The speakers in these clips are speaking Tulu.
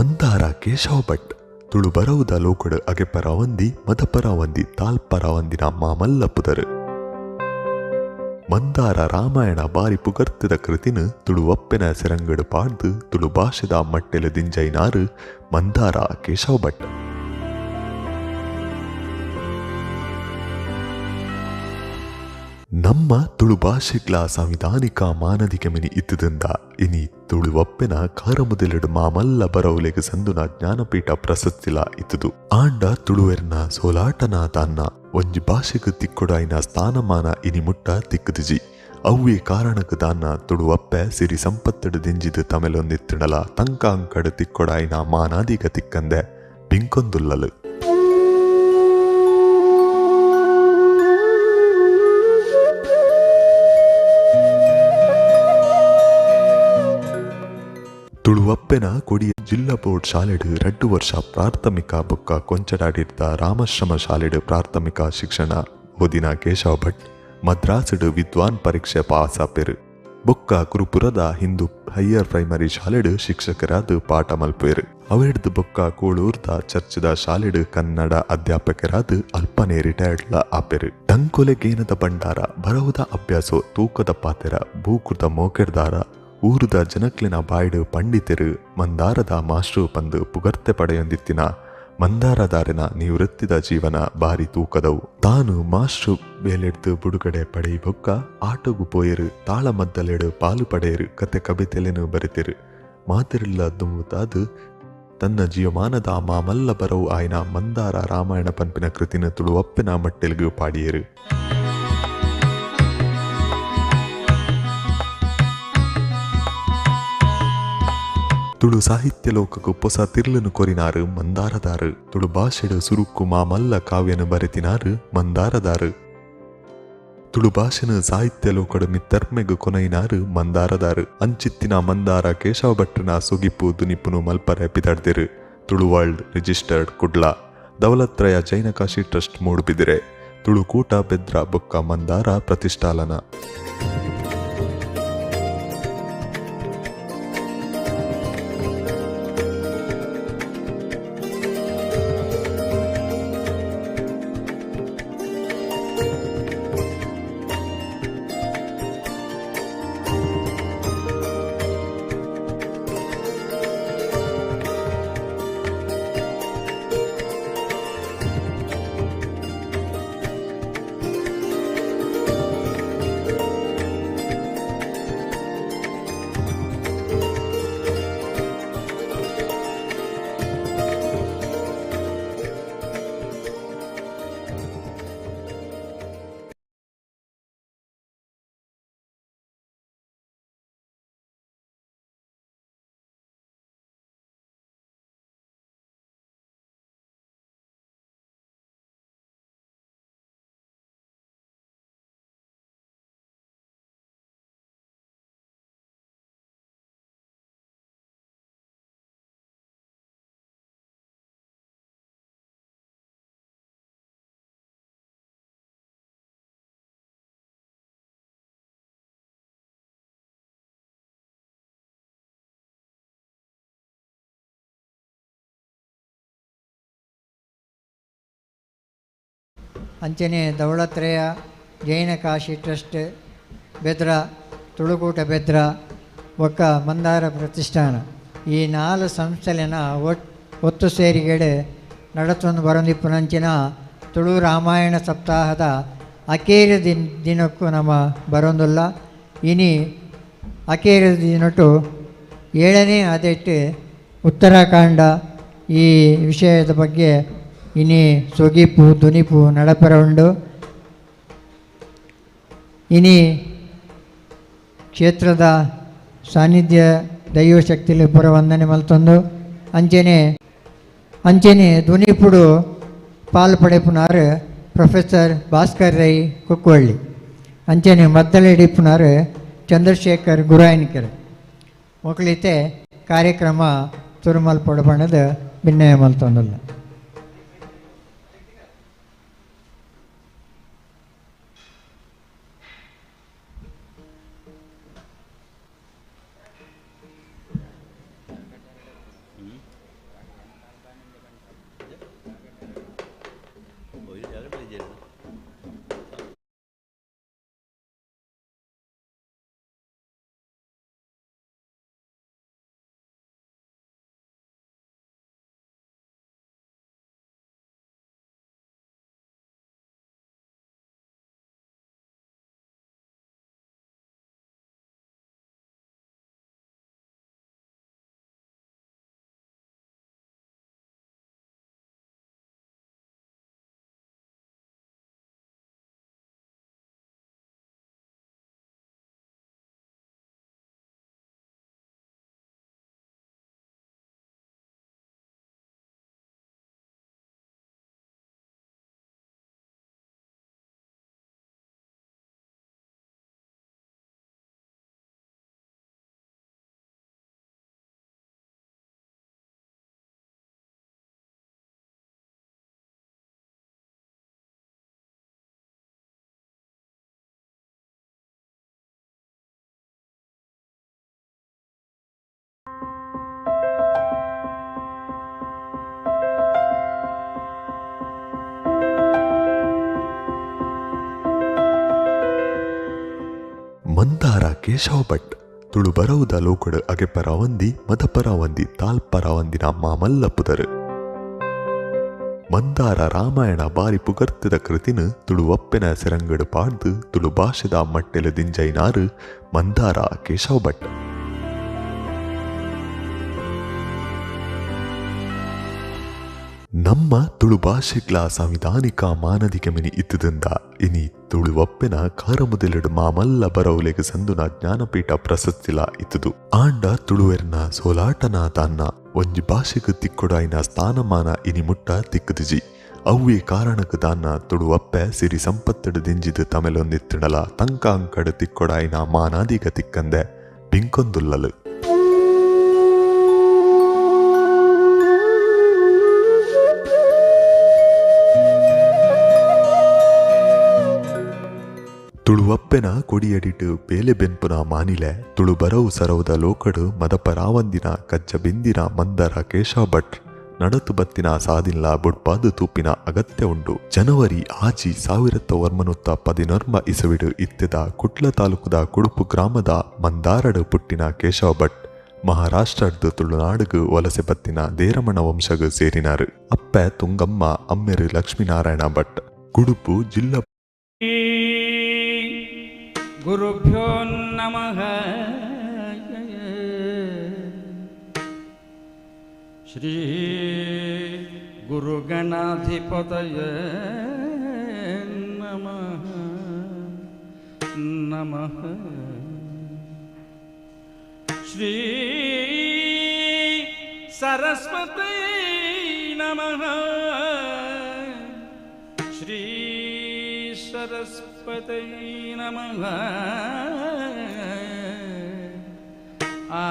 ಮಂದಾರ ಕೇಶವ ಭಟ್ ತುಳು ಬರವುದ ಲೋಕಡು ಅಗೆಪರಾವಂದಿ ಮದಪರಾವಂದಿ ತಾಲ್ಪರಾವಂದಿನ ಮಾಮಲ್ಲ ಪುದರು. ಮಂದಾರ ರಾಮಾಯಣ ಬಾರಿ ಪುಗರ್ತಿದ ಕೃತಿನ ತುಳುವಪ್ಪೆನ ಸೆರಂಗಡು ಪಾಡ್ದು ತುಳು ಭಾಷೆದ ಮಟ್ಟೆಲು ದಿಂಜೈನಾರು ಮಂದಾರ ಕೇಶವ ಭಟ್. ನಮ್ಮ ತುಳು ಭಾಷೆಗ್ಲ ಸಂವಿಧಾನಿಕ ಮಾನದಿಕೆ ಮಿನಿ ಇತ್ತದಿಂದ ಇನಿ ತುಳುವಪ್ಪೆನ ಕಾರಮುದೆಲೆಡು ಮಾಮಲ್ಲ ಬರವುಲೆಗ್ ಸಂದುನ ಜ್ಞಾನಪೀಠ ಪ್ರಶಸ್ತಿಲ ಇತ್ತದು. ಆಂಡ ತುಳುವೆರ್ನ ಸೋಲಾಟನ ತಾನ್ನ ಒಂಜಿ ಭಾಷೆಗ್ ತಿಕ್ಕೊಡಾಯಿನ ಸ್ಥಾನಮಾನ ಇನಿ ಮುಟ್ಟ ತಿಕ್ಕುದಿಜಿ. ಅವ್ವೇ ಕಾರಣಕ್ಕೆ ದಾನ್ನ ತುಳುವಪ್ಪೆ ಸಿರಿ ಸಂಪತ್ತಡು ದಿಂಜಿದು ತಮೆಲೊಂದಿತ್ತುಂಡಲ ತಂಕ ಅಂಕಡು ತಿಕ್ಕೊಡಾಯಿನ ಮಾನಾದಿಗ ತಿಕ್ಕಂದೆ ಪಿಂಕೊಂದುಲ್ಲಲು. ತುಳುವಪ್ಪೆನ ಕೊಡಿಯ ಜಿಲ್ಲಾ ಬೋರ್ಡ್ ಶಾಲೆಡು 2 ವರ್ಷ ಪ್ರಾಥಮಿಕ ಬೊಕ್ಕ ಕೊಂಚಡಾಡಿರ್ತ ರಾಮಾಶ್ರಮ ಶಾಲೆಡು ಪ್ರಾಥಮಿಕ ಶಿಕ್ಷಣ ಓದಿನ ಕೇಶವ ಭಟ್ ಮದ್ರಾಸುಡು ವಿದ್ವಾನ್ ಪರೀಕ್ಷೆ ಪಾಸಾಪೆರು. ಬೊಕ್ಕ ಕುರುಪುರದ ಹಿಂದೂ ಹೈಯರ್ ಪ್ರೈಮರಿ ಶಾಲೆಡು ಶಿಕ್ಷಕರಾದ ಪಾಠ ಮಲ್ಪೇರು. ಅವೆಡ್ದು ಬೊಕ್ಕ ಕೋಳೂರ್ದ ಚರ್ಚದ ಶಾಲೆಡು ಕನ್ನಡ ಅಧ್ಯಾಪಕರಾದ ಅಲ್ಪನೆ ರಿಟೈರ್ಡ್ಲ ಆಪೆರು. ಟಂಕೊಲೆ ಗೇನದ ಭಂಡಾರ, ಬರವುದ ಅಭ್ಯಾಸೋ, ತೂಕದ ಪಾತೆರ, ಬೂಕುದ ಮೋಕೆರ್ದಾರ, ಊರುದ ಜನಕ್ಲಿನ ಬಾಯ್ಡು ಪಂಡಿತೆರು ಮಂದಾರದ ಮಾಸ್ಟ್ರು ಪಂದು ಪುಗರ್ತೆ ಪಡೆಯೊಂದಿತ್ತಿನ ಮಂದಾರದಾರನ ನಿವೃತ್ತಿದ ಜೀವನ ಬಾರಿ ತೂಕದವು. ತಾನು ಮಾಸ್ಟ್ರು ಬೇಲೆಡ್ದು ಬುಡುಗಡೆ ಪಡೆಯಿ ಬೊಕ್ಕ ಆಟೋಗು ಪೋಯರು, ತಾಳಮದ್ದಲೆಡು ಪಾಲು ಪಡೆಯರು, ಕತೆ ಕವಿತೆಲೆನು ಬರೆತೆರು. ಮಾತಿರಿಲ್ಲ ದುಮ್ಮುತಾದು ತನ್ನ ಜೀವಮಾನದ ಮಾಮಲ್ಲ ಬರವು ಆಯ್ನ ಮಂದಾರ ರಾಮಾಯಣ ಪನ್ಪಿನ ಕೃತಿನ ತುಳುವಪ್ಪೆನ ಮಟ್ಟೆಲ್ಗು ಪಾಡಿಯರು. ತುಳು ಸಾಹಿತ್ಯ ಲೋಕಕ್ಕೂ ಪೊಸ ತಿರ್ಲನು ಕೊರಿನಾರು ಮಂದಾರದಾರು. ತುಳು ಭಾಷೆಡು ಸುರುಕ್ಕು ಮಾಮಲ್ಲ ಕಾವ್ಯನು ಬರೆತಿನಾರು ಮಂದಾರದಾರು. ತುಳು ಭಾಷೆನು ಸಾಹಿತ್ಯ ಲೋಕಡು ಮಿತ್ತರ್ಮೆಗು ಕೊನೈನಾರು ಮಂದಾರದಾರು. ಅಂಚಿತ್ತಿನ ಮಂದಾರ ಕೇಶವ ಭಟ್ರನ ಸುಗಿಪು ದುನಿಪುನು ಮಲ್ಪರೆ ಪಿದಾಡ್ದಿರು. Tulu world registered Kudla, Daulatraya Jainakashi trust Moodbidri, Tulukoota Bedra ಬೊಕ್ಕ ಮಂದಾರ ಪ್ರತಿಷ್ಠಾಲನ. ಅಂಚನೆ ದೌಲತ್ರೆಯ ಜೈನ ಕಾಶಿ ಟ್ರಸ್ಟ್ ಬೆದ್ರ, ತುಳುಕೂಟ ಬೆದ್ರ ಬೊಕ್ಕ ಮಂದಾರ ಪ್ರತಿಷ್ಠಾನ ಈ 4 ಸಂಸ್ಥೆಲೆನ ಒತ್ತು ಸೇರಿಗೆಡೆ ನಡತೊಂದು ಬರೊಂದಿಪ್ಪುನಂಚಿನ ತುಳು ರಾಮಾಯಣ ಸಪ್ತಾಹದ ಅಕೇರಿ ದಿನಕ್ಕೂ ನಮ್ಮ ಬರೋಂದುಲ್ಲ. ಇನಿ ಅಕೇರಿ ದಿನಟು 7ನೇ ಅದೆಟ್ಟು ಉತ್ತರಾಖಂಡ ಈ ವಿಷಯದ ಬಗ್ಗೆ ಇನಿ ಸೊಗಿಪು ದುನಿಪು ನಡಪರ ಉಂಡು. ಇನಿ ಕ್ಷೇತ್ರದ ಸಾನ್ನಿಧ್ಯ ದೈವಶಕ್ತಿಲಿ ಪುರ ವಂದನೆ ಮಲ್ತೊಂದು ಅಂಚನೆ ಅಂಚನೆ ದುನಿಪುಡು ಪಾಲ್ ಪಡೆಪುನಾರು ಪ್ರೊಫೆಸರ್ ಭಾಸ್ಕರ್ ರೈ ಕುಕ್ಕುವಳ್ಳಿ, ಅಂಚನೆ ಮದ್ದಲೆಡಿಪುನಾರು ಚಂದ್ರಶೇಖರ್ ಗುರಾಯನಿಕರ್ ಮೊಕಳಿತೆ ಕಾರ್ಯಕ್ರಮ ತುರುಮಲ್ ಪೊಡಬಣ್ಣದ ಭಿನ್ನಯ ಮಲ್ತೊಂದುಲ್ಲ. ಮಂದಾರ ಕೇಶವ ಭಟ್ ತುಳು ಬರವುದ ಲೋಕಡು ಅಗೆಪರವಂದಿ ಮದಪರವಂದಿ ತಾಲ್ಪರವಂದಿನ ಮಾಮಲ್ಲ ಪುದರು. ಮಂದಾರ ರಾಮಾಯಣ ಬಾರಿ ಪುಗರ್ತಿದ ಕೃತಿನ ತುಳುವಪ್ಪೆನ ಸೆರಂಗಡು ಪಾಡ್ದು ತುಳು ಭಾಷೆದ ಮಟ್ಟೆಲು ದಿಂಜೈನಾರು ಮಂದಾರ ಕೇಶವ ಭಟ್. ನಮ್ಮ ತುಳು ಭಾಷೆಗ್ಲ ಸಾಂವಿಧಾನಿಕ ಮಾನದಿಕೆ ಮಿನಿ ಇತ್ತದಿಂದ ಇನಿ ತುಳುವಪ್ಪೆನ ಕಾರಮುದೆಲೆಡು ಮಾಮಲ್ಲ ಬರವುಲೆಗ್ ಸಂದುನ ಜ್ಞಾನಪೀಠ ಪ್ರಶಸ್ತಿಲ ಇತ್ತದು. ಆಂಡ ತುಳುವೆರ್ನ ಸೋಲಾಟನ ತಾನ್ನ ಒಂಜಿ ಭಾಷೆಗ್ ತಿಕ್ಕೊಡಾಯಿನ ಸ್ಥಾನಮಾನ ಇನಿ ಮುಟ್ಟ ತಿಕ್ಕುದಿಜಿ. ಅವ್ವೇ ಕಾರಣಕ್ಕೆ ತಾನ್ನ ತುಳುವಪ್ಪೆ ಸಿರಿ ಸಂಪತ್ತಡು ದಿಂಜಿದು ತಮೆಲೊಂದಿತ್ತಿಣಲ ತಂಕ ಅಂಕಡು ತಿಕ್ಕೊಡಾಯಿನ ಮಾನಾದಿಗ ತಿಕ್ಕಂದೆ ಬಿಂಕೊಂದುಲ್ಲಲು. ತುಳುವಪ್ಪೆನ ಕೊಡಿಯಡಿಟು ಬೇಲೆ ಬೆನ್ಪುನ ಮಾನಿಲೆ ತುಳು ಬರವು ಸರವುದ ಲೋಕಡು ಮದಪರಾವಂದಿನ ಕಜ್ಜ ಬಿಂದಿನ ಮಂದರ ಕೇಶವ ಭಟ್ ನಡತು ಬತ್ತಿನ ಸಾದಿಲ್ಲ ಬುಡ್ಪಾದು ತೂಪಿನ ಅಗತ್ಯ ಉಂಡು. ಜನವರಿ 6, 1914 ಇಸವಿಡು ಇತ್ತೆದ ಕುಟ್ಲ ತಾಲೂಕುದ ಕುಡುಪು ಗ್ರಾಮದ ಮಂದಾರಡು ಪುಟ್ಟಿನ ಕೇಶವ ಭಟ್ ಮಹಾರಾಷ್ಟ್ರದ್ದು ತುಳುನಾಡುಗು ವಲಸೆ ಬತ್ತಿನ ದೇರಮಣ ವಂಶಗು ಸೇರಿನಾರು. ಅಪ್ಪೆ ತುಂಗಮ್ಮ, ಅಮ್ಮೆರು ಲಕ್ಷ್ಮೀನಾರಾಯಣ ಭಟ್. ಕುಡುಪು ಜಿಲ್ಲಾ. ಗುರುಭ್ಯೋ ನಮಃ. ಶ್ರೀ ಗುರುಗಣಾಧಿಪತಯೇ ನಮಃ ನಮಃ. ಶ್ರೀ ಸರಸ್ವತಿ ನಮಃ. ಶ್ರೀ ಸರಸ್ವತಿ ನಮಃ. ಆ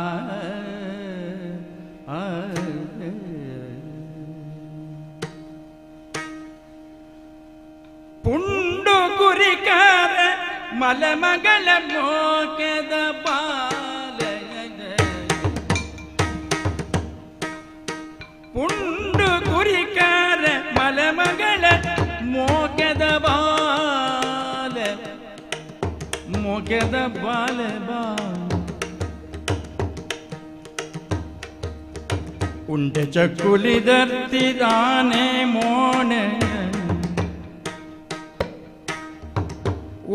ಆ ಪುಂಡು ಗುರಿಕಾರ ಮಲಮಗಳ ಮೋಕದ ಬಾಲ, ಪುಂಡು ಗುರಿಕಾರ ಮಲಮಗಳ ಮೋಕದ ಬಾಲ, ಮೋಕದ ಬಾಲ ಬಾ. ಉಂಡೆ ಚಕ್ಕುಲಿದರ್ತಿದಾನೆ ಮೋಣೆ,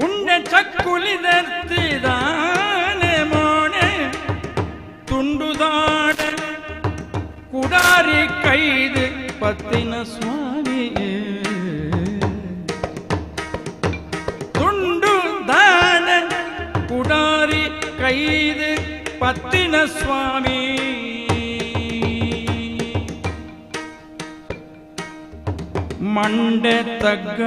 ಉಂಡೆ ಚಕ್ಕುಲಿದರ್ತಿದಾನೆ ಮೋಣೆ, ತುಂಡುದಾಡ ಕುಡಾರಿ ಕೈದು ಪತ್ತಿನ ಸ್ವಾಮಿ, ತುಂಡು ದಾನ ಕುಡಾರಿ ಕೈದು ಪತ್ತಿನ ಸ್ವಾಮಿ. ಮಂಡೆ ತಗ್ಗ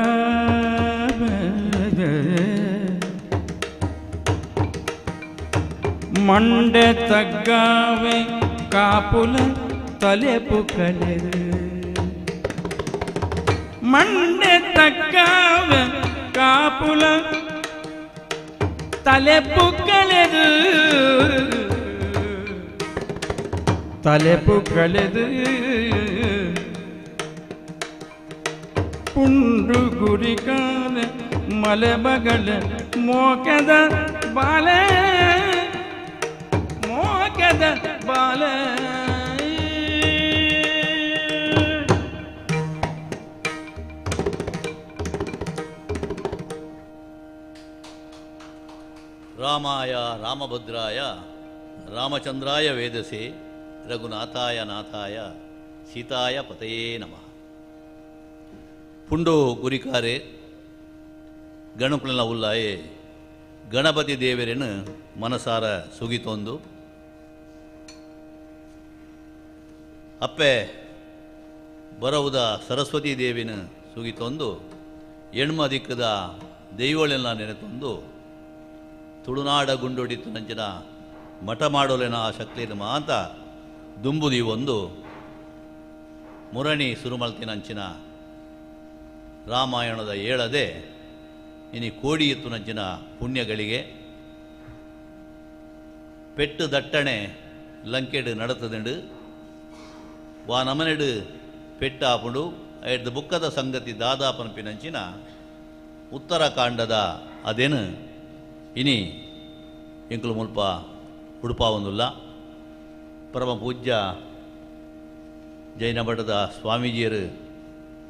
ಮಂಡೆ ತಗ್ಗಾವೆ ಕಾಪುಲ ತಲೆಪು ಕಲೆದು, ಮಂಡೆ ತಗ್ಗಾವೆ ಕಾಪುಲ ತಲೆಪು ಕಲೆದು, ತಲೆಪು ಕಲೆದು. ಪುಂಡು ಗುರಿಕಾಲ ಮಲೆಬಗಳ ಮೋಕದ ಬಾಲೆ, ಮೋಕದ ಬಾಲೆ. ರಾಮಾಯ ರಾಮಭದ್ರಾಯ ರಾಮಚಂದ್ರಾಯ ವೇದಸೆ ರಘುನಾಥಾಯ ನಾಥಾಯ ಸೀತಾಯ ಪತಯೇ ನಮಃ. ಪುಂಡು ಗುರಿಕಾರೆ ಗಣಕುಲನ ಉಲ್ಲಾಯೆ ಗಣಪತಿ ದೇವರನ್ನು ಮನಸಾರ ಸುಗಿತೊಂದು ಅಪ್ಪೆ ಬರವುದ ಸರಸ್ವತಿ ದೇವಿನ ಸುಗಿತೊಂದು ಎಣ್ಮ ದಿಕ್ಕದ ದೈವಳೆಲ್ಲ ನೆನೆತೊಂದು ತುಳುನಾಡ ಗುಂಡೊಡಿತು ನಂಚಿನ ಮಠ ಮಾಡೋಲೆನ ಆ ಶಕ್ತಿಯನ್ನು ಮಾತ ದುಂಬುದಿ ಒಂದು ಮುರಣಿ ಸುರುಮಲ್ತಿನಂಚಿನ ರಾಮಾಯಣದ ಏಳದೆ ಇನಿ ಕೋಡಿಯಿತ್ತು ನಂಚಿನ ಪುಣ್ಯಗಳಿಗೆ ಪೆಟ್ಟು ದಟ್ಟಣೆ ಲಂಕೆಡು ನಡತದಿಂಡು ವಾ ನಮನೆಡು ಪೆಟ್ಟು ಆಪುಂಡು ಐದು ಬುಕ್ಕದ ಸಂಗತಿ ದಾದಾಪನಪಿನಂಚಿನ ಉತ್ತರಾಖಂಡದ ಅದೇನು ಇನಿ ಎಂಕುಲು ಮುಲ್ಪ ಉಡುಪಾವೊಂದುಲ್ಲ. ಪರಮ ಪೂಜ್ಯ ಜೈನ ಮಠದ ಸ್ವಾಮೀಜಿಯರು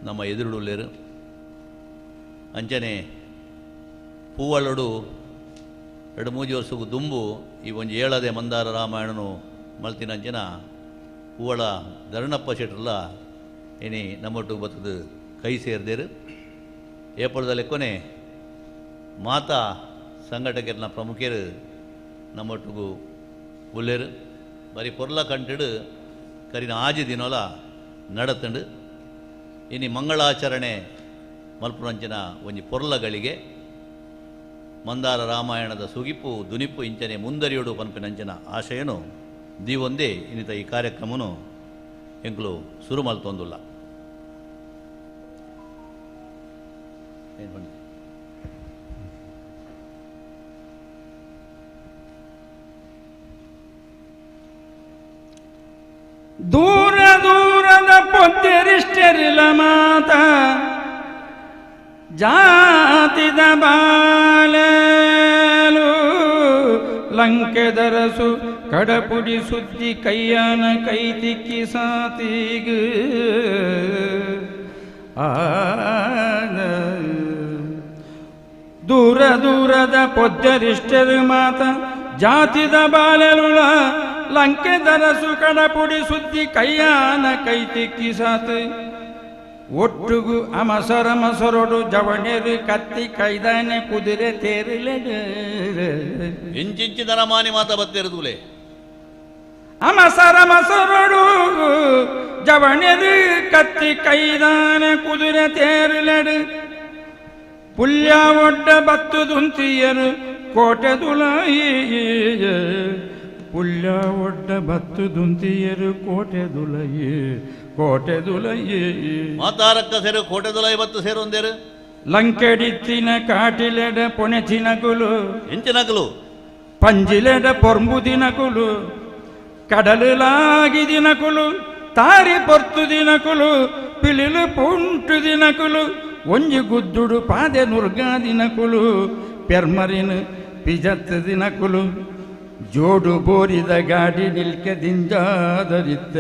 ನಮ್ಮ ಎದುರುಡುಲ್ಲೇರು. ಅಂಚನೆ ಪೂವಳ್ಳಡು ಎರಡು ಮೂಜಿ ವರ್ಷಕ್ಕೂ ದುಂಬು ಈ ಒಂಜಿ ಏಳದೆ ಮಂದಾರ ರಾಮಾಯಣನು ಮಲ್ತಿನಂಚಿನ ಪೂವಳ ಧರಣಪ್ಪ ಶೆಟ್ರಲ್ಲ ಇನಿ ನಮ್ಮೊಟ್ಟು ಬತ್ತದು ಕೈ ಸೇರ್ದೇರು. ಏಪಳದ ಲೆಕ್ಕೊನೆ ಮಾತಾ ಸಂಘಟಕರನ್ನ ಪ್ರಮುಖರು ನಮ್ಮೊಟ್ಟಿಗೂ ಉಲ್ಲೇರು. ಬರೀ ಪೊರ್ಲ ಕಂಟಿಡು ಕರಿನ ಆಜಿ ದಿನೋಲ ನಡತಂಡು. ಇನಿ ಮಂಗಳಾಚರಣೆ ಮಲ್ಪುನಂಚಿನ ಒಂಜಿ ಪೊರ್ಲಗಳಿಗೆ ಮಂದಾರ ರಾಮಾಯಣದ ಸುಗಿಪು ದುನಿಪು ಇಂಚನೆ ಮುಂದರಿಯೋಡು ಪನ್ಪಿನಂಚಿನ ಆಶಯನು ದೀವೊಂದೇ ಇನ್ನಿತ ಈ ಕಾರ್ಯಕ್ರಮನು ಎಂಕುಲು ಸುರು ಮಲ್ತೊಂದುಲ್ಲ. ಏನು ದೂರ ದೂರದ ಪೊದ್ದೆರಿಷ್ಟರಿಲ ಮಾತ ಜಾತಿದ ಬಾಲಲು ಲಂಕೆದರಸು ಕಡಪುಡಿ ಸುದ್ದಿ ಕೈಯನ ಕೈ ತಿಕ್ಕಿ ಸಾತಿಗ ದೂರ ದೂರದ ಪೊದ್ದರಿಷ್ಟರು ಮಾತ ಜಾತಿದ ಬಾಲಲುಳ ಲಂಕೆದರಸು ಕಡಪುಡಿ ಸುದ್ದಿ ಕೈಯಾನ ಕೈ ತಿಕ್ಕಿ ಸಾತು ಒಟ್ಟುಗು ಅಮಸರಮಸರೊಡು ಜವಣೆರು ಕತ್ತಿ ಕೈದಾನೆ ಕುದುರೆ ತೇರಿಲೆಡು ಇಂಚಿಂಚಿ ದರಮಾನಿ ಮಾತ ಬತ್ತಿರುದುಲೆ ಅಮಸರಮಸರೊಡು ಜವಣೆರು ಕತ್ತಿ ಕೈದಾನೆ ಕುದುರೆ ತೇರಿಲೆಡು ಪುಲ್ಯ ಒಡ್ಡ ಬತ್ತುದುಂತಿಯರು ಕೋಟೆ ದುಲಾಯಿ ಪುಲ್ಯ ಒಡ್ಡ ಬತ್ತುದುಂತಿಯರು ಕೋಟೆ ದುಲಯಿ ಕೋಟೆ ದುಲಯಿ ಮಾತಾರಕ್ಕ ಸೇರು ಕೋಟೆ ದುಲಯಿ ಬತ್ತು ಸೇರೊಂದೇರು ಲಂಕೆಡಿತ್ತಿನ ಕಾಟಿಲೆಡ ಪೊಣೆಚಿನಗುಲು ಎಂಚಿನಗುಲು ಪಂಜಿಲೆಡ ಪೊರ್ಂಬುದಿನಕುಲು ಕಡಲು ದಿನಕುಲು ತಾರಿ ಪೊರ್ತು ದಿನಕುಲು ಪಿಲಿಲು ಪುಂಟು ದಿನಕುಲು ಒಂಜಿ ಗುದ್ದುಡು ಪಾದೆ ನುರ್ಗಾ ದಿನಕುಲು ಪೆರ್ಮರಿನ ಪಿಜತ್ ದಿನಕುಲು ಜೋಡು ಬೋರಿದ ಗಾಡಿ ನಿಲ್ಕೆ ದಿಂಜಾದರಿತ್ತ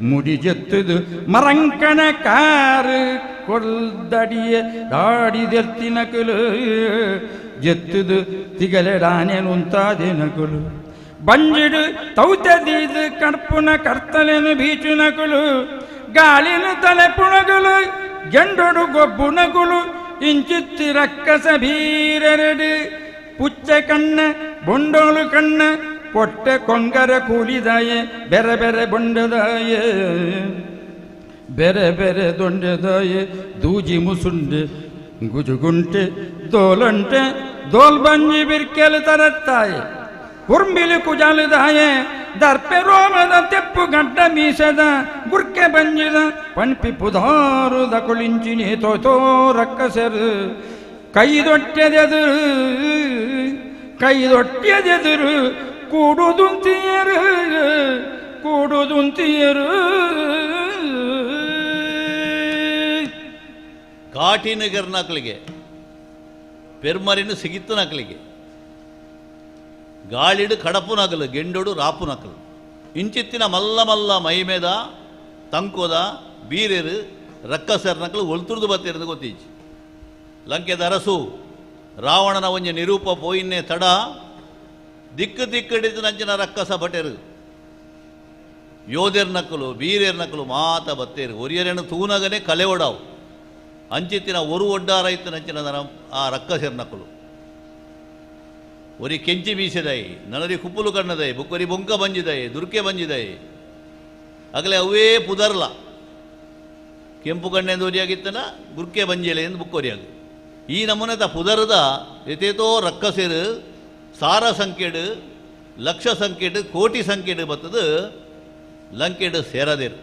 ಮುಡಿ ಜೆತ್ತುದು ಮರಂಕಣ ಕಾರು ಕೊಲ್ದಡಿಯ ದಾಡಿದೆರ್ತಿನಕುಲು ಜೆತ್ತುದು ತಿಗಲೆಡಾನೆ ನುಂತಾದಿನಕುಲು ಬಂಜಿಡು ತೌತೆದೀದು ಕಡ್ಪುನ ಕರ್ತಲೆನು ಬೀಚುನಕುಲು ಗಾಳಿನ ತಲೆ ಪುಣಗುಲು ಗೆಂಡೊಡು ಗೊಬ್ಬುನಗುಲು ಇಂಚಿತ್ತಿ ರಕ್ಕಸ ಬೀರೆರಡು ಪುಚ್ಚ ಕಣ್ಣ ಬೊಂಡೋಳು ಕಣ್ಣ ಪೊಟ್ಟೆ ಕೊಂಗರ ಕೂಲಿದಾಯೆ ಬೆರೆ ಬೆರೆ ಬೊಂಡದಾಯೆ ಬೆರೆ ಬೆರೆ ದೊಂಡೆದಾಯೆ ದೂಜಿ ಮುಸುಂಡೆ ಗುಜುಗುಂಟೆ ದೋಲಂಟೆ ದೋಲ್ಬಂಜಿ ಬಿರ್ಕೆಲು ತರತ್ತಾಯೆ ಕುರ್ಮಿಲು ಕುಜಾಲುದಾಯೆ ದರ್ಪೆ ರೋಮದ ತೆಪ್ಪು ಗಡ್ಡ ಮೀಸದ ಗುರ್ಕೆ ಬಂಜಿದ ಪಣ್ಪಿ ಪುದಾರುದ ಕುಳಿಂಚಿನಿ ತೋತೋ ರಕ್ಕಸರು ಕೈದೊಟ್ಟೆದೆದುರು ಕೈದೊಟ್ಟೆದೆದುರು ಕೂಡುದುಂತಿಯರು ಕೂಡುದುಂತಿಯರು. ಕಾಟಿನಗರ್ನಕಲಿಗೆ ಪೆರ್ಮರಿನ ಸಿಗಿತ್ತು ನಕಲಿಗೆ ಗಾಳಿಡು ಕಡಪು ನಗಲು ಗೆಂಡೋಡು ರಾಪು ನಕಲು ಇಂಚಿತ್ತಿನ ಮಲ್ಲ ಮಲ್ಲ ಮೈಮೇದ ತಂಕೋದ ಬೀರೇರು ರಕ್ಕಸರ್ ನಕಲು ಒಲ್ತುರ್ದು ಬತ್ತಿರದು ಗೊತ್ತೀಚಿ. ಲಂಕೆದ ಅರಸು ರಾವಣನ ಒಂಜಿ ನಿರೂಪ ಪೋಯಿನ್ನೆ ತಡ ದಿಕ್ಕು ದಿಕ್ಕಿಡಿದ ನಂಚಿನ ರಕ್ಕಸ ಭಟೆರು ಯೋಧೆರ್ ನಕಲು ಬೀರೇರ್ ನಕಲು ಮಾತ ಬತ್ತೇರು ಒರಿಯರೇನು ತೂನಗನೆ ಕಲೆ ಒಡಾವು ಅಂಚಿತ್ತಿನ ಒರು ಒಡ್ಡಾರ ಇತ್ತು ನಂಚಿನ ಆ ರಕ್ಕಸೆರ್ ನಕಲು ಒರಿ ಕೆಂಚಿ ಬೀಸೆದಾಯಿ ನನರಿ ಕುಪ್ಪುಲು ಕಣ್ಣದಾಯಿ ಬುಕ್ಕೊರಿ ಬೊಂಕ ಬಂಜಿದಾಯಿ ದುರ್ಕೆ ಬಂಜಿದಾಯಿ ಆಗಲೇ ಅವೇ ಪುದರ್ಲ ಕೆಂಪು ಕಣ್ಣೆಂದು ಒರಿಯಾಗಿತ್ತನ ಗುರ್ಕೆ ಬಂಜಿಲೆ ಎಂದು ಬುಕ್ಕೊರಿಯಾಗ ಈ ನಮೂನೆತ ಪುದರದ ಎತೇತೋ ರಕ್ಕಸೆರು ಸಾರ ಸಂಖ್ಯೆಡು ಲಕ್ಷ ಸಂಖ್ಯೆಡು ಕೋಟಿ ಸಂಖ್ಯೆಡು ಬತ್ತದು ಲಂಕೆಡು ಸೇರದೇರು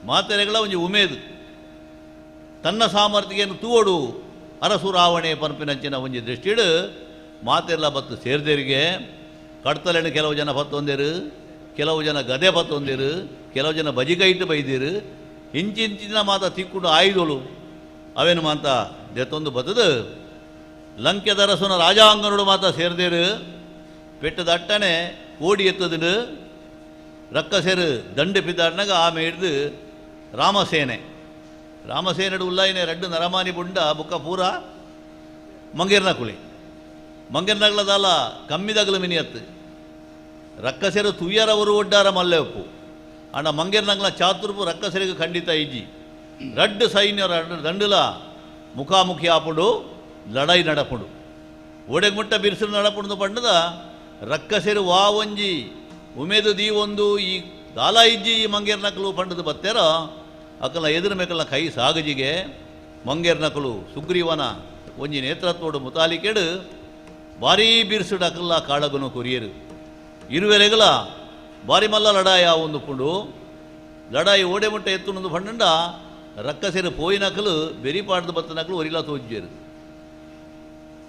ಮಾತೆರೆಗಳ ಒಂಜಿ ಉಮೇದು ತನ್ನ ಸಾಮರ್ಥ್ಯವನ್ನು ತೂವಡು ಅರಸು ರಾವಣೆ ಪನ್ಪಿನಂಚಿನ ಒಂಜಿ ದೃಷ್ಟಿಡು ಮಾತೆಲ್ಲ ಬತ್ತು ಸೇರ್ದೇರಿಗೆ ಕಡ್ತಲೆಣ್ಣು ಕೆಲವು ಜನ ಪತ್ತೊಂದೇರು ಕೆಲವು ಜನ ಗದೆ ಪತ್ತೊಂದೇರು ಕೆಲವು ಜನ ಬಜಿಕೈಟ್ಟು ಬೈದಿರು ಇಂಚಿಂಚಿನ ಮಾತ ತಿಕ್ಕುಡು ಆಯ್ದೋಳು ಅವೇನು ಮಾತ ದೆತ್ತೊಂದು ಬತ್ತದು ಲಂಕೆದ ಅರಸುನ ರಾಜಾಂಗನುಡು ಮಾತ ಸೇರ್ದೇರು. ಪೆಟ್ಟದ ಅಟ್ಟನೆ ಓಡಿ ಎತ್ತದು ರಕ್ಕಸೆರು ದಂಡು ಪಿದಾಡ್ನಾಗ ಆಮೆ ಹಿಡ್ದು ರಾಮಸೇನೆ ರಾಮಸೇನಡು ಉಲ್ಲಾಯಿನೆ ರಡ್ಡು ನರಮಾನಿ ಬುಂಡ ಬುಕ್ಕ ಪೂರ ಮಂಗೇರ್ನ ಕುಳಿ ಮಂಗೇರ್ನಗ್ಲದಾಲ ಕಮ್ಮಿದಗಲು ಮಿನಿಯತ್ತು ರಕ್ಕಸೆರು ತುಯ್ಯರವರು ಒಡ್ಡಾರ ಮಲ್ಲೆ ಉಪ್ಪು ಅಣ್ಣ ಮಂಗೇರ್ನಗ್ಲ ಚಾತುರ್ಪು ರಕ್ಕಸೆರಿಗೆ ಖಂಡಿತ ಇಜ್ಜಿ ರಡ್ಡು ಸೈನ್ಯ ರಡ್ಡು ದಂಡುಲ ಮುಖಾಮುಖಿ ಆಪುಡು ಲಡಾಯಿ ನಡಪುಡು ಓಡೆಗೆ ಮುಟ್ಟ ಬಿರ್ಸು ನಡಪುಡು ಪಂಡದ ರಕ್ಕಸೆರು ವಾ ಒಂಜಿ ಉಮೇದು ದೀ ಒಂದು ಈ ದಾಲ ಇಜ್ಜಿ ಈ ಮಂಗೇರ್ನಕಲು ಪಂಡದ ಬತ್ತೇರ ಅಕಲ ಎದುರು ಮೇಕಲ್ನ ಕೈ ಸಾಗಜಿಗೆ ಮಂಗೇರ್ನಕಲು ಸುಗ್ರೀವನ ಒಂಜಿ ನೇತೃತ್ವಡು ಮುತಾಲಿಕೆಡು ಭಾರೀ ಬಿರ್ಸುಡು ಅಕಲ್ಲ ಕಾಳಗುನು ಕೊರಿಯರು ಇರುವೆರೆಗಲ ಭಾರಿ ಮಲ್ಲ ಲಡಾಯ ಒಂದು ಪುಂಡು ಲಡಾಯಿ ಓಡೆ ಮುಟ್ಟ ಎತ್ತುನೊಂದು ಪಂಡಂಡ ರಕ್ಕಸೆರು ಪೋಯಿನಕಲು ಬೆರಿಪಾಡ್ದು ಬತ್ತನಕಲು ಒರಿಲ ತೋಜ್ಜೇರು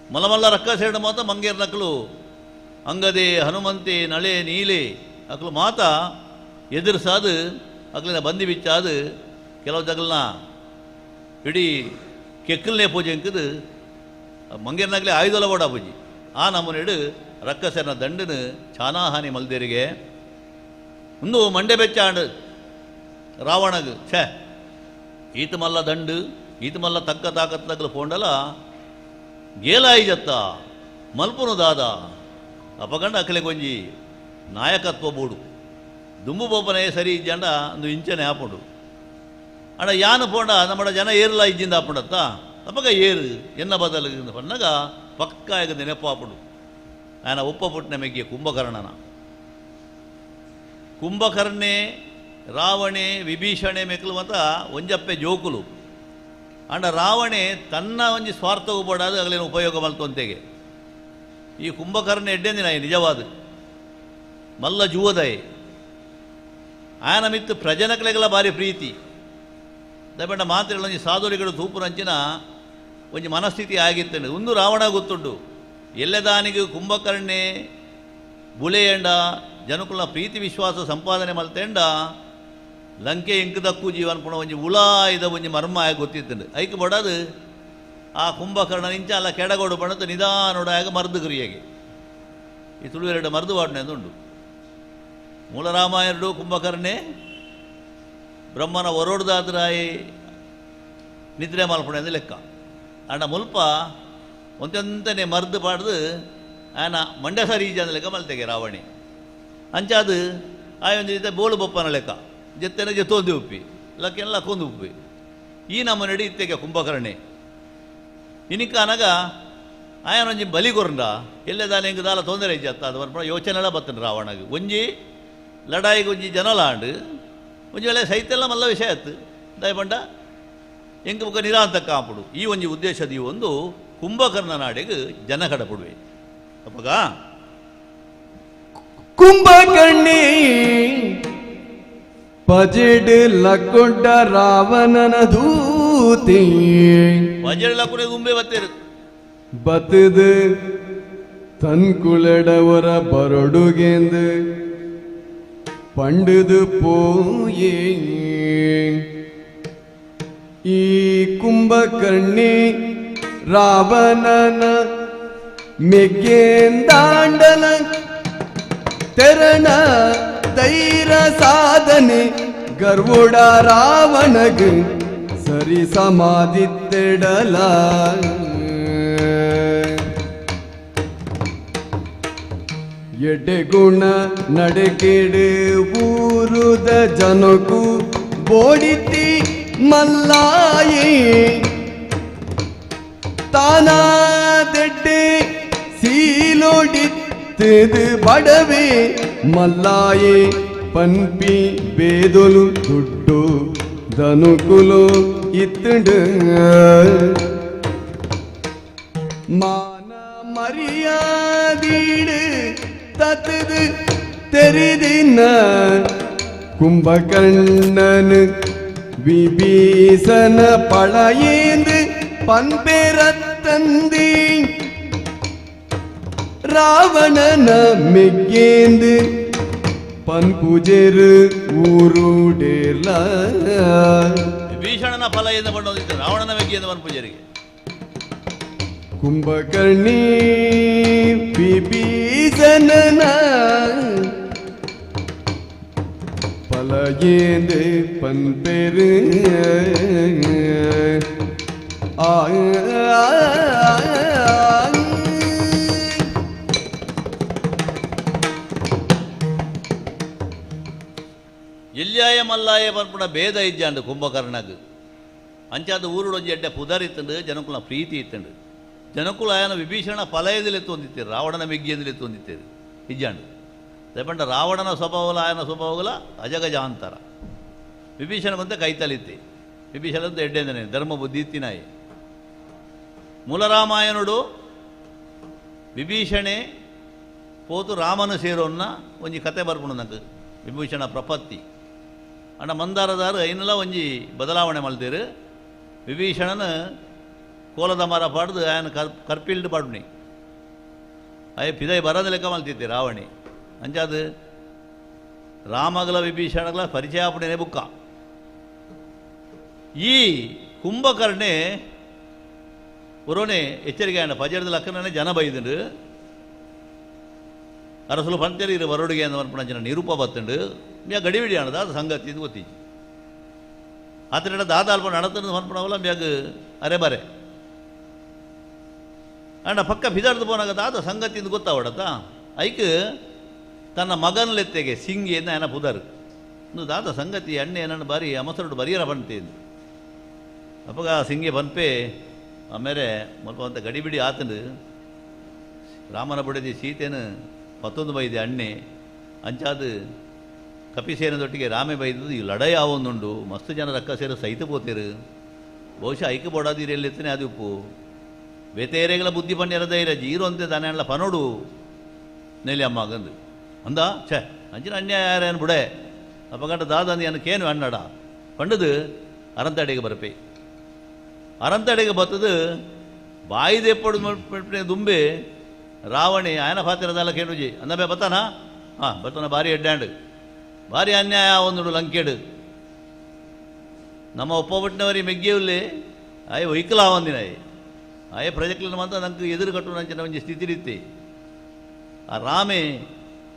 ಮಲ್ಲ ರಕ್ಕಸೆರಡು ಮಾತ ಮಂಗೇರ್ನಕಲು ಅಂಗದೆ ಹನುಮಂತೆ ನಳೆ ನೀಲೆ ಅಕಲು ಮಾತ ಎದುರುಸಾದು ಅಕ್ಲಿನ ಬಂದಿ ಬಿಚ್ಚಾದು ಕೆಲವು ಜಗಲ್ನ ಇಡೀ ಕೆಕ್ಕಲ್ನೇ ಪೂಜೆ ಅಂಕದು ಮಂಗೇರ್ನಾಗಲೇ ಆಯುಧಲ ಓಡ ಪೂಜೆ ಆ ನಮೂನೆಡು ರಕ್ಕಸೆರನ ದಂಡನು ಚಾನಾ ಹಾನಿ ಮಲ್ದೇರಿಗೆ ಒಂದು ಮಂಡೆ ಬೆಚ್ಚಾಂಡು ರಾವಣಗ್ ಛೇ ಈತ ಮಲ್ಲ ದಂಡು ಈತ ಮಲ್ಲ ತಕ್ಕ ತಾಕತ್ತಗಲು ಪೋಂಡಲ ಗೇಲಾಯಿ ಜತ್ತ ಮಲ್ಪುನು ದಾದ ಅಪಗಂಡ ಅಖಲೆ ಗೊಂಜಿ ನಾಯಕತ್ವ ಬೋಡು ದುಂಬು ಬೋಪನೆ ಸರಿ ಇಜ್ಜಂಡ ಒಂದು ಇಂಚನೆ ಆಪುಂಡು ಅಣ್ಣ ಯಾನು ಪೋಂಡ ನಮ್ಮಡ ಜನ ಏರ್ಲ ಇಜ್ಜಿಂದ ಆಪುಂಡತ್ತ ಅಪಗ ಏರು ಎನ್ನ ಬದಲು ಪಣ್ಣಗ ಪಕ್ಕ ಈಗ ನೆನಪಾಪುಡು ఆయన ಒಪ್ಪ ಪುಟ್ಟಿನ ಮೆಗ್ಗೆ ಕುಂಭಕರ್ಣನ ಕುಂಭಕರ್ಣೆ ರಾವಣೆ ವಿಭೀಷಣೆ ಮೆಕ್ಲು ಮತ ಒಂಜಪ್ಪೆ ಜೋಕುಲು ಅಂಡ ರಾವಣೆ ತನ್ನ ಒಂಜಿ ಸ್ವಾರ್ಥವು ಬೋಡಾದು ಅಗಲೇನು ಉಪಯೋಗ ಮಲ್ತೊಂತೆಗೆ ಈ ಕುಂಭಕರ್ಣ ಎಡ್ಡೆಂದಿನ ನಿಜವಾದ ಮಲ್ಲ ಜುವದಯೆ ಆಯನ ಮಿತ್ತು ಪ್ರಜನಕಲೆಗಳ ಭಾರಿ ಪ್ರೀತಿ ದಯಪಂಡ ಮಾತ್ರೆಗಳ ಒಂಜಿ ಸಾಧುರಿಗಳು ತೂಪುರಂಚಿನ ಒಂಜಿ ಮನಸ್ಥಿತಿ ಆಗಿತ್ತಂಡು ಒಂದು ರಾವಣ ಗೊತ್ತುಂಡು ಎಲ್ಲದಾನಿಗೆ ಕುಂಭಕರ್ಣೆ ಬುಲೆಯಂಡ ಜನಕುಲ ಪ್ರೀತಿ ವಿಶ್ವಾಸ ಸಂಪಾದನೆ ಮಲ್ತೆಂಡ ಲಂಕೆ ಇಂಕದಕ್ಕೂ ಜೀವನ ಪುಣ ಒಂಜಿ ಉಳಾಯ್ದ ಒಂಜಿ ಮರ್ಮ ಆಗಿ ಗೊತ್ತಿತ್ತಂಡು ಐಕ್ ಬಡದು ಆ ಕುಂಭಕರ್ಣ ನಿಂಚ ಅಲ್ಲ ಕೆಡಗೋಡು ಬಣತು ನಿಧಾನೋಡಾಗ ಮರ್ದು ಕ್ರಿಯೆಗೆ ಈ ತುಳುವೆರಡು ಮರ್ದು ವಾಡನೆ ಉಂಟು ಮೂಲರಾಮಾಯಣಡು ಕುಂಭಕರ್ಣೆ ಬ್ರಹ್ಮನ ಒರೋಡ್ದಾದ್ರಾಯಿ ನಿದ್ರೆ ಮಲ್ಪುಣೆ ಅಂದು ಲೆಕ್ಕ ಅಂಡ ಮುಲ್ಪ ಒಂತೆಂತನೆ ಮರ್ದು ಪಾಡ್ದು ಆಯನ ಮಂಡ್ಯ ಸರಿ ಈಜಂದ ಲೆಕ್ಕ ಮಲ್ತೆಗೆ ರಾವಣಿ ಅಂಚಾದು ಆಯೊಂದು ರೀತಿ ಬೋಳು ಬೊಪ್ಪನ ಲೆಕ್ಕ ಜೊತೆನೆ ಜೊತ್ತೊಂದು ಉಪ್ಪಿ ಲಕ್ಕೆಲ್ಲ ಲಕ್ಕೊಂದು ಉಪ್ಪಿ ಈ ನಮ್ಮ ನಡಿ ಇತ್ತೆಗೆ ಕುಂಭಕರ್ಣೆ ಇನಿಕಾನಗ ಆಯನೊಂಜಿ ಬಲಿ ಕೊರಂಡ ಎಲ್ಲೆದಾನ ಹಿಂಗೆ ದಾಲ ತೊಂದರೆ ಇಜ್ಜತ್ತ ಅದು ಬರ್ಪಣ ಯೋಚನೆಲ್ಲ ಬತ್ತನ ರಾವಣಗೆ ಒಂಜಿ ಲಡಾಯಿಗೆ ಒಂಜಿ ಜನಲಾಂಡು ಒಂಜಿ ವೇಳೆ ಸೈತೆಲ್ಲ ಮಲ್ಲ ವಿಷಯ ಆಯ್ತು ದಯಪಂಡ ಎಂಕ ಬೊಕ ನಿರಾಂತಕ್ಕ ಆಪುಡು ಈ ಒಂಜಿ ಉದ್ದೇಶದ ಈ ಒಂದು ಕುಂಭಕರ್ಣ ನಾಡೆಗೆ ಜನ ಕಡಪುಡುವೆ ಅಪ್ಪಗ ಕುಂಭಕರ್ಣಿ ಪಜಿಡ್ ಲಕ್ಕೊಂಡ ರಾವಣನ ದೂತಿ ವಜ್ರ ಲಕ್ಕುಡೆ ಗುಂಬೆ ಬತ್ತೇರು ಬತ್ತದು ತನ್ಕುಳೆಡವರ ಬರಡುಗೆಂದು ಪಂಡುದು ಪೋಯೇ ಈ ಕುಂಭಕರ್ಣಿ ರಾವಣನ ಮೆಗ್ಗೇಂದಾಂಡಲ ತೆರಣ ಧೈರ್ಯ ಸಾಧನೆ ಗರ್ವುಡ ರಾವಣಗ್ ಸರಿ ಸಮಾಧಿತ್ತೆಡಲ ಎಡೆಗುಣ ನಡೆಕೆಡು ಊರುದ ಜನಕು ಬೋಡಿತಿ ಮಲ್ಲಾಯಿ ತಾನಾದೆಡ್ಡೆ ಸೀಲೋಡಿತ್ತದು ಬಡವೆ ಮಲ್ಲಾಯಿ ಪನ್ಪಿ ಬೇದೊಲು ದುಡ್ಡು ಧನುಕುಲು ಇತ್ತುಂಡು ಮಾನ ಮರ್ಯಾದೀಡು ತತ್ತದು ತೆರಿದಿನ ಕುಂಭಕರ್ಣನು ವಿಭೀಷಣ ಪಳಯೇಂದು பண்பெறத்தந்தி ராவணன மெக்கேந்து பண்புஜெரு ಊರುಡೇರ್ಲ ವಿಭೀಷಣನ ಫಲ ಎಂದು ಬಂಡೋದಿತ್ತು ರಾವಣನ ಮೆಗ್ಗಿ ಎಂದು ಪೂಜಾರಿಗೆ ಕುಂಭಕರ್ಣಿ ವಿಭೀಷಣನ ಪಲಯೇಂದು ಪನ್ಪೆರು ಆ. ಎಲ್ಯಾಯ ಮಲ್ಲಾಯ ಪನ್ಪುಣ ಭೇದ ಇಜ್ಜಾಂಡು ಕುಂಭಕರ್ಣಗ್. ಅಂಚಾದ ಊರುಡೊಂಜಿ ಎಡ್ಡೆ ಪುದರ್ ಇತ್ತಂಡು, ಜನಕುಲ ಪ್ರೀತಿ ಇತ್ತಂಡು. ಜನಕುಲ ಆಯನ ವಿಭೀಷಣ ಫಲಯದಲ್ಲಿ ಎತ್ತೊಂದಿತ್ತೇರು, ರಾವಣನ ಮಿಗ್ಗಿಯದಲ್ಲಿ ಎತ್ತೊಂದಿತ್ತೇರು ಇಜ್ಜಾಂಡು. ದಯಪಂಡ ರಾವಣನ ಸ್ವಭಾವಲ ಆಯನ ಸ್ವಭಾವಲ ಅಜಗಜಾಂತರ. ವಿಭೀಷಣ ಬಂದ ಕೈತಲಿತ್ತೆ, ವಿಭೀಷಣ ಅಂತ ಎಡ್ಡೆಂದನೆ ಧರ್ಮ ಬುದ್ಧಿ ಇತ್ತಿನಾಯಿ. ಮೂಲರಾಮಾಯಣುಡು ವಿಭೀಷಣೆ ಪೋತು ರಾಮನ ಸೇರೋನ್ನ ಒಂಜಿ ಕತೆ ಬರ್ಪುಂಡು ನಂಗೆ ವಿಭೀಷಣ ಪ್ರಪತ್ತಿ. ಅಣ್ಣ ಮಂದಾರದಾರು ಐನಲ ಒಂಜಿ ಬದಲಾವಣೆ ಮಲ್ತೇರು. ವಿಭೀಷಣನ ಕೋಲದ ಮರ ಪಾಡ್ದು ಆಯನ ಕರ್ಪಿಲ್ಡ್ ಪಾಡುನಿ ಅಯ್ಯ ಪಿದೈ ಬರದ ಲೆಕ್ಕ ಮಲ್ತಿತ್ತೆ ರಾವಣಿ. ಅಂಚಾದ ರಾಮಗಲ ವಿಭೀಷಣಗಳ ಪರಿಚಯ ಆಪುಣೆನೆ ಬುಕ್ಕ. ಈ ಕುಂಭಕರ್ಣೆ ಒರೋನೆ ಎಚ್ಚರಿಕೆ ಆಂಡ ಪಜೆಡ್ದ ಲಕ್ಕನೇ ಜನ ಬೈದುಂಡು. ಅರಸುಲು ಪಂತೇರಿ ಇರು ಬರೋಡಿಗೆ ಅಂದ ಮನ್ಪುಣ ಜನ ನಿರೂಪ ಬತ್ತುಂಡು. ಮ್ಯಾ ಗಡಿಬಿಡಿ ಆಣದ ಅದು ಸಂಗತಿ ಇದು ಗೊತ್ತಿಜ್ಜಿ. ಆತನ ದಾದ ಅಲ್ಪ ನಡತನ ಮನ್ಪುಣವಲ್ಲ ಮ್ಯಾಗ ಅರೆ ಬರೆ ಅಂಡ ಪಕ್ಕ ಬಿದಾಡ್ದು ಪೋನಾಗ ದಾದ ಸಂಗತಿ ಇದು ಗೊತ್ತಾವಡತ. ಐಕ್ ತನ್ನ ಮಗನಲೆತ್ತೆಗೆ ಸಿಂಗಿ ಎನ್ನ ಪುದರ್ ಇಂದು ದಾದ ಸಂಗತಿ ಅಣ್ಣೆ ನನ್ನ ಬಾರಿ ಅಮಸರುಡು ಬರಿಯರ ಬಂತೆ. ಅಪ್ಪಗ ಸಿಂಗಿ ಬನ್ಪೆ ಆಮೇಲೆ ಮೊಲ್ಪ ಅಂತ ಗಡಿಬಿಡಿ ಆತನು ರಾಮನ ಬುಡದಿ ಸೀತೆನು ಪತ್ತೊಂದು ಬೈದೆ ಅಣ್ಣೆ ಅಂಚಾದ ಕಪಿಸೇನದೊಟ್ಟಿಗೆ ರಾಮೆ ಬೈದದು ಈ ಲಡೈ ಆವೊಂದುಂಡು ಮಸ್ತು ಜನ ರಕ್ಕ ಸೇರು ಸೈತ ಪೋತೇರು ಬಹುಶಃ ಐಕ ಬೋಡಾದಿರೆಲ್ಲಿತ್ತನೆ ಅದು ಉಪ್ಪು ಬೇತೇರೆಗಳ ಬುದ್ಧಿ ಪಣ್ಯರ ಧೈರ್ಯ ಜೀರು ಅಂತೆ ದಾನೆ ಪನೋಡು ನೆಲೆ ಅಮ್ಮ ಗಂದು ಅಂದ ಛೇ ಅಂಚಿನ ಅನ್ಯಾಯ ಯಾರೇನು ಬುಡೆ ಅಪ್ಪಗಂಟ ದಾದ ಅಂದ ಕೇನು ಅಣ್ಣಡ ಪಂಡದು ಅರಂತಡೆಗೆ ಬರಪೆ ಅರಂತಡೆಗೆ ಬತ್ತದು ಬಾಯಿದೆಪ್ಪಡು ದುಂಬೆ ರಾವಣಿ ಆಯನ ಫಾತಿರದಲ್ಲ ಕೇಳುಜಿ ಅಂದಬೆ ಬತ್ತಾನ ಹಾಂ ಬತ್ತಾನ ಭಾರಿ ಎಡ್ಡ್ಯಾಂಡು ಭಾರಿ ಅನ್ಯಾಯ ಒಂದುಡು ಲಂಕೆಡು ನಮ್ಮ ಒಪ್ಪಬಿಟ್ಟಿನವರಿ ಮೆಗ್ಗಿಯುಲ್ಲಿ ಆಯ್ ಒಯ್ಕಲ ಒಂದಿನ ಆಯ್ ಪ್ರಜೆಕ್ಲನ ಮಾತ್ರ ನಂಗೆ ಎದುರು ಕಟ್ಟು ನಂಚಿನ ಒಂಜಿ ಸ್ಥಿತಿ ರೀತಿ ಆ ರಾಮೆ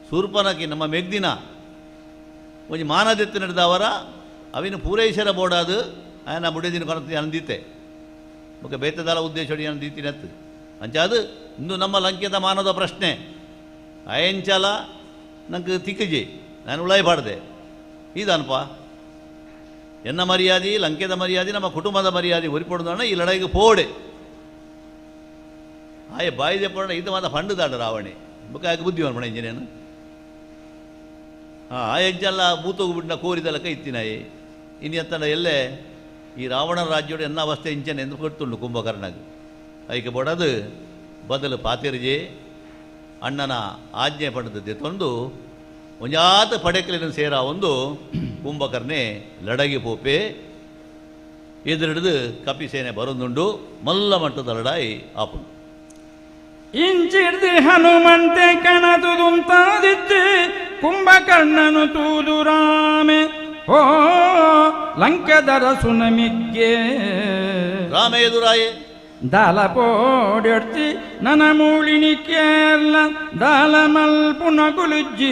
ಶೂರ್ಪನಕಿ ನಮ್ಮ ಮೆಗ್ದಿನ ಒಂಜಿ ಮಾನದೆತ್ತು ನಡೆದವರ ಅವಿನ ಪೂರೈಸರ ಬೋಡಾದು ಆಯನ ಬುಡದಿನ ಕೊರತೆ ಅಂದಿತ್ತೆ ಬೊಕ ಬೇತದಾಲ ಉದ್ದೇಶ ಅಂದಿತ್ತಿನತ್ತು ಅಂಚಾದು ಇಂದು ನಮ್ಮ ಲಂಕೆದ ಮಾನದ ಪ್ರಶ್ನೆ ಅಯಂಚಲ ನಂಗೆ ತಿಕ್ಕಜಿ ನಾನು ಉಳಾಯಿ ಪಾಡ್ದೆ ಇದನ್ಪ ಎನ್ನ ಮರ್ಯಾದೆ ಲಂಕೆದ ಮರ್ಯಾದೆ ನಮ್ಮ ಕುಟುಂಬದ ಮರ್ಯಾದೆ ಒರಿಪೊಡ್ದೋಣ ಈ ಲಡಾಯಿಗೆ ಪೋಡೆ ಆಯ್ ಬಾಯಿದೆ ಪೋಡ ಇದು ಮಾತ ಫಂಡು ರಾವಣಿ ಬೊಕ ಆಗ ಬುದ್ಧಿ ಮಣ ಇಂಜಿನೇನು ಹಾಂ ಆ ಹೆಜ್ಜೆಲ್ಲ ಬೂತೋಗ್ಬಿಟ್ಟಿನ ಕೋರಿದಲಕ ಇತ್ತಿನಾಯಿ ಇನ್ನು ಎತ್ತನ ಎಲ್ಲೇ ಈ ರಾವಣನ ರಾಜ್ಯೋಡು ಎನ್ನ ಅವಸ್ಥೆ ಇಂಚನೆ ಎಂದು ಕೊಡ್ತುಂಡು ಕುಂಭಕರ್ಣಗ್ ಐಕೆ ಬೊಡದು ಬದಲು ಪಾತಿರ್ಜಿ ಅಣ್ಣನ ಆಜ್ಞೆ ಪಡೆದದ್ದೆ ತೊಂದು ಒಂಜಾತ ಪಡೆಕಲಿನ ಸೇರ ಒಂದು ಕುಂಭಕರ್ಣೆ ಲಡಗಿ ಪೋಪೆ ಎದುರಿಡಿದು ಕಪಿಸೇನೆ ಬರೊಂದುಂಡು ಮಲ್ಲ ಮಟ್ಟದ ಲಡಾಯಿ ಆಪುಂಡು. ಇಂಚಿಡ್ದು ಹನುಮಂತೆ ಕಣದುದುಂತಾದಿತ್ತು ಕುಂಭಕರ್ಣನು ತೂದು ರಾಮೆ ಓ ಲಂಕದರ ಸುನಮಿಗ್ಗೆ ರಾಮ ಎದುರಾಯೆ ದಾಲ ಪೋಡೆಡ್ತಿ ನನ ಮೂಳಿನಿ ಕೇರಳ ದಾಲ ಮಲ್ಪುನ ಗುಲುಜ್ಜಿ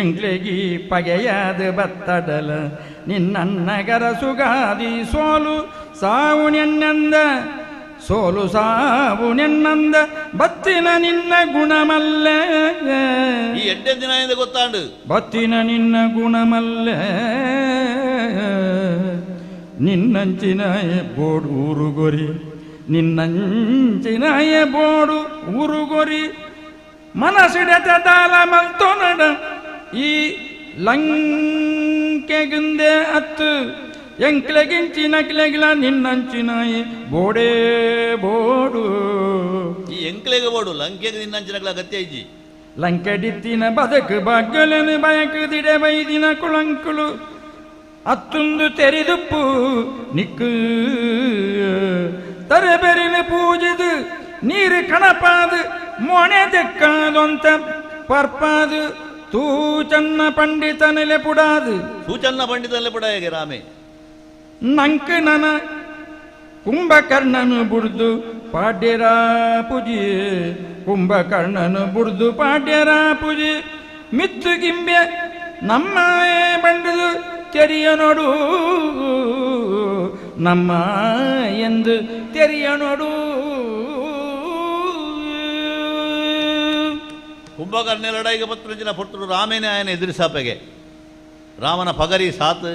ಎಂಕ್ಲೆಗಿ ಪಗೆಯಾದ ಬತ್ತಡಲ ನಿನ್ನನ್ನಗರ ಸುಗಾದಿ ಸೋಲು ಸಾವು ನೆನ್ನಂದ ಸೋಲು ಸಾವು ನೆನ್ನಂದ ಬತ್ತಿನ ನಿನ್ನ ಗುಣಮಲ್ಲೆ ಈ ಎಡ್ಡೆ ದಿನ ಎಂದು ಗೊತ್ತಾಂಡು ಬತ್ತಿನ ನಿನ್ನ ಗುಣಮಲ್ಲೆ ನಿನ್ನಂಚಿನ ಬೋಡು ಊರುಗೊರಿ ನಿನ್ನಂಚಿನ ಬೋಡು ಊರುಗೊರಿ ಮನಸ್ಸಿಡತ ದಾಲ ಮಲ್ತೊನಡ ಈ ಲಂಕೆಗುಂದೆ ಅತ್ತು ಎಂಕ್ಲೆಗಿಂಚಿನ ಕ್ಲೆಗಿಲ ನಿನ್ನಂಚಿನ ಬೋಡೇ ಬೋಡು ಈ ಎಂಕ್ಲೆಗೆ ಬೋಡು ಲಂಕೆಗೆ ನಿನ್ನಂಚಿನಗಳ ಅಗತ್ಯ ಇಜ್ಜಿ ಲಂಕೆಡಿತ್ತಿನ ಬದಕು ಬಗ್ಗಲನು ಬಯಕುದಿಡೆ ಬೈದಿನ ಕುಳಂಕುಳು ಅತ್ತೊಂದು ತೆರಿದುಪ್ಪು ನಿಕ್ಕು ತರಬೆರಿನ ಪೂಜೆದು ನೀರು ಕಣಪಾದು ಮೊಣೆ ದೆಕ್ಕಾದೊಂತ ಪರ್ಪಾದು ತೂಚನ್ನ ಪಂಡಿತನೆಲೆ ಪುಡಾದು ಸೂಚನ್ನ ಪಂಡಿತನಲೆ ಪುಡಾಯಗೆ ರಾಮೆ ನಂಕ್ ನನ ಕುಂಭಕರ್ಣನು ಬುಡ್ದು ಪಾಡ್ಯರ ಪೂಜಿ ಕುಂಭಕರ್ಣನು ಬುಡ್ದು ಪಾಡ್ಯರ ಪೂಜಿ ಮಿತ್ತು ಗಿಂಬೆ ನಮ್ಮ ಬಂಡದು ತೆರಿಯ ನೋಡು ನಮ್ಮ ಎಂದು ತೆರಿಯ ನೋಡು. ಕುಂಭಕರ್ಣ ಲಡಾಯಿಗೆ ಪತ್ರ ಪೊಟ್ಟರು ರಾಮೇನೆ ಆಯನ ಎದುರಿಸಾಪೆಗೆ ರಾಮನ ಪಗರಿ ಸಾತ್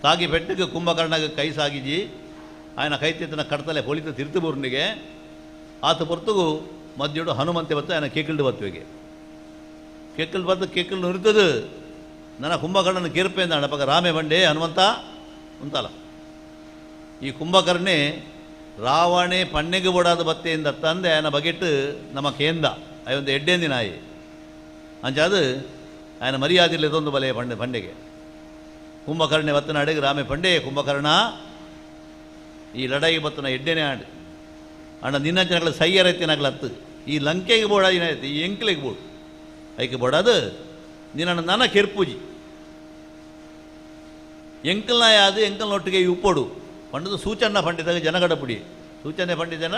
ತಾಗಿ ಪೆಟ್ಟಿಗೆ ಕುಂಭಕರ್ಣಗೆ ಕೈ ಸಾಗಿಜಿ ఆయన ಕೈತೆತ್ತನ ಕಡ್ತಲೆ ಪೊಲಿತ ತಿರುತುಬೂರ್ನಿಗೆ ಆತ ಪೊರ್ತುಗು ಮಧ್ಯೋಡು ಹನುಮಂತೆ ಬತ್ತು ఆయన ಕೇಕಿಲ್ಡು ಬತ್ತುವೆಗೆ ಕೇಕಿಲ್ಡು ಬತ್ತು ಕೇಕಿಲ್ಡು ನುರಿತದು ನನ್ನ ಕುಂಭಕರ್ಣನ ಕಿರ್ಪೆಂದ ಅಣಪಕ ರಾಮೆ ಬಂಡೆ ಹನುಮಂತ ಉಂತಲ್ಲ ಈ ಕುಂಭಕರ್ಣೆ ರಾವಣೆ ಪಣ್ಣೆಗೆ ಬೋಡಾದ ಬತ್ತೆಯಿಂದ ತಂದೆ ఆయన ಬಗೆಟ್ಟು ನಮ್ಮ ಕೇಂದ ಒಂದು ಎಡ್ಡೆಂದಿ ನಾಯಿ ಅಂಚಾದು ఆయన ಮರ್ಯಾದಿಲ್ಲ ತೊಂದು ಬಲೆ ಪಂಡೆ ಪಂಡೆಗೆ ಕುಂಭಕರ್ಣೆ ಬತ್ತನ ಅಡೆಗೆ ರಾಮೆ ಪಂಡೆ ಕುಂಭಕರ್ಣ ಈ ಲಡಾಯಿ ಬತ್ತನ ಎಡ್ಡೆನೇ ಆಡು ಅಣ್ಣ ನಿನ್ನ ಜನಗಳ ಸೈಯರೈತಿನಾಗಲ ಹತ್ತು ಈ ಲಂಕೆಗೆ ಬೋಡ ಏನಾಯ್ತು ಈ ಎಂಕ್ಲೆಗೆ ಬೋಡು ಐಕೆ ಬೋಡಾದು ನಿನ್ನ ನನ್ನ ಕೆರ್ಪೂಜಿ ಎಂಕಲ್ನ ಯಾದು ಎಂಕಲ್ನೊಟ್ಟಿಗೆ ಉಪ್ಪೋಡು ಪಂಡದು ಸೂಚನ್ನ ಪಂಡಿತಾಗ ಜನಗಡ ಪುಡಿ ಸೂಚನೆ ಪಂಡಿತನ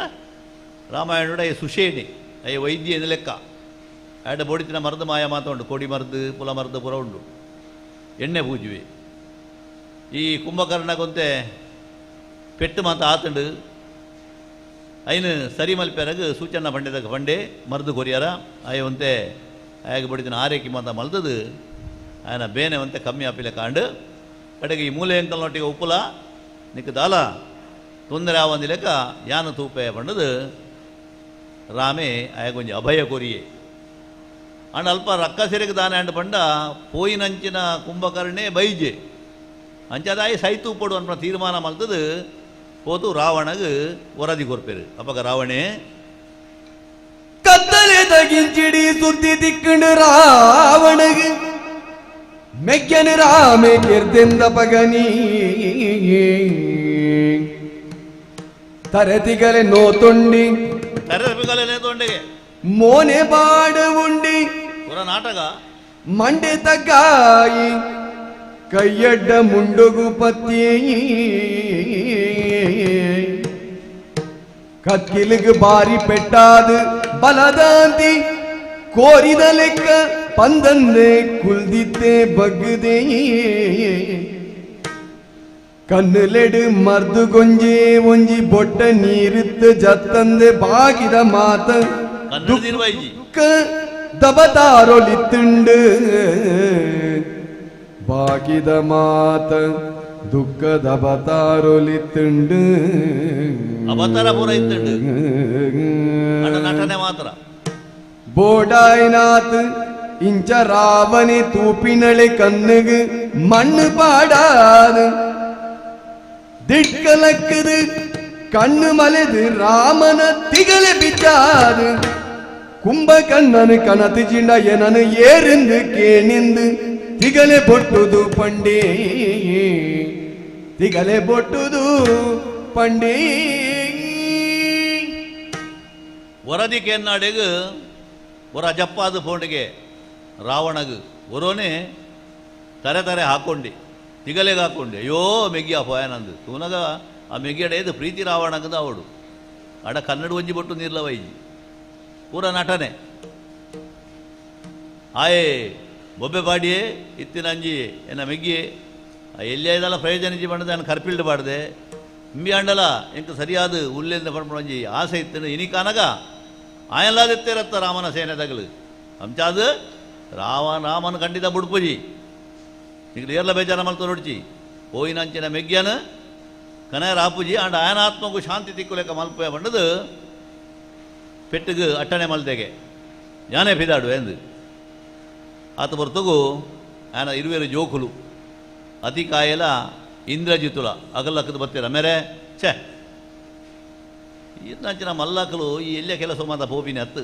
ರಾಮಾಯಣೋಡ I ಸುಷೇಣಿ I ವೈದ್ಯ ಎಂದು ಲೆಕ್ಕ ಆಡ ಬೋಡಿತಿನ ಮರದು ಮಾಯ ಮಾತ ಉಂಟು ಕೋಡಿ ಮರದು ಪುಲ ಮರದು ಪುರ ಉಂಟು ಎಣ್ಣೆ ಪೂಜುವೆ ಈ ಕುಂಭಕರ್ಣಗೊಂತೆ ಪೆಟ್ಟು ಮಾತ ಆತಂಡು ಐನು ಸರಿ ಮಲ್ಪೆರಗು ಸೂಚನ್ನ ಪಂಡಿತಾಗ ಪಂಡೆ ಮರದು ಕೊರಿಯಾರ ಆಯವಂತೆ ಆಯಾಗ ಬಡಿದಿನ ಆರೈಕೆ ಮಾತ ಮಲ್ದದು ఆయన ಬೇನೆ వంತೆ ಕಮ್ಮಿ ಆಪಿಲೆ ಕಾಂಡು ಕಡೆಗೆ ಈ ಮೂಲೆ ಎಂಕಲ್ನೊಟ್ಟಿಗೆ ಉಪ್ಪುಲ ನಿಕ್ಕ ದಾಲ ತೊಂದರೆ ಆವಂದಿ ಲೆಕ್ಕ ಯಾನ ತೂಪೆ ಬಣ್ಣದು ರಾಮೆ ಆಯಾಗ ಒಂಜಿ ಅಭಯ ಕೊರಿಯೆ ಅಂಡ್ ಅಲ್ಪ ರಕ್ಕ ಸೆರೆಗೆ ದಾನ ಅಂಡ್ ಪಂಡ ಪೋಯಿನಂಚಿನ ಕುಂಭಕರ್ಣೆ ಬೈಜೆ ಅಂಚಾದಾಯಿ ಸೈತು ಪಡು ಅನ್ಪ ತೀರ್ಮಾನ ಮಲ್ತದು ಹೋತು ರಾವಣಗ್ ವರದಿ ಕೊರ್ಪೇರು ಅಪ್ಪಗ ರಾವಣೆ ಕತ್ತಲೆ ತಗಿಂಚಿಡಿ ಸುದ್ದಿ ತಿಕ್ಕಂಡು ರಾವಣಗ್ ಮೆಗ್ಗನು ರಾಮೆ ಕಿರ್ದೆಂದ ಪಗನಿ ತರತಿಗಲೆ ನೋತುಂಡಿ ತರತಿಗಲೆ ನೇತೊಂಡಿಗೆ ಮೋನೆ ಬಾಡ ಉಂಡಿ ಪುರ ನಾಟಕ ಮಂಡೆ ತಗ್ಗಾಯಿ ಕೈಯಡ್ಡ ಮುಂಡುಗು ಪತ್ತಿ ಕಕ್ಕಿಲಿಗೆ ಬಾರಿ ಪೆಟ್ಟಾದು ಬಲದಾಂತಿ ಕೋರಿದ ಲೆಕ್ಕ ಪಂದಂದೆ ಕುಲ್ದಿತ್ತೆ ಬಗ್ಗದೆ ಕಣ್ಣುಲೆಡು ಮರ್ದು ಗೊಂಜೆ ಒಂಜಿ ಬೊಟ್ಟ ನೀರುತ್ತು ಜತ್ತಂದೆ ಬಾಗಿದ ಮಾತ ದುಃಖ ದಬತಾರೊಲಿತ್ತುಂಡು ಬಾಗಿದ ಮಾತ ದುಃಖ ದಬತಾರೊಲಿತ್ತುಂಡು ಅವತಾರ ಪೂರ ಇತ್ತುಂಡು ನಟನೆ ಮಾತ್ರ ಬೋಡಾಯ್ನಾಥ್ ಇಂಚ ರಾವಣೆ ತೂಪಿನಳೆ ಕಣ್ಣುಗು ಮಣ್ಣು ಪಾಡಾದು ದಿಟ್ಕಲಕ್ಕದು ಕಣ್ಣು ಮಲೆದು ರಾಮನ ತಿಗಲೆ ಬಿಚ್ಚಾದು ಕುಂಭಕಣ್ಣನು ಕನತು ಚಿಂಡ ಏನನು ಏರಿಂದು ಕೇಣಿಂದು ತಿಗಲೆ ಬೊಟ್ಟುದು ಪಂಡೇ ತಿಗಲೆ ಬೊಟ್ಟುದು ಪಂಡೇ. ವರದಿ ಕೇನ್ನಾಡೆಗು ಒರ ಜಪ್ಪಾದ ಫೋಂಡಿಗೆ ರಾವಣಗು ಒರೋನೆ ತರೆ ತರೆ ಹಾಕೊಂಡಿ ತಿಗಲೆಗೆ ಹಾಕೊಂಡೆ ಅಯ್ಯೋ ಮೆಗ್ಗಿ ಆ ಪೋಯನಂದು ತೂನಗ ಆ ಮೆಗ್ಗಿಯಡ ಪ್ರೀತಿ ರಾವಣಗದ ಅವಡು ಅಡ ಕನ್ನಡ ಒಂಜಿ ಬೊಟ್ಟು ನೀರ್ಲವೈಜಿ ಪೂರ ನಟನೆ ಆಯೇ ಬೊಬ್ಬೆ ಪಾಡಿಯೇ ಇತ್ತಿನಂಜಿ ಎನ್ನ ಮೆಗ್ಗಿ ಎಲ್ಲಿ ಪ್ರಯೋಜನ ಇಜ್ಜಿ ಪಂಡದೆ ನಾನು ಕರ್ಪಿಲ್ಡ್ ಪಾಡ್ದೆ ಇಂಬಿ ಅಂಡಲ ಎಂಕ ಸರಿಯಾದ ಉಲ್ಲೆಂದ ಪಂಡ ಒಂಜಿ ಆಸೆ ಇತ್ತನು ಇನಿಕಾನಗ ಆಯಲ್ಲಾದೆತ್ತೇರತ್ತ ರಾಮನ ಸೇನೆ ತಗಲು ಅಂಚಾದು ರಾಮ ರಾಮನ ಖಂಡಿತ ಬುಡ್ಪುಜಿ ಈಗ ಏರ್ಲ ಬೇಜಾರ ಮಲ್ತ ನೋಡ್ಚಿ ಪೋಯಿನಂಚಿನ ಮೆಗ್ಗ್ಯಾನ ಕನ ರಾಪುಜಿ ಅಂಡ್ ಆಯನಾತ್ಮಗೂ ಶಾಂತಿ ತಿಕ್ಕುಲೆಕ್ಕ ಮಲ್ಪುಯ ಪಂಡದು ಪೆಟ್ಟಿಗೆ ಅಟ್ಟಣೆ ಮಲ್ತೆಗೆ ಯಾನೇ ಪಿದಾಡು ಎಂದು ಆತ ಬರ್ತಗು ಆಯನ ಇರುವೇರು ಜೋಕುಲು ಅತಿಕಾಯಲ ಇಂದ್ರಜಿತುಲ ಅಗಲಕ್ಕದ ಬತ್ತೀರ ಮೇರೆ ಛೇ ಈತನಂಚಿನ ಮಲ್ಲಕಲು ಈ ಎಲ್ಲ ಕೆಲಸ ಮಾತ ಪೋಪಿನ ಹತ್ತು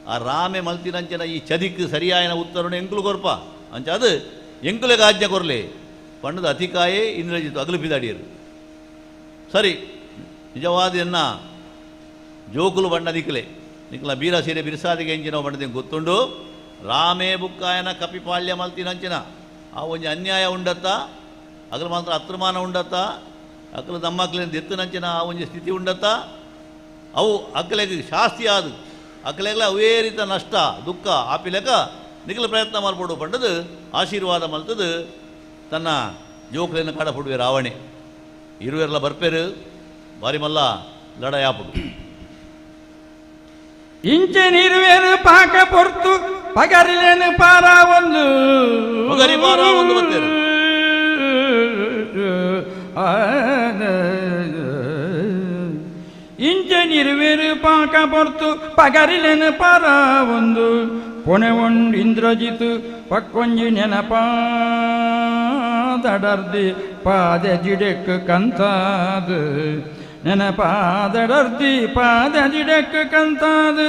ಆ ರಾಮೆ ಮಲ್ತಿನಂಚಿನ ಈ ಚದಿಕ್ ಸರಿಯಾಯನ ಉತ್ತರಣ ಎಂಕುಲು ಕೊರ್ಪ ಅಂಚ ಅದು ಎಂಕುಲೆಗೆ ಆಜ್ಞೆ ಕೊರ್ಲಿ ಪಣ್ಣದ ಅತಿಕಾಯೇ ಇಂದ್ರಜಿತು ಅಗಲು ಪಿದಾಡಿಯರು ಸರಿ ನಿಜವಾದ ಎನ್ನ ಜೋಕುಲು ಬಣ್ಣ ದಿಕ್ಕಲೆ ನಿಕ್ಲ ಬೀರ ಸೀರೆ ಬಿರ್ಸಾದಿಗೆ ಎಂಚಿನ ಬಣ್ಣದ ಗೊತ್ತುಂಡು ರಾಮೇ ಬುಕ್ಕಾಯನ ಕಪಿಪಾಳ್ಯ ಮಲ್ತಿನಂಚಿನ ಆ ಒಂಜಿ ಅನ್ಯಾಯ ಉಂಡತ್ತ ಅಗಲು ಮಾತ್ರ ಅತ್ರಮಾನ ಉಂಡತ್ತ ಅಕಲು ದಮ್ಮಕ್ಲೇನು ದೆತ್ತನಂಚಿನ ಆ ಒಂಜಿ ಸ್ಥಿತಿ ಉಂಡತ್ತ ಅವು ಅಕ್ಕಲೆಗ್ ಶಾಸ್ತಿ ಆದು ಅಕ್ಕಲೆಗ್ಲ ಅವೇ ರೀತ ನಷ್ಟ ದುಃಖ ಆಪಿಲೆಕ ನಿಖಲ ಪ್ರಯತ್ನ ಮಲ್ಪಡು ಪಂಡದು ಆಶೀರ್ವಾದ ಮಲ್ತದು ತನ್ನ ಜೋಕ್ಲೆನ ಕಾಡಪಡುವೆ ರಾವಣೆ ಇರುವೆರ್ಲ ಬರ್ಪೇರು ಬಾರಿ ಮಲ್ಲ ಲಡಾಯಾಪುಡು. ಇಂಚೆ ನೀರುವೇನು ಪಾಕ ಪೊರ್ತು ಪಗರಿಲೇನು ಪಾರ ಒಂದು ಪಗರಿ ಪಾರ ಒಂದು ಬತ್ತೇರು. ಇಂಚೆ ನೀರುವೇರು ಪಾಕ ಪೊರ್ತು ಪಗರಿಲೇನು ಪಾರ ಒಂದು ಪೊಣೆ ಒಂಡು ಇಂದ್ರಜಿತು ಪಕ್ಕೊಂಜಿ ನೆನಪಾದಡರ್ದಿ ಪಾದೆ ಜಿಡೆಕ್ ಕಂತಾದು ನೆನಪಾದಡರ್ದಿ ಪಾದ ಜಿಡೆಕ್ ಕಂತಾದು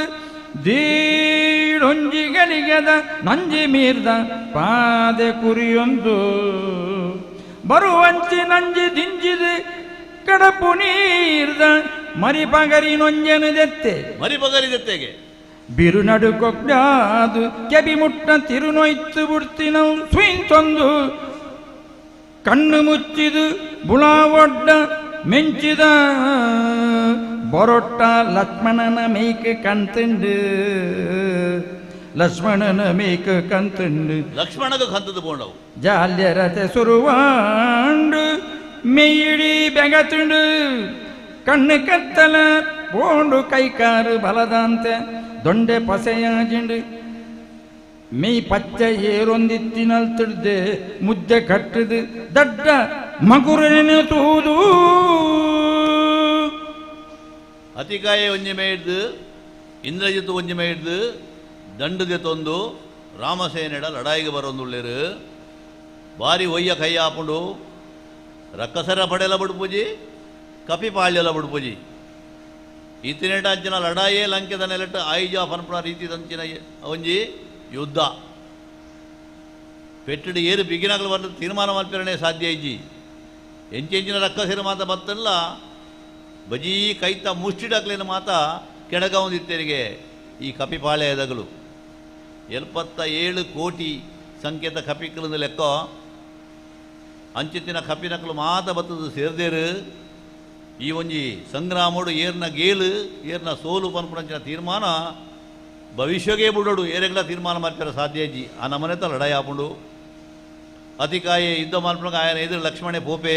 ದೀಡೊಂಜಿ ಗಲಿಗೆದ ನಂಜಿ ಮೀರ್ದ ಪಾದೆ ಕುರಿಯೊಂದು ಬರುವಂಚಿ ನಂಜಿ ದಿಂಜಿದು ಕಡಪು ನೀರ್ದ ಮರಿ ಪಗರಿ ನೊಂಜನು ದೆತ್ತೆ ಮರಿ ಪಗರಿ ದೆತ್ತೆಗೆ ಬಿರುನಡು ಕೊಗ್ಡಾದು ಕೆಬಿ ಮುಟ್ಟ ತಿರುನೊಯ್ತು ಬುಡ್ತಿನವು ಸುಯಿಂತೊಂದು ಕಣ್ಣು ಮುಚ್ಚಿದು ಬುಳಾವೊಡ್ಡ ಮೆಂಚಿದ ಬೊರೊಟ್ಟ ಲಕ್ಷ್ಮಣನ ಮೇಯ್ಕ್ ಕಂತುಂಡು ಲಕ್ಷ್ಮಣನ ಮೇಯ್ಕ್ ಕಂತುಂಡು ಲಕ್ಷ್ಮಣಗ ಕಂತದ್ದು ಪೋಂಡವು ಜಾಲ್ಯರತೆ ಸುರುವಾಂಡು ಮೆಯ್ಯಿಡಿ ಬೆಗತುಂಡು ಕಣ್ಣು ಕತ್ತಲ ಪೋಂಡು ಕೈಕಾರು ಬಲದಂತೆ ದೊಂಡೆ ಪಸೆಯಾಜಿಂಡು ಮೆಯ್ ಪಚ್ಚ ಏರೊಂದಿತ್ತಿನಲ್ ತುಡ್ದೆ ಮುದ್ದೆ ಕಟ್ಟದು ದಡ್ಡ ಮಗುರನೆ ತೂದು. ಅತಿಕಾಯ ಒಂಜಿ ಮೇಯ್ದು ಇಂದ್ರಜಿತ್ ಒಂಜಿ ಮೇಯ್ದು ದಂಡದೆ ತೊಂದು ರಾಮಸೇನೆಡ ಲಡಾಯಿಗೆ ಬರೋಂದುಳ್ಳೇರು ಬಾರಿ ಒಯ್ಯ ಕೈ ಆಪುಂಡು ರಕ್ಕಸರ ಪಡೆಲ ಬುಡ್ಪುಜಿ ಕಪಿ ಪಾಳ್ಯಲ ಬುಡ್ಪುಜಿ ಇತ್ತಿನೇಟ ಅಂಚಿನ ಲಡಾಯೇ ಲಂಕೆದ ನೆಲೆಟ್ ಆಯಿಜ ಪನ್ಪುನ ರೀತಿದಂಚಿನ ಒಂಜಿ ಯುದ್ಧ ಪೆಟ್ಟಿಡು ಏರು ಬಿಗಿನಾಗಲು ಬಂದು ತೀರ್ಮಾನ ಮಲ್ಪಿರನೆ ಸಾಧ್ಯ ಇಜ್ಜಿ ಎಂಚೆಂಚಿನ ರಕ್ಕಸರ ಮಾತ ಬತ್ತಲ್ಲ ಬಜೀ ಕೈತ ಮುಷ್ಟಿಡಕ್ಲೇನ ಮಾತ ಕೆಡಗವಂದಿತ್ತೇರಿಗೆ ಈ ಕಪಿಪಾಳ್ಯದಗಳು 77 ಕೋಟಿ ಸಂಕೇತ ಕಪಿಕಲದ ಲೆಕ್ಕ ಅಂಚಿತ್ತಿನ ಕಪಿನಕಲು ಮಾತ ಬತ್ತದು ಸೇರ್ದೇರು ಈ ಒಂಜಿ ಸಂಗ್ರಾಮೋಡು ಏರ್ನ ಗೇಲು ಏರ್ನ ಸೋಲು ಪನ್ಪುನಂಚಿನ ತೀರ್ಮಾನ ಭವಿಷ್ಯಗೆ ಬುಡೋಡು ಏರೆಗ್ಲ ತೀರ್ಮಾನ ಮಾಡ್ತಾರೆ ಸಾಧ್ಯ ಇಜ್ಜಿ ಆ ನಮನೆತ ಲಡಾಯಿ ಆಪುಂಡು. ಅತಿಕಾಯೆ ಯುದ್ಧ ಮಲ್ಪುನಗ ಆಯನ ಎದುರು ಲಕ್ಷ್ಮಣೆ ಪೋಪೆ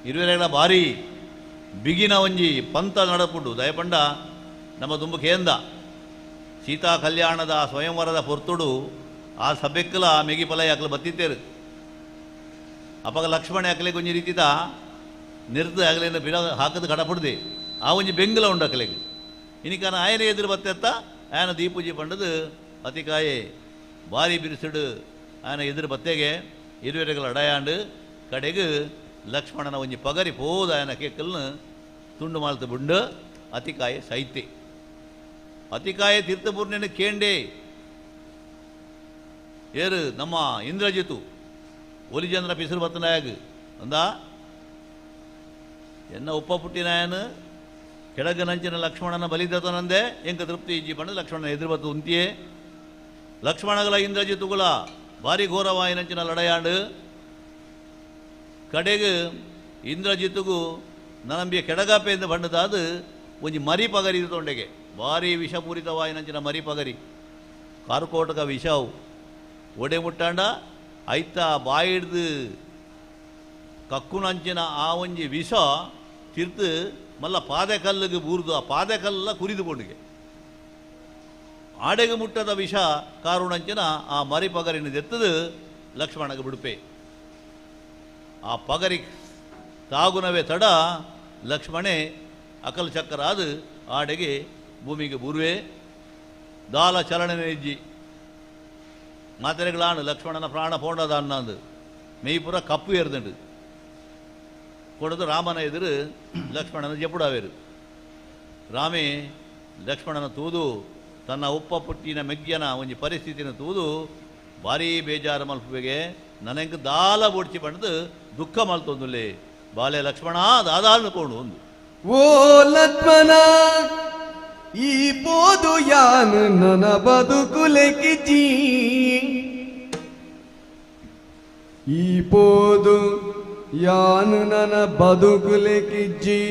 ಇರುವೆರೆಗ್ಲ ಭಾರಿ ಬಿಗಿನ ಒಂಜಿ ಪಂಥ ನಡಪುಂಡು. ದಯಪಂಡ ನಮ್ಮ ದುಂಬು ಕೇಂದ ಸೀತಾ ಕಲ್ಯಾಣದ ಸ್ವಯಂವರದ ಪೊರ್ತುಡು ಆ ಸಭೆಕ್ಕಲ ಮೆಗಿ ಪಲಯ ಅಕ್ಲ ಬತ್ತಿತ್ತೇರು ಅಪಗ ಲಕ್ಷ್ಮಣೆ ಅಕ್ಲೆ ಒಂಜಿ ರೀತಿದ ನಿರ್ದು ಅಗಲೇನ ಬಿಡ ಹಾಕದು ಕಡಪುಡ್ದೆ ಆ ಒಂಜಿ ಬೆಂಗಲ ಉಂಡು ಅಕ್ಲೆಗ್ ಇನಿಕಾನ ಆಯನ ಎದುರು ಬತ್ತೆತ್ತ ಆಯನ ದೀಪೂಜಿ ಪಂಡದು ಅತಿಕಾಯೆ ಭಾರಿ ಬಿರುಸುಡು ಆಯನ ಎದುರು ಬತ್ತೆಗೆ ಇರುವೆರೆಗಳ ಅಡಯಾಂಡು ಕಡೆಗೆ ಲಕ್ಷ್ಮಣನ ಒಂಜಿ ಪಗರಿ ಪೋದ ಆಯನ ಕೇಕಲ್ನ ತುಂಡು ಮಾಲ್ತು ಬುಂಡು ಅತಿಕಾಯೆ ಸೈತೆ ಅತಿಕಾಯ ತೀರ್ಥಪೂರ್ಣನ ಕೇಂಡೆ ಏರು ನಮ್ಮ ಇಂದ್ರಜಿತು ಒಲಿಜಂದ್ರ ಪಿಸುರು ಬತ್ತನಾಯಗ್ ಅಂದ ಎನ್ನ ಉಪ್ಪ ಪುಟ್ಟಿನಾಯನು ಕೆಳಗನಂಚಿನ ಲಕ್ಷ್ಮಣನ ಬಲಿದತನಂದೆ ಎಂಕ ತೃಪ್ತಿ ಇಜ್ಜಿ ಪಂಡ ಲಕ್ಷ್ಮಣನ ಎದುರು ಬತ್ತು ಉಂತಿಯೇ ಲಕ್ಷ್ಮಣಗಳ ಇಂದ್ರಜಿತುಗಳ ಭಾರಿ ಘೋರವಾಯಿನಂಚಿನ ಲಡಯಾಂಡು ಕಡೆಗೆ ಇಂದ್ರಜಿತುಗು ನನಂಬಿಯ ಕೆಡಗಾಪೆಯಿಂದ ಬಣ್ಣದಾದು ಒಂಜಿ ಮರಿ ಪಗರಿ ತೊಂಡೆಗೆ ಭಾರಿ ವಿಷಪೂರಿತವಾಯಿನಂಚಿನ ಮರಿ ಪಗರಿ ಕಾರ್ಕೋಟಕ ವಿಷವು ಒಡೆ ಮುಟ್ಟಾಂಡ ಐತ ಬಾಯಿಡ್ದು ಕಕ್ಕುನಂಚಿನ ಆ ಒಂಜಿ ವಿಷ ತಿರ್ತು ಮಲ್ಲ ಪಾದೆಕಲ್ಲಿಗೆ ಬೂರ್ದು ಆ ಪಾದೆಕಲ್ಲ ಕುರಿದು ಕೊಂಡಿಗೆ ಆಡೆಗೆ ಮುಟ್ಟದ ವಿಷ ಕಾರುಣಂಚಿನ ಆ ಮರಿ ಪಗರಿನ ದೆತ್ತದು ಲಕ್ಷ್ಮಣಗೆ ಬಿಡುಪೆ ಆ ಪಗರಿ ತಾಗುನವೇ ತಡ ಲಕ್ಷ್ಮಣೆ ಅಕಲ್ ಚಕ್ಕರಾದು ಆಡೆಗೆ ಭೂಮಿಗೆ ಬೂರ್ವೆ ದಾಲ ಚಲನೆ ಇಜ್ಜಿ ಮಾತೆರೆಗಳಾಣು ಲಕ್ಷ್ಮಣನ ಪ್ರಾಣ ಪೋಂಡದ ಅನ್ನಂದು ಮೆಯ್ಪುರ ಕಪ್ಪು ಎರ್ದುಂಡು ಕೊಡದು ರಾಮನ ಎದುರು ಲಕ್ಷ್ಮಣನ ಜಪುಡಾವೇರು ರಾಮೇ ಲಕ್ಷ್ಮಣನ ತೂದು ತನ್ನ ಉಪ್ಪ ಪುಟ್ಟಿನ ಮೆಗ್ಯನ ಒಂಜಿ ಪರಿಸ್ಥಿತಿನ ತೂದು ಭಾರೀ ಬೇಜಾರು ಮಲ್ಪುವೆಗೆ ನನಗೆ ದಾಲ ಬೋಡ್ಚಿ ಪಂಡದು ದುಃಖ ಮಲ್ತೊಂದುಲ್ಲೆ ಬಾಲೆ ಲಕ್ಷ್ಮಣ ದಾದಾಲು ಕೊಂಡು ಒಂದು ಓ ಲಕ್ಷ್ಮಣ ಈ ಪೋದು ಯಾನು ನನ ಬದುಕುಲೆಕಿಜಿ ಈ ಪೋದು ಯಾನು ನನ ಬದುಕುಲೆಕಿಜ್ಜಿ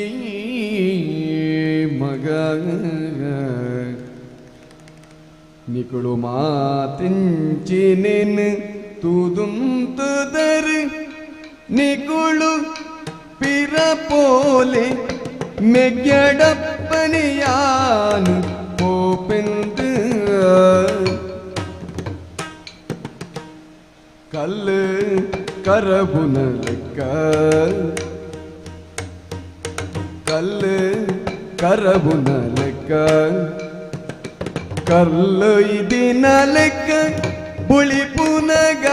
ಮಗ ನಿಕುಳು ಮಾತಿಂಚಿನೇನು ತೂದುಂತುದರು ನಿಕುಳು ಪಿರ ಪೋಲೆ ಮೆಗ್ಗಡಪ್ಪನಿಯಾನು ಪೋಪೆಂದು ಕಲ್ಲು ಕರಬುನ ಲೆಕ್ಕ ಕಲ್ಲು ಕರಬುನ ಲೆಕ್ಕ ಕಲ್ಲು ಇದಿನ ಲೆಕ್ಕ ಬುಳಿಪುನಗ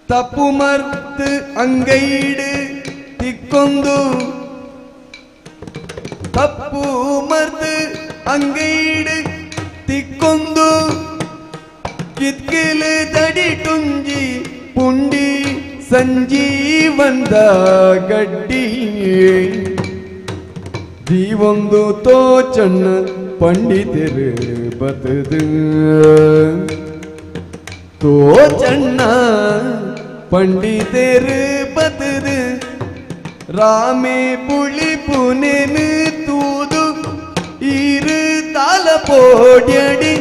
ತಪ್ಪು ಮರ್ತು ಅಂಗೈಡು ತಿಕ್ಕೊಂದು ತಪ್ಪು ಮರ್ತು ಅಂಗೈಡು ತಿಕ್ಕೊಂದು ಕಿತ್ಕಿಲು ತಡಿಟುಂಜಿ ಪುಂಡಿ ಸಂಜೀವಂದ ಗಡ್ಡಿ ದೀವೊಂದು ತೋಚಣ್ಣ ಪಂಡಿತರು ಬತದು ತೋಚಣ್ಣ ಪಂಡಿತರು ಬತದು ರಾಮೇ ಪುಳಿ ಪುನೆನು ತೂದು ಈರು ತಾಲ ಪೋಡ್ಯಡಿ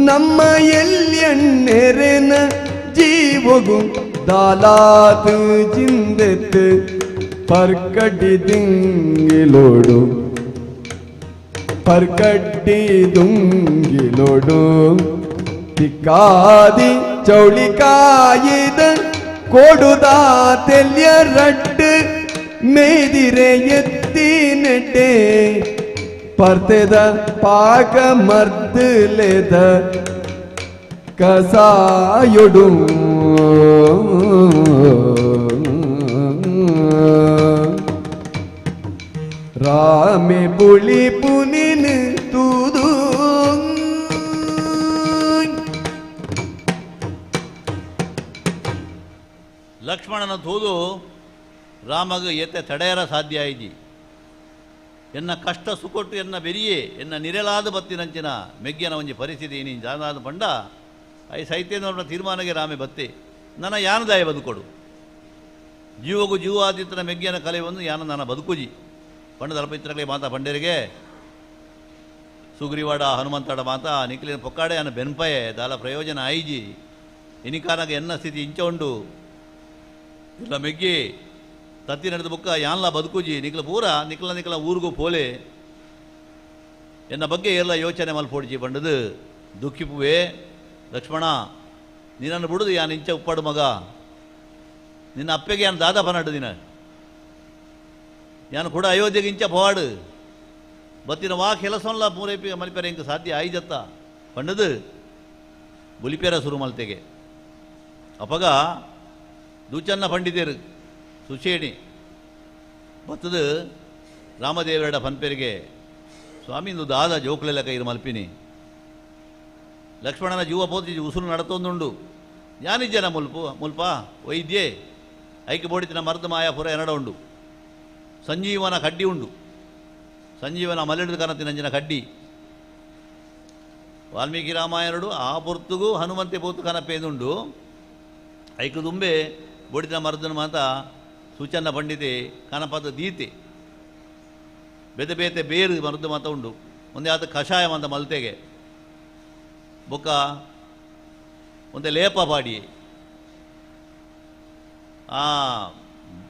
ನಮ್ಮ ಎಲ್ಯಣ್ಣೆರೆನ ಜೀವಗು ದಾಲಾತು ಜಿಂದೆತ್ತು ಪರ್ಕಡಿ ದಿಂಗಿಲೋಡು ಪರ್ಕಡ್ಡಿ ದುಂಗಿಲೋಡು ತಿಕ್ಕಾದಿ ಚೌಳಿಕಾಯಿದ ಕೊಡುದಾ ತೆಲ್ಯ ರಡ್ಡು ಮೇದಿರೆ ಎತ್ತಿ ನೆಟ್ಟೆ ಪರ್ತೆದ ಪಾಕ ಮರ್ದುಲೆದ ಕಸಾಯೊಡು ರಾಮೆ ಪುಳಿ ಪುನಿನ ತೂದು ಲಕ್ಷ್ಮಣನ ತೂದು ರಾಮಗ ಎತ್ತೆ ತಡೆಯರ ಸಾಧ್ಯ ಆಯ್ಜಿ. ಎನ್ನ ಕಷ್ಟ ಸುಕೊಟ್ಟು ಎನ್ನ ಬೆರಿಯೇ ಎನ್ನ ನಿರಲಾದ ಬತ್ತಿನಂಚಿನ ಮೆಗ್ಗಿನ ಒಂಜಿ ಪರಿಸ್ಥಿತಿ ನೀನು ಜಾನಾದ ಪಂಡ I ಸೈತ್ಯನ ತೀರ್ಮಾನಗೆ ರಾಮೆ ಬತ್ತೆ ನನ್ನ ಯಾನದಾಯ ಬದುಕೊಡು ಜೀವಗೂ ಜೀವ ಆದಿತ್ತನ ಮೆಗ್ಗಿನ ಕಲೆ ಒಂದು ಯಾನ ನನ್ನ ಬದುಕುಜಿ ಪಂಡ ದಳಪತಿರಗಲೇ ಮಾತಾ ಪಂಡರಿಗೆ ಸುಗ್ರೀವಾಡ ಹನುಮಂತಾಡ ಮಾತಾ ನಿಖಲಿನ ಪೊಕ್ಕಾಡೆ ಅನ್ನ ಬೆನ್ಪಯೆ ದಾಲ ಪ್ರಯೋಜನ ಆಯ್ಜಿ ಇನಿಕಾನಾಗ ಎನ್ನ ಸ್ಥಿತಿ ಇಂಚ ಉಂಡು ಇಲ್ಲ ಮೆಗ್ಗಿ ತತ್ತಿ ನಡೆದ ಬುಕ್ಕ ಯಾನ್ಲ ಬದುಕುಜಿ ನಿಖಲ ಪೂರ ನಿಖಲ ನಿಖಲ ಊರಿಗೂ ಪೋಲೆ ಎನ್ನ ಬಗ್ಗೆ ಎಲ್ಲ ಯೋಚನೆ ಮಲ್ಪೋಡ್ಜಿ ಬಂಡದು ದುಃಖಿಪುವೆ ಲಕ್ಷ್ಮಣ ನಿನ್ನನ್ನು ಬಿಡುದು ಯಾನ್ ಇಂಚ ಉಪ್ಪಾಡು ಮಗ ನಿನ್ನ ಅಪ್ಪೆಗೆ ಯಾನ್ ದಾದಾ ಪನಾಡು ದಿನ ಯಾನು ಕೂಡ ಅಯೋಧ್ಯೆಗೆ ಇಂಚ ಪೋವಾಡು ಬತ್ತಿನ ವಾ ಕೆಲಸಲ್ಲ ಪೂರೈಪಿ ಮಲ್ಪೆರೆ ಇಂಕ ಸಾಧ್ಯ ಆಯ್ಜತ್ತ ಪಂಡದು ಬುಲಿಪೇರ ಸುರು ಮಲ್ತೆಗೆ ಅಪಗ ದೂಚನ್ನ ಪಂಡಿತರು ಸುಶೇಣಿ ಬತ್ತದು ರಾಮದೇವರಡ ಪನ್ಪೆರಿಗೆ ಸ್ವಾಮಿ ಇಂದು ದಾದ ಜೋಕ್ಲೆಲ್ಲ ಕೈರು ಮಲ್ಪಿನಿ ಲಕ್ಷ್ಮಣನ ಜೀವ ಪೋತಿ ಉಸುರು ನಡತೊಂದುಂಡು ಯಾನಿಜ್ಜನ ಮುಲ್ಪು ಮುಲ್ಪ ವೈದ್ಯೆ ಐಕೆ ಬೋಡಿತಿನ ಮರ್ದ ಮಾಯಾಪುರ ಎನಡ ಉಂಡು ಸಂಜೀವನ ಕಡ್ಡಿ ಉಂಡು ಸಂಜೀವನ ಮಲ್ಲಿಡಿದ ಕನತಿನಂಜಿನ ಕಡ್ಡಿ ವಾಲ್ಮೀಕಿ ರಾಮಾಯಣಡು ಆ ಪೊರ್ತುಗು ಹನುಮಂತೆ ಪೋತು ಕನಪೇದುಂಡು ಐಕು ದುಂಬೆ ಬೋಡಿತಿನ ಮರ್ದನ ಮಾತ ಸುಚನ್ನ ಪಂಡಿತೆ ಕನಪದ ದೀತೆ ಬೇತೆ ಬೇತೆ ಬೇರು ಮರದ್ದು ಮಾತ ಉಂಡು ಒಂದೇ ಆತ ಕಷಾಯ ಅಂತ ಮಲ್ತೆಗೆ ಬೊಕ್ಕ ಒಂದೇ ಲೇಪ ಪಾಡಿ ಆ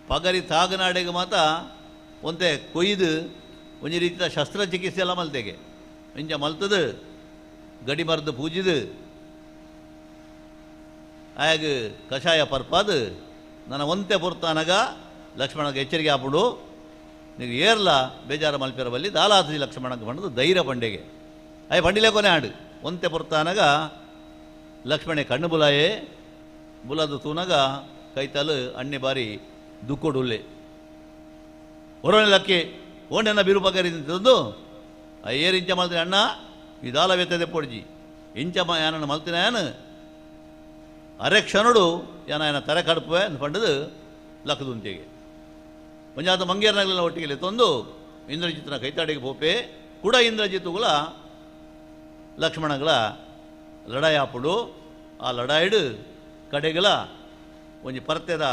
ಪಗರಿ ತಾಗನಾಡೆಗೆ ಮಾತ ಒಂತೆ ಕೊಯ್ದು ಒಂಜಿ ರೀತಿಯ ಶಸ್ತ್ರಚಿಕಿತ್ಸೆ ಎಲ್ಲ ಮಲ್ತೆಗೆ ಇಂಚ ಮಲ್ತದು ಗಡಿ ಮರದ್ದು ಪೂಜಿದು ಆಯಾಗ ಕಷಾಯ ಪರ್ಪಾದು ನನ್ನ ಒಂತೆ ಪೊರ್ತಾನಗ ಲಕ್ಷ್ಮಣಗೆ ಎಚ್ಚರಿಕೆ ಆಪುಡು ನೀವು ಏರ್ಲ ಬೇಜಾರ ಮಲ್ಪೆರ ಬಲ್ಲಿ ದಾಲಾತಿ ಲಕ್ಷ್ಮಣಗೆ ಬಂಡದು ಧೈರ್ಯ ಪಂಡೆಗೆ ಅಯ್ಯ ಪಂಡಿಲೆ ಕೊನೆ ಆಡು ಒಂತೆ ಪೊರ್ತಾನಗ ಲಕ್ಷ್ಮಣೆ ಕಣ್ಣು ಬುಲಾಯೆ ಬುಲದು ತೂನಗ ಕೈತಲು ಅಣ್ಣೆ ಬಾರಿ ದುಕ್ಕೊಡುಲ್ಲೆ ಹೊರನೆ ಲಕ್ಕಿ ಓಂಡೆನ ಬಿರುಪಗರಿ ತಂದು ಆ ಏರು ಇಂಚ ಮಲ್ತಿನ ಅಣ್ಣ ಈ ದಾಲ ವೆತ್ತದೆ ಪೊಡ್ಜಿ ಇಂಚ ಯಾನನ್ನು ಮಲ್ತಿನ ಯಾನು ಅರೆ ಕ್ಷಣಡು ಯಾನ ಯಾನ ತರೆ ಕಡುಪುವೆ ಅಂತ ಪಂಡದು ಲಕ್ಕದುಂತೆಗೆ ಒಂಜಾತ ಮಂಗೇರ್ನಗಲೆಲ್ಲ ಒಟ್ಟಿಗೆ ತಂದು ಇಂದ್ರಜಿತ್ನ ಕೈತಾಡಿಗೆ ಪೋಪೆ ಕೂಡ ಇಂದ್ರಜಿತ್ತುಗಳ ಲಕ್ಷ್ಮಣಗಳ ಲಡಾಯಿ ಆಪುಡು ಆ ಲಡಾಯಿಡು ಕಡೆಗಲ ಒಂಜಿ ಪರ್ತೆದ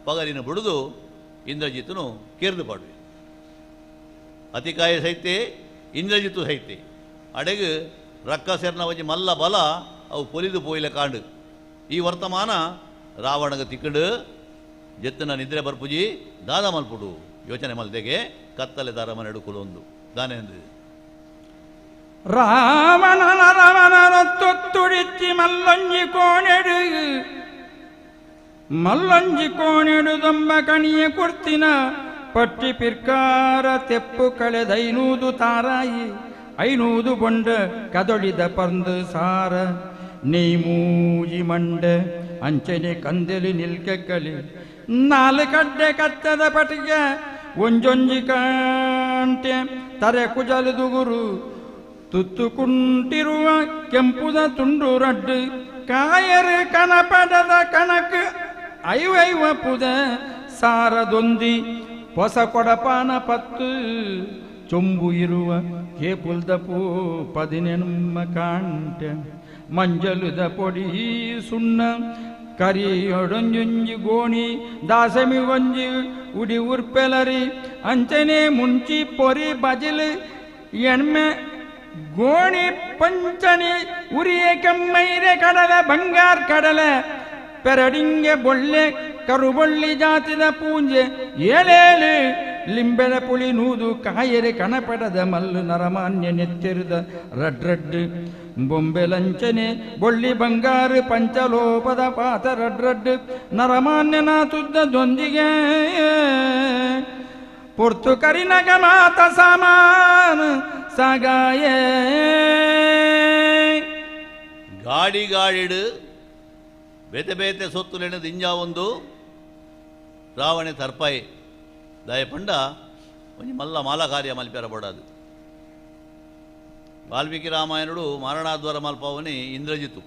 ಪಗರಿನ ಬುಡುದು ಇಂದ್ರಜಿತನು ಕೇರ್ದು ಪಾಡುವೆ. ಅತಿಕಾಯ ಸೈತೆ ಇಂದ್ರಜಿತು ಸೈತೆ ಅಡೆಗು ರಕ್ಕಸೆರ್ನ ಒಂಜಿ ಮಲ್ಲ ಬಲ ಅವು ಪೊಲಿದು ಪೋಯಿಲ ಕಾಂಡು. ಈ ವರ್ತಮಾನ ರಾವಣಗ ತಿಕ್ಕಂಡು ಜೆತ್ತನ ನಿದ್ರೆ ಬರ್ಪುಜಿ ದಾದ ಮಲ್ಪುಡು ಯೋಚನೆ ಮಲ್ದೆಗೆ ಕತ್ತಲೆ ದಾರ ಮನೆಡು ಕುಲೊಂದು ದಾನೆಂದು ರಾವಣನ ರವಣನ ತೊತ್ತುಡಿತ್ತಿ ಮಲ್ಲಂಜಿ ಕೋಣೆಡು ಮಲ್ಲಂಜಿ ಕೋಣೆಡು ದೊಂಬ ಕಣಿಯ ಕುರ್ತಿನ ಪಟ್ಟಿ ಪಿರ್ಕಾರ ತೆಪ್ಪು ಕಳೆದ 500 ತಾರಾಯಿ 500 ಬೊಂಡ ಕದೊಳಿದ ಪಂದು ಸಾರ ನೇಮೂಜಿ ಮಂಡ ಅಂಚನೆ ಕಂದೆಲಿ ನಿಲ್ಕೆಕ್ಕಲಿ 4 ಕಡ್ಡೆ ಕತ್ತದ ಪಟಿಗೆ ಒಂಜೊಂಜಿ ಕಾಂಟೆ ತರೆ ಕುಜಲುದುಗುರು ತುತ್ತುಕುಂಟಿರುವ ಕೆಂಪುದ ತುಂಡು ರಡ್ಡು ಕಾಯರು ಕನಪಡದ ಕಣಕ್ ಐವೈವ ಪುದ ಸಾರದೊಂದಿ ಹೊಸ ಕೊಡಪಾನ ಪತ್ತು ಚೊಂಬು ಇರುವ ಕೇಪುಲ್ದ ಪೂ 18 ಕಾಂಟೆ ಮಂಜಲುದ ಪೊಡಿ ಸುಣ್ಣ ಕರಿಯೊಡೊಂಜೊಂಜಿ ಗೋಣಿ ದಾಸಮಿ ಒಂಜಿ ಉಡಿ ಉರ್ಪೆಲರಿ ಅಂಚನೆ ಮುಂಚಿ ಪೊರಿ ಬಜಿಲು ಎಣ್ಮೆ ಗೋಣಿ ಪಂಚನಿ ಉರಿಯ ಕೆಮ್ಮೈರೆ ಕಡಲೆ ಬಂಗಾರ್ ಕಡಲೆ ಪೆರಡಿಂಗೆ ಬೊಳ್ಳೆ ಕರುಬೊಳ್ಳಿ ಜಾತಿದ ಪೂಂಜೆ ಏಳೇಳು ಲಿಂಬೆದ ಪುಳಿ ನೂದು ಕಾಯರೆ ಕಣಪಡದ ಮಲ್ಲು ನರಮಾನ್ಯ ನೆತ್ತಿರದ ರಡ್ ರಡ್ ಬೊಂಬೆಲಂಚನೆ ಬೊಳ್ಳಿ ಬಂಗಾರು ಪಂಚಲೋಪದ ಪಾತ ರಡ್ ರಡ್ ನರಮಾನ್ಯನ ತುದ್ದ ದೊಂದಿಗೆ ಪೊರ್ತು ಕರಿನಗ ಮಾತ ಸಾಮಾನ ಸಾಗಾಯೇ. ಗಾಡಿ ಗಾಡಿಡು ಬೇತೆ ಬೇತೆ ಸೊತ್ತುಲೆಣ್ಣು ದಿಂಜಾ ಒಂದು ರಾವಣೆ ತರ್ಪಾಯಿ ದಾಯ ಪಂಡ ಒಂಜಿ ಮಲ್ಲ ಮಾಲ ಕಾರ್ಯ ಮಲ್ಪೆರ ಬಡಾದು. ವಾಲ್ಮೀಕಿ ರಾಮಾಯಣುಡು ಮಾರಣಾದ್ವಾರ ಮಲ್ಪವನಿ ಇಂದ್ರಜಿತು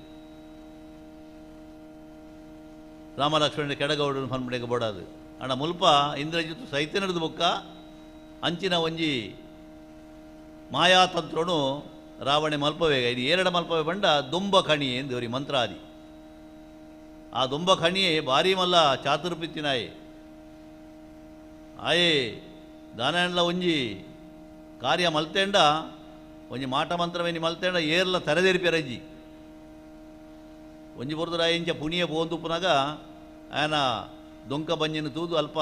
ರಾಮಲಕ್ಷ್ಮಣ ಕೆಡಗೌಡನು ಪನ್ಪುಣೆಗೆ ಬಡಾದು. ಅಣ್ಣ ಮುಲ್ಪ ಇಂದ್ರಜಿತು ಸೈತ್ಯ ನಡೆದು ಬೊಕ್ಕ ಅಂಚಿನ ಒಂಜಿ ಮಾಯಾತಂತ್ರನು ರಾವಣೆ ಮಲ್ಪವೇಗ ಇದು ಏರಡ ಮಲ್ಪವೇ ಬಂಡ ದೊಂಬ ಕಣಿ ಎಂದು ಅವರಿ ಮಂತ್ರಾದಿ. ಆ ದೊಂಬ ಕಣಿಯೇ ಭಾರಿ ಮಲ್ಲ ಚಾತುರ್ಪಿತ್ತಿನಾಯೆ ಆಯೇ ದಾನಾಂಡ್ಲ ಒಂಜಿ ಕಾರ್ಯ ಮಲ್ತೇಂಡ ಒಂಜಿ ಮಾಟ ಮಂತ್ರವೇನಿ ಮಲ್ತೇಂಡ ಏರ್ಲ ತರೆದೇರಿಪೆರಜ್ಜಿ ಒಂಜಿ ಬೊರ್ದು ಇಂಚ ಪುಣಿಯ ಪೋಂದುಪ್ಪುನಾಗ ಆಯನ ದೊಂಕ ಬಂಜಿನ ತೂದು ಅಲ್ಪ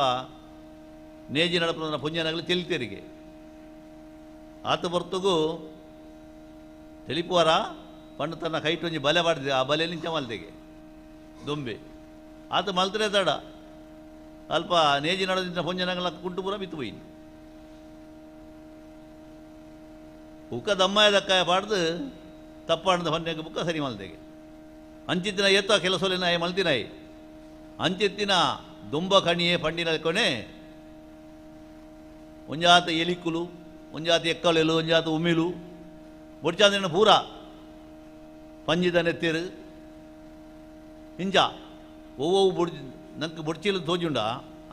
ನೇಜಿ ನಡಪುನ ಪುಂಜನಗಲು ತೆಲಿತೆರಿಗೆ ಆತ ಬರ್ತಗೂ ತೆಲಿಪುವರ ಪಂಡು ತನ್ನ ಕೈಟ್ ಒಂಜಿ ಬಲೆ ಬಾಡ್ದಿದೆ ಆ ಬಲೆ ನಿಂಚ ಮಲ್ತೆಗೆ ದೊಂಬೆ ಆತ ಮಲ್ತರೆ ತಡ ಅಲ್ಪ ನೇಜಿ ನಡದಿಂದ ಪುಂಜನಗಲ ಕುಂಟು ಪೂರ ಬಿತ್ತು ಪೋಯಿನಿ ಉಕ್ಕ ದಮ್ಮಾಯ ದಕ್ಕಾಯ ಪಾಡ್ದು ತಪ್ಪಾಡ್ದು ಹೊನ್ನೆಗೆ ಬುಕ್ಕ ಸರಿ ಮಲ್ತೆಗೆ ಅಂಚಿತ್ತಿನ ಏತ ಕೆಲಸೊಲಿನಾಯ ಮಲ್ತಿನಾಯಿ ಅಂಚಿತ್ತಿನ ದುಂಬ ಕಣಿಯೇ ಪಂಡಿನ ಕೊನೆ ಒಂಜಾತ ಎಲಿಕ್ಕುಲು ಒಂಜಾತ ಎಕ್ಕಳೆಲು ಒಂಜಾತ ಉಮಿಲು ಬೊಡ್ಚಾಂದಿನ ಪೂರ ಪಂಜಿದ ನೆತ್ತಿರು ಇಂಜ ಒವ್ವವು ಬೊಡ್ ನಂಗೆ ಬೊಡ್ಚಿಲು ತೋಜುಂಡ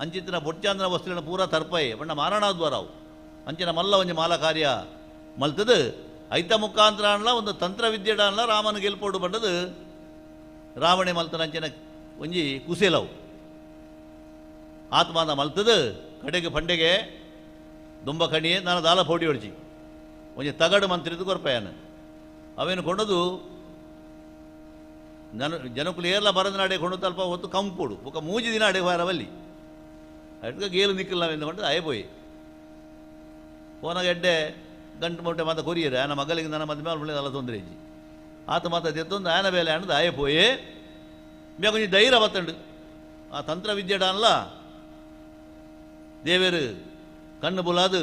ಅಂಚಿತ್ತಿನ ಬೊಡ್ಚಾಂದಿನ ವಸ್ತುವಿನ ಪೂರ ತರ್ಪಾಯಿ ಬಣ್ಣ ಮಾರಣಾದ್ವಾರಾವು ಅಂಚಿನ ಮಲ್ಲ ಒಂಜಿ ಮಾಲ ಕಾರ್ಯ ಮಲ್ತದು ಐತ ಮುಖಾಂತರ ಅನ್ಲ ಒಂದು ತಂತ್ರವಿದ್ಯೆಡ ಅನ್ಲ ರಾಮನ ಗೆಲ್ಪೋಡು ಬಂಡದು ರಾವಣೆ ಮಲ್ತನ ಅಂಚಿನ ಒಂಜಿ ಕುಸೇಲವು ಆತ್ಮಾನ ಮಲ್ತದು ಕಡೆಗೆ ಪಂಡೆಗೆ ದುಂಬ ಕಣಿಯೇ ನಾನು ದಾಲ ಪೋಡಿ ಹೊಡ್ಚಿ ಒಂಜಿ ತಗಡು ಮಂತ್ರಿದು ಕೊರ್ಪಯಾನ ಅವೇನು ಕೊಂಡದು ನಾನು ಜನಕುಲು ಏರ್ಲ ಬರದ ನಾಡೆ ಕೊಂಡು ತಲ್ಪ ಹೊತ್ತು ಕಂಪೋಡು ఒక ಮೂಜಿ ದಿನ ಅಡೆ ವಾರವಲ್ಲಿ ಅಟ್ಕ ಗೇಲು ನಿಕ್ಕಲ್ಲ ಎಂದು ಅಯ್ಯ ಪೋಯಿ ಫೋನಾಗ ಎಡ್ಡೆ ಗಂಟು ಮೊಟ್ಟೆ ಮಾತ ಕೊರಿಯರು ಆಯನ ಮಗಲಿಗೆ ನನ್ನ ಮದ್ವೆ ಮೇಲೆ ಅಲ್ಲ ತೊಂದರೆ ಇಜ್ಜಿ ಆತ ಮಾತ ತೆತ್ತೊಂದು ಆಯನ ಬೇಲೆ ಅಣ್ಣದು ಆಯ ಪೋಯಿ ಮೇ ಕೊಂಚ ಧೈರ್ಯ ಬತ್ತಂಡು ಆ ತಂತ್ರ ವಿದ್ಯೆಡ ಅನ್ಲ ದೇವೇರು ಕಣ್ಣು ಬುಲಾದು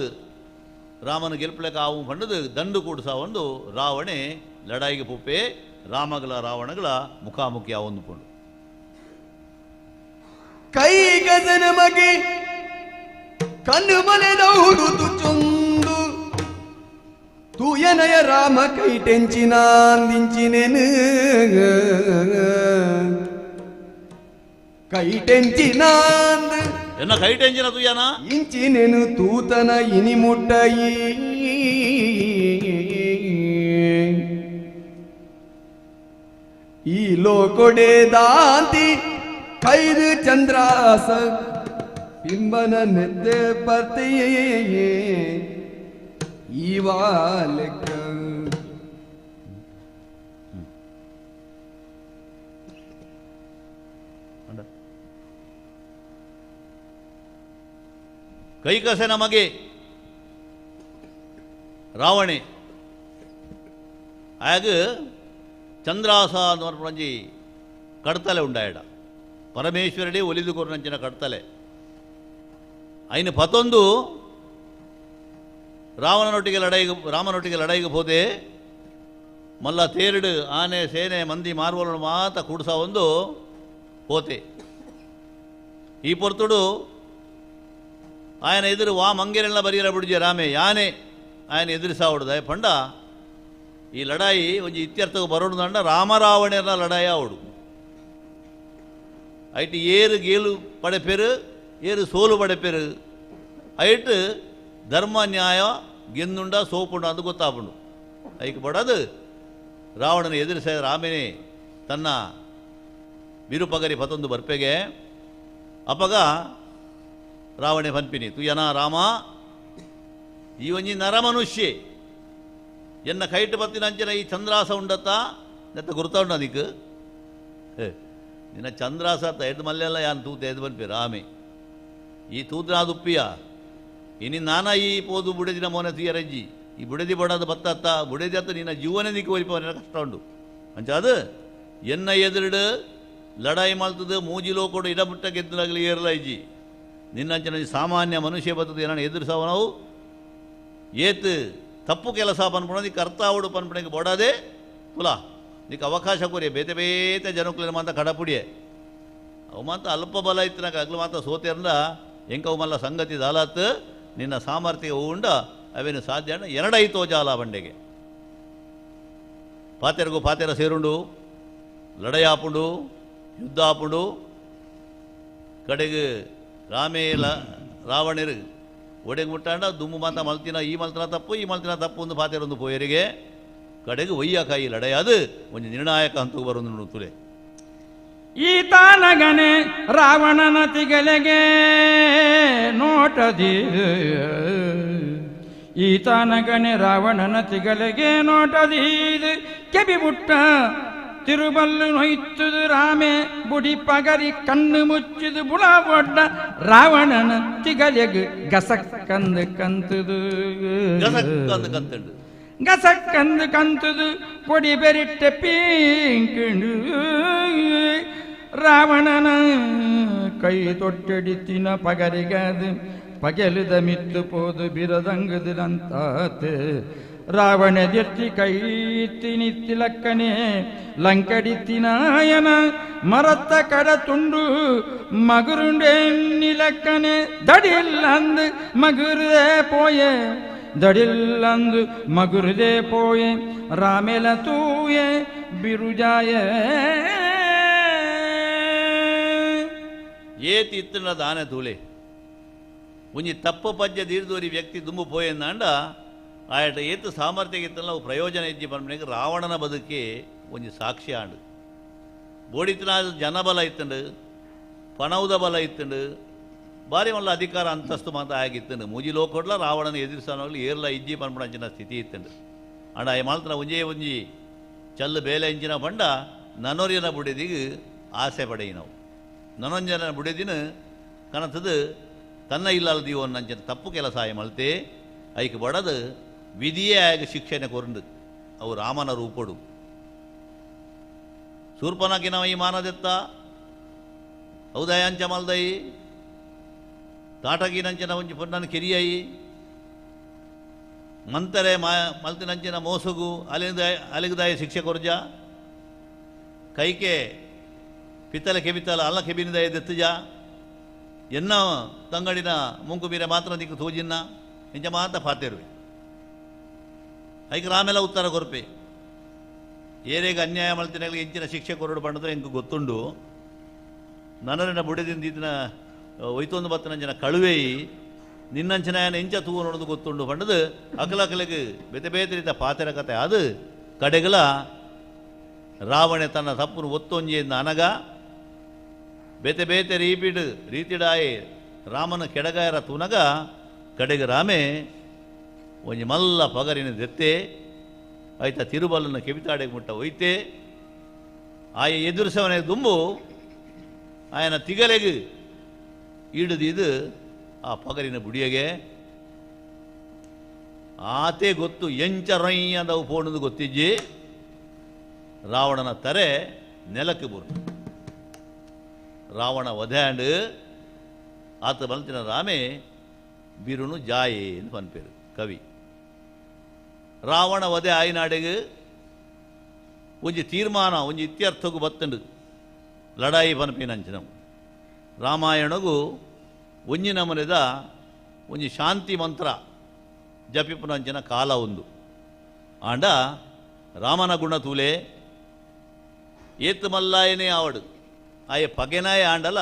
ರಾಮನ ಗೆಲ್ಪಲೆಕ ಆವು ಪಂಡದು ದಂಡು ಕೂಡಿಸ ಒಂದು ರಾವಣೆ ಲಡಾಯಿಗೆ ಪೊಪ್ಪೆ ರಾಮಗಳ ರಾವಣಗಳ ಮುಖಾಮುಖಿ ಆವೊಂದು ಪಂಡು ಕೈ ಗಜನ ಮಗೆ ಕಣ್ಣು ಮನೆದೌಡು ಚೊಂದು ತೂಯನಯ ರಾಮ ಕೈ ಟೆಂಚಿನಾಂದಿಂಚಿನೆನು ಕೈ ಟೆಂಚಿನಾಂದ್ ಎನ್ನ ಕೈ ಟೆಂಚಿನ ತುಯ್ಯನ ಇಂಚಿನೆನು ತೂತನ ಇನಿ ಮುಟ್ಟಯಿ ಈ ಲೋಕೊಡೆ ದಾಂತಿ ಕೈದು ಚಂದ್ರಾಸ ಬಿಂಬನ ನೆತ್ತೆ ಪತಿಯೇ ಈ ವಾಲೆಕ್ಕ. ಕೈಕಸೆ ನಮಗೆ ರಾವಣೆ ಆಗ ಚಂದ್ರಾಸ ಅನ್ನುವಂಜಿ ಕಡ್ತಲೆ ಉಂಡಾಯಡ ಪರಮೇಶ್ವರನೇ ಒಲಿದು ಕೊರನಂಚಿನ ಕಡ್ತಲೆ ಐನು ಪತೊಂದು ರಾವಣನೊಟ್ಟಿಗೆ ಲಡಾಯಿಗೆ ರಾಮನೊಟ್ಟಿಗೆ ಲಡಾಯಿಗೆ ಹೋದೆ ಮಲ್ಲ ತೇರಡು ಆನೆ ಸೇನೆ ಮಂದಿ ಮಾರ್ವಲನ್ನು ಮಾತ ಕೂಡ್ಸ ಒಂದು ಹೋತೆ. ಈ ಪೊರ್ತುಡು ఆయన ಎದುರು ವಾ ಮಂಗೆರೆಲ್ಲ ಬರಿಯರ ಬಿಡುಜೆ ರಾಮೆ ಯಾನೆ ఆయన ಎದುರಿಸಾವಡುದ ಪಂಡ ಈ ಲಡಾಯಿ ಒಂಜಿ ಇತ್ಯರ್ಥకు ಬರೋಡು ರಾಮರಾವಣರ ಲಡಾಯಿ ಆವಡು. ಐಟ್ ಏರು ಗೇಲು ಪಡೆಪೇರು ಏರು ಸೋಲು ಪಡೆಪೇರು ಐಟ್ ಧರ್ಮ ನ್ಯಾಯ ಗೆಂದುಂಡ ಸೋಪುಂಡ ಅಂತ ಗೊತ್ತಾಪುಂಡು. ಐಕ್ ಬಡದು ರಾವಣನ ಎದುರಿಸ ರಾಮೇನೆ ತನ್ನ ಬಿರುಪಗರಿ ಪತೊಂದು ಬರ್ಪೆಗೆ ಅಪಗ ರಾವಣೆ ಪನ್ಪಿನಿ ತುಯನ ರಾಮ ಈ ಒಂಜಿ ನರಮನುಷ್ಯೆ ಎನ್ನ ಕೈಟ್ ಬತ್ತಿನ ಅಂಚಿನ ಈ ಚಂದ್ರಾಸ ಉಂಡತ್ತ ನೆತ್ತ ಗುರುತ ಉಂಡ ನಿಕ್ ನಿನ್ನ ಚಂದ್ರಾಸ ಅತ್ತ ಎದ್ದು ಮಲ್ಲೆಲ್ಲ ಯಾನ್ ತೂತ ಎದ್ದು ಬನ್ಪಿ ರಾಮೆ ಈ ತೂದ್ರಾದುಪ್ಪಿಯ ಇನಿ ನಾನಾ ಈ ಪೋದು ಬುಡೆದಿನ ಮೋನೆ ತುಯರಜ್ಜಿ ಈ ಬುಡೆದಿ ಬಡದು ಬತ್ತತ್ತ ಬುಡೆದಿ ಅತ್ತ ನಿನ್ನ ಜೀವನೇ ನಿಕ್ಕು ಒರಿಪವನ ಕಷ್ಟ ಉಂಡು ಅಂಚಾದು ಎನ್ನ ಎದುರುಡು ಲಡಾಯಿ ಮಲ್ತದು ಮೂಜಿ ಲೋಕೊಡು ಇಡಬುಟ್ಟ ಗೆದ್ದಲಾಗಲಿ ಏರ್ಲ ಇಜ್ಜಿ ನಿನ್ನಂಚಿನ ಸಾಮಾನ್ಯ ಮನುಷ್ಯ ಬರ್ತದೆ ನಾನು ಎದುರಿಸವ ನಾವು ಏತ್ ತಪ್ಪು ಕೆಲಸ ಪನ್ಪುಣ ನೀ ಕರ್ತಾವಡು ಪನ್ಪುಣಕ್ಕೆ ಬಡದೆ ಪುಲ ನೀకు ಅವಕಾಶ ಕೊರಿ ಬೇತೆ ಬೇತೆ ಜನಕ್ಕುಲೆನ ಮಾತ ಕಡಪುಡಿಯೆ ಅವು ಮಾತ ಅಲ್ಪ ಬಲ ಇತ್ತಿನಾಗ ಅಗ್ಲು ಮಾತ ಸೋತೆರ್ನ ಎಂಕವು ಮಲ್ಲ ಸಂಗತಿ ದಾಲಾತ್ ನಿನ್ನ ಸಾಮರ್ಥ್ಯ ಉಂಡ ಅವೇನು ಸಾಧ್ಯ ಎರಡೈತೋ ಜಾಲ ಬಂಡೆಗೆ ಪಾತೆರಗೂ ಪಾತೆರ ಸೇರುಂಡು ಲಡಯಾಪುಂಡು ಯುದ್ಧ ಆಪುಂಡು ಕಡೆಗೆ ರಾಮೇಲ ರಾವಣರು ಒಡೆಗೆ ಮುಟ್ಟಾಂಡ ದುಮ್ಮು ಮಾತ ಮಲ್ತಿನ ಈ ಮಲ್ತಿನ ತಪ್ಪು ಈ ಮಲ್ತಿನ ತಪ್ಪು ಒಂದು ಪಾತೆರೊಂದು ಪೋಯರಿಗೆ ಕಡೆಗೆ ಒಯ್ಯಕಾಯಿ ಲಡೆಯಾದು ಒಂದು ನಿರ್ಣಾಯಕ ಹಂತಕ್ಕೆ ಬರೋದು ತುಲೆ. ಈ ತಾನಗನೆ ರಾವಣನ ತಿಗಲೆಗೆ ನೋಟದಿ ಈ ತಾನಗನೆ ರಾವಣನ ತಿಗಲೆಗೆ ನೋಟದೀದು ಕೆಬಿ ಬುಟ್ಟ ತಿರುಬಲ್ಲು ನೊಯ್ತುದು ರಾಮೆ ಬುಡಿ ಪಗರಿ ಕಣ್ಣು ಮುಚ್ಚಿದು ಬುಳ ಒಡ್ಡ ರಾವಣನ ತಿಗಲೆಗು ಗಸಕ್ಕಂದು ಕಂತುದು ಗಸಕ್ಕಂದು ಕಂತುಂಡು ಗಸಕ್ಕಂದು ಕಂತುದು ಪೊಡಿ ಬೆರಿಟ್ಟೆ ಪೀಂಕಿಂಡು ರಾವಣನ ಕೈ ತೊಟ್ಟೆಡಿತ್ತಿನ ಪಗರಿಗದು ಪಗೆಲುದ ಮಿತ್ತು ಪೋದು ಬಿರದಂಗದಿರಂತಾತೆ ರಾವಣದೆತ್ತಿ ಕೈತ್ತಿ ನಿತ್ತಿಲಕ್ಕನೆ ಲಂಕಡಿತ್ತಿನಾಯನ ಮರತ್ತ ಕಡ ತುಂಡು ಮಗುರುಂಡೆ ನಿಲಕ್ಕನೆ ದಡಿಲ್ಲಂದು ಮಗುರುದೇ ಪೋಯೆ ದಡಿಲ್ಲಂದು ಮಗುರುದೇ ಪೋಯೆ ರಾಮೆಲ ತೂಯೆ ಬಿರುಜಾಯ. ಏತಿ ಇತ್ತಿನ ದಾನೆ ತೂಲೆ ಒಂಜಿ ತಪ್ಪು ಪಜ್ಜೆ ದೀರ್ದೋರಿ ವ್ಯಕ್ತಿ ದುಂಬು ಪೋಯೆಂದಾಂಡ ಆಯಟ ಏತು ಸಾಮರ್ಥ್ಯ ಅವು ಪ್ರಯೋಜನ ಇಜ್ಜಿ ಪನ್ಪುನೆಗ್ ರಾವಣನ ಬದುಕೆ ಒಂಜಿ ಸಾಕ್ಷಿ ಆಂಡು. ಬೋಡಿತ್ತಿನ ಜನಬಲ ಇತ್ತಂಡು ಪಣವುದ ಬಲ ಇತ್ತಂಡು ಭಾರಿ ಮಲ್ಲ ಅಧಿಕಾರ ಅಂತಸ್ತು ಮಾತ ಆಗಿತ್ತಂಡು ಮೂಜಿ ಲೋಕೊಡ್ಲ ರಾವಣನ ಎದುರಿಸೋನಾಗಲಿ ಏರ್ಲ ಇಜ್ಜಿ ಪನ್ಪುನಂಚಿನ ಸ್ಥಿತಿ ಇತ್ತಂಡು. ಅಂಡ ಆಯ ಮಾಲ್ತನ ಒಂಜೇ ಒಂಜಿ ಚಲ್ಲು ಬೇಲೆ ಇಂಚಿನ ಪಂಡ ನನೊರಿಯನ ಬುಡೆದಿಗೆ ಆಸೆ ಪಡೆಯಿನವು ನನೊಂಜನ ಬುಡೆದಿನ ಕನತದು ತನ್ನ ಇಲ್ಲಲ್ ದೀವನ್ನಂಚಿನ ತಪ್ಪು ಕೆಲಸ ಆಯ ಮಲ್ತೆ ಐಕ್ ಬಡದು ವಿಧಿಯೇ ಆಗ ಶಿಕ್ಷೆನೆ ಕೊರಂಡು ಅವು ರಾಮನ ರೂಪಡು. ಶೂರ್ಪನಕಿನ ಈ ಮಾನದೆತ್ತ ಹೌದಾಯ ಅಂಚ ಮಲ್ದೈ ತಾಟಗಿನಂಚಿನ ಒಂಜಿ ಪೊನ್ನನ ಕಿರಿಯೈ ಮಂತರೆ ಮಲ್ತಿನಂಚಿನ ಮೋಸಗು ಅಲಿಂದ ಅಲಿಗದಾಯ ಶಿಕ್ಷೆ ಕೊರ್ಜ ಕೈಕೆ ಪಿತ್ತಲ ಕೆಬಿತ್ತಲ ಅಲ್ಲ ಕೆಬಿನಿದಾಯ ದೆತ್ತಜ ಎನ್ನ ತಂಗಡಿನ ಮುಂಕು ಬೀರೆ ಮಾತ್ರ ದಿಕ್ಕು ತೋಜಿನ್ನ ಇಂಚ ಮಾತ ಪಾತೆರುವೆ ಐಕ್ ರಾಮೆಲ್ಲ ಉತ್ತರ ಕೊರ್ಪೆ ಏರೇಗ ಅನ್ಯಾಯ ಮಲ್ತಿನಾಗಲಿ ಇಂಚಿನ ಶಿಕ್ಷೆ ಕೊರಡು ಪಂಡದ್ರೆ ಇಂಕು ಗೊತ್ತುಂಡು ನನರಿನ ಬುಡದಿಂದ ಇದನ್ನ ಒಯ್ತೊಂದು ಬತ್ತನಂಚಿನ ಕಳುವೆಯಿ ನಿನ್ನಂಚಿನ ಇಂಚ ತೂವು ನೋಡೋದು ಗೊತ್ತುಂಡು ಪಂಡದು ಅಕಲಕಲಿಗೆ ಬೇತೆ ಬೇತೆ ರೀತ ಪಾತೆರ ಕತೆ ಅದು ಕಡೆಗಲ ರಾವಣೆ ತನ್ನ ತಪ್ಪುನು ಒತ್ತೊಂಜೆಯಿಂದ ಅನಗ ಬೇತೆ ಬೇತೆ ರೀಪಿಡು ರೀತಿಡಾಯೆ ರಾಮನ ಕೆಡಗಾಯರ ತುನಗ ಕಡೆಗೆ ರಾಮೆ ಒಂಜಿ ಮಲ್ಲ ಪಗರಿನ ದೆತ್ತೆ ಆಯ್ತ ತಿರುಬಲ್ಲನ ಕೆಬಿತಾಡೆಗೆ ಮುಟ್ಟ ಒಯ್ತೆ ಆಯ ಎದುರಿಸವನೇ ದುಂಬು ಆಯನ ತಿಗಲೆಗೆ ಈಡುದಿದು ಆ ಪಗರಿನ ಬುಡಿಯಗೆ ಆತೆ ಗೊತ್ತು ಎಂಚ ರೊಯ್ಯ ಅಂದವು ಫೋಣದು ಗೊತ್ತಿಜ್ಜಿ ರಾವಣನ ತರೆ ನೆಲಕ್ಕೆ ಬುರ್ನು ರಾವಣ ವಧೆಂಡು ಆತ ಬಲ್ತಿನ ರಾಮೆ ಬಿರುನು ಜಾಯೆ ಎಂದು ಪನ್ಪೇರು ಕವಿ. ರಾವಣ ವಧೆ ಆಯಿನಾಡೆಗೆ ಒಂಜಿ ತೀರ್ಮಾನ ಒಂಜಿ ಇತ್ಯರ್ಥಗು ಬತ್ತಂಡು ಲಡಾಯಿ ಪನ್ಪಿನಂಚಿನವು ರಾಮಾಯಣಗು ಒಂಜಿ ನಮನೆದ ಒಂಜಿ ಶಾಂತಿ ಮಂತ್ರ ಜಪಿಪುನಂಚಿನ ಕಾಲ ಒಂದು ಆಂಡ ರಾಮನ ಗುಣ ತೂಲೆ ಏತು ಮಲ್ಲಾಯನೇ ಆವಡು ಆಯ ಪಗೆನಾಯ ಆಂಡಲ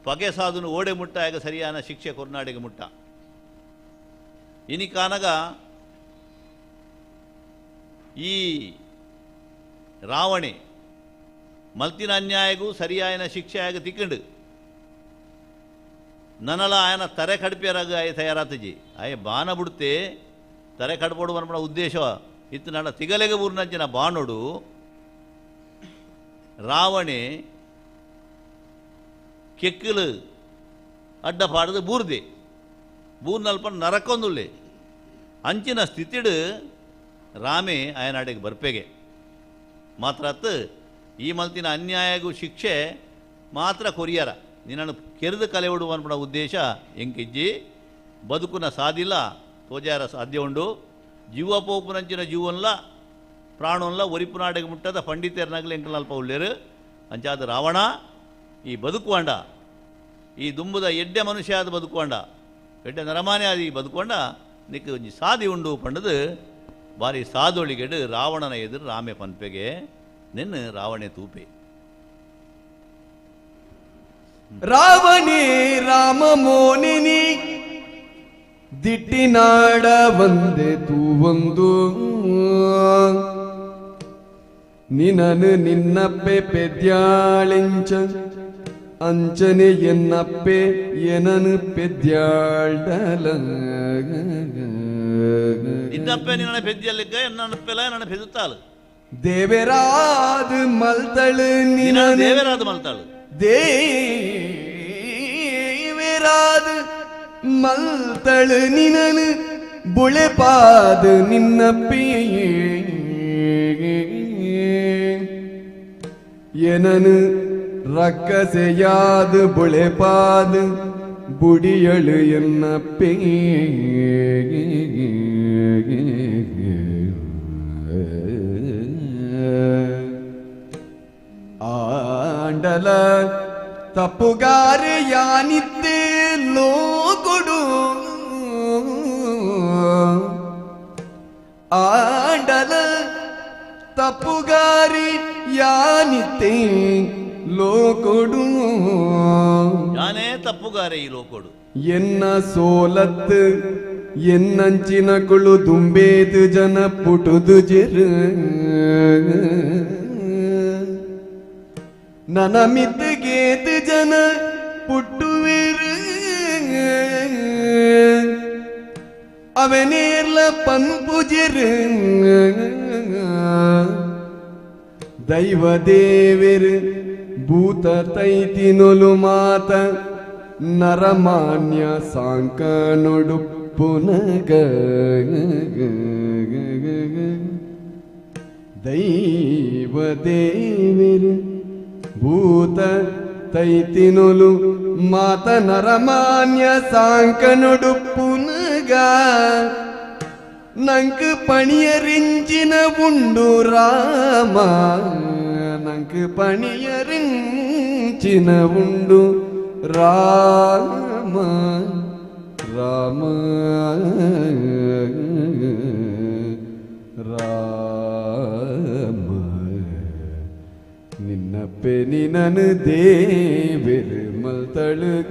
ಪಗೆ ಸಾಧುನು ಓಡೆ ಮುಟ್ಟ ಆಗ ಸರಿಯಾನ ಶಿಕ್ಷೆ ಕೊರ್ನಾಡಿಗೆ ಮುಟ್ಟ ಇನಿ ಕಾನಗ ಈ ರಾವಣೆ ಮಲ್ತಿನ ಅನ್ಯಾಯಗೂ ಸರಿಯಾಯನ ಶಿಕ್ಷೆ ಆಗ ತಿಕ್ಕಂಡು ನನಲ ಆಯನ ತರೆ ಕಡಿಪೆರಾಗ ಆಯ ತಯಾರಾತಜಿ ಆಯ ಬಾಣ ಬಿಡುತ್ತೆ ತರೆ ಕಡ್ಪೋಡು ಅನ್ಪಣ ಉದ್ದೇಶ ಇತ್ತು ನನ್ನ ತಿಗಲೆಗೆ ಊರಿನಂಚಿನ ಬಾಣೋಡು ರಾವಣೆ ಕೆಕ್ಕಲು ಅಡ್ಡ ಪಾಡದು ಬೂರ್ದೆ ಬೂರ್ನಲ್ಪ ನರಕೊಂದುಳ್ಳೆ ಅಂಚಿನ ಸ್ಥಿತಿಡು ರಾಮೆ ಆಯನಾಡೆಗೆ ಬರ್ಪೆಗೆ ಮಾತ್ರ ಈ ಮಲ್ತಿನ ಅನ್ಯಾಯಗೂ ಶಿಕ್ಷೆ ಮಾತ್ರ ಕೊರಿಯರ ನಿನ್ನನ್ನು ಕೆರೆದು ಕಲೆ ಅನ್ಪಣ ಉದ್ದೇಶ ಎಂಕಿಜ್ಜಿ ಬದುಕುನ ಸಾದಿಲ್ಲ ತೋಜಾರ ಸಾಧ್ಯ ಉಂಡು ಜೀವ ಪೋಪುನಂಚಿನ ಜೀವನ್ಲ ಪ್ರಾಣನ್ಲ ಒರಿಪುನಾಡೆಗೆ ಮುಟ್ಟದ ಪಂಡಿತರ್ನಾಗಲಿ ಎಂಕಲ್ನಲ್ಪ ಉಳ್ಳೇರು ಅಂಚಾದ ರಾವಣ ಈ ಬದುಕುವಂಡ ಈ ದುಂಬುದ ಎಡ್ಡೆ ಮನುಷ್ಯ ಆದ ಬದುಕುವಂಡ ಎಡ್ಡೆ ನರಮಾನೆ ಆದ ಈ ಬದುಕೊಂಡ ನಿಕ್ಕ ಒಂಜಿ ಸಾದಿ ಉಂಡು ಪಂಡದು ಬಾರಿ ಸಾದೊಳಿಗೆಡು ರಾವಣನ ಎದುರು ರಾಮೆ ಪನ್ಪೆಗೆ ನಿನ್ನ ರಾವಣೆ ತೂಪೆ. ರಾವಣಿ ರಾಮ ಮೋನಿನಿ ದಿಟ್ಟಿನಾಡ ಬಂದೆ ತೂವೊಂದು ನಿನನು ನಿನ್ನಪ್ಪೆ ಪೆದ್ಯಾಳೆಂಚ ಅಂಚನೆ ಎನ್ನಪ್ಪೆ ಎನನು ಪೆದ್ಯಾಳಲ ನಿನ್ನಪ್ಪೆ ನಿನ್ನ ಪೆದ್ಯಲ್ಲಿಕ್ಕ ಎನ್ನಪ್ಪೆಲ್ಲ ನನ್ನ ಪೆದುತ್ತಾಳು ದೇವರಾದ ಮಲ್ತಳು ನಿನ್ನ ದೇವರಾದ ಮಲ್ತಾಳು ದೇವರಾದ ಮಲ್ತಳು ನಿನನು ಬುಳೆಪಾದ ನಿನ್ನಪ್ಪೆಯೇ ಏನನು ರಕ್ಕಸೆಯಾದ ಬುಳೆಪಾದ ಬುಡಿಯಳು ಎನ್ನಪ್ಪೆ ಆಂಡಲ ತಪ್ಪುಗಾರೆ ಯಾನಿದ್ದೆ ಲೋಕೊಡು ಆಂಡಲ ತಪ್ಪುಗಾರಿ ಯಾನಿತ್ತೆ ಲೋಕೊಡು ಯಾನೇ ತಪ್ಪುಗಾರೆ ಈ ಲೋಕೊಡು ಎನ್ನ ಸೋಲತ್ತು ಎನ್ನಂಚಿನ ಕುಳು ದುಂಬೇದು ಜನ ಪುಟುದು ಜಿರು ನನ ಮಿತ್ತಗೇತು ಜನ ಪುಟ್ಟುವಿರು ಅವನೇರ್ಲ ಪಂಪುಜಿರು ದೈವ ದೇವಿರು ಭೂತ ತೈತಿನೊಲು ಮಾತ ನರಮಾನ್ಯ ಸಾಂಕನೊಡುಪ್ಪುನಗ ದೈವ ದೇವಿರು ಭೂತ ತೈತಿನೊಲು ಮಾತ ನರಮಾನ್ಯ ಸಾಂಕನೊಡುಪ್ಪುನಗ ನಂಕ್ ಪಣಿಯರಿಂಚಿನ ಉಂಡು ರಾಮ ನಂಕ್ ಪಣಿಯರಿಂಚಿನ ಉಂಡು ರಾಮ ರಾಮ ರಾಮ ನಿನ್ನಪ್ಪೆ ನಿನನು ದೇವಿರು ಮಲ್ತಳುಗ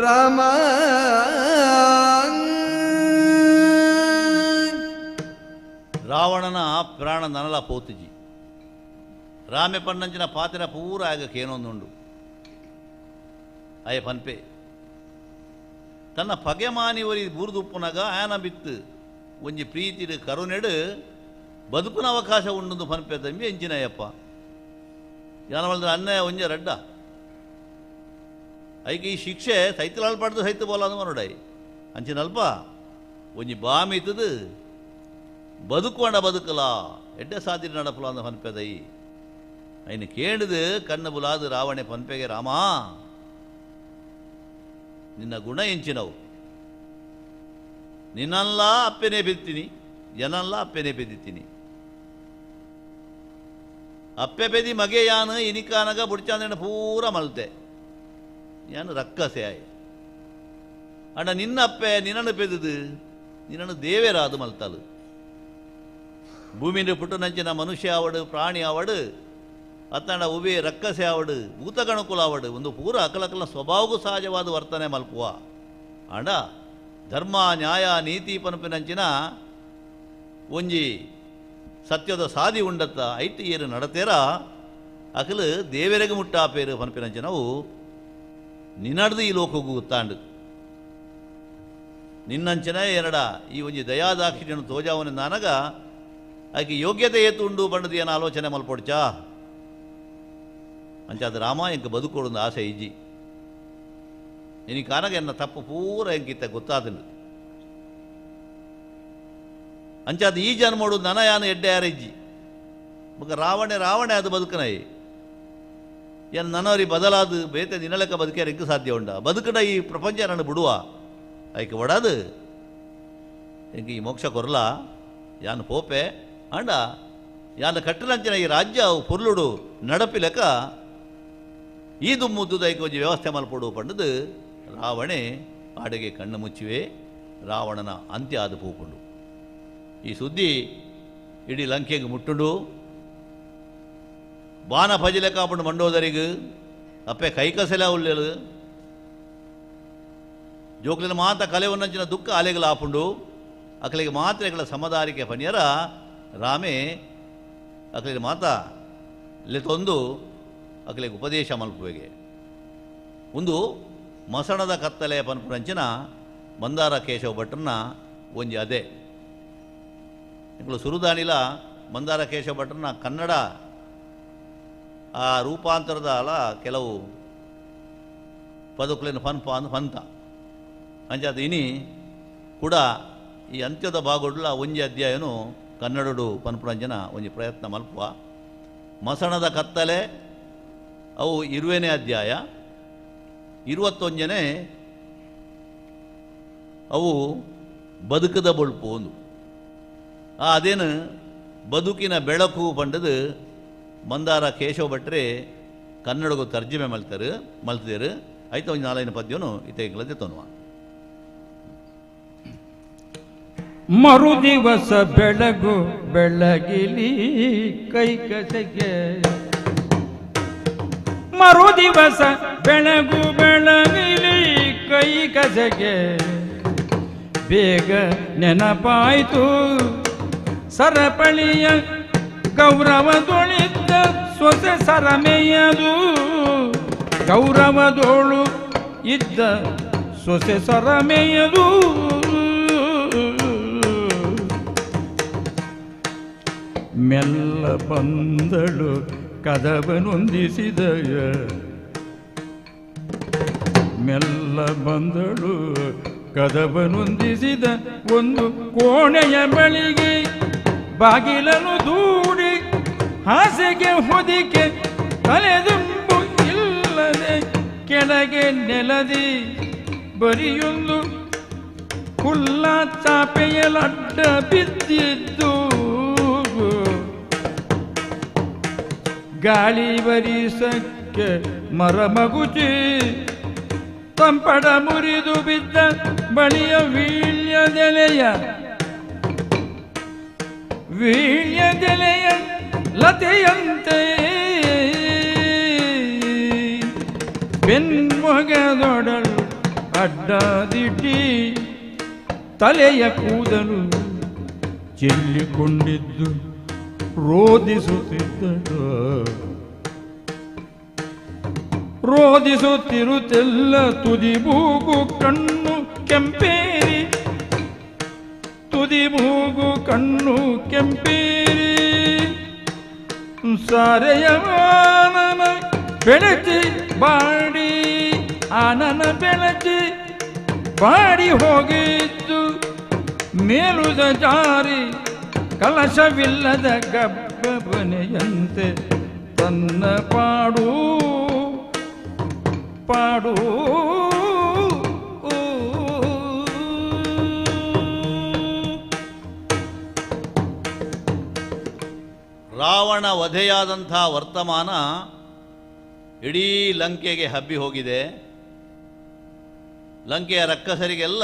ರಾಮ. ರಾವಣನ ಪ್ರಾಣ ನನಲ ಪೋತುಜಿ. ರಾಮೆ ಪಣ್ಣಂಚಿನ ಪಾತ್ರ ಪೂರ ಆಗ ಏನೊಂದುಂಡು ಅಯ್ಯ ಪನ್ಪೆ ತನ್ನ ಪಗೆಮಾನಿ ಒರಿ ಬೂರ್ದುಪ್ಪುನಗ ಆಯನ ಬಿತ್ತು ಒಂಜಿ ಪ್ರೀತಿಡು ಕರುಣೆಡು ಬದುಕುನ ಅವಕಾಶ ಉಂಡು ಪನ್ಪೆ ತಂಬಿ ಎಂಚಿನಯ್ಯಪ್ಪ ಯಾನವಲ್ದ ಅన్నಯ ಒಂಜೆ ರಡ್ಡ ಐಕೆ ಈ ಶಿಕ್ಷೆ ಸೈತಲಾಲ್ ಪಡ್ದು ಸೈತ ಬೋಲ ಅಂದು ಮನುಡೈ ಅಂಚಿನಲ್ಪ ಒಂಜಿ ಬಾಮಿತದು ಬದುಕೊಂಡ ಬದುಕಲ ಎಡ್ಡೆ ಸಾಧ್ಯ ನಡಪಲ ಅಂದ ಪನ್ಪೆದೈ ಐನು ಕೇಳಿದು ಕಣ್ಣು ಬುಲಾದು ರಾವಣೆ ಪನ್ಪೆಗೆ ರಾಮ ನಿನ್ನ ಗುಣ ಎಂಚಿನವು ನಿನ್ನಲ್ಲ ಅಪ್ಪೆನೇ ಬಿತ್ತೀನಿ ಜನಲ್ಲ ಅಪ್ಪೆನೇ ಬೆದ್ದಿತ್ತೀನಿ ಅಪ್ಪೆ ಬೆದಿ ಮಗೆ ಯಾನು ಇನಿಕಾನಗ ಬುಡ್ಚಾಂದ್ರೆ ಪೂರ ಮಲ್ತೆ ಯಾನು ರಕ್ಕಸೆ ಆಯ್ ಅಣ್ಣ ನಿನ್ನ ಅಪ್ಪೆ ನಿನ್ನನ್ನು ಪೆದುದು ನಿನ್ನನ್ನು ದೇವೇರಾದು ಮಲ್ತಾಳು ಭೂಮಿನ ಪುಟ್ಟನಂಚಿನ ಮನುಷ್ಯ ಆವಡು ಪ್ರಾಣಿ ಆವಡು ಅತ್ತಂಡ ಉಬೆ ರಕ್ಕಸೆ ಆವಡು ಭೂತಗಣಕುಲ ಆವಡು ಒಂದು ಪೂರ ಅಕಲಕಲ ಸ್ವಭಾವಕ್ಕೂ ಸಹಜವಾದ ವರ್ತನೆ ಮಲ್ಪುವ ಅಂಡ ಧರ್ಮ ನ್ಯಾಯ ನೀತಿ ಪನಪಿನಂಚಿನ ಒಂಜಿ ಸತ್ಯದ ಸಾದಿ ಉಂಡತ್ತ ಐತಿ ಏರು ನಡತೇರ ಅಕಲು ದೇವರೆಗೆ ಮುಟ್ಟಾಪೇರು ಪನಪಿನಂಚಿನವು ನಿನ್ನಡ್ದು ಈ ಲೋಕಗೂ ಗೊತ್ತಾಂಡು ನಿನ್ನಂಚಿನ ಏನಡ ಈ ಒಂಜಿ ದಯಾದಾಕ್ಷಿಣ್ಯನು ತೋಜಾವನ ನಾನಗ ಆಕೆ ಯೋಗ್ಯತೆ ಏತು ಉಂಡು ಬಂಡದು ಏನು ಆಲೋಚನೆ ಮಲ್ಪೊಡ್ಚಾ ಅಂಚಾದ ರಾಮ ಎಂಕ ಬದುಕೋಡು ಆಸೆ ಇಜ್ಜಿ ನಿನಗೆ ಕಾನಗ ಎನ್ನ ತಪ್ಪು ಪೂರ ಎಂಕಿತ್ತ ಗೊತ್ತಾತಂಡು ಅಂಚಾದ ಈ ಜನ್ಮೋಡು ನನ ಯಾನು ಎಡ್ಡೆ ಯಾರ ಇಜ್ಜಿ ಬೊಕ ರಾವಣೆ ರಾವಣೆ ಅದು ಬದುಕನೈ ಏನು ನನವರಿ ಬದಲಾದು ಬೇತೆ ನಿನಲೆಕ್ಕ ಬದುಕ್ಯಾರ ಎಂಕ ಸಾಧ್ಯ ಉಂಡ ಬದುಕಡ ಈ ಪ್ರಪಂಚ ನನ್ನ ಬಿಡುವ ಐಕೆ ಒಡಾದು ಎಂಕ ಈ ಮೋಕ್ಷ ಕೊರಲ ಯಾನು ಪೋಪೆ ಅಂಡ ಯಾನು ಕಟ್ಟಲಂಚಿನ ಈ ರಾಜ್ಯ ಪೊರ್ಲುಡು ನಡಪಿಲೆಕ್ಕ ಈ ದುಮ್ಮುದ್ದುದ ಐಕೆ ಒಂಜಿ ವ್ಯವಸ್ಥೆ ಮಲ್ಪೊಡು ಪಂಡದು ರಾವಣೆ ಆಡೆಗೆ ಕಣ್ಣು ಮುಚ್ಚಿವೆ. ರಾವಣನ ಅಂತ್ಯ ಆದ ಪೋಪುಂಡು. ಈ ಸುದ್ದಿ ಇಡೀ ಲಂಕೆಗೆ ಮುಟ್ಟುಂಡು. ಬಾನ ಪಜಿಲೆ ಕಾಪುಂಡು ಮಂಡೋದರಿಗೆ ಅಪ್ಪೆ ಕೈಕಸೆಲ ಉಲ್ಲೇಳು ಜೋಕ್ಲಿನ ಮಾತ ಕಲೆ ಉನ್ನಂಚಿನ ದುಃಖ ಅಲೆಗಳು ಆಪುಂಡು. ಅಕಲಿಗೆ ಮಾತ್ರೆಗಳ ಸಮದಾರಿಕೆ ಪನಿಯರ ರಾಮೆ ಅಕಲಿಗೆ ಮಾತ ಲೆತೊಂದು ಅಕಲಿಗೆ ಉಪದೇಶ ಮಲ್ಪುವೆಗೆ ಒಂದು ಮಸಣದ ಕತ್ತಲೆ ಪನ್ಪುನಂಚಿನ ಮಂದಾರ ಕೇಶವ ಭಟ್ರನ್ನ ಒಂಜಿ ಅದೇ ಇಂಕುಲು ಸುರುದಾನಿಲ ಮಂದಾರ ಕೇಶವ ಭಟ್ರನ್ನ ಕನ್ನಡ ಆ ರೂಪಾಂತರದ ಅಲ ಕೆಲವು ಪದಕುಲಿನ ಪನ್ಪ ಅಂದು ಪಂತ ಅಂಚಾದ ಇನಿ ಕೂಡ ಈ ಅಂತ್ಯದ ಭಾಗೊಡ್ಲ ಒಂಜಿ ಅಧ್ಯಾಯನು ಕನ್ನಡಡು ಪನ್ಪುನಂಚಿನ ಒಂಜಿ ಪ್ರಯತ್ನ ಮಲ್ಪುವ. ಮಸಣದ ಕತ್ತಲೆ ಅವು 20ನೇ ಅಧ್ಯಾಯ, 21ನೇ ಅವು ಬದುಕದ ಬೊಳ್ಪು ಒಂದು ಅದೇನು ಬದುಕಿನ ಬೆಳಕು ಪಂಡದು ಮಂದಾರ ಕೇಶವ ಭಟ್ರೆ ಕನ್ನಡಗೂ ತರ್ಜುಮೆ ಮಲ್ತಾರೆ ಮಲ್ತಿದ್ದೇರು. ಆಯ್ತು ಒಂದು ನಾಲ್ಕು ಪದ್ಯನು ಇತ್ತೆಗಳದ್ದೇ ತೊನ್ನುವ. ಮರುದಿವಸ ಬೆಳಗು ಬೆಳಗಿಲಿ ಕೈಕಸೆಗೆ ಮರುದಿವಸ ಬೆಳಗು ಬೆಳಗಿಲಿ ಕೈಕಸೆಗೆ ಬೇಗ ನೆನಪಾಯಿತು ಸರಪಳಿಯ ಗೌರವದೊಳಿದ್ದ ಸೊಸೆ ಸರಮೆಯದು ಗೌರವದೋಳು ಇದ್ದ ಸೊಸೆ ಸರಮೆಯದು ಮೆಲ್ಲ ಬಂದಳು ಕದವನೊಂದಿಸಿದ ಮೆಲ್ಲ ಬಂದಳು ಕದವನೊಂದಿಸಿದ ಒಂದು ಕೋಣೆಯ ಬಳಿಗೆ ಬಾಗಿಲನ್ನು ದೂಡಿ ಹಾಸಿಗೆ ಹೊದಿಕೆ ತಲೆದುಂಬು ಇಲ್ಲದೆ ಕೆಳಗೆ ನೆಲದಿ ಬರಿಯೊಂದು ಹುಲ್ಲ ಚಾಪೆಯಲಡ್ಡ ಬಿದ್ದಿದ್ದು ಗಾಳಿ ಬರಿಸಕ್ಕೆ ಮರಮಗುಚಿ ತಂಪಡ ಮುರಿದು ಬಿದ್ದ ಬಳಿಯ ವೀಳ್ಯದೆಲೆಯ ವೀಳ್ಯದೆಲೆಯ ಲತೆಯಂತೆ ಬೆನ್ಮೊಗದೊಡಲು ಅಡ್ಡದಿಟ್ಟಿ ತಲೆಯ ಕೂದಲು ಚೆಲ್ಲಿಕೊಂಡಿದ್ದು ರೋದಿಸುತ್ತಿದ್ದಳು. ರೋದಿಸುತ್ತಿರುತ್ತೆಲ್ಲ ತುದಿ ಮೂಗು ಕಣ್ಣು ಕೆಂಪೇರಿ, ತುದಿ ಮೂಗು ಕಣ್ಣು ಕೆಂಪೇರಿ. ಸಾರೆಯವಾನನ ಬೆಳಚಿ ಬಾಡಿ, ಆನನ ಬೆಳಚಿ ಬಾಡಿ ಹೋಗಿದ್ದು ಮೇಲುದ ಜಾರಿ ಕಲಶವಿಲ್ಲದ ಗಬ್ಬನೆಯಂತೆ ತನ್ನ ಪಾಡು ಪಾಡು. ರಾವಣ ವಧೆಯಾದಂಥ ವರ್ತಮಾನ ಇಡೀ ಲಂಕೆಗೆ ಹಬ್ಬಿ ಹೋಗಿದೆ. ಲಂಕೆಯ ರಕ್ಕಸರಿಗೆಲ್ಲ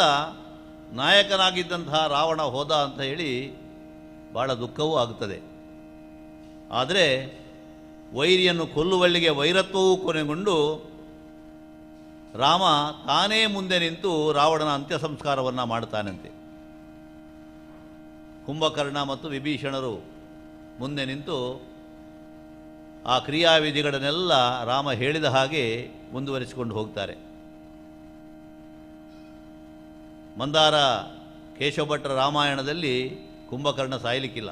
ನಾಯಕನಾಗಿದ್ದಂತಹ ರಾವಣ ಹೋದ ಅಂತ ಹೇಳಿ ಭಾಳ ದುಃಖವೂ ಆಗುತ್ತದೆ. ಆದರೆ ವೈರಿಯನ್ನು ಕೊಲ್ಲುವಲ್ಲಿಗೆ ವೈರತ್ವವೂ ಕೊನೆಗೊಂಡು ರಾಮ ತಾನೇ ಮುಂದೆ ನಿಂತು ರಾವಣನ ಅಂತ್ಯ ಸಂಸ್ಕಾರವನ್ನು ಮಾಡ್ತಾನಂತೆ. ಕುಂಭಕರ್ಣ ಮತ್ತು ವಿಭೀಷಣರು ಮುಂದೆ ನಿಂತು ಆ ಕ್ರಿಯಾವಿಧಿಗಳನ್ನೆಲ್ಲ ರಾಮ ಹೇಳಿದ ಹಾಗೆ ಮುಂದುವರಿಸಿಕೊಂಡು ಹೋಗ್ತಾರೆ. ಮಂದಾರ ಕೇಶವಭಟ್ಟರ ರಾಮಾಯಣದಲ್ಲಿ ಕುಂಭಕರ್ಣ ಸಾಯಲಿಕ್ಕಿಲ್ಲ.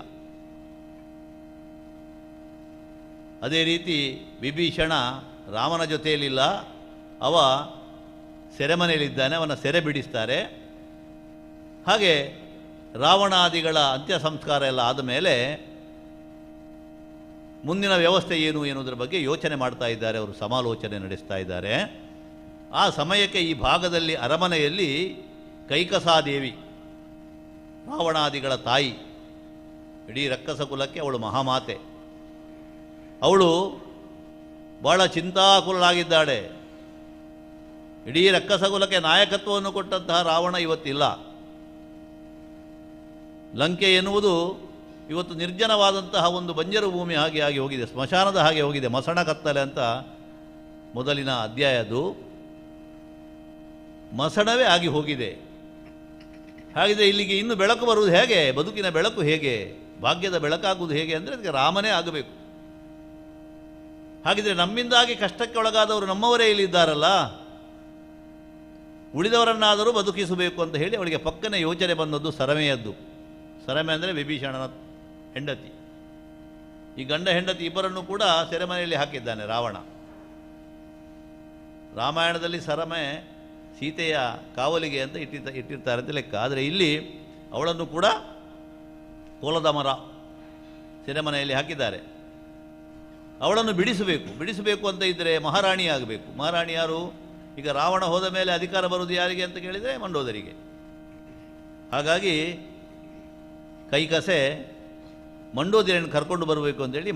ಅದೇ ರೀತಿ ವಿಭೀಷಣ ರಾಮನ ಜೊತೆಯಲ್ಲಿಲ್ಲ, ಅವ ಸೆರೆಮನೆಯಲ್ಲಿದ್ದಾನೆ, ಅವನ ಸೆರೆ ಬಿಡಿಸ್ತಾರೆ. ಹಾಗೆ ರಾವಣಾದಿಗಳ ಅಂತ್ಯ ಸಂಸ್ಕಾರ ಎಲ್ಲ ಆದ ಮೇಲೆ ಮುಂದಿನ ವ್ಯವಸ್ಥೆ ಏನು ಎನ್ನುವುದರ ಬಗ್ಗೆ ಯೋಚನೆ ಮಾಡ್ತಾ ಇದ್ದಾರೆ, ಅವರು ಸಮಾಲೋಚನೆ ನಡೆಸ್ತಾ ಇದ್ದಾರೆ. ಆ ಸಮಯಕ್ಕೆ ಈ ಭಾಗದಲ್ಲಿ ಅರಮನೆಯಲ್ಲಿ ಕೈಕಸಾದೇವಿ, ರಾವಣಾದಿಗಳ ತಾಯಿ, ಇಡೀ ರಕ್ಕಸ ಕುಲಕ್ಕೆ ಅವಳು ಮಹಾಮಾತೆ. ಅವಳು ಭಾಳ ಚಿಂತಾಕುಲಳಾಗಿದ್ದಾಳೆ. ಇಡೀ ರಕ್ಕಸ ಕುಲಕ್ಕೆ ನಾಯಕತ್ವವನ್ನು ಕೊಟ್ಟಂತಹ ರಾವಣ ಇವತ್ತಿಲ್ಲ. ಲಂಕೆ ಎನ್ನುವುದು ಇವತ್ತು ನಿರ್ಜನವಾದಂತಹ ಒಂದು ಬಂಜರು ಭೂಮಿ ಹಾಗೆ ಆಗಿ ಹೋಗಿದೆ, ಸ್ಮಶಾನದ ಹಾಗೆ ಹೋಗಿದೆ, ಮಸಣ ಕತ್ತಲೆ ಅಂತ ಮೊದಲಿನ ಅಧ್ಯಾಯದು ಮಸಣವೇ ಆಗಿ ಹೋಗಿದೆ. ಹಾಗಿದ್ರೆ ಇಲ್ಲಿಗೆ ಇನ್ನು ಬೆಳಕು ಬರುವುದು ಹೇಗೆ, ಬದುಕಿನ ಬೆಳಕು ಹೇಗೆ, ಭಾಗ್ಯದ ಬೆಳಕಾಗುವುದು ಹೇಗೆ ಅಂದರೆ ಅದಕ್ಕೆ ರಾಮನೇ ಆಗಬೇಕು. ಹಾಗಿದ್ರೆ ನಮ್ಮಿಂದಾಗಿ ಕಷ್ಟಕ್ಕೆ ಒಳಗಾದವರು ನಮ್ಮವರೇ ಇಲ್ಲಿದ್ದಾರಲ್ಲ, ಉಳಿದವರನ್ನಾದರೂ ಬದುಕಿಸಬೇಕು ಅಂತ ಹೇಳಿ ಅವಳಿಗೆ ಪಕ್ಕನೆ ಯೋಚನೆ ಬಂದದ್ದು ಸರಮೆಯದ್ದು. ಸರಮೆ ಅಂದರೆ ವಿಭೀಷಣನ ಹೆಂಡತಿ. ಈ ಗಂಡ ಹೆಂಡತಿ ಇಬ್ಬರನ್ನು ಕೂಡ ಸೆರೆಮನೆಯಲ್ಲಿ ಹಾಕಿದ್ದಾನೆ ರಾವಣ. ರಾಮಾಯಣದಲ್ಲಿ ಸರಮೆ ಸೀತೆಯ ಕಾವಲಿಗೆ ಅಂತ ಇಟ್ಟಿರ್ತಾರೆ ಅಂತ ಲೆಕ್ಕ. ಆದರೆ ಇಲ್ಲಿ ಅವಳನ್ನು ಕೂಡ ಕೋಲದ ಮರ ಸೆರೆಮನೆಯಲ್ಲಿ ಹಾಕಿದ್ದಾರೆ. ಅವಳನ್ನು ಬಿಡಿಸಬೇಕು. ಬಿಡಿಸಬೇಕು ಅಂತ ಇದ್ದರೆ ಮಹಾರಾಣಿ ಆಗಬೇಕು. ಮಹಾರಾಣಿ ಯಾರು? ಈಗ ರಾವಣ ಹೋದ ಮೇಲೆ ಅಧಿಕಾರ ಬರುವುದು ಯಾರಿಗೆ ಅಂತ ಕೇಳಿದರೆ ಮಂಡೋದರಿಗೆ. ಹಾಗಾಗಿ ಕೈಕಸೆ ಮಂಡೋದರಿಯನ್ನು ಕರ್ಕೊಂಡು ಬರಬೇಕು ಅಂತೇಳಿ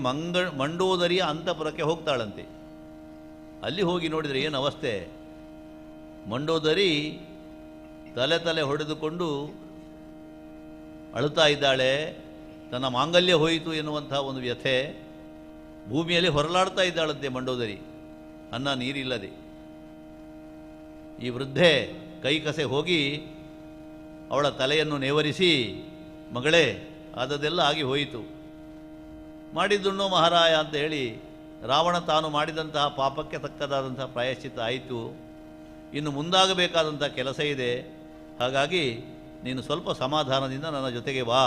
ಮಂಡೋದರಿಯ ಅಂತಃಪುರಕ್ಕೆ ಹೋಗ್ತಾಳಂತೆ. ಅಲ್ಲಿ ಹೋಗಿ ನೋಡಿದರೆ ಏನು ಅವಸ್ಥೆ, ಮಂಡೋದರಿ ತಲೆ ತಲೆ ಹೊಡೆದುಕೊಂಡು ಅಳುತ್ತಾ ಇದ್ದಾಳೆ. ತನ್ನ ಮಾಂಗಲ್ಯ ಹೋಯಿತು ಎನ್ನುವಂಥ ಒಂದು ವ್ಯಥೆ. ಭೂಮಿಯಲ್ಲಿ ಹೊರಲಾಡ್ತಾ ಇದ್ದಾಳಂತೆ ಮಂಡೋದರಿ, ಅನ್ನ ನೀರಿಲ್ಲದೆ. ಈ ವೃದ್ಧೆ ಕೈಕಸೆ ಹೋಗಿ ಅವಳ ತಲೆಯನ್ನು ನೇವರಿಸಿ, ಮಗಳೇ ಆದದೆಲ್ಲ ಆಗಿ ಹೋಯಿತು, ಮಾಡಿದ್ದುಣ್ಣೋ ಮಹಾರಾಯ ಅಂತ ಹೇಳಿ ರಾವಣ ತಾನು ಮಾಡಿದಂತಹ ಪಾಪಕ್ಕೆ ತಕ್ಕದಾದಂತಹ ಪ್ರಾಯಶ್ಚಿತ್ತ ಆಯಿತು, ಇನ್ನು ಮುಂದಾಗಬೇಕಾದಂಥ ಕೆಲಸ ಇದೆ, ಹಾಗಾಗಿ ನೀನು ಸ್ವಲ್ಪ ಸಮಾಧಾನದಿಂದ ನನ್ನ ಜೊತೆಗೆ ಬಾ,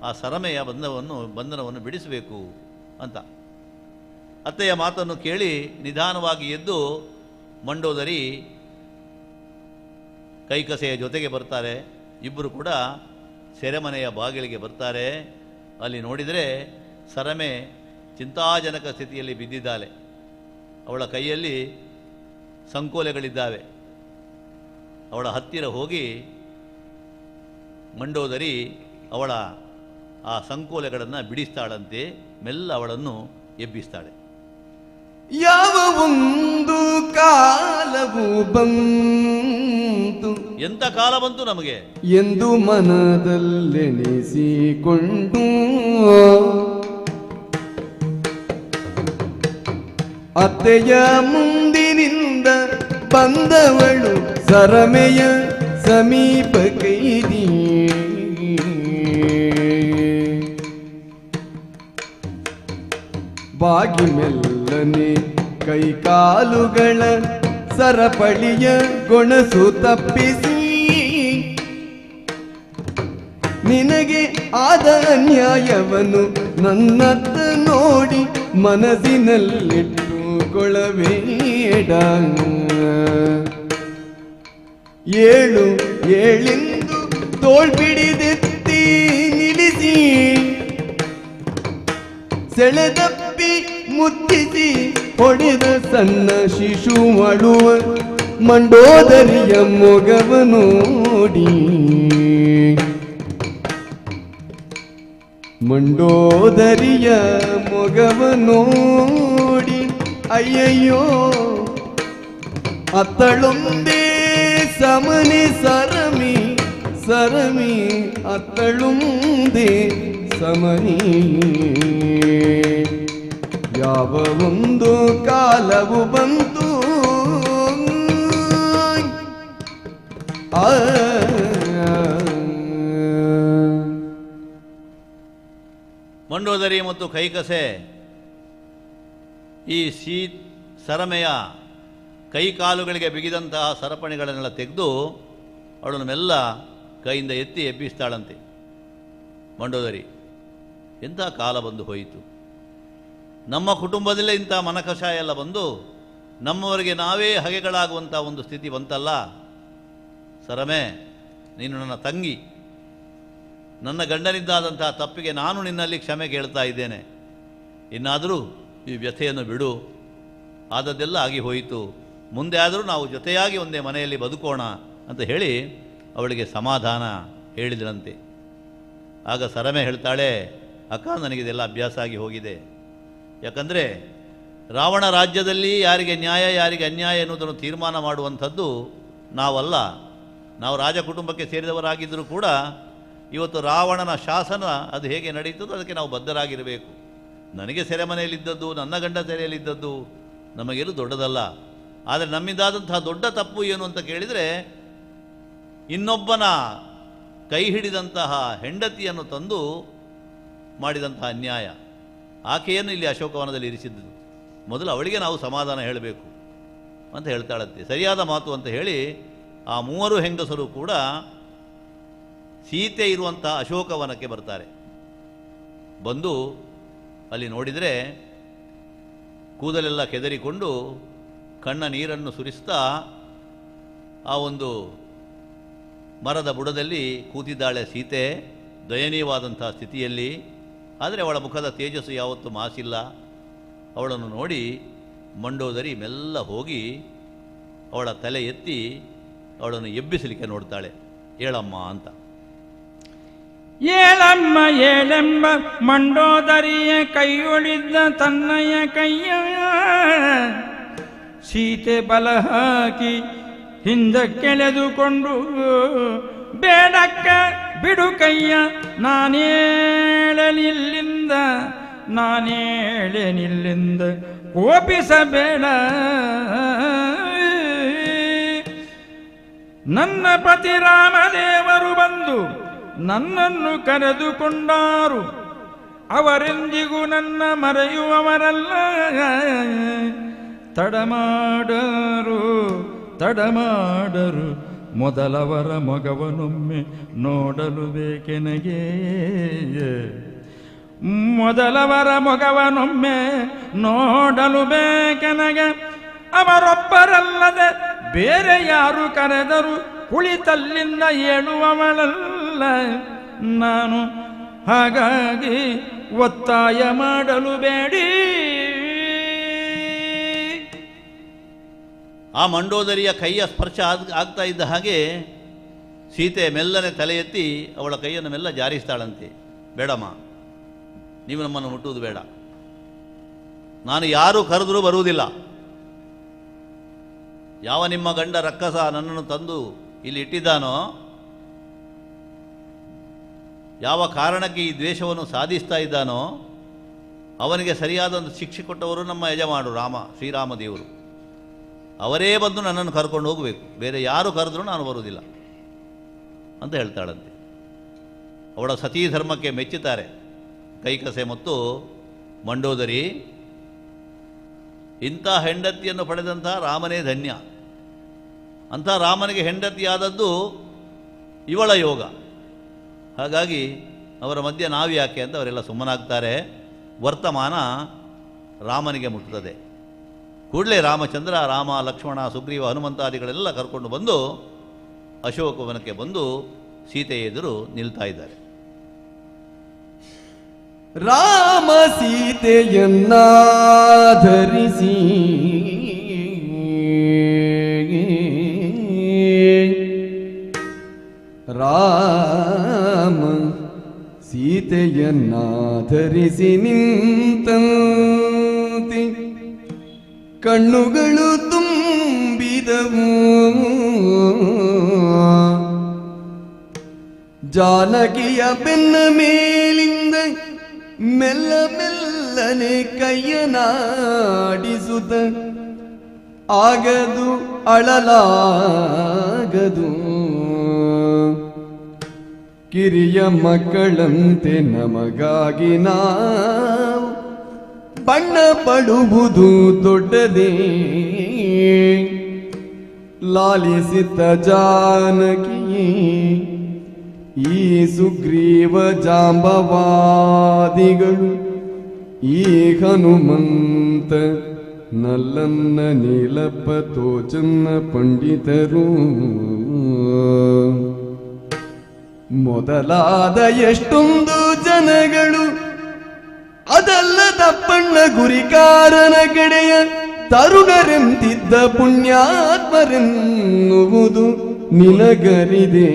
ಆ ಸರಮೆಯ ಬಂಧನವನ್ನು ಬಿಡಿಸಬೇಕು ಅಂತ. ಅತ್ತೆಯ ಮಾತನ್ನು ಕೇಳಿ ನಿಧಾನವಾಗಿ ಎದ್ದು ಮಂಡೋದರಿ ಕೈಕಸೆಯ ಜೊತೆಗೆ ಬರ್ತಾರೆ. ಇಬ್ಬರು ಕೂಡ ಸೆರೆಮನೆಯ ಬಾಗಿಲಿಗೆ ಬರ್ತಾರೆ. ಅಲ್ಲಿ ನೋಡಿದರೆ ಸರಮೆ ಚಿಂತಾಜನಕ ಸ್ಥಿತಿಯಲ್ಲಿ ಬಿದ್ದಿದ್ದಾಳೆ. ಅವಳ ಕೈಯಲ್ಲಿ ಸಂಕೋಲೆಗಳಿದ್ದಾವೆ. ಅವಳ ಹತ್ತಿರ ಹೋಗಿ ಮಂಡೋದರಿ ಅವಳ ಆ ಸಂಕೋಲೆಗಳನ್ನು ಬಿಡಿಸ್ತಾಳಂತೆ. ಮೆಲ್ಲ ಅವಳನ್ನು ಎಬ್ಬಿಸ್ತಾಳೆ. ಯಾವ ಒಂದು ಕಾಲವು ಬಂತು, ಎಂಥ ಕಾಲ ಬಂತು ನಮಗೆ ಎಂದು ಮನದಲ್ಲೆನಿಸಿಕೊಂಡು ಅತ್ತೆಯ ಮುಂದಿನಿಂದ ಬಂದವಳು ಸರಮೆಯ ಸಮೀಪ ಕೈದಿ. ಬಾಗಿ ಮೆಲ್ಲನೆ ಕೈಕಾಲುಗಳ ಸರಪಳಿಯ ಗೊಣಸು ತಪ್ಪಿಸಿ ನಿನಗೆ ಆದ ಅನ್ಯಾಯವನ್ನು ನನ್ನತ್ತ ನೋಡಿ ಮನಸ್ಸಿನಲ್ಲಿಟ್ಟುಕೊಳ್ಳಬೇಡ. ಏಳು ಏಳೆಂದು ತೋಳ್ಬಿಡಿದೆತ್ತಿ ನಿಲ್ಲಿಸಿ ಸೆಳೆದಪ್ಪಿ ಮುತ್ತಿಸಿ ಹೊಡೆದ ಸಣ್ಣ ಶಿಶು ಅಳುವ ಮಂಡೋದರಿಯ ಮೊಗವ ನೋಡಿ, ಮಂಡೋದರಿಯ ಮೊಗವ ನೋಡಿ ಅಯ್ಯಯ್ಯೋ ಅತ್ತಳೊಂದೇ ಸಮನೆ ಸರಮಿ ಸರಮಿ ಅತ್ತಳುಂದೇ ಸಮನಿ. ಯಾವ ಒಂದು ಕಾಲವು ಬಂತು ಆ. ಮಂಡೋದರಿ ಮತ್ತು ಕೈಕಸೆ ಈ ಸರಮೆಯ ಕೈಕಾಲುಗಳಿಗೆ ಬಿಗಿದಂತಹ ಸರಪಣಿಗಳನ್ನೆಲ್ಲ ತೆಗೆದು ಅವಳನ್ನು ಮೆಲ್ಲ ಕೈಯಿಂದ ಎತ್ತಿ ಎಬ್ಬಿಸ್ತಾಳಂತೆ ಮಂಡೋದರಿ. ಎಂಥ ಕಾಲ ಬಂದು ಹೋಯಿತು, ನಮ್ಮ ಕುಟುಂಬದಲ್ಲೇ ಇಂಥ ಮನಕಷಾಯ ಎಲ್ಲ ಬಂದು ನಮ್ಮವರಿಗೆ ನಾವೇ ಹಗೆಗಳಾಗುವಂಥ ಒಂದು ಸ್ಥಿತಿ ಬಂತಲ್ಲ. ಸರಮೆ, ನೀನು ನನ್ನ ತಂಗಿ, ನನ್ನ ಗಂಡನಿದ್ದಾದಂತಹ ತಪ್ಪಿಗೆ ನಾನು ನಿನ್ನಲ್ಲಿ ಕ್ಷಮೆ ಕೇಳ್ತಾ ಇದ್ದೇನೆ. ಇನ್ನಾದರೂ ಈ ವ್ಯಥೆಯನ್ನು ಬಿಡು, ಆದದ್ದೆಲ್ಲ ಆಗಿ ಹೋಯಿತು, ಮುಂದೆ ಆದರೂ ನಾವು ಜೊತೆಯಾಗಿ ಒಂದೇ ಮನೆಯಲ್ಲಿ ಬದುಕೋಣ ಅಂತ ಹೇಳಿ ಅವಳಿಗೆ ಸಮಾಧಾನ ಹೇಳಿದರಂತೆ. ಆಗ ಸರಮೆ ಹೇಳ್ತಾಳೆ, ಅಕ್ಕ ನನಗಿದೆಲ್ಲ ಅಭ್ಯಾಸ ಆಗಿ ಹೋಗಿದೆ. ಯಾಕಂದರೆ ರಾವಣ ರಾಜ್ಯದಲ್ಲಿ ಯಾರಿಗೆ ನ್ಯಾಯ ಯಾರಿಗೆ ಅನ್ಯಾಯ ಎನ್ನುವುದನ್ನು ತೀರ್ಮಾನ ಮಾಡುವಂಥದ್ದು ನಾವಲ್ಲ. ನಾವು ರಾಜ ಕುಟುಂಬಕ್ಕೆ ಸೇರಿದವರಾಗಿದ್ದರೂ ಕೂಡ ಇವತ್ತು ರಾವಣನ ಶಾಸನ ಅದು ಹೇಗೆ ನಡೀತದೋ ಅದಕ್ಕೆ ನಾವು ಬದ್ಧರಾಗಿರಬೇಕು. ನನಗೆ ಸೆರೆಮನೆಯಲ್ಲಿದ್ದದ್ದು, ನನ್ನ ಗಂಡ ಸೆರೆಯಲ್ಲಿದ್ದದ್ದು ನಮಗೇನು ದೊಡ್ಡದಲ್ಲ. ಆದರೆ ನಮ್ಮಿಂದಾದಂತಹ ದೊಡ್ಡ ತಪ್ಪು ಏನು ಅಂತ ಕೇಳಿದರೆ, ಇನ್ನೊಬ್ಬನ ಕೈ ಹಿಡಿದಂತಹ ಹೆಂಡತಿಯನ್ನು ತಂದು ಮಾಡಿದಂತಹ ಅನ್ಯಾಯ. ಆಕೆಯನ್ನು ಇಲ್ಲಿ ಅಶೋಕವನದಲ್ಲಿ ಇರಿಸಿದ್ದು. ಮೊದಲು ಅವಳಿಗೆ ನಾವು ಸಮಾಧಾನ ಹೇಳಬೇಕು ಅಂತ ಹೇಳ್ತಾಳಂತೆ. ಸರಿಯಾದ ಮಾತು ಅಂತ ಹೇಳಿ ಆ ಮೂವರು ಹೆಂಗಸರು ಕೂಡ ಸೀತೆ ಇರುವಂಥ ಅಶೋಕವನಕ್ಕೆ ಬರ್ತಾರೆ. ಬಂದು ಅಲ್ಲಿ ನೋಡಿದರೆ ಕೂದಲೆಲ್ಲ ಕೆದರಿಕೊಂಡು ಕಣ್ಣ ನೀರನ್ನು ಸುರಿಸ್ತಾ ಆ ಒಂದು ಮರದ ಬುಡದಲ್ಲಿ ಕೂತಿದ್ದಾಳೆ ಸೀತೆ, ದಯನೀಯವಾದಂಥ ಸ್ಥಿತಿಯಲ್ಲಿ. ಆದರೆ ಅವಳ ಮುಖದ ತೇಜಸ್ಸು ಯಾವತ್ತೂ ಮಾಸಿಲ್ಲ. ಅವಳನ್ನು ನೋಡಿ ಮಂಡೋದರಿ ಮೆಲ್ಲ ಹೋಗಿ ಅವಳ ತಲೆ ಎತ್ತಿ ಅವಳನ್ನು ಎಬ್ಬಿಸಲಿಕ್ಕೆ ನೋಡ್ತಾಳೆ. ಏಳಮ್ಮ ಅಂತ. ಏಳಮ್ಮ ಏಳೆಂಬ ಮಂಡೋದರಿಯ ಕೈಯೊಳಿದ್ದ ತನ್ನಯ ಕೈಯ ಸೀತೆ ಬಲ ಹಾಕಿ ಹಿಂದಕ್ಕೆಳೆದುಕೊಂಡು, ಬೇಡಕ್ಕ ಬಿಡು ಕೈಯ, ನಾನೇಳಲಿಲ್ಲಿಂದ ನಾನೇಳೆನಿಲ್ಲಿಂದ ಕೋಪಿಸಬೇಡ, ನನ್ನ ಪತಿ ರಾಮದೇವರು ಬಂದು ನನ್ನನ್ನು ಕರೆದುಕೊಂಡಾರು, ಅವರೆಂದಿಗೂ ನನ್ನ ಮರೆಯುವವರಲ್ಲ, ತಡಮಾಡರು ತಡಮಾಡರು ಮೊದಲವರ ಮಗವನೊಮ್ಮೆ ನೋಡಲು ಬೇಕೆನಗೆ, ಮೊದಲವರ ಮೊಗವನೊಮ್ಮೆ ನೋಡಲು ಬೇಕೆನಗೆ, ಅವರೊಬ್ಬರಲ್ಲದೆ ಬೇರೆ ಯಾರು ಕರೆದರು ಕುಳಿತಲ್ಲಿಂದ ಏಳುವವಳಲ್ಲ ನಾನು, ಹಾಗಾಗಿ ಒತ್ತಾಯ ಮಾಡಲು ಬೇಡಿ. ಆ ಮಂಡೋದರಿಯ ಕೈಯ ಸ್ಪರ್ಶ ಆಗ್ತಾ ಇದ್ದ ಹಾಗೆ ಸೀತೆ ಮೆಲ್ಲನೆ ತಲೆ ಎತ್ತಿ ಅವಳ ಕೈಯನ್ನು ಮೆಲ್ಲ ಜಾರಿಸ್ತಾಳಂತೆ. ಬೇಡಮ್ಮ, ನೀವು ನಮ್ಮನ್ನು ಮುಟ್ಟುವುದು ಬೇಡ, ನಾನು ಯಾರು ಕರೆದರೂ ಬರುವುದಿಲ್ಲ. ಯಾವ ನಿಮ್ಮ ಗಂಡ ರಕ್ಕಸ ನನ್ನನ್ನು ತಂದು ಇಲ್ಲಿ ಇಟ್ಟಿದ್ದಾನೋ, ಯಾವ ಕಾರಣಕ್ಕೆ ಈ ದ್ವೇಷವನ್ನು ಸಾಧಿಸ್ತಾ ಇದ್ದಾನೋ ಅವನಿಗೆ ಸರಿಯಾದ ಒಂದು ಶಿಕ್ಷೆ ಕೊಟ್ಟವರು ನಮ್ಮ ಯಜಮಾನರು ರಾಮ, ಶ್ರೀರಾಮದೇವರು. ಅವರೇ ಬಂದು ನನ್ನನ್ನು ಕರ್ಕೊಂಡು ಹೋಗಬೇಕು, ಬೇರೆ ಯಾರು ಕರೆದ್ರೂ ನಾನು ಬರುವುದಿಲ್ಲ ಅಂತ ಹೇಳ್ತಾಳಂತೆ. ಅವಳ ಸತೀ ಧರ್ಮಕ್ಕೆ ಮೆಚ್ಚುತ್ತಾರೆ ಕೈಕಸೆ ಮತ್ತು ಮಂಡೋದರಿ. ಇಂಥ ಹೆಂಡತಿಯನ್ನು ಪಡೆದಂತಹ ರಾಮನೇ ಧನ್ಯ. ಅಂಥ ರಾಮನಿಗೆ ಹೆಂಡತಿಯಾದದ್ದು ಇವಳ ಯೋಗ. ಹಾಗಾಗಿ ಅವರ ಮಧ್ಯೆ ನಾವು ಯಾಕೆ ಅಂತ ಅವರೆಲ್ಲ ಸುಮ್ಮನಾಗ್ತಾರೆ. ವರ್ತಮಾನ ರಾಮನಿಗೆ ಮುಟ್ಟುತ್ತದೆ. ಕೂಡಲೇ ರಾಮಚಂದ್ರ, ರಾಮ, ಲಕ್ಷ್ಮಣ, ಸುಗ್ರೀವ, ಹನುಮಂತಾದಿಗಳೆಲ್ಲ ಕರ್ಕೊಂಡು ಬಂದು ಅಶೋಕವನಕ್ಕೆ ಬಂದು ಸೀತೆಯ ಎದುರು ನಿಲ್ತಾ ಇದ್ದಾರೆ. ರಾಮ ಸೀತೆಯನ್ನಾಧರಿಸಿ ರಾಮ ಸೀತೆಯನ್ನಾಧರಿಸಿ ನಿಂತಂತೆ ಕಣ್ಣುಗಳು ತುಂಬಿದವು. ಜಾನಕಿಯ ಬೆನ್ನ ಮೇಲಿಂದ ಮೆಲ್ಲ ಮೆಲ್ಲನೆ ಕೈಯನಾಡಿಸುತ್ತ ಆಗದು ಅಳಲಾಗದು, ಕಿರಿಯ ಮಕ್ಕಳಂತೆ ನಮಗಾಗಿ ನಾವು ಬಣ್ಣ ಪಡುವುದು ದೊಡ್ಡದೇ. ಲಾಲಿಸಿತ ಜಾನಕಿಯೇ ಈ ಸುಗ್ರೀವ ಜಾಂಬವಾದಿಗಳು, ಈ ಹನುಮಂತ ನಲ್ಲನ್ನ ನೀಲಪ್ಪ ತೋಚನ್ನ ಪಂಡಿತರು ಮೊದಲಾದ ಎಷ್ಟೊಂದು ಜನಗಳು, ಅದಲ್ಲದಪ್ಪಣ್ಣ ಗುರಿಕಾರನ ಕಡೆಯ ತರುಣರೆಂತಿದ್ದ ಪುಣ್ಯಾತ್ಮರೆನ್ನುವುದು ನಿನಗರಿದೆ.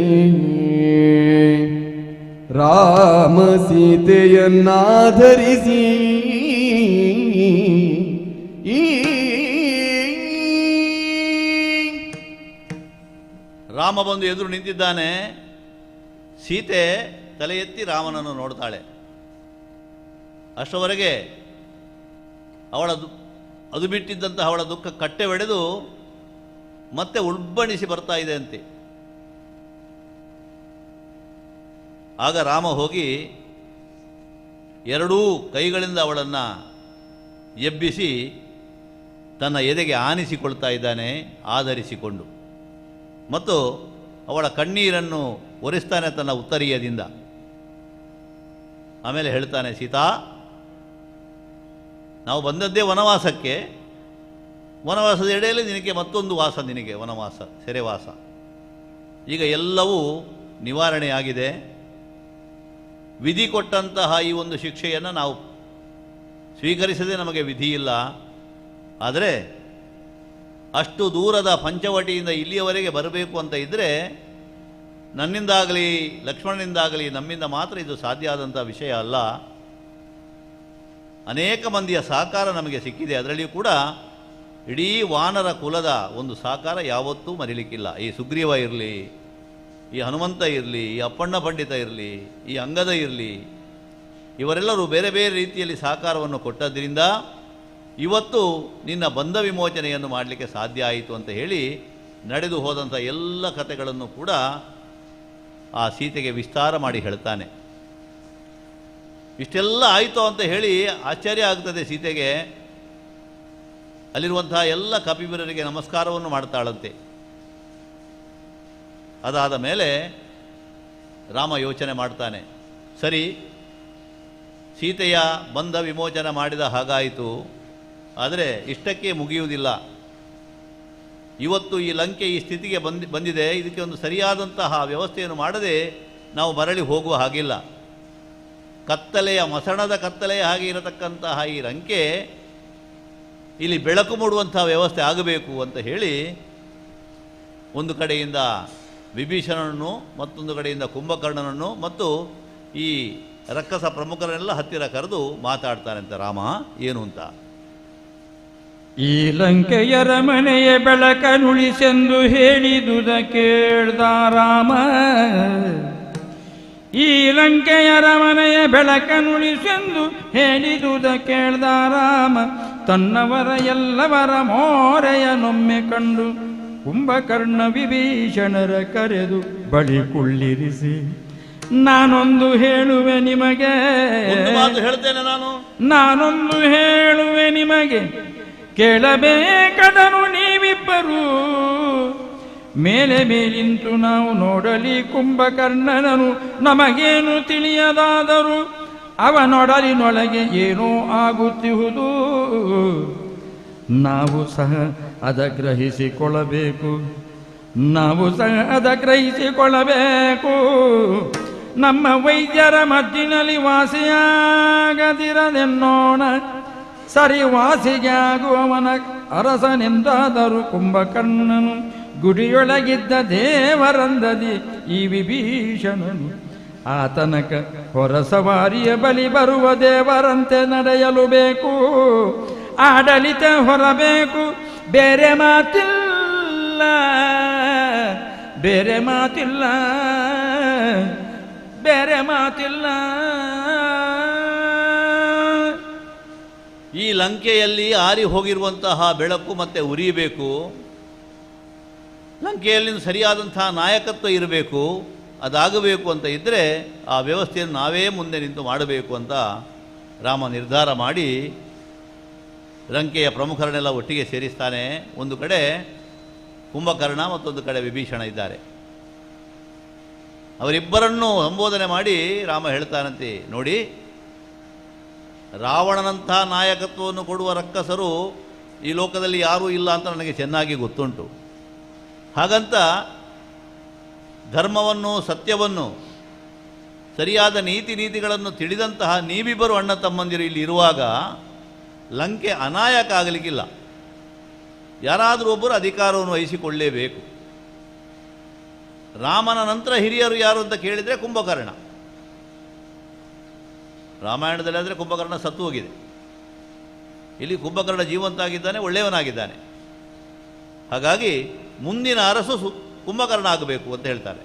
ರಾಮ ಸೀತೆಯನ್ನಾಧರಿಸಿ ರಾಮ ಬಂದು ಎದುರು ನಿಂತಿದ್ದಾನೆ. ಸೀತೆ ತಲೆ ಎತ್ತಿ ರಾಮನನ್ನು ನೋಡ್ತಾಳೆ. ಅಷ್ಟರವರೆಗೆ ಅವಳ ಅದು ಬಿಟ್ಟಿದ್ದಂತಹ ಅವಳ ದುಃಖ ಕಟ್ಟೆ ಒಡೆದು ಮತ್ತೆ ಉಲ್ಬಣಿಸಿ ಬರ್ತಾ ಇದೆ ಅಂತೆ. ಆಗ ರಾಮ ಹೋಗಿ ಎರಡೂ ಕೈಗಳಿಂದ ಅವಳನ್ನು ಎಬ್ಬಿಸಿ ತನ್ನ ಎದೆಗೆ ಆನಿಸಿಕೊಳ್ತಾ ಇದ್ದಾನೆ, ಆಧರಿಸಿಕೊಂಡು, ಮತ್ತು ಅವಳ ಕಣ್ಣೀರನ್ನು ಒರೆಸ್ತಾನೆ ತನ್ನ ಉತ್ತರೀಯದಿಂದ. ಆಮೇಲೆ ಹೇಳ್ತಾನೆ, ಸೀತಾ, ನಾವು ಬಂದದ್ದೇ ವನವಾಸಕ್ಕೆ, ವನವಾಸದ ಎಡೆಯಲ್ಲಿ ನಿನಗೆ ಮತ್ತೊಂದು ವಾಸ, ನಿನಗೆ ವನವಾಸ, ಸೆರೆವಾಸ. ಈಗ ಎಲ್ಲವೂ ನಿವಾರಣೆಯಾಗಿದೆ. ವಿಧಿ ಕೊಟ್ಟಂತಹ ಈ ಒಂದು ಶಿಕ್ಷೆಯನ್ನು ನಾವು ಸ್ವೀಕರಿಸದೆ ನಮಗೆ ವಿಧಿಯಿಲ್ಲ. ಆದರೆ ಅಷ್ಟು ದೂರದ ಪಂಚವಟಿಯಿಂದ ಇಲ್ಲಿಯವರೆಗೆ ಬರಬೇಕು ಅಂತ ಇದ್ದರೆ ನನ್ನಿಂದಾಗಲಿ ಲಕ್ಷ್ಮಣನಿಂದಾಗಲಿ ನಮ್ಮಿಂದ ಮಾತ್ರ ಇದು ಸಾಧ್ಯ ಆದಂಥ ವಿಷಯ ಅಲ್ಲ. ಅನೇಕ ಮಂದಿಯ ಸಹಕಾರ ನಮಗೆ ಸಿಕ್ಕಿದೆ. ಅದರಲ್ಲಿಯೂ ಕೂಡ ಇಡೀ ವಾನರ ಕುಲದ ಒಂದು ಸಹಕಾರ ಯಾವತ್ತೂ ಮರೀಲಿಕ್ಕಿಲ್ಲ. ಈ ಸುಗ್ರೀವ ಇರಲಿ, ಈ ಹನುಮಂತ ಇರಲಿ, ಈ ಅಪ್ಪಣ್ಣ ಪಂಡಿತ ಇರಲಿ, ಈ ಅಂಗದ ಇರಲಿ, ಇವರೆಲ್ಲರೂ ಬೇರೆ ಬೇರೆ ರೀತಿಯಲ್ಲಿ ಸಹಕಾರವನ್ನು ಕೊಟ್ಟದ್ದರಿಂದ ಇವತ್ತು ನಿನ್ನ ಬಂಧ ವಿಮೋಚನೆಯನ್ನು ಮಾಡಲಿಕ್ಕೆ ಸಾಧ್ಯ ಆಯಿತು ಅಂತ ಹೇಳಿ ನಡೆದು ಹೋದಂಥ ಎಲ್ಲ ಕಥೆಗಳನ್ನು ಕೂಡ ಆ ಸೀತೆಗೆ ವಿಸ್ತಾರ ಮಾಡಿ ಹೇಳ್ತಾನೆ. ಇಷ್ಟೆಲ್ಲ ಆಯಿತು ಅಂತ ಹೇಳಿ ಆಶ್ಚರ್ಯ ಆಗ್ತದೆ ಸೀತೆಗೆ. ಅಲ್ಲಿರುವಂತಹ ಎಲ್ಲ ಕಪಿವೀರರಿಗೆ ನಮಸ್ಕಾರವನ್ನು ಮಾಡ್ತಾಳಂತೆ. ಅದಾದ ಮೇಲೆ ರಾಮ ಯೋಚನೆ ಮಾಡ್ತಾನೆ, ಸರಿ, ಸೀತೆಯ ಬಂಧ ವಿಮೋಚನೆ ಮಾಡಿದ ಹಾಗಾಯಿತು, ಆದರೆ ಇಷ್ಟಕ್ಕೆ ಮುಗಿಯುವುದಿಲ್ಲ. ಇವತ್ತು ಈ ಲಂಕೆ ಈ ಸ್ಥಿತಿಗೆ ಬಂದಿದೆ, ಇದಕ್ಕೆ ಒಂದು ಸರಿಯಾದಂತಹ ವ್ಯವಸ್ಥೆಯನ್ನು ಮಾಡದೆ ನಾವು ಮರಳಿ ಹೋಗುವ ಹಾಗಿಲ್ಲ. ಕತ್ತಲೆಯ ಮಸಣದ ಕತ್ತಲೆಯ ಹಾಗೆ ಇರತಕ್ಕಂತಹ ಈ ಲಂಕೆ ಇಲ್ಲಿ ಬೆಳಕು ಮೂಡುವಂತಹ ವ್ಯವಸ್ಥೆ ಆಗಬೇಕು ಅಂತ ಹೇಳಿ ಒಂದು ಕಡೆಯಿಂದ ವಿಭೀಷಣನನ್ನು, ಮತ್ತೊಂದು ಕಡೆಯಿಂದ ಕುಂಭಕರ್ಣನನ್ನು ಮತ್ತು ಈ ರಕ್ಕಸ ಪ್ರಮುಖರನ್ನೆಲ್ಲ ಹತ್ತಿರ ಕರೆದು ಮಾತಾಡ್ತಾನಂತೆ ರಾಮ. ಏನು ಅಂತ? ಈ ಲಂಕೆಯರ ಮನೆಯ ಬೆಳಕನುಳಿಸೆಂದು ಹೇಳಿದುದ ಕೇಳ್ದ ರಾಮ. ಈ ಲಂಕೆಯರ ಮನೆಯ ಬೆಳಕನುಳಿಸೆಂದು ಹೇಳಿದುದ ಕೇಳ್ದ ರಾಮ. ತನ್ನವರ ಎಲ್ಲವರ ಮೋರೆಯನೊಮ್ಮೆ ಕಂಡು ಕುಂಭಕರ್ಣ ವಿಭೀಷಣರ ಕರೆದು ಬಳಿ ಕುಳ್ಳಿರಿಸಿ, ನಾನೊಂದು ಹೇಳುವೆ ನಿಮಗೆ, ಒಂದು ಮಾತು ಹೇಳ್ತೇನೆ ನಾನು, ನಾನೊಂದು ಹೇಳುವೆ ನಿಮಗೆ, ಕೇಳಬೇಕಾದನು ನೀವಿಬ್ಬರು. ಮೇಲೆ ಮೇಲಿಂತು ನಾವು ನೋಡಲಿ ಕುಂಭಕರ್ಣನನು, ನಮಗೇನು ತಿಳಿಯದಾದರೂ ಅವನೊಡಲಿನೊಳಗೆ ಏನೋ ಆಗುತ್ತಿಹುದು. ನಾವು ಸಹ ಅದ ಗ್ರಹಿಸಿಕೊಳ್ಳಬೇಕು, ನಾವು ಸಹ ಅದ ಗ್ರಹಿಸಿಕೊಳ್ಳಬೇಕು. ನಮ್ಮ ವೈದ್ಯರ ಮದ್ದಿನಲ್ಲಿ ವಾಸಿಯಾಗದಿರದೆನ್ನೋಣ, ಸರಿ ವಾಸಿಗೆ ಆಗುವವನ ಅರಸನೆಂದಾದರೂ ಕುಂಭಕರ್ಣನು ಗುಡಿಯೊಳಗಿದ್ದ ದೇವರಂದದಿ ಈ ವಿಭೀಷಣನು. ಆತನಕ ಹೊರಸವಾರಿಯ ಬಲಿ ಬರುವ ದೇವರಂತೆ ನಡೆಯಲು ಬೇಕು, ಆಡಳಿತ ಹೊರಬೇಕು, ಬೇರೆ ಮಾತಿಲ್ಲ, ಬೇರೆ ಮಾತಿಲ್ಲ, ಬೇರೆ ಮಾತಿಲ್ಲ. ಈ ಲಂಕೆಯಲ್ಲಿ ಆರಿ ಹೋಗಿರುವಂತಹ ಬೆಳಕು ಮತ್ತೆ ಉರಿಯಬೇಕು, ಲಂಕೆಯಲ್ಲಿ ಸರಿಯಾದಂತಹ ನಾಯಕತ್ವ ಇರಬೇಕು, ಅದಾಗಬೇಕು ಅಂತ ಇದ್ದರೆ ಆ ವ್ಯವಸ್ಥೆಯನ್ನು ನಾವೇ ಮುಂದೆ ನಿಂತು ಮಾಡಬೇಕು ಅಂತ ರಾಮ ನಿರ್ಧಾರ ಮಾಡಿ ಲಂಕೆಯ ಪ್ರಮುಖರನ್ನೆಲ್ಲ ಒಟ್ಟಿಗೆ ಸೇರಿಸ್ತಾನೆ. ಒಂದು ಕಡೆ ಕುಂಭಕರ್ಣ ಮತ್ತೊಂದು ಕಡೆ ವಿಭೀಷಣ ಇದ್ದಾರೆ. ಅವರಿಬ್ಬರನ್ನೂ ಸಂಬೋಧನೆ ಮಾಡಿ ರಾಮ ಹೇಳ್ತಾನಂತೆ, ನೋಡಿ, ರಾವಣನಂಥ ನಾಯಕತ್ವವನ್ನು ಕೊಡುವ ರಕ್ಕಸರು ಈ ಲೋಕದಲ್ಲಿ ಯಾರೂ ಇಲ್ಲ ಅಂತ ನನಗೆ ಚೆನ್ನಾಗಿ ಗೊತ್ತುಂಟು. ಹಾಗಂತ ಧರ್ಮವನ್ನು, ಸತ್ಯವನ್ನು, ಸರಿಯಾದ ನೀತಿ ನೀತಿಗಳನ್ನು ತಿಳಿದಂತಹ ನೀವಿಬ್ಬರು ಅಣ್ಣ ತಮ್ಮಂದಿರು ಇಲ್ಲಿ ಇರುವಾಗ ಲಂಕೆ ಅನಾಯಕ ಆಗಲಿಕ್ಕಿಲ್ಲ. ಯಾರಾದರೂ ಒಬ್ಬರು ಅಧಿಕಾರವನ್ನು ವಹಿಸಿಕೊಳ್ಳೇಬೇಕು. ರಾಮನ ನಂತರ ಹಿರಿಯರು ಯಾರು ಅಂತ ಕೇಳಿದರೆ ಕುಂಭಕರ್ಣ. ರಾಮಾಯಣದಲ್ಲಿ ಆದರೆ ಕುಂಭಕರ್ಣ ಸತ್ತು ಹೋಗಿದೆ. ಇಲ್ಲಿ ಕುಂಭಕರ್ಣ ಜೀವಂತಾಗಿದ್ದಾನೆ, ಒಳ್ಳೆಯವನಾಗಿದ್ದಾನೆ. ಹಾಗಾಗಿ ಮುಂದಿನ ಅರಸು ಕುಂಭಕರ್ಣ ಆಗಬೇಕು ಅಂತ ಹೇಳ್ತಾರೆ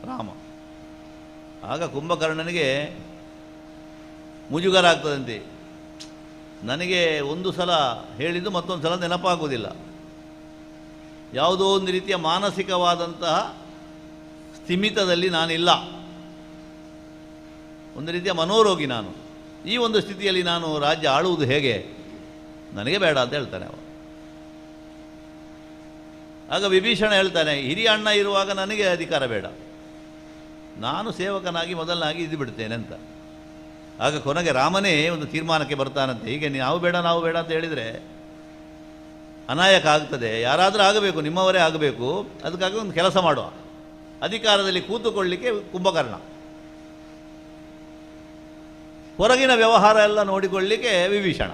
ರಾಮ. ಆಗ ಕುಂಭಕರ್ಣನಿಗೆ ಮುಜುಗರ ಆಗ್ತದಂತೆ. ನನಗೆ ಒಂದು ಸಲ ಹೇಳಿದ್ದು ಮತ್ತೊಂದು ಸಲ ನೆನಪಾಗುವುದಿಲ್ಲ. ಯಾವುದೋ ಒಂದು ರೀತಿಯ ಮಾನಸಿಕವಾದಂತಹ ಸ್ಥಿಮಿತದಲ್ಲಿ ನಾನಿಲ್ಲ, ಒಂದು ರೀತಿಯ ಮನೋರೋಗಿ ನಾನು. ಈ ಒಂದು ಸ್ಥಿತಿಯಲ್ಲಿ ನಾನು ರಾಜ್ಯ ಆಳುವುದು ಹೇಗೆ, ನನಗೆ ಬೇಡ ಅಂತ ಹೇಳ್ತಾನೆ ಅವ. ಆಗ ವಿಭೀಷಣ ಹೇಳ್ತಾನೆ, ಹಿರಿಯ ಅಣ್ಣ ಇರುವಾಗ ನನಗೆ ಅಧಿಕಾರ ಬೇಡ, ನಾನು ಸೇವಕನಾಗಿ ಮೊದಲನಾಗಿ ಇದ್ದು ಬಿಡ್ತೇನೆ ಅಂತ. ಆಗ ಕೊನೆಗೆ ರಾಮನೇ ಒಂದು ತೀರ್ಮಾನಕ್ಕೆ ಬರ್ತಾನಂತೆ. ಹೀಗೆ ನಾವು ಬೇಡ ನಾವು ಬೇಡ ಅಂತ ಹೇಳಿದರೆ ಅನಾಯಕ ಆಗ್ತದೆ, ಯಾರಾದರೂ ಆಗಬೇಕು, ನಿಮ್ಮವರೇ ಆಗಬೇಕು, ಅದಕ್ಕಾಗಿ ಒಂದು ಕೆಲಸ ಮಾಡುವ, ಅಧಿಕಾರದಲ್ಲಿ ಕೂತುಕೊಳ್ಳಲಿಕ್ಕೆ ಕುಂಭಕರ್ಣ, ಹೊರಗಿನ ವ್ಯವಹಾರ ಎಲ್ಲ ನೋಡಿಕೊಳ್ಳಲಿಕ್ಕೆ ವಿಭೀಷಣ.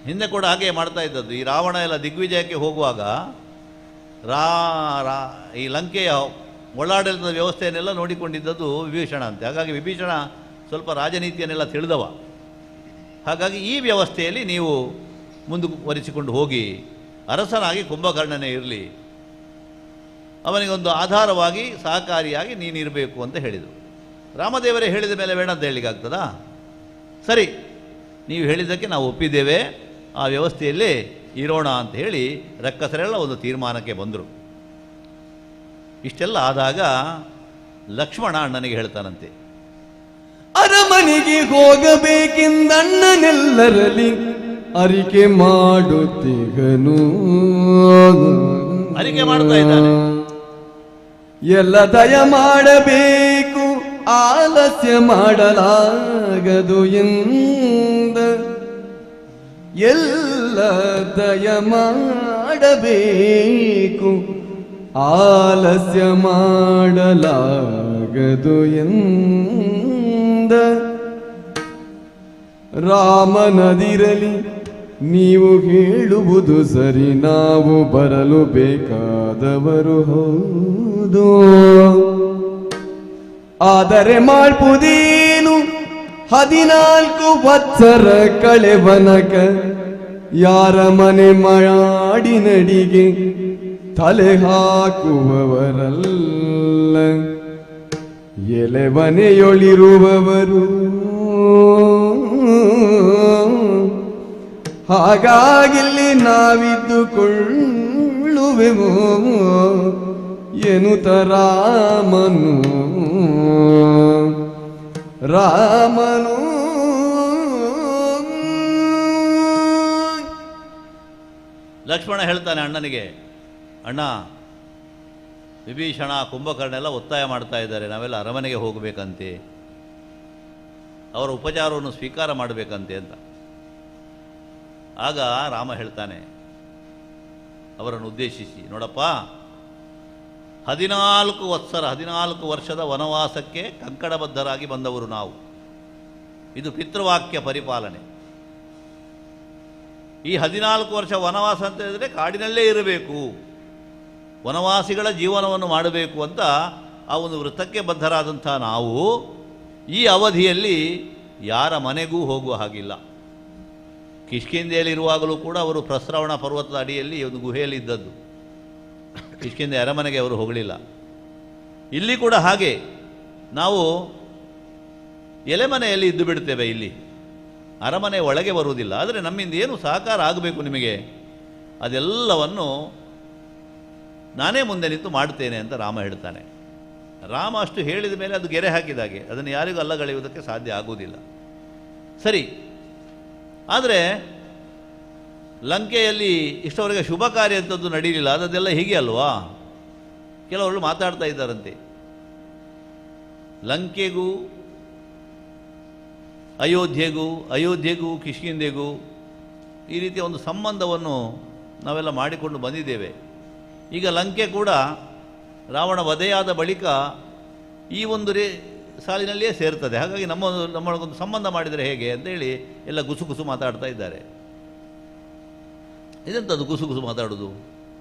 ಹಿಂದೆ ಕೂಡ ಹಾಗೆ ಮಾಡ್ತಾ ಇದ್ದದ್ದು. ಈ ರಾವಣ ಎಲ್ಲ ದಿಗ್ವಿಜಯಕ್ಕೆ ಹೋಗುವಾಗ ರಾ ರಾ ಈ ಲಂಕೆಯ ಒಳಾಡಳಿತದ ವ್ಯವಸ್ಥೆಯನ್ನೆಲ್ಲ ನೋಡಿಕೊಂಡಿದ್ದದ್ದು ವಿಭೀಷಣ ಅಂತೆ. ಹಾಗಾಗಿ ವಿಭೀಷಣ ಸ್ವಲ್ಪ ರಾಜನೀತಿಯನ್ನೆಲ್ಲ ತಿಳಿದವ. ಹಾಗಾಗಿ ಈ ವ್ಯವಸ್ಥೆಯಲ್ಲಿ ನೀವು ಮುಂದುವರಿಸಿಕೊಂಡು ಹೋಗಿ, ಅರಸನಾಗಿ ಕುಂಭಕರ್ಣನೇ ಇರಲಿ, ಅವನಿಗೊಂದು ಆಧಾರವಾಗಿ ಸಹಕಾರಿಯಾಗಿ ನೀನಿರಬೇಕು ಅಂತ ಹೇಳಿದರು. ರಾಮದೇವರೇ ಹೇಳಿದ ಮೇಲೆ ಬೇಡ ಅಂತ ಹೇಳಲಿಕ್ಕಾಗ್ತದಾ? ಸರಿ, ನೀವು ಹೇಳಿದ್ದಕ್ಕೆ ನಾವು ಒಪ್ಪಿದ್ದೇವೆ, ಆ ವ್ಯವಸ್ಥೆಯಲ್ಲಿ ಇರೋಣ ಅಂತ ಹೇಳಿ ರಕ್ಕಸರೆಲ್ಲ ಒಂದು ತೀರ್ಮಾನಕ್ಕೆ ಬಂದರು. ಇಷ್ಟೆಲ್ಲ ಆದಾಗ ಲಕ್ಷ್ಮಣ ಅಣ್ಣನಿಗೆ ಹೇಳ್ತಾನಂತೆ, ಅರಮನೆಗೆ ಹೋಗಬೇಕೆಂದಣ್ಣನೆಲ್ಲರಲ್ಲಿ ಅರಿಕೆ ಮಾಡುತ್ತಿಗನು. ಅರಿಕೆ ಮಾಡ್ತಾ ಇದ್ದಾನೆ. ಎಲ್ಲ ದಯ ಮಾಡಬೇಕು, ಆಲಸ್ಯ ಮಾಡಲಾಗದು ಎಂದ, ಎಲ್ಲ ದಯ ಮಾಡಬೇಕು, ಆಲಸ್ಯ ಮಾಡಲಾಗದು ಎಂದ. ರಾಮನದಿರಲಿ ನೀವು ಹೇಳುವುದು ಸರಿ, ನಾವು ಬರಲು ಬೇಕಾದವರು ಹೌದು, ಆದರೆ ಮಾಡ್ಪುದೇನು 14 ವತ್ಸರ ಕಳೆವನಕ ಯಾರ ಮನೆ ಮಾಡಿನಡಿಗೆ ತಲೆ ಹಾಕುವವರಲ್ಲ, ಎಲೆಮನೆಯೊಳಿರುವವರು. ಹಾಗಾಗಿಲ್ಲಿ ನಾವಿದ್ದುಕೊಳ್ಳುವೆವು ಎನ್ನುತ್ತ ರಾಮನು ರಾಮನು ಲಕ್ಷ್ಮಣ ಹೇಳ್ತಾನೆ ಅಣ್ಣನಿಗೆ, ಅಣ್ಣ ವಿಭೀಷಣ ಕುಂಭಕರ್ಣ ಎಲ್ಲ ಒತ್ತಾಯ ಮಾಡ್ತಾ ಇದ್ದಾರೆ, ನಾವೆಲ್ಲ ಅರಮನೆಗೆ ಹೋಗಬೇಕಂತೆ, ಅವರ ಉಪಚಾರವನ್ನು ಸ್ವೀಕಾರ ಮಾಡಬೇಕಂತೆ ಅಂತ. ಆಗ ರಾಮ ಹೇಳ್ತಾನೆ ಅವರನ್ನು ಉದ್ದೇಶಿಸಿ, ನೋಡಪ್ಪ, 14 ವತ್ಸರ 14 ವರ್ಷದ ವನವಾಸಕ್ಕೆ ಕಂಕಣಬದ್ಧರಾಗಿ ಬಂದವರು ನಾವು. ಇದು ಪಿತೃವಾಕ್ಯ ಪರಿಪಾಲನೆ. ಈ 14 ವರ್ಷ ವನವಾಸ ಅಂತ ಹೇಳಿದರೆ ಕಾಡಿನಲ್ಲೇ ಇರಬೇಕು, ವನವಾಸಿಗಳ ಜೀವನವನ್ನು ಮಾಡಬೇಕು ಅಂತ ಆ ಒಂದು ವೃತ್ತಕ್ಕೆ ಬದ್ಧರಾದಂಥ ನಾವು ಈ ಅವಧಿಯಲ್ಲಿ ಯಾರ ಮನೆಗೂ ಹೋಗುವ ಹಾಗಿಲ್ಲ. ಕಿಷ್ಕಿಂಧೆಯಲ್ಲಿರುವಾಗಲೂ ಕೂಡ ಅವರು ಪ್ರಸ್ರವಣ ಪರ್ವತದ ಅಡಿಯಲ್ಲಿ ಒಂದು ಗುಹೆಯಲ್ಲಿ ಇದ್ದದ್ದು. ಕಿಷ್ಕಿಂಧೆ ಅರಮನೆಗೆ ಅವರು ಹೋಗಲಿಲ್ಲ. ಇಲ್ಲಿ ಕೂಡ ಹಾಗೆ ನಾವು ಎಲೆಮನೆಯಲ್ಲಿ ಇದ್ದು ಬಿಡ್ತೇವೆ, ಇಲ್ಲಿ ಅರಮನೆ ಒಳಗೆ ಬರುವುದಿಲ್ಲ. ಆದರೆ ನಮ್ಮಿಂದ ಏನು ಸಹಕಾರ ಆಗಬೇಕು ನಿಮಗೆ ಅದೆಲ್ಲವನ್ನು ನಾನೇ ಮುಂದೆ ನಿಂತು ಮಾಡ್ತೇನೆ ಅಂತ ರಾಮ ಹೇಳ್ತಾನೆ. ರಾಮ ಅಷ್ಟು ಹೇಳಿದ ಮೇಲೆ ಅದು ಗೆರೆ ಹಾಕಿದಾಗೆ, ಅದನ್ನು ಯಾರಿಗೂ ಅಲ್ಲಗಳೆಯುವುದಕ್ಕೆ ಸಾಧ್ಯ ಆಗುವುದಿಲ್ಲ. ಸರಿ, ಆದರೆ ಲಂಕೆಯಲ್ಲಿ ಇಷ್ಟವರೆಗೆ ಶುಭ ಕಾರ್ಯ ಅಂತದ್ದು ನಡೀಲಿಲ್ಲ, ಅದೆಲ್ಲ ಹೀಗೆ ಅಲ್ವಾ? ಕೆಲವರು ಮಾತಾಡ್ತಾ ಇದ್ದಾರಂತೆ, ಲಂಕೆಗೂ ಅಯೋಧ್ಯೆಗೂ, ಅಯೋಧ್ಯೆಗೂ ಕಿಷ್ಕಿಂಧೆಗೂ ಈ ರೀತಿಯ ಒಂದು ಸಂಬಂಧವನ್ನು ನಾವೆಲ್ಲ ಮಾಡಿಕೊಂಡು ಬಂದಿದ್ದೇವೆ. ಈಗ ಲಂಕೆ ಕೂಡ ರಾವಣ ವಧೆಯಾದ ಬಳಿಕ ಈ ಒಂದು ಸಾಲಿನಲ್ಲಿಯೇ ಸೇರ್ತದೆ. ಹಾಗಾಗಿ ನಮ್ಮೊಳಗೊಂದು ಸಂಬಂಧ ಮಾಡಿದರೆ ಹೇಗೆ ಅಂತೇಳಿ ಎಲ್ಲ ಗುಸುಗುಸು ಮಾತಾಡ್ತಾ ಇದ್ದಾರೆ. ಇದೆಂಥದ್ದು ಗುಸುಗುಸು ಮಾತಾಡೋದು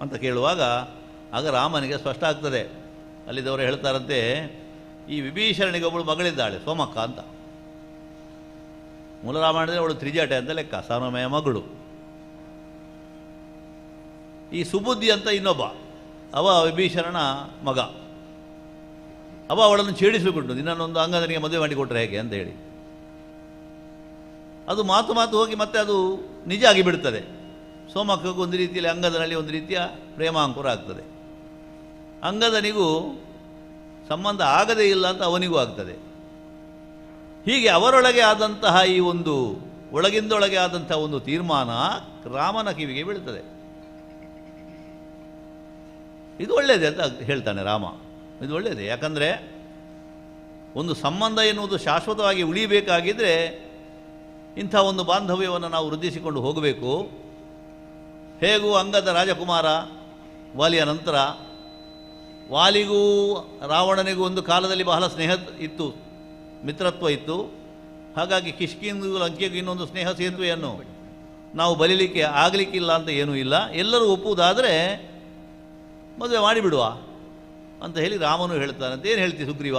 ಅಂತ ಕೇಳುವಾಗ ಆಗ ರಾಮನಿಗೆ ಸ್ಪಷ್ಟ ಆಗ್ತದೆ. ಅಲ್ಲಿದ್ದವರು ಹೇಳ್ತಾರಂತೆ, ಈ ವಿಭೀಷಣನಿಗೆ ಒಬ್ಬಳು ಮಗಳಿದ್ದಾಳೆ ಸೋಮಕ್ಕ ಅಂತ. ಮೂಲ ರಾಮಾಯಣದಲ್ಲಿ ಅವಳು ತ್ರಿಜಾಟೆ ಅಂತ ಲೆಕ್ಕ, ಸಾನಮಯ ಮಗಳು. ಈ ಸುಬುದ್ಧಿ ಅಂತ ಇನ್ನೊಬ್ಬ, ಅವ ವಿಭೀಷಣನ ಮಗ. ಅವ ಅವಳನ್ನು ಛೇಡಿಸಿಬಿಟ್ಟು, ನಿನ್ನನ್ನೊಂದು ಅಂಗದನಿಗೆ ಮದುವೆ ಮಾಡಿಕೊಟ್ರೆ ಹೇಗೆ ಅಂತ ಹೇಳಿ. ಅದು ಮಾತು ಮಾತು ಹೋಗಿ ಮತ್ತೆ ಅದು ನಿಜ ಆಗಿಬಿಡ್ತದೆ. ಸೋಮಕ್ಕಗೂ ಒಂದು ರೀತಿಯಲ್ಲಿ ಅಂಗದನಲ್ಲಿ ಒಂದು ರೀತಿಯ ಪ್ರೇಮಾಂಕುರ ಆಗ್ತದೆ. ಅಂಗದನಿಗೂ ಸಂಬಂಧ ಆಗದೇ ಇಲ್ಲ ಅಂತ ಅವನಿಗೂ ಆಗ್ತದೆ. ಹೀಗೆ ಅವರೊಳಗೆ ಆದಂತಹ ಈ ಒಂದು ಒಳಗಿಂದೊಳಗೆ ಆದಂತಹ ಒಂದು ತೀರ್ಮಾನ ರಾಮನ ಕಿವಿಗೆ ಬೀಳ್ತದೆ. ಇದು ಒಳ್ಳೆಯದೇ ಅಂತ ಹೇಳ್ತಾನೆ ರಾಮ. ಇದು ಒಳ್ಳೆಯದೇ, ಯಾಕಂದರೆ ಒಂದು ಸಂಬಂಧ ಎನ್ನುವುದು ಶಾಶ್ವತವಾಗಿ ಉಳಿಬೇಕಾಗಿದ್ದರೆ ಇಂಥ ಒಂದು ಬಾಂಧವ್ಯವನ್ನು ನಾವು ವೃದ್ಧಿಸಿಕೊಂಡು ಹೋಗಬೇಕು. ಹೇಗೂ ಅಂಗದ ರಾಜಕುಮಾರ ವಾಲಿಯ ನಂತರ ವಾಲಿಗೂ ರಾವಣನಿಗೂ ಒಂದು ಕಾಲದಲ್ಲಿ ಬಹಳ ಸ್ನೇಹ ಇತ್ತು, ಮಿತ್ರತ್ವ ಇತ್ತು. ಹಾಗಾಗಿ ಕಿಷ್ಕಿಂಧೆಗೂ ಲಂಕೆಗೂ ಇನ್ನೊಂದು ಸ್ನೇಹ ಸೇತುವೆಯನ್ನು ನಾವು ಬಲಿಲಿಕ್ಕೆ ಆಗಲಿಕ್ಕಿಲ್ಲ ಅಂತ ಏನೂ ಇಲ್ಲ. ಎಲ್ಲರೂ ಒಪ್ಪುವುದಾದರೆ ಮದುವೆ ಮಾಡಿಬಿಡುವ ಅಂತ ಹೇಳಿ ರಾಮನು ಹೇಳ್ತಾನಂತ. ಏನು ಹೇಳ್ತಿ ಸುಗ್ರೀವ,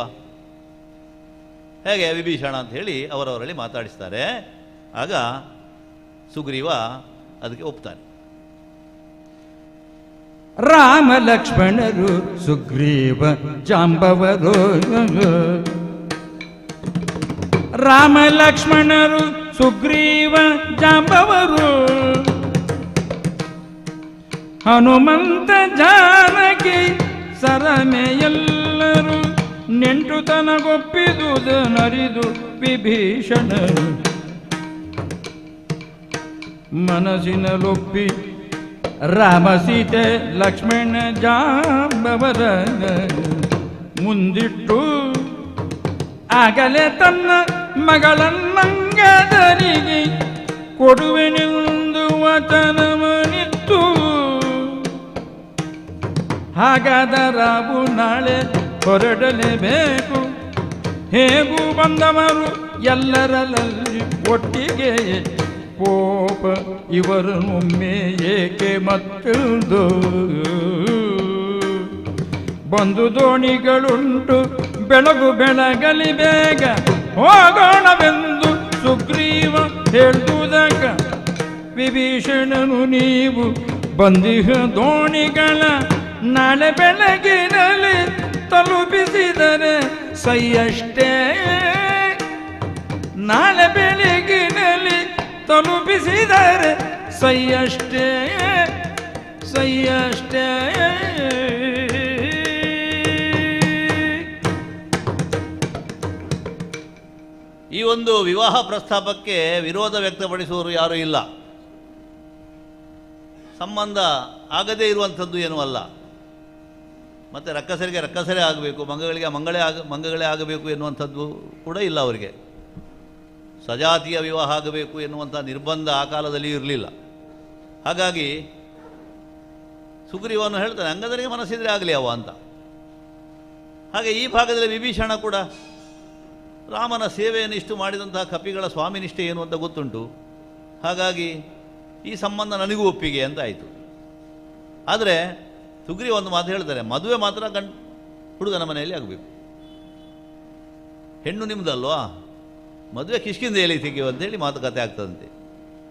ಹೇಗೆ ವಿಭೀಷಣ ಅಂತ ಹೇಳಿ ಅವರವರಲ್ಲಿ ಮಾತಾಡಿಸ್ತಾರೆ. ಆಗ ಸುಗ್ರೀವ ಅದಕ್ಕೆ ಒಪ್ತಾನೆ. ರಾಮ ಲಕ್ಷ್ಮಣರು ಸುಗ್ರೀವ ಜಾಂಬವರು, ರಾಮ ಲಕ್ಷ್ಮಣರು ಸುಗ್ರೀವ ಜಾಂಬವರು, ಹನುಮಂತ ಜಾನಕಿ ಸರಮೆಯೆಲ್ಲರೂ ನೆಂಟು ತನಗೊಪ್ಪಿದುದನರಿದು ವಿಭೀಷಣರು ಮನಸ್ಸಿನಲೊಪ್ಪಿ ರಾಮ ಸೀತೆ ಲಕ್ಷ್ಮಣ ಜಾಂಬವರ ಮುಂದಿಟ್ಟು ಆಗಲೇ ತನ್ನ ಮಗಳನ್ನಂಗದರಿಗೆ ಕೊಡುವೆನೆಂದು ವಚನವನಿತ್ತು. ಹಾಗಾದರಾವು ನಾಳೆ ಹೊರಡಲೇಬೇಕು, ಹೇಗೂ ಬಂದವರು ಎಲ್ಲರಲ್ಲಲ್ಲಿ ಒಟ್ಟಿಗೆ ಕೋಪ ಇವರನ್ನೊಮ್ಮೆ ಏಕೆ ಮತ್ತೊಂದು ಬಂದು ದೋಣಿಗಳುಂಟು ಬೆಳಗು ಬೆಳಗಲಿ ಬೇಗ ಹೋಗೋಣವೆಂದು ಸುಗ್ರೀವ ಹೇಳುವುದಕ್ಕ ವಿಭೀಷಣನು ನೀವು ಬಂದಿಹ ದೋಣಿಗಳ ನಾಳೆ ಬೆಳಗಿನಲ್ಲಿ ತಲುಪಿಸಿದರೆ ಸೈಯಷ್ಟೇ, ನಾಳೆ ಬೆಳಗಿನಲ್ಲಿ ತಲುಪಿಸಿದರೆ ಸೈಯಷ್ಟೇ ಸೈಯಷ್ಟೇ. ಈ ಒಂದು ವಿವಾಹ ಪ್ರಸ್ತಾಪಕ್ಕೆ ವಿರೋಧ ವ್ಯಕ್ತಪಡಿಸುವವರು ಯಾರೂ ಇಲ್ಲ. ಸಂಬಂಧ ಆಗದೇ ಇರುವಂಥದ್ದು ಏನೂ ಅಲ್ಲ. ಮತ್ತು ರಕ್ಕಸರಿಗೆ ರಕ್ಕಸರೇ ಆಗಬೇಕು, ಮಂಗಗಳಿಗೆ ಮಂಗಗಳೇ ಆಗಬೇಕು ಎನ್ನುವಂಥದ್ದು ಕೂಡ ಇಲ್ಲ ಅವರಿಗೆ. ಸಜಾತಿಯ ವಿವಾಹ ಆಗಬೇಕು ಎನ್ನುವಂಥ ನಿರ್ಬಂಧ ಆ ಕಾಲದಲ್ಲಿ ಇರಲಿಲ್ಲ. ಹಾಗಾಗಿ ಸುಗ್ರೀವನು ಹೇಳ್ತಾನೆ, ಅಂಗದನಿಗೆ ಮನಸ್ಸಿದ್ರೆ ಆಗಲಿ ಅವ ಅಂತ. ಹಾಗೆ ಈ ಭಾಗದಲ್ಲಿ ವಿಭೀಷಣ ಕೂಡ ರಾಮನ ಸೇವೆಯನ್ನು ಇಷ್ಟು ಮಾಡಿದಂತಹ ಕಪಿಗಳ ಸ್ವಾಮಿನಿಷ್ಠೆ ಏನು ಅಂತ ಗೊತ್ತುಂಟು. ಹಾಗಾಗಿ ಈ ಸಂಬಂಧ ನನಗೂ ಒಪ್ಪಿಗೆ ಅಂತ ಆಯಿತು. ಆದರೆ ಸುಗ್ರೀವ ಒಂದು ಮಾತು ಹೇಳ್ತಾರೆ, ಮದುವೆ ಮಾತ್ರ ಹುಡುಗನ ಮನೆಯಲ್ಲಿ ಆಗಬೇಕು, ಹೆಣ್ಣು ನಿಮ್ಮದಲ್ವಾ, ಮದುವೆ ಕಿಷ್ಕಿಂದೆಯಲ್ಲಿ ತೆಗೆಯುವ ಅಂತೇಳಿ ಮಾತುಕತೆ ಆಗ್ತದಂತೆ.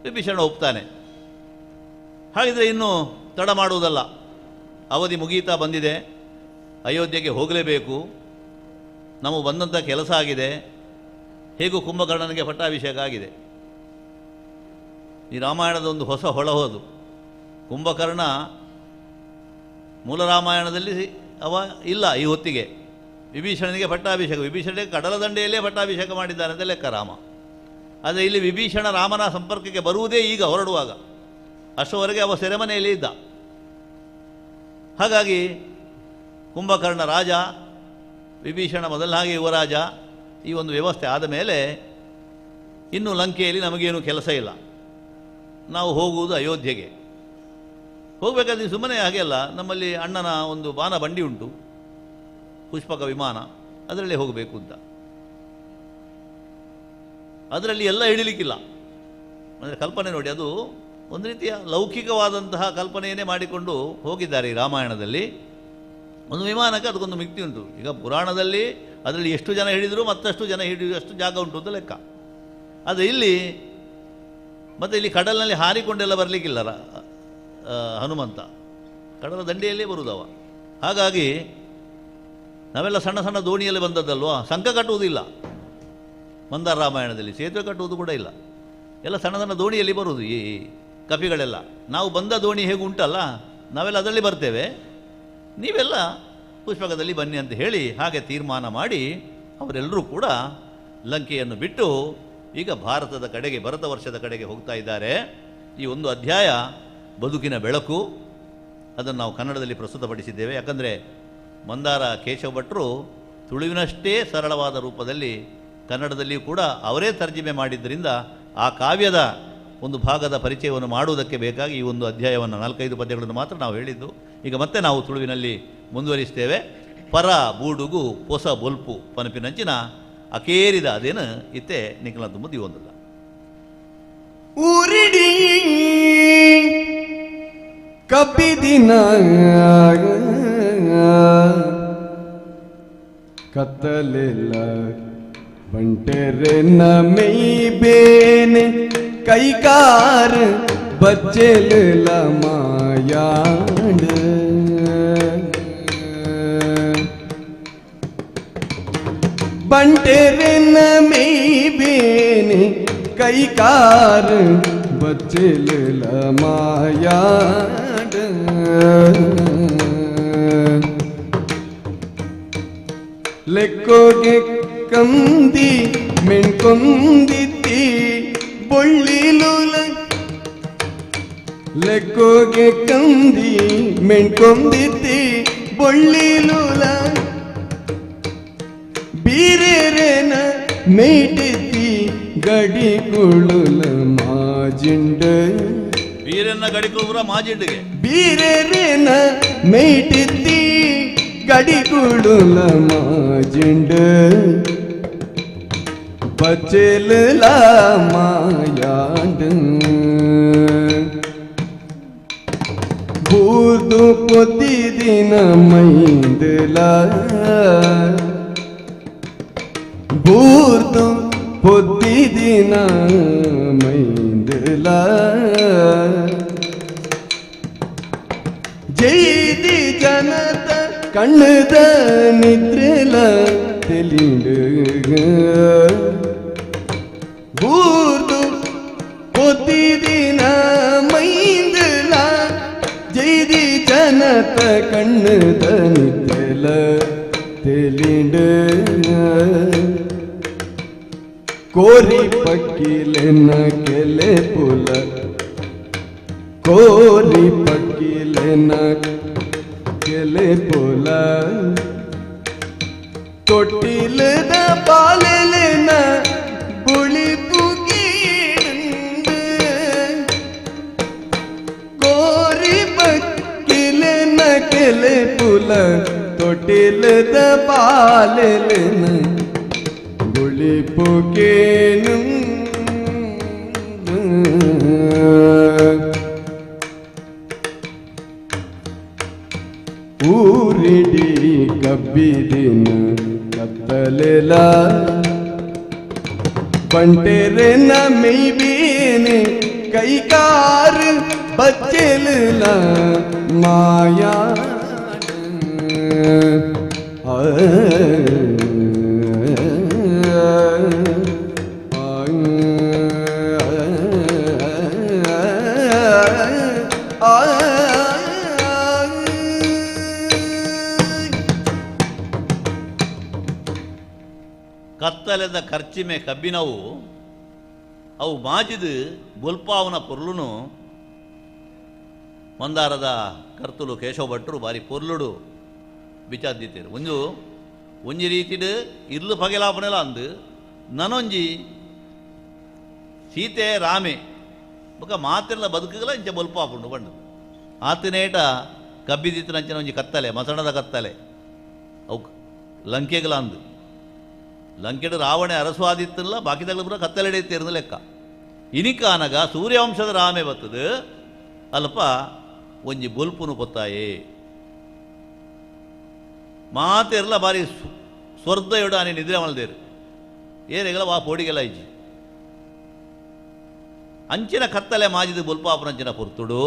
ವಿಭೀಷಣ ಒಪ್ತಾನೆ. ಹಾಗಿದ್ರೆ ಇನ್ನೂ ತಡ ಮಾಡುವುದಲ್ಲ, ಅವಧಿ ಮುಗೀತಾ ಬಂದಿದೆ, ಅಯೋಧ್ಯೆಗೆ ಹೋಗಲೇಬೇಕು, ನಮಗೆ ಬಂದಂಥ ಕೆಲಸ ಆಗಿದೆ, ಹೇಗೂ ಕುಂಭಕರ್ಣನಿಗೆ ಪಟ್ಟಾಭಿಷೇಕ ಆಗಿದೆ. ಈ ರಾಮಾಯಣದ ಒಂದು ಹೊಸ ಹೊಳಹೋದು. ಕುಂಭಕರ್ಣ ಮೂಲ ರಾಮಾಯಣದಲ್ಲಿ ಅವ ಇಲ್ಲ ಈ ಹೊತ್ತಿಗೆ. ವಿಭೀಷಣನಿಗೆ ಪಟ್ಟಾಭಿಷೇಕ, ವಿಭೀಷಣನಿಗೆ ಕಡಲ ದಂಡೆಯಲ್ಲೇ ಪಟ್ಟಾಭಿಷೇಕ ಮಾಡಿದ್ದಾನೆ ಅಂತ ಲೆಕ್ಕ ರಾಮ. ಆದರೆ ಇಲ್ಲಿ ವಿಭೀಷಣ ರಾಮನ ಸಂಪರ್ಕಕ್ಕೆ ಬರುವುದೇ ಈಗ ಹೊರಡುವಾಗ, ಅಷ್ಟರವರೆಗೆ ಅವ ಸೆರೆಮನೆಯಲ್ಲಿ ಇದ್ದ. ಹಾಗಾಗಿ ಕುಂಭಕರ್ಣ ರಾಜ, ವಿಭೀಷಣ ಮೊದಲ ಹಾಗೆ ಯುವರಾಜ. ಈ ಒಂದು ವ್ಯವಸ್ಥೆ ಆದ ಮೇಲೆ ಇನ್ನು ಲಂಕೆಯಲ್ಲಿ ನಮಗೇನು ಕೆಲಸ ಇಲ್ಲ, ನಾವು ಹೋಗುವುದು ಅಯೋಧ್ಯೆಗೆ. ಹೋಗಬೇಕಾದ್ರೆ ಸುಮ್ಮನೆ ಹಾಗೆ ಅಲ್ಲ, ನಮ್ಮಲ್ಲಿ ಅಣ್ಣನ ಒಂದು ಬಾನ ಬಂಡಿ ಉಂಟು, ಪುಷ್ಪಕ ವಿಮಾನ, ಅದರಲ್ಲಿ ಹೋಗಬೇಕು ಅಂತ. ಅದರಲ್ಲಿ ಎಲ್ಲ ಹಿಡಿಲಿಕ್ಕಿಲ್ಲ. ಅಂದರೆ ಕಲ್ಪನೆ ನೋಡಿ, ಅದು ಒಂದು ರೀತಿಯ ಲೌಕಿಕವಾದಂತಹ ಕಲ್ಪನೆಯನ್ನೇ ಮಾಡಿಕೊಂಡು ಹೋಗಿದ್ದಾರೆ ಈ ರಾಮಾಯಣದಲ್ಲಿ. ಒಂದು ವಿಮಾನಕ್ಕೆ ಅದಕ್ಕೊಂದು ಮಿತಿ ಉಂಟು. ಈಗ ಪುರಾಣದಲ್ಲಿ ಅದರಲ್ಲಿ ಎಷ್ಟು ಜನ ಹಿಡಿದರೂ ಮತ್ತಷ್ಟು ಜನ ಹಿಡಿಯುವಷ್ಟು ಜಾಗ ಉಂಟು ಅಂತ ಲೆಕ್ಕ. ಆದರೆ ಇಲ್ಲಿ ಮತ್ತು ಇಲ್ಲಿ ಕಡಲಿನಲ್ಲಿ ಹಾರಿಕೊಂಡೆಲ್ಲ ಬರಲಿಕ್ಕಿಲ್ಲ ಹನುಮಂತ, ಕಡಲ ದಂಡೆಯಲ್ಲೇ ಬರುವುದವ. ಹಾಗಾಗಿ ನಾವೆಲ್ಲ ಸಣ್ಣ ಸಣ್ಣ ದೋಣಿಯಲ್ಲಿ ಬಂದದ್ದಲ್ವ, ಸಂಕ ಕಟ್ಟುವುದಿಲ್ಲ ಮಂದಾರ ರಾಮಾಯಣದಲ್ಲಿ, ಸೇತುವೆ ಕಟ್ಟುವುದು ಕೂಡ ಇಲ್ಲ, ಎಲ್ಲ ಸಣ್ಣ ಸಣ್ಣ ದೋಣಿಯಲ್ಲಿ ಬರುವುದು ಈ ಕಪಿಗಳೆಲ್ಲ. ನಾವು ಬಂದ ದೋಣಿ ಹೇಗೆ ಉಂಟಲ್ಲ, ನಾವೆಲ್ಲ ಅದರಲ್ಲಿ ಬರ್ತೇವೆ, ನೀವೆಲ್ಲ ಪುಷ್ಪಕದಲ್ಲಿ ಬನ್ನಿ ಅಂತ ಹೇಳಿ ಹಾಗೆ ತೀರ್ಮಾನ ಮಾಡಿ ಅವರೆಲ್ಲರೂ ಕೂಡ ಲಂಕೆಯನ್ನು ಬಿಟ್ಟು ಈಗ ಭಾರತದ ಕಡೆಗೆ, ಭರತ ವರ್ಷದ ಕಡೆಗೆ ಹೋಗ್ತಾ ಇದ್ದಾರೆ. ಈ ಒಂದು ಅಧ್ಯಾಯ ಬದುಕಿನ ಬೆಳಕು, ಅದನ್ನು ನಾವು ಕನ್ನಡದಲ್ಲಿ ಪ್ರಸ್ತುತಪಡಿಸಿದ್ದೇವೆ. ಯಾಕಂದರೆ ಮಂದಾರ ಕೇಶವ ಭಟ್ರು ತುಳುವಿನಷ್ಟೇ ಸರಳವಾದ ರೂಪದಲ್ಲಿ ಕನ್ನಡದಲ್ಲಿಯೂ ಕೂಡ ಅವರೇ ತರ್ಜಿಮೆ ಮಾಡಿದ್ದರಿಂದ ಆ ಕಾವ್ಯದ ಒಂದು ಭಾಗದ ಪರಿಚಯವನ್ನು ಮಾಡುವುದಕ್ಕೆ ಬೇಕಾಗಿ ಈ ಒಂದು ಅಧ್ಯಾಯವನ್ನು 4-5 ಪದ್ಯಗಳನ್ನು ಮಾತ್ರ ನಾವು ಹೇಳಿದ್ದು. ಈಗ ಮತ್ತೆ ನಾವು ತುಳುವಿನಲ್ಲಿ ಮುಂದುವರಿಸ್ತೇವೆ. ಪರ ಬೂಡುಗು ಪೊಸ ಬೊಲ್ಪು ಪನಪಿನಂಚಿನ ಅಕೇರಿದ ಅದೇನು ಇತ್ತೆ ನಿಖಲ ತುಂಬ ದಿವೊಂದಿಲ್ಲ. ಊರಿಡಿ ಕಬ್ಬಿದಿನ ಕತ್ತಲೆಲ್ಲ ಬಂಟೆರೆನ ಮೈಬೇನೆ ಕೈಕಾರ ಬಚ್ಚೆಲ ಮಾಯಾಂಡ ಬಂಟೆರೆನ ಮೈಬೇನೆ ಕೈಕಾರ ಬಚ್ಚೆಲ ಮಾಯಾಂಡ ಲೆಕ್ಕೋಗೆ ಕಂದಿ ಮೆಣ್ಕೊಂದಿತ್ತಿ ಬೊಳ್ಳಿಲುಲ ಲೆಕ್ಕೋಗೆ ಕಂದಿ ಮೆಣ್ಕೊಂದಿತ್ತಿ ಬೊಳ್ಳಿಲುಲ ಬೀರೇನ ಮೇಟಿತ್ತಿ ಗಡಿ ಕುಳುಲ ಮಾಜಿಂಡ ಬೀರನ್ನ ಗಡಿ ಕುಳುರ ಮಾಜಿಂಡಿಗೆ ಬೀರೇನ ಮೇಟಿತ್ತಿ ಗಡಿ ಕುಳುಲ ಮಾಜಿಂಡ ಬಚ್ಚೆಲ ಮಾಯಾಂಡ ಬೂದು ಪೊತ್ತಿದಿನ ಮೈಂದಲ ಬೂರ್ದು ಪೊತ್ತಿದಿನ ಮೈಂದಲ ಜೈದಿ ಜನತ ಕಣ್ಣದ ನಿದ್ರೆಲ ತೆಲಿಂಡು ಬೂರ್ದು ಪೊತ್ತಿದಿನ ಮೈಂದಲ ಜೈದಿ ಜನತ ಕಣ್ಣದ ನಿದ್ರೆಲ ತೆಲಿಂಡು ಕೋರಿ ಪಕ್ಕಿಲೆನ ಕೆಲೆ ಪುಲ ಕೋರಿ ಪಕ್ಕಿಲೆನ ಕೆಲೆ ಪೋಲ ತೊಟ್ಟಿಲದ ಬಾಲೆಲೆನ ಬುಳಿಪು ಗೀಡುಂಡು ಕೋರಿ ಪಕ್ಕಿಲೆನ ಕೆಲೆ ಪುಲ ತೊಟ್ಟಿಲದ ಬಾಲೆಲೆನ ಬುಳಿಪು ಕೇನು ಊರಿಡಿ ಕಬ್ಬಿದಿನ ಕತ್ತಲೆಲ ಬಂಟೆರೆನ ಮೆಯ್ಬೇನೆ ಕೈಕಾರು ಬಚ್ಚೆಲ ಮಾಯಾ ಆ ಕತ್ತಲೆದ ಖರ್ಚಿಮೆ ಕಬ್ಬಿನವು ಅವು ಮಾಜಿದು ಬೊಲ್ಪಾವನ ಪೊರ್ಲುನು ಮಂದಾರದ ಕರ್ತುಲು ಕೇಶವ ಭಟ್ರು ಬಾರಿ ಪೊರ್ಲುಡು ಬಿಚಾದಿತ್ತೇರು. ಒಂಜು ಒಂಜಿ ರೀತಿಡು ಇರ್ಲು ಪಗೆಲಾಪನೆಲ ಅಂದು ನನೊಂಜಿ ಸೀತೆ ರಾಮೆ ಬೊಕ ಮಾತಿರ್ಲ ಬದುಕುಗಳ ಇಂಚ ಬೊಲ್ಪಾಪುಂಡು ಬಂಡು ಆತನೇಟ ಕಬ್ಬಿದಿತ್ತನಂಚಿನ ಒಂಜಿ ಕತ್ತಲೆ ಮಸಣದ ಕತ್ತಲೆ ಅವು ಲಂಕೆಗಳ ಅಂದು ಲಂಕೆಡು ರಾವಣೆ ಅರಸ್ವಾದಿತ್ತಲ್ಲ ಬಾಕಿದಗಳು ಪೂರ ಕತ್ತಲೆಡೆ ತೇರ್ದ ಲೆಕ್ಕ. ಇನಿಕಾನಗ ಸೂರ್ಯವಂಶದ ರಾಮೆ ಬತ್ತದು ಅಲ್ಪ ಒಂಜಿ ಬೊಲ್ಪುನು ಪೊತ್ತಾಯೆ ಮಾತೆರ್ಲ ಬಾರಿ ಸ್ವರ್ಧಯುಡು ಆನೆ ನಿದ್ರೆ ಮಲ್ದೇರು ಏರೆಗಳ ವಾ ಪೋಡಿಗೆಲ್ಲ ಇಜ್ಜಿ ಅಂಚಿನ ಕತ್ತಲೆ ಮಾಜಿದ ಬೊಲ್ಪಾಪನಂಚಿನ ಪೊರ್ತುಡು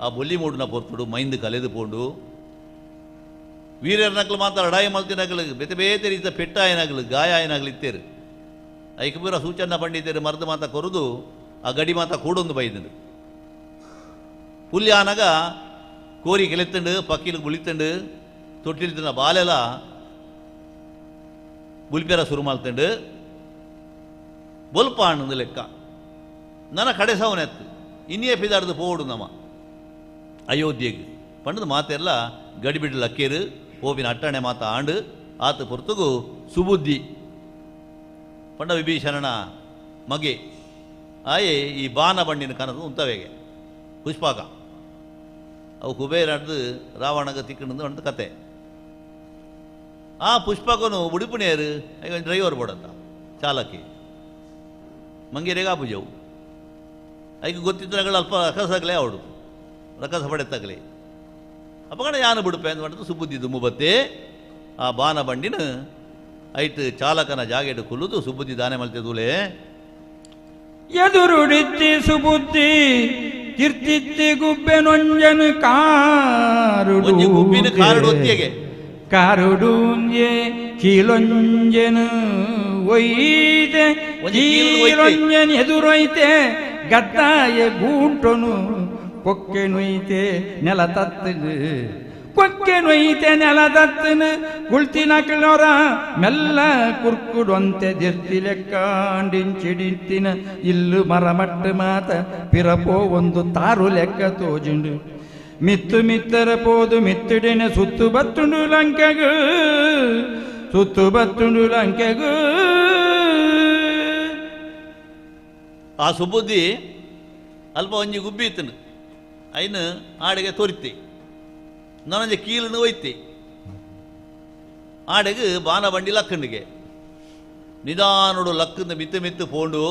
ಆ ಬೊಲ್ಲಿ ಮೂಡಿನ ಪೊರ್ತುಡು ಮೈಂದು ಕಲೆದು ಪೋಂಡು ವೀರರ್ನಕ್ಲು ಮಾತ್ರ ಅಡಾಯಿ ಮಲ್ತಿನಕ್ಲು ಬೇತೆ ಬೇತೆ ರೀತಿಯ ಪೆಟ್ಟಾಯನಗ್ಲು ಗಾಯ ಆಯನಗ್ಲು ಇತ್ತೇರು ಐಕ ಪೂರ ಸೂಚನ ಪಂಡಿತೇರು ಮರ್ದು ಮಾತ ಕೊರದು ಆ ಗಡಿ ಮಾತ ಕೂಡೊಂದು ಬೈದಂಡು ಪುಲ್ಯಾನಗ ಕೋರಿ ಕೆಲೆತ್ತಂಡು ಪಕ್ಕಿಲು ಬುಳಿತಂಡು ತೊಟ್ಟಿಲ್ತಿನ ಬಾಲೆಲ ಬುಲ್ಪೆರ ಶುರು ಮಲ್ತಂಡು ಬೊಲ್ಪ ಅಣ್ಣಂದು ಲೆಕ್ಕ ನನ್ನ ಕಡೆ ಸವನೆತ್ತು ಇನ್ನೇ ಪಿದಾಡ್ದು ಪೋಡು ನಮ್ಮ ಅಯೋಧ್ಯೆಗೆ ಪಂಡದ ಮಾತೆಲ್ಲ ಗಡಿಬಿಡಿ ಲಕ್ಕೇರು ಓಪಿನ ಅಟ್ಟಣೆ ಮಾತ ಆಂಡು ಆತ ಪೊರ್ತುಗು ಸುಬುದ್ಧಿ ಪಂಡ ವಿಭೀಷಣನ ಮಗೆ ಆಯೆ ಈ ಬಾನ ಬಂಡಿನ ಕನಸು ಉಂತವೇಗೆ ಪುಷ್ಪಾಕ ಅವು ಕುಬೇರ ರಾವಣಗ ತಿಕ್ಕಣದು ಅಂತ ಕತೆ. ಆ ಪುಷ್ಪಕನು ಉಡುಪಿನೇರು ಡ್ರೈವರ್ ಬೋಡಂತ ಚಾಲಕಿ ಮಂಗೇರಿಗೆ ಆಪುಜವು ಐಕೆ ಗೊತ್ತಿದ್ದಗಳ ಅಲ್ಪ ರಕಸಗಲೇ ಅವಡು ರಕಸ ಪಡೆತಗಲೇ ಅಪ್ಪಗಣ ಯಾನು ಬಿಡುಪೆ ಅಂತ ಮಾಡಿದ್ದು ಸುಬುದ್ಧಿ ದುಮ್ಮು ಆ ಬಾನ ಬಂಡಿನ ಐಟ್ ಚಾಲಕನ ಜಾಗೆಡು ಕುಲ್ಲುದು ಸುಬುದ್ಧಿ ದಾನೆ ಮಲ್ತಿದೂಲೆ ಎದುರುಡಿತ್ತಿ ಸುಬುದ್ಧಿ ತಿರ್ತಿತ್ತಿ ಗುಬ್ಬೆನೊಂಜನು ಕಾರುಡು ಗುಬ್ಬಿನ ಕಾರುಡು ಒತ್ತಿಗೆ ಕಾರುಡೂಂಜೆ ಕೀಲೊಂಜನು ಒಯ್ದೆ ಕೀಲೊಂಜನ್ ಎದುರೊಯ್ತೆ ಗದ್ದಾಯ ಗೂಂಟೊನು ಕೊಕ್ಕೆ ನೊಯ್ತೆ ನೆಲ ತತ್ತನು ಕೊಕ್ಕೆ ನೊಯ್ತೆ ನೆಲ ತತ್ತನು ಕುಳ್ತಿನ ಕಿಳೋರ ಮೆಲ್ಲ ಕುರ್ಕುಡೊಂತೆ ದಿರ್ತಿ ಲೆಕ್ಕಾಂಡಿಂಚಿಡಿಂತಿನ ಇಲ್ಲು ಮರಮಟ್ಟು ಮಾತ ಪಿರಪೋ ಒಂದು ತಾರು ಲೆಕ್ಕ ತೋಜುಂಡು ಮಿತ್ತು ಮಿತ್ತರ ಪೋದು ಮಿತ್ತಿಡಿನ ಸುತ್ತು ಬತ್ತುಂಡು ಲಂಕೆಗು ಸುತ್ತು ಬತ್ತುಂಡು ಲಂಕೆಗು. ಆ ಸುಬುದ್ಧಿ ಅಲ್ಪ ಒಂಜಿ ಗುಬ್ಬಿ ಇತ್ತನು ಐನು ಆಡೆಗೆ ತೋರಿತಿ ನಾನೊಂಜಿ ಕೀಲನ್ನು ಒಯ್ತಿ ಆಡೆಗೆ ಬಾನ ಬಂಡಿ ಲಕ್ಕಂಡಿಗೆ ನಿಧಾನೋಡು ಲಕ್ಕಂದ ಮಿತ್ತು ಮಿತ್ತು ಪೋಂಡು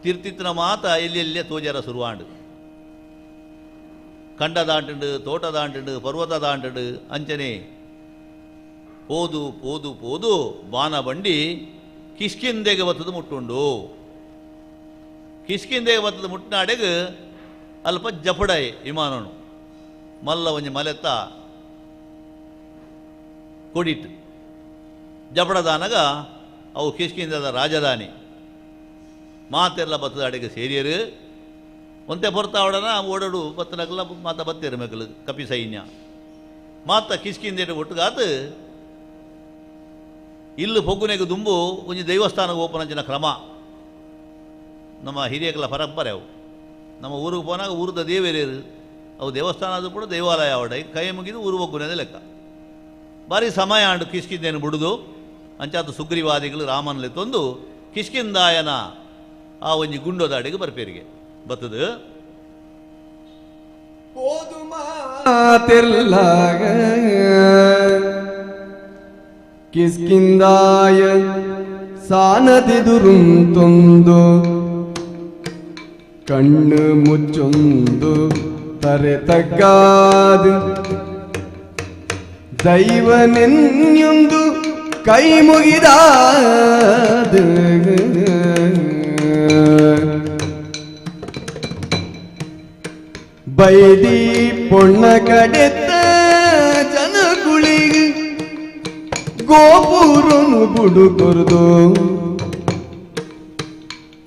ತಿರ್ತಿತ್ತಿನ ಮಾತ ಎಲ್ಲಿ ಎಲ್ಲೇ ತೋಜಾರ ಶುರುವಾಂಡು ಕಂಡ ದಾಂಟುಂಡು ತೋಟ ದಾಂಟುಂಡು ಪರ್ವತ ದಾಂಟುಂಡು ಅಂಚನೆ ಪೋದು ಪೋದು ಪೋದು ಬಾನ ಬಂಡಿ ಕಿಷ್ಕಿಂದೆಗೆ ಬತ್ತದು ಮುಟ್ಟುಂಡು ಕಿಷ್ಕಿಂದೆಗೆ ಬತ್ತದು ಮುಟ್ಟಿನಾಡೆಗೆ ಅಲ್ಪ ಜಪಡಾಯಿ ವಿಮಾನನು ಮಲ್ಲ ಒಂಜಿ ಮಲೆತ್ತ ಕೊಡಿಟ್ಟು ಜಪಡದಾನಗ ಅವು ಕಿಷ್ಕಿಂದದ ರಾಜಧಾನಿ ಮಾತೆಲ್ಲ ಬತ್ತದ ಅಡೆಗೆ ಸೇರಿಯರು ಒಂತೆ ಪೊರ್ತಾವಡನ ಓಡೋಡು ಬತ್ತನಗಲ ಮಾತ ಬತ್ತೇರು ಮೆಗಲು ಕಪಿ ಸೈನ್ಯ ಮಾತ ಕಿಷ್ಕಿಂದೇಟ ಒಟ್ಟುಗಾತು ಇಲ್ಲು ಪೊಗ್ಗುನೆಗೆ ದುಂಬು ಒಂಜಿ ದೇವಸ್ಥಾನಕ್ಕೆ ಓಪನಂಚಿನ ಕ್ರಮ ನಮ್ಮ ಹಿರಿಯಕಲ ಪರಂಪರೆ ಅವು. ನಮ್ಮ ಊರಿಗೆ ಪೋನಾಗ ಊರದ ದೇವೇರೇರು ಅವು ದೇವಸ್ಥಾನ ಅದು ಕೂಡ ದೇವಾಲಯ ಅವಡ ಕೈ ಮುಗಿದು ಊರು ಒಗ್ಗುನದೇ ಲೆಕ್ಕ. ಬಾರಿ ಸಮಯ ಆಂಡು ಕಿಷ್ಕಿಂದೇನು ಬಿಡುದು ಅಂಚಾತ ಸುಗ್ರೀವಾದಿಗಳು ರಾಮನಲ್ಲಿ ತಂದು ಕಿಷ್ಕಿಂದಾಯನ ಆ ಒಂಜಿ ಗುಂಡೋದಾಡಿಗೆ ಬರ್ಪೇರಿಗೆ ಬತ್ತದು. ಕಿಷ್ಕಿಂದಾಯ ಸಾನದಿದುರುಂತೊಂದು ಕಣ್ಣು ಮುಚ್ಚೊಂದು ತರೆ ತಗ್ಗಾದು ದೈವನೆನ್ಯೊಂದು ಕೈ ಮುಗಿದಾದ ಬೈದಿ ಪೊಣ್ಣ ಕಡೆತ್ತ ಜನಗುಳಿಗೆ ಗೋಪುರನು ಬುಡು ಕೊರ್ದು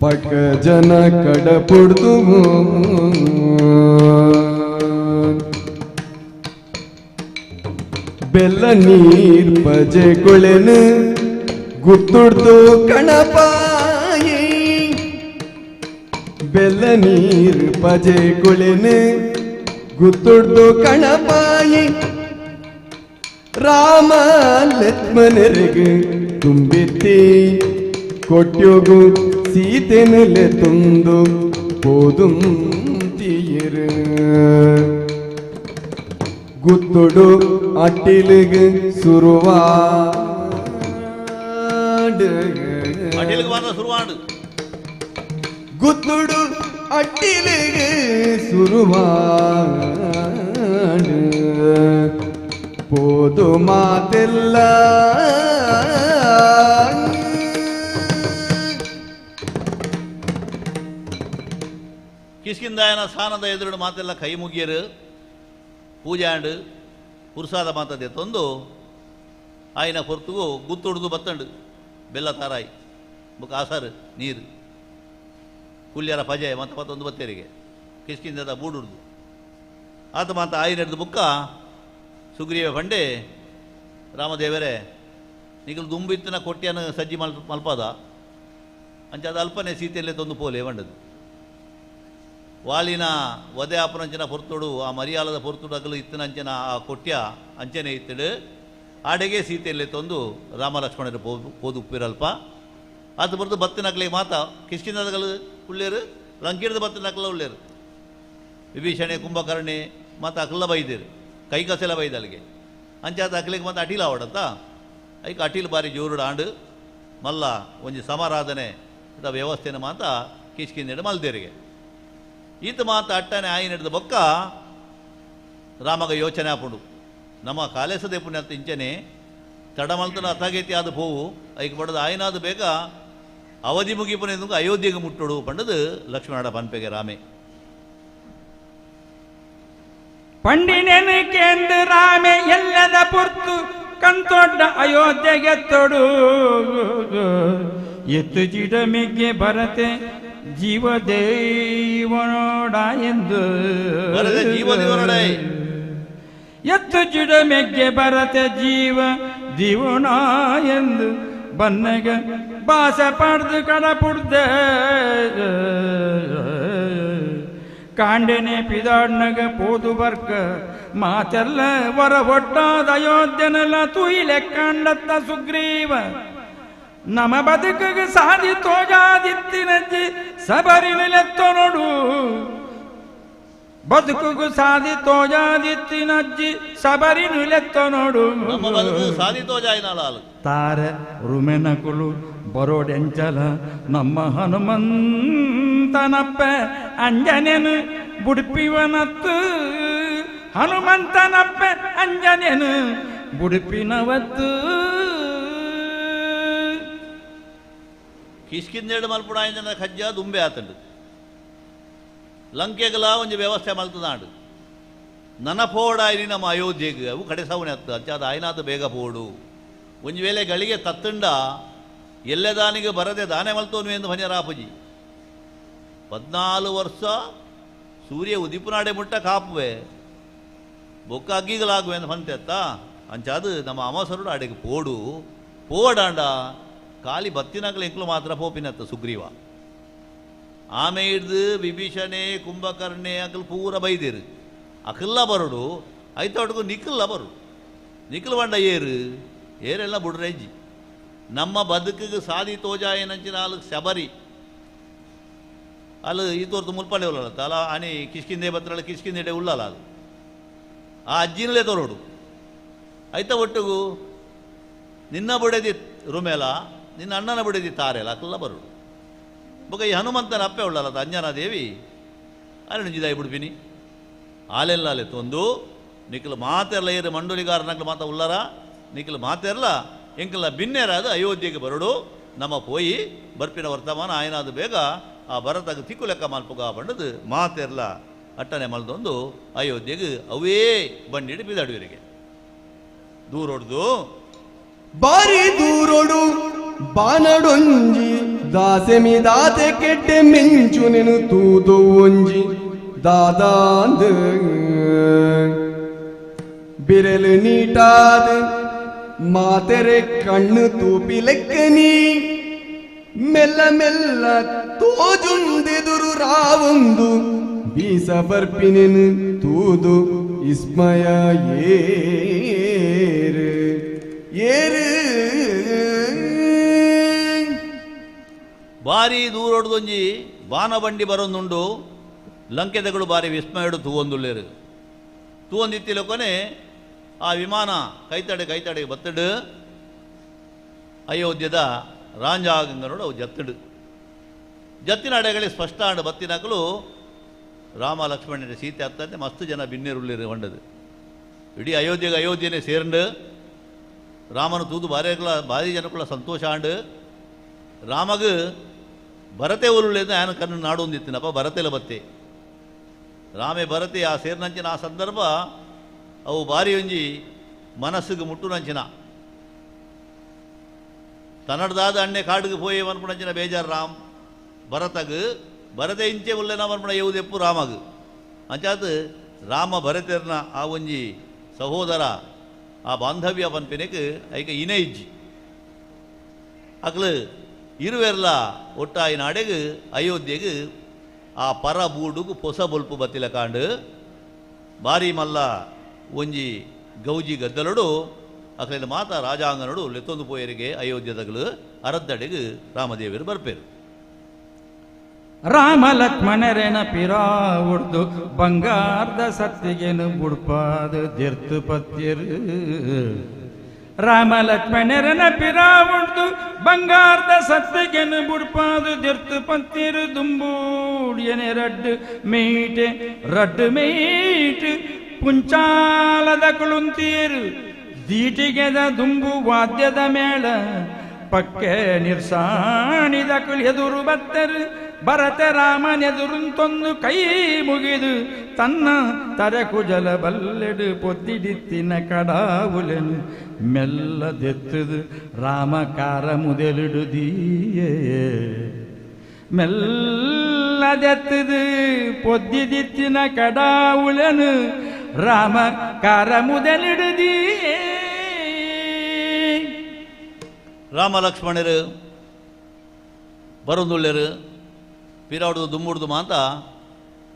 ಪಕ್ಕ ಜನ ಕಡಪುಡ್ದು ಬೆಲ್ಲ ನೀರ್ ಪಜೆ ಕೊಳೆನು ಗುತ್ತುಡ್ದು ಕಣಪಾಯಿ ಬೆಲ್ಲ ನೀರ್ ಪಜೆ ಕೊಳೆನು ಗುತ್ತುಡ್ದು ಕಣಪಾಯಿ ರಾಮ ಲಕ್ಷ್ಮಣರಿಗೆ ತುಂಬಿತ್ತಿ ಕೊಟ್ಯೋಗು ಸೀತೆನೆಲೆ ತುಂದು ಪೋದುಂ ತೀರು ಗುತ್ತುಡು ಅಟ್ಟಿಲಿಗೆ ಸುರುವಾಡು ಅಟಿಲಿಗೆ ಮಾತ್ರ ಸುರುವಾಡು. ಗುತ್ತುಡು ಅಟ್ಟಿಲಿಗೆ ಸುರುವಾಡು ಪೋದು ಮಾತೆಲ್ಲ ಕಿಷ್ಕಿಂದಾಯನ ಸ್ಥಾನದ ಎದುರುಡು ಮಾತೆಲ್ಲ ಕೈ ಮುಗಿಯರು ಪೂಜಾಂಡು ಪುರುಸಾದ ಮಾತದೆ ತಂದು ಆಯ್ನ ಹೊರತುಗು ಗುತ್ತುಡ್ದು ಬತ್ತಂಡು ಬೆಲ್ಲ ತಾರಾಯಿ ಬುಕ್ಕ ಆಸಾರು ನೀರು ಕುಲ್ಯರ ಪಜೆ ಮತ್ತು ಮತ್ತೊಂದು ಬತ್ತೇರಿಗೆ ಕಿಷ್ಕಿಂದದ ಬೂಡುಡ್ದು ಆತ ಮಾತ ಆಯಿನಡ್ದು ಬುಕ್ಕ ಸುಗ್ರೀವ ಪಂಡೆ ರಾಮದೇವರೇ ನಿಗಲು ದುಂಬಿತ್ತಿನ ಕೊಟ್ಟಿಯನ್ನು ಸಜ್ಜಿ ಮಲ್ಪದ ಅಂಚಾದ ಅಲ್ಪನೆ ಸೀತೆಯಲ್ಲೇ ತಂದು ಪೋಲೆ ಬಂಡದು. ವಾಲಿನ ವಧೆ ಆಪನಂಚಿನ ಪೊರ್ತುಡು ಆ ಮರಿಯಾಲದ ಪೊರ್ತುಡು ಅಗಲು ಇತ್ತಿನಂಚಿನ ಆ ಕೊಟ್ಯ ಅಂಚನೆ ಇತ್ತಿಡು ಆಡೆಗೆ ಸೀತೆಯಲ್ಲೇ ತಂದು ರಾಮ ಲಕ್ಷ್ಮಣರು ಪೋದು ಉಪ್ಪಿರಲ್ಪ ಆತ ಬರೆದು ಬತ್ತಿನಕ್ಲಿಗೆ ಮಾತ ಕಿಷ್ಕಿಂದಗಳು ಉಳ್ಳೇರು ಲಂಕಿಡ್ದು ಬತ್ತಿನಕ್ಲ ಉಳ್ಳೇರು ವಿಭೀಷಣೆ ಕುಂಭಕರ್ಣಿ ಮಾತ ಅಕಲ್ಲ ಬೈದಿರು ಕೈ ಕಸೆಲ್ಲ ಬೈದ ಅಲ್ಲಿಗೆ ಅಂಚಾದ ಅಕ್ಲಿಗೆ ಮಾತ ಅಟೀಲ್ ಆವಡತ್ತ ಐಕ್ ಅಟೀಲ್ ಬಾರಿ ಜೋರುಡು ಆಂಡು ಮಲ್ಲ ಒಂಜಿ ಸಮಾರಾಧನೆ ಇದ ವ್ಯವಸ್ಥೆನ ಮಾತ ಕಿಷ್ಕಿಂದಿಡು ಮಲ್ದೇರಿಗೆ ಈತ ಮಾತ ಅಟ್ಟನೆ ಆಯಿ ನಡೆದ ಬೊಕ್ಕ ರಾಮಗ ಯೋಚನೆ ಆಪುಂಡು ನಮ್ಮ ಕಾಲೇಸದೆ ಪುಣ್ಯ ಇಂಚನೆ ತಡಮಲ್ತನ ಅತಗೇತಿ ಆದ ಪೋವು ಐಕ್ ಬಡದ ಆಯ್ನಾದ ಬೇಗ ಅವಧಿ ಮುಗಿಪುನ ಅಯೋಧ್ಯೆಗೆ ಮುಟ್ಟುಡು ಪಂಡದು ಲಕ್ಷ್ಮಣ ಪನ್ಪೆಗೆ ರಾಮೆ. ಪಂಡಿನೆನು ಕೇಂದ್ರ ರಾಮೆ ಎಲ್ಲದ ಪುರ್ತು ಕಂತೊಡ್ಡ ಅಯೋಧ್ಯೆಗೆ ತೊಡು ಎತ್ತು ಜಿಡಮಿಗೆ ಭರತೆ ಜೀವ ದೇವನೋಡ ಎಂದು ಭರತೆ ಜೀವ ದೇವನೋಡ. ಎತ್ತು ಜಿಡಮೆಗ್ಗೆ ಭರತೆ ಜೀವ ದೇವನ ಎಂದು ಬನ್ನಗ ಬಾಸ ಪಡ್ದು ಕಡಪುಡ್ದೆ ಕಾಂಡೆನೆ ಪಿದಾಡ್ನಗ ಪೋದು ಬರ್ಕ ಮಾತೆಲ್ಲ ವರ ಹೊಟ್ಟಾದ ಅಯೋಧ್ಯನೆಲ್ಲ ತುಯಿಲೆ ಕಾಂಡತ್ತ ಸುಗ್ರೀವ ನಮ ಬದುಕಿಗೆ ಸಾಧಿ ತೋಜಾದಿತ್ತಿನಜ್ಜಿ ಸಬರಿನೆಲೆತ್ತೊ ನೋಡು ಬದುಕುಗು ಸಾಧಿ ತೋಜಾದಿತ್ತಿನಜ್ಜಿ ಸಬರಿನುಲೆತ್ತೊ ನೋಡು ನಮ್ಮ ಬದುಕು ಸಾಧಿ ತೋಜಾಯಿನಾಲ ತಾರೆ ರುಮೆನಕುಲು ಬರೋಡೆಂಚಲ ನಮ್ಮ ಹನುಮಂತನಪ್ಪ ಅಂಜನೇನು ಬುಡುಪಿವನತ್ತು ಹನುಮಂತನಪ್ಪ ಅಂಜನೇನು ಬುಡುಪಿನವತ್ತು. ಕಿಷ್ಕಿಂದೇಡು ಮಲ್ಪುಡ ಆಯ್ನ ಖಜ್ಜ ದುಂಬೆ ಆತಂಡು ಲಂಕೆಗಲ ಒಂಜಿ ವ್ಯವಸ್ಥೆ ಮಲ್ತದಾಂಡು ನನ ಪೋಡಾಯಿನಿ ನಮ್ಮ ಅಯೋಧ್ಯೆಗೆ ಅವು ಕಡೆ ಸಾವನೆ ಹತ್ತು ಅಂಚಾದ ಆಯ್ನಾದ ಬೇಗ ಪೋಡು ಒಂಜಿ ವೇಳೆ ಗಳಿಗೆ ತತ್ತುಂಡ ಎಲ್ಲೆದಾನಿಗೆ ಬರದೆ ದಾನೆ ಮಲ್ತೋನು ಎಂದು ಭಂಜರಾಪುಜಿ 14 ವರ್ಷ ಸೂರ್ಯ ಉದಿಪುನಾಡೆ ಮುಟ್ಟ ಕಾಪುವೆ ಬೊಕ್ಕ ಅಗ್ಗಿಗಳಾಗುವೆ ಎಂದು ಬಂತೆತ್ತ ಅಂಚಾದು ನಮ್ಮ ಅಮಸರುಡು ಅಡೆಗೆ ಪೋಡು ಪೋಡಾಂಡ ಖಾಲಿ ಬತ್ತಿನಗಲ ಎಂಕ್ಲು ಮಾತ್ರ ಪೋಪಿನತ್ತ ಸುಗ್ರೀವ. ಆಮೆ ಹಿಡ್ದು ವಿಭೀಷಣೆ ಕುಂಭಕರ್ಣೆ ಅಕಲ್ ಪೂರ ಬೈದೇರು ಅಕಲ್ಲ ಬರೋಡು ಐತೊಟ್ಟಿಗೂ ನಿಕ್ಕಲ್ಲ ಬರು ನಿಕ್ಕಲ್ ಬಂಡ ಏರು ಏರೆಲ್ಲ ಬುಡ್ರೆಜ್ಜಿ ನಮ್ಮ ಬದುಕಿಗೆ ಸಾದಿ ತೋಜಾಯನಂಚಿನ ನಾಲ್ಕು ಶಬರಿ ಅಲ್ಲಿ ಈ ತೋರ್ತು ಮುಲ್ಪಡೆ ಉಳ್ಳಲ್ಲ ತಲ ಅಣಿ ಕಿಷ್ಕಿಂದೆ ಬತ್ರಳ ಕಿಷ್ಕಿಂದೆಡೆ ಉಳ್ಳಲ್ಲ ಅದು ಆ ಅಜ್ಜಿನಲೇ ತೋರೋಡು ಐತ ಒಟ್ಟಿಗೂ ನಿನ್ನ ಬುಡೆದಿ ರುಮೇಲ ನಿನ್ನ ಅಣ್ಣನ ಬುಡೆದಿ ತಾರೆಲ ಅಕಲ್ಲ ಬರೋಡು ಬೊಕ ಈ ಹನುಮಂತನ ಅಪ್ಪೆ ಉಳ್ಳಲ್ಲ ಅಂಜನಾ ದೇವಿ ಅರೆ ಬಿಡ್ಪಿನಿ ಆಲೆಲ್ಲಾಲೆ ತೊಂದು ನಿಕ್ಕಲು ಮಾತೆರ್ಲ ಏರು ಮಂಡೂರಿಗಾರನಕ್ಲು ಮಾತ ಉಳ್ಳಾರ ನಿಕ್ಕಲು ಮಾತೆರ್ಲ ಎಂಕಲ್ಲ ಬಿನ್ನೇರಾದ ಅಯೋಧ್ಯೆಗೆ ಬರಡು ನಮ್ಮ ಪೋಯಿ ಬರ್ಪಿನ ವರ್ತಮಾನ ಆಯನಾದ ಬೇಗ ಆ ಭರತಗ ತಿಕ್ಕು ಲೆಕ್ಕ ಮಲ್ಪುಗ ಬಂಡದು ಮಾತೆರ್ಲ ಅಟ್ಟನೆ ಮಲ್ದೊಂದು ಅಯೋಧ್ಯೆಗೆ ಅವೇ ಬಂಡಿಡು ಬಿದಾಡುವರಿಗೆ ದೂರೊಡ್ದು ಬಾರಿ ದೂರೊಡು ಬಾನಡೊಂಜಿ ದಾಸೆಮಿ ದಾತೆ ಕೆಟ್ಟೆ ಮಿಂಚು ನೆನು ತೂದು ಒಂಜಿ ದಾದಾಂದ ಬಿರಲು ನೀಟಾದ ಮಾತೆರೆ ಕಣ್ಣು ತೂಪಿ ಲೆಕ್ಕನಿ ಮೆಲ್ಲ ಮೆಲ್ಲ ತೋಜುಂದೆದುರು ರಾವೊಂದು ಬೀಸ ಬರ್ಪಿನೆನು ತೂದು ಇಸ್ಮಯ ಏರು ಏರು. ಬಾರಿ ದೂರೊಡ್ದೊಂಜಿ ಬಾನಬಂಡಿ ಬರೋದುಂಡು ಲಂಕೆದಗಳು ಬಾರಿ ವಿಸ್ಮಯಡು ತೂವೊಂದುಲ್ಲೇರು ತೂವೊಂದಿತ್ತಿಲಕೊನೆ ಆ ವಿಮಾನ ಕೈತಡೆ ಕೈತಡೆ ಬತ್ತಡು ಅಯೋಧ್ಯದ ರಾಂಜಾಗಂಗನೋಡು ಅವು ಜತ್ತಡು ಜತ್ತಿನ ಅಡೆಗಳಿಗೆ ಸ್ಪಷ್ಟ ಆಂಡು ಬತ್ತಿನಕಲು ರಾಮ ಲಕ್ಷ್ಮಣನ ಸೀತೆ ಅತ್ತಂತೆ ಮಸ್ತ್ ಜನ ಬಿನ್ನೇರುಳ್ಳಿರು ಹೊಂಡದು ಇಡೀ ಅಯೋಧ್ಯೆಗೆ ಅಯೋಧ್ಯೆನೇ ಸೇರಂಡು ರಾಮನ ತೂದು ಭಾರಿ ಭಾರಿ ಜನಕ್ಕುള്ള ಸಂತೋಷ ಆಂಡು ರಾಮಗ ಭರತೆ ಉರುಳಿಂದ ಆಯನ ಕಣ್ಣು ನಾಡು ಒಂದಿತ್ತಿನಪ್ಪ ಭರತೆಲ ಬತ್ತೆ ರಾಮೆ ಭರತೆ ಆ ಸೇರ್ನಂಚಿನ ಆ ಸಂದರ್ಭ ಅವು ಬಾರಿ ಒಂಜಿ ಮನಸ್ಸಿಗೆ ಮುಟ್ಟುನಂಚಿನ ತನ್ನಡ್ದಾದ ಅಣ್ಣೆ ಕಾಡಿಗೆ ಪೋಯೆ ಮನ್ಪುಣಂಚಿನ ಬೇಜಾರು ರಾಮ್ ಭರತಗ್ ಭರತೆ ಇಂಚೆ ಉಲ್ಲೆನ ಮನ್ಪುಣ ಯವುದೆಪ್ಪು ರಾಮಗ್ ಅಂಚಾತ್ ರಾಮ ಭರತೆರ್ನ ಆ ಒಂಜಿ ಸಹೋದರ ಆ ಬಾಂಧವ್ಯ ಪನ್ಪಿನೆಕ್ ಐಕ ಇನೇ ಇಜ್ಜಿ ಅಕ್ಲು ಇರುವೆರ್ಲ ಒಟ್ಟಾಯಿ ನಾಡೆಗ್ ಅಯೋಧ್ಯೆಗ್ ಆ ಪರ ಬೂಡುಗು ಪೊಸ ಬೊಲ್ಪು ಬತ್ತಿಲ ಕಾಂಡು ಬಾರಿ ಮಲ್ಲ ಒಂಜಿ ಗೌಜಿ ಗದ್ದಲಡು ಅಕ್ಲಿನ ಮಾತ ರಾಜಾಂಗನಡು ಲೆತ್ತೊಂದು ಪೋಯರಿಗೆ ಅಯೋಧ್ಯದಗಳು ಅರದ್ದಡೆಗ್ ರಾಮದೇವರು ಬರ್ಪೇರು. ರಾಮ ಲಕ್ಷ್ಮಣರೆನ ಪಿರಾ ಉಡ್ದು ಬಂಗಾರದ ಸತ್ತಿಗೆನು ಬುಡ್ಪಾದ ದಿರ್ತು ಪತ್ಯರು. ರಾಮ ಲಕ್ಷ್ಮಣರೆನ ಪಿರಾ ಉಡ್ದು ಬಂಗಾರದ ಸತ್ತಿಗೆನು ಬುಡ್ಪಾದ ದಿರ್ತು ಪತ್ಯರು. ದುಂಬೂಡಿಯನೆ ರಡ್ಡು ಮೇಟೆ ರಡ್ಡು ಮೇಟ್ ಪುಂಚಾಲದ ಕುಳುಂತೀರು. ದೀಟಿಗೆದ ದುಂಬು ವಾದ್ಯದ ಮೇಳ ಪಕ್ಕೆ ನಿರ್ಸಾಣಿದ ಕುಲ್ ಎದುರು ಬತ್ತರು. ಭರತ ರಾಮನೆದುರುಂತೊಂದು ಕೈ ಮುಗಿದು ತನ್ನ ತರೆ ಕುಜಲ ಬಲ್ಲೆಡು ಪೊದ್ದಿಡಿತ್ತಿನ ಕಡಾವುಲೆನು ಮೆಲ್ಲದೆತ್ತದು ರಾಮಕಾರ ಮುದೆಲಿಡುದೀಯೇ. ಮೆಲ್ಲದೆತ್ತದು ಪೊದ್ದಿದಿತ್ತಿನ ಕಡಾವುಲೆನು ರಾಮಕಾರ ಮುದಲಿಡುದೀಯೇ. ರಾಮ ಲಕ್ಷ್ಮಣರು ಬರುಂದುಳ್ಳೆರು ಪಿರಾಡುದು ದುಮ್ಮುಡ್ದು ಮಾತ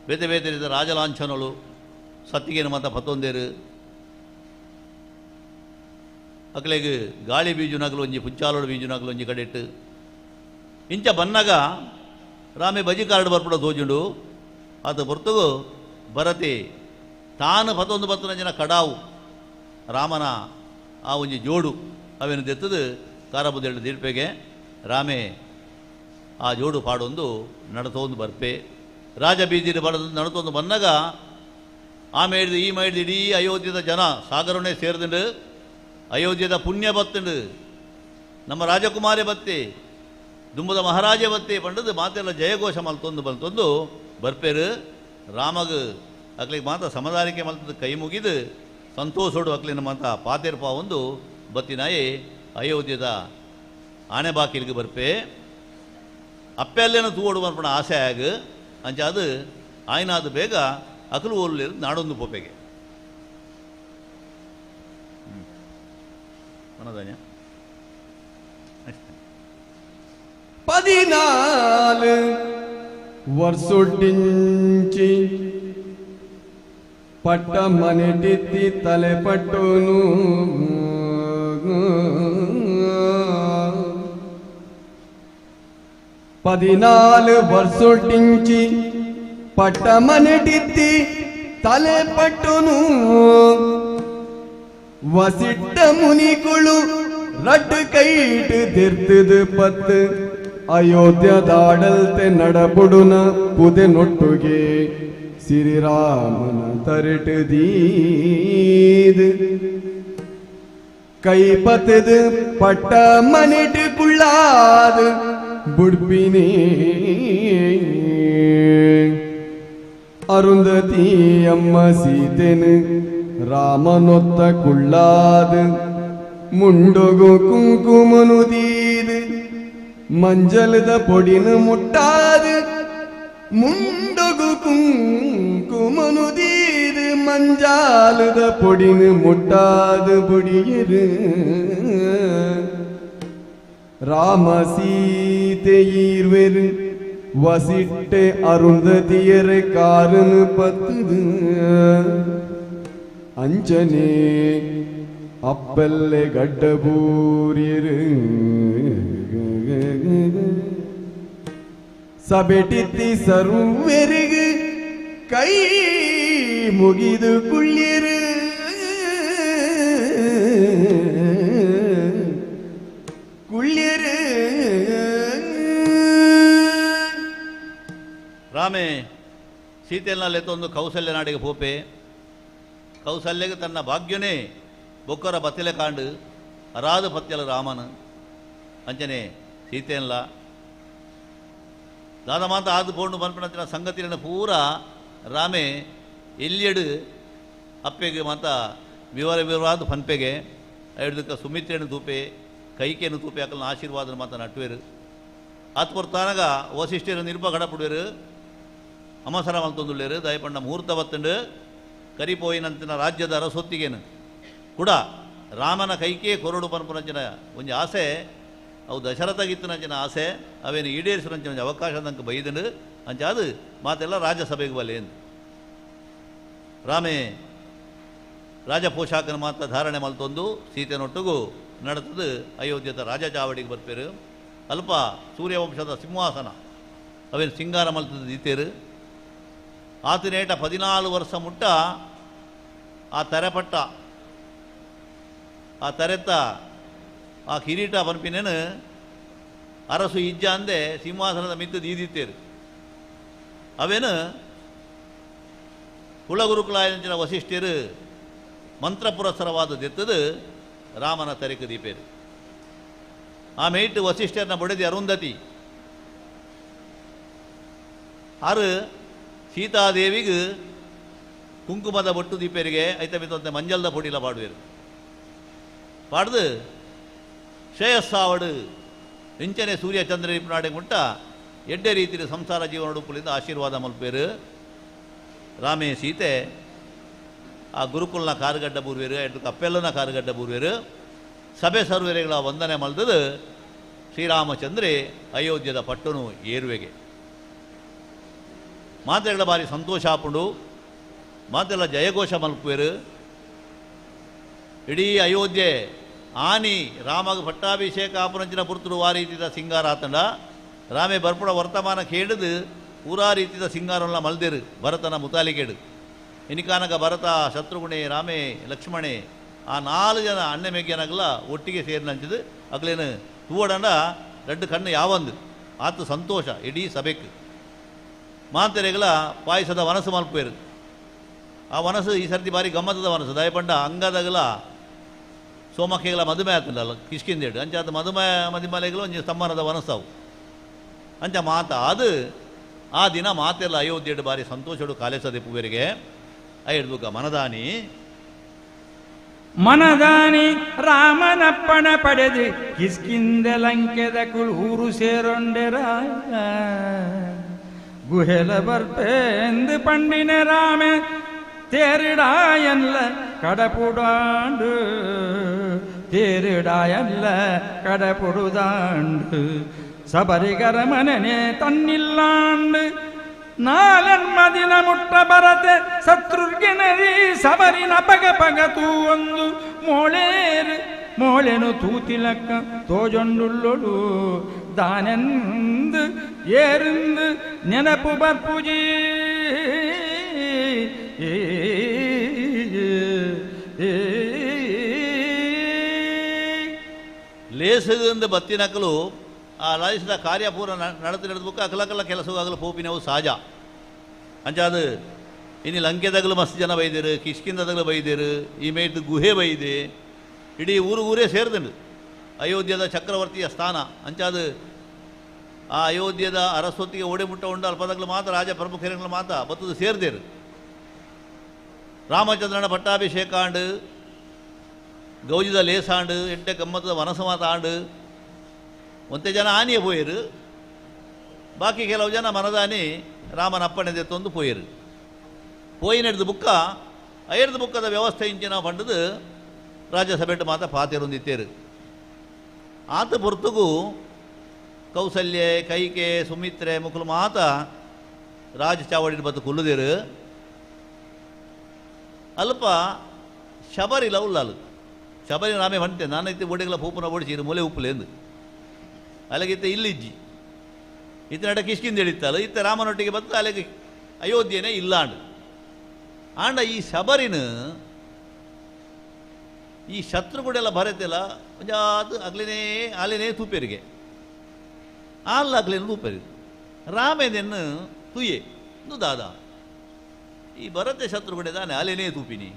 ಬೇತೆ ಬೇತೆ ರೀತಿಯ ರಾಜಲಾಂಛನಗಳು ಸತ್ತಿಗೇನು ಮಾತ ಪತ್ತೊಂದೇರು. ಅಕ್ಲೆಗ್ ಗಾಳಿ ಬೀಜುನಗಲು ಒಂಜಿ ಪುಂಚಾಲೋಡು ಬೀಜುನಗಲು ಒಂಜಿ ಕಡೆಟ್ಟು ಇಂಚ ಬನ್ನಗ ರಾಮೆ ಬಜಿ ಕಾರ್ಡ್ ಬರ್ಪುಡ ತೋಜುಂಡು. ಆತ ಬರ್ತಗು ಭರತೆ ತಾನು ಪತ್ತೊಂದು ಪತ್ತನ ಜನ ಕಡಾವು ರಾಮನ ಆ ಒಂಜಿ ಜೋಡು ಅವೇನು ದೆತ್ತದು ಕಾರಬುದೇಳು ದೀರ್ಪೆಗೆ ರಾಮೆ ಆ ಜೋಡು ಪಾಡೊಂದು ನಡತೊಂದು ಬರ್ಪೆ. ರಾಜ ಬೀದಿನ ಬಡದು ನಡತೊಂದು ಬನ್ನಗ ಆ ಮೇಡ್ದು ಈ ಮೇಡ್ದು ಇಡೀ ಅಯೋಧ್ಯದ ಜನ ಸಾಗರನೇ ಸೇರ್ದುಂಡು. ಅಯೋಧ್ಯದ ಪುಣ್ಯ ಬತ್ತುಂಡು, ನಮ್ಮ ರಾಜಕುಮಾರಿ ಬತ್ತೆ, ದುಂಬದ ಮಹಾರಾಜ ಬತ್ತೆ ಪಂಡದು ಮಾತೆಲ್ಲ ಜಯಘೋಷ ಮಲ್ತೊಂದು ಬಲ್ತೊಂದು ಬರ್ಪೇರು. ರಾಮಗ್ ಅಕ್ಲಿಗೆ ಮಾತ ಸಮದಾರಿಕೆ ಮಲ್ತದ ಕೈ ಮುಗಿದು ಸಂತೋಷೋಡು ಅಕ್ಲಿನ ಮಾತ ಪಾತೇರ್ಪ ಒಂದು ಬತ್ತಿನಾಯಿ ಅಯೋಧ್ಯದ ಆಣೆ ಬಾಕಿಲಿಗೆ ಬರ್ಪೆ. ಅಪ್ಪೆಲ್ಲೇನ ತೂವಡು ಬರ್ಪಣ ಆಸೆ ಆಗ ಅಂಚ ಅದು ಆಯ್ನಾದ ಬೇಗ ಅಕಲು ಓಲು ನಾಡೊಂದು ಪೋಪೆಗೆ ಮನದಾನ್ಯ. 14 ವರ್ಷೊಡ್ಡಿಂಚಿ ಪಟ್ಟ ಮನೆಟಿತ್ತಿ ತಲೆ ಪಟ್ಟುನು 14 ವರ್ಷೊಡ್ಡಿಂಚಿ ಪಟ್ಟ ಮನೆಟಿತ್ತಿ ತಲೆ ಪಟ್ಟುನು ವಸಿಟ್ಟ ಮುನಿಕುಳು ರಡ್ಡು ಕೈಟ್ ತಿರ್ತದು ಪತ್ತು ಅಯೋಧ್ಯದಾಡಲ್ತೆ ನಡಪುಡುನ ಪುದೆ ನೊಟ್ಟುಗೆ ಶ್ರೀರಾಮನ ತರಿಟು ದೀದ್ ಕೈಪತದು ಪಟ್ಟ ಮನೆಟು ಕುಳ್ಳಾದು ಬುಡ್ಪಿನೇ ಅರುಂಧತಿ ಅಮ್ಮ ಸೀತೆನು ರಾಮನೊತ್ತ ಕುಳ್ಳಾದು ಮುಂಡೊಗು ಕುಂಕುಮನು ದೀದು ಮಂಜಲದ ಪೊಡಿನು ಮುಟ್ಟಾದು ಮುಂಡೊಗು ಕುಂಕುಮನು ದೀದು ಮಂಜಾಲದ ಪೊಡಿನು ಮುಟ್ಟಾದು ಬುಡಿಯರು ರಾಮ ಸೀತೆ ಈರ್ವೆರು ವಸಿಟ್ಟೆ ಅರುಂಧತಿಯರೆ ಕಾರನು ಪತ್ತದು ಅಂಜನೆ ಅಪ್ಪಲ್ಲೆ ಗಡ್ಡಬೂರಿಯರು ಸಬೆಟಿತ್ತಿ ಸರ್ವೆರಿಗೆ ಕೈ ಮುಗಿದು ಕುಳ್ಳಿರು ಕುಳ್ಳಿರು. ರಾಮೆ ಸೀತೆಯನ್ನ ಲೆತ್ತೊಂದು ಕೌಸಲ್ಯ ನಾಡಿಗೆ ಪೋಪೆ ಕೌಸಲ್ಯಗೆ ತನ್ನ ಭಾಗ್ಯನೇ ಬೊಕ್ಕರ ಬತ್ತಿಲೆ ಕಾಂಡು ಅರಾದ ಪತ್ಯಲ ರಾಮನ ಅಂಚನೆ ಸೀತೆಯಲ್ಲ ದಾದ ಮಾತ ಆದು ಪೋಂಡು ಮನ್ಪನಂಚಿನ ಸಂಗತಿಯನ್ನು ಪೂರ ರಾಮೆ ಎಲ್ಲಿಯಡು ಅಪ್ಪೆಗೆ ಮಾತ ವಿವರ ವಿವರವಾದ ಪನ್ಪೆಗೆ ಹಿಡ್ದಕ್ಕ ಸುಮಿತ್ರೆಯನ್ನು ತೂಪೆ ಕೈಕೆಯನ್ನು ತೂಪೆ ಅಕಲ್ನ ಆಶೀರ್ವಾದನ ಮಾತ ನಟ್ಟುವೆರು ಆತ್ಕೊರ್ತಾನಗ ವಸಿಷ್ಠರು ನಿರುಪ ಗಡಪುಡುವೆರು ಅಮಸರ ಮಲ್ತೊಂದುಳ್ಳೇರು ದಯಪಂಡ ಮುಹೂರ್ತ ಬತ್ತಂಡು ಕರಿಪೋಯಿನಂತಿನ ರಾಜ್ಯದ ಅರಸೊತ್ತಿಗೇನು ಕೂಡ ರಾಮನ ಕೈಕೇ ಕೊರಡು ಪನ್ಪುನಂಚಿನ ಒಂಜಿ ಆಸೆ ಅವು ದಶರಥಗಿತ್ತನಂಚಿನ ಆಸೆ ಅವೇನು ಈಡೇರಿಸುವಂಚಿನ ಒಂಜಿ ಅವಕಾಶ ನಂಗೆ ಬೈದಂಡು ಅಂಚಾದು ಮಾತೆಲ್ಲ ರಾಜ್ಯಸಭೆಗೆ ಬಲೆ ಎಂದು ರಾಮೇ ರಾಜ ಪೋಷಾಕನ ಮಾತ್ರ ಧಾರಣೆ ಮಲ್ತೊಂದು ಸೀತೆನೊಟ್ಟುಗು ನಡತದು ಅಯೋಧ್ಯದ ರಾಜ ಚಾವಡಿಗೆ ಬರ್ಪೇರು ಅಲ್ಪ ಸೂರ್ಯವಂಶದ ಸಿಂಹಾಸನ ಅವೇನು ಸಿಂಗಾರ ಮಲ್ತದ ದೀತೇರು ಆತನೇಟ 14 ವರ್ಷ ಮುಟ್ಟ ಆ ತರೆಪಟ್ಟ ಆ ತರೆತ್ತ ಆ ಕಿರೀಟ ಪನ್ಪಿನೇನು ಅರಸು ಇಜ್ಜ ಅಂದೆ ಸಿಂಹಾಸನದ ಮಿತ್ತು ದೀದಿತ್ತೇರು ಅವೇನು ಕುಲಗುರುಕುಲಾಯಂಚಿನ ವಸಿಷ್ಠರು ಮಂತ್ರಪುರಸರವಾದ ದೆತ್ತದು ರಾಮನ ತರೆಕು ದೀಪೇರು. ಆ ಮೇಟ್ ವಸಿಷ್ಠರನ್ನ ಬೊಡೆದಿ ಅರುಂಧತಿ ಆರು ಸೀತಾದೇವಿಗೆ ಕುಂಕುಮದ ಬೊಟ್ಟು ದೀಪೇರಿಗೆ ಐತ ಮಿತ್ತಂತೆ ಮಂಜಲ್ದ ಪೊಡಿಲ ಪಾಡುವೇರು ಪಾಡ್ದು ಶ್ರೇಯಸ್ಸಾವಡು ಇಂಚನೆ ಸೂರ್ಯ ಚಂದ್ರ ನಾಡೆ ಗುಂಟ ಎಡ್ಡೆ ರೀತಿಯ ಸಂಸಾರ ಜೀವನ ಉಡುಪುಲಿಂದ ಆಶೀರ್ವಾದ ಮಲ್ಪೇರು. ರಾಮೇ ಸೀತೆ ಆ ಗುರುಕುಲ್ನ ಕಾರುಗಡ್ಡ ಬೂರ್ವೇರು ಎಡ್ಡು ಕಪ್ಪೆಲ್ಲನ ಕಾರುಗಡ್ಡ ಬೂರ್ವೇರು ಸಭೆ ಸರ್ವೇರೆಗಳ ವಂದನೆ ಮಲ್ದದು ಶ್ರೀರಾಮಚಂದ್ರೆ ಅಯೋಧ್ಯದ ಪಟ್ಟನು ಏರುವೆಗೆ ಮಾತೆಗಳ ಬಾರಿ ಸಂತೋಷ ಆಪುಂಡು ಮಾತೆಲ್ಲ ಜಯಘೋಷ ಮಲ್ಪುವೇರು. ಇಡೀ ಅಯೋಧ್ಯೆ ಆನಿ ರಾಮಗ ಪಟ್ಟಾಭಿಷೇಕ ಆಪುನಂಚಿನ ಪುರ್ತುಡು ಆ ರೀತಿದ ಸಿಂಗಾರ ಆತಂಡ ರಾಮೆ ಬರ್ಪುಡ ವರ್ತಮಾನ ಕೇಳಿದು ಪೂರಾ ರೀತಿದ ಸಿಂಗಾರಲ್ಲ ಮಲ್ದೇರು ಭರತನ ಮುತಾಲಿಕೇಡು ಇನಿಕಾನಗ ಭರತ ಶತ್ರುಘ್ನೆ ರಾಮೆ ಲಕ್ಷ್ಮಣೆ ಆ 4 ಜನ ಅಣ್ಣೆ ಮೆಗ್ಯನಗಲ ಒಟ್ಟಿಗೆ ಸೇರಿನಂಚಿದು ಅಗ್ಲೇನು ತೂವಡಂಡ ರಡ್ಡು ಕಣ್ಣು ಯಾವಂದು ಆತು ಸಂತೋಷ ಇಡೀ ಸಭೆಕ್ ಮಾತೆರೆಗಳ ಪಾಯಸದ ವನಸು ಮಲ್ಪೇರು. ಆ ವನಸು ಈ ಸರ್ತಿ ಬಾರಿ ಗಮ್ಮತ್ತದ ವನಸು ದಯಪಂಡ ಅಂಗದಗಲ ಸೋಮಕ್ಕೆಗಳ ಮದುಮೆ ಆತಂಡಲ್ಲ ಕಿಷ್ಕಿಂದೇಡು ಅಂಚ ಅದು ಮದುಮೆ ಮದಿಮಲೆಗಳು ಒಂಜಿ ಸಮ್ಮನದ ವನಸವು ಅಂಚ ಮಾತ ಅದು ಆ ದಿನ ಮಾತೆಲ್ಲ ಅಯೋಧ್ಯೆಡು ಬಾರಿ ಸಂತೋಷಡು ಕಾಲೇಸದೆ ಪೂವೇರಿಗೆ ಐಡ್ಬುಕ ಮನದಾನಿ ಮನದಾನಿ ರಾಮನಪ್ಪಣ ಪಡೆದು ಕಿಷ್ಕಿಂದ ಲಂಕೆದ ಕುಳೂರು ಸೇರೊಂಡೆರ ಗುಹೆಲ ಬರ್ಪೇಂದು ಪಂಡಿನ ರಾಮೆ ತೇರಿಡಾಯಲ್ಲ ಕಡಪುಡಾಂಡು ತೇರಿಡಾಯಲ್ಲ ಕಡಪುಡುದಾಂಡು ಸಬರಿಗರ ಮನನೆ ತನ್ನಿಲ್ಲಾಂಡು ನಾಲೆನ್ಮದಿನ ಮುಟ್ಟ ಬರತೆ ಶತ್ರುಘ್ನರಿ ಸಬರಿನ ಪಗ ಪಗ ತೂವೊಂದು ಮೋಳೇರು ಮೋಳೆನು ತೂತಿಲಕ್ಕ ತೋಜೊಂಡುಳ್ಳೊಳು ದಾನೆಂದು ಏರಿಂದು ನೆನಪು ಬರ್ಪುಜಿ ಲೇಸದಿಂದ ಬತ್ತಿನಕಲು ಆ ಲಾಯಿಸಿದ ಕಾರ್ಯ ಪೂರ ನಡತು ನಡೆದಬುಕ್ಕ ಅಕಲಕಲ ಕೆಲಸವಾಗಲು ಪೋಪಿನವು ಸಹಜ. ಅಂಚಾದ ಇನ್ನು ಲಂಕೆದಾಗಲು ಮಸ್ತ್ ಜನ ಬೈದೇರು, ಕಿಷ್ಕಿಂದದಾಗಲು ಬೈದೇರು, ಈ ಮೇಯ್ದು ಗುಹೆ ಬೈದೆ, ಇಡೀ ಊರು ಊರೇ ಸೇರಿದಂಡು ಅಯೋಧ್ಯದ ಚಕ್ರವರ್ತಿಯ ಸ್ಥಾನ. ಅಂಚಾದ ಆ ಅಯೋಧ್ಯದ ಅರಸೊತ್ತಿಗೆ ಓಡೆ ಮುಟ್ಟ ಉಂಡು ಅಲ್ಪದಾಗಲು ಮಾತ್ರ ರಾಜ ಪ್ರಮುಖರು ಮಾತ್ರ ಬತ್ತದು ಸೇರಿದೇರು. ರಾಮಚಂದ್ರನ ಪಟ್ಟಾಭಿಷೇಕ ಆಂಡು, ಗೌಜಿದ ಲೇಸಾಂಡು, ಎಡ್ಡೆ ಗಮ್ಮತ್ತದ ವನಸ ಮಾತ ಆಂಡು. ಒಂತೆ ಜನ ಆನಿಯೇ ಪೋಯರು, ಬಾಕಿ ಕೆಲವು ಜನ ಮನದಾನಿ ರಾಮನ ಅಪ್ಪಣೆ ತಂದು ಪೋಯರು. ಪೋಯಿನೆಡ್ದು ಬುಕ್ಕ ಐರ್ದು ಬುಕ್ಕದ ವ್ಯವಸ್ಥೆ ಇಂಚಿನ ಪಂಡದು ರಾಜ್ಯಸಭೆಟ್ಟು ಮಾತ ಪಾತೆರೊಂದಿತ್ತೇರು. ಆತ ಪೊರ್ತುಗು ಕೌಸಲ್ಯ ಕೈಕೆ ಸುಮಿತ್ರೆ ಮುಕುಲು ಮಾತ ರಾಜ ಚಾವಡಿ ಬತ್ತು ಕುಲ್ಲುದೇರು. ಅಲ್ಪ ಶಬರಿಲ ಉಲ್ಲಾಲು ಶಬರಿ ರಾಮೆ ಹೊಂಟೆ ನಾನೈತೆ ಒಡೆಗಳ ಪೂಪನ ಓಡಿಸಿ ಮೂಲೆ ಉಪ್ಪುಲೇಂದು ಅಲ್ಲಿಗಿತ್ತ ಇಲ್ಲಿಜ್ಜಿ ಇತ್ತ ನಡ ಕಿಷ್ಕಿಂದ ಹಿಡಿತಾಳು ಇತ್ತ ರಾಮನೊಟ್ಟಿಗೆ ಬಂದು ಅಲ್ಲಿಗೆ ಅಯೋಧ್ಯೆನೇ ಇಲ್ಲಾಂಡು. ಆಂಡ ಈ ಶಬರಿನ ಈ ಶತ್ರುಗಳೆಲ್ಲ ಬರತಿಲ್ಲ ಒಂಜಾತು ಅಗ್ಲಿನೇ ಅಲ್ಲಿನೇ ತೂಪೆರಿಗೆ ಅಲ್ಲ ಅಗ್ಲೇನು ತೂಪೆರಿ ರಾಮೇದೆನ್ನು ತುಯೆ ನು ದಾದಾ ಈ ಭರತೆ ಶತ್ರುಗಡೆ ದಾನೆ ಅಲ್ಲೇನೇ ತೂಪಿನಿ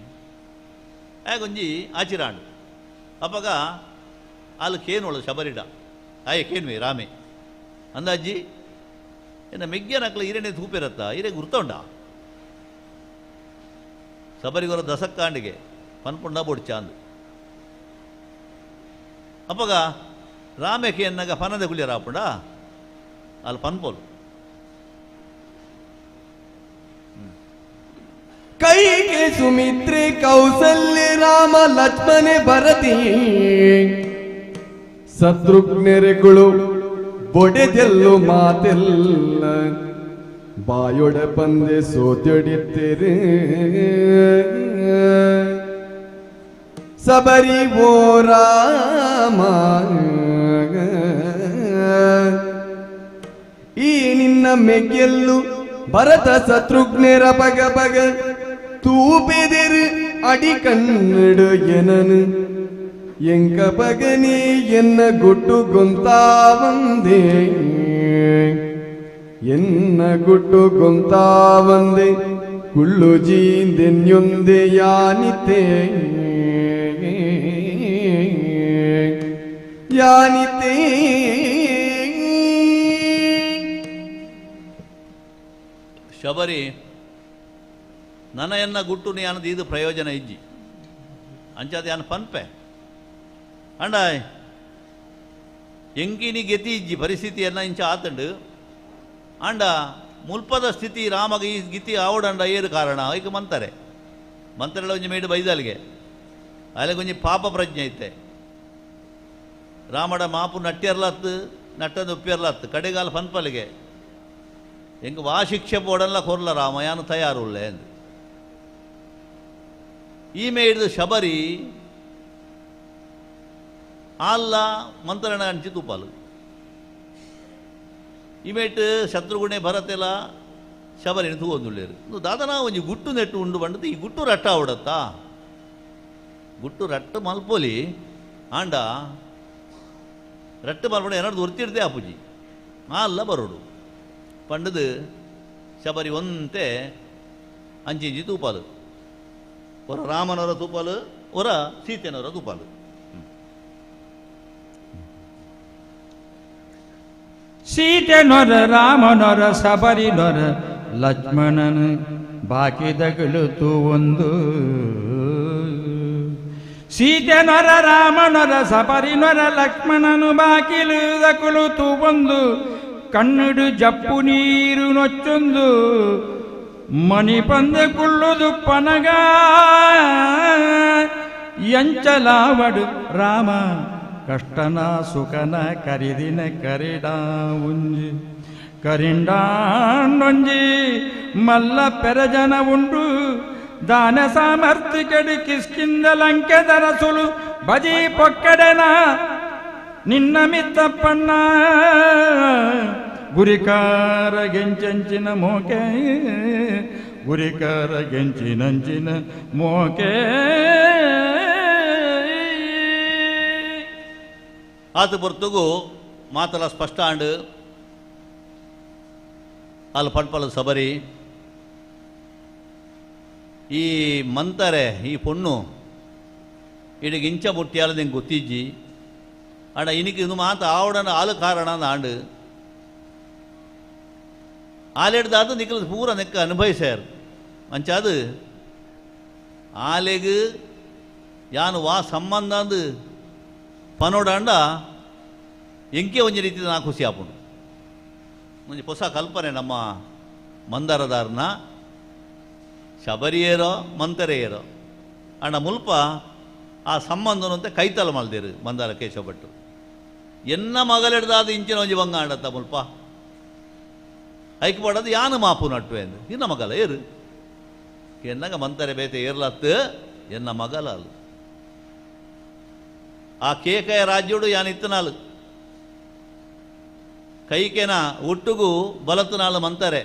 ಆಗೊಂಜಿ ಆಚಿರಾಂಡು. ಅಪ್ಪಗ ಅಲ್ಲಿ ಕೇನೋಳು ಶಬರಿಡ ಆಯೆ ಕೇನ್ವೆ ರಾಮೆ ಅಂದಾಜಿ ಎನ್ನ ಮೆಗ್ಗನಕ್ಲ ಈರನೇ ತೂಪಿರತ್ತ ಈರೆ ಗುರ್ತೊಂಡ ಶಬರಿಗೊರ ದಸಕ್ಕಾಂಡಿಗೆ ಪನ್ಪುಂಡ ಬೊಡ್ಚಾಂದು. ಅಪ್ಪಗ ರಾಮೆಕೆ ಎನ್ನಾಗ ಪನದ ಕುಳಿಯರಾಪುಂಡ ಅಲ್ಲಿ ಪನ್ಪೋಲು ಕೈಗೆ ಸುಮಿತ್ರೆ ಕೌಸಲ್ಯ ರಾಮ ಲಕ್ಷ್ಮಣೆ ಭರತಿ ಶತ್ರುಘ್ನರೆಗಳು ಬೊಡೆದೆಲ್ಲು ಮಾತೆಲ್ಲ ಬಾಯೊಡ ಪಂದೆ ಸೋತ್ಯೊಡಿತ್ತೆರೆ ಸಬರಿ ಓ ರಾಮ ಈ ನಿನ್ನ ಮೆಗ್ಗೆಲ್ಲು ಭರತ ಶತ್ರುಘ್ನರ ಪಗ ಪಗ ತೂಪೆದಿರು ಅಡಿ ಕನ್ನಡು ಎನನು ಎಂಕ ಪಗನಿ ಎನ್ನ ಗುಟ್ಟು ಗೊಂತಾವಂದೆ ಎನ್ನ ಗುಟ್ಟು ಗೊಂತಾವಂದೆ ಕುಳ್ಳು ಜೀಂದೆನ್ಯೊಂದೆ ಯಾನಿತೆ ಯಾನಿತೆ. ಶಬರಿ ನನ್ನ ಗುಟ್ಟು ನೀ ಇದು ಪ್ರಯೋಜನ ಇಜ್ಜಿ ಅಂಚಾದ ಯಾನ್ ಪನ್ಪೆ ಅಂಡ ಎಂಕಿನಿ ಗೆತಿ ಇಜ್ಜಿ ಪರಿಸ್ಥಿತಿಯನ್ನ ಇಂಚ ಆತಂಡು ಅಂಡ ಮುಲ್ಪದ ಸ್ಥಿತಿ ರಾಮಗ ಈ ಗಿತಿ ಆವಡಂಡ ಏರು ಕಾರಣ ಐಕ ಮಂತಾರೆ ಮಂತ್ರೆಲ್ಲ ಒಂಜಿ ಮೇಡು ಬೈದಲ್ಗೆ ಅಲ್ಲಿಗೆ ಒಂಜಿ ಪಾಪ ಪ್ರಜ್ಞೆ ಐತೆ. ರಾಮಡ ಮಾಪು ನಟ್ಟಿರ್ಲತ್ತು ನಟ್ಟಂದು ಉಪ್ಪಿರ್ಲತ್ತು ಕಡೆಗಾಲ ಪನ್ಪಲಿಗೆ ಎಂಗೆ ವಾ ಶಿಕ್ಷೆ ಬೋಡಲ್ಲ ಕೊರ್ಲ ರಾಮ ಯಾನು ತಯಾರುಳ್ಳೆ ಅಂದು. ಈಮೆ ಹಿಡಿದು ಶಬರಿ ಅಲ್ಲ ಮಂತ್ರಣ ಅಂಚಿ ತೂಪಾಲು ಈಮೇಟ್ ಶತ್ರುಗುಣೆ ಭರತೆಲ್ಲ ಶಬರಿನ ತೂಗೊಂದುಳ್ಳೇರು. ದಾದನ ಒಂಜಿ ಗುಟ್ಟು ನೆಟ್ಟು ಉಂಡು ಬಂಡದು ಈ ಗುಟ್ಟು ರಟ್ಟ ಆವಡತ್ತಾ ಗುಟ್ಟು ರಟ್ಟು ಮಲ್ಪೊಲಿ ಆಂಡ ರಟ್ಟು ಮಲ್ಪಡ ಏನಾದ್ರು ಒರ್ತಿಡ್ದೆ ಆಪುಜಿ ಅಲ್ಲ ಬರೋಡು ಪಂಡದು ಶಬರಿ ಒಂತೆ ಅಂಚಿಂಚಿ ತೂಪಾಲು ಹೊರ ರಾಮನವರ ತೂಪಾಲು ಹೊರ ಸೀತೆನವರ ತೂಪಾಲು. ಸೀತೆನೊರ ರಾಮನೊರ ಶಬರಿನೊರ ಲಕ್ಷ್ಮಣನ ಬಾಕಿದಗಳು ತೂವೊಂದು ಸೀತೆನೊರ ರಾಮನೊರ ಶಬರಿನೊರ ಲಕ್ಷ್ಮಣನು ಬಾಕಿಲು ತೂವೊಂದು ಕಣ್ಣುಡು ಜಪ್ಪು ನೀರು ನೊಚ್ಚೊಂದು ಮಣಿ ಪಂದೆ ಕುಳ್ಳುದು ಪನಗ ಎಂಚಲಾವಡು ರಾಮ ಕಷ್ಟನ ಸುಖನ ಕರಿದಿನ ಕರಿಡ ಉಂಜಿ ಕರಿಂಡಾಂಡೊಂಜಿ ಮಲ್ಲ ಪೆರಜನ ಉಂಡು ದಾನ ಸಾಮರ್ಥ್ಯಕಡು ಕಿಷ್ಕಿಂದ ಲಂಕೆದರಸುಲು ಬಜಿ ಪೊಕ್ಕಡೆನ ನಿನ್ನ ಮಿತ್ತಪ್ಪಣ್ಣ ಗುರಿಕಾರ ಗೆಂಚಂಚಿನ ಮೋಕೆ ಗುರಿಕಾರ ಗೆಂಚಿನಂಚಿನ ಮೋಕೆ. ಆತ ಪೊರ್ತುಗು ಮಾತಲ ಸ್ಪಷ್ಟ ಆಂಡ್ ಅಲ್ಲಿ ಪಣ್ಪಲ ಸಬರಿ ಈ ಮಂತಾರೆ ಈ ಪೊಣ್ಣು ಇಡೀ ಇಂಚ ಮುಟ್ಟಿಯಾಲ ನಿಂಗೆ ಗೊತ್ತಿಜ್ಜಿ ಆಡ ಇನಿಕ್ ಇದು ಮಾತು ಆವಡನ ಆಲು ಕಾರಣ ಆಂಡು ಆಲೆಡ್ದಾದ ನಿಕ್ಕಲು ಪೂರ ನೆಕ್ಕ ಅನುಭವಿಸ್ಯಾರ ಅಂಚಾದು ಆಲೆಗ್ ಯಾನು ವಾ ಸಂಬಂಧ ಅಂದು ಪನೋಡಾಂಡ ಎಂಕೆ ಒಂಜಿ ರೀತಿ ನಾ ಖುಷಿ ಆಪುಂಡು. ಒಂಜಿ ಹೊಸ ಕಲ್ಪನೆ ನಮ್ಮ ಮಂದಾರದಾರನ ಶಬರಿಯೇರೋ ಮಂತರೆಯೇರೋ ಅಣ್ಣ ಮುಲ್ಪ ಆ ಸಂಬಂಧನಂತೆ ಕೈತಲ ಮಲ್ದೇರು ಮಂದಾರ ಕೇಶವ ಭಟ್ರು. ಎನ್ನ ಮಗಲೆಡ್ದಾದ ಇಂಚಿನ ಒಂಜಿ ಬಂಗ ಆಂಡತ್ತ ಮುಲ್ಪ ಐಕ್ ಪಡೋದು ಯಾನು ಮಾಪು ನಟ್ಟು ಎಂದು ಇನ್ನ ಮಗಲ ಏರು ಎನ್ನಾಗ ಮಂತರೆ ಬೇತೆ ಏರ್ಲತ್ತು ಎನ್ನ ಮಗಲ ಅಲ್ಲ. ಆ ಕೇಕಯ ರಾಜ್ಯೋಡು ಯಾನ್ ಇತ್ತನಾಲು ಕೈಕೆನ ಒಟ್ಟುಗು ಬಲತ್ತನಾಲು ಮಂತಾರೆ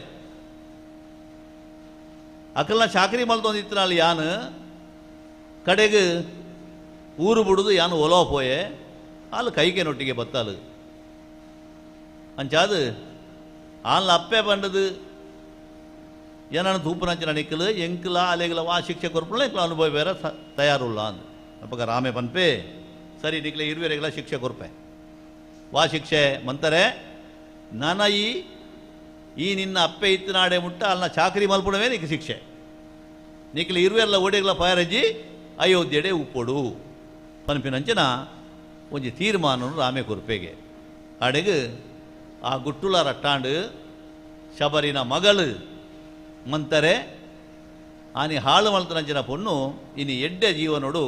ಅಕಲ್ನ ಚಾಕರಿ ಮಲ್ತೊಂದು ಇತ್ತನಾಲು ಯಾನು ಕಡೆಗೆ ಊರು ಬಿಡುದು ಯಾನು ಒಲೋ ಪೋಯೆ ಅಲ್ಲಿ ಕೈಕೆನೊಟ್ಟಿಗೆ ಬತ್ತಾಲು ಅಂಚಾದು ಆನ್ಲ ಅಪ್ಪೆ ಬಂಡದು ಏನನ್ನ ತೂಪುನಂಚಿನ ನಿಕ್ಕಲು ಎಂಕಲ ಅಲೆಗಲ ವಾ ಶಿಕ್ಷೆ ಕೊರ್ಪುಲ ಎಂಕಲ ಅನುಭವ ಬೇರೆ ತಯಾರುಲ್ಲ ಅಂದು ಅಪ್ಪಗ ರಾಮೆ ಪನ್ಪೆ ಸರಿ ನಿಕ್ಲೆ ಇರುವೆರೆಗಳ ಶಿಕ್ಷೆ ಕೊರ್ಪೆ ವಾ ಶಿಕ್ಷೆ ಮಂತಾರೆ ನನ ಈ ಈ ನಿನ್ನ ಅಪ್ಪೆ ಇತ್ತನಾಡೆ ಮುಟ್ಟ ಅಲ್ಲ ಚಾಕರಿ ಮಲ್ಪುಣವೇ ನಿಕ್ಕ ಶಿಕ್ಷೆ ನಿಕ್ಲೆ ಇರುವೆಲ್ಲ ಓಡೆಗಳ ಪಾಯರಜ್ಜಿ ಅಯೋಧ್ಯೆಡೆ ಉಪ್ಪೊಡು ಪನ್ಪಿನಂಚಿನ ಒಂಜಿ ತೀರ್ಮಾನನು ರಾಮೆ ಕೊರ್ಪೆಗೆ ಅಡೆಗೆ ಆ ಗುಟ್ಟುಲ ರಟ್ಟಾಂಡು ಶಬರಿನ ಮಗಳು ಮಂತರೆ ಆನಿ ಹಾಳು ಮಲ್ತನಂಚಿನ ಪೊಣ್ಣು ಇನಿ ಎಡ್ಡೆ ಜೀವನೋಡು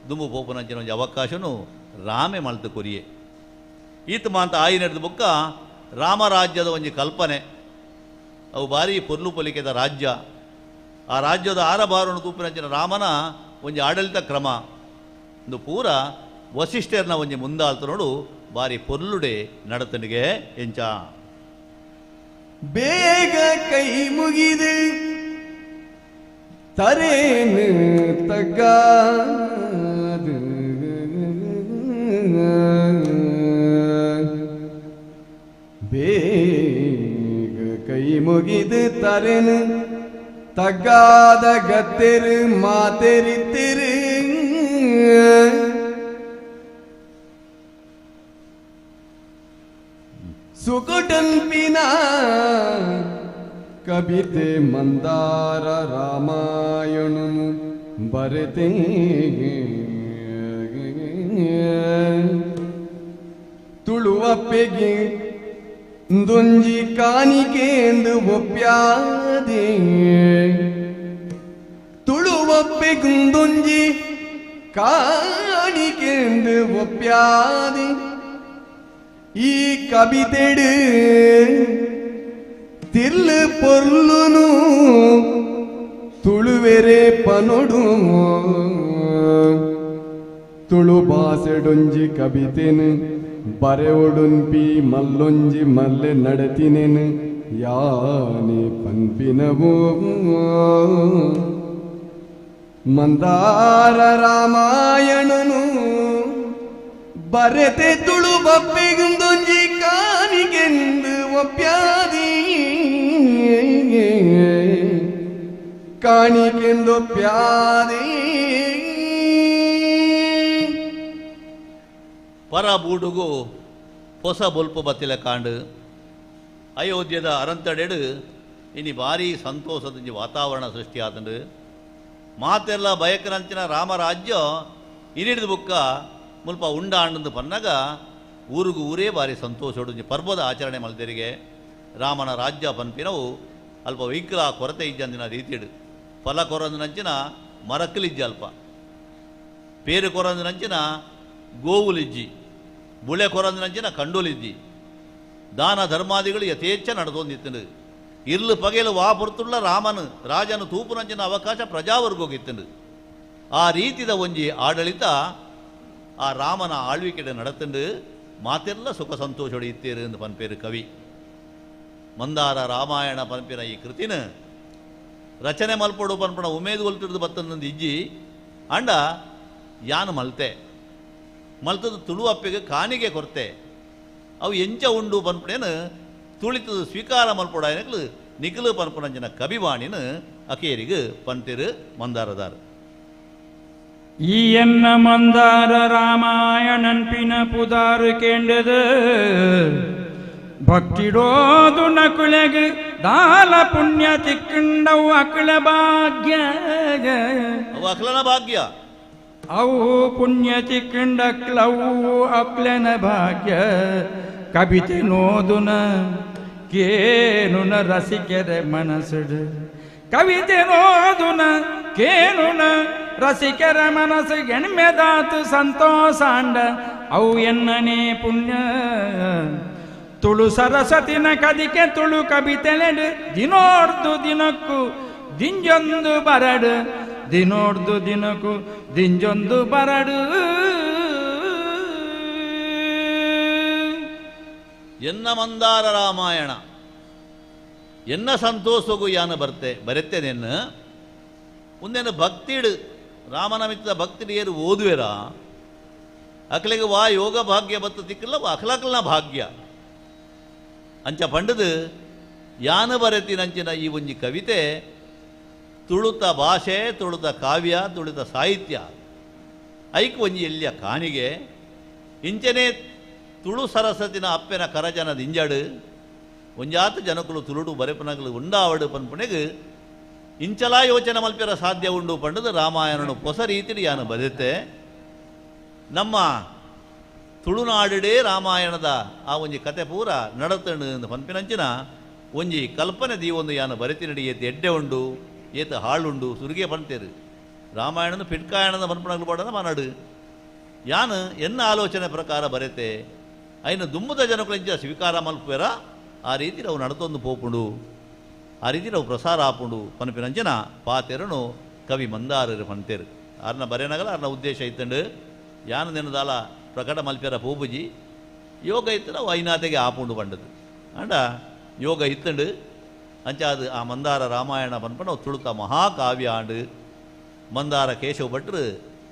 ದುಂಬು ಪೋಪುನಂಚಿನ ಒಂಜಿ ಅವಕಾಶನು ರಾಮೆ ಮಲ್ತು ಕೊರಿಯೆ. ಈತ ಮಾಂತ ಆಯಿ ನಡೆದ ಬುಕ್ಕ ರಾಮರಾಜ್ಯದ ಒಂಜಿ ಕಲ್ಪನೆ ಅವು ಭಾರಿ ಪೊರ್ಲು ಪೊಲಿಕೆದ ರಾಜ್ಯ. ಆ ರಾಜ್ಯದ ಆರಬಾರನ್ನು ತೂಪಿನಂಚಿನ ರಾಮನ ಒಂಜಿ ಆಡಳಿತ ಕ್ರಮ ಒಂದು ಪೂರ ವಸಿಷ್ಠರ್ನ ಒಂಜಿ ಮುಂದಾಲ್ತನೋಡು ಬಾರಿ ಪೊರ್ಲುಡೆ ನಡತನಿಗೆ ಎಂಚ ಬೇಗ ಕೈ ಮುಗಿದು ತರೇನು ತಗ್ಗಾದು ಬೇಗ ಕೈ ಮುಗಿದು ತರೇನು ತಗ್ಗಾದ ಗತ್ತೆರು ಮಾತೆರಿತ್ತಿರು ಸುಕುಟಂಪಿನ ಕವಿತೆ ಮಂದಾರ ರಾಮಾಯಣನು ಬರೆತೆ ತುಳುವಪ್ಪೆಗೆ ದೊಂಜಿ ಕಾಣಿಕೆಂದು ಒಪ್ಪ್ಯಾದೆ ತುಳುವಪ್ಪೆಗುಂದೊಂಜಿ ಕಾಣಿಕೆಂದು ಒಪ್ಪ್ಯಾದೆ ಈ ಕವಿತೆಡು ತಿರ್ಲು ಪೊರ್ಲುನು ತುಳುವೆರೆ ಪನೊಡು ತುಳು ಬಾಸೆಡೊಂಜಿ ಕವಿತೆನು ಬರೆವೊಡುನ್ಪಿ ಮಲ್ಲೊಂಜಿ ಮಲ್ಲೆ ನಡತಿನೇನು ಯಾನೆ ಪನ್ಪಿನವೋ ಮಂದಾರ ರಾಮಾಯಣನು ಬರೆತೆ ತುಳು ಬಪ್ಪೆಗುಂದೊಂಜಿ ಕಾಣಿಕೆಂದು ಒಪ್ಪ್ಯಾದಿ ಕಾಣಿಕೆಂದೊಪ್ಪ್ಯಾದಿ. ಪರ ಬೂಡುಗು ಹೊಸ ಬೊಲ್ಪು ಬತ್ತಿಲ ಕಾಂಡು ಅಯೋಧ್ಯದ ಅರಂತಡೆಡು ಇನಿ ಭಾರಿ ಸಂತೋಷದ ವಾತಾವರಣ ಸೃಷ್ಟಿಯಾತಂಡು. ಮಾತೆಲ್ಲ ಬಯಕರಂಚಿನ ರಾಮರಾಜ್ಯ ಇನಿಡಿದ ಬುಕ್ಕ ಮುಲ್ಪ ಉಂಡಾಂಡಂದು ಪನ್ನಗ ಊರಿಗೂ ಊರೇ ಭಾರಿ ಸಂತೋಷೋಡು ಪರ್ವದ ಆಚರಣೆ ಮಲ್ದೆರಿಗೆ ರಾಮನ ರಾಜ್ಯ ಪನ್ಪಿನವು ಅಲ್ಪ ವೈಕಲ ಕೊರತೆ ಇಜ್ಜಂದಿನ ರೀತಿಡು ಫಲ ಕೊರಂದಿನಂಚಿನ ಮರಕ್ಕಲಿಜ್ಜಿ ಅಲ್ಪ ಪೇರು ಕೊರಂದಿನಂಚಿನ ಗೋವುಲಿಜ್ಜಿ ಬುಳೆ ಕೊರಂದಿನಂಚಿನ ಕಂಡೋಲಿಜ್ಜಿ ದಾನ ಧರ್ಮಾದಿಗಳು ಯಥೇಚ್ಛ ನಡೆದೊಂದಿತ್ತನು. ಇರ್ಲು ಪಗೆಲು ವಾ ಪೊರ್ತುಳ್ಳ ರಾಮನು ರಾಜನು ತೂಪುನಂಚಿನ ಅವಕಾಶ ಪ್ರಜಾವರ್ಗೋಗಿತ್ತನು. ಆ ರೀತಿದ ಒಂಜಿ ಆಡಳಿತ ಆ ರಾಮನ ಆಳ್ವಿಕೆಡೆ ನಡತಂಡು ಮಾತೆಲ್ಲ ಸುಖ ಸಂತೋಷೋಡು ಇತ್ತೇರು ಎಂದು ಪನ್ಪೇರು ಕವಿ. ಮಂದಾರ ರಾಮಾಯಣ ಪನ್ಪಿನ ಈ ಕೃತಿನ ರಚನೆ ಮಲ್ಪೊಡು ಪನ್ಪಣ ಉಮೇದು ಒಲ್ತಿಡ್ದು ಬತ್ತಂದು ಇಜ್ಜಿ ಅಂಡ ಯಾನು ಮಲ್ತೆ ಮಲ್ತದ ತುಳು ಅಪ್ಪೆಗೆ ಕಾಣಿಗೆ ಕೊರ್ತೆ ಅವು ಎಂಚ ಉಂಡು ಪನ್ಪಣೇನು ತುಳಿತದ ಸ್ವೀಕಾರ ಮಲ್ಪೊಡಾಯನಕ್ಲು ನಿಖಲು ಪನ್ಪಣಂಚಿನ ಕವಿವಾಣಿನ ಅಕೇರಿಗೆ ಪಂತಿರು ಮಂದಾರದಾರು. ಈ ಎನ್ನ ಮಂದಾರ ರಾಮಾಯಣನ್ಪಿನ ಪುದಾರು ಕೇಂಡದು ಭಕ್ತಿಡೋದು ನಕುಲೆಗ್ ದಾಲ ಪುಣ್ಯ ತಿಕ್ಕಂಡವು ಅಕಲ ಭಾಗ್ಯ. ಅವು ಅಕ್ಲನ ಭಾಗ್ಯ. ಅವು ಪುಣ್ಯ ತಿಕ್ಕಂಡಕ್ಲವು ಅಕ್ಲನ ಭಾಗ್ಯ. ಕವಿತೆ ನೋದುನ ಕೇನುನ ರಸಿಕೆರೆ ಮನಸ್ಸುಡು ಕವಿತೆ ನೋದುನ ಕೇನುನ ರಸಿಕರ ಮನಸ್ಸು ಎಣ್ಮೆದಾತು ಸಂತೋಷಾಂಡ ಅವು ಎನ್ನನೇ ಪುಣ್ಯ. ತುಳು ಸರಸ್ವತಿನ ಕದಿಕೆ ತುಳು ಕವಿತೆಲೆಡು ದಿನೋರ್ದು ದಿನಕ್ಕೂ ದಿಂಜೊಂದು ಬರಡು ದಿನೋರ್ದು ದಿನಕ್ಕೂ ದಿಂಜೊಂದು ಬರಡು. ಎನ್ನ ಮಂದಾರ ರಾಮಾಯಣ ಎನ್ನ ಸಂತೋಷಗೂ ಯಾನು ಬರ್ತೆ ಬರೆತ್ತೇನೆನ್ನ ಒಂದೇನು ಭಕ್ತಿಡು ರಾಮನ ಮಿತ್ರ ಭಕ್ತಿಡು ಏರು ಓದುವೆರ ಅಕಲಿಗೆ ವಾ ಯೋಗ ಭಾಗ್ಯ ಬತ್ತು ತಿಕ್ಕಲ್ಲ ಅಖಲಕಲ್ನ ಭಾಗ್ಯ ಅಂಚ ಪಂಡದು ಯಾನು ಬರೆತಿನಂಚಿನ ಈ ಒಂಜಿ ಕವಿತೆ ತುಳುತ ಭಾಷೆ ತುಳುತ ಕಾವ್ಯ ತುಳುತ ಸಾಹಿತ್ಯ ಐಕ್ ಒಂಜಿ ಎಲ್ಲಿಯ ಕಾಣಿಗೆ ಇಂಚನೇ ತುಳು ಸರಸ್ವತಿನ ಅಪ್ಪೆನ ಕರಜನ ದಿಂಜಡು ಒಂಜಾತ ಜನಕುಲು ತುಳುಡು ಬರೆಪನಗಳು ಉಂಡಾವಡು ಪನ್ಪುಣೆಗ್ ಇಂಚಲಾ ಯೋಚನೆ ಮಲ್ಪಿರ ಸಾಧ್ಯ ಉಂಡು ಪಂಡದು ರಾಮಾಯಣನು ಹೊಸ ರೀತಿಯಲ್ಲಿ ಯಾನು ಬರೆತೆ. ನಮ್ಮ ತುಳುನಾಡಿಡೇ ರಾಮಾಯಣದ ಆ ಒಂಜಿ ಕತೆ ಪೂರ ನಡತಣು ಪನ್ಪಿನಂಚಿನ ಒಂಜಿ ಕಲ್ಪನೆ ದೀವೊಂದು ಯಾನು ಬರೆತಿನಡಿ ಏತು ಎಡ್ಡೆ ಉಂಡು ಏತು ಹಾಳುಂಡು ಸುರಿಗೆ ಪಂತೇರು ರಾಮಾಯಣನ ಪಿಟ್ಕಾಯಣದ ಪನ್ಪನಗಳು ಬಾಡನ ಮನಡು ಯಾನು ಎನ್ನ ಆಲೋಚನೆ ಪ್ರಕಾರ ಬರೆತೆ ಐನು ದುಮ್ಮದ ಜನಕುಲಿಂಚ ಸ್ವೀಕಾರ ಮಲ್ಪುವೆರ ಆ ರೀತಿ ನಾವು ನಡತೊಂದು ಪೋಪುಂಡು ಆ ರೀತಿ ನಾವು ಪ್ರಸಾರ ಆಪುಂಡು ಪನ್ಪಿನಂಚಿನ ಪಾತೆರನು ಕವಿ ಮಂದಾರರು ಪಂತೇರು. ಅರ್ನ ಬರೆನಗಲ ಅರ್ನ ಉದ್ದೇಶ ಇತ್ತಂಡು ಯಾನು ನೆನದಾಲ ಪ್ರಕಟ ಮಲ್ಪೆರ ಪೋಪುಜಿ ಯೋಗ ಇತ್ತನ ಐನಾತೆಗೆ ಆಪುಂಡು ಪಂಡದು ಅಂಡ ಯೋಗ ಇತ್ತಂಡು ಅಂಚಾದು ಆ ಮಂದಾರ ರಾಮಾಯಣ ಪನ್ಪನ ತುಳುತ ಮಹಾಕಾವ್ಯ ಆಂಡು ಮಂದಾರ ಕೇಶವ ಭಟ್ರು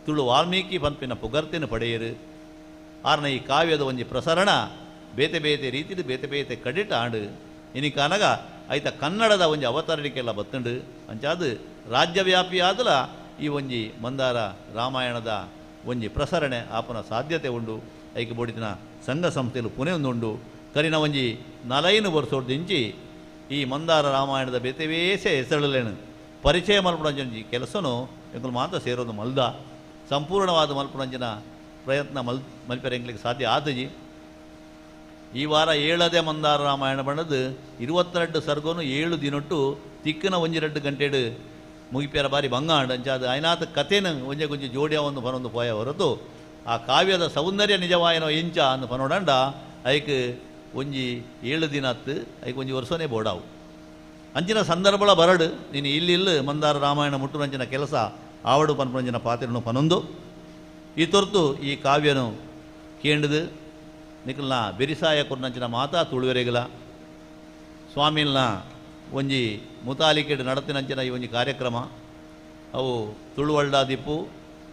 ತುಳು ವಾಲ್ಮೀಕಿ ಪನ್ಪಿನ ಪುಗರ್ತಿನ ಪಡೆಯರು. ಆರ್ನ ಈ ಕಾವ್ಯದ ಒಂಜಿ ಪ್ರಸರಣ ಬೇತೆ ಬೇತೆ ರೀತಿದು ಬೇತೆ ಬೇತೆ ಕಡಿಟ ಆಂಡು ಇನಿಕಾನಗ ಐತ ಕನ್ನಡದ ಒಂಜಿ ಅವತರಣಿಕೆಲ್ಲ ಬತ್ತಂಡು ಅಂಚಾದು ರಾಜ್ಯವ್ಯಾಪಿ ಆದಲ ಈ ಒಂಜಿ ಮಂದಾರ ರಾಮಾಯಣದ ಒಂಜಿ ಪ್ರಸರಣೆ ಆಪನ ಸಾಧ್ಯತೆ ಉಂಡು. ಐಕೆ ಬೋಡಿತಿನ ಸಂಘ ಸಂಸ್ಥೆಲು ಪುಣೆ ಉಂಡು ಕರಿನ ಒಂಜಿ ನಲೈನು ವರ್ಷೋಡ್ದಿಂಚಿ ಈ ಮಂದಾರ ರಾಮಾಯಣದ ಬೇತೆವೇಸೆ ಹೆಸರುಲೇನು ಪರಿಚಯ ಮಲ್ಪುಣಂಜಿ ಕೆಲಸನು ಎಂಕುಲು ಮಾತ್ರ ಸೇರೋದು ಮಲ್ದ ಸಂಪೂರ್ಣವಾದ ಮಲ್ಪುಣಂಜಿನ ಪ್ರಯತ್ನ ಮಲ್ಪೆರೆ ಎಂಕ್ಲಿಗೆ ಸಾಧ್ಯ ಆತಜಿ. ಈ ವಾರ ಏಳದೇ ಮಂದಾರ ರಾಮಾಯಣ ಬಣ್ಣದು 22 ಸರ್ಗೋನು 7 ದಿನೊಟ್ಟು ತಿಕ್ಕನ 1-2 ಗಂಟೆಡು ಮುಗಿಪೇರ ಬಾರಿ ಬಂಗಾಂಡ್ ಅಂಚಾದ ಐನಾತ ಕಥೆನ ಒಂಜೆ ಗೊಂಜಿ ಜೋಡಿಯ ಒಂದು ಪನೊಂದು ಪೋಯ ಹೊರತು ಆ ಕಾವ್ಯದ ಸೌಂದರ್ಯ ನಿಜವಾಯನೋ ಎಂಚ ಅಂದು ಪನೋಡಂಡ ಐಕ್ ಒಂಜಿ 7 ದಿನ ಹತ್ತು ಐಕ್ ಒಂಜಿ ವರ್ಷನೇ ಬೋಡಾವು ಅಂಚಿನ ಸಂದರ್ಭಳ ಬರಡು ನೀನು ಇಲ್ಲಿ ಇಲ್ಲಿ ಮಂದಾರ ರಾಮಾಯಣ ಮುಟ್ಟುನಂಚಿನ ಕೆಲಸ ಆವಡು ಪನ್ಪುನಂಚಿನ ಪಾತ್ರನು ಪನೊಂದು ಈ ತೊರ್ತು ಈ ಕಾವ್ಯನು ಕೇಂಡದು ನಿಕಲ್ನ ಬೆರಿಸಾಯ ಕೊರ್ನಂಚಿನ ಮಾತಾ ತುಳುವೆರೆಗಲ ಸ್ವಾಮಿಲ್ನ ಒಂಜಿ ಮುತಾಲಿಕೆಡ್ ನಡತಿನಂಚಿನ ಈ ಒಂಜಿ ಕಾರ್ಯಕ್ರಮ ಅವು ತುಳುವಲ್ಡಾದಿಪ್ಪು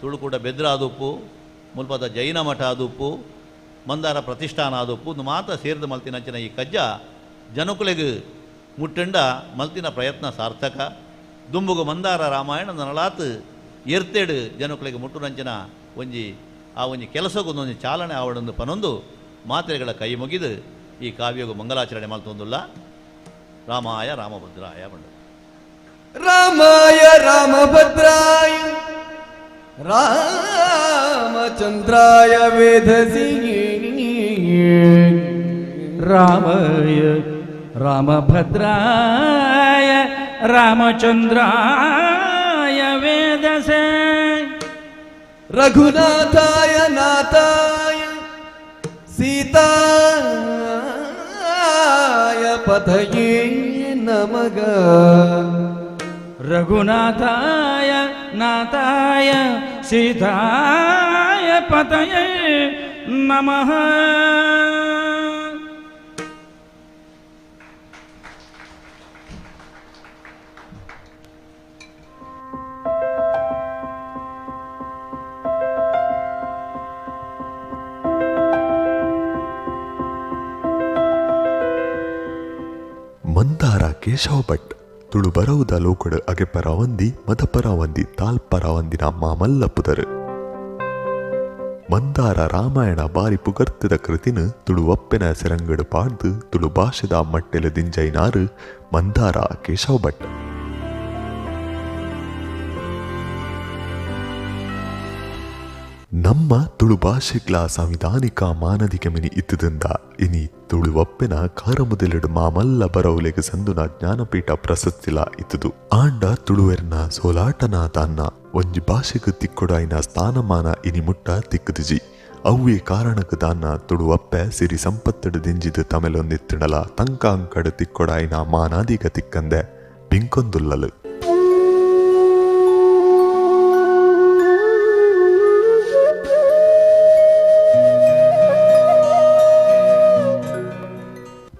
ತುಳುಕೂಟ ಬೆದ್ರಾದುಪ್ಪು ಮುಲ್ಪದ ಜೈನ ಮಠ ಆದುಪ್ಪು ಮಂದಾರ ಪ್ರತಿಷ್ಠಾನ ಆದುಪ್ಪು ಒಂದು ಮಾತ ಸೇರಿದ ಮಲ್ತಿನಂಚಿನ ಈ ಕಜ್ಜ ಜನಕುಲೆಗ್ ಮುಟ್ಟಂಡ ಮಲ್ತಿನ ಪ್ರಯತ್ನ ಸಾರ್ಥಕ. ದುಂಬುಗು ಮಂದಾರ ರಾಮಾಯಣ ನಳಾತ್ ಎರ್ತೇಡು ಜನಕುಲೆಗ್ ಮುಟ್ಟುನಂಚಿನ ಒಂಜಿ ಆ ಒಂಜಿ ಕೆಲಸಕ್ಕೊಂದೊಂಜಿ ಚಾಲನೆ ಆವಡೊಂದು ಪನೊಂದು ಮಾತ್ರೆಗಳ ಕೈ ಮುಗಿದು ಈ ಕಾವ್ಯಗು ಮಂಗಲಾಚರಣೆ ಮಲ್ತೊಂದುಲ್ಲ. ರಾಮಾಯ ರಾಮಭದ್ರಾಯ ಬಂಡ ರಾಮಾಯ ರಾಮಭದ್ರಾಯ ರಾಮಚಂದ್ರಾಯ ವೇಧಸಿ ರಾಮಾಯ ರಾಮಭದ್ರಾಯ ರಾಮಚಂದ್ರಾಯ ವೇದಸೆ ರಘುನಾಥಾಯ ನಾಥಾಯ ಸೀತಾಯ ಪತಯೇ ನಮಃ. ರಘುನಾಥಾಯ ನಾಥಾಯ ಸೀತಾಯ ಪತಯೇ ನಮಃ. ಮಂದಾರ ಕೇಶವ ಭಟ್ ತುಳು ಬರವುದ ಲೋಕಡು ಅಗೆಪರವಂದಿ ಮದಪರವಂದಿ ತಾಲ್ಪರವಂದಿನ ಮಾಮಲ್ಲ ಪುದರು. ಮಂದಾರ ರಾಮಾಯಣ ಬಾರಿ ಪುಗರ್ತಿದ ಕೃತಿನ ತುಳುವಪ್ಪೆನ ಸೆರಂಗಡು ಪಾಡ್ದು ತುಳು ಭಾಷೆದ ಮಟ್ಟೆಲು ದಿಂಜೈನಾರು ಮಂದಾರ ಕೇಶವ ಭಟ್. ನಮ್ಮ ತುಳು ಭಾಷೆಗ್ಲ ಸಂವಿಧಾನಿಕ ಮಾನದಿಗೆ ಮಿನಿ ಇತ್ತದಿಂದ ಇನಿ ತುಳುವಪ್ಪೆನ ಕಾರಮುದಲೆಡು ಮಾಮಲ್ಲ ಬರವುಲೆಗ್ ಸಂದುನ ಜ್ಞಾನಪೀಠ ಪ್ರಶಸ್ತಿಲ ಇತ್ತದು. ಆಂಡ ತುಳುವೆರ್ನ ಸೋಲಾಟನ ತಾನ್ನ ಒಂಜಿ ಭಾಷೆಗ್ ತಿಕ್ಕೊಡಾಯಿನ ಸ್ಥಾನಮಾನ ಇನಿ ಮುಟ್ಟ ತಿಕ್ಕುದಿಜಿ. ಅವ್ವೇ ಕಾರಣಕ್ಕೆ ದಾನ್ನ ತುಳುವಪ್ಪೆ ಸಿರಿ ಸಂಪತ್ತಡು ದಿಂಜಿದು ತಮೆಲೊಂದಿತ್ತಿಡಲ ತಂಕ ಅಂಕಡು ತಿಕ್ಕೊಡಾಯಿನ ಮಾನಾದಿಗ ತಿಕ್ಕಂದೆ ಬಿಂಕೊಂದುಲ್ಲಲು.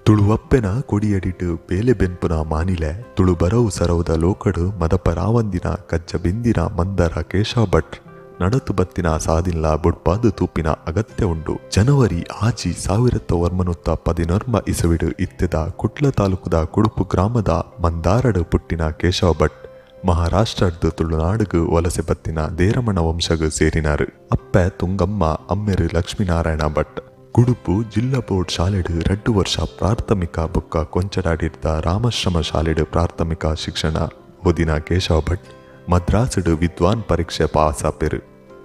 ತುಳುವಪ್ಪೆನ ಕೊಡಿಯಡಿಟು ಬೇಲೆ ಬೆನ್ಪುನ ಮಾನಿಲೆ ತುಳು ಬರವು ಸರವುದ ಲೋಕಡು ಮದಪರಾವಂದಿನ ಕಜ್ಜ ಬಿಂದಿನ ಮಂದರ ಕೇಶವ ಭಟ್ ನಡತು ಬತ್ತಿನ ಸಾದಿಲ್ಲ ಬುಡ್ಪಾದು ತೂಪಿನ ಅಗತ್ಯ ಉಂಡು. ಜನವರಿ 6, 1914 ಇಸವಿಡು ಇತ್ತೆದ ಕುಟ್ಲ ತಾಲೂಕುದ ಕುಡುಪು ಗ್ರಾಮದ ಮಂದಾರಡು ಪುಟ್ಟಿನ ಕೇಶವ ಭಟ್ ಮಹಾರಾಷ್ಟ್ರದ್ದು ತುಳುನಾಡುಗು ವಲಸೆ ಬತ್ತಿನ ದೇರಮಣ ವಂಶಗು ಸೇರಿನಾರು. ಅಪ್ಪೆ ತುಂಗಮ್ಮ, ಅಮ್ಮೆರು ಲಕ್ಷ್ಮೀನಾರಾಯಣ ಭಟ್. ಕುಡುಪು ಜಿಲ್ಲಾ ಬೋರ್ಡ್ ಶಾಲೆಡು 2 ವರ್ಷ ಪ್ರಾಥಮಿಕ ಬೊಕ್ಕ ಕೊಂಚಡಾಡಿರ್ದ ರಾಮಾಶ್ರಮ ಶಾಲೆಡು ಪ್ರಾಥಮಿಕ ಶಿಕ್ಷಣ ಓದಿನ ಕೇಶವ ಭಟ್ ಮದ್ರಾಸುಡು ವಿದ್ವಾನ್ ಪರೀಕ್ಷೆ ಪಾಸಾಪೆರು.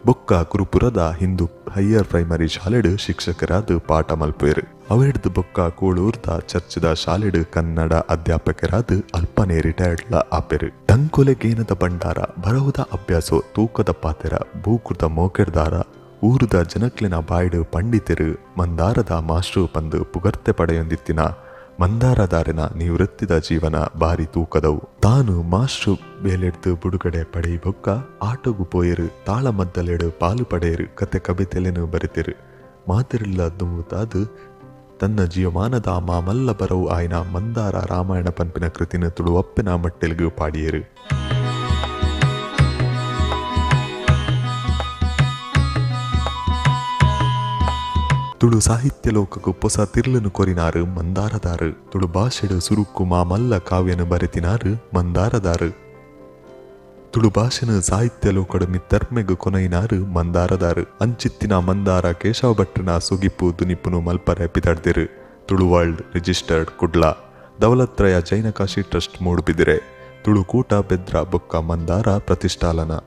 ಬೊಕ್ಕ ಕುರುಪುರದ ಹಿಂದೂ ಹೈಯರ್ ಪ್ರೈಮರಿ ಶಾಲೆಡು ಶಿಕ್ಷಕರಾದ ಪಾಠ ಮಲ್ಪೇರು. ಅವೆಡ್ದು ಬೊಕ್ಕ ಕೂಳೂರ್ದ ಚರ್ಚದ ಶಾಲೆಡು ಕನ್ನಡ ಅಧ್ಯಾಪಕರಾದ ಅಲ್ಪನೆ ರಿಟೈರ್ಡ್ಲ ಆಪೆರು. ತಂಕೊಲೆಗೇನದ ಭಂಡಾರ, ಬರಹುದ ಅಭ್ಯಾಸೋ, ತೂಕದ ಪಾತೆರ, ಬೂಕುದ ಮೋಕೆರ್ದಾರ, ಊರುದ ಜನಕ್ಲಿನ ಬಾಯ್ಡು ಪಂಡಿತರು ಮಂದಾರದ ಮಾಸ್ಟ್ರು ಪಂದು ಪುಗರ್ತೆ ಪಡೆಯೊಂದಿತ್ತಿನ ಮಂದಾರದಾರನ ನಿವೃತ್ತಿದ ಜೀವನ ಬಾರಿ ತೂಕದವು. ತಾನು ಮಾಸ್ಟ್ರು ಬೇಲೆಡ್ದು ಬುಡುಗಡೆ ಪಡೆಯಬೊಕ್ಕ ಆಟೋಗು ಪೋಯರು, ತಾಳಮದ್ದಲೆಡು ಪಾಲು ಪಡೆಯರು, ಕತೆ ಕವಿತೆಲೆನು ಬರೆತಿರು. ಮಾತಿರಿಲ್ಲ ದುಂಬುತಾದು ತನ್ನ ಜೀವಮಾನದ ಮಾಮಲ್ಲ ಬರವು ಆಯ್ನ ಮಂದಾರ ರಾಮಾಯಣ ಪಂಪಿನ ಕೃತಿನ ತುಳುವಪ್ಪೆನ ಮಟ್ಟೆಲ್ಗು ಪಾಡಿಯರು. ತುಳು ಸಾಹಿತ್ಯ ಲೋಕಕ್ಕೂ ಪೊಸ ತಿರ್ಲನು ಕೊರಿನಾರು ಮಂದಾರದಾರು. ತುಳು ಭಾಷೆಡು ಸುರುಕು ಮಾಮಲ್ಲ ಕಾವ್ಯನು ಬರೆತಿನಾರು ಮಂದಾರದಾರು. ತುಳು ಭಾಷೆನು ಸಾಹಿತ್ಯ ಲೋಕಡು ಮಿತ್ತರ್ಮೆಗು ಕೊನೈನಾರು ಮಂದಾರದಾರು. ಅಂಚಿತ್ತಿನ ಮಂದಾರ ಕೇಶವ ಭಟ್ರನ ಸುಗಿಪು ದುನಿಪುನು ಮಲ್ಪರೆ ಪಿದಡ್ದಿರು. Tulu world registered Kudla, Daulatraya Jainakashi trust Moodbidri, Tulukoota Bedra ಬೊಕ್ಕ ಮಂದಾರ ಪ್ರತಿಷ್ಠಾಲನ.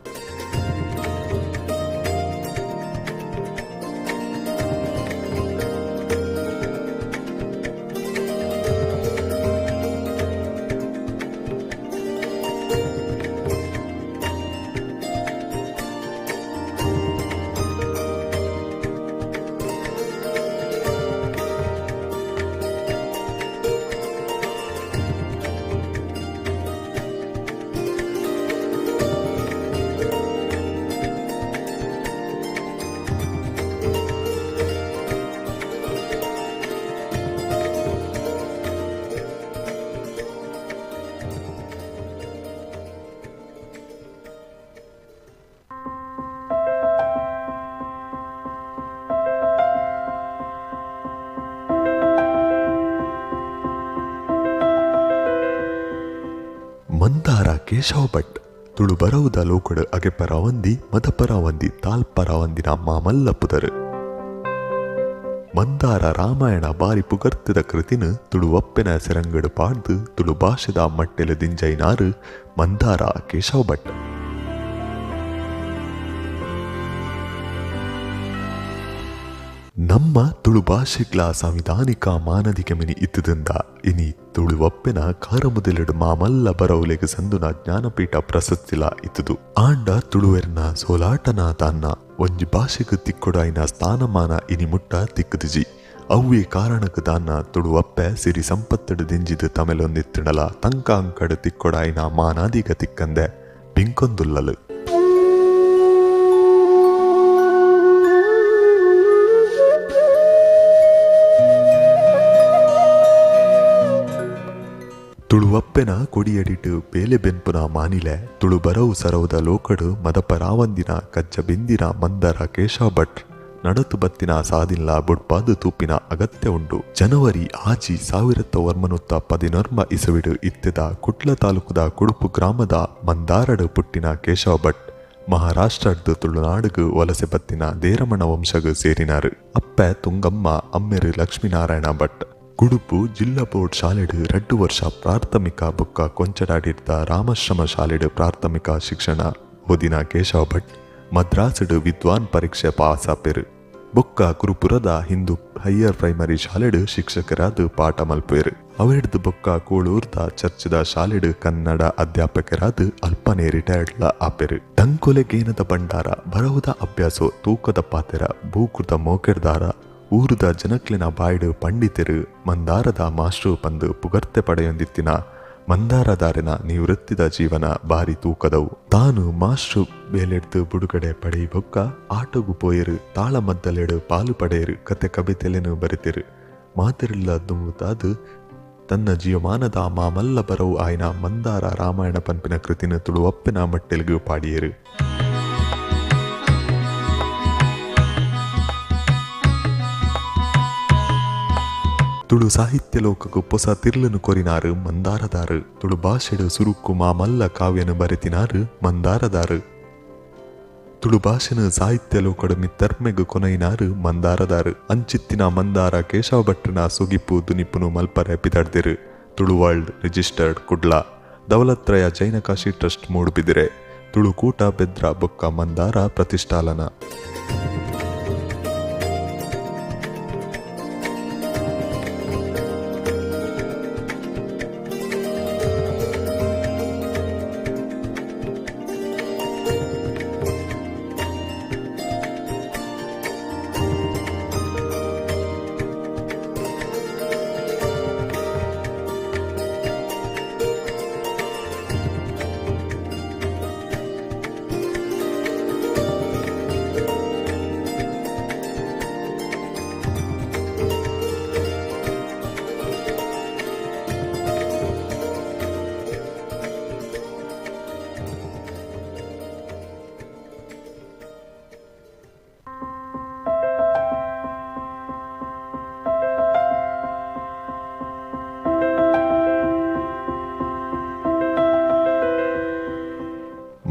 ಮಂದಾರ ಕೇಶವ ಭಟ್ ತುಳು ಬರವುದ ಲೋಕಡು ಅಗೆಪರವಂದಿ ಮದಪರವಂದಿ ತಾಲ್ಪರವಂದಿನ ಮಾಮಲ್ಲ ಪುದರು. ಮಂದಾರ ರಾಮಾಯಣ ಬಾರಿ ಪುಗರ್ತಿದ ಕೃತಿನ ತುಳುವಪ್ಪೆನ ಸೆರಂಗಡು ಪಾಡ್ದು ತುಳು ಭಾಷೆದ ಮಟ್ಟೆಲು ದಿಂಜೈನಾರು ಮಂದಾರ ಕೇಶವ ಭಟ್. ನಮ್ಮ ತುಳು ಭಾಷೆಗ್ಲ ಸಂವಿಧಾನಿಕ ಮಾನದಿಗೆ ಮಿನಿ ಇತ್ತದಿಂದ ಇನಿ ತುಳುವಪ್ಪೆನ ಕಾರಮುದಲೆಡು ಮಾಮಲ್ಲ ಬರವುಲೆಗ್ ಸಂದುನ ಜ್ಞಾನಪೀಠ ಪ್ರಶಸ್ತಿಲ ಇತ್ತದು. ಆಂಡ ತುಳುವೆರ್ನ ಸೋಲಾಟನ ತಾನ್ನ ಒಂಜಿ ಭಾಷೆಗ್ ತಿಕ್ಕೊಡಾಯಿನ ಸ್ಥಾನಮಾನ ಇನಿ ಮುಟ್ಟ ತಿಕ್ಕುದಿಜಿ. ಅವ್ವೇ ಕಾರಣಕ್ಕೆ ದಾನ್ನ ತುಳುವಪ್ಪೆ ಸಿರಿ ಸಂಪತ್ತಡು ದಿಂಜಿದು ತಮೆಲೊಂದಿತ್ತಿಣಲ ತಂಕ ಅಂಕಡು ತಿಕ್ಕೊಡಾಯಿನ ಮಾನಾದಿಗ ತಿಕ್ಕಂದೆ ಪಿಂಕೊಂದುಲ್ಲಲು. ತುಳುವಪ್ಪೆನ ಕೊಡಿಯಡಿಟು ಬೇಲೆ ಬೆನ್ಪುನ ಮಾನಿಲೆ ತುಳು ಬರವು ಸರವುದ ಲೋಕಡು ಮದಪರಾವಂದಿನ ಕಜ್ಜ ಬಿಂದಿನ ಮಂದರ ಕೇಶವ ಭಟ್ ನಡತು ಬತ್ತಿನ ಸಾದಿಲ್ಲ ಬುಡ್ಪಾದು ತೂಪಿನ ಅಗತ್ಯ ಉಂಡು. ಜನವರಿ 6, 1914 ಇಸವಿಡು ಇತ್ತೆದ ಕುಟ್ಲ ತಾಲೂಕುದ ಕುಡುಪು ಗ್ರಾಮದ ಮಂದಾರಡು ಪುಟ್ಟಿನ ಕೇಶವ ಭಟ್ ಮಹಾರಾಷ್ಟ್ರದ್ದು ತುಳುನಾಡುಗು ವಲಸೆ ಬತ್ತಿನ ದೇರಮಣ ವಂಶಗು ಸೇರಿನಾರು. ಅಪ್ಪೆ ತುಂಗಮ್ಮ, ಅಮ್ಮೆರು ಲಕ್ಷ್ಮೀನಾರಾಯಣ ಭಟ್. ಕುಡುಪು ಜಿಲ್ಲಾ ಬೋರ್ಡ್ ಶಾಲೆಡು 2 ವರ್ಷ ಪ್ರಾಥಮಿಕ ಬೊಕ್ಕ ಕೊಂಚಡಾಡಿರ್ದ ರಾಮಾಶ್ರಮ ಶಾಲೆಡು ಪ್ರಾಥಮಿಕ ಶಿಕ್ಷಣ ಓದಿನ ಕೇಶವ ಭಟ್ ಮದ್ರಾಸುಡು ವಿದ್ವಾನ್ ಪರೀಕ್ಷೆ ಪಾಸಾಪೆರು. ಬೊಕ್ಕ ಕುರುಪುರದ ಹಿಂದೂ ಹೈಯರ್ ಪ್ರೈಮರಿ ಶಾಲೆಡು ಶಿಕ್ಷಕರಾದ ಪಾಠ ಮಲ್ಪೇರು. ಅವೆಡ್ದು ಬೊಕ್ಕ ಕೂಳೂರ್ದ ಚರ್ಚದ ಶಾಲೆಡು ಕನ್ನಡ ಅಧ್ಯಾಪಕರಾದ ಅಲ್ಪನೆ ರಿಟೈರ್ಡ್ಲ ಆಪೆರು. ತಂಕೊಲೆಗೇನದ ಭಂಡಾರ, ಬರಹುದ ಅಭ್ಯಾಸೋ, ತೂಕದ ಪಾತೆರ, ಭೂಕೃತ ಮೋಕೆರ್ದಾರ, ಊರುದ ಜನಕ್ಲಿನ ಬಾಯ್ಡು ಪಂಡಿತರು, ಮಂದಾರದ ಮಾಸ್ಟ್ರು ಪಂದು ಪುಗರ್ತೆ ಪಡೆಯೊಂದಿತ್ತಿನ ಮಂದಾರದಾರಿನ ನಿವೃತ್ತಿದ ಜೀವನ ಬಾರಿ ತೂಕದವು. ತಾನು ಮಾಸ್ಟ್ರು ಬೇಲೆಡ್ದು ಬುಡುಗಡೆ ಪಡೆಯಿ ಬೊಕ್ಕ ಆಟೋಗು ಪೋಯರು, ತಾಳಮದ್ದಲೆಡು ಪಾಲು ಪಡೆಯರು, ಕತೆ ಕವಿತೆಲೆನು ಬರೆತಿರು. ಮಾತಿರಲ್ಲ ದುಂಬುತಾದು ತನ್ನ ಜೀವಮಾನದ ಮಾಮಲ್ಲ ಬರವು ಆಯ್ನ ಮಂದಾರ ರಾಮಾಯಣ ಪಂಪಿನ ಕೃತಿನ ತುಳುವಪ್ಪಿನ ಮಟ್ಟೆಲ್ಗು ಪಾಡಿಯರು. ತುಳು ಸಾಹಿತ್ಯ ಲೋಕಕ್ಕೂ ಪೊಸ ತಿರ್ಲನು ಕೊರಿನಾರು ಮಂದಾರದಾರು. ತುಳು ಭಾಷೆಡು ಸುರುಕ್ಕು ಮಾಮಲ್ಲ ಕಾವ್ಯನು ಬರೆತಿನಾರು ಮಂದಾರದಾರು. ತುಳು ಭಾಷೆನು ಸಾಹಿತ್ಯ ಲೋಕಡು ಮಿತ್ತರ್ಮೆಗು ಕೊನೈನಾರು ಮಂದಾರದಾರು. ಅಂಚಿತ್ತಿನ ಮಂದಾರ ಕೇಶವ ಭಟ್ರನ ಸುಗಿಪ್ಪು ದುನಿಪುನು ಮಲ್ಪರೆ ಪಿದಡ್ದಿರು. Tulu world registered Kudla, Daulatraya Jainakashi trust Moodbidri, Tulukoota Bedra ಬೊಕ್ಕ ಮಂದಾರ ಪ್ರತಿಷ್ಠಾಲನ.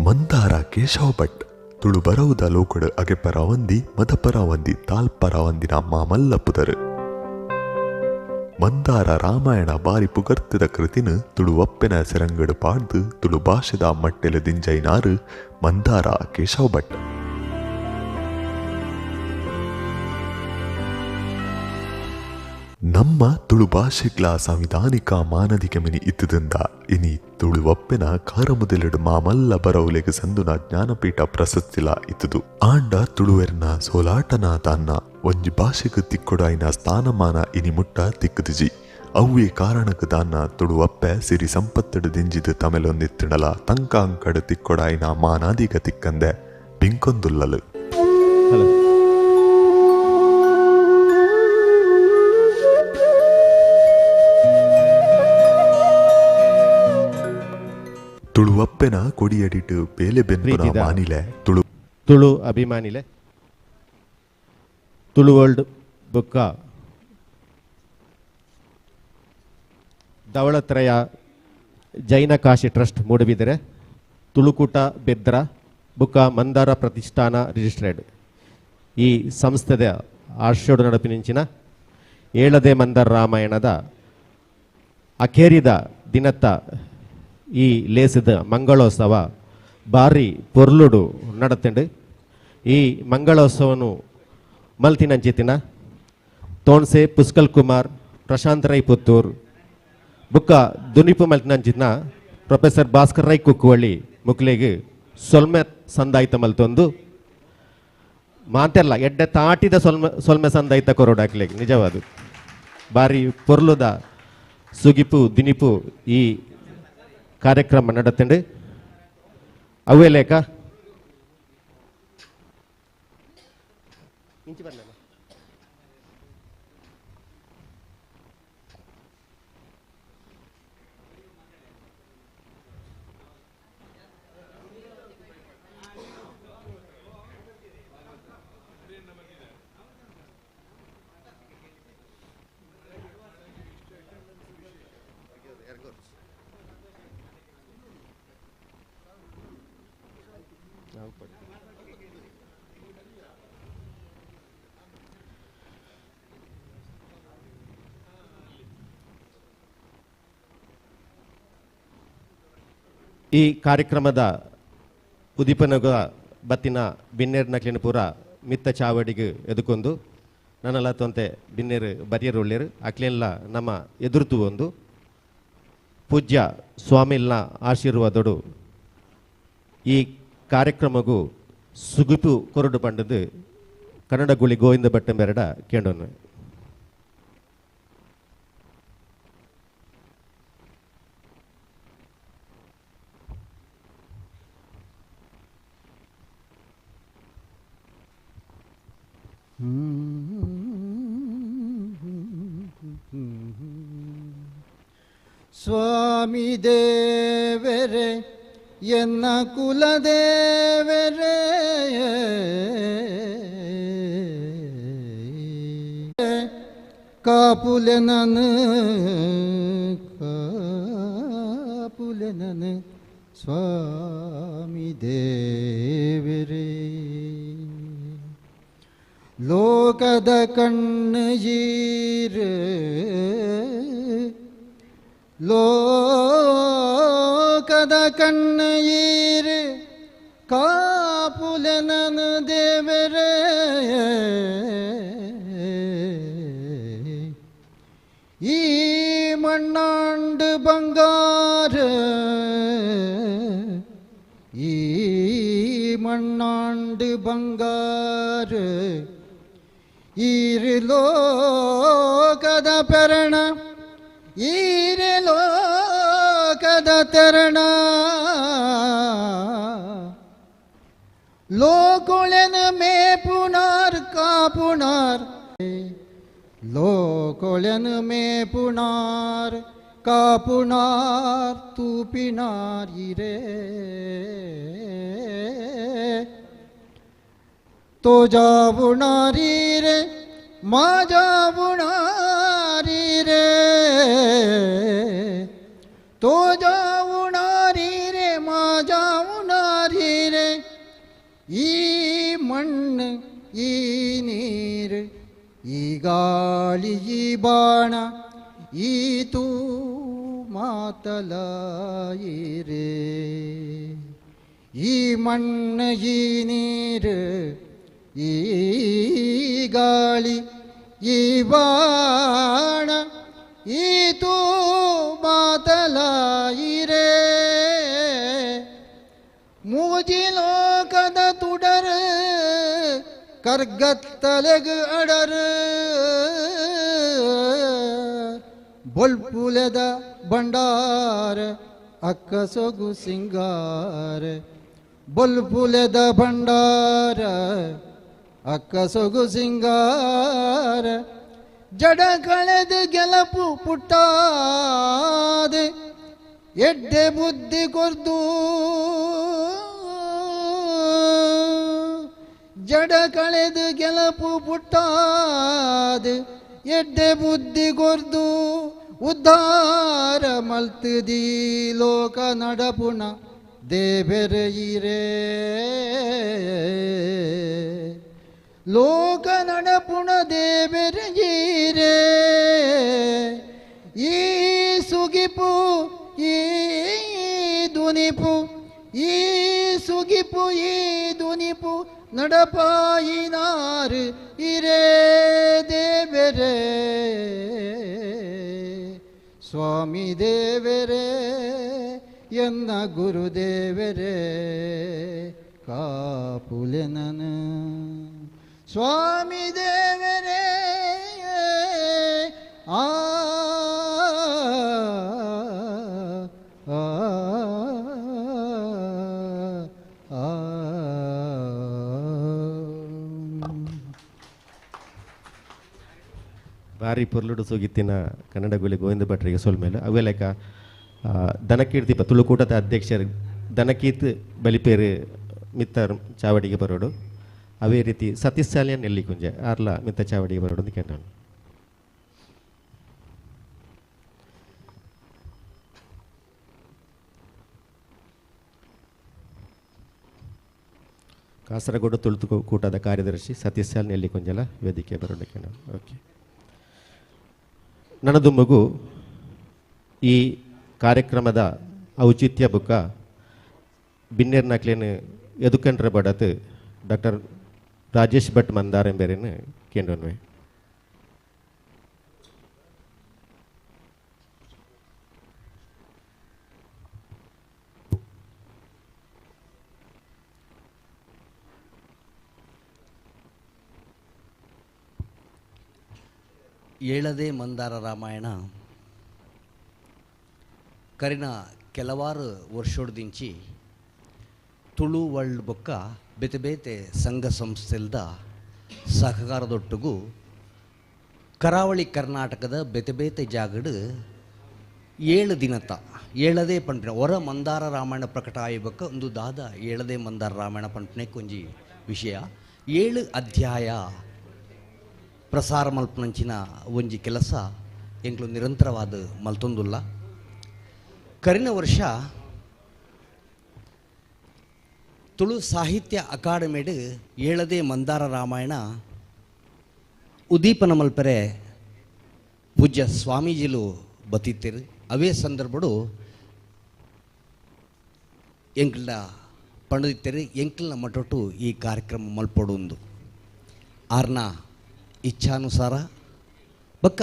ಮಂದಾರ ಕೇಶವ ಭಟ್ ತುಳು ಬರವುದ ಲೋಕಡು ಅಗೆಪರವಂದಿ ಮದಪರವಂದಿ ತಾಲ್ಪರವಂದಿನ ಮಾಮಲ್ಲ ಪುದರು. ಮಂದಾರ ರಾಮಾಯಣ ಬಾರಿ ಪುಗರ್ತಿದ ಕೃತಿನ ತುಳುವಪ್ಪೆನ ಸೆರಂಗಡು ಪಾಡ್ದು ತುಳು ಭಾಷೆದ ಮಟ್ಟೆಲು ದಿಂಜೈನಾರು ಮಂದಾರ ಕೇಶವ ಭಟ್. ನಮ್ಮ ತುಳು ಭಾಷೆಗ್ಲ ಸಾಂವಿಧಾನಿಕ ಮಾನದಿಗೆ ಮಿನಿ ಇತ್ತದಿಂದ ಇನಿ ತುಳುವಪ್ಪೆನ ಕಾರಮುದಲೆಡು ಮಾಮಲ್ಲ ಬರವುಲೆಗೆ ಸಂದುನ ಜ್ಞಾನಪೀಠ ಪ್ರಶಸ್ತಿಲ ಇತ್ತದು. ಆಂಡ ತುಳುವೆರ್ನ ಸೋಲಾಟನ ತಾನ್ನ ಒಂಜಿ ಭಾಷೆಗೆ ತಿಕ್ಕೊಡಾಯಿನ ಸ್ಥಾನಮಾನ ಇನಿ ಮುಟ್ಟ ತಿಕ್ಕುದಿಜಿ. ಅವ್ವೇ ಕಾರಣಕ್ಕೆ ದಾನ್ನ ತುಳುವಪ್ಪೆ ಸಿರಿ ಸಂಪತ್ತಡು ದಿಂಜಿದು ತಮೆಲೊಂದಿತ್ತಿಣಲ ತಂಕ ಅಂಕಡು ತಿಕ್ಕೊಡಾಯಿನ ಮಾನಾದಿಗ ತಿಕ್ಕಂದೆ ಪಿಂಕೊಂದುಲ್ಲಲು. ತುಳುವಪ್ಪೆನ ಕೊಡಿಯಡಿಟು ಬೇಲೆ ಬೆನ್ಪುನ ಮಾನಿಲೆ ತುಳು ತುಳು ಅಭಿಮಾನಿಲೆ ತುಳು ವರ್ಲ್ಡ್ ಬುಕ್ಕ ದವಳತ್ರಯ ಜೈನ ಕಾಶಿ ಟ್ರಸ್ಟ್ ಮೂಡಬಿದರೆ ತುಳುಕೂಟ ಬೆದ್ರ ಬುಕ್ಕ ಮಂದಾರ ಪ್ರತಿಷ್ಠಾನ ರಿಜಿಸ್ಟ್ರೇಡ್ ಈ ಸಂಸ್ಥೆದ ಆರ್ಷೋಡು ನಡಪಿನಿಂಚಿನ ಏಳದೆ ಮಂದಾರ ರಾಮಾಯಣದ ಅಖೇರಿದ ದಿನತ್ತ ಈ ಲೇಸಿದ ಮಂಗಳೋತ್ಸವ ಭಾರಿ ಪೊರ್ಲುಡು ನಡತಂಡು. ಈ ಮಂಗಳೋತ್ಸವನು ಮಲ್ತಿನಂಚಿತಿನ ತೋನ್ಸೆ ಪುಷ್ಕಲ್ ಕುಮಾರ್, ಪ್ರಶಾಂತ್ ರೈ ಪುತ್ತೂರ್ ಬುಕ್ಕ ದುನಿಪು ಮಲ್ತಿನಂಚಿನ ಪ್ರೊಫೆಸರ್ ಭಾಸ್ಕರ್ ರೈ ಕುಕ್ಕುವಳ್ಳಿ ಮುಕ್ಲೆಗ್ ಸೊಲ್ಮೆ ಸಂದಾಯ್ತ ಮಲ್ತೊಂದು ಮಾತೆಲ್ಲ ಎಡ್ಡೆ ತಾಟಿದ ಸೊಲ್ಮೆ ಸೊಲ್ಮೆ ಸಂದೈತ ಕೊರೋಡಾಕ್ಲೆಗ್ ನಿಜವಾದ ಬಾರಿ ಪೊರ್ಲುದ ಸುಗಿಪು ದಿನಿಪು ಈ ಕಾರ್ಯಕ್ರಮ ನಡತಂಡು. ಅವೇ ಲೇಖ ಈ ಕಾರ್ಯಕ್ರಮದ ಉದೀಪನಗ ಬತ್ತಿನ ಬಿನ್ನೇರ್ ನಕ್ಲಿನ ಪೂರ ಮಿತ್ತ ಚಾವಡಿಗೆ ಎದುಕೊಂದು ನನ್ನಲ್ಲ ತೊಂತೆ ಬಿನ್ನೇರು ಬರಿಯರು ಒಳ್ಳೆಯರು ಅಕ್ಲೆಲ್ಲ ನಮ್ಮ ಎದುರುತು ಒಂದು ಪೂಜ್ಯ ಸ್ವಾಮಿಲ್ನ ಆಶೀರ್ವಾದೋಡು ಈ ಕಾರ್ಯಕ್ರಮಗೂ ಸುಗುಪು ಕೊರಡು ಪಂಡದು ಕನ್ನಡ ಗುಳಿ ಗೋವಿಂದ ಭಟ್ಟಂಬೆರಡ ಕೇಳೋಣ. ಸ್ವಾಮಿ ದೇವರೇ ಎನ್ನ ಕುಲದೇವರೇ ಕಾಪುಲೆ ನನ ಕಾಪುಲೆ ನನ ಸ್ವಾಮಿ ದೇವರೇ ಲೋಕದ ಕಣ್ಣೀರು ಲೋಕದ ಕಣ್ಣೀರು ಕಾಪುಲೆ ನನ ದೇವರೇ ಈ ಮಣ್ಣಾಂಡು ಬಂಗಾರ ಈ ಮಣ್ಣಾಂಡು ಬಂಗಾರ ಈರು ಲೋಕದ ಪೆರಣ ಈರು ಲೋಕದ ತೆರಣ ಲೋಕೊಳೆನ ಮೇಪುಣಾರ್ ಕಾಪುಣಾರ್ ಲೋಕೊಳೆನ ಮೇಪುಣಾರ್ ಕಾಪುಣಾರ್ ತೂಪಿನಾರ್ ಇರೇ तो जावुणारी रे मा जावुणारी रे तो जावुणारी रे मा जावुणारी रे ಈ ಮಣ್ಣು ಈ ನೀರು ಈ ಗಾಳಿ ಈ ಬಾಣ ಈ ತೂ ಮಾತಲಾಯಿರೇ ಈ ಮಣ್ಣು ಈ ನೀರು ಈ ಗಾಳಿ ಈ ಬಾಣ ಈ ತೂ ಮಾತಲಾಯಿರೇ ಮೂಜಿ ಲೋಕದ ತುಡರು ಕರ್ಗತ್ತಲೆಗು ಅಡರು ಬೊಲ್ಪುಲೆದ ಭಂಡಾರ ಅಕ್ಕ ಸೊಗು ಸಿಂಗಾರ ಬೊಲ್ಪುಲೆದ ಭಂಡಾರ ಅಕ್ಕ ಸೊಗು ಸಿಂಗಾರ ಜಡ ಕಳೆದು ಗೆಲಪು ಪುಟ್ಟಾದೆ ಎಡ್ಡೆ ಬುದ್ಧಿ ಕೊರ್ದು ಜಡ ಕಳೆದು ಗೆಲಪು ಪುಟ್ಟಾದೆ ಎಡ್ಡೆ ಬುದ್ಧಿ ಕೊರ್ದು ಉದ್ಧಾರ ಮಲ್ತದಿ ಲೋಕ ನಡಪುಣ ದೇವೆರೆಯಿರೇ ಲೋಕ ನಡಪುಣ ದೇವೆರೆಯಿರೇ ಈ ಸುಗಿಪು ಈ ದುನಿಪು ಈ ಸುಗಿಪು ಈ ದುನಿಪು ನಡಪಾಯಿನಾರು ಇರೇ ದೇವೆರೇ ಸ್ವಾಮಿ ದೇವರೇ ಎನ್ನ ಗುರುದೇವರೇ ಕಾಪುಲೆ ನನ. ಸ್ವಾಮಿ ದೇವರೇ ಆ ಬಾರಿ ಪೊರ್ಲುಡು ಸುಗಿತ್ತಿನ ಕನ್ನಡ ಗುಲಿ ಗೋವಿಂದ ಭಟ್ರಿಗೆ ಸೊಲ್ಮೇಲೆ ಅವೇ ಲೆಕ್ಕ ದನಕೀರ್ತಿ ತುಳುಕೂಟದ ಅಧ್ಯಕ್ಷರು ದನಕೀತ್ ಬಲಿಪೇರು ಮಿತ್ತರ್ ಚಾವಡಿಗೆ ಬರೋಡು. ಅವೇ ರೀತಿ ಸತೀಶ್ ಸಾಲಿಯನ್ ಎಲ್ಲಿ ಕುಂಜೆ ಆರ್ಲ ಮಿತ್ತ ಚಾವಡಿಗೆ ಬರೋಡು ಅಂತ ಕೇಳೋಣ. ಕಾಸರಗೋಡು ತುಳು ಕೂಟದ ಕಾರ್ಯದರ್ಶಿ ಸತೀಶ್ ಸಾಲಿಯನ್ ಎಲ್ಲಿ ಕುಂಜಲ ವೇದಿಕೆ ಬರೋಡು ಕೇಳೋಣ. ಓಕೆ, ನನ್ನದು ಮಗು ಈ ಕಾರ್ಯಕ್ರಮದ ಔಚಿತ್ಯ ಬುಕ್ಕ ಬಿನ್ನೇರ್ನಕ್ಲೇನು ಎದುಕಂಡ್ರೆ ಬಡತು ಡಾಕ್ಟರ್ ರಾಜೇಶ್ ಭಟ್ ಮಂದಾರ್ ಎಂಬೇರೇನು ಕೇಂದ್ರನ್ವೆ. ಏಳದೇ ಮಂದಾರ ರಾಮಾಯಣ ಕರಿನ ಕೆಲವಾರು ವರ್ಷೋಡ್ದಿಂಚಿ ತುಳು ವರ್ಲ್ಡ್ ಬೊಕ್ಕ ಬೇತೆ ಬೇತೆ ಸಂಘ ಸಂಸ್ಥೆಲ್ದ ಸಹಕಾರದೊಟ್ಟಿಗೂ ಕರಾವಳಿ ಕರ್ನಾಟಕದ ಬೇತೆ ಬೇತೆ ಜಾಗಡು 7 ದಿನತ ಏಳದೇ ಪಂಪಿನ ಹೊರ ಮಂದಾರ ರಾಮಾಯಣ ಪ್ರಕಟ ಆಯ್ಬಕ್ಕ ಒಂದು ದಾದ ಏಳದೇ ಮಂದಾರ ರಾಮಾಯಣ ಪಂಪನೆ ಕೊಂಜಿ ವಿಷಯ 7 ಅಧ್ಯಾಯ ಪ್ರಸಾರ ಮಲ್ಪನಂಚಿನ ಒಂಜಿ ಕೆಲಸ ಎಂಕ್ಲು ನಿರಂತರವಾದ ಮಲ್ತೊಂದುಲ್ಲ. ಕರಿನ ವರ್ಷ ತುಳು ಸಾಹಿತ್ಯ ಅಕಾಡೆಮಿಡು ಏಳದೇ ಮಂದಾರ ರಾಮಾಯಣ ಉದೀಪನ ಮಲ್ಪರೆ ಪೂಜ್ಯ ಸ್ವಾಮೀಜಿಲು ಬತ್ತಿತ್ತೇರು. ಅವೇ ಸಂದರ್ಭಡು ಎಂಕ್ಲ ಪಂಡಿತ್ತೇರು ಎಂಕ್ಲನ ಮಠೊಟ್ಟು ಈ ಕಾರ್ಯಕ್ರಮ ಮಲ್ಪೊಡುಂದು ಆರ್ನ ಇಚ್ಛಾನುಸಾರ ಬಕ್ಕ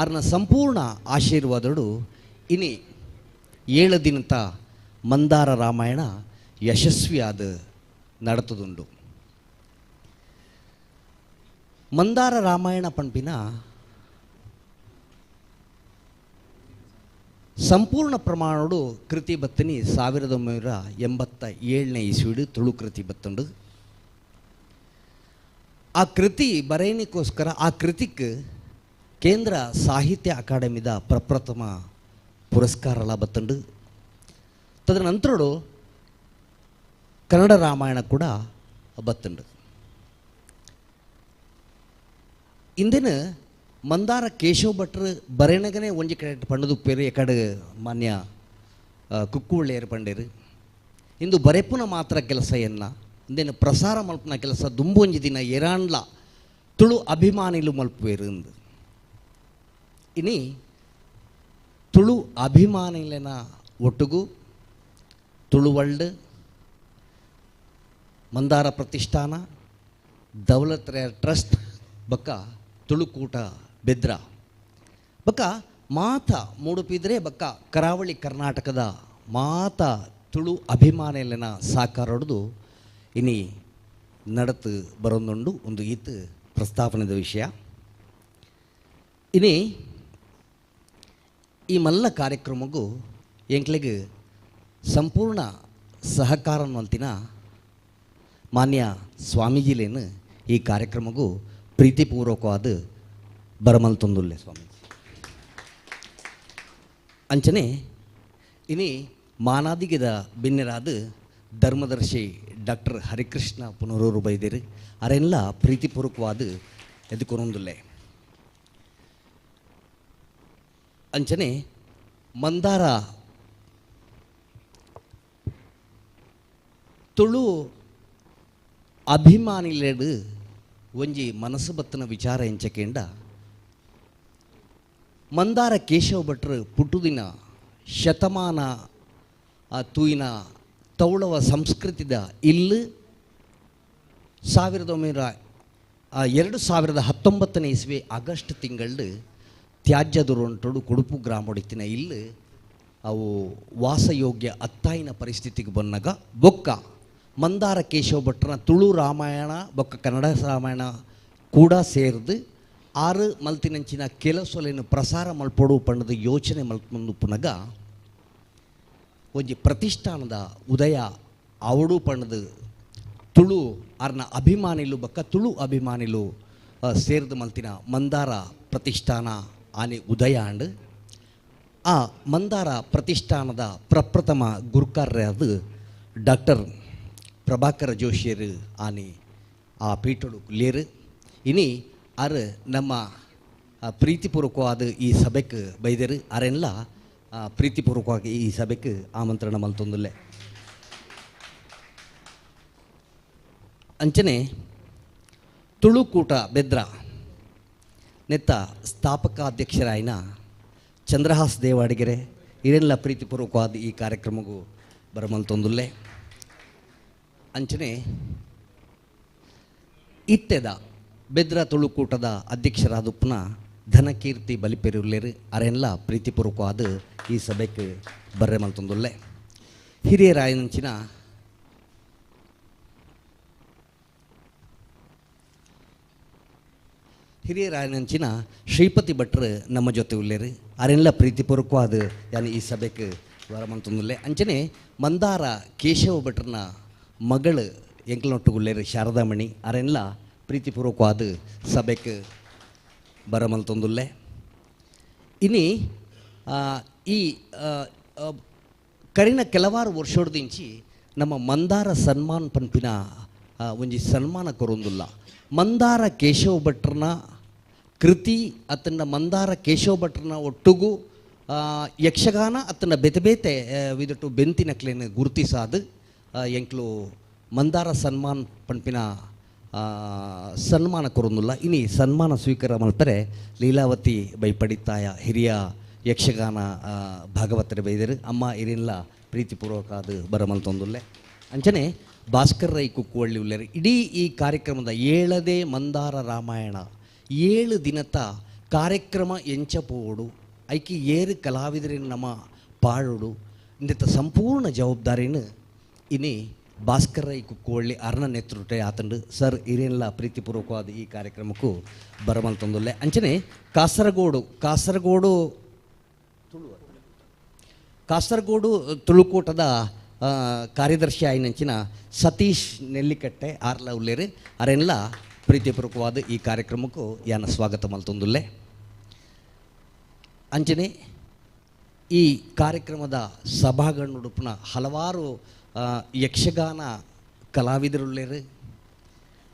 ಆರ್ನ ಸಂಪೂರ್ಣ ಆಶೀರ್ವಾದಡು ಇನಿ 7 ದಿನದ ಮಂದಾರ ರಾಮಾಯಣ ಯಶಸ್ವಿಯಾದ ನಡೆತದುಂಡು. ಮಂದಾರ ರಾಮಾಯಣ ಪಂಪಿನ ಸಂಪೂರ್ಣ ಪ್ರಮಾಣಡು ಕೃತಿ ಬತ್ತನಿ 1987ನೇ ಇಸ್ವಿಡು ತುಳು ಕೃತಿ ಬತ್ತಂಡು. ಆ ಕೃತಿ ಬರೆಯನಿಕೋಸ್ಕರ ಆ ಕೃತಿಕ್ ಕೇಂದ್ರ ಸಾಹಿತ್ಯ ಅಕಾಡೆಮಿದ ಪ್ರಪ್ರಥಮ ಪುರಸ್ಕಾರ ಎಲ್ಲ ಬತ್ತಂಡು. ತದನಂತರಡು ಕನ್ನಡ ರಾಮಾಯಣ ಕೂಡ ಬತ್ತಂಡು. ಇಂದಿನ ಮಂದಾರ ಕೇಶವ ಭಟ್ರು ಬರೆನಗನೇ ಒಂಜಿ ಕಡೆ ಪಂಡದು ಪೇರು ಎಕಡೆ ಮಾನ್ಯ ಕುಕ್ಕುಳ್ಳೆಯರು ಪಂಡೇರು. ಇಂದು ಬರೆಪುನ ಮಾತ್ರ ಕೆಲಸ ಎನ್ನ ಇಂದೇನು ಪ್ರಸಾರ ಮಲ್ಪನ ಕೆಲಸ ದುಂಬೊಂಜಿ ದಿನ ಏರಾಂಡ್ಲ ತುಳು ಅಭಿಮಾನಿಲು ಮಲ್ಪುವೇರು ಇಂದು. ಇನಿ ತುಳು ಅಭಿಮಾನಿಲೆನ ಒಟ್ಟುಗು ತುಳುವಲ್ಡ್ ಮಂದಾರ ಪ್ರತಿಷ್ಠಾನ ದೌಲತ್ ಟ್ರಸ್ಟ್ ಬಕ್ಕ ತುಳುಕೂಟ ಬೆದ್ರ ಬಕ್ಕ ಮಾತ ಮೂಡುಪಿದ್ರೆ ಬಕ್ಕ ಕರಾವಳಿ ಕರ್ನಾಟಕದ ಮಾತ ತುಳು ಅಭಿಮಾನಿಲೆನ ಸಾಕಾರೊಡ್ದು ಇನಿ ನಡತು ಬರೋದುಂಡು ಒಂದು ಈತ ಪ್ರಸ್ತಾಪನೆದ ವಿಷಯ. ಇನಿ ಈ ಮಲ್ಲ ಕಾರ್ಯಕ್ರಮಕ್ಕೂ ಎಂಕ್ಲೆಗ್ ಸಂಪೂರ್ಣ ಸಹಕಾರ ಅಂತಿನ ಮಾನ್ಯ ಸ್ವಾಮೀಜಿಲೇನು ಈ ಕಾರ್ಯಕ್ರಮಕ್ಕೂ ಪ್ರೀತಿಪೂರ್ವಕವಾದ ಬರಮಲ್ತೊಂದುಲ್ಲೆ ಸ್ವಾಮೀಜಿ. ಅಂಚನೆ ಇನಿ ಮಾನಾದಿಗೆದ ಬಿನ್ನೆರಾದ ಧರ್ಮದರ್ಶಿ ಡಾಕ್ಟರ್ ಹರಿಕೃಷ್ಣ ಪುನರೂರು ಬೈದೇರು ಅರೆಲ್ಲ ಪ್ರೀತಿಪೂರ್ವಕವಾದ ಎದುಕೊನೊಂದುಲ್ಲೆ. ಅಂಚನೆ ಮಂದಾರ ತುಳು ಅಭಿಮಾನಿಲೆಡು ಒಂಜಿ ಮನಸ್ಸು ಬತ್ತನ ವಿಚಾರ ಎಂಚಕೇಂಡ ಮಂದಾರ ಕೇಶವ ಭಟ್ರು ಪುಟ್ಟುದಿನ ಶತಮಾನ ಆ ತೂಯಿನ ತೌಳವ ಸಂಸ್ಕೃತಿದ ಇಲ್ಲು 2019ನೇ ಇಸ್ವಿ ಆಗಸ್ಟ್ ತಿಂಗಳು ತ್ಯಾಜ್ಯ ದುರಂಟೋಡು ಕುಡುಪು ಗ್ರಾಮೊಡಿತಿನ ಇಲ್ಲು ಅವು ವಾಸಯೋಗ್ಯ ಅತ್ತಾಯಿನ ಪರಿಸ್ಥಿತಿಗೆ ಬಂದಾಗ ಬೊಕ್ಕ ಮಂದಾರ ಕೇಶವ ಭಟ್ರನ ತುಳು ರಾಮಾಯಣ ಬೊಕ್ಕ ಕನ್ನಡ ರಾಮಾಯಣ ಕೂಡ ಸೇರ್ದು ಆರು ಮಲ್ತಿನಂಚಿನ ಕೆಲಸೊಲೆನ್ ಪ್ರಸಾರ ಮಲ್ಪೊಡು ಪಂಡದ ಯೋಚನೆ ಮಲ್ತೊಂದು ಪುನಗ ಒಂಜಿ ಪ್ರತಿಷ್ಠಾನದ ಉದಯ ಅವಡು ಪಂಡದು ತುಳು ಅರ್ನ ಅಭಿಮಾನಿಲು ಬೊಕ್ಕ ತುಳು ಅಭಿಮಾನಿಲು ಸೇರ್ದು ಮಲ್ತಿನ ಮಂದಾರ ಪ್ರತಿಷ್ಠಾನ ಆನೆ ಉದಯ ಆಂಡ್. ಆ ಮಂದಾರ ಪ್ರತಿಷ್ಠಾನದ ಪ್ರಪ್ರಥಮ ಗುರುಕಾರ್ಯಾದ ಡಾಕ್ಟರ್ ಪ್ರಭಾಕರ ಜೋಶಿಯರು ಆನೆ ಆ ಪೀಠಡು ಕುಲ್ಲೇರು. ಇನಿ ಆರು ನಮ್ಮ ಪ್ರೀತಿಪೂರ್ವಕವಾದ ಈ ಸಭೆಗೆ ಬೈದರು. ಅರೆಲ್ಲ ಪ್ರೀತಿಪೂರ್ವಕವಾಗಿ ಈ ಸಭೆಗೆ ಆಮಂತ್ರಣ ಮಲ್ತೊಂದುಲ್ಲೆ. ಅಂಚನೆ ತುಳುಕೂಟ ಬೆದ್ರ ನೆತ್ತ ಸ್ಥಾಪಕಾಧ್ಯಕ್ಷರಾಯಿನ ಚಂದ್ರಹಾಸ್ ದೇವಾಡಿಗೆರೆ ಇದೆಲ್ಲ ಪ್ರೀತಿಪೂರ್ವಕವಾದ ಈ ಕಾರ್ಯಕ್ರಮಕ್ಕೂ ಬರಮಲ್ತೊಂದುಲ್ಲೆ. ಅಂಚನೆ ಇತ್ತೆದ ಬೆದ್ರ ತುಳುಕೂಟದ ಅಧ್ಯಕ್ಷರಾದ ಪುನಃ ಧನಕೀರ್ತಿ ಬಲಿಪೆರುಲ್ಲೇರು ಅರೆಲ್ಲ ಪ್ರೀತಿಪೂರ್ವಕವಾದ ಈ ಸಭೆಗೆ ಬರ್ರೆ ಮಲ್ತೊಂದುಲ್ಲೆ. ಹಿರಿಯರಾಯನಂಚಿನ ಹಿರಿಯರಾಯನಂಚಿನ ಶ್ರೀಪತಿ ಭಟ್ರು ನಮ್ಮ ಜೊತೆ ಉಲ್ಲೇರು ಅರೆಲ್ಲ ಪ್ರೀತಿಪೂರ್ವಕವಾದ ಯಾನ್ ಈ ಸಭೆಗೆ ಬರಮಲ್ತೊಂದುಲ್ಲೆ. ಅಂಚನೆ ಮಂದಾರ ಕೇಶವ ಭಟ್ರನ ಮಗಳು ಎಂಕ್ಲನೊಟ್ಟುಗುಲ್ಲೇರು ಶಾರದಾಮಣಿ ಅರೆಲ್ಲ ಪ್ರೀತಿಪೂರ್ವಕವಾದ ಸಭೆಗೆ ಬರಮಲ್ತೊಂದುಲ್ಲೆ. ಇನಿ ಈ ಕರಿನ ಕೆಲವಾರು ವರ್ಷೊಡ್ದಿಂಚಿ ನಮ್ಮ ಮಂದಾರ ಸನ್ಮಾನ್ ಪನ್ಪಿನ ಒಂಜಿ ಸನ್ಮಾನ ಕೊರೊಂದುಲ್ಲ. ಮಂದಾರ ಕೇಶವ ಭಟ್ರನ ಕೃತಿ ಅತನ್ನ ಮಂದಾರ ಕೇಶವ ಭಟ್ರನ ಒಟ್ಟುಗು ಯಕ್ಷಗಾನ ಅತನ್ನ ಬೇತೆ ಬೇತೆ ವಿದಟು ಬೆಂತಿನಕ್ಲೇನು ಗುರುತಿಸಾದು ಎಂಕ್ಲು ಮಂದಾರ ಸನ್ಮಾನ್ ಪನ್ಪಿನ ಸನ್ಮಾನ ಕೊರೊಂದುಲ್ಲ. ಇನಿ ಸನ್ಮಾನ ಸ್ವೀಕಾರ ಮಲ್ಪರೆ ಲೀಲಾವತಿ ಬೈಪಡಿತಾಯ ಹಿರಿಯ ಯಕ್ಷಗಾನ ಭಾಗವತರೆ ಬೈದರು ಅಮ್ಮ ಇರಿಲ್ಲ ಪ್ರೀತಿಪೂರ್ವಕ ಅದು ಬರಮಲ್ತೊಂದುಲ್ಲೆ. ಅಂಚನೆ ಭಾಸ್ಕರ್ ರೈ ಕುಕ್ಕುವಳ್ಳಿ ಉಲ್ಲೇರು. ಇಡೀ ಈ ಕಾರ್ಯಕ್ರಮದ ಏಳದೇ ಮಂದಾರ ರಾಮಾಯಣ 7 ದಿನದ ಕಾರ್ಯಕ್ರಮ ಎಂಚ ಪೋಡು ಐಕಿ ಏರು ಕಲಾವಿದರಿನ ನಮ್ಮ ಪಾಡೋಡು ಇಂದೆತ್ತ ಸಂಪೂರ್ಣ ಜವಾಬ್ದಾರಿನ ಇನಿ ಭಾಸ್ಕರ್ ರೈ ಕುಕ್ಕುವಳ್ಳಿ ಅರ್ಣ ನೇತೃತ್ವ ಆತಂಡು ಸರ್ ಇರೇನ್ಲ ಪ್ರೀತಿಪೂರ್ವಕವಾದ ಈ ಕಾರ್ಯಕ್ರಮಕ್ಕೂ ಬರಮಲ್ತೊಂದುಲ್ಲೆ. ಅಂಚನೆ ಕಾಸರಗೋಡು ಕಾಸರಗೋಡು ಕಾಸರಗೋಡು ತುಳುಕೂಟದ ಕಾರ್ಯದರ್ಶಿ ಆಯಿನಂಚಿನ ಸತೀಶ್ ನೆಲ್ಲಿಕಟ್ಟೆ ಆರ್ಲ ಉಲ್ಲೇರು ಅರೆನ್ಲ ಪ್ರೀತಿಪೂರ್ವಕವಾದ ಈ ಕಾರ್ಯಕ್ರಮಕ್ಕೂ ಯಾನ ಸ್ವಾಗತ ಮಲ್ತೊಂದುಲ್ಲೆ. ಅಂಚನೆ ಈ ಕಾರ್ಯಕ್ರಮದ ಸಭಾಗಣ್ಣುಡುಪುನ ಹಲವಾರು ಯಕ್ಷಗಾನ ಕಲಾವಿದರುಳ್ಳೇರು,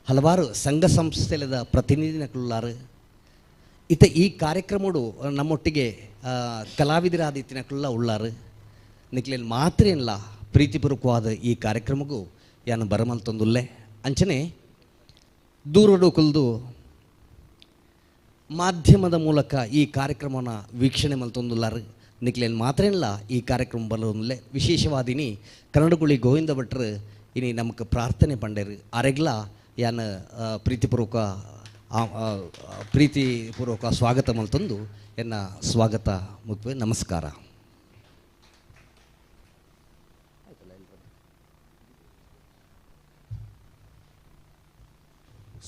ಹಲವಾರು ಸಂಘ ಸಂಸ್ಥೆಲದ ಪ್ರತಿನಿಧಿನಕುಲ್ಲಾರು. ಇತ ಈ ಕಾರ್ಯಕ್ರಮಡು ನಮ್ಮೊಟ್ಟಿಗೆ ಕಲಾವಿದರಾದಿತ್ತಿನಕುಲ್ಲ ಉಳ್ಳಾರು. ನಿಕ್ಲೇನು ಮಾತ್ರ ಏನಿಲ್ಲ ಪ್ರೀತಿಪೂರ್ವಕವಾದ ಈ ಕಾರ್ಯಕ್ರಮಕ್ಕೂ ಯಾನು ಬರಮಲ್ತೊಂದುಲ್ಲೆ. ಅಂಚನೆ ದೂರಡು ಕುಲ್ದು ಮಾಧ್ಯಮದ ಮೂಲಕ ಈ ಕಾರ್ಯಕ್ರಮನ ವೀಕ್ಷಣೆ ಮಲ್ತೊಂದುಲ್ಲಾರು. ನಿಕ್ಲೇನು ಮಾತ್ರ ಇಲ್ಲ ಈ ಕಾರ್ಯಕ್ರಮ ಬರೋದಿಲ್ಲ. ವಿಶೇಷವಾದಿನಿ ಕನ್ನಡಗುಳಿ ಗೋವಿಂದ ಭಟ್ರು ಇನಿ ನಮಕ್ ಪ್ರಾರ್ಥನೆ ಪಂಡೇರು ಅರೆಗ್ಲ ಯಾನ ಪ್ರೀತಿಪೂರ್ವಕ ಪ್ರೀತಿಪೂರ್ವಕ ಸ್ವಾಗತ ಮಲ್ತೊಂದು ಎನ್ನ ಸ್ವಾಗತ ಮುಕ್ವೆ. ನಮಸ್ಕಾರ.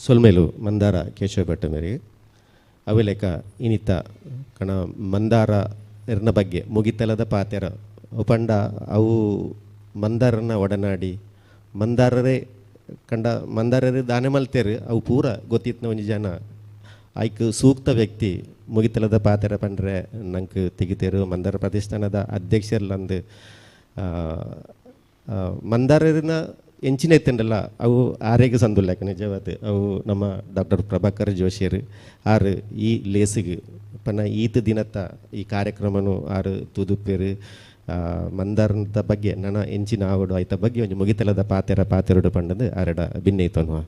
ಸೊಲ್ಮೇಲು ಮಂದಾರ ಕೇಶವ ಭಟ್ಟ ಮೇರೆಗೆ ಅವಿಲೇಕ ಇನಿತ ಕಣ ಮಂದಾರ ಎರ್ನ ಬಗ್ಗೆ ಮುಗಿತಲದ ಪಾತೆರ ಉಪಂಡ ಅವು ಮಂದಾರನ ಒಡನಾಡಿ ಮಂದಾರರೇ ಕಂಡ ಮಂದಾರರೇ ದಾನೆ ಮಲ್ತೇರು ಅವು ಪೂರ ಗೊತ್ತಿತ್ನ ಒಂಜಿ ಜನ ಐಕ್ ಸೂಕ್ತ ವ್ಯಕ್ತಿ ಮುಗಿತಲದ ಪಾತೆರ ಪಂಡ್ರೆ ನಂಗೆ ತೆಗಿತೇರು ಮಂದಾರ ಪ್ರತಿಷ್ಠಾನದ ಅಧ್ಯಕ್ಷರ್ಲಂದು ಮಂದಾರರಿನ ಎಂಚಿನ ಎತ್ತಂಡಲ್ಲ ಅವು ಆರೇಗೆ ಸಂದುಲ್ಲ ನಿಜವಾದ ಅವು ನಮ್ಮ ಡಾಕ್ಟರ್ ಪ್ರಭಾಕರ್ ಜೋಶಿಯರು ಆರು ಈ ಲೇಸಿಗೆ ಪನ್ನ ಈತ ದಿನತ್ತ ಈ ಕಾರ್ಯಕ್ರಮನು ಆರು ತುದುಪೇರು ಮಂದಾರದ ಬಗ್ಗೆ ನನ್ನ ಎಂಚಿನ ಆವಡು ಆಯ್ತ ಬಗ್ಗೆ ಒಂದು ಮುಗಿತಲದ ಪಾತೆರ ಪಾತೆರಡು ಪಂಡದು ಆರಡ ಭಿನ್ನೈತನ್ನುವ.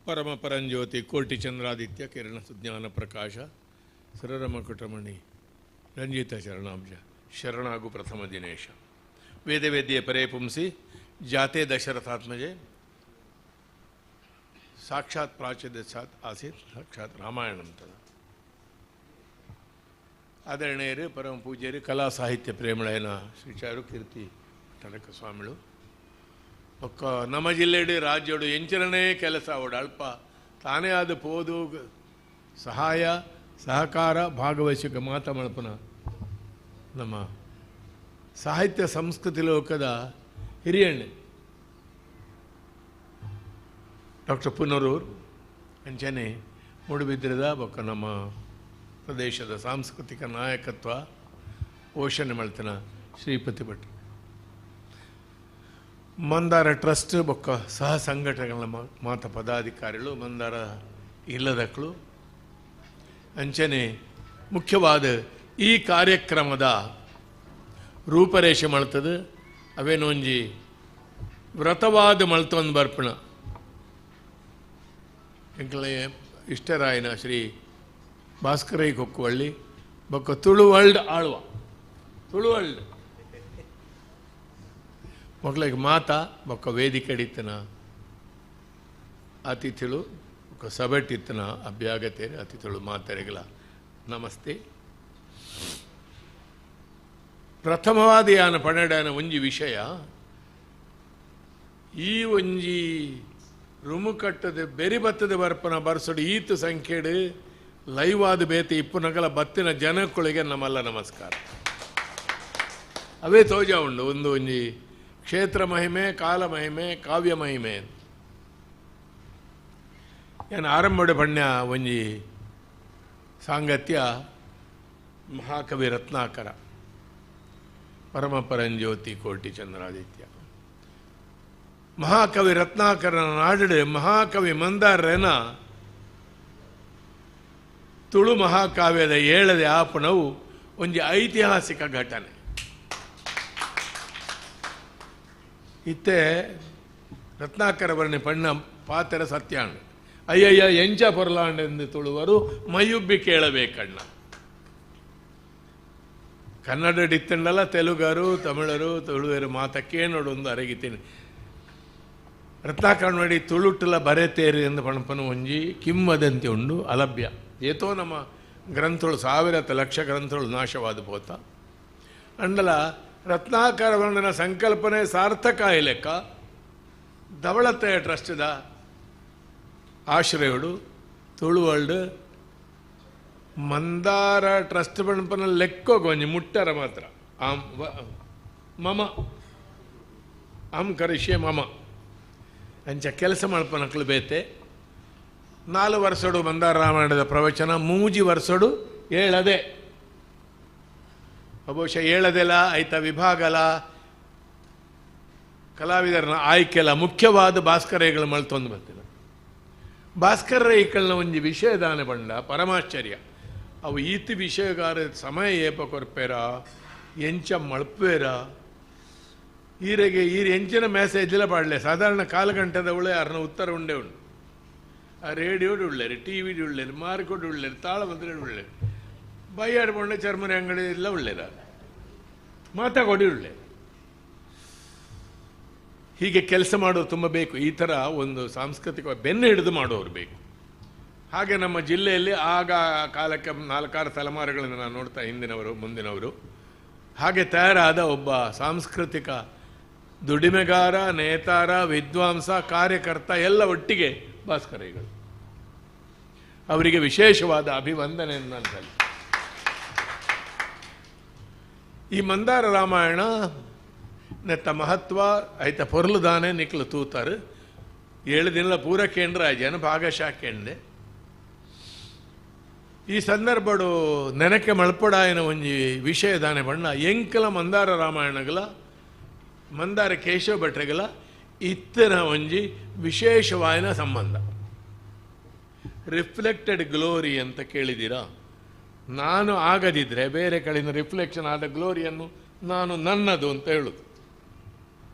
ಪರಮ ಪರಂಜ್ಯೋತಿ ಕೋಟಿ ಚಂದ್ರಾದಿತ್ಯ ಕಿರಣ ಸುಜ್ಞಾನ ಪ್ರಕಾಶ ಸರರಮ ಕುಟಮಣಿ ರಂಜಿತ ಚರಣಾಂಶ ಶರಣಾಗು ಪ್ರಥಮ ದಿನೇಶ ವೇದವೇದ್ಯೆ ಪರೇ ಪುಂಸಿ ಜಾತೆ ದಶರಥಾತ್ಮಜೆ ಸಾಕ್ಷಾತ್ ಪ್ರಾಚ್ಯದೇಶಾತ್ ಆಸೀತ್ ಸಾಕ್ಷಾತ್ ರಾಮಾಯಣ ಅಂತದ. ಆದರಣೀಯರು, ಪರಮ ಪೂಜ್ಯರು, ಕಲಾ ಸಾಹಿತ್ಯ ಪ್ರೇಮಳಯನ ಶ್ರೀ ಚಾರುಕೀರ್ತಿ ಟನಕ ಸ್ವಾಮಿಗಳು, ಒಕ್ಕ ನಮ್ಮ ಜಿಲ್ಲೆಡು ರಾಜ್ಯಡು ಎಂಚರನೇ ಕೆಲಸ ಅವಡು ಅಲ್ಪ ತಾನೇ ಆದ ಪೋದು ಸಹಾಯ ಸಹಕಾರ ಭಾಗವಹಿಸಿಕ ಮಾತ ಮಲ್ಪನ ನಮ್ಮ ಸಾಹಿತ್ಯ ಸಂಸ್ಕೃತಿ ಲೋಕದ ಹಿರಿಯಣ್ಣೆ ಡಾಕ್ಟರ್ ಪುನರೂರ್ ಅಂಚನೆ ಮೂಡುಬಿದ್ರದ ಬೊಕ್ಕ ನಮ್ಮ ಪ್ರದೇಶದ ಸಾಂಸ್ಕೃತಿಕ ನಾಯಕತ್ವ ಪೋಷಣೆ ಮಲ್ತನ ಶ್ರೀಪತಿ ಭಟ್, ಮಂದಾರ ಟ್ರಸ್ಟ್ ಬೊಕ್ಕ ಸಹ ಸಂಘಟನೆಗಳ ಮಾತ ಪದಾಧಿಕಾರಿಗಳು, ಮಂದಾರ ಇಲ್ಲದಕ್ಕಳು ಅಂಚನೆ ಮುಖ್ಯವಾದ ಈ ಕಾರ್ಯಕ್ರಮದ ರೂಪರೇಷೆ ಮಲ್ತದೆ ಅವೇನೊಂಜಿ ವ್ರತವಾದ ಮಲ್ತೊಂದು ಬರ್ಪಣ ಎಂಕಲೆ ಇಷ್ಟರಾಯನ ಶ್ರೀ ಭಾಸ್ಕರೈ ಕೊಕ್ಕುವಳ್ಳಿ ಬೊಕ್ಕ ತುಳುವಲ್ಡ್ ಆಳ್ವ ತುಳುವಲ್ಡ್ ಮಕ್ಕಳಿಗೆ ಮಾತಾ ಬೊಕ್ಕ ವೇದಿಕೆಡಿತ್ತನ ಅತಿಥಿಳು ಬೊಕ್ಕ ಸಭೆಟ್ಟಿತ್ತನ ಅಭ್ಯಾಗತೇರು ಅತಿಥಿಳು ಮಾತರೆಗಳ ನಮಸ್ತೆ. ಪ್ರಥಮವಾದ ಯಾನ ಪನ್ನಡನ ಒಂಜಿ ವಿಷಯ ಈ ಒಂಜಿ ರುಮುಕಟ್ಟದ ಬೆರಿ ಬತ್ತದ ಬರ್ಪನ ಬರ್ಸೋಡು ಈತ ಸಂಖ್ಯೆಡು ಲೈವ್ ಆದ ಬೇತೆ ಇಪ್ಪುನಗಲ ಬತ್ತಿನ ಜನಕ್ಕಳಿಗೆ ನಮ್ಮಲ್ಲ ನಮಸ್ಕಾರ. ಅವೇ ತೋಜ ಉಂಡು ಒಂದು ಒಂಜಿ ಕ್ಷೇತ್ರ ಮಹಿಮೆ, ಕಾಲ ಮಹಿಮೆ, ಕಾವ್ಯ ಮಹಿಮೆ. ಏನು ಆರಂಭದ ಬಣ್ಣ ಒಂಜಿ ಸಾಂಗತ್ಯ ಮಹಾಕವಿ ರತ್ನಾಕರ ಪರಮಪರಂಜ್ಯೋತಿ ಕೋಟಿ ಚಂದ್ರಾದಿತ್ಯ ಮಹಾಕವಿ ರತ್ನಾಕರನ ನಾಡು ಮಹಾಕವಿ ಮಂದಾರನ ತುಳು ಮಹಾಕಾವ್ಯದ ಏಳದೆ ಆಪಣವು ಒಂಜಿ ಐತಿಹಾಸಿಕ ಘಟನೆ. ಇತ್ತೆ ರತ್ನಾಕರ ವರ್ಣೆ ಪಣ್ಣ ಪಾತ್ರ ಸತ್ಯಾಂಡ ಅಯ್ಯಯ್ಯ ಎಂಚ ಪೊರ್ಲಾಂಡೆಂದು ತುಳುವರು ಮೈಯುಬ್ಬಿ ಕೇಳಬೇಕಣ್ಣ. ಕನ್ನಡ ಡಿತ್ತಂಡಲ್ಲ ತೆಲುಗರು ತಮಿಳರು ತುಳುವರು ಮಾತಕ್ಕೇ ನೋಡೊಂದು ಅರಗಿತೀನಿ. ರತ್ನಾಕರ ನೋಡಿ ತುಳುಟ್ಟಲ ಬರೆತೇರಿ ಎಂದು ಪಣಪನು ಒಂಜಿ ಕಿಮ್ಮದಂತೆ ಉಂಡು ಅಲಭ್ಯ. ಏತೋ ನಮ್ಮ ಗ್ರಂಥಗಳು ಸಾವಿರ ಲಕ್ಷ ಗ್ರಂಥಗಳು ನಾಶವಾದ ಪೋತ ಅಂಡಲ ರತ್ನಾಕರ ವರ್ಣನ ಸಂಕಲ್ಪನೆ ಸಾರ್ಥಕ ಲೆಕ್ಕ ಧವಳತೆಯ ಟ್ರಸ್ಟ್ದ ಆಶ್ರಯಡು ತುಳುವಲ್ಡ್ ಮಂದಾರ ಟ್ರಸ್ಟ್ ಬಣಪನ ಲೆಕ್ಕೋಗೊಂಜಿ ಮುಟ್ಟರ ಮಾತ್ರ ಆಂ ಮಮ ಆಂ ಕರಿಷ್ಯೆ ಮಮ ಅಂಚ ಕೆಲಸ ಮಲ್ಪನಕ್ಲು ಬೇತೆ. 4 ವರ್ಷಡು ಮಂದಾರ ರಾಮಾಯಣದ ಪ್ರವಚನ, 3 ವರ್ಷಡು ಏಳದೆ, ಬಹುಶಃ ಏಳದೆಲ್ಲ ಐತ ವಿಭಾಗಲ ಕಲಾವಿದರನ್ನ ಆಯ್ಕೆಲ್ಲ ಮುಖ್ಯವಾದ ಭಾಸ್ಕರೈಗಳು ಮಲ್ತೊಂದು ಬರ್ತಿಲ್ಲ. ಭಾಸ್ಕರ ರೈಗಳನ್ನ ಒಂಜಿ ವಿಷಯದಾನೆ ಬಂಡ ಪರಮಾಶ್ಚರ್ಯ. ಅವು ಈತಿ ವಿಷಯಗಾರ ಸಮಯ ಏಪ ಕೊರ್ಪೇರ ಎಂಚ ಮಳ್ಪೇರ ಈರೆಗೆ ಈರು ಎಂಚಿನ ಮೆಸೇಜ್ಲ ಪಾಡಲೆ ಸಾಧಾರಣ ಕಾಲು ಗಂಟೆದವಳೆ ಅರ್ನ ಉತ್ತರ ಉಂಡೆ ಉಂಡು. ಆ ರೇಡಿಯೋಡು ಉಳ್ಳೇರು, ಟಿ ವಿಡು ಉಳ್ಳೇರು, ಮಾರ್ಕೋಡು ಉಳ್ಳೇರು, ತಾಳಮಂತ್ರ ಉಳ್ಳೇರು, ಬೈಯಾಡ್ಕೊಂಡೆ ಚರ್ಮರಿ ಅಂಗಡಿ ಎಲ್ಲ ಉಳ್ಳೇರ ಮಾತಾಕೊಡಿ ಉಳ್ಳೇರು. ಹೀಗೆ ಕೆಲಸ ಮಾಡೋರು ತುಂಬ ಬೇಕು. ಈ ಥರ ಒಂದು ಸಾಂಸ್ಕೃತಿಕ ಬೆನ್ನು ಹಿಡಿದು ಮಾಡೋರು ಬೇಕು. ಹಾಗೆ ನಮ್ಮ ಜಿಲ್ಲೆಯಲ್ಲಿ ಆಗ ಕಾಲಕ್ಕೆ 4-6 ತಲೆಮಾರುಗಳನ್ನು ನಾನು ನೋಡ್ತಾ ಹಿಂದಿನವರು ಮುಂದಿನವರು ಹಾಗೆ ತಯಾರಾದ ಒಬ್ಬ ಸಾಂಸ್ಕೃತಿಕ ದುಡಿಮೆಗಾರ, ನೇತಾರ, ವಿದ್ವಾಂಸ, ಕಾರ್ಯಕರ್ತ ಎಲ್ಲ ಒಟ್ಟಿಗೆ ಭಾಸ್ಕರೈಗಳು. ಅವರಿಗೆ ವಿಶೇಷವಾದ ಅಭಿವಂದನೆಯನ್ನು ನಾನು ಸಲ್ಲಿಸ್ತೇನೆ. ಈ ಮಂದಾರ ರಾಮಾಯಣ ನೆತ್ತ ಮಹತ್ವ ಐತ ಪೊರ್ಲುದಾನೆ ನಿಕ್ಲು ತೂತಾರೆ. 7 ದಿನ ಪೂರ ಕೇಂದ್ರ ಜನ ಭಾಗಶಃ ಕೇಂದ್ರ. ಈ ಸಂದರ್ಭಡು ನೆನಕೆ ಮಳ್ಪಡಾಯನ ಒಂಜಿ ವಿಷಯದಾನೆ ಬಣ್ಣ ಎಂಕಲ ಮಂದಾರ ರಾಮಾಯಣಗಳ ಮಂದಾರ ಕೇಶವ ಭಟ್ರೆಗಳ ಇತ್ತನ ಒಂಜಿ ವಿಶೇಷವಾಯನ ಸಂಬಂಧ. ರಿಫ್ಲೆಕ್ಟೆಡ್ ಗ್ಲೋರಿ ಅಂತ ಕೇಳಿದ್ದೀರಾ? ನಾನು ಆಗದಿದ್ದರೆ ಬೇರೆ ಕಡೆಯಿಂದ ರಿಫ್ಲೆಕ್ಷನ್ ಆದ ಗ್ಲೋರಿಯನ್ನು ನಾನು ನನ್ನದು ಅಂತ ಹೇಳೋದು.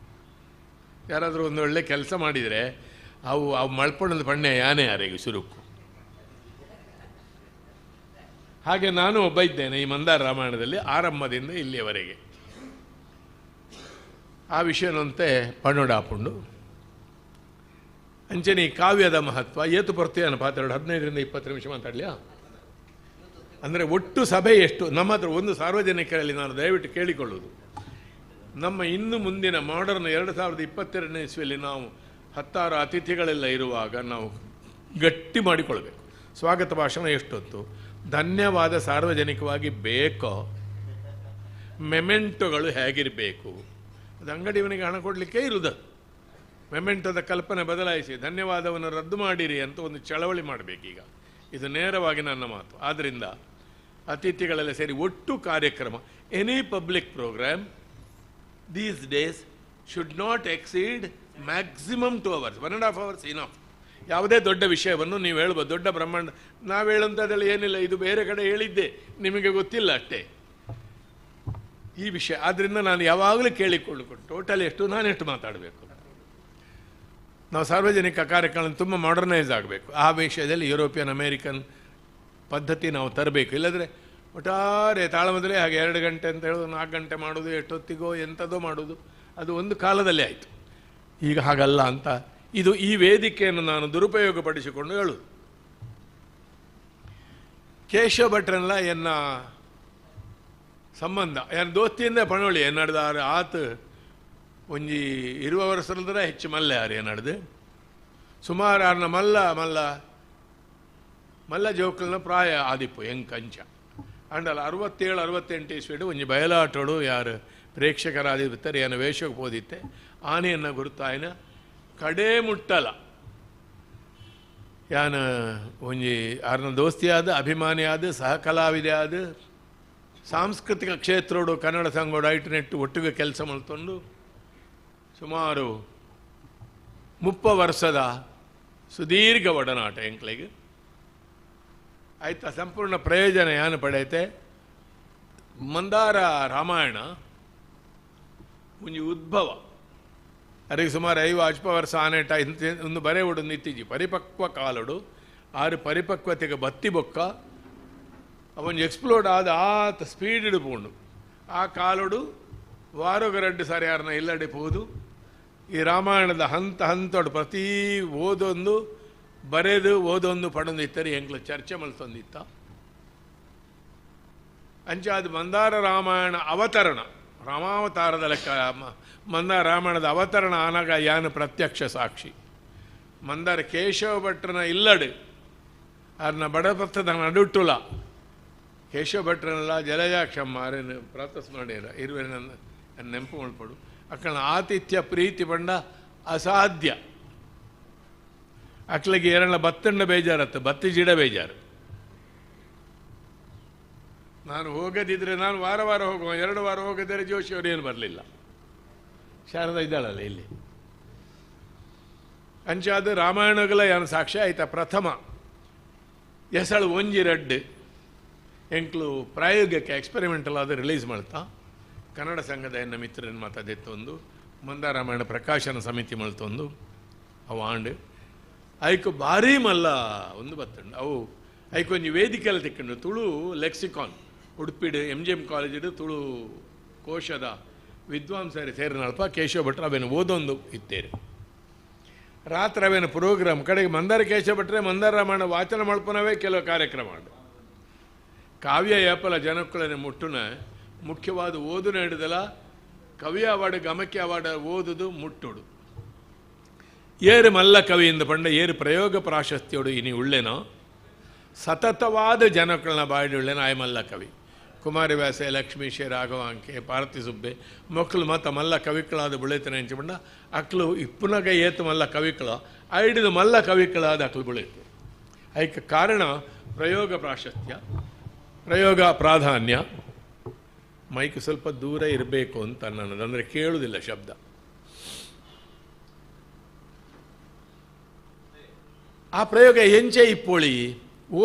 ಯಾರಾದರೂ ಒಂದು ಒಳ್ಳೆ ಕೆಲಸ ಮಾಡಿದರೆ ಅವು ಅವು ಮಳ್ಪಣ್ಣದ ಬಣ್ಣ ಯಾನೇ ಯಾರಿಗೆ ಶುರುಕು. ಹಾಗೆ ನಾನು ಒಬ್ಬ ಇದ್ದೇನೆ ಈ ಮಂದಾರ ರಾಮಾಯಣದಲ್ಲಿ ಆರಂಭದಿಂದ ಇಲ್ಲಿಯವರೆಗೆ. ಆ ವಿಷಯನಂತೆ ಪಣ್ಣೋಡಾಪುಂಡು. ಅಂಚನೆ ಈ ಕಾವ್ಯದ ಮಹತ್ವ ಏತು ಪೊರ್ತಿಯಾನ ಪಾತ್ರ 15 ರಿಂದ 20 ನಿಮಿಷ ಮಾತಾಡಲಿಯಾ? ಅಂದರೆ ಒಟ್ಟು ಸಭೆ ಎಷ್ಟು ನಮ್ಮ ಹತ್ರ ಒಂದು ಸಾರ್ವಜನಿಕರಲ್ಲಿ ನಾನು ದಯವಿಟ್ಟು ಕೇಳಿಕೊಳ್ಳುವುದು, ನಮ್ಮ ಇನ್ನು ಮುಂದಿನ ಮಾಡರ್ನ್ 2022ನೇ ಇಸ್ವಿಯಲ್ಲಿ ನಾವು 10 ಅತಿಥಿಗಳೆಲ್ಲ ಇರುವಾಗ ನಾವು ಗಟ್ಟಿ ಮಾಡಿಕೊಳ್ಬೇಕು. ಸ್ವಾಗತ ಭಾಷಣ ಎಷ್ಟೊತ್ತು, ಧನ್ಯವಾದ ಸಾರ್ವಜನಿಕವಾಗಿ ಬೇಕೋ, ಮೆಮೆಂಟುಗಳು ಹೇಗಿರಬೇಕು, ಅದು ಅಂಗಡಿಯವನಿಗೆ ಹಣ ಕೊಡಲಿಕ್ಕೆ ಇರುವುದು. ಮೆಮೆಂಟದ ಕಲ್ಪನೆ ಬದಲಾಯಿಸಿ ಧನ್ಯವಾದವನ್ನು ರದ್ದು ಮಾಡಿರಿ ಅಂತ ಒಂದು ಚಳವಳಿ ಮಾಡಬೇಕೀಗ. ಇದು ನೇರವಾಗಿ ನನ್ನ ಮಾತು. ಆದ್ದರಿಂದ ಅತಿಥಿಗಳೆಲ್ಲ ಸೇರಿ ಒಟ್ಟು ಕಾರ್ಯಕ್ರಮ, any public programme these days should not exceed maximum 2 hours, 1.5 hours enough. ಯಾವುದೇ ದೊಡ್ಡ ವಿಷಯವನ್ನು ನೀವು ಹೇಳ್ಬೋದು, ದೊಡ್ಡ ಬ್ರಹ್ಮಾಂಡ ನಾವು ಹೇಳುವಂಥದ್ದೆಲ್ಲ ಏನಿಲ್ಲ, ಇದು ಬೇರೆ ಕಡೆ ಹೇಳಿದ್ದೆ, ನಿಮಗೆ ಗೊತ್ತಿಲ್ಲ ಅಷ್ಟೇ ಈ ವಿಷಯ. ಆದ್ದರಿಂದ ನಾನು ಯಾವಾಗಲೂ ಕೇಳಿಕೊಳ್ಳುಕೊಂಡು ಟೋಟಲ್ ಎಷ್ಟು ನಾನೆಷ್ಟು ಮಾತಾಡಬೇಕು. ನಾವು ಸಾರ್ವಜನಿಕ ಕಾರ್ಯಕ್ರಮ ತುಂಬ ಮಾಡರ್ನೈಸ್ ಆಗಬೇಕು. ಆ ವಿಷಯದಲ್ಲಿ ಯುರೋಪಿಯನ್ ಅಮೇರಿಕನ್ ಪದ್ಧತಿ ನಾವು ತರಬೇಕು. ಇಲ್ಲದ್ರೆ ಒಟ್ಟಾರೆ ತಾಳಮದಲೇ ಹಾಗೆ 2 ಗಂಟೆ ಅಂತ ಹೇಳೋದು, 4 ಗಂಟೆ ಮಾಡೋದು, ಎಷ್ಟೊತ್ತಿಗೋ ಎಂಥದ್ದೋ ಮಾಡೋದು, ಅದು ಒಂದು ಕಾಲದಲ್ಲಿ ಆಯಿತು. ಈಗ ಹಾಗಲ್ಲ ಅಂತ ಇದು ಈ ವೇದಿಕೆಯನ್ನು ನಾನು ದುರುಪಯೋಗಪಡಿಸಿಕೊಂಡು ಹೇಳುವುದು. ಕೇಶವ ಭಟ್ರನ್ಲ ಎನ್ನ ಸಂಬಂಧ ಏನು ದೋಸ್ತಿಯಿಂದ ಪಣೋಳಿ ಎನ್ನಡ್ದ ಆತ ಒಂಜಿ ಇರುವ ವರ್ಷದ ಹೆಚ್ಚು ಮಲ್ಲೆ ಯಾರು ಏನಾಡ್ದು ಸುಮಾರು ಆರ್ನ ಮಲ್ಲ ಮಲ್ಲ ಮಲ್ಲ ಜೋಕಲ್ನ ಪ್ರಾಯ ಆದಿಪ್ಪು ಹೆಂಗ್ ಕಂಚ ಅಂಡಲ್ಲ 67 68 ಇಸ್ವಿಡು ಒಂಜಿ ಬಯಲಾಟೋಡು ಯಾರು ಪ್ರೇಕ್ಷಕರಾದಿರ್ತಾರೆ ಏನು ವೇಷಕ್ಕೆ ಹೋದಿತ್ತೆ ಆನೆಯನ್ನು ಗುರುತಾಯನ ಕಡೆ ಮುಟ್ಟಲ ಯಾನ ಒಂಜಿ ಆರ್ನ ದೋಸ್ತಿಯಾದ ಅಭಿಮಾನಿಯಾದ ಸಹಕಲಾವಿದೆ ಆದ ಸಾಂಸ್ಕೃತಿಕ ಕ್ಷೇತ್ರೋಡು ಕನ್ನಡ ಸಂಘೋಡು ಐಟು ನೆಟ್ಟು ಒಟ್ಟಿಗೆ ಕೆಲಸ ಮಾಡ್ಕೊಂಡು ಸುಮಾರು 30 ವರ್ಷದ ಸುದೀರ್ಘ ಒಡನಾಟ ಎಂಕ್ಲೆಗೆ ಆಯ್ತಾ. ಸಂಪೂರ್ಣ ಪ್ರಯೋಜನ ಏನು ಪಡೆಯುತ್ತೆ ಮಂದಾರ ರಾಮಾಯಣ ಒಂಜಿ ಉದ್ಭವ ಅರಿಗೆ ಸುಮಾರು 50 ವರ್ಷ ಆನೇಟ ಇಂತ ಒಂದು ಬರೆ ಉಡು ನಿತ್ತೀಜಿ ಪರಿಪಕ್ವ ಕಾಲುಡು ಆರು ಪರಿಪಕ್ವತೆಗೆ ಬತ್ತಿ ಬೊಕ್ಕ ಅವನು ಎಕ್ಸ್ಪ್ಲೋಡ್ ಆದ ಆತ ಸ್ಪೀಡ್ ಇಡ್ಕೊಂಡು ಆ ಕಾಲುಡು ವಾರೋಗ 2 ಸಾರಿ ಯಾರನ್ನ ಇಲ್ಲಡೆ ಹೋದು ಈ ರಾಮಾಯಣದ ಹಂತ ಹಂತೋಡು ಪ್ರತಿ ಓದೊಂದು ಬರೆದು ಓದೊಂದು ಪಡೊಂದಿತ್ತರಿ ಎಂಕ್ಲ ಚರ್ಚೆ ಮಲ್ತೊಂದಿತ್ತ. ಅಂಚಾದ ಮಂದಾರ ರಾಮಾಯಣ ಅವತರಣ ರಾಮಾವತಾರದ ಲೆಕ್ಕ ಮಂದಾರ ರಾಮಾಯಣದ ಅವತರಣ ಆನಾಗ ಯಾನು ಪ್ರತ್ಯಕ್ಷ ಸಾಕ್ಷಿ ಮಂದಾರ ಕೇಶವ ಭಟ್ರನ ಇಲ್ಲಡು ಅದನ್ನ ಬಡಪತ್ತದ ನಡುಟ್ಟುಲ ಕೇಶವ ಭಟ್ರನೆಲ್ಲ ಜಲಜಾಕ್ಷಮ್ಮ ಅರೇನು ಪ್ರಾತಸ್ಮರಣೀಯರ ಇರುವೆ ನನ್ನ ನೆನಪು ಮಲ್ಪಡು ಅಕ್ಕನ ಆತಿಥ್ಯ ಪ್ರೀತಿ ಬಂಡ ಅಸಾಧ್ಯ. ಅಕ್ಲಿಗೆ ಏರಣ್ಣ ಬತ್ತಣ್ಣ ಬೇಜಾರತ್ತು ಬತ್ತಿ ಜಿಡ ಬೇಜಾರು. ನಾನು ಹೋಗದಿದ್ದರೆ ನಾನು ವಾರ ವಾರ ಹೋಗುವ, 2 ವಾರ ಹೋಗದಿದ್ದರೆ ಜೋಶಿಯವರು ಏನು ಬರಲಿಲ್ಲ. ಶಾರದಾ ಇದ್ದಾಳಲ್ಲ ಇಲ್ಲಿ. ಅಂಚಾದ ರಾಮಾಯಣಗಳ ಏನು ಸಾಕ್ಷ್ಯ ಆಯ್ತಾ. ಪ್ರಥಮ ಎಸಳು ಒಂಜಿ ರಡ್ಡು ಎಂಕ್ಲು ಪ್ರಾಯೋಗಿಕ ಎಕ್ಸ್ಪೆರಿಮೆಂಟಲ್ ಆದ ರಿಲೀಸ್ ಮಾಡ್ತಾ ಕನ್ನಡ ಸಂಘದ ಎನ್ನ ಮಿತ್ರನ ಮಾತಾದಿತ್ತೊಂದು ಮಂದಾರಾಮಾಯಣ ಪ್ರಕಾಶನ ಸಮಿತಿ ಮಲ್ತೊಂದು ಅವು ಆಂಡು ಐಕು ಭಾರೀ ಮಲ್ಲ ಒಂದು ಬತ್ತಂಡು ಅವು ಐಕೊಂಜಿ ವೇದಿಕೆಲ್ಲ ತಿಕ್ಕಂಡು ತುಳು ಲೆಕ್ಸಿಕಾನ್ ಉಡುಪಿಡು MGM ಕಾಲೇಜಿಡು ತುಳು ಕೋಶದ ವಿದ್ವಾಂಸರು ಸೇರಿನಲ್ಪ ಕೇಶವ ಭಟ್ರು ಅವೇನು ಓದೊಂದು ಇತ್ತೇರು ರಾತ್ರಿ ಅವೇನು ಪ್ರೋಗ್ರಾಮ್ ಕಡೆಗೆ ಮಂದಾರ ಕೇಶವ ಭಟ್ರೆ ಮಂದಾರ ರಾಮಾಯಣ ವಾಚನ ಮಲ್ಪನವೇ ಕೆಲವು ಕಾರ್ಯಕ್ರಮ ಕಾವ್ಯ ಏಪಲ ಜನಕ್ಕಳನೆ ಮುಟ್ಟುನ ಮುಖ್ಯವಾದ ಓದುನ ಹಿಡಿದಲ್ಲ ಕವಿ ಅವಾರ್ಡ್ ಗಮಕ್ಕೆ ಅವಾರ್ಡ್ ಓದುದು ಮುಟ್ಟುಡು ಏರು ಮಲ್ಲ ಕವಿಯಿಂದ ಪಂಡ ಏರು ಪ್ರಯೋಗ ಪ್ರಾಶಸ್ತ್ಯೋಡು ಇನಿ ಉಳ್ಳೇನೋ ಸತತವಾದ ಜನಕ್ಕಳನ್ನ ಬಾಯಿಡು ಉಳ್ಳೇನೋ ಆಯ್ ಮಲ್ಲ ಕವಿ ಕುಮಾರವ್ಯಾಸ ಲಕ್ಷ್ಮೀಶ ರಾಘವಾಂಕೆ ಪಾರ್ತಿ ಸುಬ್ಬೆ ಮಕ್ಕಳು ಮತ್ತು ಮಲ್ಲ ಕವಿಗಳಾದ ಬುಳೆತನ ಎಂಚ ಪಂಡ ಅಕ್ಲು ಇಪ್ಪುನಗ ಏತು ಮಲ್ಲ ಕವಿಕಳ ಐಡಿದ ಮಲ್ಲ ಕವಿಗಳಾದ ಅಕ್ಲು ಬುಳೆತು. ಐಕ ಕಾರಣ ಪ್ರಯೋಗ ಪ್ರಾಶಸ್ತ್ಯ ಪ್ರಯೋಗ ಪ್ರಾಧಾನ್ಯ. ಮೈಕ್ ಸ್ವಲ್ಪ ದೂರ ಇರಬೇಕು ಅಂತ ನನ್ನದು, ಅಂದರೆ ಕೇಳುವುದಿಲ್ಲ ಶಬ್ದ. ಆ ಪ್ರಯೋಗ ಎಂಚೆ ಇಪ್ಪೊಳಿ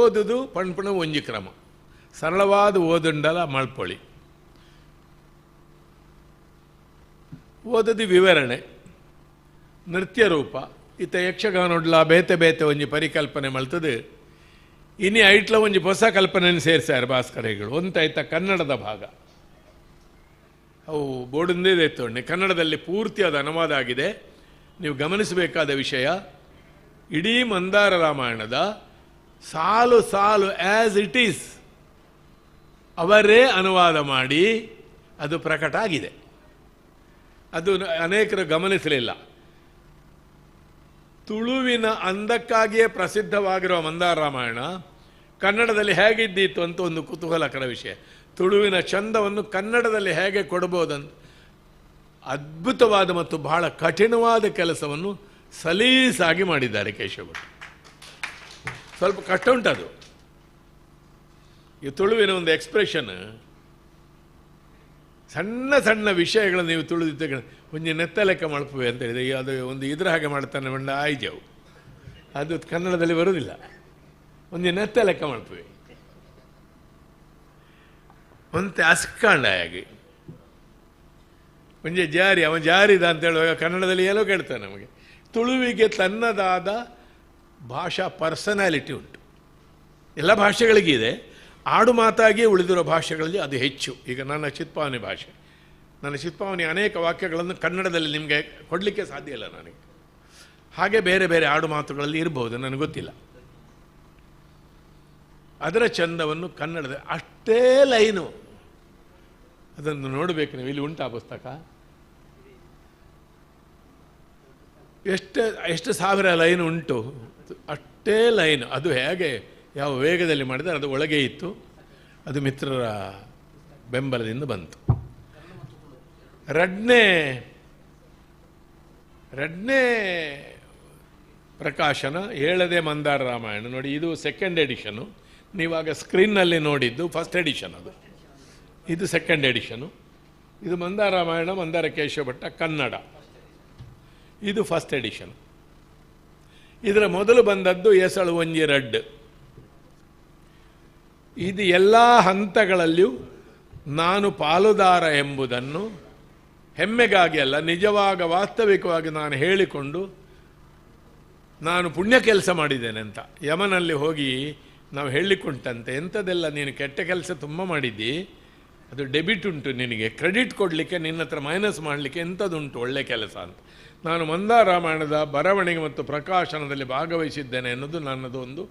ಓದುದು ಪಣ್ಪಣ ಒಂಜಿ ಕ್ರಮ ಸರಳವಾದ ಓದುಂಡಲ ಮಳ್ಪೊಳಿ ಓದದು ವಿವರಣೆ ನೃತ್ಯ ರೂಪ ಇತ್ತ ಯಕ್ಷಗಾನೊಡ್ಲ ಬೇತೆ ಬೇತೆ ಒಂಜಿ ಪರಿಕಲ್ಪನೆ ಮಲ್ತದೆ. ಇನಿ ಐಟ್ಲ ಒಂಜಿ ಹೊಸ ಕಲ್ಪನೆಯನ್ನು ಸೇರಿಸ್ಯಾರ ಭಾಸ್ಕರಗಳು ಒಂತಾಯ್ತ ಕನ್ನಡದ ಭಾಗ ಅವು ಬೋರ್ಡಿಂದೇ ಎತ್ತೊಣ್ಣೆ ಕನ್ನಡದಲ್ಲಿ ಪೂರ್ತಿ ಅದು ಅನುವಾದ ಆಗಿದೆ. ನೀವು ಗಮನಿಸಬೇಕಾದ ವಿಷಯ ಇಡೀ ಮಂದಾರ ರಾಮಾಯಣದ ಸಾಲು ಸಾಲು ಆ್ಯಸ್ it is ಅವರೇ ಅನುವಾದ ಮಾಡಿ ಅದು ಪ್ರಕಟ ಆಗಿದೆ. ಅದು ಅನೇಕರು ಗಮನಿಸಲಿಲ್ಲ. ತುಳುವಿನ ಅಂದಕ್ಕಾಗಿಯೇ ಪ್ರಸಿದ್ಧವಾಗಿರುವ ಮಂದಾರ ರಾಮಾಯಣ ಕನ್ನಡದಲ್ಲಿ ಹೇಗಿದ್ದಿತ್ತು ಅಂತ ಒಂದು ಕುತೂಹಲಕರ ವಿಷಯ. ತುಳುವಿನ ಚಂದವನ್ನು ಕನ್ನಡದಲ್ಲಿ ಹೇಗೆ ಕೊಡ್ಬೋದಂತ ಅದ್ಭುತವಾದ ಮತ್ತು ಬಹಳ ಕಠಿಣವಾದ ಕೆಲಸವನ್ನು ಸಲೀಸಾಗಿ ಮಾಡಿದ್ದಾರೆ ಕೇಶವ ಭಟ್. ಸ್ವಲ್ಪ ಕಷ್ಟ ಉಂಟದು. ಈ ತುಳುವಿನ ಒಂದು ಎಕ್ಸ್ಪ್ರೆಷನ್, ಸಣ್ಣ ಸಣ್ಣ ವಿಷಯಗಳನ್ನು ನೀವು ತುಳಿದಿದ್ದ ಒಂಜಿ ನೆತ್ತ ಲೆಕ್ಕ ಮಾಡ್ಪುವೆ ಅಂತ ಹೇಳಿದೆ. ಅದು ಒಂದು ಇದರ ಹಾಗೆ ಮಾಡ್ತಾನೆ ಬಂಡ ಆಯ್ಜವು, ಅದು ಕನ್ನಡದಲ್ಲಿ ಬರುವುದಿಲ್ಲ. ಒಂಜಿ ನೆತ್ತ ಲೆಕ್ಕ ಮಾಡ್ಪುವೆ ಒಂತೆ ಅಸ್ಕಾಂಡಾಗಿ ಒಂಜೆ ಜಾರಿ, ಅವನು ಜಾರಿದ ಅಂತ ಹೇಳುವಾಗ ಕನ್ನಡದಲ್ಲಿ ಏನೋ ಕೇಳ್ತಾನೆ ನಮಗೆ. ತುಳುವಿಗೆ ತನ್ನದಾದ ಭಾಷಾ ಪರ್ಸನಾಲಿಟಿ ಉಂಟು. ಎಲ್ಲ ಭಾಷೆಗಳಿಗಿದೆ, ಆಡು ಮಾತಾಗಿಯೇ ಉಳಿದಿರೋ ಭಾಷೆಗಳಲ್ಲಿ ಅದು ಹೆಚ್ಚು. ಈಗ ನನ್ನ ಚಿತ್ಪಾವನಿ ಭಾಷೆ, ನನ್ನ ಚಿತ್ಪಾವನಿ ಅನೇಕ ವಾಕ್ಯಗಳನ್ನು ಕನ್ನಡದಲ್ಲಿ ನಿಮಗೆ ಕೊಡಲಿಕ್ಕೆ ಸಾಧ್ಯ ಇಲ್ಲ ನನಗೆ. ಹಾಗೆ ಬೇರೆ ಬೇರೆ ಆಡು ಮಾತುಗಳಲ್ಲಿ ಇರ್ಬೋದು, ನನಗೆ ಗೊತ್ತಿಲ್ಲ. ಅದರ ಚಂದವನ್ನು ಕನ್ನಡದ ಅಷ್ಟೇ ಲೈನು ಅದನ್ನು ನೋಡಬೇಕು ನೀವು. ಇಲ್ಲಿ ಉಂಟಾ ಪುಸ್ತಕ? ಎಷ್ಟು ಎಷ್ಟು ಸಾವಿರ ಲೈನ್ ಉಂಟು, ಅಷ್ಟೇ ಲೈನ್. ಅದು ಹೇಗೆ ಯಾವ ವೇಗದಲ್ಲಿ ಮಾಡಿದರೆ ಅದು ಒಳಗೆ ಇತ್ತು. ಅದು ಮಿತ್ರರ ಬೆಂಬಲದಿಂದ ಬಂತು. ಎರಡನೇ ಪ್ರಕಾಶನ ಏಳದೇ ಮಂದಾರ ರಾಮಾಯಣ ನೋಡಿ, ಇದು ಸೆಕೆಂಡ್ ಎಡಿಷನು. ನೀವಾಗ ಸ್ಕ್ರೀನ್ನಲ್ಲಿ ನೋಡಿದ್ದು ಫಸ್ಟ್ ಎಡಿಷನ್, ಅದು ಇದು ಸೆಕೆಂಡ್ ಎಡಿಷನು. ಇದು ಮಂದಾರ ರಾಮಾಯಣ ಮಂದಾರ ಕೇಶವ ಭಟ್ಟ ಕನ್ನಡ, ಇದು ಫಸ್ಟ್ ಎಡಿಷನ್. ಇದರ ಮೊದಲು ಬಂದದ್ದು ಎಸಳು ಒಂಜಿ ರಡ್ಡು. ಇದು ಎಲ್ಲ ಹಂತಗಳಲ್ಲಿಯೂ ನಾನು ಪಾಲುದಾರ ಎಂಬುದನ್ನು ಹೆಮ್ಮೆಗಾಗಿ ಅಲ್ಲ, ನಿಜವಾಗ ವಾಸ್ತವಿಕವಾಗಿ ನಾನು ಹೇಳಿಕೊಂಡು ನಾನು ಪುಣ್ಯ ಕೆಲಸ ಮಾಡಿದ್ದೇನೆ ಅಂತ. ಯಮನಲ್ಲಿ ಹೋಗಿ ನಾವು ಹೇಳಿಕೊಂಡಂತೆ, ಎಂಥದ್ದೆಲ್ಲ ನೀನು ಕೆಟ್ಟ ಕೆಲಸ ತುಂಬ ಮಾಡಿದ್ದಿ, ಅದು ಡೆಬಿಟ್ ಉಂಟು ನಿನಗೆ, ಕ್ರೆಡಿಟ್ ಕೊಡಲಿಕ್ಕೆ ನಿನ್ನ ಹತ್ರ ಮೈನಸ್ ಮಾಡಲಿಕ್ಕೆ ಎಂಥದ್ದುಂಟು ಒಳ್ಳೆ ಕೆಲಸ ಅಂತ. ನಾನು ಮಂದಾರ ರಾಮಾಯಣದ ಬರವಣಿಗೆ ಮತ್ತು ಪ್ರಕಾಶನದಲ್ಲಿ ಭಾಗವಹಿಸಿದ್ದೇನೆ ಅನ್ನೋದು ನನ್ನದು ಒಂದು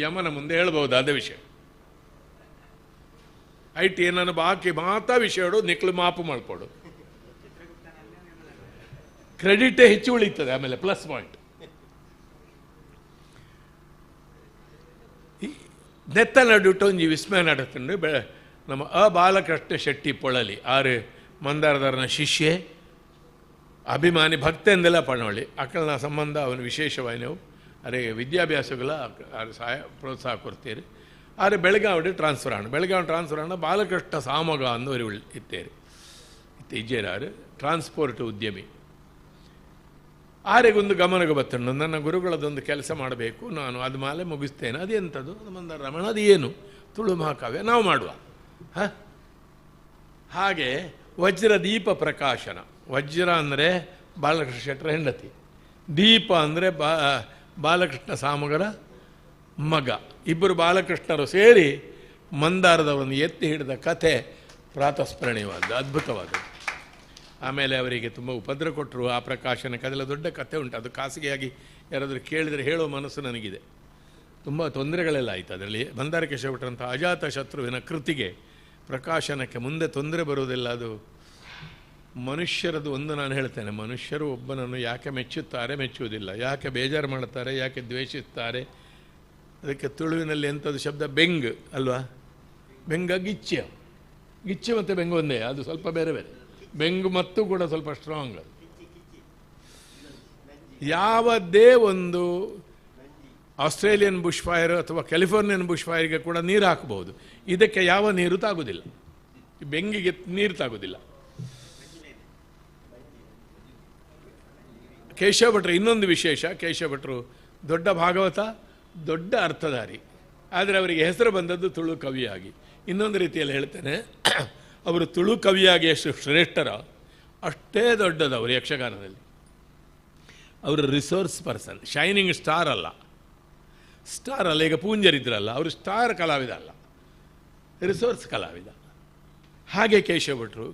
ಯಮನ ಮುಂದೆ ಹೇಳ್ಬಹುದಾದ ವಿಷಯ. I T ನಾನು ಬಾಕಿ ಮಾತಾ ವಿಷಯಡು ನಿಕ್ಲು ಮಾಪು ಮಾಡಿಕೊಡು, ಕ್ರೆಡಿಟೇ ಹೆಚ್ಚು ಉಳಿತದೆ. ಆಮೇಲೆ ಪ್ಲಸ್ ಪಾಯಿಂಟ್ ನೆತ್ತ ನಡುಟ್ಟು ಒಂಜಿ ವಿಸ್ಮಯ ನಡತುಂಡು. ನಮ್ಮ ಅ ಬಾಲಕೃಷ್ಣ ಶೆಟ್ಟಿ ಪೊಳಲಿ ಆರು ಮಂದಾರದಾರನ ಶಿಷ್ಯೆ, ಅಭಿಮಾನಿ, ಭಕ್ತೆಂದೆಲ್ಲ ಪಣೋಳಿ. ಅಕ್ಕಳನ ಸಂಬಂಧ ಅವನು ವಿಶೇಷವಾಗಿ ಅರೆ ವಿದ್ಯಾಭ್ಯಾಸಗಳ ಸಹಾಯ ಪ್ರೋತ್ಸಾಹ ಕೊಡ್ತೀರಿ. ಆದರೆ ಬೆಳಗಾವಿ ಟ್ರಾನ್ಸ್ಫರ್ ಆಣ, ಬೆಳಗಾವಿ ಟ್ರಾನ್ಸ್ಫರ್ ಆಣ ಬಾಲಕೃಷ್ಣ ಸಾಮಗ ಅಂದು ಇತ್ತೇರಿ ಇಜ್ಜೇರಾರು ಟ್ರಾನ್ಸ್ಪೋರ್ಟ್ ಉದ್ಯಮಿ. ಆರೆಗೊಂದು ಗಮನಕ್ಕೆ ಬತ್ತಂಡು, ನನ್ನ ಗುರುಗಳದೊಂದು ಕೆಲಸ ಮಾಡಬೇಕು ನಾನು, ಅದು ಮೇಲೆ ಮುಗಿಸ್ತೇನೆ. ಅದು ಎಂಥದ್ದು ಮಂದಾರ ರಾಮಾಯಣ, ಅದು ಏನು ತುಳು ಮಹಾಕಾವ್ಯ ನಾವು ಮಾಡುವ. ಹಾಂ, ಹಾಗೆ ವಜ್ರದೀಪ ಪ್ರಕಾಶನ. ವಜ್ರ ಅಂದರೆ ಬಾಲಕೃಷ್ಣ ಶೆಟ್ಟರ ಹೆಂಡತಿ, ದೀಪ ಅಂದರೆ ಬಾಲಕೃಷ್ಣ ಸಾಮಗರ ಮಗ. ಇಬ್ಬರು ಬಾಲಕೃಷ್ಣರು ಸೇರಿ ಮಂದಾರದವರನ್ನು ಎತ್ತಿ ಹಿಡಿದ ಕಥೆ ಪ್ರಾತಸ್ಮರಣೀಯವಾದ್ದು, ಅದ್ಭುತವಾದದ್ದು. ಆಮೇಲೆ ಅವರಿಗೆ ತುಂಬ ಉಪದ್ರ ಕೊಟ್ಟರು ಆ ಪ್ರಕಾಶನಕ್ಕೆ. ಅದೆಲ್ಲ ದೊಡ್ಡ ಕಥೆ ಉಂಟು, ಅದು ಖಾಸಗಿಯಾಗಿ ಯಾರಾದರೂ ಕೇಳಿದರೆ ಹೇಳೋ ಮನಸ್ಸು ನನಗಿದೆ. ತುಂಬ ತೊಂದರೆಗಳೆಲ್ಲ ಆಯಿತು ಅದರಲ್ಲಿ. ಮಂದಾರ ಕೇಶವ ಭಟ್ರಂಥ ಅಜಾತ ಶತ್ರುವಿನ ಕೃತಿಗೆ ಪ್ರಕಾಶನಕ್ಕೆ ಮುಂದೆ ತೊಂದರೆ ಬರುವುದಿಲ್ಲ. ಅದು ಮನುಷ್ಯರದು ಒಂದು ನಾನು ಹೇಳ್ತೇನೆ, ಮನುಷ್ಯರು ಒಬ್ಬನನ್ನು ಯಾಕೆ ಮೆಚ್ಚುತ್ತಾರೆ, ಮೆಚ್ಚುವುದಿಲ್ಲ, ಯಾಕೆ ಬೇಜಾರು ಮಾಡುತ್ತಾರೆ, ಯಾಕೆ ದ್ವೇಷಿಸುತ್ತಾರೆ. ಅದಕ್ಕೆ ತುಳುವಿನಲ್ಲಿ ಎಂಥದ್ದು ಶಬ್ದ ಬೆಂಗ್ ಅಲ್ವಾ, ಬೆಂಗ ಗಿಚ್ಚ, ಗಿಚ್ಚೆ ಮತ್ತು ಬೆಂಗು ಒಂದೇ, ಅದು ಸ್ವಲ್ಪ ಬೇರೆ ಬೇರೆ. ಬೆಂಗು ಮತ್ತು ಕೂಡ ಸ್ವಲ್ಪ ಸ್ಟ್ರಾಂಗ್. ಅದು ಯಾವುದೇ ಒಂದು ಆಸ್ಟ್ರೇಲಿಯನ್ ಬುಷ್ ಫೈರ್ ಅಥವಾ ಕ್ಯಾಲಿಫೋರ್ನಿಯನ್ ಬುಷ್ ಫೈರ್ಗೆ ಕೂಡ ನೀರು ಹಾಕಬಹುದು, ಇದಕ್ಕೆ ಯಾವ ನೀರು ತಾಗುವುದಿಲ್ಲ, ಬೆಂಗಿಗೆ ನೀರು ತಾಗುವುದಿಲ್ಲ. ಕೇಶವ ಭಟ್ರು ಇನ್ನೊಂದು ವಿಶೇಷ, ಕೇಶವ ಭಟ್ರು ದೊಡ್ಡ ಭಾಗವತ, ದೊಡ್ಡ ಅರ್ಥಧಾರಿ. ಆದರೆ ಅವರಿಗೆ ಹೆಸರು ಬಂದದ್ದು ತುಳು ಕವಿಯಾಗಿ. ಇನ್ನೊಂದು ರೀತಿಯಲ್ಲಿ ಹೇಳ್ತೇನೆ, ಅವರು ತುಳು ಕವಿಯಾಗಿ ಎಷ್ಟು ಶ್ರೇಷ್ಠರ ಅಷ್ಟೇ ದೊಡ್ಡದವರು ಯಕ್ಷಗಾನದಲ್ಲಿ. ಅವರು ರಿಸೋರ್ಸ್ ಪರ್ಸನ್, ಶೈನಿಂಗ್ ಸ್ಟಾರ್ ಅಲ್ಲ, ಸ್ಟಾರ್ ಅಲ್ಲ. ಈಗ ಪೂಂಜರಿದ್ರಲ್ಲ, ಅವರು ಸ್ಟಾರ್ ಕಲಾವಿದ ಅಲ್ಲ, ರಿಸೋರ್ಸ್ ಕಲಾವಿದ. ಹಾಗೆ ಕೇಶವ ಭಟ್ರು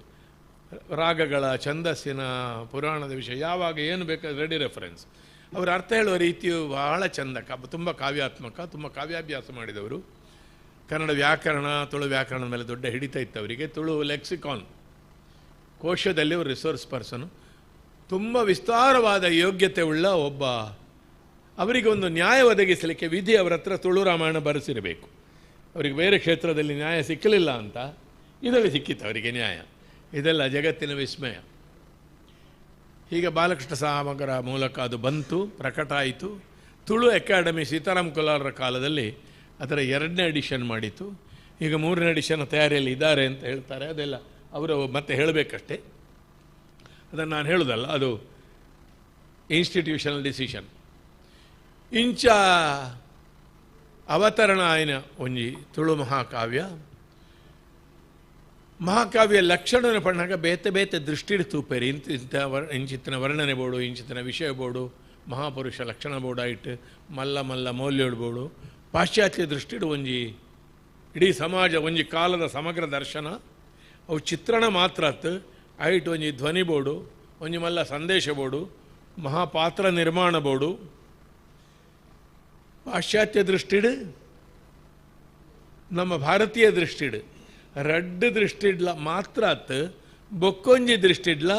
ರಾಗಗಳ, ಛಂದಸ್ಸಿನ, ಪುರಾಣದ ವಿಷಯ ಯಾವಾಗ ಏನು ಬೇಕಾದ್ರೆ ರೆಡಿ ರೆಫರೆನ್ಸ್. ಅವರ ಅರ್ಥ ಹೇಳುವ ರೀತಿಯು ಬಹಳ ಚೆಂದ, ತುಂಬ ಕಾವ್ಯಾತ್ಮಕ, ತುಂಬ ಕಾವ್ಯಾಭ್ಯಾಸ ಮಾಡಿದವರು. ಕನ್ನಡ ವ್ಯಾಕರಣ, ತುಳು ವ್ಯಾಕರಣದ ಮೇಲೆ ದೊಡ್ಡ ಹಿಡಿತ ಇತ್ತು ಅವರಿಗೆ. ತುಳು ಲೆಕ್ಸಿಕಾನ್ ಕೋಶದಲ್ಲಿ ಅವರು ರಿಸೋರ್ಸ್ ಪರ್ಸನು. ತುಂಬ ವಿಸ್ತಾರವಾದ ಯೋಗ್ಯತೆ ಉಳ್ಳ ಒಬ್ಬ. ಅವರಿಗೆ ಒಂದು ನ್ಯಾಯ ಒದಗಿಸಲಿಕ್ಕೆ ವಿಧಿ ಅವರ ಹತ್ರ ತುಳು ರಾಮಾಯಣ ಬರೆಸಿರಬೇಕು. ಅವರಿಗೆ ಬೇರೆ ಕ್ಷೇತ್ರದಲ್ಲಿ ನ್ಯಾಯ ಸಿಕ್ಕಲಿಲ್ಲ ಅಂತ ಇದರಲ್ಲಿ ಸಿಕ್ಕಿತ್ತು ಅವರಿಗೆ ನ್ಯಾಯ. ಇದೆಲ್ಲ ಜಗತ್ತಿನ ವಿಸ್ಮಯ. ಹೀಗೆ ಬಾಲಕೃಷ್ಣ ಸಾಮಗರ ಮೂಲಕ ಅದು ಬಂತು, ಪ್ರಕಟ ಆಯಿತು. ತುಳು ಅಕಾಡೆಮಿ ಸೀತಾರಾಮ್ ಕೊಲಾರರ ಕಾಲದಲ್ಲಿ ಅದರ 2ನೇ ಎಡಿಷನ್ ಮಾಡಿತು. ಈಗ 3ನೇ ಎಡಿಷನ್ ತಯಾರಿಯಲ್ಲಿ ಇದ್ದಾರೆ ಅಂತ ಹೇಳ್ತಾರೆ. ಅದೆಲ್ಲ ಅವರು ಮತ್ತೆ ಹೇಳಬೇಕಷ್ಟೇ, ಅದನ್ನು ನಾನು ಹೇಳೋದಲ್ಲ, ಅದು ಇನ್ಸ್ಟಿಟ್ಯೂಷನಲ್ ಡಿಸಿಷನ್. ಇಂಚ ಅವತರಣ ಆಯ್ನ ಒಂಜಿ ತುಳು ಮಹಾಕಾವ್ಯ. ಮಹಾಕಾವ್ಯ ಲಕ್ಷಣನ ಪಣ್ಣಾಗ ಬೇತೆ ಬೇತೆ ದೃಷ್ಟಿಡ್ ತೂಪೇರಿ. ಇಂಥ ಇಂಚಿತ್ತಿನ ವರ್ಣನೆ ಬೋಡು, ಇಂಚಿತ್ತಿನ ವಿಷಯ ಬೋಡು, ಮಹಾಪುರುಷ ಲಕ್ಷಣ ಬೋಡಾಯಿಟ್ಟು ಮಲ್ಲ ಮಲ್ಲ ಮೌಲ್ಯೋಡು ಬೋಡು. ಪಾಶ್ಚಾತ್ಯ ದೃಷ್ಟಿಡು ಒಂಜಿ ಇಡೀ ಸಮಾಜ ಒಂಜಿ ಕಾಲದ ಸಮಗ್ರ ದರ್ಶನ. ಅವು ಚಿತ್ರಣ ಮಾತ್ರ ಅತ್ತು ಐಟ್ ಒಂಜಿ ಧ್ವನಿ ಬೋಡು, ಒಂಜಿ ಮಲ್ಲ ಸಂದೇಶ ಬೋಡು, ಮಹಾಪಾತ್ರ ನಿರ್ಮಾಣ ಬೋಡು. ಪಾಶ್ಚಾತ್ಯ ದೃಷ್ಟಿಡು ನಮ್ಮ ಭಾರತೀಯ ದೃಷ್ಟಿಡು ರಡ್ಡು ದೃಷ್ಟಿಡ್ಲ ಮಾತ್ರ ಅತ್ತು ಬೊಕ್ಕೊಂಜಿ ದೃಷ್ಟಿಡ್ಲ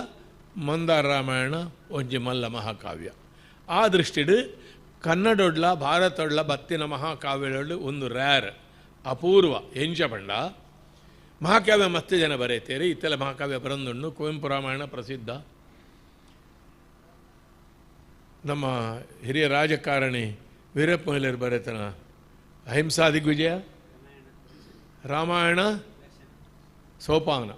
ಮಂದಾರ ರಾಮಾಯಣ ಒಂಜಿ ಮಲ್ಲ ಮಹಾಕಾವ್ಯ. ಆ ದೃಷ್ಟಿಡು ಕನ್ನಡೊಡ್ಲ ಭಾರತೊಡ್ಲ ಬತ್ತಿನ ಮಹಾಕಾವ್ಯಗಳು ಒಂದು ರ್ಯಾರ್, ಅಪೂರ್ವ. ಎಂಚ ಪಂಡ ಮಹಾಕಾವ್ಯ ಮತ್ತೆ ಜನ ಬರೆಯುತ್ತೀರಿ. ಇತ್ತೆಲ್ಲ ಮಹಾಕಾವ್ಯ ಬರಂದುಂಡು. ಕುವೆಂಪು ರಾಮಾಯಣ ಪ್ರಸಿದ್ಧ. ನಮ್ಮ ಹಿರಿಯ ರಾಜಕಾರಣಿ ವೀರಪ್ಪ ಮೊಯ್ಲಿಯರು ಬರೆತನ ಅಹಿಂಸಾ ದಿಗ್ವಿಜಯ, ರಾಮಾಯಣ ಸೋಪಾನ.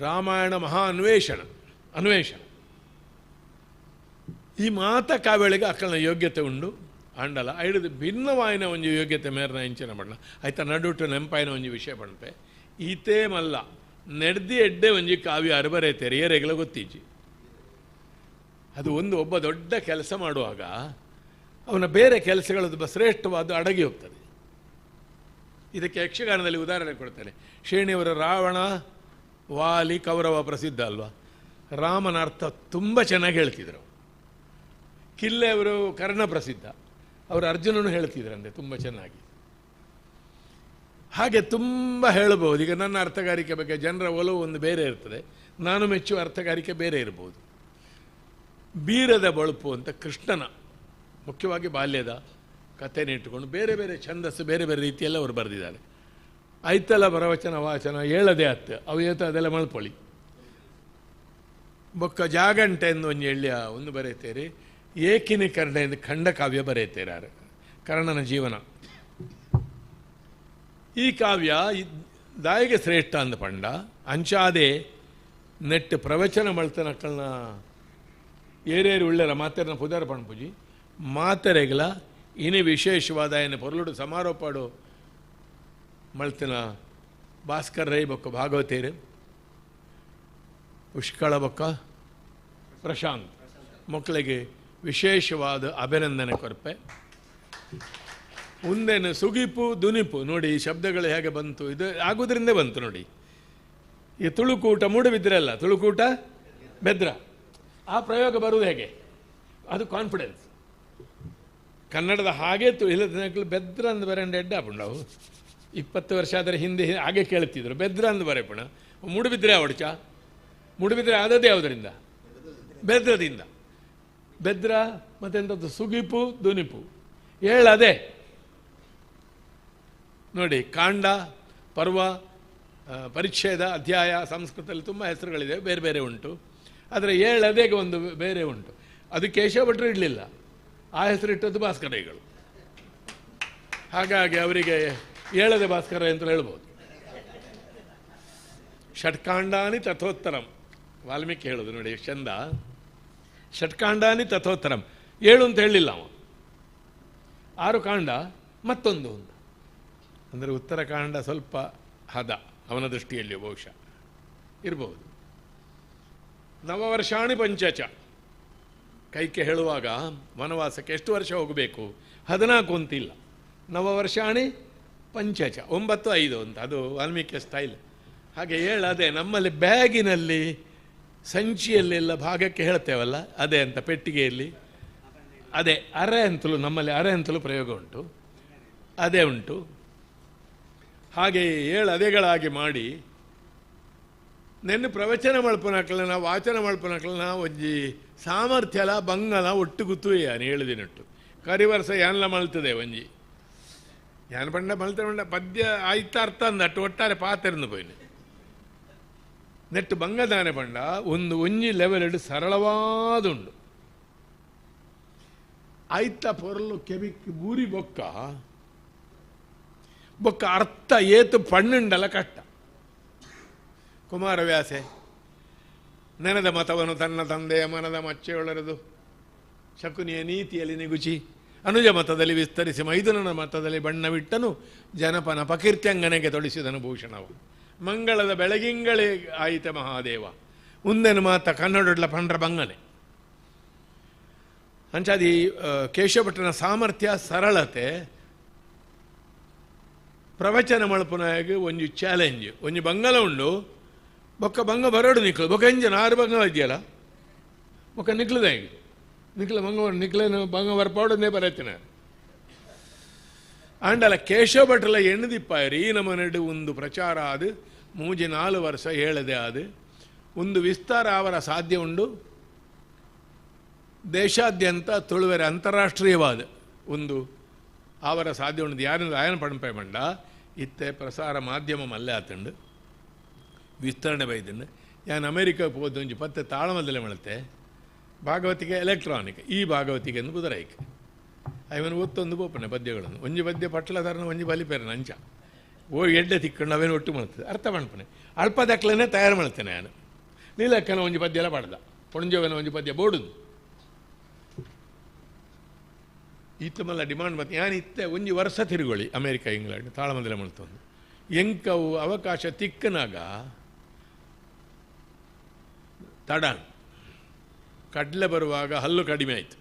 ರಾಮಾಯಣ ಮಹಾ ಅನ್ವೇಷಣ ಅನ್ವೇಷಣ. ಈ ಮಾತ ಕಾವ್ಯಳಿಗೆ ಅಕ್ಕನ ಯೋಗ್ಯತೆ ಉಂಡು ಅಂಡಲ. ಐದು ಭಿನ್ನವಾಯಿನ ಒಂಜಿ ಯೋಗ್ಯತೆ ಮೇರ್ನ ಇಂಚಿನ ಬಣ್ಣ ಆಯ್ತಾ ನಡುಟು ನೆಂಪಾಯಿನ ಒಂಜಿ ವಿಷಯ ಬಣ್ಪೆ. ಈತೇ ಮಲ್ಲ ನೆಡ್ದಿ ಎಡ್ಡೆ ಒಂಜಿ ಕಾವ್ಯ ಅರಬರೈತೆ ಏರೆಗಳ ಗೊತ್ತೀಜಿ. ಅದು ಒಂದು ಒಬ್ಬ ದೊಡ್ಡ ಕೆಲಸ ಮಾಡುವಾಗ ಅವನ ಬೇರೆ ಕೆಲಸಗಳದ್ದು ಶ್ರೇಷ್ಠವಾದ ಅಡಗಿ ಹೋಗ್ತದೆ. ಇದಕ್ಕೆ ಯಕ್ಷಗಾನದಲ್ಲಿ ಉದಾಹರಣೆ ಕೊಡ್ತೇನೆ. ಶ್ರೇಣಿಯವರ ರಾವಣ ವಾಲಿ ಕೌರವ ಪ್ರಸಿದ್ಧ ಅಲ್ವಾ. ರಾಮನ ಅರ್ಥ ತುಂಬ ಚೆನ್ನಾಗಿ ಹೇಳ್ತಿದ್ರು. ಕಿಲ್ಲೆಯವರು ಕರ್ಣ ಪ್ರಸಿದ್ಧ, ಅವರು ಅರ್ಜುನನು ಹೇಳ್ತಿದ್ರಂತೆ ತುಂಬ ಚೆನ್ನಾಗಿ. ಹಾಗೆ ತುಂಬ ಹೇಳಬಹುದು. ಈಗ ನನ್ನ ಅರ್ಥಗಾರಿಕೆ ಬಗ್ಗೆ ಜನರ ಒಲವು ಒಂದು ಬೇರೆ ಇರ್ತದೆ, ನಾನು ಮೆಚ್ಚುವ ಅರ್ಥಗಾರಿಕೆ ಬೇರೆ ಇರ್ಬೋದು. ಬೀರದ ಬಳುಪು ಅಂತ ಕೃಷ್ಣನ ಮುಖ್ಯವಾಗಿ ಬಾಲ್ಯದ ಕಥೆನ ಇಟ್ಟುಕೊಂಡು ಬೇರೆ ಬೇರೆ ಛಂದಸ್ಸು ಬೇರೆ ಬೇರೆ ರೀತಿಯೆಲ್ಲ ಅವರು ಬರೆದಿದ್ದಾರೆ. ಐತಲ ಬರವಚನ ವಾಚನ ಏಳದೆ ಅತ್ತು ಅವು ಏತ ಅದೆಲ್ಲ ಮಳ್ಪೊಳಿ. ಬೊಕ್ಕ ಜಾಗಂಟೆ ಎಂದು ಒಂಜಿ ಎಳ್ಳಿಯ ಒಂದು ಬರೆಯುತ್ತೀರಿ. ಏಕಿನಿ ಕರ್ಣ ಎಂದು ಖಂಡಕಾವ್ಯ ಬರೆಯುತ್ತೀರಾರು, ಕರ್ಣನ ಜೀವನ. ಈ ಕಾವ್ಯ ದಾಯಿಗೆ ಶ್ರೇಷ್ಠ ಅಂದ ಪಂಡ ಅಂಚಾದೆ ನೆಟ್ಟು ಪ್ರವಚನ ಮಳ್ತನಕ್ಕಲ್ನ ಏರೇರು ಉಳ್ಳರ ಮಾತೆರನ ಪುದರ ಪಣಪುಜಿ ಮಾತೆರೆಗಲ ಇನಿ ವಿಶೇಷವಾದ ಏನು ಪೊರ್ಲುಡು ಸಮಾರೋಪಾಡು ಮಳ್ತನ ಭಾಸ್ಕರ್ ರೈ ಬೊಕ್ಕ ಭಾಗವತೇರು ಪುಷ್ಕಳ ಬೊಕ್ಕ ಪ್ರಶಾಂತ್ ಮಕ್ಕಳಿಗೆ ವಿಶೇಷವಾದ ಅಭಿನಂದನೆ ಕೊರಪೆ. ಮುಂದೇನು ಸುಗಿಪು ದುನಿಪು ನೋಡಿ, ಈ ಶಬ್ದಗಳು ಹೇಗೆ ಬಂತು, ಇದು ಆಗೋದ್ರಿಂದ ಬಂತು ನೋಡಿ. ಈ ತುಳುಕೂಟ ಮೂಡಬಿದ್ರಲ್ಲ, ತುಳುಕೂಟ ಬೆದ್ರ, ಆ ಪ್ರಯೋಗ ಬರುವುದು ಹೇಗೆ? ಅದು ಕಾನ್ಫಿಡೆನ್ಸ್. ಕನ್ನಡದ ಹಾಗೆ ಇಲ್ಲದ ಬೆದ್ರ ಅಂದು ಬರೆಂಡ ಎಡ್ಡ ನಾವು 20 ವರ್ಷ ಆದರೆ ಹಿಂದೆ ಹಾಗೆ ಕೇಳ್ತಿದ್ರು, ಬೆದ್ರ ಅಂದು ಬರೆಪಣ. ಮೂಡಬಿದ್ರೆ ಅವಡ್ಚ ಮೂಡಬಿದ್ರೆ ಆದದ್ದೇ ಯಾವುದರಿಂದ? ಬೆದ್ರದಿಂದ. ಬೆದ್ರ ಮತ್ತೆಂಥದ್ದು ಸುಗಿಪು ದುನಿಪು ಹೇಳದೆ ನೋಡಿ. ಕಾಂಡ, ಪರ್ವ, ಪರಿಚ್ಛೇದ, ಅಧ್ಯಾಯ, ಸಂಸ್ಕೃತದಲ್ಲಿ ತುಂಬ ಹೆಸರುಗಳಿದೆ, ಬೇರೆ ಬೇರೆ ಉಂಟು. ಆದರೆ ಏಳದೆಗೆ ಒಂದು ಬೇರೆ ಉಂಟು. ಅದು ಕೇಶವ ಭಟ್ರು ಇಡಲಿಲ್ಲ, ಆ ಹೆಸರಿಟ್ಟದ್ದು ಭಾಸ್ಕರೈಗಳು. ಹಾಗಾಗಿ ಅವರಿಗೆ ಏಳದೆ ಭಾಸ್ಕರ ಅಂತ ಹೇಳ್ಬೋದು. ಷಟ್ಕಾಂಡಾನಿ ತಥೋತ್ತರಂ ವಾಲ್ಮೀಕಿ ಹೇಳೋದು ನೋಡಿ ಎಷ್ಟು ಚಂದ. ಷಟ್ಕಾಂಡಾನಿ ತಥೋತ್ತರಂ, ಏಳು ಅಂತ ಹೇಳಲಿಲ್ಲ ಅವ, 6 ಕಾಂಡ ಮತ್ತೊಂದು ಅಂತ. ಅಂದರೆ ಉತ್ತರಕಾಂಡ ಸ್ವಲ್ಪ ಹದ ಅವನ ದೃಷ್ಟಿಯಲ್ಲಿ ಬಹುಶಃ ಇರಬಹುದು. ನವವರ್ಷಾಣಿ ಪಂಚಚ ಕೈಕೆ ಹೇಳುವಾಗ ವನವಾಸಕ್ಕೆ ಎಷ್ಟು ವರ್ಷ ಹೋಗಬೇಕು? 14 ಅಂತಿಲ್ಲ, ನವವರ್ಷಾಣಿ ಪಂಚಚ 9 5 ಅಂತ, ಅದು ವಾಲ್ಮೀಕಿಯ ಸ್ಟೈಲ್. ಹಾಗೆ ಹೇಳದೆ ನಮ್ಮಲ್ಲಿ ಬ್ಯಾಗಿನಲ್ಲಿ ಸಂಚಿಯಲ್ಲೆಲ್ಲ ಭಾಗಕ್ಕೆ ಹೇಳ್ತೇವಲ್ಲ ಅದೇ ಅಂತ, ಪೆಟ್ಟಿಗೆಯಲ್ಲಿ ಅದೇ ಅರೆ ಅಂತಲೂ, ನಮ್ಮಲ್ಲಿ ಅರೆ ಅಂತಲೂ ಪ್ರಯೋಗ ಉಂಟು, ಅದೇ ಉಂಟು. ಹಾಗೆ 7 ಅದೆಗಳಾಗಿ ಮಾಡಿ ನೆನ್ನು ಪ್ರವಚನ ಮಲ್ಪನಕ್ಲನ ವಾಚನ ಮಲ್ಪನಕ್ಲನ ಒಂಜಿ ಸಾಮರ್ಥ್ಯಲ ಬಂಗಲ ಒಟ್ಟು ಗುತ್ತುವೆ ಯಾನು ಹೇಳಿದಿನಟ್ಟು ಕರಿವರ್ಷ ಯಾನ್ಲ ಮಲ್ತದೆ ಒಂಜಿ ಯಾನ್ ಪಂಡ ಮಲ್ತ ಪಂಡ ಪದ್ಯ ಆಯ್ತ ಅರ್ಥ ಅಂದಟ್ಟು ಒಟ್ಟಾರೆ ಪಾತೆರ್ನು ಪೋಯಿನ ನೆಟ್ಟು ಬಂಗದಾನೆ ಪಂಡ ಒಂದು ಒಂಜಿ ಲೆವೆಲ್ ಸರಳವಾದುಂಡು ಆಯ್ತ ಪೊರಲು ಕೆಬಿಕ್ ಬೂರಿ ಬೊಕ್ಕ ಬೊಕ್ಕ ಅರ್ಥ ಏತು ಪಣ್ಣುಂಡಲ ಕಷ್ಟ. ಕುಮಾರವ್ಯಾಸೆ ನೆನೆದ ಮತವನ್ನು ತನ್ನ ತಂದೆಯ ಮನದ ಮಚ್ಚೆಯೊಳರದು ಶಕುನಿಯ ನೀತಿಯಲ್ಲಿ ನಿಗುಚಿ ಅನುಜ ಮತದಲ್ಲಿ ವಿಸ್ತರಿಸಿ ಮೈದುನನ ಮತದಲ್ಲಿ ಬಣ್ಣವಿಟ್ಟನು ಜನಪನ ಪಕೀರ್ತ್ಯಂಗನೆಗೆ ತೊಡಿಸಿದನು ಭೂಷಣವು ಮಂಗಳದ ಬೆಳಗಿಂಗಳೇ ಆಯಿತ ಮಹಾದೇವ ಉಂದೆನು ಮಾತ ಕನ್ನಡೊಡ್ಲ ಪಂಡ್ರ ಬಂಗನೆ. ಅಂಚಾದಿ ಕೇಶವಭಟ್ಟನ ಸಾಮರ್ಥ್ಯ ಸರಳತೆ ಪ್ರವಚನ ಮಲ್ಪುನಾಗ ಒಂಜಿ ಚಾಲೆಂಜ್ ಒಂಜಿ ಬಂಗಲ ಉಂಡು ಬೊಕ್ಕ ಬಂಗ ಬರೋಡು ನಿಕ್ಲು ಬೊಕ್ಕ ಎಂಜನ ಆರು ಬಂಗ ಇದೆಯಲ್ಲ ಬೊಕ್ಕ ನಿಕ್ಲದ ಹೆಂಗೆ ನಿಕ್ಲ ಬಂಗ ನಿಕ್ಲೇನು ಬಂಗ ಬರ್ಪಾಡೋದೇ ಬರತ್ತಿನ ಆಂಡಲ ಕೇಶವ ಭಟ್ರಲ ಎಣ್ಣದಿಪ್ಪಾಯರಿ ಈ ನಮ್ಮನೆಡು ಒಂದು ಪ್ರಚಾರ ಅದು 3-4 ವರ್ಷ ಹೇಳದೆ ಅದು ಒಂದು ವಿಸ್ತಾರ ಅವರ ಸಾಧ್ಯ ಉಂಡು. ದೇಶಾದ್ಯಂತ ತುಳುವೆರೆ ಅಂತಾರಾಷ್ಟ್ರೀಯವಾದ ಒಂದು ಅವರ ಸಾಧ್ಯ ಉಂಡು. ಯಾರಿಂದ ಆಯನ ಪಣಪೆ ಮಂಡ ಇತ್ತೆ ಪ್ರಸಾರ ಮಾಧ್ಯಮ ಮಲ್ಲೆ ಆತಂಡು ವಿಸ್ತರಣೆ ಬೈದಂಡು. ಯಾನು ಅಮೇರಿಕಕ್ಕೆ ಹೋದ ಒಂಜಿ ಪತ್ತೆ ತಾಳಮದಲೆ ಮಳತೆ ಭಾಗವತಿಗೆ ಎಲೆಕ್ಟ್ರಾನಿಕ್ ಈ ಭಾಗವತಿಗೆ ಎಂದು ಬುದರೈಕ್ ಅವನು ಒತ್ತೊಂದು ಬೋಪನೆ ಪದ್ಯಗಳನ್ನು ಒಂಜಿ ಪದ್ಯ ಪಟ್ಲದಾರನ ಒಂಜಿ ಬಲಿಪೇರನ ಅಂಚ ಓ ಎಡ್ಡೆ ತಿಕ್ಕೊಂಡು ಅವೇನು ಒಟ್ಟು ಮಾಡ್ತದೆ ಅರ್ಥ ಮಾಡ್ಪನೆ ಅಲ್ಪದಕ್ಲನೆ ತಯಾರು ಮಾಡ್ತೇನೆ ನಾನು. ನೀಲಕ್ಕನ ಒಂಜಿ ಪದ್ಯ ಎಲ್ಲ ಪಾಡ್ದ ಪೊಣಂಜೋವನ ಒಂಜಿ ಪದ್ಯ ಬೋಡುದು ಈತ ಮಲ್ಲ ಡಿಮಾಂಡ್ ಮತ್ತು ಯಾನು ಇತ್ತೆ ಒಂಜಿ ವರ್ಷ ತಿರುಗೊಳ್ಳಿ ಅಮೇರಿಕ ಇಂಗ್ಲೆಂಡ್ ತಾಳಮದಲೆ ಮಾಡ್ತೊಂದು ಎಂಕವು ಅವಕಾಶ ತಿಕ್ಕನಾಗ ತಡ ಕಡಲೆ ಬರುವಾಗ ಹಲ್ಲು ಕಡಿಮೆ ಆಯಿತು.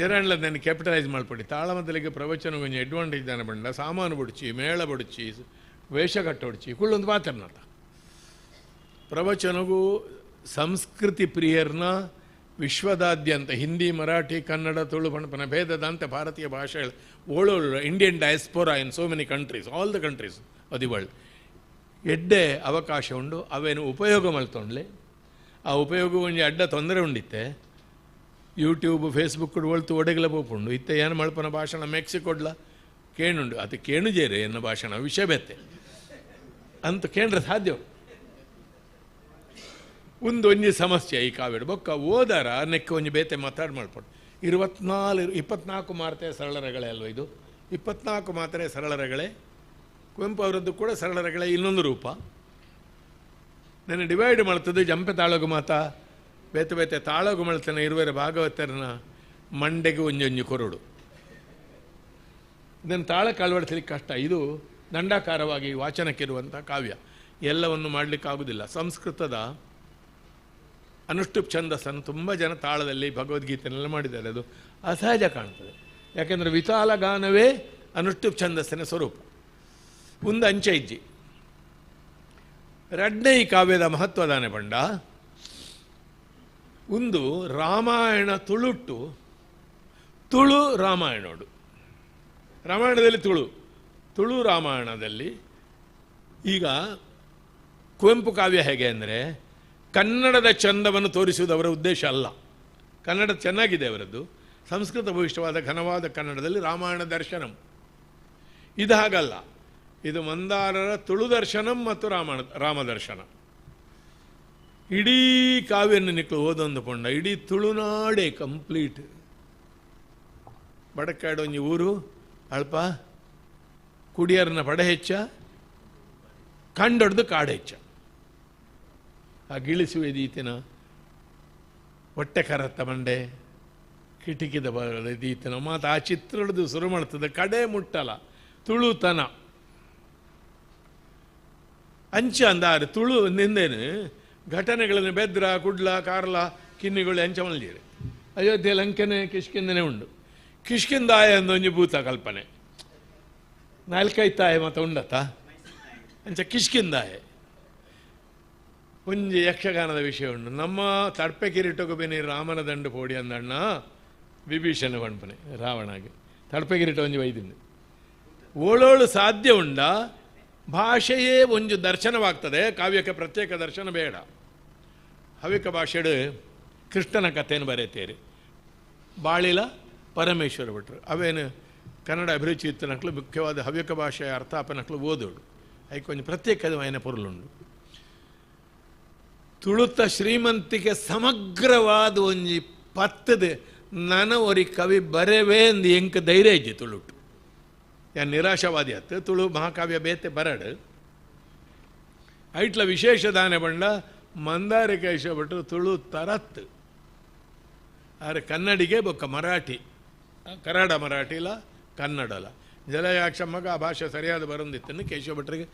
ಎರಡ್ಲ ನಾನು ಕ್ಯಾಪಿಟಲೈಸ್ ಮಾಡ್ಪಡಿ ತಾಳಮದ್ದಲಿಗೆ ಪ್ರವಚನ ಕೊಂಚ ಅಡ್ವಾಂಟೇಜ್ ದಾನ ಬಂಡ ಸಾಮಾನು ಬುಡ್ಚಿ ಮೇಳ ಬುಡ್ಚಿ ವೇಷ ಕಟ್ಟೊಡ್ಚಿ ಕುಳ್ಳೊಂದು ಪಾತ್ರನಾತ ಪ್ರವಚನಗೂ ಸಂಸ್ಕೃತಿ ಪ್ರಿಯರ್ನ ವಿಶ್ವದಾದ್ಯಂತ ಹಿಂದಿ ಮರಾಠಿ ಕನ್ನಡ ತುಳು ಪಣಪನ ಭೇದದಂತ ಭಾರತೀಯ ಭಾಷೆಗಳು ಓಳೋಳು Indian diaspora in so many countries all the countries of the world ಎಡ್ಡೆ ಅವಕಾಶ ಉಂಡು ಅವೇನು ಉಪಯೋಗ ಮಲ್ತೊಂಡ್ಲೆ ಆ ಉಪಯೋಗ ಒಂಜಿ ಅಡ್ಡ ತೊಂದರೆ ಉಂಡಿತ್ತೆ ಯೂಟ್ಯೂಬ್ ಫೇಸ್ಬುಕ್ ಒಳ್ತು ಒಡೆಗಲ ಪೋಪುಂಡು ಇತ್ತೆ ಏನು ಮಲ್ಪನ ಭಾಷಣ ಮೆಕ್ಸಿಕೊಡ್ಲ ಕೇಣುಂಡು ಅದು ಕೇಣುಜೇರೆ ಎನ್ನ ಭಾಷಣ ವಿಷಯ ಬೆತ್ತೆ ಅಂತ ಕೇಂದ್ರ ಸಾಧ್ಯ ಒಂದು ಒಂಜಿ ಸಮಸ್ಯೆ ಈ ಕಾವೇಡು ಬೊಕ್ಕ ಓದಾರ ನೆಕ್ಕ ಒಂಜಿ ಬೇತೆ ಮಾತಾಡಿ ಮಾಡ್ಪಡು 24 ಮಾತ್ರೆ ಸರಳರಗಳೇ ಅಲ್ವ ಇದು 24 ಮಾತ್ರೆ ಸರಳರಗಳೇ. ಕುವೆಂಪು ಅವರದ್ದು ಕೂಡ ಸರಳರಗಳೇ ಇನ್ನೊಂದು ರೂಪ. ನನ್ನ ಡಿವೈಡ್ ಮಾಡ್ತದೆ ಜಂಪೆ ತಾಳಗು ಮಾತಾ ಬೇತೆ ಬೇತೆ ತಾಳಗು ಮಳ್ತನ ಇರುವರೆ ಭಾಗವತರನ ಮಂಡೆಗೆ ಒಂಜೊಂಜಿ ಕೊರಡು ಇದನ್ನು ತಾಳಕ್ಕೆ ಅಳವಡಿಸಲಿಕ್ಕೆ ಕಷ್ಟ. ಇದು ದಂಡಾಕಾರವಾಗಿ ವಾಚನಕ್ಕಿರುವಂಥ ಕಾವ್ಯ, ಎಲ್ಲವನ್ನು ಮಾಡಲಿಕ್ಕಾಗುವುದಿಲ್ಲ. ಸಂಸ್ಕೃತದ ಅನುಷ್ಠುಪ್ ಛಂದಸ್ಸನ್ನು ತುಂಬ ಜನ ತಾಳದಲ್ಲಿ ಭಗವದ್ಗೀತೆಯನ್ನೆಲ್ಲ ಮಾಡಿದ್ದಾರೆ, ಅದು ಅಸಹಜ ಕಾಣ್ತದೆ. ಯಾಕೆಂದರೆ ವಿತಾಲ ಗಾನವೇ ಅನುಷ್ಠುಪ್ ಛಂದಸ್ಸಿನ ಸ್ವರೂಪ. ಒಂದು ಅಂಚೆ ಇಜ್ಜಿ ರಡ್ನೇ ಈ ಕಾವ್ಯದ ಮಹತ್ವದಾನೆ ಬಂಡ ಒಂದು ರಾಮಾಯಣ ತುಳುಟ್ಟು ತುಳು ರಾಮಾಯಣೋಡು ರಾಮಾಯಣದಲ್ಲಿ ತುಳು ತುಳು ರಾಮಾಯಣದಲ್ಲಿ ಈಗ ಕುವೆಂಪು ಕಾವ್ಯ ಹೇಗೆ ಅಂದರೆ ಕನ್ನಡದ ಚಂದವನ್ನು ತೋರಿಸುವುದು ಅವರ ಉದ್ದೇಶ ಅಲ್ಲ. ಕನ್ನಡ ಚೆನ್ನಾಗಿದೆ ಅವರದ್ದು, ಸಂಸ್ಕೃತ ಭೂಯಿಷ್ಠವಾದ ಘನವಾದ ಕನ್ನಡದಲ್ಲಿ ರಾಮಾಯಣ ದರ್ಶನಂ. ಇದು ಹಾಗಲ್ಲ, ಇದು ಮಂದಾರರ ತುಳು ದರ್ಶನಂ ಮತ್ತು ರಾಮದರ್ಶನ. ಇಡೀ ಕಾವ್ಯನ್ನು ನಿಕ್ಕಲು ಓದೊಂದು ಪೊಂಡ ಇಡೀ ತುಳುನಾಡೇ ಕಂಪ್ಲೀಟ್. ಬಡಕಾಡೊಂಜಿ ಊರು ಅಲ್ಪ ಕುಡಿಯರನ್ನ ಪಡೆ ಹೆಚ್ಚ ಕಂಡೊಡ್ದು ಕಾಡು ಹೆಚ್ಚ. ಆ ಗಿಳಿಸುವೆ ದೀತಿನ ಹೊಟ್ಟೆ ಕರತ್ತ ಮಂಡೆ ಕಿಟಿಕಿದ ದೀತಿನ ಮಾತು ಆ ಚಿತ್ರದ ಶುರು ಮಾಡ್ತದೆ ಕಡೆ ಮುಟ್ಟಲ ತುಳುತನ ಅಂಚ ಅಂದಾರು ತುಳು ನಿಂದೇನು ಘಟನೆಗಳನ್ನು ಬೆದ್ರ ಕುಡ್ಲ ಕಾರ್ಲ ಕಿನ್ನಿಗಳು ಅಂಚ ಮಲ್ದಿರಿ. ಅಯೋಧ್ಯೆ ಲಂಕೆನೆ ಕಿಷ್ಕಿಂದನೆ ಉಂಡು. ಕಿಷ್ಕಿಂದಾಯ ಅಂದೊಂಜಿ ಭೂತ ಕಲ್ಪನೆ ನಾಲ್ಕೈತಾಯ ಮತ್ತು ಉಂಡತ್ತ ಅಂಚ ಕಿಷ್ಕಿಂದಾಯ. ಒಂಜಿ ಯಕ್ಷಗಾನದ ವಿಷಯ ಉಂಡು. ನಮ್ಮ ತಡ್ಪೆ ಕಿರೀಟಕ್ಕೆ ಬೆನಿ ರಾಮನ ದಂಡು ಪೋಡಿ ಅಂದಣ್ಣ ವಿಭೀಷಣ ಪಣ್ಪನೆ ರಾವಣಗೆ ತಡ್ಪೆ ಕಿರೀಟ ಒಂಜಿ ವೈದಿಂದು ಓಳೋಳು ಸಾಧ್ಯ ಉಂಡ. ಭಾಷೆಯೇ ಒಂದು ದರ್ಶನವಾಗ್ತದೆ, ಕಾವ್ಯಕ್ಕೆ ಪ್ರತ್ಯೇಕ ದರ್ಶನ ಬೇಡ. ಹವಿಕ ಭಾಷೆಡು ಕೃಷ್ಣನ ಕಥೆಯನ್ನು ಬರೆಯುತ್ತೀರಿ, ಬಾಳಿಲ ಪರಮೇಶ್ವರ ಭಟ್ರು ಅವೇನು ಕನ್ನಡ ಅಭಿರುಚಿ ಇತ್ತು ನಕ್ಲು ಮುಖ್ಯವಾದ ಹವ್ಯಕ ಭಾಷೆಯ ಅರ್ಥಾಪನಕ್ಲು ಓದೋಡು ಅದಕ್ಕೆ ಒಂದು ಪ್ರತ್ಯೇಕವಾದ ಪೊರುಳುಂಡು. ತುಳುತ ಶ್ರೀಮಂತಿಕೆ ಸಮಗ್ರವಾದ ಒಂಜಿ ಪತ್ತದ ನನ ಒರಿ ಕವಿ ಬರೆವೇ ಅಂದು ಎಂಕ ಧೈರ್ಯ ಇಜ್ಜಿ ತುಳುಟು. ಯಾನ್ ನಿರಾಶಾವಾದಿ ಆತು ತುಳು ಮಹಾಕಾವ್ಯ ಬೇತೆ ಬರಡು. ಐಟ್ಲ ವಿಶೇಷ ದಾನೆ ಬಂಡ ಮಂದಾರ ಕೇಶವ ಭಟ್ರು ತುಳು ತರತ್ತು ಆದರೆ ಕನ್ನಡಿಗೆ ಬೊಕ್ಕ ಮರಾಠಿ, ಕನ್ನಡ ಮರಾಠಿಲ ಕನ್ನಡಲ ಜಲಯಾಕ್ಷಮ್ಮಗ ಆ ಭಾಷೆ ಸರಿಯಾದ ಬರೊಂದಿತ್ತನ್ನು ಕೇಶವ ಭಟ್ರಿಗೆ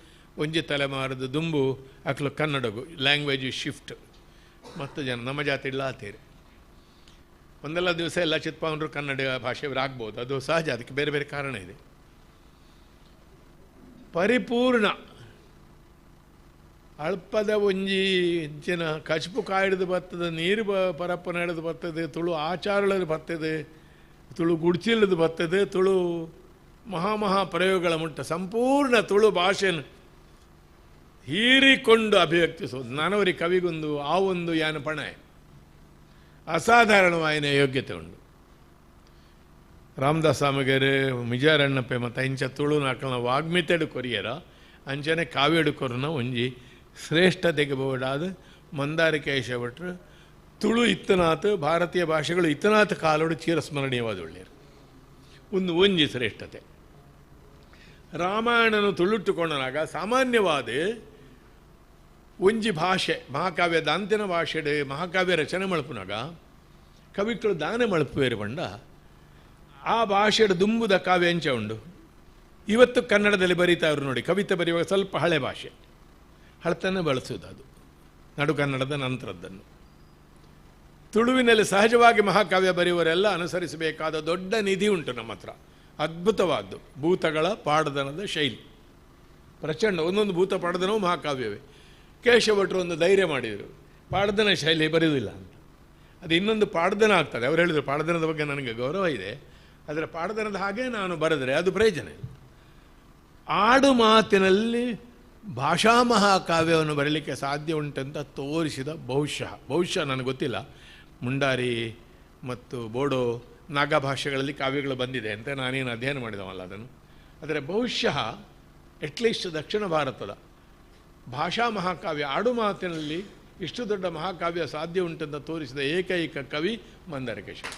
ಒಂಜಿ ತಲೆಮಾರದ ದುಂಬು ಅಕ್ಲು ಕನ್ನಡಗು ಲ್ಯಾಂಗ್ವೇಜ್ ಶಿಫ್ಟ್ ಮತ್ತು ಜನ ನಮ್ಮ ಜಾತಿ ಇಲ್ಲ ಆತೀರಿ. ಒಂದೆಲ್ಲ ದಿವಸ ಎಲ್ಲ ಚಿತ್ಪಾವನರು ಕನ್ನಡ ಭಾಷೆಯವರಾಗ್ಬೋದು, ಅದು ಸಹಜ, ಅದಕ್ಕೆ ಬೇರೆ ಬೇರೆ ಕಾರಣ ಇದೆ. ಪರಿಪೂರ್ಣ ಅಲ್ಪದ ಒಂಜಿ ಜನ ಕಚ್ಪು ಕಾಯಿಡ್ದು ಬರ್ತದೆ, ನೀರು ಪರಪ್ಪನ ಹಿಡಿದು ಬರ್ತದೆ, ತುಳು ಆಚಾರಳದು ಬರ್ತದೆ, ತುಳು ಗುಡ್ಚಿಲ್ಲದು ಬರ್ತದೆ, ತುಳು ಮಹಾಮಹಾ ಪ್ರಯೋಗಗಳ ಮುಟ್ಟ ಸಂಪೂರ್ಣ ತುಳು ಭಾಷೆಯನ್ನು ಹೀರಿಕೊಂಡು ಅಭಿವ್ಯಕ್ತಿಸೋದು ನಾನವರಿ ಕವಿಗೊಂದು ಆ ಒಂದು ಯಾನ ಪಣ ಅಸಾಧಾರಣವಾಯಿನ ಯೋಗ್ಯತೆ ಉಂಟು. ರಾಮದಾಸ್ ಸ್ವಾಮಿಗರು ಮಿಜಾರಣ್ಣಪ್ಪೆ ಮತ್ತು ಇಂಚ ತುಳು ನಾಕಲ್ನ ವಾಗ್ಮಿತೆಡು ಕೊರಿಯರ ಅಂಚನೆ ಕಾವ್ಯಡು ಕೊರನ ಒಂಜಿ ಶ್ರೇಷ್ಠತೆಗೆ ಬೋಡಾದ ಮಂದಾರ ಕೇಶವ ಭಟ್ರು ತುಳು ಇತ್ತನಾಥ ಭಾರತೀಯ ಭಾಷೆಗಳು ಇತ್ತನಾಥ ಕಾಲೋಡು ಚಿರಸ್ಮರಣೀಯವಾದ ಒಳ್ಳೆಯರು ಒಂದು ಒಂಜಿ ಶ್ರೇಷ್ಠತೆ. ರಾಮಾಯಣನು ತುಳುಟ್ಟುಕೊಂಡನಾಗ ಸಾಮಾನ್ಯವಾದ ಒಂಜಿ ಭಾಷೆ ಮಹಾಕಾವ್ಯ ದಾಂತಿನ ಭಾಷೆಡು ಮಹಾಕಾವ್ಯ ರಚನೆ ಮಲ್ಪುನಾಗ ಕವಿಗಳು ದಾನೆ ಮಲ್ಪುವೇರು ಬಂಡ ಆ ಭಾಷೆಡು ದುಂಬುದ ಕಾವ್ಯ ಅಂಚ ಉಂಡು. ಇವತ್ತು ಕನ್ನಡದಲ್ಲಿ ಬರೀತಾವ್ರು ನೋಡಿ, ಕವಿತೆ ಬರೆಯುವಾಗ ಸ್ವಲ್ಪ ಹಳೆ ಭಾಷೆ ಹಳತನ್ನು ಬಳಸುವುದು, ಅದು ನಡು ಕನ್ನಡದ ನಂತರದ್ದನ್ನು. ತುಳುವಿನಲ್ಲಿ ಸಹಜವಾಗಿ ಮಹಾಕಾವ್ಯ ಬರೆಯುವರೆಲ್ಲ ಅನುಸರಿಸಬೇಕಾದ ದೊಡ್ಡ ನಿಧಿ ಉಂಟು ನಮ್ಮ ಹತ್ರ, ಅದ್ಭುತವಾದ್ದು ಭೂತಗಳ ಪಾಡದನದ ಶೈಲಿ ಪ್ರಚಂಡ. ಒಂದೊಂದು ಭೂತ ಪಾಡದನವೂ ಮಹಾಕಾವ್ಯವೇ. ಕೇಶವ ಭಟ್ರು ಒಂದು ಧೈರ್ಯ ಮಾಡಿದರು, ಪಾಡದನ ಶೈಲಿ ಬರೆಯುವುದಿಲ್ಲ ಅಂತ. ಅದು ಇನ್ನೊಂದು ಪಾಡದನ ಆಗ್ತದೆ. ಅವರು ಹೇಳಿದರು ಪಾಡದನದ ಬಗ್ಗೆ ನನಗೆ ಗೌರವ ಇದೆ, ಆದರೆ ಪಾಡದನದ ಹಾಗೆ ನಾನು ಬರೆದರೆ ಅದು ಪ್ರಯೋಜನ ಇಲ್ಲ. ಆಡು ಮಾತಿನಲ್ಲಿ ಭಾಷಾ ಮಹಾಕಾವ್ಯವನ್ನು ಬರೀಲಿಕ್ಕೆ ಸಾಧ್ಯ ಉಂಟಂತ ತೋರಿಸಿದ ಬಹುಶಃ ಬಹುಶಃ ನನಗೆ ಗೊತ್ತಿಲ್ಲ, ಮುಂಡಾರಿ ಮತ್ತು ಬೋಡೋ ನಾಗಾ ಭಾಷೆಗಳಲ್ಲಿ ಕಾವ್ಯಗಳು ಬಂದಿದೆ ಅಂತ ನಾನೇನು ಅಧ್ಯಯನ ಮಾಡಿದವಲ್ಲ ಅದನ್ನು. ಆದರೆ ಬಹುಶಃ ಅಟ್ಲೀಸ್ಟ್ ದಕ್ಷಿಣ ಭಾರತದ ಭಾಷಾ ಮಹಾಕಾವ್ಯ ಆಡು ಮಾತಿನಲ್ಲಿ ಇಷ್ಟು ದೊಡ್ಡ ಮಹಾಕಾವ್ಯ ಸಾಧ್ಯ ಉಂಟಂತ ತೋರಿಸಿದ ಏಕೈಕ ಕವಿ ಮಂದಾರ ಕೇಶವ.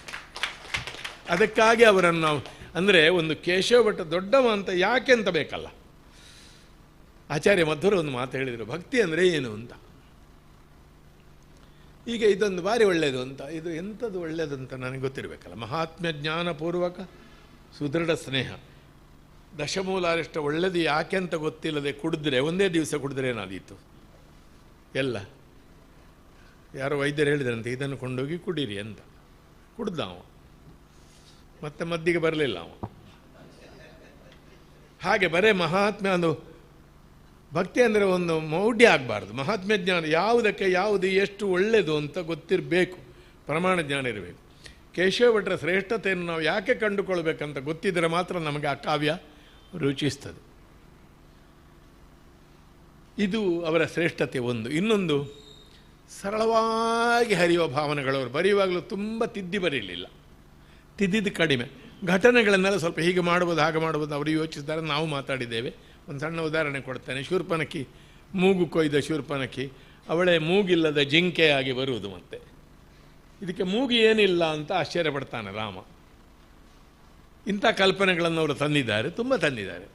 ಅದಕ್ಕಾಗಿ ಅವರನ್ನು ಅಂದರೆ ಒಂದು ಕೇಶವ ಭಟ್ಟ ದೊಡ್ಡವ ಅಂತ ಯಾಕೆ ಅಂತ ಬೇಕಲ್ಲ. ಆಚಾರ್ಯ ಮಧ್ವರು ಒಂದು ಮಾತು ಹೇಳಿದರು, ಭಕ್ತಿ ಅಂದರೆ ಏನು ಅಂತ. ಈಗ ಇದೊಂದು ಬಾರಿ ಒಳ್ಳೆಯದು ಅಂತ, ಇದು ಎಂಥದ್ದು ಒಳ್ಳೆಯದು ಅಂತ ನನಗೆ ಗೊತ್ತಿರಬೇಕಲ್ಲ. ಮಹಾತ್ಮ್ಯ ಜ್ಞಾನಪೂರ್ವಕ ಸುದೃಢ ಸ್ನೇಹ. ದಶಮೂಲಾರಿಷ್ಟ ಒಳ್ಳೆಯದು ಯಾಕೆ ಅಂತ ಗೊತ್ತಿಲ್ಲದೆ ಕುಡಿದ್ರೆ, ಒಂದೇ ದಿವಸ ಕುಡಿದ್ರೆ ಏನಾದೀತು ಎಲ್ಲ. ಯಾರೋ ವೈದ್ಯರು ಹೇಳಿದ್ರಂತೆ ಇದನ್ನು ಕೊಂಡೋಗಿ ಕುಡೀರಿ ಅಂತ, ಕುಡ್ದ ಅವ, ಮತ್ತೆ ಮದ್ದಿಗೆ ಬರಲಿಲ್ಲ ಅವ. ಹಾಗೆ ಬರೇ ಮಹಾತ್ಮ್ಯ ಒಂದು ಭಕ್ತಿ ಅಂದರೆ ಒಂದು ಮೌಢ್ಯ ಆಗಬಾರ್ದು. ಮಹಾತ್ಮ್ಯ ಜ್ಞಾನ ಯಾವುದಕ್ಕೆ ಯಾವುದು ಎಷ್ಟು ಒಳ್ಳೆಯದು ಅಂತ ಗೊತ್ತಿರಬೇಕು, ಪ್ರಮಾಣ ಜ್ಞಾನ ಇರಬೇಕು. ಕೇಶವ ಭಟ್ರ ಶ್ರೇಷ್ಠತೆಯನ್ನು ನಾವು ಯಾಕೆ ಕಂಡುಕೊಳ್ಬೇಕಂತ ಗೊತ್ತಿದ್ದರೆ ಮಾತ್ರ ನಮಗೆ ಆ ಕಾವ್ಯ ರುಚಿಸ್ತದೆ. ಇದು ಅವರ ಶ್ರೇಷ್ಠತೆ ಒಂದು. ಇನ್ನೊಂದು ಸರಳವಾಗಿ ಹರಿಯುವ ಭಾವನೆಗಳವರು ಬರೆಯುವಾಗಲೂ ತುಂಬ ತಿದ್ದಿ ಬರೀಲಿಲ್ಲ, ತಿದ್ದಿದ್ದು ಕಡಿಮೆ. ಘಟನೆಗಳನ್ನೆಲ್ಲ ಸ್ವಲ್ಪ ಹೀಗೆ ಮಾಡ್ಬೋದು ಹಾಗೆ ಮಾಡ್ಬೋದು ಅವರು ಯೋಚಿಸಿದ್ದಾರೆ, ನಾವು ಮಾತಾಡಿದ್ದೇವೆ. ಒಂದು ಸಣ್ಣ ಉದಾಹರಣೆ ಕೊಡ್ತೇನೆ. ಶೂರ್ಪನಖಿ, ಮೂಗು ಕೊಯ್ದ ಶೂರ್ಪನಖಿ ಅವಳೇ ಮೂಗಿಲ್ಲದ ಜಿಂಕೆಯಾಗಿ ಬರುವುದು. ಮತ್ತೆ ಇದಕ್ಕೆ ಮೂಗು ಏನಿಲ್ಲ ಅಂತ ಆಶ್ಚರ್ಯಪಡ್ತಾನೆ ರಾಮ. ಇಂಥ ಕಲ್ಪನೆಗಳನ್ನು ಅವರು ತಂದಿದ್ದಾರೆ, ತುಂಬ ತಂದಿದ್ದಾರೆ.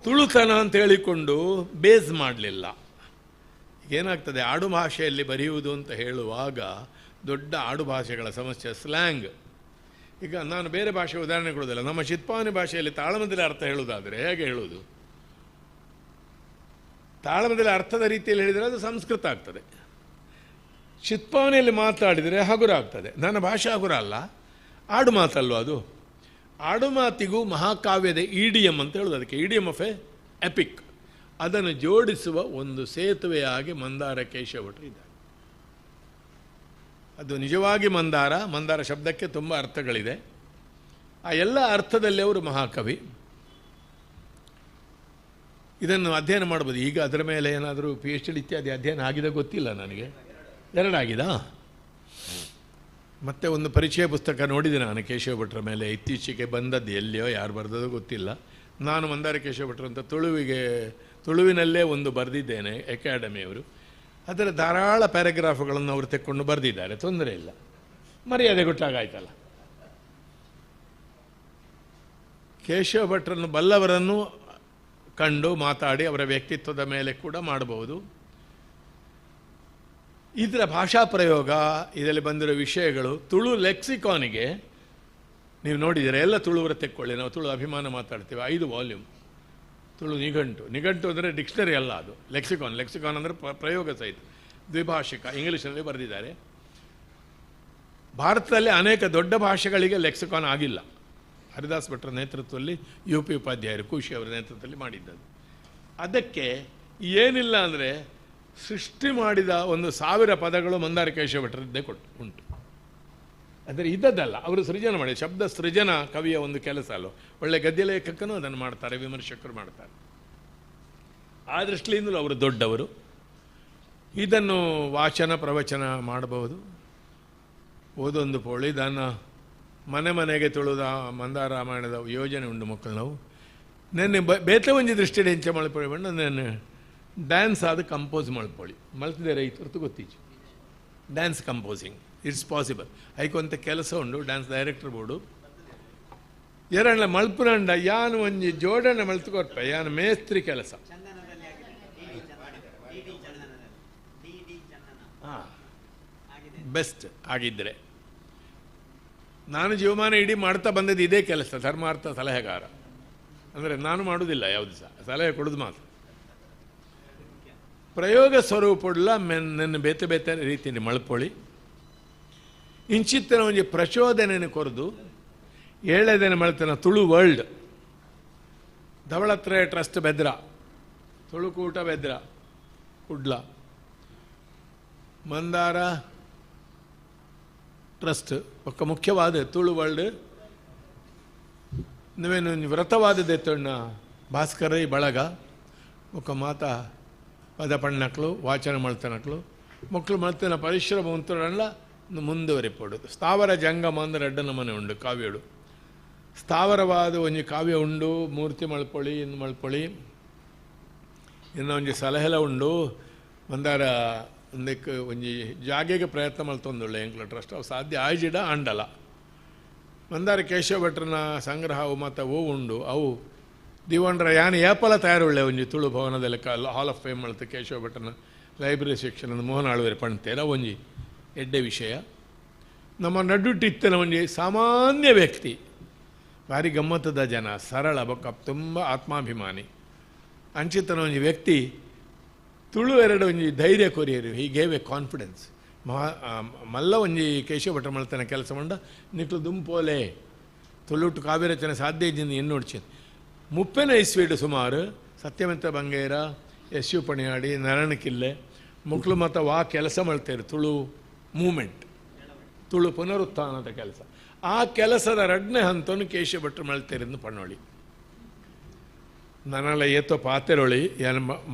ತುಳುತನ ಅಂತ ಹೇಳಿಕೊಂಡು ಬೇಸ್ ಮಾಡಲಿಲ್ಲ. ಏನಾಗ್ತದೆ, ಆಡು ಭಾಷೆಯಲ್ಲಿ ಬರೆಯುವುದು ಅಂತ ಹೇಳುವಾಗ ದೊಡ್ಡ ಆಡು ಭಾಷೆಗಳ ಸಮಸ್ಯೆ ಸ್ಲ್ಯಾಂಗ್. ಈಗ ನಾನು ಬೇರೆ ಭಾಷೆ ಉದಾಹರಣೆ ಕೊಡೋದಿಲ್ಲ, ನಮ್ಮ ಚಿತ್ಪಾವನಿ ಭಾಷೆಯಲ್ಲಿ ತಾಳಮದಲ್ಲಿ ಅರ್ಥ ಹೇಳುವುದಾದರೆ ಹೇಗೆ ಹೇಳುವುದು? ತಾಳಮದಲ್ಲಿ ಅರ್ಥದ ರೀತಿಯಲ್ಲಿ ಹೇಳಿದರೆ ಅದು ಸಂಸ್ಕೃತ ಆಗ್ತದೆ. ಚಿತ್ಪಾವನೆಯಲ್ಲಿ ಮಾತಾಡಿದರೆ ಹಗುರ ಆಗ್ತದೆ. ನನ್ನ ಭಾಷೆ ಹಗುರ ಅಲ್ಲ, ಆಡು ಮಾತಲ್ವ ಅದು. ಆಡು ಮಾತಿಗೂ ಮಹಾಕಾವ್ಯದ ಇಡಿಯಮ್ ಅಂತ ಹೇಳೋದು ಅದಕ್ಕೆ, ಇಡಿಯಮ್ ಆಫ್ ಎ ಎಪಿಕ್. ಅದನ್ನು ಜೋಡಿಸುವ ಒಂದು ಸೇತುವೆಯಾಗಿ ಮಂದಾರ ಕೇಶವ ಭಟ್ರು ಇದ್ದಾರೆ. ಅದು ನಿಜವಾಗಿ ಮಂದಾರ, ಮಂದಾರ ಶಬ್ದಕ್ಕೆ ತುಂಬ ಅರ್ಥಗಳಿದೆ. ಆ ಎಲ್ಲ ಅರ್ಥದಲ್ಲಿ ಅವರು ಮಹಾಕವಿ. ಇದನ್ನು ಅಧ್ಯಯನ ಮಾಡ್ಬೋದು. ಈಗ ಅದರ ಮೇಲೆ ಏನಾದರೂ PhD ಇತ್ಯಾದಿ ಅಧ್ಯಯನ ಆಗಿದೆ ಗೊತ್ತಿಲ್ಲ ನನಗೆ. ಎರಡಾಗಿದಾ? ಮತ್ತು ಒಂದು ಪರಿಚಯ ಪುಸ್ತಕ ನೋಡಿದೆ ನಾನು ಕೇಶವ ಭಟ್ರ ಮೇಲೆ, ಇತ್ತೀಚೆಗೆ ಬಂದದ್ದು, ಎಲ್ಲಿಯೋ ಯಾರು ಬರೆದೋ ಗೊತ್ತಿಲ್ಲ. ನಾನು ಮಂದಾರ ಕೇಶವ ಭಟ್ರು ಅಂತ ತುಳುವಿನಲ್ಲೇ ಒಂದು ಬರೆದಿದ್ದೇನೆ, ಅಕಾಡೆಮಿಯವರು. ಅದರ ಧಾರಾಳ ಪ್ಯಾರಾಗ್ರಾಫುಗಳನ್ನು ಅವರು ತೆಕ್ಕೊಂಡು ಬರೆದಿದ್ದಾರೆ, ತೊಂದರೆ ಇಲ್ಲ, ಮರ್ಯಾದೆ ಕೊಟ್ಟಾಗಾಯ್ತಲ್ಲ. ಕೇಶವ ಭಟ್ರನ್ನು ಬಲ್ಲವರನ್ನು ಕಂಡು ಮಾತಾಡಿ ಅವರ ವ್ಯಕ್ತಿತ್ವದ ಮೇಲೆ ಕೂಡ ಮಾಡಬಹುದು. ಇದರ ಭಾಷಾ ಪ್ರಯೋಗ, ಇದರಲ್ಲಿ ಬಂದಿರೋ ವಿಷಯಗಳು, ತುಳು ಲೆಕ್ಸಿಕಾನಿಗೆ ನೀವು ನೋಡಿದರೆ ಎಲ್ಲ ತುಳುವರ ತೆಕ್ಕೊಳ್ಳಿ, ನಾವು ತುಳು ಅಭಿಮಾನ ಮಾತಾಡ್ತೀವಿ. 5 ವಾಲ್ಯೂಮ್ ತುಳು ನಿಘಂಟು. ನಿಘಂಟು ಅಂದರೆ ಡಿಕ್ಷನರಿ ಅಲ್ಲ, ಅದು ಲೆಕ್ಸಿಕಾನ್. ಲೆಕ್ಸಿಕಾನ್ ಅಂದರೆ ಪ್ರಯೋಗ ಸಹಿತ, ದ್ವಿಭಾಷಿಕ, ಇಂಗ್ಲೀಷಿನಲ್ಲಿ ಬರೆದಿದ್ದಾರೆ. ಭಾರತದಲ್ಲಿ ಅನೇಕ ದೊಡ್ಡ ಭಾಷೆಗಳಿಗೆ ಲೆಕ್ಸಿಕಾನ್ ಆಗಿಲ್ಲ. ಹರಿದಾಸ್ ಭಟ್ರ ನೇತೃತ್ವದಲ್ಲಿ, ಯು ಪಿ ಉಪಾಧ್ಯಾಯರು, ಖುಷಿ ಅವರ ನೇತೃತ್ವದಲ್ಲಿ ಮಾಡಿದ್ದದು. ಅದಕ್ಕೆ ಏನಿಲ್ಲ ಅಂದರೆ ಸೃಷ್ಟಿ ಮಾಡಿದ 1,000 ಪದಗಳು ಮಂದಾರ ಕೇಶವ ಭಟ್ರದ್ದೇ ಕೊಟ್ಟು ಉಂಟು. ಅಂದರೆ ಇದ್ದದ್ದಲ್ಲ, ಅವರು ಸೃಜನ ಮಾಡಿ, ಶಬ್ದ ಸೃಜನ ಕವಿಯ ಒಂದು ಕೆಲಸ ಅಲ್ಲೋ. ಒಳ್ಳೆ ಗದ್ಯ ಲೇಖಕನೂ ಅದನ್ನು ಮಾಡ್ತಾರೆ, ವಿಮರ್ಶಕರು ಮಾಡ್ತಾರೆ. ಆ ದೃಷ್ಟಿಯಿಂದಲೂ ಅವರು ದೊಡ್ಡವರು. ಇದನ್ನು ವಾಚನ ಪ್ರವಚನ ಮಾಡಬಹುದು. ಓದೊಂದು ಪೋಳಿ ದಾನ ಮನೆ ಮನೆಗೆ ತುಳುದ ಮಂದಾರ ರಾಮಾಯಣದ ಯೋಜನೆ ಉಂಟು ಮಕ್ಕಳು. ನಾವು ನೆನ್ನೆ ಬೇತೆ ಒಂಜಿ ದೃಷ್ಟಿಯಲ್ಲಿ ಹೆಂಚೆ ಮಲ್ಪೊಳಿ ಬಣ್ಣ ನೆನ್ನೆ ಡ್ಯಾನ್ಸ್ ಆದ ಕಂಪೋಸ್ ಮಲ್ಪೊಳಿ ಮಲ್ತಿದೆ ರೈತರದ್ದು ಗೊತ್ತೀಚು. Dance composing it's possible. ಐಕೊಂತ ಕೆಲಸ ಉಂಡು, ಡ್ಯಾನ್ಸ್ ಡೈರೆಕ್ಟರ್ ಬೋರ್ಡು ಎರಣ್ಣ ಮಲ್ಪುರಂಡ ಯಾನು ಒಂಜಿ ಜೋಡಣೆ ಮಲ್ತುಕೊರ್ಪ ಯಾನು ಮೇಸ್ತ್ರಿ ಕೆಲಸ. ಹಾಂ, ಬೆಸ್ಟ್ ಆಗಿದ್ದರೆ ನಾನು ಜೀವಮಾನ ಇಡೀ ಮಾಡ್ತಾ ಬಂದದ್ದು ಇದೇ ಕೆಲಸ, ಧರ್ಮಾರ್ಥ ಸಲಹೆಗಾರ. ಅಂದರೆ ನಾನು ಮಾಡುವುದಿಲ್ಲ ಯಾವುದು ಸಹ, ಸಲಹೆ ಕೊಡೋದು ಮಾತ್ರ. ಪ್ರಯೋಗ ಸ್ವರೂಪಡ್ಲ ನನ್ನ ಬೇತೆ ಬೇತೆ ರೀತಿಯಲ್ಲಿ ಮಳ್ಪೊಳಿ ಇಂಚಿತ್ತನ ಒಂಜಿ ಪ್ರಚೋದನೆಯನ್ನು ಕೊರದು ಏಳೇದನೆ ಮಳ್ತನ ತುಳು ವರ್ಲ್ಡ್ ಧವಳತ್ರಯ ಟ್ರಸ್ಟ್ ಬೆದ್ರ, ತುಳುಕೂಟ ಬೆದ್ರ ಕುಡ್ಲ, ಮಂದಾರ ಟ್ರಸ್ಟ್ ಒಕ್ಕ ಮುಖ್ಯವಾದ ತುಳು ವರ್ಲ್ಡ್ ನೀವೇನು ವ್ರತವಾದದೆ ತೊಣ್ಣ ಭಾಸ್ಕರ ಬಳಗ ಒಕ್ಕ ಮಾತಾ ಪದ ಪಣ್ಣಕ್ಳು ವಾಚನ ಮಳ್ತನಕ್ಳು ಮಕ್ಕಳು ಮಳ್ತನ ಪರಿಶ್ರಮ ಉಂಟಲ್ಲ ಮುಂದುವರಿಪಡು. ಸ್ಥಾವರ ಜಂಗಮ ಅಂದರೆ ಅಡ್ಡನ ಮನೆ ಉಂಡು ಕಾವ್ಯಡು, ಸ್ಥಾವರವಾದ ಒಂಜಿ ಕಾವ್ಯ ಉಂಡು, ಮೂರ್ತಿ ಮಳ್ಪೊಳಿ ಇನ್ನು ಮಳ್ಪೊಳಿ ಇನ್ನು ಒಂಜಿ ಸಲಹೆಲ ಉಂಡು. ಮಂದಾರ ಒಂದಕ್ಕೆ ಒಂಜಿ ಜಾಗೆಗೆ ಪ್ರಯತ್ನ ಮಲ್ತೊಂದುಳ್ಳೆ ಎಂಕ್ಲ ಟ್ರಸ್ಟ್ ಅವು ಸಾಧ್ಯ ಆಯ್ಜಿಡ ಅಂಡಲ. ಮಂದಾರ ಕೇಶವ ಭಟ್ರನ ಸಂಗ್ರಹ ಅವು ಮತ್ತು ಅವು ಉಂಡು. ಅವು ದಿವಂಡ್ರ ಯಾನ್ ಏಪಲ ತಯಾರುಳ್ಳೆ ಒಂಜಿ ತುಳು ಭವನದಲ್ಲಿ ಹಾಲ್ ಆಫ್ ಫೇಮ್ ಮಲ್ತು ಕೇಶವ ಭಟ್ರನ ಲೈಬ್ರರಿ ಸೆಕ್ಷನ್ ಮೋಹನ್ ಆಳ್ವೇರು ಪಣ್ತೇರ ಒಂಜಿ ಎಡ್ಡೆ ವಿಷಯ. ನಮ್ಮ ನಡುಟ್ಟಿತ್ತನ ಒಂಜಿ ಸಾಮಾನ್ಯ ವ್ಯಕ್ತಿ, ಭಾರಿ ಗಮ್ಮತ್ತದ ಜನ, ಸರಳ ಬೊಕ್ಕ ತುಂಬ ಆತ್ಮಾಭಿಮಾನಿ ಅಂಚಿತನ ಒಂಜಿ ವ್ಯಕ್ತಿ. ತುಳು ಎರಡು ಒಂಜಿ ಧೈರ್ಯ courier, he gave A confidence. ಮಹಾ ಮಲ್ಲ ಒಂಜಿ ಕೇಶವ ಭಟ್ರ ಮಲ್ತನ ಕೆಲಸ ಮಂಡ ನಿಕ್ಲು ದುಂಪೋಲೆ ತುಳುಟು ಕಾವ್ಯ ರಚನೆ ಸಾಧ್ಯ ಇದ್ದಿಂದ ಎನ್ನೋಡ್ಚಿ. 30ನೇ ಇಸ್ವೀಡು ಸುಮಾರು Satyavanta Bangera, S you Paniyadi, Narayana ಕಿಲ್ಲೆ ಮಕ್ಕಳು ಮತ್ತು ವಾ ಕೆಲಸ ಮಾಡ್ತಾರೆ ತುಳು ಮೂಮೆಂಟ್, ತುಳು ಪುನರುತ್ಥಾನದ ಕೆಲಸ. ಆ ಕೆಲಸದ ಎರಡನೇ ಹಂತವನ್ನು ಕೇಶವ ಭಟ್ರು ಮಲ್ತೇರಿಂದ ಪಣ್ಣೋಳಿ. ನನ್ನಲ್ಲ ಏತೋ ಪಾತೆರೊಳಿ ಯಾನ್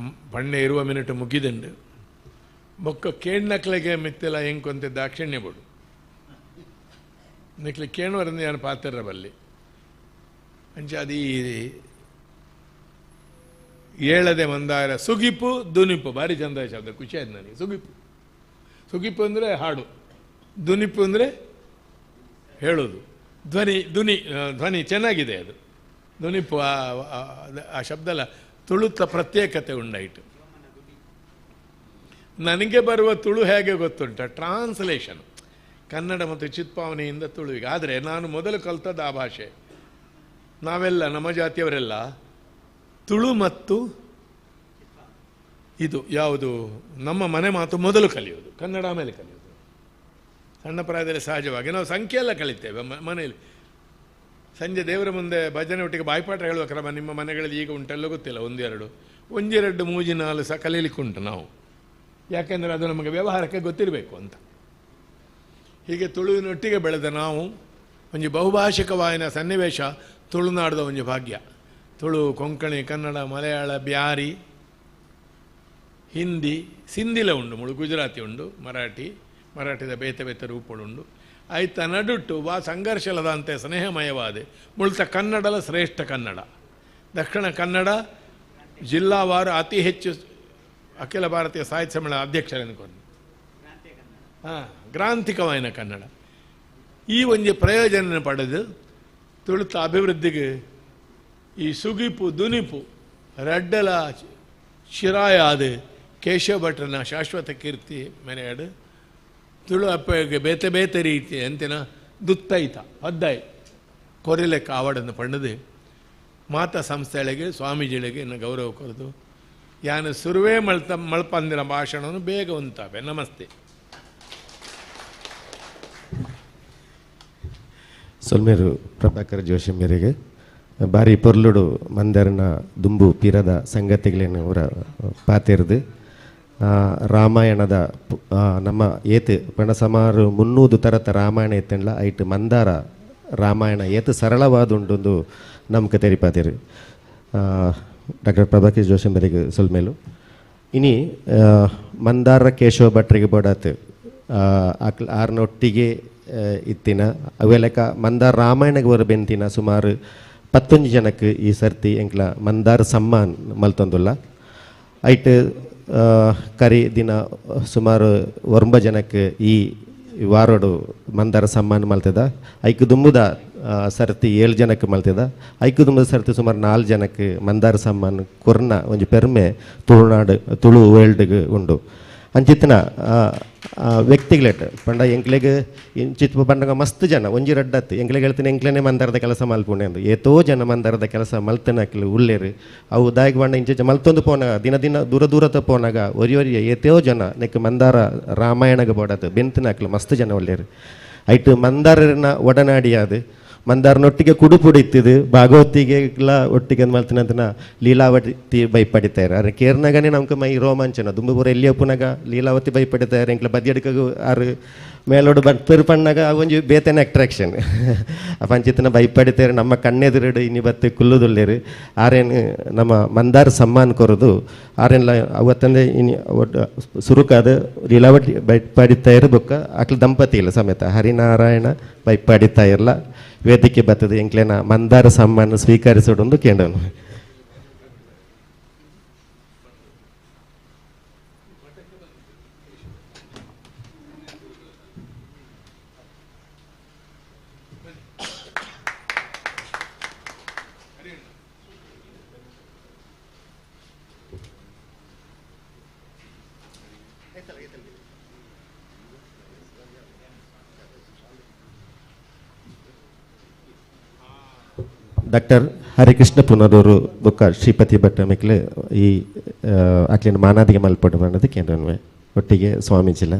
ಬಣ್ಣೆ ಇರುವ ಮಿನಿಟ್ ಮುಗಿದಂಡು ಬೊಕ್ಕ ಕೇಣ್ಣಕ್ಲೆಗೆ ಮಿತ್ತೆಲ್ಲ ಹೆಂಕೊಂತೆ ದಾಕ್ಷಿಣ್ಯ ಬಿಡು ನಿಕ್ಲೆ ಕೇಣುವರಿಂದ ಯಾನು ಪಾತೆರ ಬಲ್ಲಿ ಅಂಚ ಅದೀ ಏಳದೆ ಮಂದಾರ ಸುಗಿಪು ದುನಿಪು ಭಾರಿ ಚಂದ ಶಬ್ದ, ಖುಷಿ ಆಯ್ತು ನನಗೆ. ಸುಗಿಪು, ಸುಗಿಪು ಅಂದರೆ ಹಾಡು, ದುನಿಪು ಅಂದರೆ ಹೇಳೋದು, ಧ್ವನಿ, ದುನಿ ಧ್ವನಿ ಚೆನ್ನಾಗಿದೆ ಅದು ದುನಿಪು. ಆ ಶಬ್ದ ಅಲ್ಲ ತುಳುತ್ತ ಪ್ರತ್ಯೇಕತೆ ಉಂಡಾಯಿತು. ನನಗೆ ಬರುವ ತುಳು ಹೇಗೆ ಗೊತ್ತುಂಟ, ಟ್ರಾನ್ಸ್ಲೇಷನ್ ಕನ್ನಡ ಮತ್ತು ಚಿತ್ಪಾವನೆಯಿಂದ ತುಳುವಿಗೆ. ಆದರೆ ನಾನು ಮೊದಲು ಕಲ್ತದ್ದು ಆ ಭಾಷೆ. ನಾವೆಲ್ಲ ನಮ್ಮ ಜಾತಿಯವರೆಲ್ಲ ತುಳು ಮತ್ತು ಇದು ಯಾವುದು ನಮ್ಮ ಮನೆ ಮಾತು ಮೊದಲು ಕಲಿಯೋದು, ಕನ್ನಡ ಆಮೇಲೆ ಕಲಿಯೋದು. ಸಣ್ಣ ಪ್ರಾಯದಲ್ಲಿ ಸಹಜವಾಗಿ ನಾವು ಸಂಖ್ಯೆ ಎಲ್ಲ ಕಲಿತೇವೆ ಮನೆಯಲ್ಲಿ. ಸಂಜೆ ದೇವರ ಮುಂದೆ ಭಜನೆ ಒಟ್ಟಿಗೆ ಬಾಯ್ಪಾಠ ಹೇಳುವ ಕ್ರಮ ನಿಮ್ಮ ಮನೆಗಳಲ್ಲಿ ಈಗ ಉಂಟೆಲ್ಲೋ ಗೊತ್ತಿಲ್ಲ, 1 2 1 2 3 4 ಸಹ ಕಲೀಲಿಕ್ಕುಂಟು ನಾವು, ಯಾಕೆಂದರೆ ಅದು ನಮಗೆ ವ್ಯವಹಾರಕ್ಕೆ ಗೊತ್ತಿರಬೇಕು ಅಂತ. ಹೀಗೆ ತುಳುವಿನೊಟ್ಟಿಗೆ ಬೆಳೆದ ನಾವು ಒಂಜಿ ಬಹುಭಾಷಿಕವಾಯಿನ ಸನ್ನಿವೇಶ ತುಳುನಾಡದ ಒಂಜಿ ಭಾಗ್ಯ. ತುಳು, ಕೊಂಕಣಿ, ಕನ್ನಡ, ಮಲಯಾಳ, ಬ್ಯಾರಿ, ಹಿಂದಿ, ಸಿಂಧಿಲ ಉಂಡು, ಮುಳು ಗುಜರಾತಿ ಉಂಡು, ಮರಾಠಿ, ಮರಾಠಿದ ಬೇತೆ ಬೇತೆ ರೂಪಗಳುಂಡು. ಆಯ್ತ ನಡುಟ್ಟು ವಾ ಸಂಘರ್ಷಲದಂತೆ ಸ್ನೇಹಮಯವಾದ ಮುಳ್ತ ಕನ್ನಡಲ ಶ್ರೇಷ್ಠ ಕನ್ನಡ. ದಕ್ಷಿಣ ಕನ್ನಡ ಜಿಲ್ಲಾವಾರು ಅತಿ ಹೆಚ್ಚು ಅಖಿಲ ಭಾರತೀಯ ಸಾಹಿತ್ಯ ಸಮ್ಮೇಳನ ಅಧ್ಯಕ್ಷರೆಂದುಕೊಂಡು ಹಾಂ ಗ್ರಾಂಥಿಕವಾಯಿನ ಕನ್ನಡ. ಈ ಒಂಜಿ ಪ್ರಯೋಜನ ಪಡೆದು ತುಳುತ ಅಭಿವೃದ್ಧಿಗೆ ಈ ಸುಗಿಪು ದುನಿಪು ರಡ್ಡಲ ಶಿರಾಯ ಆದ ಕೇಶವ ಭಟ್ರನ ಶಾಶ್ವತ ಕೀರ್ತಿ ಮೆರೆಯಾಡು ತುಳು ಅಪ್ಪಗೆ ಬೇತೆ ಬೇತೆ ರೀತಿ ಅಂತಿನ ದುತ್ತೈತ ಪದ್ದಾಯಿ ಕೊರಿಲೆಕ್ಕ ಆವಡನ್ನು ಪಣ್ಣದು ಮಾತಾ ಸಂಸ್ಥೆಗಳಿಗೆ ಸ್ವಾಮೀಜಿಗಳಿಗೆ ಇನ್ನು ಗೌರವ ಕೊರದು ಯಾನು ಸುರುವೇ ಮಳ್ಪಂದಿನ ಭಾಷಣವನ್ನು ಬೇಗ ಉಂತಾವೆ. ನಮಸ್ತೆ. ಸೊಲ್ಮೇರು ಪ್ರಭಾಕರ್ ಜೋಶಿ ಮೇರೆಗೆ ಬಾರಿ ಪೊರ್ಲುಡು ಮಂದರ್ನ ದುಂಬು ಪಿರದ ಸಂಗತಿಗಳೇನು ಅವರ ಪಾತಿರ್ದು ರಾಮಾಯಣದ ನಮ್ಮ ಏತು ಪಂಡ ಸುಮಾರು 300 ತರತ ರಾಮಾಯಣ ಇತ್ತಂಡ್ಲ ಐಟ್ ಮಂದಾರ ರಾಮಾಯಣ ಏತು ಸರಳವಾದುಂಡೊಂದು ನಮ್ಗೆ ತೆರಿಪಾತಿರು ಡಾಕ್ಟರ್ ಪ್ರಭಾಕರ್ ಜೋಶಿ ಮೇರೆಗೆ ಸೊಲ್ಮೇಲು. ಇನಿ ಮಂದಾರ ಕೇಶವ ಭಟ್ರಿಗೆ ಬೋಡಾತು ಆರ್ನೊಟ್ಟಿಗೆ ಇತ್ತಿನ ಅವೆಲೆಕ ಮಂದಾರ ರಾಮಾಯಣಗೆ ಬರ ಬೆಂತಿನ ಸುಮಾರು 11 ಜನಕ್ಕೆ ಈ ಸರ್ತಿ ಎಂಕ್ಲ ಮಂದಾರ ಸಮ್ಮಾನ್ ಮಲ್ತೊಂದುಲ್ಲ. ಐಟ್ ಕರಿ ದಿನ ಸುಮಾರು 9 ಜನಕ್ಕೆ ಈ ವಾರೋಡು ಮಂದಾರ ಸಮ್ಮಾನ ಮಲ್ತದ. ಐಕು ದುಂಬುದ ಸರ್ತಿ 7 ಜನಕ್ಕೆ ಮಲ್ತದ. ಐಕು ದುಂಬುದ ಸರ್ತಿ ಸುಮಾರು 4 ಜನಕ್ಕೆ ಮಂದಾರ ಸಮ್ಮಾನ್ ಕೊರ್ನ ಒಂಜಿ ಪೆರ್ಮೆ ತುಳುನಾಡು ತುಳು ವರ್ಲ್ಡ್ಗೆ ಉಂಡು. ಅಂಚಿತ್ತಿನ ವ್ಯಕ್ತಿಗಳೇಟ್ ಪಂಡ ಎಂಕ್ಲೆಗ್ ಇಂಚಿತ್ಪ ಪಂಡಗ ಮಸ್ತ್ ಜನ ಒಂಜಿ ರಡ್ಡತ್ತು ಎಂಕ್ಲೆಗ್ ಹೇಳ್ತೀನಿ ಎಂಕ್ಲೆನೆ ಮಂದಾರದ ಕೆಲಸ ಮಲ್ಪುಂಡೆ ಅಂದು ಏತೋ ಜನ ಮಂದಾರದ ಕೆಲಸ ಮಲ್ತನಕ್ಲು ಉಲ್ಲೇರು ಅವು ದಾಯಕ ಪಂಡ ಇಂಚ ಮಲ್ತೊಂದು ಪೋನಾಗ ದಿನ ದಿನ ದೂರ ದೂರತ ಪೋನಾಗ ಒರಿ ಒರಿಯ ಏತೋ ಜನ ನೆಕ್ ಮಂದಾರ ರಾಮಾಯಣಗೆ ಬೋಡತ್ತು ಬೆಂತನಕ್ಲು ಮಸ್ತ್ ಜನ ಒಳ್ಳೇರು. ಐಟ್ ಮಂದಾರನ ಒಡನಾಡಿಯಾದು ಮಂದಾರನೊಟ್ಟಿಗೆ ಕುಡುಪುಡಿ ಇತ್ತಿದ್ದು ಭಾಗವತಿಗೆಲ್ಲ ಒಟ್ಟಿಗೆ ಮಲ್ತಿನಂತನ ಲೀಲಾವತಿ ಬೈಪಡಿತಾರೆ. ಅರೆ ಕೇರ್ನಾಗನೇ ನಮ್ಗೆ ಮೈ ರೋಮಾಂಚನ ದುಂಬುಪುರ ಎಲ್ಲಿ ಒಪ್ಪುನಾಗ ಲೀಲಾವತಿ ಬೈಪಡಿತಾರೆ ಎಂಕ್ಲ ಬದಿಯಡ್ಕ ಆರು ಮೇಲೋಡು ಬರ್ತಿರು ಪಣ್ಣಾಗ ಒಂಜಿ ಬೇತನೆ ಅಟ್ರಾಕ್ಷನ್ ಪಂಚಿತನ ಬೈಪಡಿತಾರೆ ನಮ್ಮ ಕಣ್ಣೆದುರುಡು ಇನ್ನಿ ಬತ್ತು ಕುಲ್ಲುದುಲ್ಲೇರು ಆರೇನು ನಮ್ಮ ಮಂದಾರ ಸಮ್ಮಾನ್ ಕೊರದು ಆರೇನ್ಲ ಅವತ್ತಂದೆ ಇನಿ ಒಟ್ಟು ಸುರುಕಾದ ಲೀಲಾವತಿ ಬೈಪಡಿತಾಯಿರು ಬೊಕ್ಕ ಅಕ್ಲ ದಂಪತಿ ಇಲ್ಲ ಸಮೇತ ಹರಿನಾರಾಯಣ ಬೈಪಡಿತಾಯಿರಲ್ಲ ವೇದಿಕೆ ಬರ್ತದೆ ಎಂಕ್ಲೇನ ಮಂದಾರ ಸಮ್ಮಾನ ಸ್ವೀಕರಿಸೋಡೊಂದು ಕೇಂದ್ರನು. ಡಾಕ್ಟರ್ ಹರಿಕೃಷ್ಣ ಪುನರೂರು ಬೊಕ್ಕ ಶ್ರೀಪತಿ ಭಟ್ಟ ಮೆಕ್ಲೆ ಈ ಅಕ್ಲಿನ ಮಾನಾದಿಗೆ ಮಲ್ಪಡು ಅನ್ನೋದು ಕೇಂದ್ರನ್ವೆ ಒಟ್ಟಿಗೆ ಸ್ವಾಮೀಜಿಲ.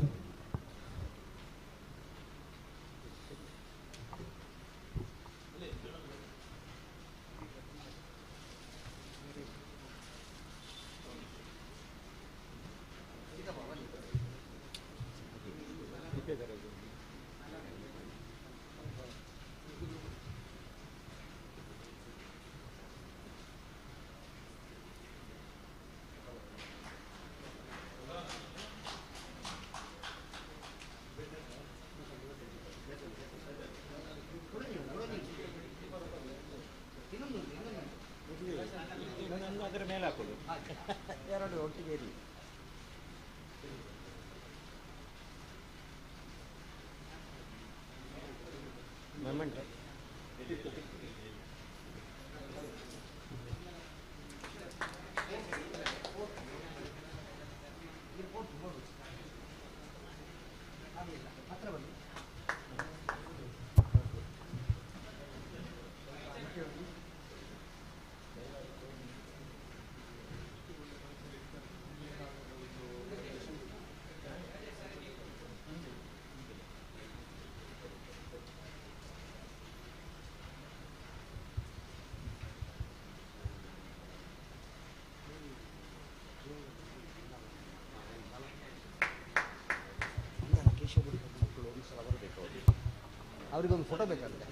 ಅವರಿಗೊಂದು ಫೋಟೋ ಬೇಕಾಗುತ್ತೆ.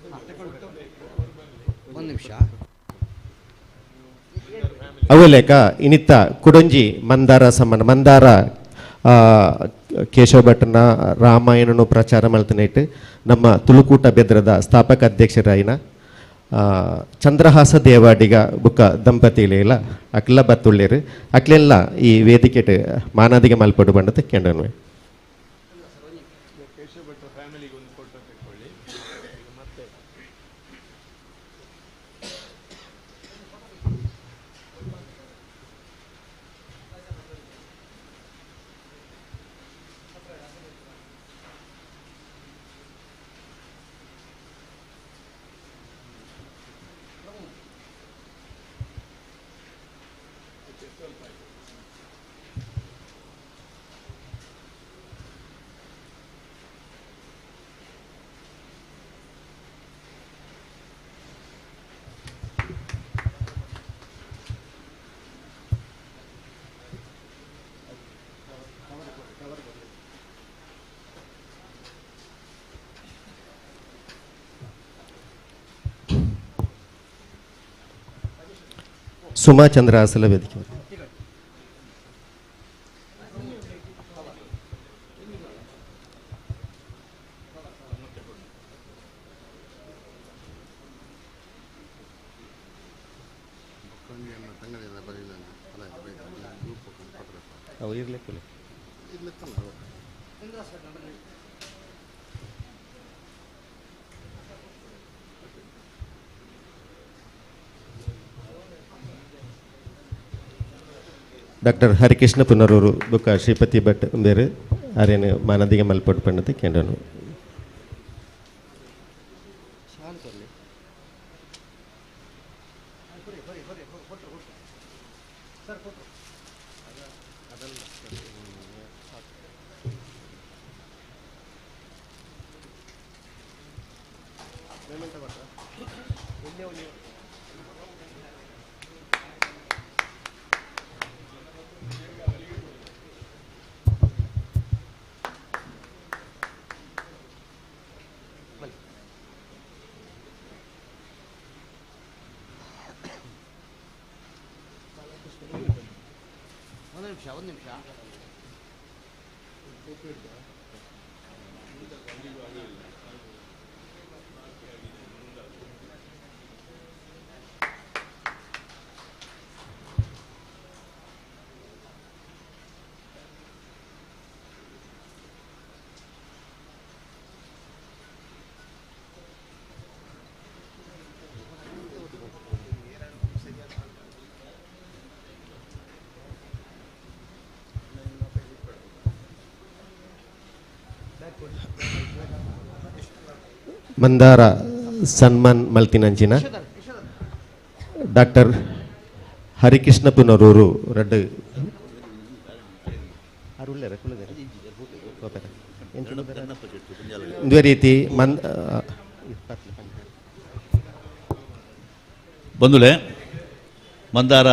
ಒಂದು ನಿಮಿಷ. ಅವಲೇಕ ಇನಿತ್ತ ಕುಡೊಂಜಿ ಮಂದಾರ ಸಮ್ಮನ ಮಂದಾರ ಕೇಶವ ಭಟ್ಟನ ರಾಮಾಯಣನು ಪ್ರಚಾರ ಮಲ್ತನೇಟ್ ನಮ್ಮ ತುಳುಕೂಟ ಬೆದ್ರದ ಸ್ಥಾಪಕ ಅಧ್ಯಕ್ಷರಾಯಿನ ಚಂದ್ರಹಾಸ ದೇವಾಡಿಗ ಬುಕ್ಕ ದಂಪತಿಲೇಲ ಅಕ್ಲ ಬತ್ತುಳ್ಳೇರು ಅಕ್ಲೆಲ್ಲ ಈ ವೇದಿಕೆಟ್ ಮಾನಾದಿಗೆ ಮಲ್ಪಡು ಬಂಡತೆ ಕೆಂಡನ್ವೆ. ಸುಮಾ ಚಂದ್ರ ಅಸಲ ವೇದಿಕೆ. ಡಾಕ್ಟರ್ ಹರಿಕೃಷ್ಣ ಪುನರೂರು ಬುಕ್ಕ ಶ್ರೀಪತಿ ಭಟ್ ಬೇರು ಆರೇನು ಮಾನದಿಗೆ ಮಲ್ಪಟ್ಟು ಪಣ್ಣತೆ ಕೇಂದ್ರನು. ಒಂದು ನಿಮಿಷ. ಮಂದಾರ ಸನ್ಮಾನ್ ಮಲ್ತಿನಂಚಿನ ಡಾಕ್ಟರ್ ಹರಿಕೃಷ್ಣ ಪುನರೂರು ರಡ್ಡು ಇದೇ ರೀತಿ ಬಂದುಲೆ ಮಂದಾರ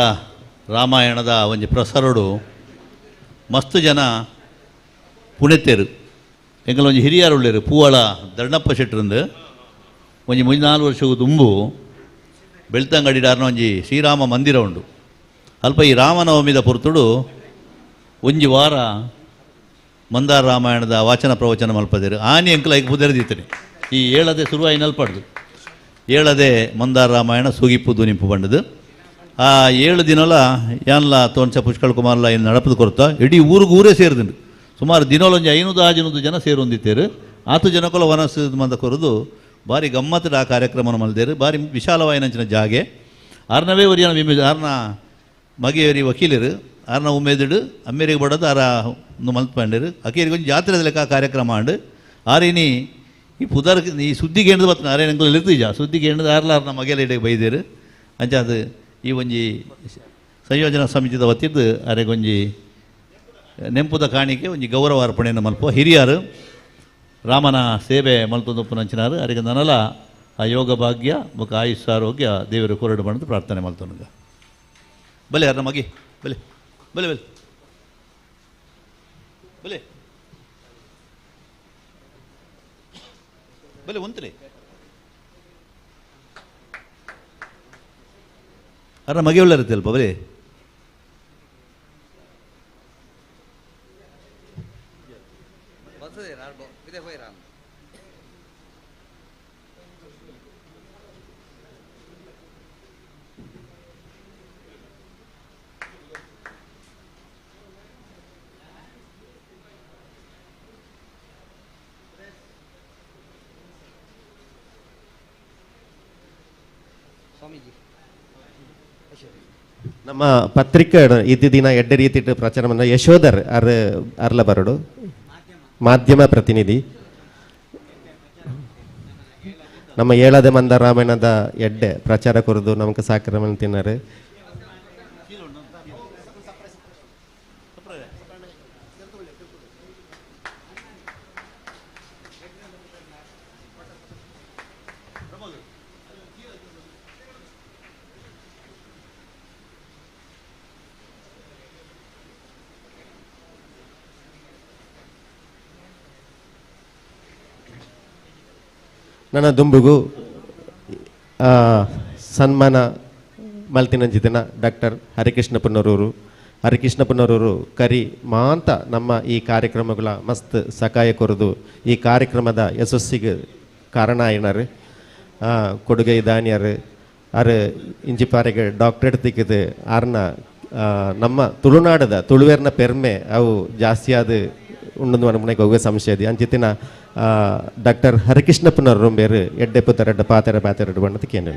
ರಾಮಾಯಣದ ಒಂಜಿ ಪ್ರಸರಡು ಮಸ್ತ್ ಜನ ಪುಣೆತೇರು ಎಂಕಲ್ ಒಂಜಿ ಹಿರಿಯರು ಉಳ್ಳೇರು ಪೂವಾಳ ದಂಡಪ್ಪ ಶೆಟ್ಟರಂದು ಒಂಜಿ 3-4 ವರ್ಷಗೂ ತುಂಬು ಬೆಳ್ತಂಗಡಿಡಾರ್ನ ಒಂಜಿ ಶ್ರೀರಾಮ ಮಂದಿರ ಉಂಡು. ಅಲ್ಪ ಈ ರಾಮನವಮಿದ ಪೊರ್ತುಡು ಒಂಜಿ ವಾರ ಮಂದಾರ ರಾಮಾಯಣದ ವಾಚನ ಪ್ರವಚನ ಮಲ್ಪದೇರು ಆನಿ ಎಂಕಲ್ ಐಕ್ ಪುದೆರದಿತ್ತನೆ ಈ ಏಳದೆ ಶುರುವಾಯಿ ನಲ್ಪಡ್ದು ಏಳದೆ ಮಂದಾರ ರಾಮಾಯಣ ಸುಗಿಪ್ಪು ನಿಂಪು ಬಂಡದು ಆ 7 ದಿನಲ ಯಾನ್ಲ ತೋನ್ಸ ಪುಷ್ಕಳ್ ಕುಮಾರ್ಲ ಏನು ನಡಪದು ಕೊರ್ತ ಇಡೀ ಊರಿಗೂರೇ ಸೇರಿದಂಡು. ಸುಮಾರು ದಿನೋಲೊಂಜಿ 500-600 ಜನ ಸೇರೊಂದಿತ್ತೇರು. ಆತು ಜನಕೊಲ ವನಸ್ಸು ಮಂದ ಕೊರದು ಭಾರಿ ಗಮ್ಮತ್ತದ ಆ ಕಾರ್ಯಕ್ರಮನ ಮಲ್ದೇರು. ಭಾರಿ ವಿಶಾಲವಾಯಿನಂಚಿನ ಜಾಗೆ ಆರ್ನವೇ ಒರಿಯನ ವಿಮೆ ಆರ್ನ ಮಗೆಯರಿ ವಕೀಲರು ಆರ್ನ ಉಮೇದಿಡು ಅಮ್ಮೇರಿಗೆ ಬಡೋದು ಆರ ಒಂದು ಮಲ್ತ್ ಪಂಡೇರು ಅಕೇರಿಗೆ ಒಂದು ಜಾತ್ರೆ ಲೆಕ್ಕ ಕಾರ್ಯಕ್ರಮ ಆಂಡು ಆರಿನಿ ಈ ಪುದರ್ ಈ ಸುದ್ದಿಗೆ ಎಣ್ಣದು ಬರ್ತದೆ ಆರೇನು ಅಂಕಲ್ ಇರ್ತೀಜ ಸುದ್ದಿಗೆ ಎಣ್ಣದು ಆರ್ಲ ಆರ್ನ ಮಗೆಲ ಇಡಕ್ಕೆ ಬೈದೇರು. ಅಂಚ ಅದು ಈ ಒಂಜಿ ಸಂಯೋಜನಾ ಸಮಿತಿದ ವತಿದ್ದು ಅರೆಗೊಂಜಿ ನೆಂಪುದ ಕಾಣಿಕೆ ಒಂಜಿ ಗೌರವ ಅರ್ಪಣೆಯನ್ನು ಮಲ್ಪ ಹಿರಿಯರು ರಾಮನ ಸೇವೆ ಮಲ್ತೊಂದುಪ್ಪುನಂಚಿನಾರು ಅರೆಗೆ ನನಲ ಆ ಯೋಗ ಭಾಗ್ಯ ಬೊಕ ಆಯುಷ್ ಆರೋಗ್ಯ ದೇವರು ಕೊರಡು ಬಂದು ಪ್ರಾರ್ಥನೆ ಮಲ್ತೊನುಗ. ಬಲೆ ಅರ್ನ ಮಗಿ ಬಲೆ ಬಲೆ ಬಲೆ ಬಲೆ. ಬಲೆ ಒಂತಲೆ ಅರ ಮಗೆ ಉಳ್ಳಾರ ಅಲ್ಪ ಬಲೆ. ನಮ್ಮ ಪತ್ರಿಕೆ ಇದ್ದ ದಿನ ಎಡ್ಡೆ ರೀತಿ ಪ್ರಚಾರ ಬಂದ ಯಶೋಧರ್ ಅರ್ ಅರ್ಲ ಬರಡು ಮಾಧ್ಯಮ ಪ್ರತಿನಿಧಿ. ನಮ್ಮ ಏಳದೆ ಮಂದ ರಾಮಾಯಣದ ಎಡ್ಡೆ ಪ್ರಚಾರ ಕೊರದು ನಮಕ್ ಸಾಕ್ರಮಣ ತಿನ್ನರು. ನನ್ನ ದುಂಬುಗು ಸನ್ಮಾನ ಮಲ್ತಿನಂಜಿದಿನ ಡಾಕ್ಟರ್ ಹರಿಕೃಷ್ಣ ಪುನರೂರು. ಹರಿಕೃಷ್ಣ ಪುನರೂರು ಕರಿ ಮಾಂತ ನಮ್ಮ ಈ ಕಾರ್ಯಕ್ರಮಗಳ ಮಸ್ತ್ ಸಕಾಯ ಕೊರದು ಈ ಕಾರ್ಯಕ್ರಮದ ಯಶಸ್ಸಿಗೆ ಕಾರಣ ಆಯ್ನಾರು. ಕೊಡುಗೆ ದಾನಿಯರು ಅರು ಇಂಜಿಪಾರಿಗೆ ಡಾಕ್ಟ್ರೇಟ್ ತಿಕ್ಕಿದು ಆರ್ನ ನಮ್ಮ ತುಳುನಾಡದ ತುಳುವೇರ್ನ ಪೆರ್ಮೆ ಅವು ಜಾಸ್ತಿಯಾದ ಉಂಡು ಅನ್ಮನೆಗೆ ಹೋಗುವ ಸಂಶಯ ಇದೆ. ಅಂಚಿತ್ತಿನ ಡಾಕ್ಟರ್ ಹರಿಕೃಷ್ಣ ಪುನರ್ ಬೇರು ಎಡ್ಡೆ ಪುತ್ತರೆಡ್ಡ ಪಾತೆರ ಪಾತೆರಡು ಬಣ್ಣದ ಕೇಂದ್ರ.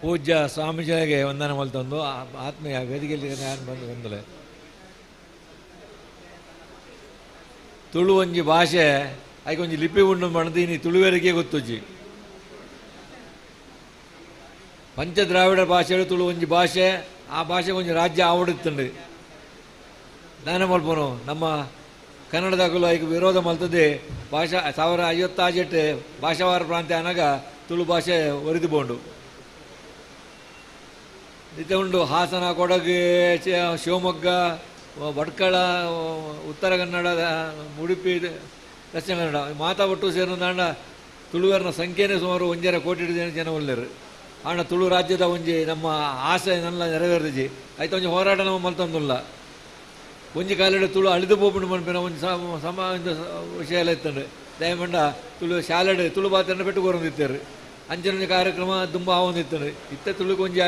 ಪೂಜ್ಯ ಸ್ವಾಮೀಜಿಗೆ ವಂದನೆ ಮಲ್ತೊಂದು ಆತ್ಮೀಯ ವೇದಿಕೆಯಲ್ಲಿ ನಾನು ಬಂದು ಬಂದಲೆ ತುಳು ಒಂಜಿ ಭಾಷೆ ಐಕೊಂಜಿ ಒಂಜಿ ಲಿಪಿ ಉಂಡು ಮಣದೀನಿ ತುಳುವೆರಿಗೆ ಗೊತ್ತುಜ್ಜಿ. ಪಂಚದ್ರಾವಿಡ ಭಾಷೆಗಳು ತುಳು ಒಂಜಿ ಭಾಷೆ, ಆ ಭಾಷೆ ಒಂಜಿ ರಾಜ್ಯ ಆವಡುತ್ತುಂಡು. ದಾನ ಮಲ್ಪನು ನಮ್ಮ ಕನ್ನಡದಾಗಲೂ ಐಕ್ ವಿರೋಧ ಮಲ್ತದೆ ಭಾಷಾ 1058 ಭಾಷಾವಾರ ಪ್ರಾಂತ್ಯ ಅನಗ ತುಳು ಭಾಷೆ ಒರಿದು ಬೋಂಡು. ಇತ್ತೆ ಉಂಡು ಹಾಸನ, ಕೊಡಗು, ಶಿವಮೊಗ್ಗ, ಭಟ್ಕಳ, ಉತ್ತರ ಕನ್ನಡ, ಉಡುಪಿ, ದಕ್ಷಿಣ ಕನ್ನಡ ಮಾತಾ ಒಟ್ಟು ಸೇರಿದಂಡ ತುಳುವರ್ನ ಸಂಖ್ಯೆನೇ ಸುಮಾರು 1.5 ಕೋಟಿ ಜನ ಉಳ್ಳರು. ಆಂಡ ತುಳು ರಾಜ್ಯದ ಒಂಜಿ ನಮ್ಮ ಆಸೆ ನನ್ನ ನೆರವೇರಿಜಿ ಆಯ್ತು ಒಂಜಿ ಹೋರಾಟ ನಮ್ಮ ಮಲ್ತೊಂದುಲ್ಲ. ಒಂಜಿ ಕಾಲಡೆ ತುಳು ಅಳಿದು ಪೋಪುಂಡು ಮನ್ಪಿನ ಒಂಜಿ ಸಮ ವಿಷಯ ಎಲ್ಲ ಇತ್ತಂಡು. ದಯಮಂಡ ತುಳು ಶಾಲೆಡ್ ತುಳು ಬಾತನ್ನು ಪೆಟ್ಟು ಕೊರೊಂದಿತ್ತಾರೆ. ಅಂಚಿನ ಒಂಜಿ ಕಾರ್ಯಕ್ರಮ ತುಂಬ ಆವೊಂದಿತ್ತಂಡು. ಇತ್ತೆ ತುಳುಕು ಒಂಜಿ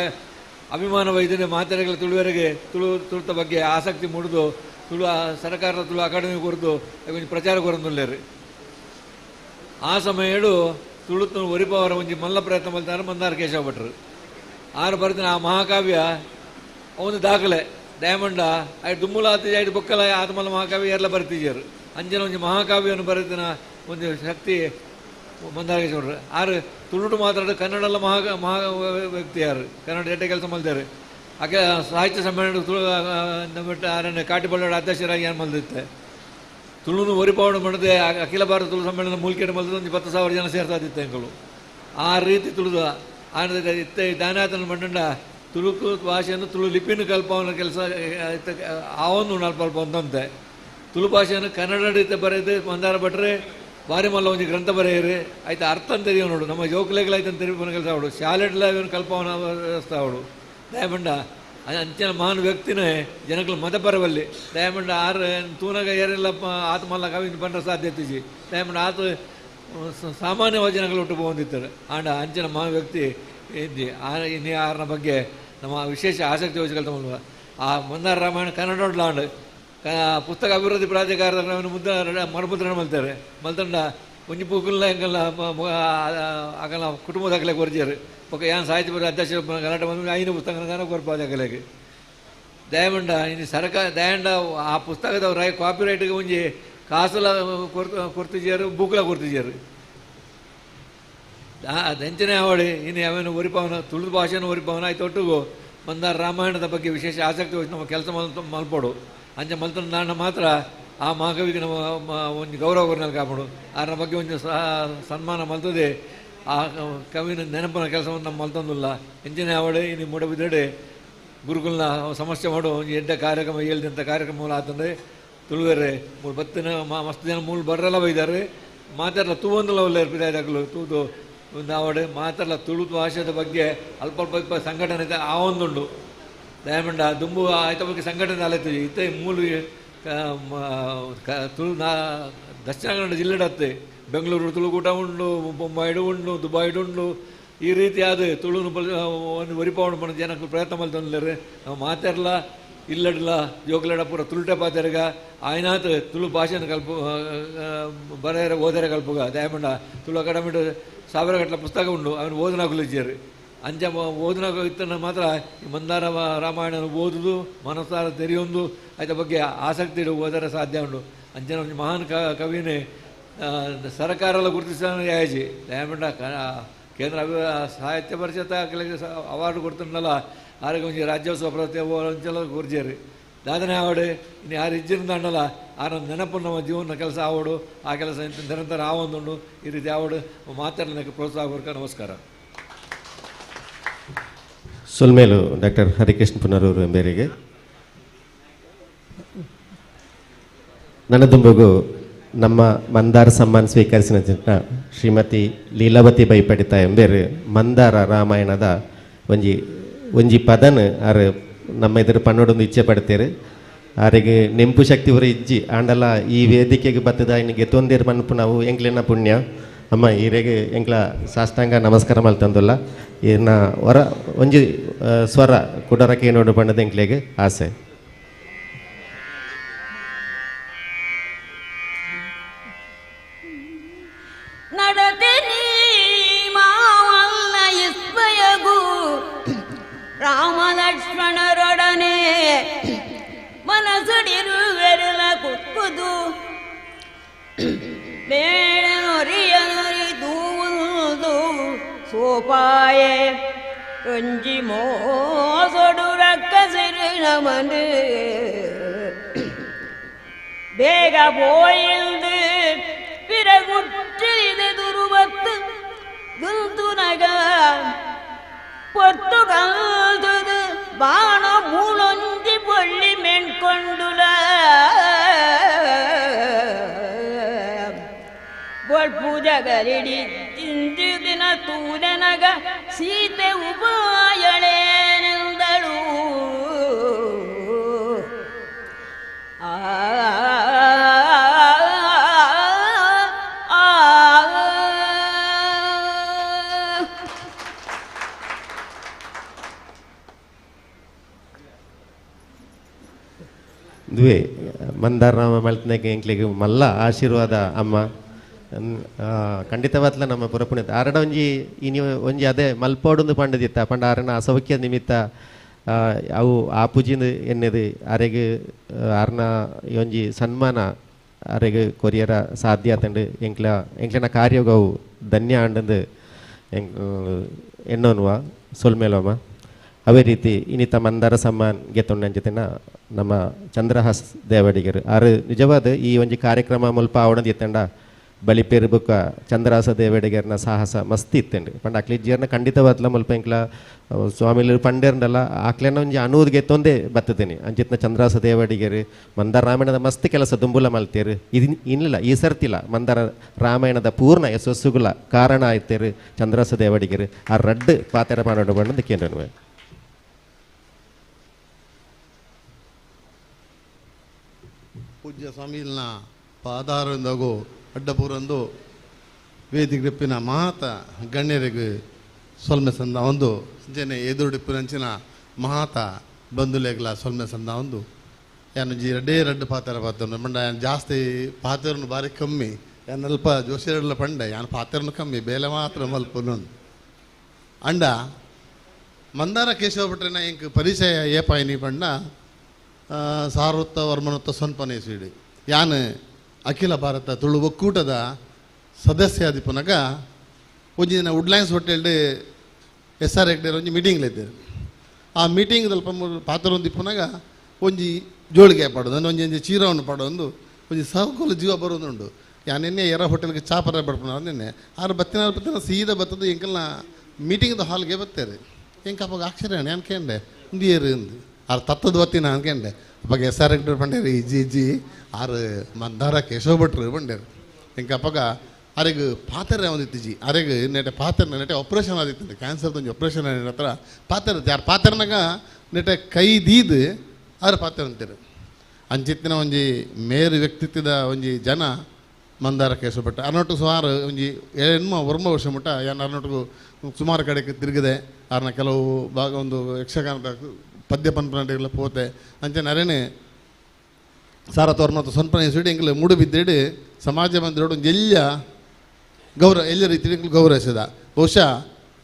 ಅಭಿಮಾನ ವೈದ್ಯನೆ ಮಾತೆರೆಗಳ ತುಳುವರೆಗೆ ತುಳು ತುಳುತ ಬಗ್ಗೆ ಆಸಕ್ತಿ ಮೂಡಿದು ತುಳು ಸರ್ಕಾರದ ತುಳು ಅಕಾಡೆಮಿ ಕೊರದು ಒಂಜಿ ಪ್ರಚಾರ ಕೊರೊಂದುಲ್ಲೇರು. ಆ ಸಮಯಡು ತುಳುತು ಒರಿಪವರ ಒಂಜಿ ಮಲ್ಲ ಪ್ರಯತ್ನ ಮಲ್ತಾರ ಮಂದಾರ ಕೇಶವ ಭಟ್ರು. ಆರು ಬರ್ತಿನ ಆ ಮಹಾಕಾವ್ಯ ಅವನು ದಾಖಲೆ ದಯಮಂಡ ಐದು ದುಮ್ಮುಲ ಆತ ಐದು ಬೊಕ್ಕಲ ಆತ್ಮಲ್ಲ ಮಹಾಕಾವ್ಯ ಎಲ್ಲ ಬರ್ತಿದ್ದರು. ಅಂಜನ ಒಂಜಿ ಮಹಾಕಾವ್ಯವನ್ನು ಬರೆದಿನ ಒಂದು ಶಕ್ತಿ ಮಂದಾರ ಕೇಶವ ಭಟ್ರು. ಆರು ತುಳುಟು ಮಾತಾಡ ಕನ್ನಡಲ್ಲ ಮಹಾ ಮಹಾ ವ್ಯಕ್ತಿ ಯಾರು ಕನ್ನಡ ಎಡ್ಡೆ ಕೆಲಸ ಮಲ್ತಾರೆ. ಆಕೆ ಸಾಹಿತ್ಯ ಸಮ್ಮೇಳನ ತುಳು ನಮ್ಮ ಆರಣ್ಯ ಕಾಟಿಬಳ್ಳಾಡ ಅಧ್ಯಕ್ಷರಾಗಿ ಏನು ಮಲ್ದಿತ್ತೆ. ತುಳುನು ಒರಿಪಾವಣೆ ಮಾಡದೆ ಅಖಿಲ ಭಾರತ ತುಳು ಸಮ್ಮೇಳನ ಮೂಲಿಕೆ ಮಲ್ದ ಒಂದು 10,000 ಜನ ಸೇರ್ತಾ ಇತ್ತು ಎಂಗಳು. ಆ ರೀತಿ ತುಳುದ ಆನಂದ ಇತ್ತೆ ದಾನಾತನ ಮಂಡಂಡ ತುಳುಕು ಭಾಷೆಯನ್ನು ತುಳು ಲಿಪಿನ ಕಲ್ಪವನ ಕೆಲಸ ಆವೊಂದು ಅಲ್ಪ ಅಲ್ಪ ಒಂದಂತೆ ತುಳು ಭಾಷೆಯನ್ನು ಕನ್ನಡ ರೀತಿ ಬರೆದು ಮಂದಾರ ಭಟ್ರೆ ಬಾರಿ ಮಲ್ಲ ಒಂದು ಗ್ರಂಥ ಬರೆಯಿರಿ ಆಯ್ತು ಅರ್ಥ ಅಂತ ನೋಡು ನಮ್ಮ ಜೋಕುಲೆಗಳಾಯ್ತು ಅಂತ ತೆರಿಪನ ಕೆಲಸ ಅವಳು ಶಾಲೆಡ್ಲ ಇವನು ಕಲ್ಪವನ ವ್ಯವಸ್ಥೆ ಅವಳು. ದಯಮಂಡ ಅಂಚಿನ ಮಹಾನ್ ವ್ಯಕ್ತಿನೇ ಜನಗಳು ಮತ ಪರವಲ್ಲಿ ದಯಮಂಡ ಆರು ತೂನಗ ಏರೆಲ್ಲ ಆತ್ಮಲ್ಲ ಕವಿ ಪಂಡ್ರ ಸಾಧ್ಯತೆ ದಯಮಂಡ ಆತ ಸಾಮಾನ್ಯವಾದ ಜನಗಳು ಒಟ್ಟು ಬಂದಿತ್ತಾರೆ. ಆಂಡ ಅಂಚಿನ ಮಹಾನ್ ವ್ಯಕ್ತಿ ಇದ್ದಿ ಇನ್ನಿ ಆರನ ಬಗ್ಗೆ ನಮ್ಮ ವಿಶೇಷ ಆಸಕ್ತಿ ವಹಿಸಿಕೊಳ್ತಾ ಆ ಮಂದಾರ ರಾಮಾಯಣ ಕನ್ನಡ ಲಾಂಡ್ ಪುಸ್ತಕ ಅಭಿವೃದ್ಧಿ ಪ್ರಾಧಿಕಾರದ ಮುದ್ರ ಮರುಮುದ್ರಣ ಮಲ್ತಾರೆ ಮಲ್ತಂಡ ಒಂಜಿ ಪೂಕುಲ್ನ ಎಂಕಲ್ನ ಅಕಲ್ನ ಕುಟುಂಬದ ಅಕಲೆ ಕೊರ್ಜಾರು ಬೊಕ್ಕ ಯಾನ್ ಸಾಹಿತ್ಯ ಪರಿಷತ್ ಅಧ್ಯಕ್ಷ ಗಲಾಟೆ ಬಂದು 5 ಪುಸ್ತಕ ಕೊರ್ಪಾದ ಅಕಲೆಗ್. ದಯಮಂಡ ಇನ್ನು ಸರ್ಕಾರ ದಯಂಡ ಆ ಪುಸ್ತಕದ ರೈ ಕಾಪಿ ರೈಟ್ಗೆ ಒಂಜಿ ಕಾಸುಲ ಕೊರ್ತಿಜಾರು ಬೂಕ್ಲ ಕೊರ್ತಿಜಾರು. ದಂಚನೆ ಅವಳಿ ಇನ್ನು ಯಾವೇನು ಒರಿಪವನ ತುಳು ಭಾಷೆಯನ್ನು ಒರಿಪವನ ಆಯ್ತು ಒಟ್ಟಿಗೂ ಮಂದಾರ ರಾಮಾಯಣದ ಬಗ್ಗೆ ವಿಶೇಷ ಆಸಕ್ತಿ ವಹಿಸಿ ನಮ್ಮ ಕೆಲಸ ಮಲ್ಪೋಡು. ಅಂಚೆ ಮಲ್ತನ ಮಾತ್ರ ಆ ಮಹಾಕವಿಗೆ ನಮ್ಮ ಒಂದು ಗೌರವ ಕೊರ್ನಲ್ಲಿ ಕಾಪಡು ಅದರ ಬಗ್ಗೆ ಒಂದು ಸನ್ಮಾನ ಮಲ್ತದೆ ಆ ಕವಿನ ನೆನಪಿನ ಕೆಲಸವನ್ನು ನಮ್ಮ ಮಲ್ತೊಂದುಲ್ಲ. ಎಂಚಿನ ಅವಳು ಇನ್ನು ಮೂಡಬಿದ್ರೆಡೆ ಗುರುಕುಲ್ನ ಸಮಸ್ಯೆ ಮಾಡು ಒಂದು ಎಡ್ಡ ಕಾರ್ಯಕ್ರಮ ಹೇಳ್ದಂಥ ಕಾರ್ಯಕ್ರಮ ಆತಂದ್ರೆ ತುಳುವೆರೆ ಮೂಲು ಬತ್ತಿನ ಮಸ್ತ್ ಜನ ಮೂಲು ಬರ್ರೆಲ್ಲ ಬೈದಾರೆ ಮಾತಾಡಲ ತೂವೊಂದುಲ ಉಲ್ಲೆರ್ ಪಿದಾಯ್ದಕುಲು ತೂದು ಉಂದು ಮಾತಾಡಲ ತುಳು ಭಾಷೆದ ಬಗ್ಗೆ ಅಲ್ಪ ಅಲ್ಪ ಸಂಘಟನೆ ಆವೊಂದುಂಡು ದಯಮಂಡ ದುಂಬು ಆಯ್ತ ಬಗ್ಗೆ ಸಂಘಟನೆ ಅಲೆತು ಇತ್ತೆ ಮೂಲು ತುಳು ದಕ್ಷಿಣ ಕನ್ನಡ ಜಿಲ್ಲೆಡತ್ತೆ ಬೆಂಗಳೂರು ತುಳುಕೂಟ ಉಂಡು, ಬೊಂಬಾಯಿಡು ಉಂಡು, ದುಬಾಯಿಡು ಉಂಡು. ಈ ರೀತಿಯಾದ ತುಳುನು ಒಂದು ಒರಿಪಾವಣೆ ಪಂಡ ಜನಕ್ಕೆ ಪ್ರಯತ್ನ ಮಲ್ತೊಂದುಲ್ಲೆರ್. ನಾವು ಮಾತೆರ್ಲ ಇಲ್ಲಡ್ಲ ಜೋಕ್ಲೆಡ ಪೂರ ತುಳುಟೆ ಪಾತೆರ್ಗ ಆಯ್ನಾತ್ ತುಳು ಭಾಷೆನ ಕಲ್ಪ ಬರೆಯರೆ ಓದರೆ ಕಲ್ಪುಗ. ದಯಮಂಡ ತುಳು ಅಕಾಡೆಮಿಡ್ ಸಾವಿರಗಟ್ಟಲೆ ಪುಸ್ತಕ ಉಂಡು, ಅವನು ಓದನಾಕುಲು ಇಜ್ಜೆರ್. ಅಂಚ ಓದನಾಕ ಇತ್ತನ ಮಾತ್ರ ಈ ಮಂದಾರ ರಾಮಾಯಣ ಓದುದು ಮನಸಾರ ತೆರಿಯೊಂದು ಆಯ್ತ ಬಗ್ಗೆ ಆಸಕ್ತಿ ಓದರೆ ಸಾಧ್ಯ ಉಂಡು. ಅಂಚನೆ ಒಂಜಿ ಮಹಾನ್ ಕವಿನೇ ಸರಕಾರಲ ಗುರುತಿಸಾನ ಯಾಜಿ. ದಯಮಂಡ ಕೇಂದ್ರ ಸಾಹಿತ್ಯ ಪರಿಷತ್ ಅವಾರ್ಡ್ ಕೊಡ್ತುಂಡಲ್ಲ ಆರಿಗೆ ಒಂಜಿ ರಾಜ್ಯೋತ್ಸವ ಪ್ರತಿ ಅಂಚೆಲ್ಲ ಕೊರ್ಜೇರು. ದಾದನೆ ಆವಡು ಇನ್ನು ಯಾರು ಇಜ್ಜಿರಂದಾಂಡಲ ಆರ ನೆನಪು ನಮ್ಮ ಜೀವನ ಕೆಲಸ ಆವಡು, ಆ ಕೆಲಸ ನಿರಂತರ ಆವೊಂದುಂಡು. ಈ ರೀತಿ ಆವಡು ಮಾತಾಡಲಿಕ್ಕೆ ಪ್ರೋತ್ಸಾಹ ಕೊರ್ಕ. ನಮಸ್ಕಾರ. ಸೊಲ್ಮೇಲು ಡಾಕ್ಟರ್ ಹರಿಕೃಷ್ಣ ಪುನರೂರು ಎಂಬೇರಿಗೆ. ನನದುಂಬಗು ನಮ್ಮ ಮಂದಾರ ಸಮ್ಮಾನ ಸ್ವೀಕರಿಸಿದ ಶ್ರೀಮತಿ ಲೀಲಾವತಿ ಬೈಪಡಿತ ಎಂಬೇರು ಮಂದಾರ ರಾಮಾಯಣದ ಒಂಜಿ ಒಂಜಿ ಪದನ್ ಆರು ನಮ್ಮ ಎದುರು ಪನ್ನೊಡೊಂದು ಇಚ್ಛೆ ಪಡ್ತೇರು. ಆರಿಗೆ ನೆಂಪು ಶಕ್ತಿ ಹೊರ ಇಜ್ಜಿ ಆಂಡಲ ಈ ವೇದಿಕೆಗೆ ಬತ್ತದ ಇನ್ನು ಗೆತ್ತೊಂದೇರು ಮನ್ಪು ನಾವು ಎಂಕ್ಲೆನ ಪುಣ್ಯ. ಅಮ್ಮ ಈರೆಗೆ ಎಂಕ್ಲ ಸಾಷ್ಟಾಂಗ ನಮಸ್ಕಾರ ಮಲ್ತಂದುಲ್ಲ. ಈರ್ನ ಹೊರ ಒಂಜಿ ಸ್ವರ ಕುಡರಕ್ಕೆ ನೋಡು ಬಣ್ಣದ ಎಂಕ್ಲೆಗೆ ಆಸೆ. ರಾಮಲಕ್ಷ್ಮಣರೊಡನೆ ಮನಸುಡಿರುವೆರಲ ಕುಕ್ಕುದು ಬೇಡನೊರಿಯನೊರಿದೂವುದು ಸೋಪಾಯೆ ಒಂಜಿ ಮೋಸೊಡು ರಕ್ಕಸಿರು ನಮನು ಬೇಗ ಪೋಯಿಲ್ದು பிறகுற்றிது துருவத்து துல்துனக பொத்து கல்துது வான மூலொஞ்சி பொள்ளி மேற்கொண்டுல பூஜகரிடி தின்று தின தூதனக சீತೆ ಉಪಾಯಳೇನೆಂದಳು. ಆ ದುವೆ ಮಂದಾರ ರಾಮ ಮಲ್ತನಾಗ ಎಂಕ್ಲೆಗ್ ಮಲ್ಲ ಆಶೀರ್ವಾದ ಅಮ್ಮ. ಖಂಡಿತವಾದ್ಲ ನಮ್ಮ ಪುರಪುಣ್ಯ ಆರಡ ಒಂಜಿ ಇನಿ ಒಂಜಿ ಅದೇ ಮಲ್ಪೋಡೊಂದು ಪಂಡದಿತ್ತ ಪಂಡ ಆರನ ಅಸೌಖ್ಯ ನಿಮಿತ್ತ ಅವು ಆ ಪೂಜಿಂದ ಎನ್ನೆದು ಆರೆಗ್ ಆರ್ನ ಒಂಜಿ ಸನ್ಮಾನ ಆರೆಗ್ ಕೊರಿಯರ ಸಾಧ್ಯ ಆತಂಡು ಎಂಕ್ಲ ಎಂಕ್ಲೆನ ಕಾರ್ಯೋಗ ಅವು ಧನ್ಯ ಆಂಡಂದು ಎನ್ನೋನುವ ಸೊಲ್ಮೇಲಮ್ಮ. ಅವೇ ರೀತಿ ಇನ್ನಿತ ಮಂದಾರ ಸಮ್ಮಾನ್ ಗೆತ್ತೊಂಡ ಜೊತೆನ ನಮ್ಮ ಚಂದ್ರಹಾಸ್ ದೇವಡಿಗರು ಆರು ನಿಜವಾದ ಈ ಒಂಜಿ ಕಾರ್ಯಕ್ರಮ ಮುಲ್ಪ ಆವಣದ ಎತ್ತಂಡ ಬಲಿಪೇರು ಬುಕ್ಕ ಚಂದ್ರಹಾಸ ದೇವಡಿಗರ್ನ ಸಾಹಸ ಮಸ್ತಿ ಇತ್ತಂಡು ಪಂಡ ಅಕ್ಲಿಜ್ಜಿಯರ್ನ ಖಂಡಿತವಾದ್ಲ ಮುಲ್ಪ ಎಂಕ್ಲ ಸ್ವಾಮಿಲು ಪಂಡೇರ್ನಲ್ಲ ಆಕ್ಲೆನ ಒಂಜಿ ಅನೂದು ಗೆತ್ತೊಂದೇ ಬತ್ತದೇನೆ. ಅಂಚಿತ್ನ ಚಂದ್ರಹಾಸ ದೇವಡಿಗರು ಮಂದಾರ ರಾಮಾಯಣದ ಮಸ್ತ್ ಕೆಲಸ ದುಂಬುಲ ಮಲ್ತೇರು. ಇದು ಇನ್ನಿಲ್ಲ ಈ ಸರ್ತಿಲ್ಲ ಮಂದಾರ ರಾಮಾಯಣದ ಪೂರ್ಣ ಯಶಸ್ಸುಗುಲ ಕಾರಣ ಆಯ್ತೇರು ಚಂದ್ರಹಾಸ ದೇವಡಿಗರು. ಆ ರಡ್ಡು ಪಾತೆರ ಮಾಡೋಣ ಬಣ್ಣದ ಕೇಂದ್ರ. ಪೂಜ್ಯ ಸ್ವಾಮಿಲ್ನ ಪಾದಾರೊಂದಗು ಅಡ್ಡಪೂರಂದು ವೇದಿಕೆ ಮಹಾತ ಗಣ್ಯರಿಗೆ ಸೊಲ್ಮೆ ಸಂದ ಒಂದು ಜನ ಎದುರುಡಿಪ್ಪಿನಂಚಿನ ಮಹಾತ ಬಂಧುಲೇಗ್ಲ ಸೊಲ್ಮೆ ಸಂದ ಒಂದು ಯಾನು ಜಿ ರಡ್ಡೇ ರಡ್ಡು ಪಾತ್ರ ಪಾತ್ರ ಪಂಡ ಯಾನು ಜಾಸ್ತಿ ಪಾತ್ರನು ಭಾರಿ ಕಮ್ಮಿ ಯಾನು ಅಲ್ಪ ಜೋಶಿರಡ್ಲ ಪಂಡೆ ಯಾನು ಪಾತ್ರನು ಕಮ್ಮಿ ಬೇಲೆ ಮಾತ್ರ ಮಲ್ಪುನು ಅಂಡ ಮಂದಾರ ಕೇಶವ ಭಟ್ರನ ಎಂಕ್ ಪರಿಚಯ ಏಪಾಯಿನಿ ಪಂಡ ಸಾರ್ವತ್ತ ವರ್ಮನತ್ತ ಸೊನ್ಪನೆ ಸ್ವೀಡಿ ಯಾನು ಅಖಿಲ ಭಾರತ ತುಳು ಒಕ್ಕೂಟದ ಸದಸ್ಯ ಆದಿಪ್ಪುನಗ ಒಂಜಿ ದಿನ ವುಡ್ಲ್ಯಾಂಡ್ಸ್ ಹೋಟೆಲ್ಡ್ ಎಸ್ ಆರ್ ಹೆಗ್ಡೆ ಒಂಜಿ ಮೀಟಿಂಗ್ ಇದ್ದೇವೆ. ಆ ಮೀಟಿಂಗ್ ಅಲ್ಪ ಪಾತ್ರ ಒಂದು ಇಪ್ಪುನಗ ಒಂಜಿ ಜೋಳಿಗೆ ಪಾಡೋದು ಅಂದ್ರೆ ಒಂಜಿ ಒಂಜಿ ಚೀರವನ್ನು ಪಾಡೋದು ಒಂಜಿ ಸಹಕುಲ ಜೀವ ಬರೋದುಂಡು. ಯಾನೆನ್ನೆ ಎರ ಹೋಟೆಲ್ಗೆ ಚಾಪರ ಬಡ್ಪುನ ನಿನ್ನೆ ಆರು ಬತ್ತಿನ ಬತ್ತಿನ ಸೀದಾ ಬತ್ತದು ಎಂಕಲ್ನ ಮೀಟಿಂಗ್ದ ಹಾಲ್ಗೆ ಬತ್ತೇರಿ. ಎಂಕ ಅಪ್ಪ ಆಶ್ಚರ್ಯ ಅನ್ಕಂಡೆ ಒಂದು ಏರು ಅಂದು ಆರು ತತ್ತದ ಬತ್ತಿನ ಅನ್ಕಂಡೆ ಅಪ್ಪಗ ಎಸ್ ಆರ್ ಹೆಗ್ಡೆ ಪಂಡೇರು ಇಜ್ಜಿ ಇಜ್ಜಿ ಆರು ಮಂದಾರ ಕೇಶವ ಭಟ್ರು ಪಂಡೇರು. ಇಂಕ ಅಪ್ಪಗ ಅರೆಗ್ ಪಾತೆರೆ ಒಂದಿತ್ತಿಜಿ ಅರೆಗ್ ನೆಟೆ ಪಾತೆರ ನೆಟೆ ಆಪ್ರೇಷನ್ ಆದಿತ್ತು ಕ್ಯಾನ್ಸರ್ದ ಒಂಜಿ ಆಪ್ರೇಷನ್ ಹತ್ರ ಪಾತೆರ ಯಾರು ಪಾತೆರನಾಗ ನೆಟೆ ಕೈ ದೀದು ಆರು ಪಾತೆರ ಅಂತೀರು. ಅಂಚಿತ್ತಿನ ಒಂಜಿ ಮೇರು ವ್ಯಕ್ತಿತ್ವದ ಒಂಜಿ ಜನ ಮಂದಾರ ಕೇಶವ ಭಟ್. ಅರ್ನೋಟು ಸುಮಾರು ಒಂಜಿ ಎಣ್ಮ ಒರ್ಮ ವರ್ಷ ಮುಟ್ಟ ಯಾನ್ ಅರ್ನೋಟು ಸುಮಾರು ಕಡೆಗೆ ತಿರುಗಿದೆ. ಆರ್ನ ಕೆಲವು ಭಾಗ ಒಂದು ಯಕ್ಷಗಾನದ ಪದ್ಯ ಪನ್ಪನಟಿಗೆಲ್ಲ ಪೋತೆ. ಅಂಚನೆ ಅರೇನೆ ಸಾರ ತೋರ್ಮತ್ತು ಸೊನ್ಪನೆ ಇಸ್ವಿಡ್ ಎಂಕ್ಲೆ ಮೂಡುಬಿದ್ರೆಡ್ ಸಮಾಜ ಮಂದಿರೋಡು ಒಂಜಿ ಎಲ್ಯ ಗೌರವ ಎಲ್ಯ ರೀತಿ ಎಂಕ್ಲು ಗೌರವಿಸದ. ಬಹುಶಃ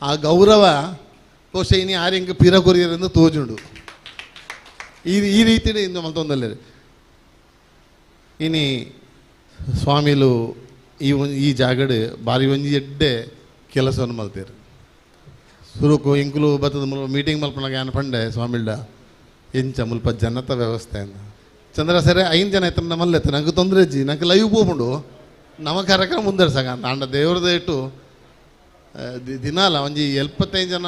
ಆ ಗೌರವ ಬಹುಶಃ ಇನಿ ಆರ್ ಎಂಕ್ ಪಿರ ಕೊರಿಯರೆಂದು ತೋಜುಂಡು. ಈ ಈ ರೀತಿಯೇ ಇಂದು ಮಲ್ತೊಂದಲ್ಲೆರ್. ಇನಿ ಸ್ವಾಮಿಲು ಈ ಈ ಜಾಗಡ್ ಬಾರಿ ಒಂಜಿ ಎಡ್ಡೆ ಕೆಲಸವನ್ನು ಮಲ್ತೇರು. ಸುರುಕು ಇಂಕುಲು ಬತ್ತದ ಮುಲ್ಪ ಮೀಟಿಂಗ್ ಮಲ್ಪನಾಗ ಯಾನ್ ಪಂಡೆ ಸ್ವಾಮಿಲ್ಡ ಎಂಚ ಮುಲ್ಪ ಜನತ ವ್ಯವಸ್ಥೆ ಅಂದ. ಚಂದ್ರ ಸರಿ 5 ಜನ ಆಯ್ತು ಮಲ್ಲೆತ್ತ ನಂಗೆ ತೊಂದರೆ ಇಜ್ಜಿ ನಂಗೆ ಲೈವ್ ಪೋಪುಂಡು ನಮ್ಮ ಕಾರ್ಯಕ್ರಮ ಮುಂದುವರ್ಸಾಗ ಅಂತ. ಆಂಡ ದೇವ್ರದ ಇಟ್ಟು ದಿನಾಲ ಒಂಜಿ 75 ಜನ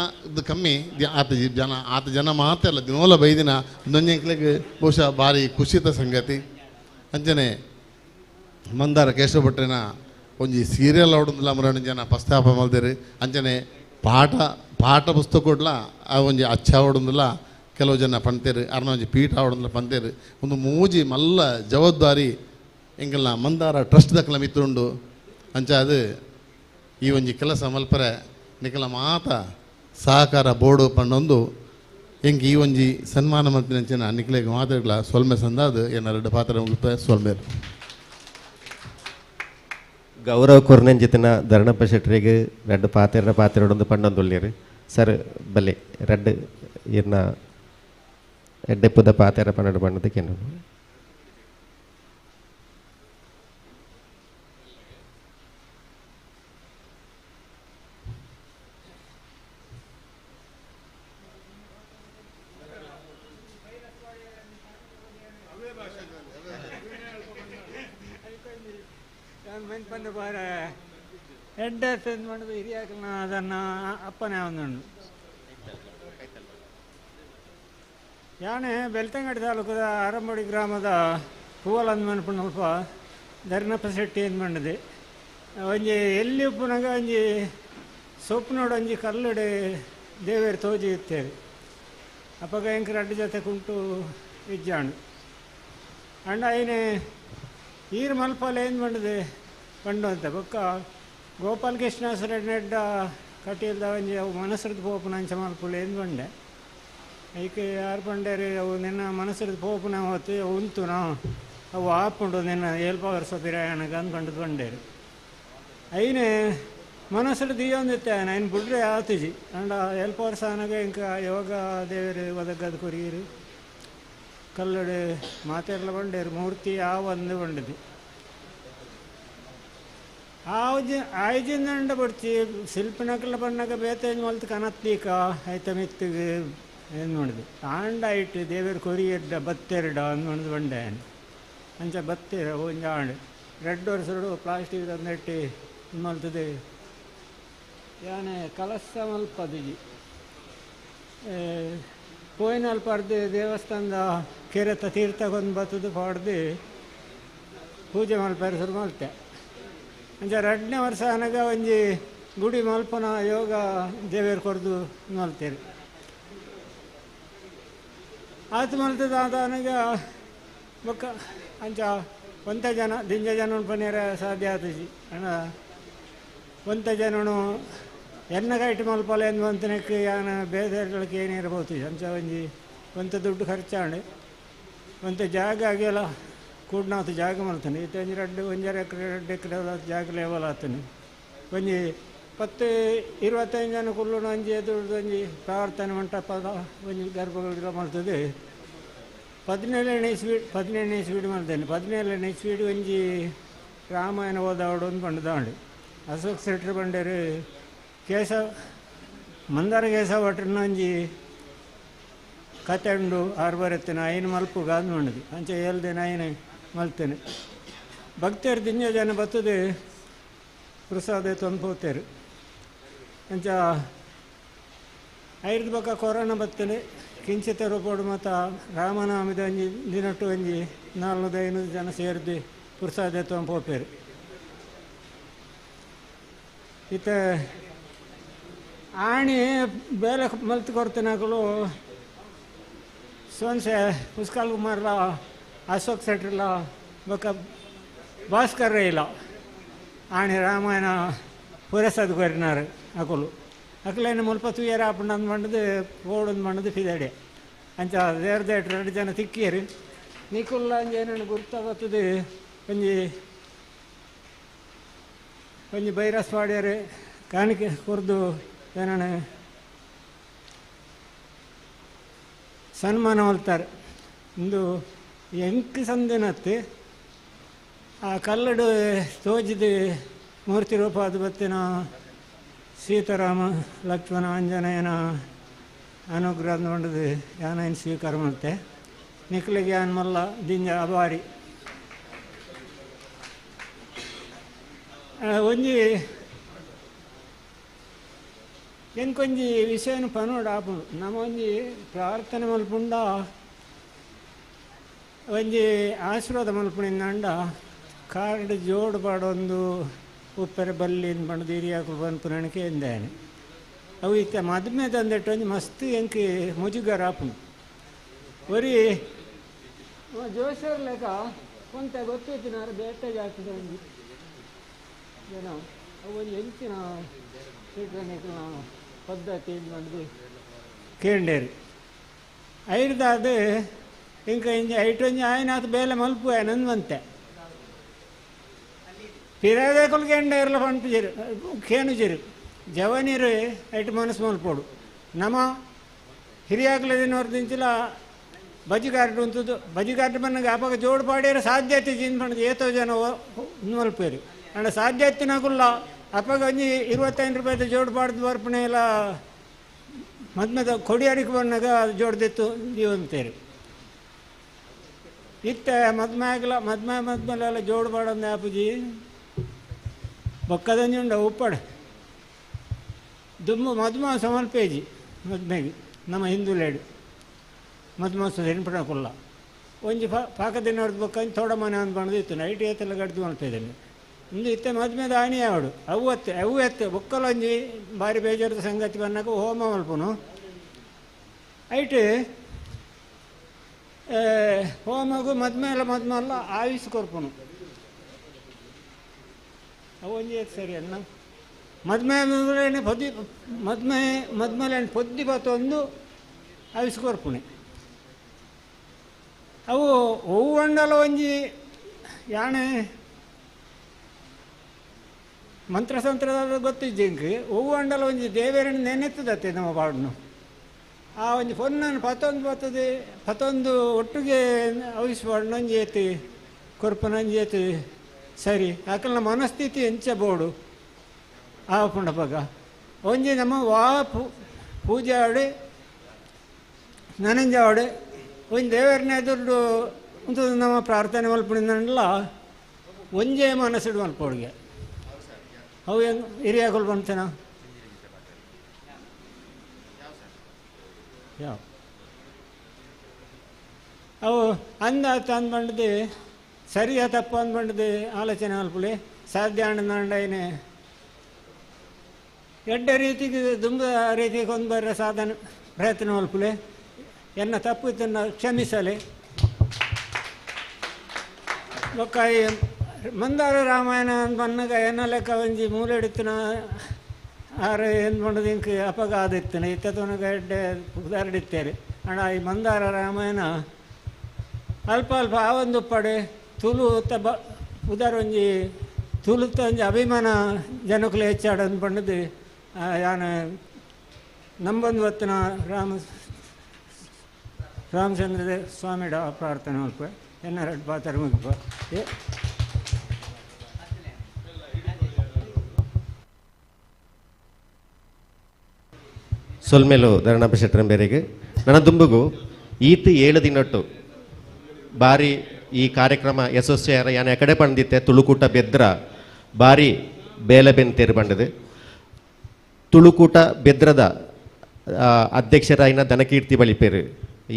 ಕಮ್ಮಿ ಆತ ಜನ ಆತ ಜನ ಮಾತಲ್ಲ ದಿನೋಲ ಬೈದಿನ ಒಂದೊಂಜಿ ಎಂಕ್ಲೆಗ್ ಬಹುಶಃ ಭಾರಿ ಖುಷಿತ ಸಂಗತಿ. ಅಂಚನೆ ಮಂದಾರ ಕೇಶವ ಭಟ್ರೆನ ಒಂಜಿ ಸೀರಿಯಲ್ ಅವಡೊಂದುಲ ಮರಣ ಜನ ಪಸ್ತಾಪ ಮಲ್ದೇರು. ಅಂಚನೆ ಪಾಠ ಪಾಠ ಪುಸ್ತಕೊಡ್ಲ ಆ ಒಂಜಿ ಅಚ್ಚ ಅವಡೊಂದುಲ ಕೆಲವು ಜನ ಪಂತೇರು ಅರ್ನ ಒಂಜಿ ಪೀಠ ಅವಡೊಂದುಲ ಪಂತೇರು. ಒಂದು ಮೂಜಿ ಮಲ್ಲ ಜವಾಬ್ದಾರಿ ಎಂಕಲ್ನ ಮಂದಾರ ಟ್ರಸ್ಟ್ ದಕ್ಕಲ ಮಿತ್ತುಂಡು. ಅಂಚ ಅದು ಈ ಒಂಜಿ ಕೆಲಸ ಮಲ್ಪರೆ ನಿಕಲ ಮಾತ ಸಹಕಾರ ಬೋರ್ಡು ಪಂಡೊಂದು ಎಂಕ್ ಈ ಒಂಜಿ ಸನ್ಮಾನ ಮಲ್ತಿನಂಚಿನ ನಿಕ್ಲೆಗ್ ಮಾತಾಡ್ಲ ಸೊಲ್ಮೆ ಸಂದಾದು ಏನ ಎರಡು ಪಾತ್ರ ಮುಗಿತ ಸೊಲ್ಮೇರು. ಗೌರವ ಕೊರ್ನಂಜಿತನ ಧರಣಪ್ಪ ಶೆಟ್ಟರಿಗೆ ರಡ್ಡು ಪಾತೆರ ಪಾತೆರಡೊಂದು ಪಂಡೊಂದುಲ್ಲೇರು ಸರ್ ಬಲೆ ರಡ್ಡು ಇರ್ನ ಎಡ್ಡೆಪ್ಪುದ ಪಾತೆರ ಪನ್ನಡು ಪಣ್ಣದಕ್ಕೆ. ಎಡ್ಡೆ ಮಾಡಿದ ಹಿರಿಯಾಕಲ್ನ ಅದನ್ನು ಅಪ್ಪನೇ ಒಂದುಂಡು. ಯಾನೆ ಬೆಳ್ತಂಗಡಿ ತಾಲೂಕದ ಆರಂಬೋಡಿ ಗ್ರಾಮದ ಪೂವಲಂದ್ ಮನ್ಪುನಲ್ಪ ಧರ್ಮಪ್ಪ ಶೆಟ್ಟಿ ಏನು ಮಾಡಿದೆ ಒಂಜಿ ಎಲ್ಲಿ ಉಪ್ಪುನಾಗ ಒಂಜಿ ಸೊಪ್ಪುನೋಡು ಒಂಜಿ ಕಲ್ಲುಡೆ ದೇವೇರು ತೋಜಿ ಇತ್ತೇವೆ. ಅಪ್ಪಗ ಎಂಕ್ ರಡ್ಡು ಜೊತೆ ಕುಂಟು ಇಜ್ಜಾಣು ಅಂಡ ಐನೆ ಈರು ಮಲ್ಪಲೆ ಏನು ಮಾಡಿದೆ ಪಂಡು ಅಂತ ಬೊಕ್ಕ ಗೋಪಾಲ ಕೃಷ್ಣ ನೆಡ್ಡ ಕಟೀಲ್ದ ಒಂಜಿ ಅವು ಮನಸ್ಸರದ ಪೋಪುನ ಅಂಚ ಮಲ್ಪುಲೆ ಏನು ಬಂಡೆ ಐಕೆ ಯಾರು ಪಂಡೇರಿ ಅವು ನಿನ್ನ ಮನಸ್ಸರದ ಪೋಪುನ ಹೊತ್ತು ಅವು ಉಂತು ನಾವು ಅವು ಆಪುಂಡು ನಿನ್ನ ಏಲ್ಪ ವರ್ಷ ಪಿರಾಯಣಕ್ಕೆ ಅಂದ್ಕೊಂಡು ಬಂಡೇರು. ಐನೆ ಮನಸ್ಸು ದಿಯೊಂದಿತ್ತೆ ಐನ್ ಬುಡ್ರೆ ಆತುಜಿ ಅಂಡ ಏಲ್ಪ ವರ್ಷ ಆನಗ ಇಂಕ ಯೋಗ ದೇವರು ಒದಗದ ಕೊರಿಯರು ಕಲ್ಲಡೆ ಮಾತೆರ್ಲ ಬಂಡೇರು ಮೂರ್ತಿ ಯಾವ ಒಂದು ಬಂಡದು ಆಯ್ಜಿಂದ ಬಡ್ಚಿ ಶಿಲ್ಪಿನಕಲ ಬಣ್ಣಗ ಬೇತೇಜ್ ಮಲ್ತು ಕನತ್ತೀಕ ಐತ ಮಿತ್ತಿಗೆ ಏನು ಮಾಡಿದೆ ಆಂಡ ಇಟ್ಟು ದೇವರು ಕೊರಿಯಡ್ಡ ಬತ್ತೆರಡ ಅಂದ್ ಬಂಡೆ ಅಂಚ ಬತ್ತೆರ ಒಂಜಿ ಆಂಡ್ ರಡ್ಡು ವರ್ಷಡು ಪ್ಲಾಸ್ಟಿಕ್ ತಂದಿಟ್ಟು ಮಲ್ತದೆ ಯಾನೆ ಕಲಸ ಮಲ್ಪದಿಜಿ ಪೋಯಿನಲ್ ಪಡ್ದು ದೇವಸ್ಥಾನದ ಕೆರೆತ ತೀರ್ಥಗೊಂದು ಬತ್ತದು ಪಾಡ್ದು ಪೂಜೆ ಮಲ್ಪೆರೆ ಶುರು ಮಲ್ತೆ. ಅಂಚ ರಡ್ಡನೇ ವರ್ಷ ಅನಗ ಒಂಜಿ ಗುಡಿ ಮಲ್ಪನ ಯೋಗ ದೇವೇರು ಕೊರ್ದು ಮಲ್ತೇರು. ಆತು ಮಲ್ತದ ಅನಗ ಬೊಕ್ಕ ಅಂಚ ಒಂತ ಜನ ದಿಂಜ ಜನ ಪನೇರ ಸಾಧ್ಯ ಆತುಜಿ ಅಣ್ಣ ಒಂತ ಜನನು ಎನ್ನ ಕೈಟ್ ಮಲ್ಪಲೆ ಎಂದು ಮಂತನಕ್ಕೆ ಯಾನ ಬೇರೆಗಳಿಗೆ ಏನಿರ್ಬೋದು ಅಂಚ ಒಂಜಿ ಒಂತ ದುಡ್ಡು ಖರ್ಚಾಂಡು ಒಂತ ಜಾಗ ಆಗಿಲ್ಲ ಕೂಡ್ನಾತು ಜಾಗ ಮಲ್ತಾನೆ ಇತ್ತೆ ಒಂಜಿ ರಡ್ಡು ಒಂಜರ ಎಕರೆ 2 ಎಕರೆ ಜಾಗ ಲೇವಲ್ ಆತನೆ ಒಂಜಿ 10 25 ಜನ ಕುಲ್ಲುನ ಒಂಜಿ ಎದುರು ಒಂಜಿ ಪ್ರಾರ್ಥನೆ ಮಂಟಪದ ಒಂಜಿ ಗರ್ಭಗುಡಿ ಮಲ್ತದೆ. 17ನೇ ಇಸ್ವಿ 17ನೇ ಇಸ್ವಿಡ್ ಮಲ್ತೇನೆ. 17ನೇ ಇಸ್ವಿಡ್ ಒಂಜಿ ರಾಮಾಯಣ ಓದಾವಡು ಒಂದು ಪಂಡದಾಂಡು ಅಶೋಕ್ ಶೆಟ್ಟರು ಬಂಡೇರು ಕೇಶವ ಮಂದಾರ ಕೇಶವ ಭಟ್ರನ ಒಂಜಿ ಕತೆ ಉಂಡು ಆರು ಬರೆತ್ತೇನೆ ಐನು ಮಲ್ಪುಗ ಅಂದ್ ಮಾಡಿದ್ವಿ ಅಂಚೆ ಹೇಳ್ದೇನೆ ಐನು ಮಲ್ತೇನೆ. ಭಕ್ತರು ದಿಂಜ ಜನ ಬರ್ತದೆ ಪ್ರಸಾದ ತಂದು ಹೋಗ್ತಾರೆ. ಅಂಚ ಐದು ಬೊಕ್ಕ ಕೊರೋನಾ ಬತ್ತನೆ ಕಿಂಚಿತ ರೂಪೋಡು ಮತ್ತು ರಾಮನಾಮದ ಒಂಜಿ ದಿನಟ್ಟು ಒಂಜಿ 400-500 ಜನ ಸೇರಿದ್ದು ಪುರ್ಸಾದ ಎತ್ತೊಂದು ಪೋಪೇರು. ಇತ್ತ ಆಣಿ ಬೇಲೆ ಮಲ್ತು ಕೊಡ್ತಿನಕಲು ಸೋನ್ಸೆ ಪುಷ್ಕಲ್ ಕುಮಾರ್ಲ ಅಶೋಕ್ ಶೆಟ್ರ್ಲ ಬೊಕ್ಕ ಭಾಸ್ಕರ್ ಇಲ್ಲ ಆಣಿ ರಾಮಾಯಣ ಪುರಸದ್ ಕೊರಿನಾರು ಅಕುಲು ಅಕಲೇನು ಮುಲ್ಪ ತೂಯರ ಆಪುಂಡು ಅಂದ್ ಪಂಡದು ಪೋಡೊಂದು ಪಂಡದು ಫಿದಡೆ ಅಂಚ ದೇರ್ದೇಟ್ 2 ಜನ ತಿಕ್ಕಿಯರು ನಿಕುಲ್ಲ ಅಂಚ ಏನೇನು ಗುರ್ತ ಬತ್ತದು ಒಂಜಿ ಒಂಜಿ ಬೈರಸ್ ಪಾಡ್ಯರು ಕಾಣಿಕೆ ಕೊರ್ದು ಏನಾನ ಸನ್ಮಾನ ಮಲ್ತಾರೆ. ಇಂದು ಎಂಕ್ ಸಂದಿನತ್ತು ಆ ಕಲ್ಲಡು ತೋಜಿದ ಮೂರ್ತಿ ರೂಪ ಅದು ಬತ್ತಿನ ಸೀತಾರಾಮ ಲಕ್ಷ್ಮಣ ಆಂಜನೇಯನ ಅನುಗ್ರಹ ನೋಡದು ಯಾನೈನ್ ಸ್ವೀಕಾರ ಮಲ್ತೆ ನಿಕ್ಲಿಗೆ ಯಾನ್ ಮಲ್ಲ ದಿಂಜ ಅಬಾರಿ. ಒಂಜಿ ಎಂಕೊಂಜಿ ವಿಷಯನ ಪನೋಡು ಆಪುಂಡು ನಮ್ಮ ಒಂಜಿ ಪ್ರಾರ್ಥನೆ ಮಲ್ಪುಂಡ ಒಂಜಿ ಆಶೀರ್ವಾದ ಮಲ್ಪುಣಿಂದಾಂಡ ಕಾರ್ಡ್ ಜೋಡು ಪಾಡೊಂದು ಉಪ್ಪರೆ ಬಲ್ಲಿ ಪಂಡದು ಹಿರಿಯಾಕುಲು ಪನ್ಪುನಣಿಕೆ ಎಂದಾನೆ ಅವು ಇತ್ತ ಮದುಮೆ ತಂದಿಟ್ಟು ಒಂಜಿ ಮಸ್ತ್ ಎಂಕ್ ಮುಜುಗರ ಆಪುಂಡು. ಒರಿ ಜೋಶರ್ ಲೆಕ್ಕ ಕೊಂತ ಗೊತ್ತಿತ್ತಿನಾರು ಬೇಟೆ ಜಾತಿದ ಒಂಜಿ ಜನ ಅವು ಒಂಜಿ ಎಂಚಿನ ಪದ್ಧತಿ ಪಂಡ್ದು ಕೇಂಡೇರು ಐರ್ದಾದ ಇಂಕ ಇಂಜ ಐಟೊಂಜಿ ಆಯ್ನಾತ್ ಬೇಲೆ ಮಲ್ಪು ಆಯ್ನಂದ್ ಪಿರಾದೇಕುಲು ಕೇಂಡೇರ್ಲ ಪನ್ಪುಜೆರು ಕೇನುಜೆರು ಜವನೀರು ಐಟ್ ಮನಸ್ಸು ಮಲ್ಪೋಡು ನಮ್ಮ ಹಿರಿಯಾಕ್ಲದಿನವ್ರ ದಿಂಚಿಲ ಬಜಿ ಕಾರ್ಡ್ ಉಂತುದು ಬಜಿ ಕಾರ್ಡ್ ಬನ್ನಗ ಅಪಗ ಜೋಡು ಪಾಡ್ಯರ ಸಾಧ್ಯತೆ ಜಿನ್ ಪಂಡ್ದು ಏತೋ ಜನ ಮಲ್ಪೇರು ಅಂಡ ಸಾಧ್ಯತೆನಗುಲ್ಲ ಅಪಗ ಒಂಜಿ 25 ರೂಪಾಯಿದ ಜೋಡು ಪಾಡ್ದು ಬರ್ಪಣೆ ಎಲ್ಲ ಮದ್ಮದ ಕೊಡಿಯಾಡಿಗೆ ಬಂದಾಗ ಜೋಡ್ದಿತ್ತು ಜೀವಂತೇರು ಇತ್ತ ಮದ್ಮೆ ಆಗಲ ಮದ್ಮೆ ಮದ್ಮೇಲೆಲ್ಲ ಜೋಡು ಪಾಡೊಂದು ಆಪುಜಿ ಬೊಕ್ಕದಂಜಿ ಉಂಡ ಉಪ್ಪಡು ದುಮ್ಮು ಮದ್ಮಾಂಸ ಮಲ್ಪೇಜಿ ಮದ್ಮೆಗೆ ನಮ್ಮ ಹಿಂದೂಲೇಡು ಮದ್ಮಾಂಸ ಹೆಣ್ಪಡಕುಲ್ಲ ಒಂಜಿ ಪಾಕದಿನವ್ರದ್ದು ಬೊಕ್ಕ ತೋಡ ಮನೆ ಅಂದ್ ಬಂದು ಇತ್ತು ನೈಟ್ ಏತೆಲ್ಲ ಗಡ್ದು ಮಲ್ಪೇದನ್ನು ಇಂದು ಇತ್ತೆ ಮದ್ಮೆದ ಆಣಿ ಆವಡು ಅವು ಅತ್ತೆ ಅವು ಎತ್ತೆ ಬೊಕ್ಕಲೊಂಜಿ ಭಾರಿ ಬೇಜಾರದ ಸಂಗತಿ ಬಂದಾಗ ಹೋಮ ಮಲ್ಪುನು ಐಟ್ ಹೋಮಗು ಮದ್ಮೇಲೆ ಮದ್ಮಲ್ಲ ಆಯುಸ್ ಕೊರ್ಪುನು ಅವು ಒಂಜಿ ಸರಿ ಅನ್ನ ಮದ್ಮೆ ಪೊದ್ದಿ ಮದ್ಮೆ ಮದ್ಮೇಲೆ ಪೊದ್ದಿ ಬತ್ತೊಂದು ಆಯುಸ್ ಕೊರ್ಪುಣೆ ಅವು ಹೂವಂಡಲ ಒಂಜಿ ಯಾಣೆ ಮಂತ್ರಸಂತ್ರದ ಗೊತ್ತಿಜ್ಜಿಂಕ್ ಹೂವಂಡಲ ಒಂಜಿ ದೇವರನ್ನು ನೆನೆತ್ತದತ್ತೆ ನಮ್ಮ ಪಾಡನು ಆ ಒಂಜಿ ಪೊನ್ನನ್ನು ಪತ್ತೊಂದು ಬರ್ತದೆ ಪತ್ತೊಂದು ಒಟ್ಟಿಗೆ ಅವಿಸ್ ಪಾಡನೊಂಜಿ ಏತಿ ಕೊರ್ಪನೊಂಜಿ ಏತಿ ಸರಿ ಆಕಲ್ನ ಮನಸ್ಥಿತಿ ಎಂಚ ಬೋಡು ಆ ಪುಂಡಪಗ ಒಂಜಿ ನಮ್ಮ ವಾ ಪೂಜೆ ಆಡಿ ನನಂಜಾವಡೆ ಒಂಜಿ ದೇವರನ್ನ ಎದುರು ಒಂದು ನಮ್ಮ ಪ್ರಾರ್ಥನೆ ಮಲ್ಪುಣಿಂದಲ್ಲ ಒಂಜೇ ಮನಸ್ಸಿಡು ಮಲ್ಪೋಡಿಗೆ ಅವು ಹೆಂಗೆ ಹಿರಿಯಾಕುಲು ಬಂತೇನ ಯಾವ ಅವು ಅಂದ ಅಂದ್ಬಂಡದು ಸರಿಯಾ ತಪ್ಪು ಅಂದ್ಬಂಡದು ಆಲೋಚನೆ ಮಲ್ಪುಲಿ ಸಾಧ್ಯ ಅಂಡೈನೆ ಎಡ್ಡೆ ರೀತಿಗೆ ದುಂಬ ರೀತಿಗೆ ಒಂದು ಬರ್ರ ಸಾಧನೆ ಪ್ರಯತ್ನ ಮಲ್ಪುಲೆ ಎನ್ನ ತಪ್ಪು ಇದನ್ನು ಕ್ಷಮಿಸಲಿ. ಬೊಕ್ಕ ಮಂದಾರ ರಾಮಾಯಣ ಬನ್ನಗ ಎನ್ನ ಲೆಕ್ಕ ಒಂಜಿ ಮೂಲೆಡಿತ್ತಿನ ಆರು ಏನು ಪಂಡದು ಇಂಕ್ ಅಪಗ ಆದಿತ್ತಿನ ಇತ್ತ ತುನಗ ಎಡ್ಡೆ ಉದಾರಡಿತ್ತೇರಿ ಅಣ್ಣ ಈ ಮಂದಾರ ರಾಮಾಯಣ ಅಲ್ಪ ಅಲ್ಪ ಆ ಒಂದು ಪಡೆ ತುಳು ಬ ಉದಾರ ಒಂಜಿ ತುಳುತ ಒಂಜಿ ಅಭಿಮಾನ ಜನಕ್ಕಲು ಹೆಚ್ಚಾಡಂದು ಪಂಡದು ಯಾನ ನಂಬೊಂದು ಹೊತ್ತಿನ ರಾಮಚಂದ್ರ ಸ್ವಾಮಿಡ ಪ್ರಾರ್ಥನೆ ಮಲ್ಪ ಎನ್ನ ರಡ್ಡ್ ಪಾತ್ರ ಮುಗಿಪ. ಸೊಲ್ಮೇಲು ಧರಣಾಪ ಶೆಟ್ಟರಂಬೇರಿಗೆ ನನ್ನ ದುಂಬುಗು ಈತ 7 ದಿನಟ್ಟು ಬಾರಿ ಈ ಕಾರ್ಯಕ್ರಮ ಯಶಸ್ವಿಯಾರ ಯಾನ ಕಡೆ ಪಂಡಿತ್ತೆ ತುಳುಕೂಟ ಬೆದ್ರ ಬಾರಿ ಬೇಲೆ ಬೆನ್ ತೇರು ಬಂಡದು ತುಳುಕೂಟ ಬೆದ್ರದ ಅಧ್ಯಕ್ಷರಾಯಿನ ದನಕೀರ್ತಿ ಬಳಿಪೇರು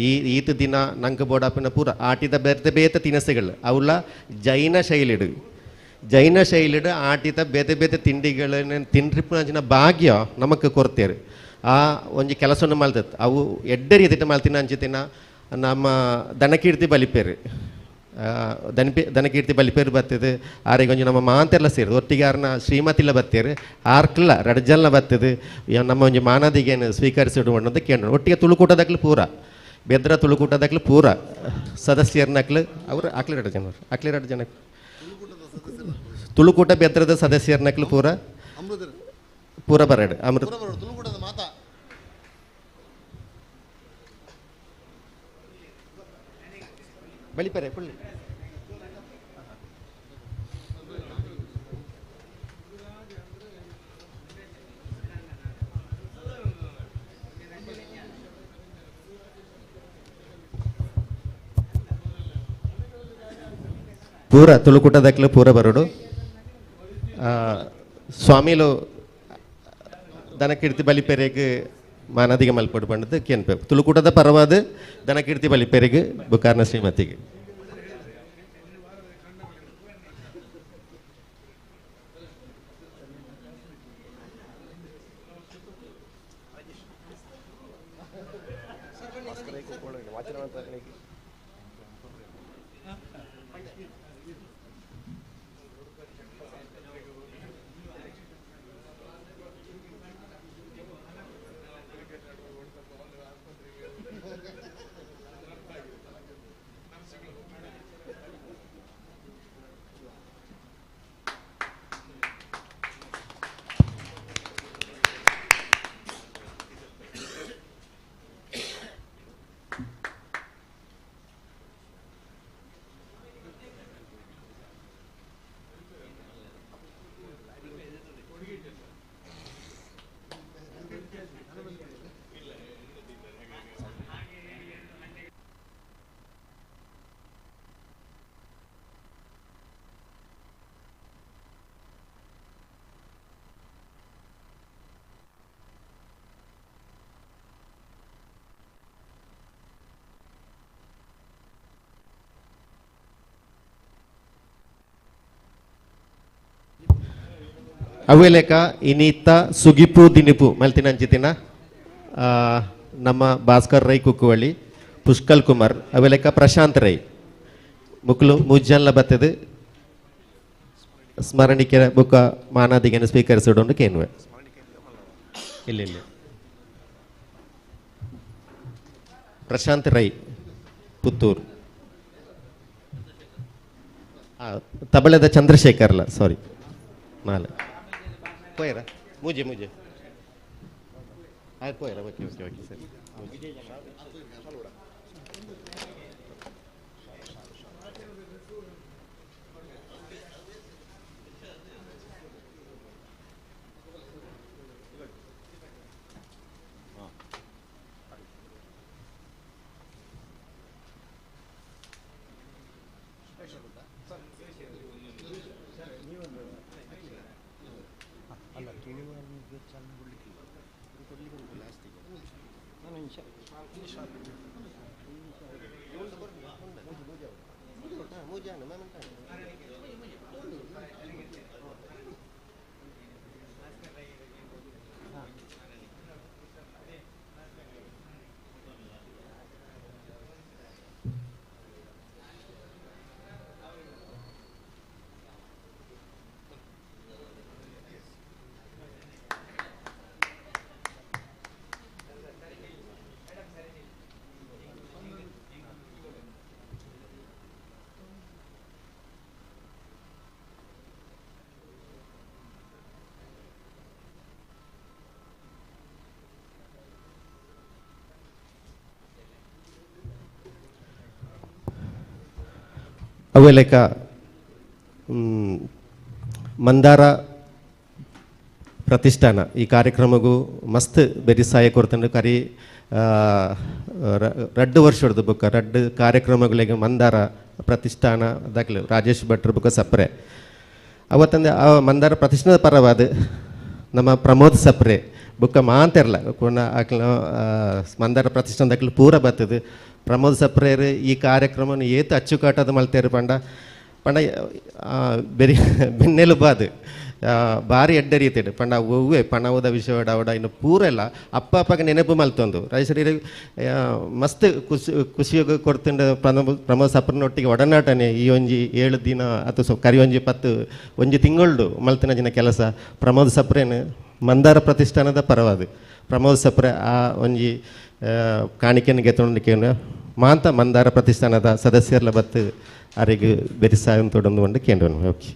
ಈ ಈತ ದಿನ ನಂಗೆ ಬೋಡಾಪಿನ ಪೂರ ಆಟಿದ ಬೇತೆ ಬೇತೆ ತಿನಸುಗಳು ಅವುಲ ಜೈನ ಶೈಲಿಡು ಜೈನ ಶೈಲಿಡು ಆಟಿದ ಬೇತೆ ಬೇತೆ ತಿಂಡಿಗಳನ್ನು ತಿನ್ರಿಪ್ಪುನಂಚಿನ ಭಾಗ್ಯ ನಮಕ್ ಕೊರ್ತೇರು ಆ ಒಂಜಿ ಕೆಲಸವನ್ನು ಮಲ್ತತ್ ಅವು ಎಡ್ಡೆ ರೀತಿಟ ಮಲ್ತಿನ ಅಂಚಿತಿನ ನಮ್ಮ ದನಕೀರ್ತಿ ಬಲಿಪೇರು ದನಕೀರ್ತಿ ಬಲಿಪೇರು ಬರ್ತದೆ ಆರಿಗೆ ಒಂಜಿ ನಮ್ಮ ಮಾಂತೆಲ್ಲ ಸೇರಿದು ಒಟ್ಟಿಗೆ ಆರ್ನ ಶ್ರೀಮತಿಲ ಬತ್ತೇರು ಆರ್ಕ್ಲ ರಡ್ಜಲ್ನ ಬರ್ತದೆ ನಮ್ಮ ಒಂಜಿ ಮಾನದಿಗೇನು ಸ್ವೀಕರಿಸಿಡು ಅನ್ನೋದು ಕೇಂದ್ರ ಒಟ್ಟಿಗೆ ತುಳುಕೂಟದಕ್ಲು ಪೂರ ಬೆದ್ರ ತುಳುಕೂಟದಕ್ಲು ಪೂರ ಸದಸ್ಯರ್ನಕ್ಲು ಅವರು ಅಕ್ಲಿ ಎರಡು ಜನ ಅಕ್ಲಿ ಎರಡು ಜನ ತುಳುಕೂಟ ಬೆದ್ರದ ಸದಸ್ಯರ್ನಕ್ಲು ಪೂರ ಪೂರ ಬರಡು ಅಮೃತ ಬಲಿಪರೆ ಪುಳ್ಳಿ ಪೂರ ತುಳುಕೂಟದಕ್ಲು ಪೂರ ಬರೋಡು ಸ್ವಾಮಿಲು ದನಕೀರ್ತಿ ಬಲಿಪೆರೆಗ್ ಮಾನದಿಗೆ ಮಲ್ಪಡು ಬಂಡದು ಕೇನ್ಪೆ ತುಳುಕೂಟದ ಪರವಾದ ದನಕೀರ್ತಿ ಬಲಿಪೆರೆಗ್ ಬುಕಾರ್ನ ಶ್ರೀಮತಿಗೆ ಅವೇಲೇಕ ಇನಿತ ಸುಗಿಪು ದಿನಿಪು ಮಲ್ತಿನಂಚಿತಿನ ನಮ್ಮ ಭಾಸ್ಕರ್ ರೈ ಕುಕ್ಕುವಳ್ಳಿ ಪುಷ್ಕಲ್ ಕುಮಾರ್ ಅವೇಲೇಕ ಪ್ರಶಾಂತ್ ರೈ ಮುಕ್ಲು ಮುಜ್ಜನ್ಲ ಬತ್ತದು ಸ್ಮರಣಿಕೆ ಬುಕ್ಕ ಮಾನಾದಿಗೆನ ಸ್ವೀಕರಿಸಿಡೋದು ಕೇನ್ವೆ ಇಲ್ಲ ಇಲ್ಲ ಪ್ರಶಾಂತ್ ರೈ ಪುತ್ತೂರು ತಬಲದ ಚಂದ್ರಶೇಖರ್ಲ ಸಾರಿ ನಾಳೆ ಪೋಯರ ಮೂಜೆ ಮೂಜೆ ಆಯ್ತು ಪೋಯರ okay okay okay ಸರಿ ಅವೇಲೇಕ ಮಂದಾರ ಪ್ರತಿಷ್ಠಾನ ಈ ಕಾರ್ಯಕ್ರಮಗೂ ಮಸ್ತ್ ಬೆರಿಸಾಯ ಕೊರ್ತಂಡು ಕರಿ ರಡ್ಡು ವರ್ಷದ ಬುಕ್ಕ ರಡ್ಡು ಕಾರ್ಯಕ್ರಮಗಳಿಗೆ ಮಂದಾರ ಪ್ರತಿಷ್ಠಾನ ದಾಖಲೆ ರಾಜೇಶ್ ಭಟ್ರ ಬುಕ್ಕ ಸಪ್ರೆ ಅವತ್ತಂದೆ ಆ ಮಂದಾರ ಪ್ರತಿಷ್ಠಾನದ ಪರವಾದ ನಮ್ಮ ಪ್ರಮೋದ್ ಸಪ್ರೆ ಬೊಕ್ಕ ಮಾಂತೆರ್ಲ ಕೊನ ಅಕ್ಲ ಮಂದಾರ ಪ್ರತಿಷ್ಠಾನದಕ್ಲು ಪೂರ ಬರ್ತದೆ. ಪ್ರಮೋದ್ ಸಪ್ರೇರ್ ಈ ಕಾರ್ಯಕ್ರಮವನ್ನು ಏತ್ ಅಚ್ಚುಕಟ್ಟಾದ ಮಲ್ತೇರು ಪಂಡ ಪಂಡ ಬೆರಿ ಬೆನ್ನೆಲುಬಾದು ಭಾರಿ ಎಡ್ಡೆ ರೀತಿಡು ಪಂಡ ಒವ್ವೆ ಪಣವುದ ವಿಷಯಡ ಅವಡ ಇನ್ನು ಪೂರ ಎಲ್ಲ ಅಪ್ಪ ಅಪ್ಪಗೆ ನೆನಪು ಮಲ್ತೊಂದು ರಾಯಸರಿ ಮಸ್ತ್ ಖುಷಿ ಖುಷಿಯಾಗ ಕೊಡ್ತುಂಡು. ಪ್ರಮೋದ್ ಸಪ್ರನೊಟ್ಟಿಗೆ ಒಡನಾಟನೆ ಈ ಒಂಜಿ 7 ದಿನ ಅಥವಾ ಸೊ ಕರಿ ಒಂಜಿ 10 ಒಂಜಿ ತಿಂಗಳು ಮಲ್ತಿನ ಜಿನ ಕೆಲಸ ಪ್ರಮೋದ್ ಸಪ್ರೇನು ಮಂದಾರ ಪ್ರತಿಷ್ಠಾನದ ಪರವಾದ ಪ್ರಮೋದ್ ಸಪ್ರೆ ಆ ಒಂಜಿ ಕಾಣಿಕೆಯನ್ನು ಗೆತ್ತೊಂಡಿಕೆಯನ್ನು ಮಾಂತ ಮಂದಾರ ಪ್ರತಿಷ್ಠಾನದ ಸದಸ್ಯರ್ಲ ಬತ್ತು ಅರೆಗೆ ಬೆರಿಸಾಯಂ ತೊಡಂದು ಒಂದು ಕೇಂದ್ರ. ಓಕೆ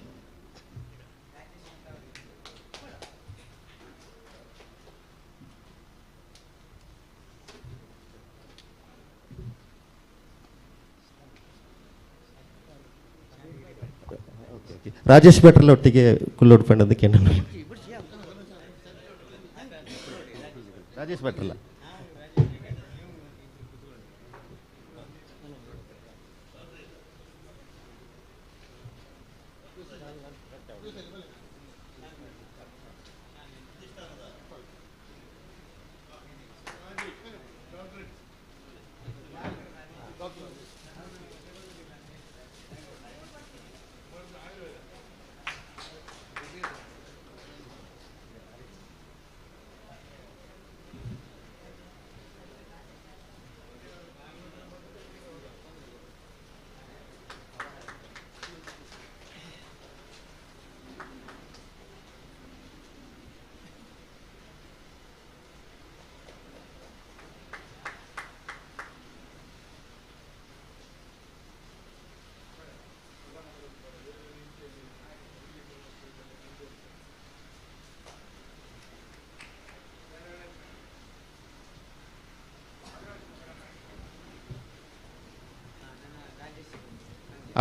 ರಾಜೇಶ್ ಭಟ್ರಲ್ಲ ಒಟ್ಟಿಗೆ ಕುಲ್ಲೋಡ್ ಪಂಡದ ಕೇಂದ್ರ ರಾಜೇಶ್ ಭಟ್ರಲ್ಲ.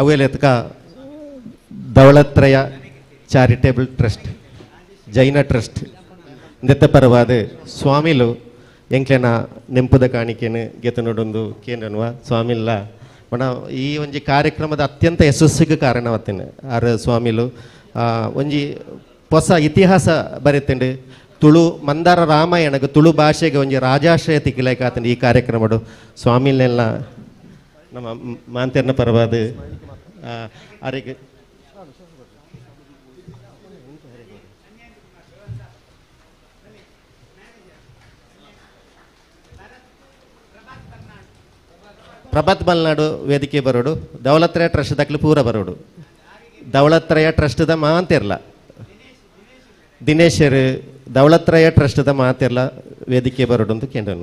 ಅವೇಲೆತ್ಕ ದೌಲತ್ರಯ ಚಾರಿಟೇಬಲ್ ಟ್ರಸ್ಟ್ ಜೈನ ಟ್ರಸ್ಟ್ ಇಂದೆತ್ತ ಪರವಾದ ಸ್ವಾಮಿಲು ಎಂಕ್ಲೆನ ನೆಂಪುದ ಕಾಣಿಕೆನು ಗೆತನೊಡೊಂದು ಕೇಂದ್ರನ್ವ ಸ್ವಾಮಿಲ್ಲ ಪಣ ಈ ಒಂಜಿ ಕಾರ್ಯಕ್ರಮದ ಅತ್ಯಂತ ಯಶಸ್ಸಿಗೆ ಕಾರಣವತ್ತೇನೆ ಆರ್ ಸ್ವಾಮಿಲು ಒಂಜಿ ಹೊಸ ಇತಿಹಾಸ ಬರೆತಂಡು ತುಳು ಮಂದಾರ ರಾಮಾಯಣಗೆ ತುಳು ಭಾಷೆಗೆ ಒಂಜಿ ರಾಜಾಶ್ರಯ ತಿಕ್ಕಲೇಕಾತಂಡು ಈ ಕಾರ್ಯಕ್ರಮಡು ಸ್ವಾಮಿಲೆಲ್ಲ ನಮ್ಮ ಮಾಂತೆರ್ನ ಪರವಾದ ಅರೆಗೆ ಪ್ರಭಾತ್ ಮಲ್ನಾಡು ವೇದಿಕೆ ಬರೋಡು ದೌಲತ್ರಯ ಟ್ರಸ್ಟ್ ದಕ್ಲು ಪೂರ ಬರೋಡು ದೌಲತ್ರಯ ಟ್ರಸ್ಟ್ದ ಮಾಂತಿರ್ಲ ದಿನೇಶರು ದೌಲತ್ರಯ ಟ್ರಸ್ಟ್ದ ಮಾತಿರ್ಲ ವೇದಿಕೆ ಬರೋಡು ಅಂತ ಕೇಂದ್ರ.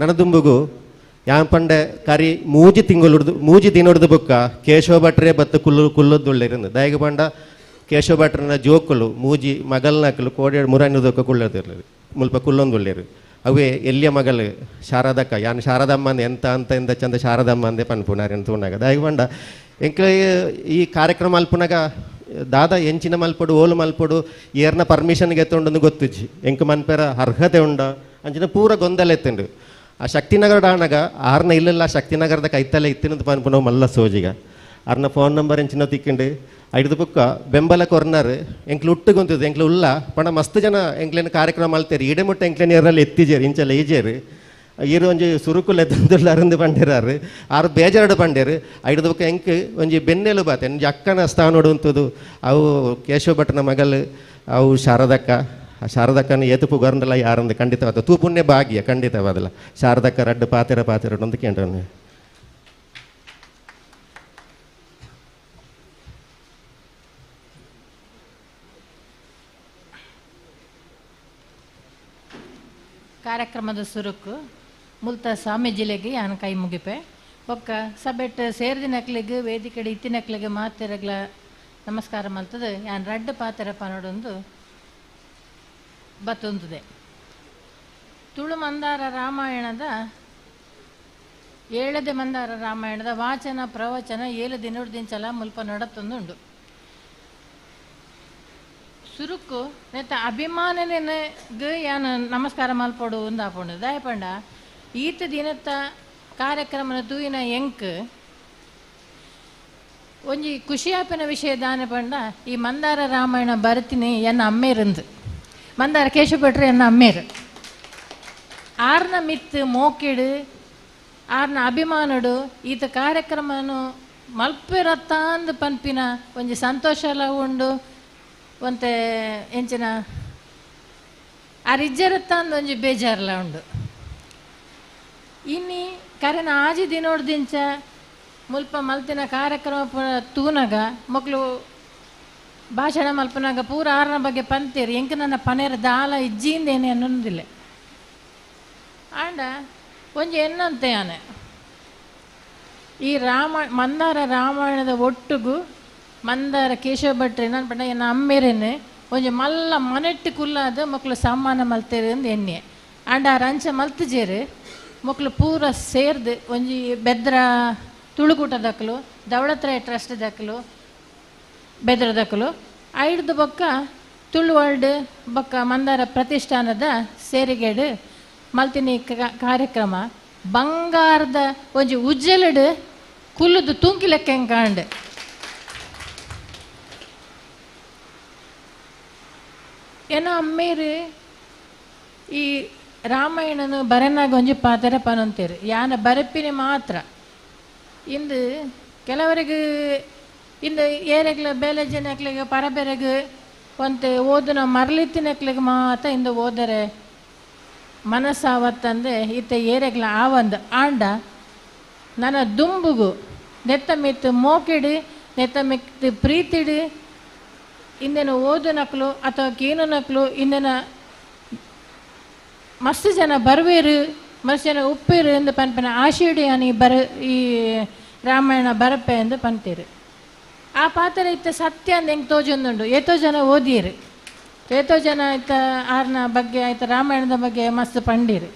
ನನದುಂಬುಗು ಯಾನ್ ಪಂಡೆ ಕರಿ ಮೂಜಿ ತಿಂಗಳು ಮೂಜಿ ದಿನೊಡ್ದು ಬೊಕ್ಕ ಕೇಶವ ಭಟ್ರೇ ಬತ್ತು ಕುಲ್ಲು ಕುಲ್ಲೊದ್ದುಳ್ಳಿರಂದು ದಯಗೆ ಪಂಡ ಕೇಶವ ಭಟ್ರನ ಜೋಕುಲು ಮೂಜಿ ಮಗಲ್ನಕಲು ಕೋಡೆ ಮುರಾನಿ ದೊಕ್ಕ ಕುಳ್ಳದಿರ್ಲಿ ಮುಲ್ಪ ಕುಲ್ಲೊಂದುಳ್ಳಿರು ಅವೇ ಎಲ್ಲಿಯ ಮಗಲು ಶಾರದಕ್ಕ ಯಾನ್ ಶಾರದಮ್ಮ ಅಂದೆ ಎಂತ ಅಂತ ಎಂದ ಚಂದ ಶಾರದಮ್ಮ ಅಂದೆ ಪನ್ಪುನಾರ್ ಅಂತ ಉಣ್ಣಾಗ ದಯಗೆ ಪಂಡ ಎಂಕ್ ಈ ಕಾರ್ಯಕ್ರಮ ಅಲ್ಪುನಾಗ ದಾದ ಎಂಚಿನ ಮಲ್ಪೊಡು ಓಲು ಮಲ್ಪೊಡು ಏರ್ನ ಪರ್ಮಿಷನ್ ಗೆತ್ತೊಂಡೊಂದು ಗೊತ್ತುಜ್ಜಿ ಎಂಕ್ ಮನ್ಪೆರ ಅರ್ಹತೆ ಉಂಡ ಅಂಚಿನ ಪೂರ ಗೊಂದಲ ಎತ್ತುಂಡು. ಆ ಶಕ್ತಿನಗರ ಆನಗ ಆರ್ನ ಇಲ್ಲೆಲ್ಲ ಶಕ್ತಿನಗರದ ಕೈತಲೆ ಇತ್ತಿನದು ಪನ್ಪುನವು ಮಲ್ಲ ಸೋಜಿಗ ಆರ್ನ ಫೋನ್ ನಂಬರ್ ಎಂಚಿನ ತಿಕ್ಕಿಂಡು ಐದು ಬುಕ್ಕ ಬೆಂಬಲ ಕೊರ್ನಾರು ಎಂಕ್ಲು ಉಟ್ಟು ಗೊಂತಿದ್ದು ಎಂಕ್ಲು ಉಲ್ಲ ಪಣ ಮಸ್ತ್ ಜನ ಎಂಕ್ಲೇನು ಕಾರ್ಯಕ್ರಮ ಮಲ್ತೇರು ಈಡೆ ಮುಟ್ಟ ಎಂಕ್ಲೇನು ಏರಲ್ಲಿ ಎತ್ತಿಜೇರು ಇಂಚೆಲ್ಲ ಈಜೇರು ಈರು ಒಂಜಿ ಸುರುಕುಲು ಎತ್ತಂದುಲ್ಲಾರಂದು ಪಂಡೇರಾರು ಆರು ಬೇಜಾರು ಪಂಡೇರು ಐದು ಬುಕ್ಕ ಎಂಕ್ ಒಂಜಿ ಬೆನ್ನೆಲು ಬಾತೆ ಒಂಜಿ ಅಕ್ಕನ ಸ್ಥಾನೋಡು ಉಂತುದು ಅವು ಕೇಶವ ಭಟ್ನ ಮಗಲು ಅವು ಶಾರದಕ್ಕ ಆ ಶಾರದಕ್ಕನ ಏತು ಪುಗರ್ಂದಲ್ಲ ಯಾರಂದು ಖಂಡಿತವಾದ ತೂ ಪುಣ್ಯ ಭಾಗ್ಯ ಖಂಡಿತವಾದಲ್ಲ ಶಾರದಕ್ಕ ರಡ್ಡು ಪಾತಿರ ಪಾತಿರ ಒಂದು ಕೇಂದ್ರ. ಕಾರ್ಯಕ್ರಮದ ಸುರುಕು ಮುಲ್ತ ಸ್ವಾಮೀಜಿಲೆಗೆ ಯಾನ್ ಕೈ ಮುಗಿಪೆ ಬೊಕ್ಕ ಸಬೆಟ್ ಸೇರ್ದಿನಕ್ಲೆಗ್ ವೇದಿಕೆಡ್ ಇತ್ತಿನಕ್ಲೆಗ್ ಮಾತೆರೆಗ್ಲ ನಮಸ್ಕಾರ ಮಲ್ತದೆ ಯಾನ್ ರಡ್ಡ್ ಪಾತೆರ ಪನೊಡೊಂದು ಬತ್ತೊಂದುದೆ. ತುಳು ಮಂದಾರ ರಾಮಾಯಣದ ಏಳದೆ ಮಂದಾರ ರಾಮಾಯಣದ ವಾಚನ ಪ್ರವಚನ 7 ದಿನೊಡ್ದಿಂಚಲ ಮುಲ್ಪ ನಡತೊಂದುಂಡು. ಸುರುಕು ನೆತ್ತ ಅಭಿಮಾನನೆಗ್ ಯಾನ್ ನಮಸ್ಕಾರ ಮಲ್ಪೊಡು ಉಂದಾಪುಂಡು. ದಾಯೆಪಂಡ ಈತ ದಿನತ್ತ ಕಾರ್ಯಕ್ರಮನ ತೂಯಿನ ಎಂಕ್ ಒಂಜಿ ಖುಷಿಯಾಪಿನ ವಿಷಯ ದಾನೆ ಪಂಡ ಈ ಮಂದಾರ ರಾಮಾಯಣ ಬರತಿನಿ ಎನ್ನ ಅಮ್ಮೇರಂದು ಮಂದಾರ ಕೇಶವ ಭಟ್ರು ಎನ್ನ ಅಮ್ಮೇರು ಆರ್ನ ಮಿತ್ ಮೋಕಿಡು ಆರ್ನ ಅಭಿಮಾನಡು ಈತ ಕಾರ್ಯಕ್ರಮನು ಮಲ್ಪಿರತ್ತಾಂದು ಪನ್ಪಿನ ಒಂಜಿ ಸಂತೋಷಲ ಉಂಡು ಒಂತೆ ಎಂಚಿನ ಆರಿಜ್ಜರತ್ತಾಂದು ಒಂಜಿ ಬೇಜಾರ್ಲ ಉಂಡು. ಇನ್ನಿ ಕರೆನ ಆಜಿ ದಿನೋಡ್ದಿಂಚ ಮುಲ್ಪ ಮಲ್ತಿನ ಕಾರ್ಯಕ್ರಮ ತೂನಗ ಮಕ್ಕಳು ಭಾಷಣ ಮಲ್ಪನಾಗ ಪೂರ ಆರ್ನ ಬಗ್ಗೆ ಪಂತೇರು ಎಂಕ ನನ್ನ ಪನೇರ ದಾಲ ಇಜ್ಜಿಂದೇನೆ ಅನ್ನೊಂದಿಲ್ಲ. ಆಂಡ ಒಂಜಿ ಎನ್ನಂತೆ ಆನೆ ಈ ಮಂದಾರ ರಾಮಾಯಣದ ಒಟ್ಟುಗು ಮಂದಾರ ಕೇಶವ ಭಟ್ರು ನಾನು ಪಂಡ ಎನ್ನ ಅಮ್ಮೇರೇನೆ ಒಂಜಿ ಮಲ್ಲ ಮನೆಟ್ಟು ಕುಲ್ಲಾದ ಮಕ್ಕಳು ಸಮ್ಮಾನ ಮಲ್ತೇರು ಅಂದ್ ಎಣ್ಣೆ. ಆಂಡ ಆ ರಂಚ ಮಲ್ತಜೇರು ಮಕ್ಕಳು ಪೂರ ಸೇರ್ದು ಒಂಜಿ ಬೆದ್ರ ತುಳುಕೂಟ ದಕ್ಕಲು ದೌಳತ್ರಾಯ ಟ್ರಸ್ಟ್ ದಕ್ಕಲು ಬೆದ್ರ ದಕ್ಕಲು ಐಡ್ದು ಬೊಕ್ಕ ತುಳುವರ್ಲ್ಡ್ ಬೊಕ್ಕ ಮಂದಾರ ಪ್ರತಿಷ್ಠಾನದ ಸೇರಿಗೇಡು ಮಲ್ತಿನಿ ಕಾರ್ಯಕ್ರಮ ಬಂಗಾರದ ಒಂಜಿ ಉಜ್ಜಲಡು ಕುಲ್ಲುದು ತೂಂಕಿ ಲೆಕ್ಕ ಕಾಂಡ್. ಏನೋ ಅಮ್ಮೇರು ಈ ರಾಮಾಯಣನು ಬರೆನಾಗ ಒಂಜಿ ಪಾತೆರ ಪನೊಂತೇರು ಯಾನ ಬರೆಪಿನಿ ಮಾತ್ರ ಇಂದು ಕೆಲವರಿಗೆ ಇಂದು ಏರೆಗ್ಲ ಬೇಲೆ ಜನಕ್ಲೆಗ್ ಪರಬೆರೆಗ್ ಒಂತೆ ಓದುನ ಮರಲಿತ್ತಿನಕ್ಲೆಗ್ ಮಾತ್ರ ಇಂದು ಓದರೆ ಮನಸ್ಸಾವತ್ತಂದೆ ಇತ್ತ ಏರೆಗ್ಲ ಆವಂದು. ಆಂಡ ನನ್ನ ದುಂಬುಗು ನೆತ್ತ ಮಿತ್ತು ಮೋಕಿಡು ನೆತ್ತ ಮಿತ್ತು ಪ್ರೀತಿಡು ಇಂದಿನ ಓದು ನಕ್ಲು ಅಥವಾ ಕೀನು ನಕ್ಲು ಇಂದಿನ ಮಸ್ತ್ ಜನ ಬರ್ವೇರು ಮಸ್ತ್ ಜನ ಉಪ್ಪೇರು ಎಂದು ಪನ್ಪಿನ ಆಶೀಡಿ ಅನಿ ಬರ ಈ ರಾಮಾಯಣ ಬರಪೆ ಎಂದು ಪಂತೀರು. ಆ ಪಾತ್ರ ಇತ್ತ ಸತ್ಯ ಅಂದ್ ಹೆಂಗೆ ತೋಜೊಂದುಂಡು. ಏತೋ ಜನ ಓದಿಯರು ಏತೋ ಜನ ಆಯ್ತ ಆರ್ನ ಬಗ್ಗೆ ಆಯ್ತ ರಾಮಾಯಣದ ಬಗ್ಗೆ ಮಸ್ತ್ ಪಂಡೀರು.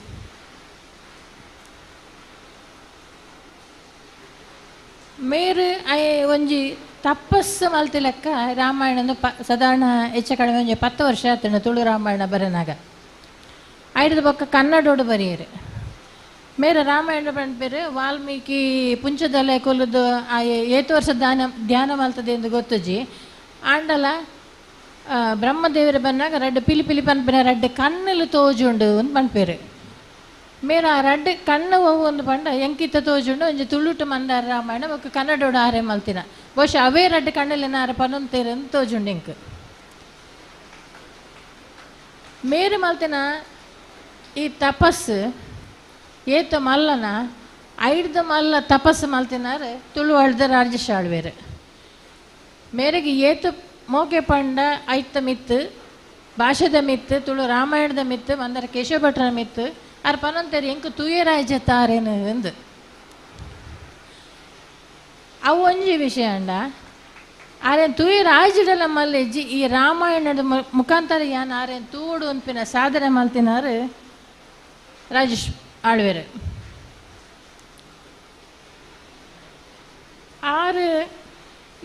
ಮೇರು I ಒಂಜಿ ತಪಸ್ಸು ಮಲ್ತಿ ಲೆಕ್ಕ ರಾಮಾಯಣದ ಸಾಧಾರಣ ಹೆಚ್ಚು ಕಡಿಮೆ ಒಂಜಿ 10 ವರ್ಷ ಆತಂಡು ತುಳು ರಾಮಾಯಣ ಬರೆನಾಗ. ಐಡ್ದ ಬೊಕ್ಕ ಕನ್ನಡೋಡು ಬರೆಯರು. ಮೇರೆ ರಾಮಾಯಣ ಪನ್ಪೇರು ವಾಲ್ಮೀಕಿ ಪುಂಚದಲ್ಲೇ ಕೊಲ್ಲುದು ಆ ಏತು ವರ್ಷ ಧ್ಯಾನ ಮಲ್ತದೆ ಎಂದು ಗೊತ್ತುಜಿ. ಆಂಡಲ ಬ್ರಹ್ಮದೇವರ ಬಂದಾಗ ರಡ್ಡು ಪಿಲಿ ಪಿಲಿ ಪನ್ಪಿನ ರಡ್ಡು ಕಣ್ಣಲು ತೋಜುಂಡು ಅಂತ ಪನ್ಪೇರು. ಮೇರೆ ಆ ರಡ್ಡು ಕಣ್ಣು ಹೋಗು ಒಂದು ಪಂಡ ಎಂಕಿತ್ತ ತೋಜುಂಡು ಒಂಜಿ ತುಳುಟು ಮಂದಾರ ರಾಮಾಯಣ ಬೊಕ್ಕ ಕನ್ನಡೋಡು ಆರೆ ಮಲ್ತಿನ ಬಹುಶಃ ಅವೇ ರಡ್ಡು ಕಣ್ಣಲ್ಲಿ ಆರೆ ಪನೊಂತೇರು ಅಂತ ತೋಜುಂಡು ಎಂಕ್. ಮೇರೆ ಮಲ್ತಿನ ಈ ತಪಸ್ಸು ಏತ ಮಲ್ಲನ ಐಡ್ದ ಮಲ್ಲ ತಪಸ್ಸು ಮಲ್ತಿನಾರು ತುಳುವಳ್ದ ರಾಜೇಶ್ ಆಳ್ವೇರು. ಮೇರೆಗೆ ಏತು ಮೋಕೆ ಪಂಡ ಐತ ಮಿತ್ತು ಭಾಷೆದ ಮಿತ್ತು ತುಳು ರಾಮಾಯಣದ ಮಿತ್ತು ಮಂದರ ಕೇಶವ ಭಟ್ರ ಮಿತ್ತು ಆರ್ ಪನೊಂತೇರು ಎಂಕು ತೂಯರಾಯ ತಾರೇನು ಎಂದು. ಅವು ಒಂಜಿ ವಿಷಯ ಅಂಡ ಆರೇನು ತೂಯರಾಜಡಲ ಮಲ್ಲೆಜ್ಜಿ ಈ ರಾಮಾಯಣದ ಮುಖಾಂತರ ಯಾನ್ ಆರೇನು ತೂಡು ಅನ್ಪಿನ ಸಾಧನೆ ಮಲ್ತಿನಾರು ರಾಜೇಶ್ ಆಳ್ವೇರು. ಆರು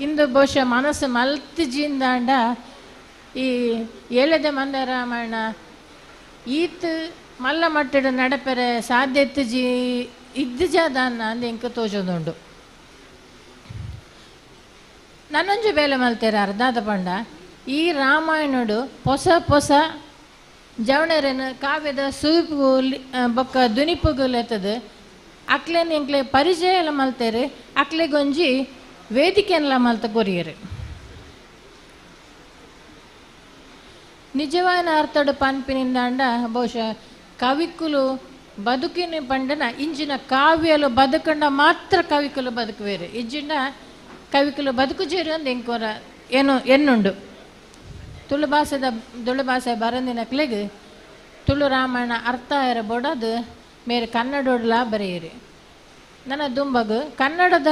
ಇಂದು ಬಹುಶಃ ಮನಸ್ಸು ಮಲ್ತಿಜಿಂದಾಂಡ ಈ ಏಳದೆ ಮಂದ ರಾಮಾಯಣ ಈತ್ ಮಲ್ಲ ಮಟ್ಟದ ನಡಪೆರೆ ಸಾಧ್ಯತೆ ಜಿ ಇದ್ದು ಜಾದಾನ ಅಂದ್ ಎಂಕ ತೋಜೊಂದುಂಡು. ನನ್ನೊಂಜಿ ಬೇಲೆ ಮಲ್ತೇರ ಅರ್ಧಾದ ಪಂಡ ಈ ರಾಮಾಯಣಡು ಪೊಸ ಪೊಸ ಜವಣರನ್ನು ಕಾವ್ಯದ ಸೂಪು ಬೊಕ್ಕ ದುನಿಪುಗುಲೆತ್ತದು ಅಕ್ಲೇನ್ ಎಂಕ್ಲೆ ಪರಿಚಯ ಎಲ್ಲ ಮಲ್ತೇರು ಅಕ್ಲೆಗೊಂಜಿ ವೇದಿಕೆಯನ್ನೆಲ್ಲ ಮಲ್ತ ಕೊರಿಯರು. ನಿಜವಾದ ಅರ್ಥಡು ಪನ್ಪಿನಿಂದಾಂಡ ಬಹುಶಃ ಕವಿಕುಲು ಬದುಕಿನ ಪಂಡನ ಇಂಜಿನ ಕಾವ್ಯಲು ಬದುಕಂಡ ಮಾತ್ರ ಕವಿಕುಲು ಬದುಕುವೇರು ಇಂಜಿನ ಕವಿಕುಲು ಬದುಕು ಜೇರು ಅಂದ್ ಎಂಕೋರ ಏನು ಎನ್ನುಂಡು. ತುಳು ಭಾಷೆದ ತುಳು ಭಾಷೆ ಬರಂದಿನ ಕ್ಲೆಗ್ Tulu Ramayana ಅರ್ಥ ಇರಬೋಡದು ಮೇರೆ ಕನ್ನಡೋಡ್ಲ ಬರೆಯಿರಿ. ನನ್ನ ದುಂಬಗು ಕನ್ನಡದ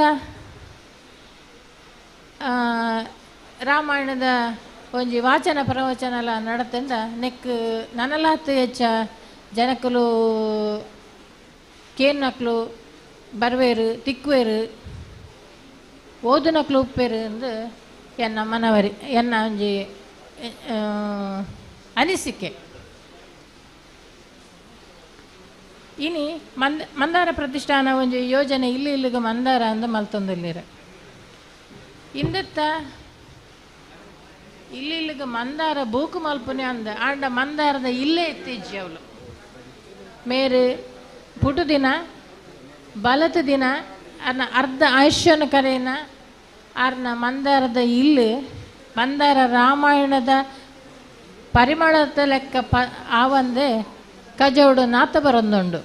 ರಾಮಾಯಣದ ಒಂಜಿ ವಾಚನ ಪ್ರವಚನಲ ನಡತೆಂದ ನೆಕ್ ನನಲಾತ್ ಹೆಚ್ಚ ಜನಕುಲು ಕೇನ್ನಕ್ಲು ಬರ್ವೇರು ತಿಕ್ವೇರು ಓದುನಕ್ಲು ಉಪ್ಪೇರು ಎಂದು ಎನ್ನ ಮನವರಿ ಎನ್ನ ಒಂಜಿ ಅನಿಸಿಕೆ. ಇನಿ ಮಂದಾರ ಪ್ರತಿಷ್ಠಾನ ಒಂಜಿ ಯೋಜನೆ ಇಲ್ಲಿ ಇಲ್ಲಿಗೆ ಮಂದಾರ ಅಂದ ಮಲ್ತೊಂದಿಲ್ಲಿರ ಇಂದತ್ತ ಇಲ್ಲಿ ಇಲ್ಲಿಗೆ ಮಂದಾರ ಬೂಕು ಮಲ್ಪುನೆ ಅಂದ ಆಂಡ ಮಂದಾರದ ಇಲ್ಲೇ ಇತ್ತೀಚೆ ಅವಳು ಮೇರೆ ಪುಟು ದಿನ ಬಲತ ದಿನ ಅನ್ನ ಅರ್ಧ ಆಯುಷ್ಯನ ಕರೆಯನ ಆರ್ನ ಮಂದಾರದ ಇಲ್ಲಿ ಮಂದಾರ ರಾಮಾಯಣದ ಪರಿಮಳದ ಲೆಕ್ಕ ಆವಂದೆ ಕಜೋಡು ನಾತ ಬರೊಂದುಂಡು.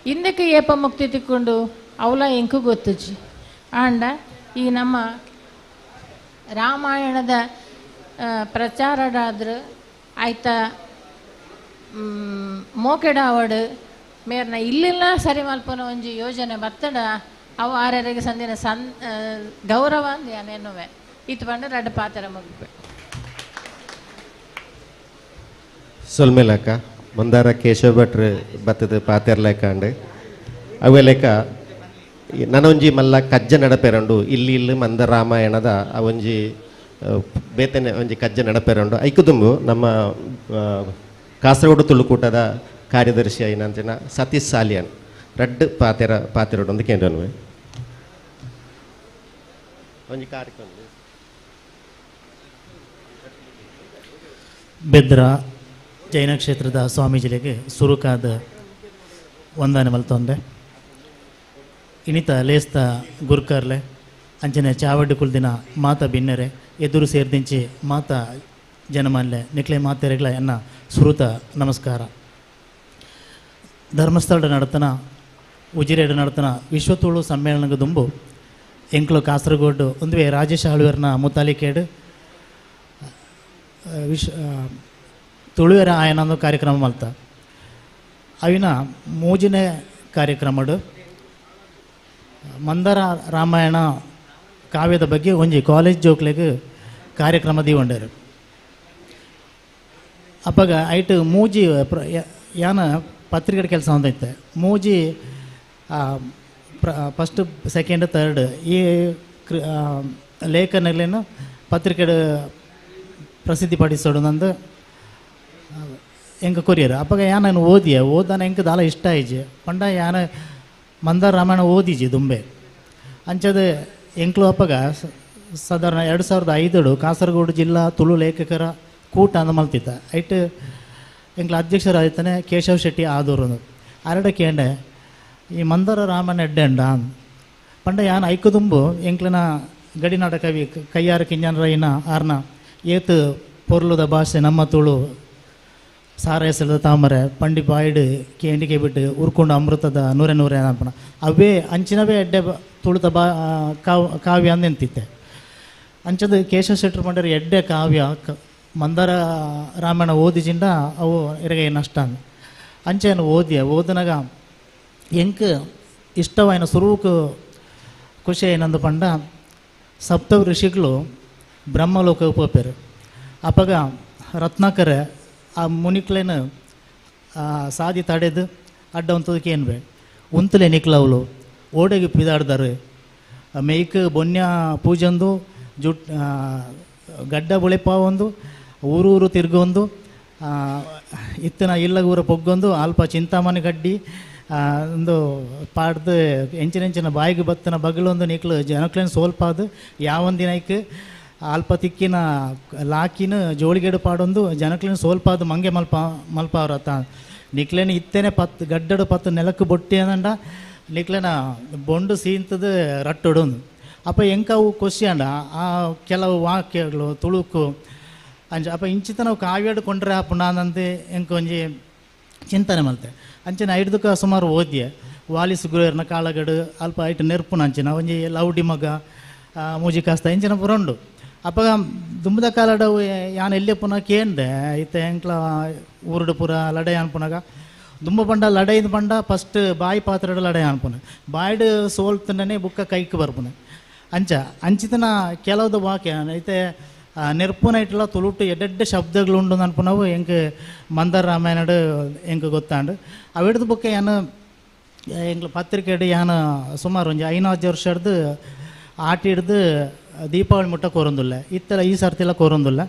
ಹಿಂದಕ್ಕೆ ಏಪ ಮುಕ್ತಿ ತಿಕ್ಕೊಂಡು ಅವಲ ಎಂಕು ಗೊತ್ತುಜಿ. ಆಂಡ ಈ ನಮ್ಮ ರಾಮಾಯಣದ ಪ್ರಚಾರಡಾದ್ರೆ ಆಯ್ತಾ ಮೋಕೆಡಾವಡು ಮೇರ್ನ ಇಲ್ಲೆಲ್ಲ ಸರಿ ಮಲ್ಪನ ಒಂಜಿ ಯೋಜನೆ ಬತ್ತಡ ಅವು ಆರ್ಯರಿಗೆ ಸಂದಿನ ಸನ್ ಗೌರವ ಅಂದ ಎನ್ನುವೆ ಇತ್ತು ಬಂಡ ರಡ್ಡು ಪಾತ್ರ ಮುಗಿಪೆ. ಸೊಲ್ಮೇಲಕ್ಕ ಮಂದಾರ ಕೇಶವ ಭಟ್ರು ಬತ್ತದ ಪಾತೆರ್ಲೇಕಾಂಡು ಅವೇ ಲೆಕ್ಕ ನನೊಂಜಿ ಮಲ್ಲ ಕಜ್ಜ ನಡಪೆರಂಡು ಇಲ್ಲಿ ಇಲ್ಲಿ ಮಂದ ರಾಮಾಯಣದ ಆ ಒಂಜಿ ಬೇತನೆ ಒಂಜಿ ಕಜ್ಜ ನಡಪೆರಂಡು ಐಕುದುಂಬು ನಮ್ಮ ಕಾಸರಗೋಡು ತುಳುಕೂಟದ ಕಾರ್ಯದರ್ಶಿ ಐನಂಚಿನ ಸತೀಶ್ ಸಾಲಿಯನ್ ರಡ್ಡು ಪಾತೆರ ಪಾತೆರಡು ಒಂದು ಕೇಂದ್ರನುವೆ ಒಂಜಿ ಕಾರ್ಯಕ್ರಮ. ಬೆದ್ರ ಜೈನ ಕ್ಷೇತ್ರದ ಸ್ವಾಮೀಜಿಗಳಿಗೆ ಸುರುಕಾದ ವಂದನೆ ಮಲ್ತೊಂದೆ. ಇನಿತ ಲೇಸ್ತ ಗುರ್ಕರ್ಲೆ ಅಂಚನೆ ಚಾವಡ್ಡು ಕುಲ್ದಿನ ಮಾತ ಬಿನ್ನೆರೆ ಎದುರು ಸೇರ್ದಿಂಚಿ ಮಾತ ಜನಮಲ್ಲೆ ನಿಕ್ಲೆ ಮಾತೆರೆಗಳ ಎನ್ನ ಸುರುತ ನಮಸ್ಕಾರ. ಧರ್ಮಸ್ಥಳದ ನಡತನ ಉಜಿರೆಡು ನಡತನ ವಿಶ್ವತುಳು ಸಮ್ಮೇಳನದ ದುಂಬು ಎಂಕ್ಲು ಕಾಸರಗೋಡು ಒಂದುವೆ ರಾಜೇಶ್ ಆಳ್ವೇರ್ನ ಮುತಾಲಿಕೇಡು ವಿಶ್ವ ತುಳುವೆರ ಆಯನೊಂದು ಕಾರ್ಯಕ್ರಮ ಮಲ್ತ ಅವಿನ ಮೂಜಿನೇ ಕಾರ್ಯಕ್ರಮಡು ಮಂದರ ರಾಮಾಯಣ ಕಾವ್ಯದ ಬಗ್ಗೆ ಒಂಜಿ ಕಾಲೇಜ್ ಜೋಕ್ಲೆಗ್ ಕಾರ್ಯಕ್ರಮ ದೀವಂಡರು. ಅಪ್ಪಗ ಐಟ್ ಮೂಜಿ ಯಾನ ಪತ್ರಿಕೆ ಕೆಲಸ ಒಂದೈತೆ ಮೂಜಿ first second third ಈ ಲೇಖನಗಳೇನು ಪತ್ರಿಕೆ ಪ್ರಸಿದ್ಧಿಪಡಿಸೋಡು ನಂದು ಎಂಕ ಕೊರಿಯರ್. ಅಪ್ಪಗ ಯಾನ ಓದಿಯ ಓದಾನ ಎಂಕ ದಾಲ ಇಷ್ಟ ಆಯ್ಜೆ ಪಂಡ ಯಾನ ಮಂದಾರ ರಾಮಾಯಣ ಓದಿಜಿ ದುಂಬೆ ಅಂಚದ ಎಂಕ್ಲು ಅಪ್ಪಗ ಸಾಧಾರಣ 2005 ಕಾಸರಗೋಡು ಜಿಲ್ಲಾ ತುಳು ಲೇಖಕರ ಕೂಟ ಅಂದ ಮಲ್ತಿತ್ತ ಐಟ್ ಎಂಕ್ಲ ಅಧ್ಯಕ್ಷರಾಯ್ತಾನೆ ಕೇಶವ್ ಶೆಟ್ಟಿ ಆದೂರು ಅರಡ ಕೇಂಡೆ ಈ ಮಂದಾರ ರಾಮಾಯಣ ಎಡ್ಡೆಂಡ ಪಂಡ ಯಾನ ಐಕುದುಂಬು ಎಂಕ್ಲನ ಗಡಿನಾಡ ಕವಿ ಕೈಯಾರ ಕಿಂಜನರೈನ ಆರ್ನ ಏತು ಪೊರ್ಲುದ ಭಾಷೆ ನಮ್ಮ ತುಳು ಸಾರೈಸಲದ ತಾಮರೆ ಪಂಡಿ ಬಾಯ್ಡು ಕೇಂಡಿಕೆ ಬಿಟ್ಟು ಉರ್ಕೊಂಡು ಅಮೃತದ ನೂರೆ ನೂರೆ ಅನ್ಪಣ ಅವೇ ಅಂಚಿನವೇ ಎಡ್ಡೆ ತುಳುತ ಬಾ ಕಾವ್ಯ ಅಂದ ನಿಂತಿತ್ತೆ. ಅಂಚದ ಕೇಶವ ಶೆಟ್ಟರು ಮಂಡರ ಎಡ್ಡೆ ಕಾವ್ಯ ಮಂದಾರ ರಾಮಾಯಣ ಓದಿಜಿಂದ ಅವು ಇರಗೆ ನಷ್ಟ ಅಂದ ಅಂಚೆಯನ್ನು ಓದಿಯ ಓದನಾಗ ಎಂಕ್ ಇಷ್ಟವಾಯಿನ ಸುರುವುಕು ಖುಷಿ ಏನಂದು ಪಂಡ ಸಪ್ತ ಋಷಿಗಳು ಬ್ರಹ್ಮಲೋಕ ಉಪಪೇರು ಅಪಗ ರತ್ನಾಕರ ಆ ಮುನಿಕ್ಲೇನು ಸಾದಿ ತಡೆದು ಅಡ್ಡ ಉಂತದಕ್ಕೆ ಏನು ಬೇ ಉಂತಲೆ ನಿಕ್ಲವಳು ಓಡೆಗೆ ಪಿದಾಡ್ದಾರು ಮೇಯ್ಕ್ ಬೊನ್ಯ ಪೂಜಂದು ಜುಟ್ ಗಡ್ಡ ಬುಳೆಪಾವೊಂದು ಊರೂರು ತಿರ್ಗೊಂದು ಇತ್ತನ ಇಲ್ಲ ಊರ ಪೊಗ್ಗೊಂದು ಅಲ್ಪ ಚಿಂತಾಮಣಿ ಗಡ್ಡಿ ಒಂದು ಪಾಡ್ದು ಎಂಚಿನೆಂಚಿನ ಬಾಯಿಗೆ ಬತ್ತನ ಬಗಲೊಂದು ನಿಕ್ಲು ಜನಕ್ಲೇನು ಸೋಲ್ಪಾದು ಯಾವೊಂದಿನ ಐಕ್ ಅಲ್ಪ ತಿಕ್ಕಿನ ಲಾಕಿನ ಜೋಳಿಗೆಡು ಪಾಡೊಂದು ಜನಕ್ಲೇನು ಸೋಲ್ಪಾದು ಮಂಗೆ ಮಲ್ಪ ಮಲ್ಪಾವ್ರತ ನಿಕ್ಲೇನು ಇತ್ತೇನೆ ಪತ್ತು ಗಡ್ಡಡು ಪತ್ತು ನೆಲಕ್ಕೆ ಬೊಟ್ಟಿ ಅಂದಂಡ ನಿಕ್ಲೇನ ಬೊಂಡು ಸೀಂತದ ರಟ್ಟೊಡೊಂದು ಅಪ್ಪ ಎಂಕವು ಖುಷಿ ಅಂಡ ಆ ಕೆಲವು ವಾಕ್ಯಗಳು ತುಳುಕು ಅಂಚ ಅಪ್ಪ ಇಂಚಿತ ನಾವು ಕಾವ್ಯಾಡು ಕೊಂಡ್ರೆ ಪುಣಾನಂತೆ ಎಂಕ ಒಂಜಿ ಚಿಂತನೆ ಮಲ್ತೆ ಅಂಚಿನ ಐಡ್ದಕ್ಕ ಸುಮಾರು ಓದ್ಯೆ ವಾಲಿ ಸುಗ್ರೀವರ್ನ ಕಾಳಗಡು ಅಲ್ಪ ಐಟ್ ನೆರ್ಪುನ ಅಂಚಿನ ಒಂಜಿ ಲೌಡಿ ಮಗ ಮೂಜಿ ಕಾಸ್ತ ಇಂಚಿನ ಪುರಂಡು. ಅಪಗ ದುಂಬುದ ಕಾಲಡ ಯಾನ್ ಎಲ್ಲಿ ಪುನಃ ಕೇಂದೆ ಇತ್ತೆ ಎಂಕ್ಲ ಊರುಡು ಪೂರ ಲಡೈ ಅನ್ಪುನಾಗ ದುಂಬ ಪಂಡ ಲಡೈದ ಪಂಡ ಫಸ್ಟ್ ಬಾಯಿ ಪಾತ್ರೆಡ್ ಲಡೈ ಅನ್ಪುನ ಬಾಯ್ಡ್ ಸೋಲ್ತನೇ ಬುಕ್ಕ ಕೈಕ್ ಬರ್ಪುನ ಅಂಚ ಅಂಚಿತನ ಕೆಲವದ ವಾಕ್ಯ ಐತೆ ನೆರ್ಪುನ ಇಟ್ಲ ತುಳುಟು ಎಡ್ಡೆಡ್ಡೆ ಶಬ್ದಗಳು ಉಂಡು ಅನ್ಪುನವು ಎಂಕ್ ಮಂದಾರ ರಾಮಾಯಣಡ್ ಎಂಕ್ ಗೊತ್ತಾಂಡು. ಅವೆಡ್ದು ಬೊಕ್ಕ ಯಾನ್ ಎಂಕ್ಲ ಪತ್ರಿಕೆಡ್ ಯಾನ್ ಸುಮಾರು ಒಂಜಿ 5 ವರ್ಷಡ್ದು ಆಟ ಹಿಡ್ದು ದೀಪಾವಳಿ ಮುಟ್ಟ ಕೋರೊಂದುಲ್ಲ ಇತ್ತೆಲ ಈ ಸರ್ತಿಲ ಕೋರೊಂದುಲ್ಲ.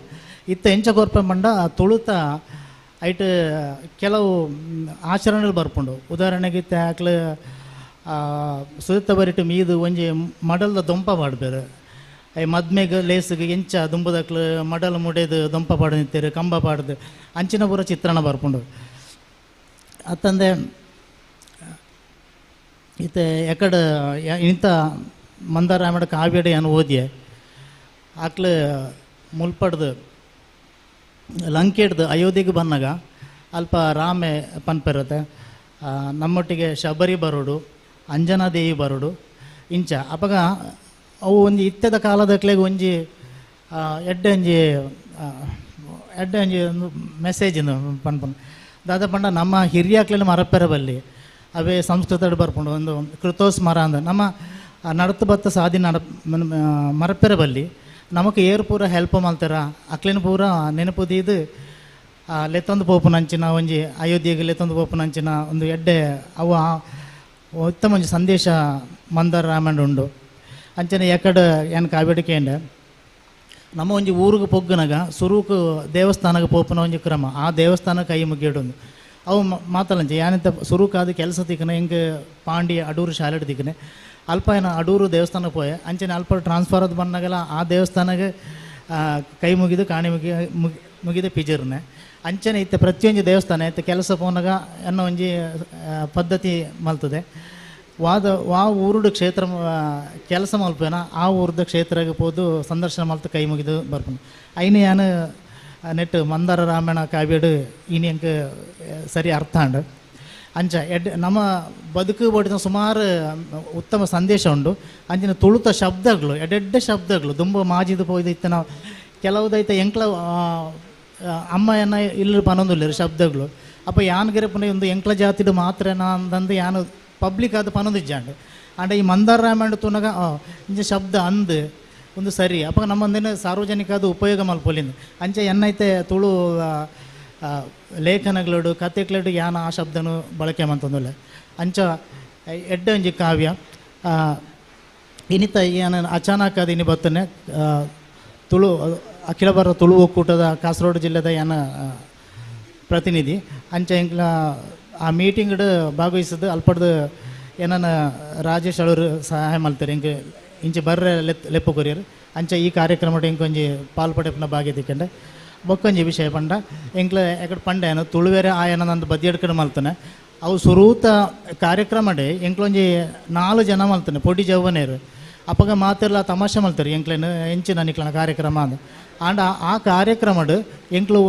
ಇತ್ತ ಎಂಚ ಕೋರ್ಪೆ ಪಂಡ ತುಳುತ ಐಟ್ ಕೆಲವು ಆಚರಣೆಗಳು ಬರ್ಪುಂಡು. ಉದಾಹರಣೆಗೆ ಇತ್ತೆ ಆಕ್ಲು ಸುತ್ತ ಬರಿಟ್ ಮೀದು ಒಂಜಿ ಮಡಲ್ದ ದೊಂಪ ಪಾಡ್ಪೆರ್. I ಮದ್ಮೆಗ್ ಲೇಸ್ಗ್ ಎಂಚ ದುಂಬುದಕ್ಲು ಮಡಲ್ ಮುಡೆದು ದೊಂಪ ಪಾಡ್ ನಿಂತೆರ್ ಕಂಬ ಪಾಡ್ದು ಅಂಚಿನ ಪೂರ ಚಿತ್ರಣ ಬರ್ಪುಂಡು. ಅತ್ತಂದೆ ಇತ್ತೆ ಎಕಡ್ ಇಂಥ ಮಂದಾರ ರಾಮಾಯಣ ಕಾವ್ಯಡ್ ಯಾನ್ ಓದಿಯೆ ಆಕ್ಲು ಮುಲ್ಪಡ್ದು ಲಂಕೆಡ್ದು ಅಯೋಧ್ಯೆಗೆ ಬನ್ನಾಗ ಅಲ್ಪ ರಾಮೆ ಪನ್ಪೆರತೆ ನಮ್ಮೊಟ್ಟಿಗೆ ಶಬರಿ ಬರೋಡು ಅಂಜನಾದೇವಿ ಬರೋಡು ಇಂಚ. ಅಪಗ ಅವು ಒಂಜಿ ಇತ್ತೆದ ಕಾಲದಕ್ಲೆಗ್ ಒಂಜಿ ಎಡ್ಡೆ ಒಂಜಿ ಎಡ್ಡೆ ಒಂಜಿ ಒಂದು ಮೆಸೇಜ್ ಪನ್ಪುಂಡು. ದಾದ ಪಂಡ ನಮ್ಮ ಹಿರಿಯಾಕ್ಲೆನ ಮರಪೆರ ಬಲ್ಲಿ ಅವೇ ಸಂಸ್ಕೃತಡ್ ಬರ್ಪುಂಡು ಒಂದು ಕೃತೋಸ್ಮರ ಅಂದ ನಮ್ಮ ನಡತು ಬತ್ತ ಸಾದಿ ನಡ ಮರಪೆರ ಬಲ್ಲಿ ನಮಕ್ ಏರು ಪೂರ ಹೆಲ್ಪ್ ಮಲ್ತಾರ ಅಕ್ಲೆನ ಪೂರ ನೆನಪು ದೀದು ಲೆತ್ತೊಂದು ಪೋಪುನಂಚಿನ ಒಂಜಿ ಅಯೋಧ್ಯೆಗೆ ಲೆತ್ತೊಂದು ಪೋಪುನಂಚಿನ ಒಂದು ಎಡ್ಡೆ ಅವು ಉತ್ತಮ ಒಂಜಿ ಸಂದೇಶ ಮಂದಾರ ರಾಮಾಯಣ ಉಂಡು. ಅಂಚನೆ ಎಕಡ್ ಯಾನ್ ಕಾವ್ಯಡ್ ಕೇಂಡೆ ನಮ್ಮ ಒಂಜಿ ಊರುಗು ಪೊಗ್ಗುನಗ ಸುರುಕು ದೇವಸ್ಥಾನಕ್ಕೆ ಪೋಪುನ ಒಂಜಿ ಕ್ರಮ ಆ ದೇವಸ್ಥಾನ ಕೈ ಮುಗಿಯಡೊಂದು ಅವು ಮಾತಲಂಚೆ ಯಾನಿತ್ತ ಸುರುಕಾದ ಕೆಲಸ ತಿಕ್ಕನೆ ಎಂಕ್ ಪಾಂಡಿ ಅಡೂರು ಶಾಲೆಡ್ ತಿಕ್ಕನೆ ಅಲ್ಪ ಏನ ಅಡೂರು ದೇವಸ್ಥಾನಕ್ಕೆ ಪೋಯೆ ಅಂಚನೆ ಅಲ್ಪ ಟ್ರಾನ್ಸ್ಫರ್ ಅದು ಬಂದಾಗಲ್ಲ ಆ ದೇವಸ್ಥಾನಕ್ಕೆ ಕೈ ಮುಗಿದು ಕಾಣಿ ಮುಗಿ ಮುಗಿದ ಪಿಜರ್ನೆ ಅಂಚನೆ ಇತ್ತೆ ಪ್ರತಿಯೊಂಜಿ ದೇವಸ್ಥಾನ ಇತ್ತೆ ಕೆಲಸ ಪೋನಾಗ ಅನ್ನೋ ಒಂಜಿ ಪದ್ಧತಿ ಮಲ್ತದೆ. ವಾದ ವಾ ಊರುಡು ಕ್ಷೇತ್ರ ಕೆಲಸ ಮಲ್ಪೇನ ಆ ಊರದ ಕ್ಷೇತ್ರಕ್ಕೆ ಪೋದು ಸಂದರ್ಶನ ಮಲ್ತು ಕೈ ಮುಗಿದು ಬರ್ಪುನು. ಐನ ಯಾನ್ ನೆಟ್ ಮಂದಾರ ರಾಮಾಯಣ ಕಾವ್ಯಡ್ ಇನಿ ಎಂಕ್ ಸರಿ ಅರ್ಥ ಆಂಡ್. ಅಂಚ ಎಡ್ ನಮ್ಮ ಬದುಕು ಬೋಡಿದ ಸುಮಾರು ಉತ್ತಮ ಸಂದೇಶ ಉಂಡು. ಅಂಚಿನ ತುಳುತ ಶಬ್ದಗಳು ಎಡ್ಡೆಡ್ಡೆ ಶಬ್ದಗಳು ದುಂಬ ಮಾಜಿದು ಪೋಯ್ದು ಇತ್ತ ನಾವು ಕೆಲವುದೈತ ಎಂಕ್ಲ ಅಮ್ಮಯನ್ನ ಇಲ್ಲಿ ಪನೊಂದುಲ್ಲೆರ್ ಶಬ್ದಗಳು. ಅಪ್ಪ ಯಾನ್ ಗೆರೆಪುನ ಒಂದು ಎಂಕ್ಲ ಜಾತಿಡು ಮಾತ್ರ ಅಂತಂದು ಯಾನು ಪಬ್ಲಿಕ್ ಅದು ಪನೊಂದಿಜ್ಜಾಂಡ್. ಆಂಡ ಈ ಮಂದಾರ ರಾಮಾಯಣ ತೂನಗ ಇಂಚ ಶಬ್ದ ಅಂದ್ ಒಂದು ಸರಿ ಅಪ್ಪ ನಮ್ಮಂದಿನ ಸಾರ್ವಜನಿಕ ಅದು ಉಪಯೋಗ ಮಲ್ಪೊಲಿಂದು. ಅಂಚ ಎನ್ನೈತೆ ತುಳು ಲೇಖನಗಳಡು ಕತೆಗಳಡು ಯಾನ ಆ ಶಬ್ದನು ಬಳಕೆ ಮಂತಂದುಲ್ಲ. ಅಂಚ ಎಡ್ಡೆ ಒಂಜಿ ಕಾವ್ಯ ಇನ್ನಿತ ಯಾನ ಅಚಾನಕ್ ಅದು ಇನಿ ಬತ್ತನೆ ತುಳು ಅಖಿಲ ಭಾರತ ತುಳು ಒಕ್ಕೂಟದ ಕಾಸರಗೋಡು ಜಿಲ್ಲೆದ ಯಾನ ಪ್ರತಿನಿಧಿ. ಅಂಚ ಎಂಕ್ಲ ಆ ಮೀಟಿಂಗ್ಡ್ ಭಾಗವಹಿಸಿದ್ದು ಅಲ್ಪಡ್ದು ಏನನ್ನ ರಾಜೇಶ್ ಅವರು ಸಹಾಯ ಮಲ್ತಾರೆ ಎಂಕ್ ಇಂಚೆ ಬರ್ರೆ ಲೆಪ್ಪು ಕೊರಿಯರ್. ಅಂಚ ಈ ಕಾರ್ಯಕ್ರಮಡ್ ಎಂಕ್ ಒಂಜಿ ಪಾಲ್ ಪಡೆಪುನ ಭಾಗ್ಯ ತಿಕ್ಕಂಡೆ. ಬೊಕ್ಕೊಂಜಿ ವಿಷಯ ಪಂಡ ಎಂಕ್ಲ ಎಕಡೆ ಪಂಡ ಏನು ತುಳುವೆರೆ ಆಯನ ನಂದು ಬದಿಯಡ್ಕಡೆ ಮಲ್ತಾನೆ ಅವು ಸುರೂತ ಕಾರ್ಯಕ್ರಮಡೆ ಎಂಕ್ಲೊಂಜಿ 4 ಜನ ಮಲ್ತಾನೆ ಪೊಡಿ ಜವ್ವನೇರು. ಅಪ್ಪಗ ಮಾತೆಲ್ಲ ತಮಾಷೆ ಮಲ್ತಾರೆ ಎಂಕ್ಲೇನು ಎಂಚಿನ ನಿಕ್ಲನ ಕಾರ್ಯಕ್ರಮ ಅಂದ. ಆಂಡ ಆ ಕಾರ್ಯಕ್ರಮಡ್ ಎಂಕ್ಲು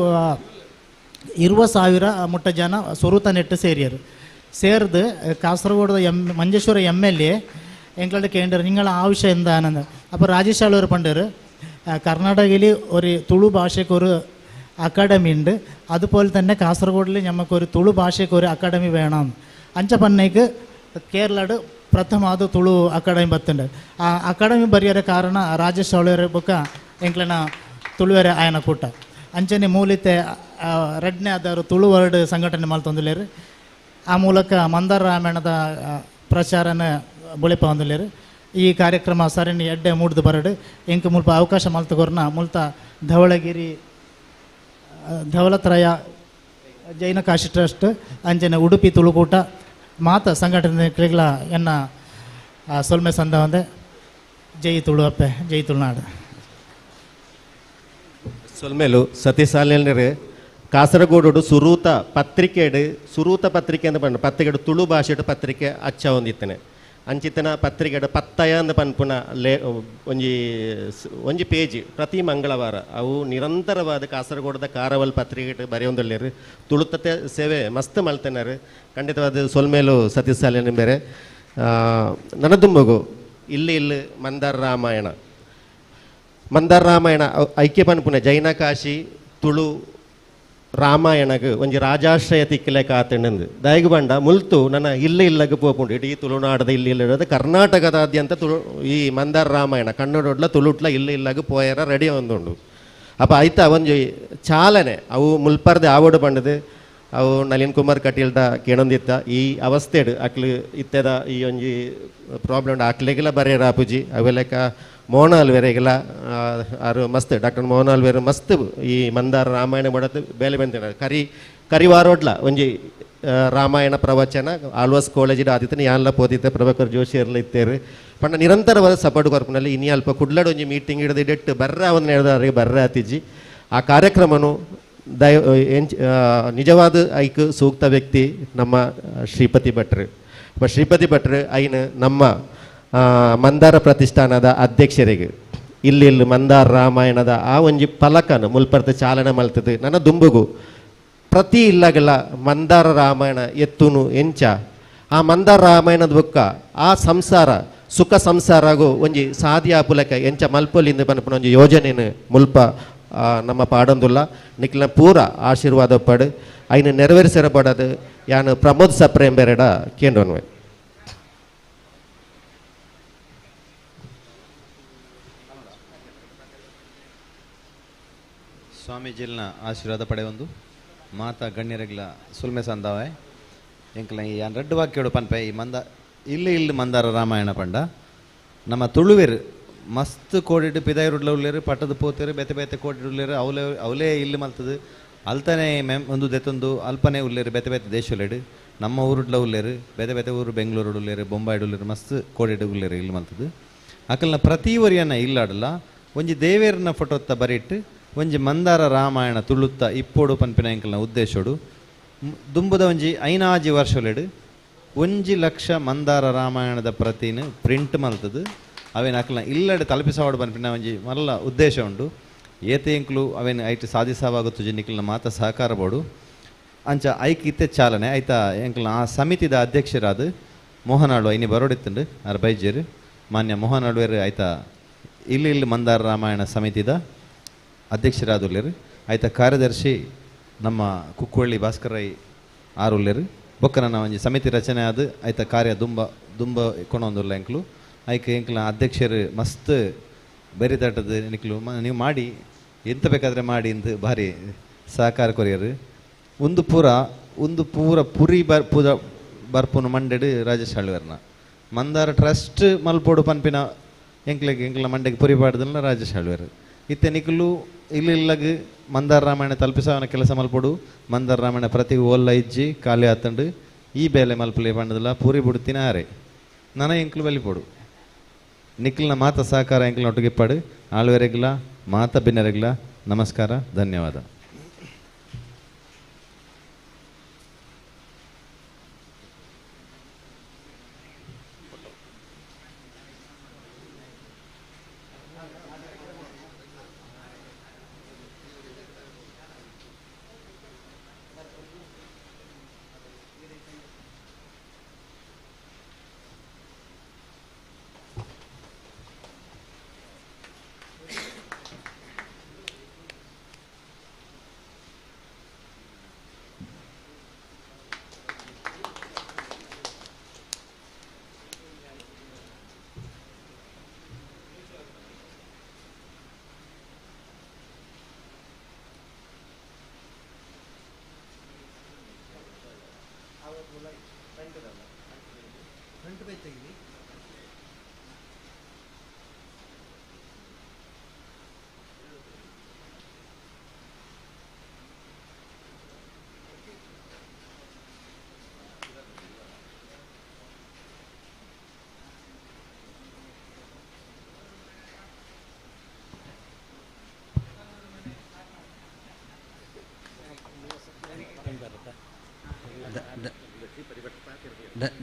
20,000 ಮುಟ್ಟ ಜನ ಸುರೂತ ನೆಟ್ಟು ಸೇರಿಯರು. ಸೇರ್ದು ಕಾಸರಗೋಡದ ಮಂಜೇಶ್ವರ MLA ಎಂಕ್ಲಡೆ ಕೇಂದ್ರ ನಿಂಗಳ ಆವಿಷ ಎಂದ ಆನಂದ. ಅಪ್ಪ ರಾಜೇಶ್ ಆಳೂರು ಪಂಡರು ಕರ್ನಾಟಕയിൽ ഒരു തുളു ഭാഷയ്ക്കൊരു അക്കാഡമി ഉണ്ട്, അതുപോലെ തന്നെ കാസർഗോഡിൽ ഞമ്മക്കൊരു തുളു ഭാഷയ്ക്കൊരു അക്കാഡമി വേണം. അഞ്ച പന്നേക്ക് കേരളട് ಪ್ರಥಮ ಅದು ತುಳು ಅಕಾಡೆಮಿ ಬತ್ತುಂಡು. ಆ ಅಕಾಡೆಮಿ ಬರೆಯರ ಕಾರಣ ರಾಜೇಶ್ ಅವಳರ ಬೊಕ್ಕ ಎಂಕ್ಲೆನ ತುಳುವೆರೆ ಆಯನ ಕೂಟ. ಅಂಚನೆ ಮೂಲಿತೆ ರಡ್ನೆ ಆದವರು ತುಳು ವರ್ಡ್ ಸಂಘಟನೆ ಮಲ್ತೊಂದುಲ್ಲೆರ್. ಆ ಮೂಲಕ ಮಂದಾರ ರಾಮಾಯಣದ ಪ್ರಚಾರನ ಬುಳೆಪೊಂದುಲ್ಲೆರ್. ಈ ಕಾರ್ಯಕ್ರಮ ಸರಣಿ ಎಡ್ಡೆ ಮೂಡ್ದು ಬರಡು ಎಂಕ್ ಮುಲ್ಪ ಅವಕಾಶ ಮಲ್ತುಕೊರ್ನ ಮುಲ್ತ ಧವಳಗಿರಿ ಧವಳತ್ರಯ ಜೈನ ಕಾಶಿ ಟ್ರಸ್ಟ್ ಅಂಚನೆ ಉಡುಪಿ ತುಳುಕೂಟ ಮಾತ ಸಂಘಟನೆಗಳ ಎನ್ನ ಸೊಲ್ಮೆ ಸಂದ ಒಂದೆ. ಜೈ ತುಳುವಪ್ಪೆ, ಜೈ ತುಳುನಾಡು. ಸೊಲ್ಮೆಲು ಸತೀಶ್ ಕಾಸರಗೋಡು ಸುರೂತ ಪತ್ರಿಕೆಡು ಸುರೂತ ಪತ್ರಿಕೆ ಅಂತ ಪಂಡ ಪತ್ರಿಕೆಡು ತುಳು ಭಾಷೆಡು ಪತ್ರಿಕೆ ಅಚ್ಚ ಹೊಂದಿತ್ತನೆ. ಅಂಚಿತನ ಪತ್ರಿಕೆಡು ಪತ್ತಯ ಅಂದ ಪನ್ಪುನ ಲೇ ಒಂಜಿ ಒಂಜಿ ಪೇಜ್ ಪ್ರತಿ ಮಂಗಳವಾರ ಅವು ನಿರಂತರವಾದ ಕಾಸರಗೋಡದ ಕಾರವಲ್ ಪತ್ರಿಕೆ ಬರೆಯೊಂದುಲ್ಲೇರು ತುಳುತತೆ ಸೇವೆ ಮಸ್ತ್ ಮಲ್ತೆನಾರು. ಖಂಡಿತವಾದ ಸೊಲ್ಮೇಲು ಸತೀಶ್ ಸಾಲ್ಯನ್ ಬೇರೆ ನನದುಂಬಗು ಇಲ್ಲಿ ಇಲ್ಲಿ ಮಂದಾರ ರಾಮಾಯಣ ಮಂದಾರ ರಾಮಾಯಣ ಐಕ್ಯ ಪನ್ಪುನ ಜೈನ ಕಾಶಿ ತುಳು ರಾಮಾಯಣಗ್ ಒಂಜಿ ರಾಜಾಶ್ರಯ ತಿಕ್ಕಲೆಕ ಆತಂಡು ದಾಯಗ ಬಂಡ ಮುಲ್ತು ನನ್ನ ಇಲ್ಲ ಇಲ್ಲಗೆ ಪೋಪುಂಡು ಇಡೀ ತುಳುನಾಡದ ಇಲ್ಲ ಇಲ್ಲ ಕರ್ನಾಟಕದಾದ್ಯಂತ ತುಳು ಈ ಮಂದಾರ ರಾಮಾಯಣ ಕನ್ನಡೊಡ್ಲ ತುಳುಟ್ಲ ಇಲ್ಲ ಇಲ್ಲಗೆ ಪೋಯರ ರೆಡಿ ಒಂದುಂಡು. ಅಪ್ಪ ಆಯ್ತಾ ಒಂಜಿ ಚಾಲನೆ ಅವು ಮುಲ್ಪರ್ದೆ ಆವಡು ಬಂಡದು ಅವು ನಳಿನ್ ಕುಮಾರ್ ಕಟೀಲ್ದ ಕೇಳೊಂದಿತ್ತ ಈ ಅವಸ್ಥೆಡ್ ಅಕ್ಲು ಇತ್ತೆದ ಈ ಒಂಜಿ ಪ್ರಾಬ್ಲಮ್ ಅಕ್ಲೆಗೆಲ್ಲ ಬರೆಯರ ಆಪುಜಿ ಅವೆಲೆಕ ಮೋಹನ್ ಆಲ್ವೇರೆಗೆಲ್ಲ ಆರು ಮಸ್ತ್ ಡಾಕ್ಟರ್ ಮೋಹನ್ ಆಲ್ವೇರು ಮಸ್ತ್ ಈ ಮಂದಾರ ರಾಮಾಯಣ ಮಾಡದು ಬೇಲೆ ಬಂದಿನ ಕರಿ ಕರಿವಾರೋಡ್ಲ ಒಂಜಿ ರಾಮಾಯಣ ಪ್ರವಚನ ಆಳ್ವಾಸ್ ಕಾಲೇಜಿಡ್ ಆದಿತ್ತನ ಯಾನ್ಲ ಪೋದಿತ್ತೆ ಪ್ರಭಾಕರ್ ಜೋಶಿ ಎಲ್ಲ ಇತ್ತೇರು ಪಂಡ ನಿರಂತರವಾದ ಸಪೋರ್ಟ್ ಕೊರ್ಪುನಲ್ಲಿ ಇನಿ ಅಲ್ಪ ಕುಡ್ಲಡ್ ಒಂಜಿ ಮೀಟಿಂಗ್ ಹಿಡಿದು ಇಡೆಟ್ಟು ಬರ್ರ ಒಂದು ಹೇಳಿದ ಬರ್ರ ಆತಿಜಿ ಆ ಕಾರ್ಯಕ್ರಮನು ದಯ ನಿಜವಾದ ಐಕ್ ಸೂಕ್ತ ವ್ಯಕ್ತಿ ನಮ್ಮ ಶ್ರೀಪತಿ ಭಟ್ರು. ಶ್ರೀಪತಿ ಭಟ್ರು ಐನು ನಮ್ಮ ಮಂದಾರ ಪ್ರತಿಷ್ಠಾನದ ಅಧ್ಯಕ್ಷರಿಗೆ ಇಲ್ಲಿ ಇಲ್ಲಿ ಮಂದಾರ ರಾಮಾಯಣದ ಆ ಒಂಜಿ ಫಲಕನು ಮುಲ್ಪರ್ತ ಚಾಲನೆ ಮಲ್ತದೆ ನನ್ನ ದುಂಬುಗು ಪ್ರತಿ ಇಲ್ಲಗಲ ಮಂದಾರ ರಾಮಾಯಣ ಎತ್ತುನು ಎಂಚ ಆ ಮಂದಾರ ರಾಮಾಯಣದ ಬುಕ್ಕ ಆ ಸಂಸಾರ ಸುಖ ಸಂಸಾರಗು ಒಂಜಿ ಸಾದಿಯ ಪುಲಕ ಎಂಚ ಮಲ್ಪೊಲಿಂದ ಪನ್ಪುನ ಒಂಜಿ ಯೋಜನೆನು ಮುಲ್ಪ ನಮ್ಮ ಪಾಡೊಂದುಲ್ಲ ನಿಕ್ಲ ಪೂರ ಆಶೀರ್ವಾದ ಪಡು ಐನು ನೆರವೇರಿಸಿರಬಾಡದು ಯಾನು ಪ್ರಮೋದ್ ಸಪ್ರೇಂ ಬೇರೆಡ ಕೇಂದ್ರನ್ವೆ. ಸ್ವಾಮೀಜಿಲ್ನ ಆಶೀರ್ವಾದ ಪಡೆಯೊಂದು ಮಾತಾ ಗಣ್ಯರಿಗ್ಲ ಸುಲ್ಮೆ ಸಂದಾವೆ ಎಂಕ್ಲ ಈ ಯಾನ್ ರಡ್ಡು ವಾಕ್ಯೋಡು ಪನ್ಪೆ ಈ ಮಂದ ಇಲ್ಲಿ ಇಲ್ಲಿ ಮಂದಾರ ರಾಮಾಯಣ ಪಂಡ ನಮ್ಮ ತುಳುವೆರು ಮಸ್ತ್ ಕೋಡಿಡು ಪಿದಾಯಿರುಡ್ಲ ಉಲ್ಲೇರು ಪಟ್ಟದ ಪೋತೇರು ಬೇತೆ ಬೇತೆ ಕೋಡಿಡು ಉಲ್ಲೇರು ಅವಲೇ ಅವಲೇ ಇಲ್ಲಿ ಮಲ್ತದು ಅಲ್ತನೇ ಮೆಮ್ ಒಂದು ದೆತ್ತೊಂದು ಅಲ್ಪನೇ ಉಲ್ಲೇರು ಬೇತೆ ಬೇತೆ ದೇಶೊಲೆಡು ನಮ್ಮ ಊರುಡ್ಲ ಉಲ್ಲೇರು ಬೇತೆ ಬೇತೆ ಊರು ಬೆಂಗಳೂರು ಉಲ್ಲೇರು ಬೊಂಬಾಯಿಡು ಉಲ್ಲೇರು ಮಸ್ತ್ ಕೋಡಿಡು ಉಲ್ಲೇರು ಇಲ್ಲಿ ಮಲ್ತದು ಅಕಲ್ನ ಪ್ರತಿ ಒರಿಯನ್ನ ಇಲ್ಲಾಡಲ್ಲ ಒಂಜಿ ದೇವೇರ್ನ ಫೋಟೋತ್ತ ಬರಿಟ್ಟು ಒಂಜಿ ಮಂದಾರ ರಾಮಾಯಣ ತುಳುತ್ತ ಇಪ್ಪೋಡು ಪನ್ಪಿನ ಎಂಕಲ್ನ ಉದ್ದೇಶೋಡು ದುಂಬುದ ಒಂಜಿ ಐನಾಜಿ ವರ್ಷೊಲೆಡು 1 ಲಕ್ಷ ಮಂದಾರ ರಾಮಾಯಣದ ಪ್ರತಿನ ಪ್ರಿಂಟ್ ಮಲ್ತದು ಅವೇನು ಅಕಲ್ನ ಇಲ್ಲಡೆ ತಲುಪಿಸವಾಡು ಪನ್ಪಿನ ಒಂಜಿ ಮಲ್ಲ ಉದ್ದೇಶ ಉಂಡು ಏತೆ ಎಂಕ್ಲು ಅವೇನು ಐಟ್ ಸಾಧಿಸವಾಗುತ್ತು ಜಿನ್ನಿಕ್ಲನ ಮಾತ ಸಹಕಾರ ಬೋಡು ಅಂಚ ಐಕ್ ಇತ್ತೆ ಚಾಲನೆ ಆಯ್ತಾ ಎಂಕ್ಲನ ಆ ಸಮಿತಿದ ಅಧ್ಯಕ್ಷರಾದ ಮೋಹನಾಳು ಐನಿ ಬರೋಡಿತ್ತುಂಡು ಆರ್ ಬೈಜೇರು ಮಾನ್ಯ ಮೋಹನಾಳುವೇರು ಆಯ್ತಾ ಇಲ್ಲಿ ಇಲ್ಲಿ ಮಂದಾರ ರಾಮಾಯಣ ಸಮಿತಿದ ಅಧ್ಯಕ್ಷರಾದುಲ್ಲೇರು ಆಯ್ತಾ ಕಾರ್ಯದರ್ಶಿ ನಮ್ಮ ಕುಕ್ಕೊಳ್ಳಿ ಭಾಸ್ಕರೈ ಆರುಲ್ಲೇರು ಬೊಕ್ಕನ ಒಂಜಿ ಸಮಿತಿ ರಚನೆ ಆದ ಆಯ್ತಾ ಕಾರ್ಯ ದುಂಬ ದುಂಬ ಕೊಣೊಂದುಲ್ಲ ಎಂಕ್ಲು ಐಕ್ ಎಂಕ್ಲ ಅಧ್ಯಕ್ಷರು ಮಸ್ತ್ ಬೆರಿತಟ್ಟದ ನಿಕ್ಲು ನೀವು ಮಾಡಿ ಎಂತ ಬೇಕಾದರೆ ಮಾಡಿ ಎಂದು ಭಾರಿ ಸಹಕಾರ ಕೊರಿಯರು. ಒಂದು ಪೂರ ಪುರಿ ಪೂರ ಬರ್ಪುನು ಮಂಡೆಡು ರಾಜೇಶ್ ಆಳ್ವೇರ್ನ ಮಂದಾರ ಟ್ರಸ್ಟ್ ಮಲ್ಪೋಡು ಪನ್ಪಿನ ಎಂಕ್ಲೆಗ್ ಎಂಕ್ಲ ಮಂಡೆಗೆ ಪುರಿ ಪಾಡ್ದಲ್ಲ ರಾಜೇಶ್ ಆಳ್ವೇರು ಇತ್ತೆ ನಿಕ್ಲು ಇಲ್ಲಿ ಇಲ್ಲಗ್ ಮಂದಾರ ರಾಮಾಯಣ ತಲುಪಿಸವನ ಕೆಲಸ ಮಲ್ಪೋಡು ಮಂದಾರ ರಾಮಾಯಣ ಪ್ರತಿ ಓಲ್ಲ ಇಜ್ಜಿ ಖಾಲಿ ಆತಂಡು ಈ ಬೇಲೆ ಮಲ್ಪಲೆ ಪಂಡದಲ್ಲ ಪೂರಿ ಬಿಡ್ತಿನ ಆರೆ ನನ ಎಂಕ್ಲು ಬಲಿಪೋಡು ನಿಕ್ಲಿನ ಮಾತ ಸಹಕಾರ ಎಂಕ್ಲ ಒಟ್ಟಿಗೆ ಆಳ್ವೆರೆಗ್ಲ ಮಾತ ಬಿನ್ನರೆಗ್ಲ ನಮಸ್ಕಾರ ಧನ್ಯವಾದ.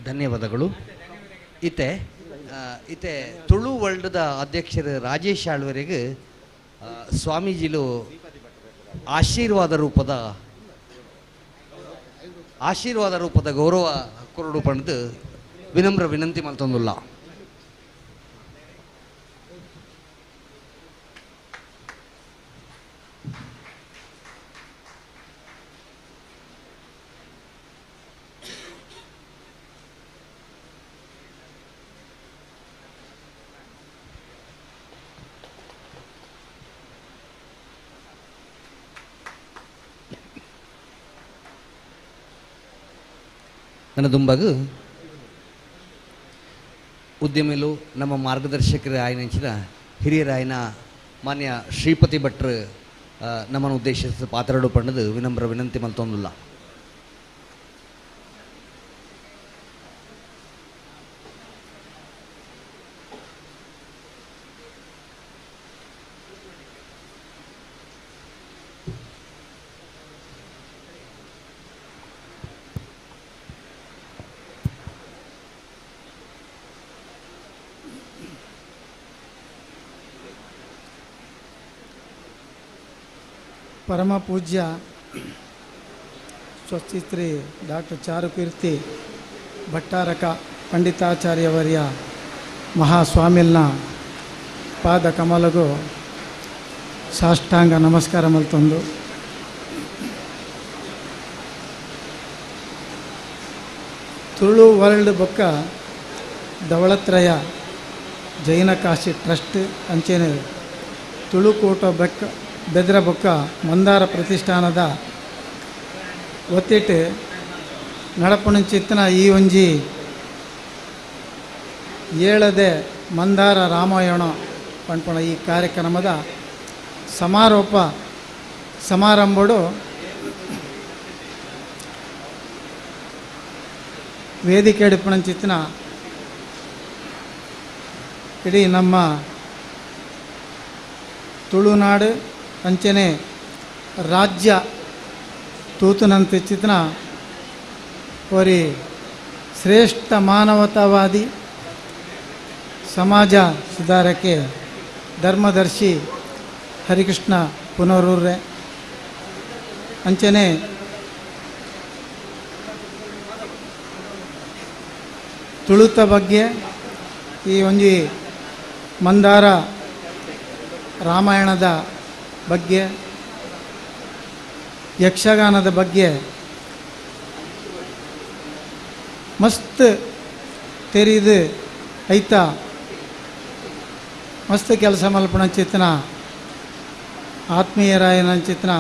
ಧನ್ಯವಾದಗಳು. ಇತ್ತೆ ಇತ್ತೆ ತುಳು ವರ್ಲ್ಡ್ದ ಅಧ್ಯಕ್ಷರು ರಾಜೇಶ್ ಆಳ್ವರೆಗೆ ಸ್ವಾಮೀಜಿಲು ಆಶೀರ್ವಾದ ರೂಪದ ಗೌರವ ಕೊರಡು ಪಡೆದು ವಿನಮ್ರ ವಿನಂತಿ ಮಲ್ತೊಂದುಲ್ಲ. ನನ್ನ ದುಂಬಗು ಉದ್ಯಮಿಲು ನಮ್ಮ ಮಾರ್ಗದರ್ಶಕರ ಆಯನಂಚಿನ ಹಿರಿಯರಾಯನ ಮಾನ್ಯ ಶ್ರೀಪತಿ ಭಟ್ರು ನಮ್ಮನ್ನು ಉದ್ದೇಶಿಸಿದ ಪಾತ್ರಡು ಪಣ್ಣದು ವಿನಮ್ರ ವಿನಂತಿ ಮಲ್ತೊಂದುಲ್ಲ. ಪರಮ ಪೂಜ್ಯ ಸ್ವಸ್ತಿ ಶ್ರೀ ಡಾಕ್ಟರ್ ಚಾರುಕೀರ್ತಿ ಭಟ್ಟಾರಕ ಪಂಡಿತಾಚಾರ್ಯವರ್ಯ ಮಹಾಸ್ವಾಮಿಲ್ನ ಪಾದ ಕಮಲಗೂ ಸಾಷ್ಟಾಂಗ ನಮಸ್ಕಾರ ಮಲ್ತೊಂದು ತುಳು ವರ್ಲ್ಡ್ ಬೊಕ್ಕ ಧವಳತ್ರಯ ಜೈನ ಕಾಶಿ ಟ್ರಸ್ಟ್ ಅಂಚೆನೆ ತುಳುಕೋಟ ಬೆಕ್ಕ ಬೆದ್ರ ಬೊಕ್ಕ ಮಂದಾರ ಪ್ರತಿಷ್ಠಾನದ ಒತ್ತಿಟ್ಟು ನಡಪುಣಂಚಿತ್ತನ ಈ ಒಂಜಿ ಏಳದೆ ಮಂದಾರ ರಾಮಾಯಣ ಪಣ್ಪುಣ ಈ ಕಾರ್ಯಕ್ರಮದ ಸಮಾರೋಪ ಸಮಾರಂಭಡು ವೇದಿಕೆ ಹಿಡಿಪುಣಂಚಿತ್ತನ ಇಡೀ ನಮ್ಮ ತುಳುನಾಡು ಅಂಚನೆ ರಾಜ್ಯ ತೂತುನಂತಿಚ್ಚಿತನ ಒರಿ ಶ್ರೇಷ್ಠ ಮಾನವತಾವಾದಿ ಸಮಾಜ ಸುಧಾರಕ್ಕೆ ಧರ್ಮದರ್ಶಿ ಹರಿಕೃಷ್ಣ ಪುನರೂರ್ರೆ ಅಂಚನೆ ತುಳುತ ಬಗ್ಗೆ ಈ ಒಂಜಿ ಮಂದಾರ ರಾಮಾಯಣದ ಬಗ್ಗೆ ಯಕ್ಷಗಾನದ ಬಗ್ಗೆ ಮಸ್ತ್ ತೆರಿದು ಐತ ಮಸ್ತ್ ಕೆಲಸ ಮಲ್ಪುಣಂಚಿತ್ತನ ಆತ್ಮೀಯರಾಯನಂಚಿತ್ತನ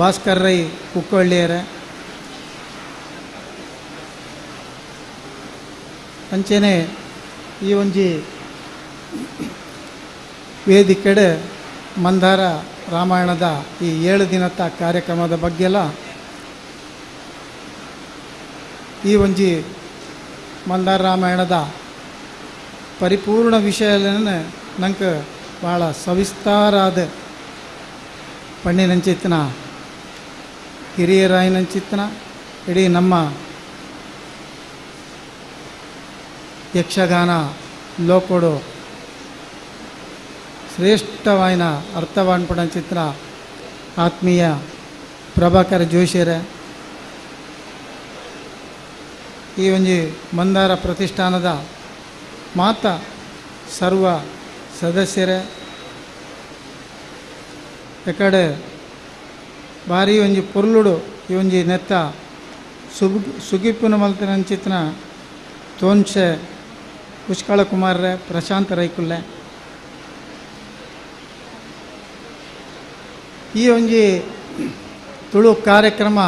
ಭಾಸ್ಕರ್ ರೈ ಕುಕ್ಕೊಳ್ಳಿಯರ ಅಂಚೆನೆ ಈ ಒಂಜಿ ವೇದಿಕೆಡೆ ಮಂದಾರ ರಾಮಾಯಣದ ಈ 7 ದಿನದ ಕಾರ್ಯಕ್ರಮದ ಬಗ್ಗೆಲ್ಲ ಈ ಒಂಜಿ ಮಂದಾರ ರಾಮಾಯಣದ ಪರಿಪೂರ್ಣ ವಿಷಯಗಳನ್ನು ನಂಗೆ ಭಾಳ ಸವಿಸ್ತಾರಾದ ಪಣ್ಣಿನಂಚಿತ್ತನ ಹಿರಿಯರಾಯನಂಚಿತ್ತನ ಇಡೀ ನಮ್ಮ ಯಕ್ಷಗಾನ ಲೋಕೋಡು ಶ್ರೇಷ್ಠವಾಯಿನ ಅರ್ಥವಾನ್ಪುಣಂಚಿತ್ರ ಆತ್ಮೀಯ ಪ್ರಭಾಕರ ಜೋಶಿಯರೇ, ಈ ಒಂಜಿ ಮಂದಾರ ಪ್ರತಿಷ್ಠಾನದ ಮಾತ ಸರ್ವ ಸದಸ್ಯರೇ, ಎಕಡೆ ಭಾರಿ ಒಂಜಿ ಪೊರ್ಲುಡು ಈ ಒಂಜಿ ನೆತ್ತ ಸುಗಿಪ್ಪುನ ಮಲ್ತಿನಂಚಿತ್ನ ತೋನ್ಸೆ ಪುಷ್ಕಳ ಕುಮಾರ್ರೆ, ಪ್ರಶಾಂತ್ ರೈಕುಲ್ಲೆ, ಈ ಒಂಜಿ ತುಳು ಕಾರ್ಯಕ್ರಮ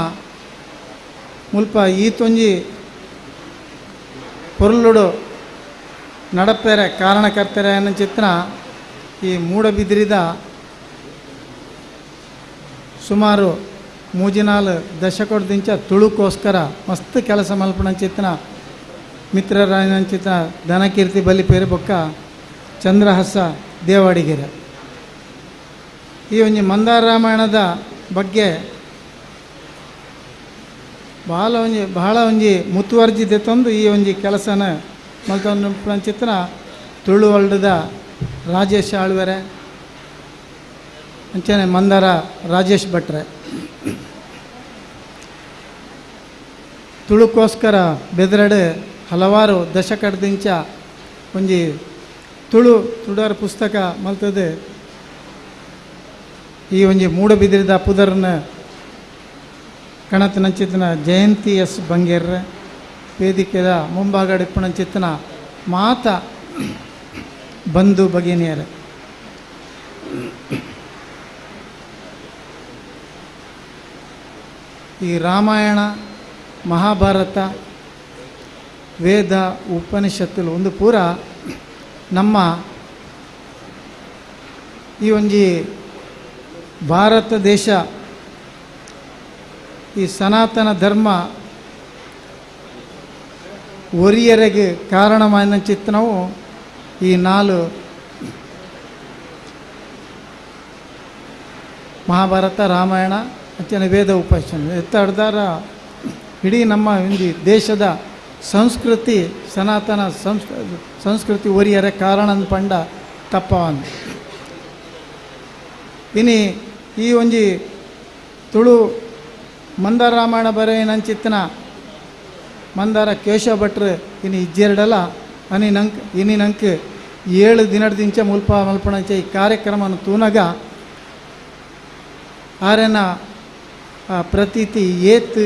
ಮುಲ್ಪ ಈತೊಂಜಿ ಪೊರ್ಲುಡು ನಡಪೇರೆ ಕಾರಣಕರ್ತೆರೆ ಅನ್ನೋ ಚಿತ್ರ ಈ ಮೂಡಬಿದಿರಿದ ಸುಮಾರು 3-4 ದಶಕದಿಂಚ ತುಳುಕೋಸ್ಕರ ಮಸ್ತ್ ಕೆಲಸ ಮಲ್ಪುನ ಚಿತ್ರ ಮಿತ್ರರಾಯನ ಚಿತ್ರ ಧನಕೀರ್ತಿ ಬಲಿಪೇರು ಬೊಕ್ಕ ಚಂದ್ರಹಸ ದೇವಾಡಿಗೆರೆ. ಈ ಒಂಜಿ ಮಂದಾರ ರಾಮಾಯಣದ ಬಗ್ಗೆ ಬಹಳ ಒಂಜಿ ಮುತುವರ್ಜಿ ತಂದು ಈ ಒಂಜಿ ಕೆಲಸನ ಮಲ್ತೊಂದು ಚಿತ್ರ ತುಳುವಲ್ಡದ ರಾಜೇಶ್ ಆಳ್ವೆರೆ ಅಂಚನೆ ಮಂದಾರ ರಾಜೇಶ್ ಭಟ್ರೆ. ತುಳುಕೋಸ್ಕರ ಬೆದರಡೆ ಹಲವಾರು ದಶಕದಿಂಚ ಒಂಜಿ ತುಳು ತುಡಾರ ಪುಸ್ತಕ ಮಲ್ತದೆ. ಈ ಒಂಜಿ ಮೂಡಬಿದಿರಿದ ಪುದರ್ನ ಕಣತನಂಚಿತನ ಜಯಂತಿ ಎಸ್ ಬಂಗೇರ್ರೆ ವೇದಿಕೆದ ಮುಂಭಾಗಡಿಪ್ಪಣಂಚಿತನ ಮಾತ ಬಂಧು ಭಗಿನಿಯರೇ, ಈ ರಾಮಾಯಣ ಮಹಾಭಾರತ ವೇದ ಉಪನಿಷತ್ತುಲು ಒಂದು ಪೂರ ನಮ್ಮ ಈ ಒಂಜಿ ಭಾರತ ದೇಶ ಈ ಸನಾತನ ಧರ್ಮ ಒರಿಯರೆಗೆ ಕಾರಣಮಾನ ಚಿತ್ತನವು ಈ ನಾಲು ಮಹಾಭಾರತ, ರಾಮಾಯಣ ಅಂಚನೆ ವೇದ ಉಪನಿಷತ್ತು ಎತ್ತಾಡ್ದಾರ ಇಡೀ ನಮ್ಮ ಒಂದು ದೇಶದ ಸಂಸ್ಕೃತಿ ಸನಾತನ ಸಂಸ್ಕೃತಿ ಒರಿಯರೆ ಕಾರಣ ಪಂಡ ತಪ್ಪವನ್. ಇನಿ ಈ ಒಂಜಿ ತುಳು ಮಂದಾರ ರಾಮಾಯಣ ಬರೆಯಿನಂಚಿತ್ತನ ಮಂದಾರ ಕೇಶವ ಭಟ್ರು ಇನಿ ಇಜ್ಜೆರಡಲ ಅನಿ ನಂಕ್ ಇನಿ ನಂಕ್ 7 ದಿನದಿಂಚ ಮುಲ್ಪ ಮಲ್ಪಣಂಚ ಈ ಕಾರ್ಯಕ್ರಮವನ್ನು ತೂನಗ ಆರನ ಪ್ರತೀತಿ ಏತ್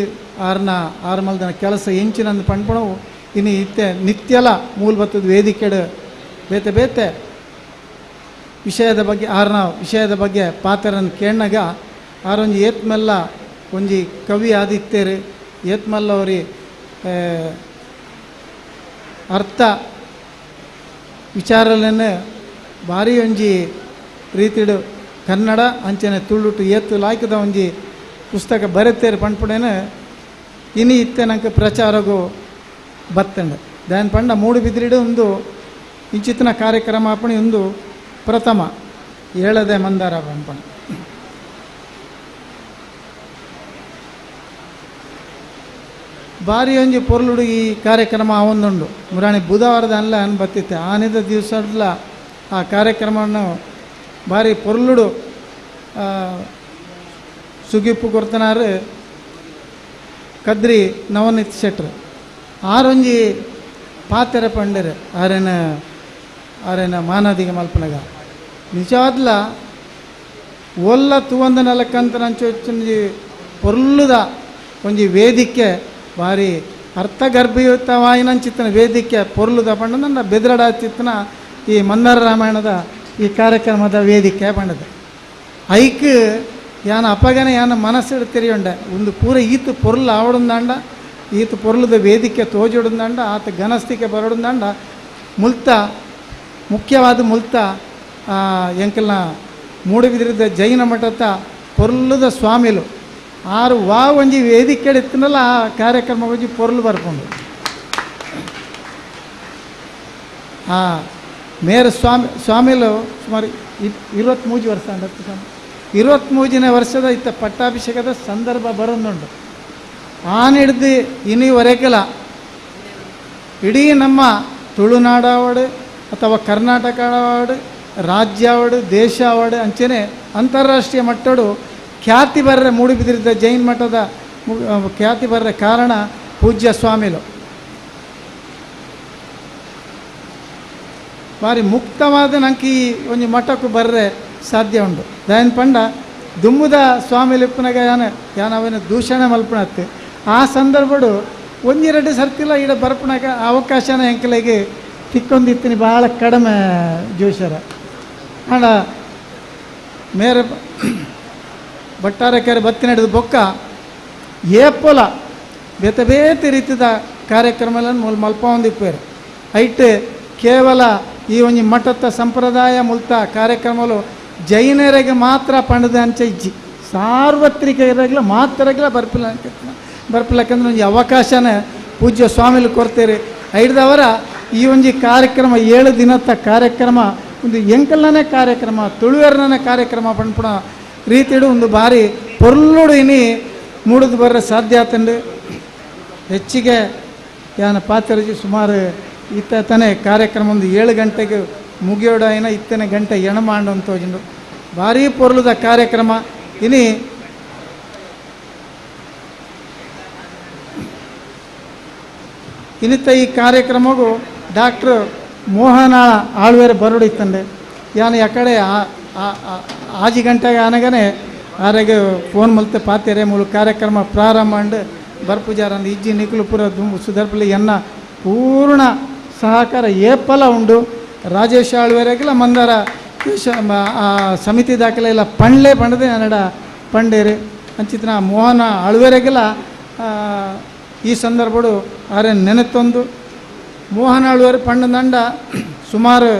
ಆರ್ನ ಆರ್ಮಲ್ದನ ಕೆಲಸ ಎಂಚಿನಂದು ಪಣ್ಪಣವು ಇನಿ ಇತ್ತೆ ನಿತ್ಯಲ ಮೂಲಬತ್ತದ ವೇದಿಕೆಡು ಬೇತೆ ಬೇತೆ ವಿಷಯದ ಬಗ್ಗೆ ಆರ್ನ ವಿಷಯದ ಬಗ್ಗೆ ಪಾತ್ರನ ಕೇಳನಾಗ ಆರೊಂಜಿ ಏತ್ಮೆಲ್ಲ ಒಂಜಿ ಕವಿ ಆದಿತ್ತೇರು ಏತ್ಮಲ್ಲ ಅವರಿ ಅರ್ಥ ವಿಚಾರಲನ್ನು ಭಾರಿ ಒಂಜಿ ರೀತಿಡು ಕನ್ನಡ ಅಂಚನೆ ತುಳುಟು ಏತು ಲಾಯ್ಕದ ಒಂಜಿ ಪುಸ್ತಕ ಬರೆತೇರು ಪಣ್ಪುಡೇನು ಇನಿ ಇತ್ತೆ ನಂಗೆ ಪ್ರಚಾರಗೂ ಬತ್ತಂಡು ದಾನ್ ಪಂಡ ಮೂಡುಬಿದಿರಿಡು ಒಂದು ಇಂಚಿತನ ಕಾರ್ಯಕ್ರಮ ಅಪ್ಪಣೆ ಒಂದು ಪ್ರಥಮ ಏಳದೆ ಮಂದಾರ ಪಣ್ಪಣ. ಭಾರಿ ಒಂಜಿ ಪೊರ್ಲುಡು ಈ ಕಾರ್ಯಕ್ರಮ ಒಂದುಂಡು ಮುರಾಣಿ ಬುಧವಾರದ ಅಲ್ಲ ಅನ್ ಬತ್ತಿತ್ತೆ ಆನಿದ ದಿವಸಡ್ಲ ಆ ಕಾರ್ಯಕ್ರಮವನ್ನು ಭಾರಿ ಪೊರ್ಲುಡು ಸುಗಿಪ್ಪು ಕೊರ್ತನಾರು ಕದ್ರಿ ನವನೀತ್ ಶೆಟ್ರು ಆರೊಂಜಿ ಪಾತೆರ ಪಂಡರು ಆರೇನ ಆರೇನ ಮಾನಾದಿಗೆ ಮಲ್ಪನಗ ನಿಜವಾದ್ಲ ಒಲ್ಲ ತುವಂದ ನಲಕ್ಕಂತ ನಂಚೊಂಜಿ ಪೊರ್ಲುದ ಒಂಜಿ ವೇದಿಕೆ ಭಾರಿ ಅರ್ಥಗರ್ಭಯುತವಾಯಿನಂಚಿತ್ತನ ವೇದಿಕೆ ಪೊರ್ಲುದ ಪಂಡ ನನ್ನ ಬೆದರಡ ಚಿತ್ತನ ಈ ಮಂದಾರ ರಾಮಾಯಣದ ಈ ಕಾರ್ಯಕ್ರಮದ ವೇದಿಕೆ ಪಂಡದ ಐಕ್ ಯಾನ ಅಪಗನೆ ಯಾನ ಮನಸ್ಸಿಡು ತೆರಿಯುಂಡೆ ಒಂದು ಪೂರ ಈತ ಪೊರ್ಲು ಆವಡುಂದಾಂಡ ಈತ ಪೊರ್ಲುದ ವೇದಿಕೆ ತೋಜುಡುಂದಾಂಡ ಆತ ಘನಸ್ಥಿಕೆ ಬರಡುಂದಾಂಡ ಮುಲ್ತ ಮುಖ್ಯವಾದ ಮುಲ್ತ ಎಂಕಲ್ನ ಮೂಡುಬಿದಿರಿದ ಜೈನ ಮಠದ ಪೊರ್ಲುದ ಸ್ವಾಮಿಲು ಆರು ವಾ ಒಂಜಿ ವೇದಿಕೆ ಇತ್ತನಲ್ಲ ಆ ಕಾರ್ಯಕ್ರಮ ಒಂಜಿ ಪೊರ್ಲು ಬರ್ಕೊಂಡು ಆ ಮೇರ ಸ್ವಾಮಿಲು ಸುಮಾರು 23 ವರ್ಷ ಅಂಡ ಸ್ವಾಮಿ 23ನೇ ವರ್ಷದ ಇತ್ತ ಪಟ್ಟಾಭಿಷೇಕದ ಸಂದರ್ಭ ಬರೋದುಂಟು. ಆನಿಡ್ದು ಇನ್ನೀವರೆಗೆಲ್ಲ ಇಡೀ ನಮ್ಮ ತುಳುನಾಡಾವಡು ಅಥವಾ ಕರ್ನಾಟಕ ಆವಡು ರಾಜ್ಯಾವಡು ದೇಶ ಆವಡು ಅಂಚನೆ ಅಂತಾರಾಷ್ಟ್ರೀಯ ಮಟ್ಟಡು ಖ್ಯಾತಿ ಬರ್ರೆ ಮೂಡುಬಿದಿರಿದ್ದ ಜೈನ ಮಠದ ಖ್ಯಾತಿ ಬರ್ರೆ ಕಾರಣ ಪೂಜ್ಯ ಸ್ವಾಮಿಲು. ಭಾರಿ ಮುಕ್ತವಾದ ನಂಗೆ ಈ ಒಂಜಿ ಮಠಕ್ಕೂ ಬರ್ರೆ ಸಾಧ್ಯ ಉಂಟು. ದಯನ್ ಪಂಡ ದುಮ್ಮುದ ಸ್ವಾಮಿಲಿಪ್ಪನಾಗ ಯಾನ ಯಾನ ಅವನ ದೂಷಣೆ ಮಲ್ಪಣತ್ತು ಆ ಸಂದರ್ಭಡು ಒಂದೆರಡು ಸರ್ತಿಲ್ಲ ಈಡ ಬರ್ಪಣಾಗ ಅವಕಾಶನ ಎಂಕಲೆಗೆ ತಿಕ್ಕೊಂದಿತ್ತೀನಿ ಭಾಳ ಕಡಿಮೆ ಜೋಶರ. ಆಂಡ ಮೇರೆ ಬಟ್ಟಾರಕೆರೆ ಬತ್ತಿ ನಡೆದು ಬೊಕ್ಕ ಏಪೊಲ ಬೇತೆ ಬೇತೆ ರೀತಿದ ಕಾರ್ಯಕ್ರಮ ಮೂಲ ಮಲ್ಪ ಒಂದಿಪ್ಪೇರು ಐಟ್ ಕೇವಲ ಈ ಒಂಜಿ ಮಠದ ಸಂಪ್ರದಾಯ ಮುಲ್ತ ಕಾರ್ಯಕ್ರಮಲು ಜೈನರಿಗೆ ಮಾತ್ರ ಪಂಡದ ಅಂಚೆ ಇಜ್ಜಿ ಸಾರ್ವತ್ರಿಕರಾಗಲ ಮಾತ್ರಗಲ ಬರ್ಪಿಲ್ಲ ಬರ್ಪಿಲ್ಲಕಂದ್ರೆ ಒಂಜಿ ಅವಕಾಶನೇ ಪೂಜ್ಯ ಸ್ವಾಮಿಲು ಕೊಡ್ತೀರಿ. ಐಡ್ದವರ ಈ ಒಂಜಿ ಕಾರ್ಯಕ್ರಮ 7 ದಿನದ ಕಾರ್ಯಕ್ರಮ ಒಂದು ಎಂಕಲ್ನೇ ಕಾರ್ಯಕ್ರಮ ತುಳುವೆರ್ನೇ ಕಾರ್ಯಕ್ರಮ ಪಣ್ಪುಣ ರೀತಿಡು ಒಂದು ಭಾರಿ ಪೊರ್ಲುಡು ಇನಿ ಮೂಡುದು ಬರ್ರೆ ಸಾಧ್ಯ ಆತಂಡು. ಹೆಚ್ಚಿಗೆ ಯಾನ ಪಾತ್ರಜಿ ಸುಮಾರು ಇತ್ತನೇ ಕಾರ್ಯಕ್ರಮ ಒಂದು 7 ಗಂಟೆಗೆ ಮುಗಿಯೋಡ ಏನ ಇತ್ತನೇ ಗಂಟೆ ಎಣಮಾಂಡು ಅಂತ ಹೋಜಿಂಡು ಭಾರಿ ಪೊರ್ಲುದ ಕಾರ್ಯಕ್ರಮ. ಇನಿ ಇನ್ನಿತ ಈ ಕಾರ್ಯಕ್ರಮಗೂ ಡಾಕ್ಟ್ರ್ ಮೋಹನಾಳ ಆಳ್ವೇರ ಬರೋಡು ಇತ್ತಂಡೆ ಯಾನ ಯಾಕಡೆ ಆಜಿ ಗಂಟೆಗೆ ಆನಗನೆ ಆರೆಗೆ ಫೋನ್ ಮಲ್ತೆ ಪಾತೆರೆ ಮೂಲ ಕಾರ್ಯಕ್ರಮ ಪ್ರಾರಂಭ ಅಂಡ್ ಬರ್ಪುಜಾರಂದು ಇಜ್ಜಿ ನಿಕುಲುಪುರ ಸುದರ್ಪಲ್ಲಿ ಎನ್ನ ಪೂರ್ಣ ಸಹಕಾರ ಏಪಲ ಉಂಡು. ರಾಜೇಶ್ ಆಳ್ವೇರೆಗೆಲ್ಲ ಮಂದಾರ ಸಮಿತಿ ದಾಖಲೆ ಇಲ್ಲ ಪಂಡ್ಲೆ ಪಂಡದೆ ನನ್ನಡ ಪಂಡೇರು ಅಂಚಿತನ ಮೋಹನ ಆಳ್ವೇರೆಗೆಲ್ಲ ಈ ಸಂದರ್ಭಡು ಆರೆ ನೆನೆತೊಂದು ಮೋಹನ್ ಆಳ್ವರು ಪಂಡದಂಡ ಸುಮಾರು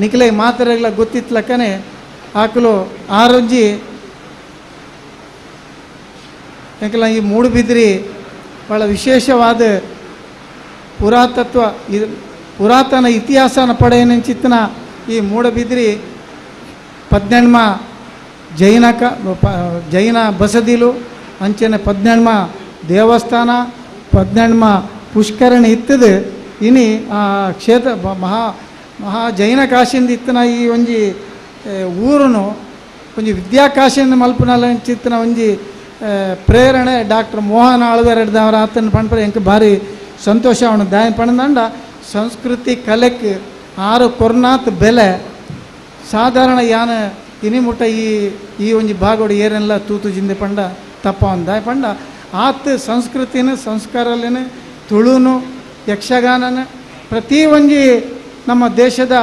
ನಿಖಲೆ ಮಾತ್ರೆಗಳ ಗೊತ್ತಿತ್ತಲಕ್ಕನೆ ಆಕಲು ಆರೊಂಜಿ ಯಾಕಲ್ಲ ಈ ಮೂಡುಬಿದ್ರಿ ಭಾಳ ವಿಶೇಷವಾದ ಪುರಾತತ್ವ ಇದು ಪುರಾತನ ಇತಿಹಾಸನ ಪಡೆಯನಂಚಿತ್ತನ ಈ ಮೂಡಬಿದ್ರಿ ಪದ್ನೆಣ್ಮ ಜೈನ ಜೈನ ಬಸದಿಲು ಅಂಚನೆ ಪದ್ನೆಣ್ಮ ದೇವಸ್ಥಾನ ಪದ್ನೆಣ್ಮ ಪುಷ್ಕರಣಿ ಇತ್ತದು. ಇನಿ ಆ ಕ್ಷೇತ್ರ ಮಹಾ ಮಹಾ ಜೈನ ಕಾಶಿಂದ ಇತ್ತನ ಈ ಒಂಜಿ ಊರುನು ಒಂಜಿ ವಿದ್ಯಾಕಾಶಿಂದ ಮಲ್ಪುನಲ ಚಿತ್ತನ ಒಂಜಿ ಪ್ರೇರಣೆ ಡಾಕ್ಟರ್ ಮೋಹನ್ ಆಳ್ವೆರಡ್ದವರ ಆತನ ಪಂಡ್ಪರೆ ಎಂಕ್ ಭಾರಿ ಸಂತೋಷ ಅವನು ದಾಯ ಪಂಡಂಡ. ಸಂಸ್ಕೃತಿ ಕಲೆಕ್ ಆರು ಕೊರ್ನಾತ್ ಬೆಲೆ ಸಾಧಾರಣ ಯಾನ ಇನಿ ಮುಟ್ಟ ಈ ಈ ಒಂಜಿ ಭಾಗೋಡು ಏರೆಲ್ಲ ತೂತು ಜಿಂದೆ ಪಂಡ ತಪ್ಪ ದಾಯ ಪಂಡ ಆತ್ ಸಂಸ್ಕೃತಿನ ಸಂಸ್ಕಾರಲೇನೆ ತುಳುನು ಯಕ್ಷಗಾನನ ಪ್ರತಿ ಒಂಜಿ ನಮ್ಮ ದೇಶದ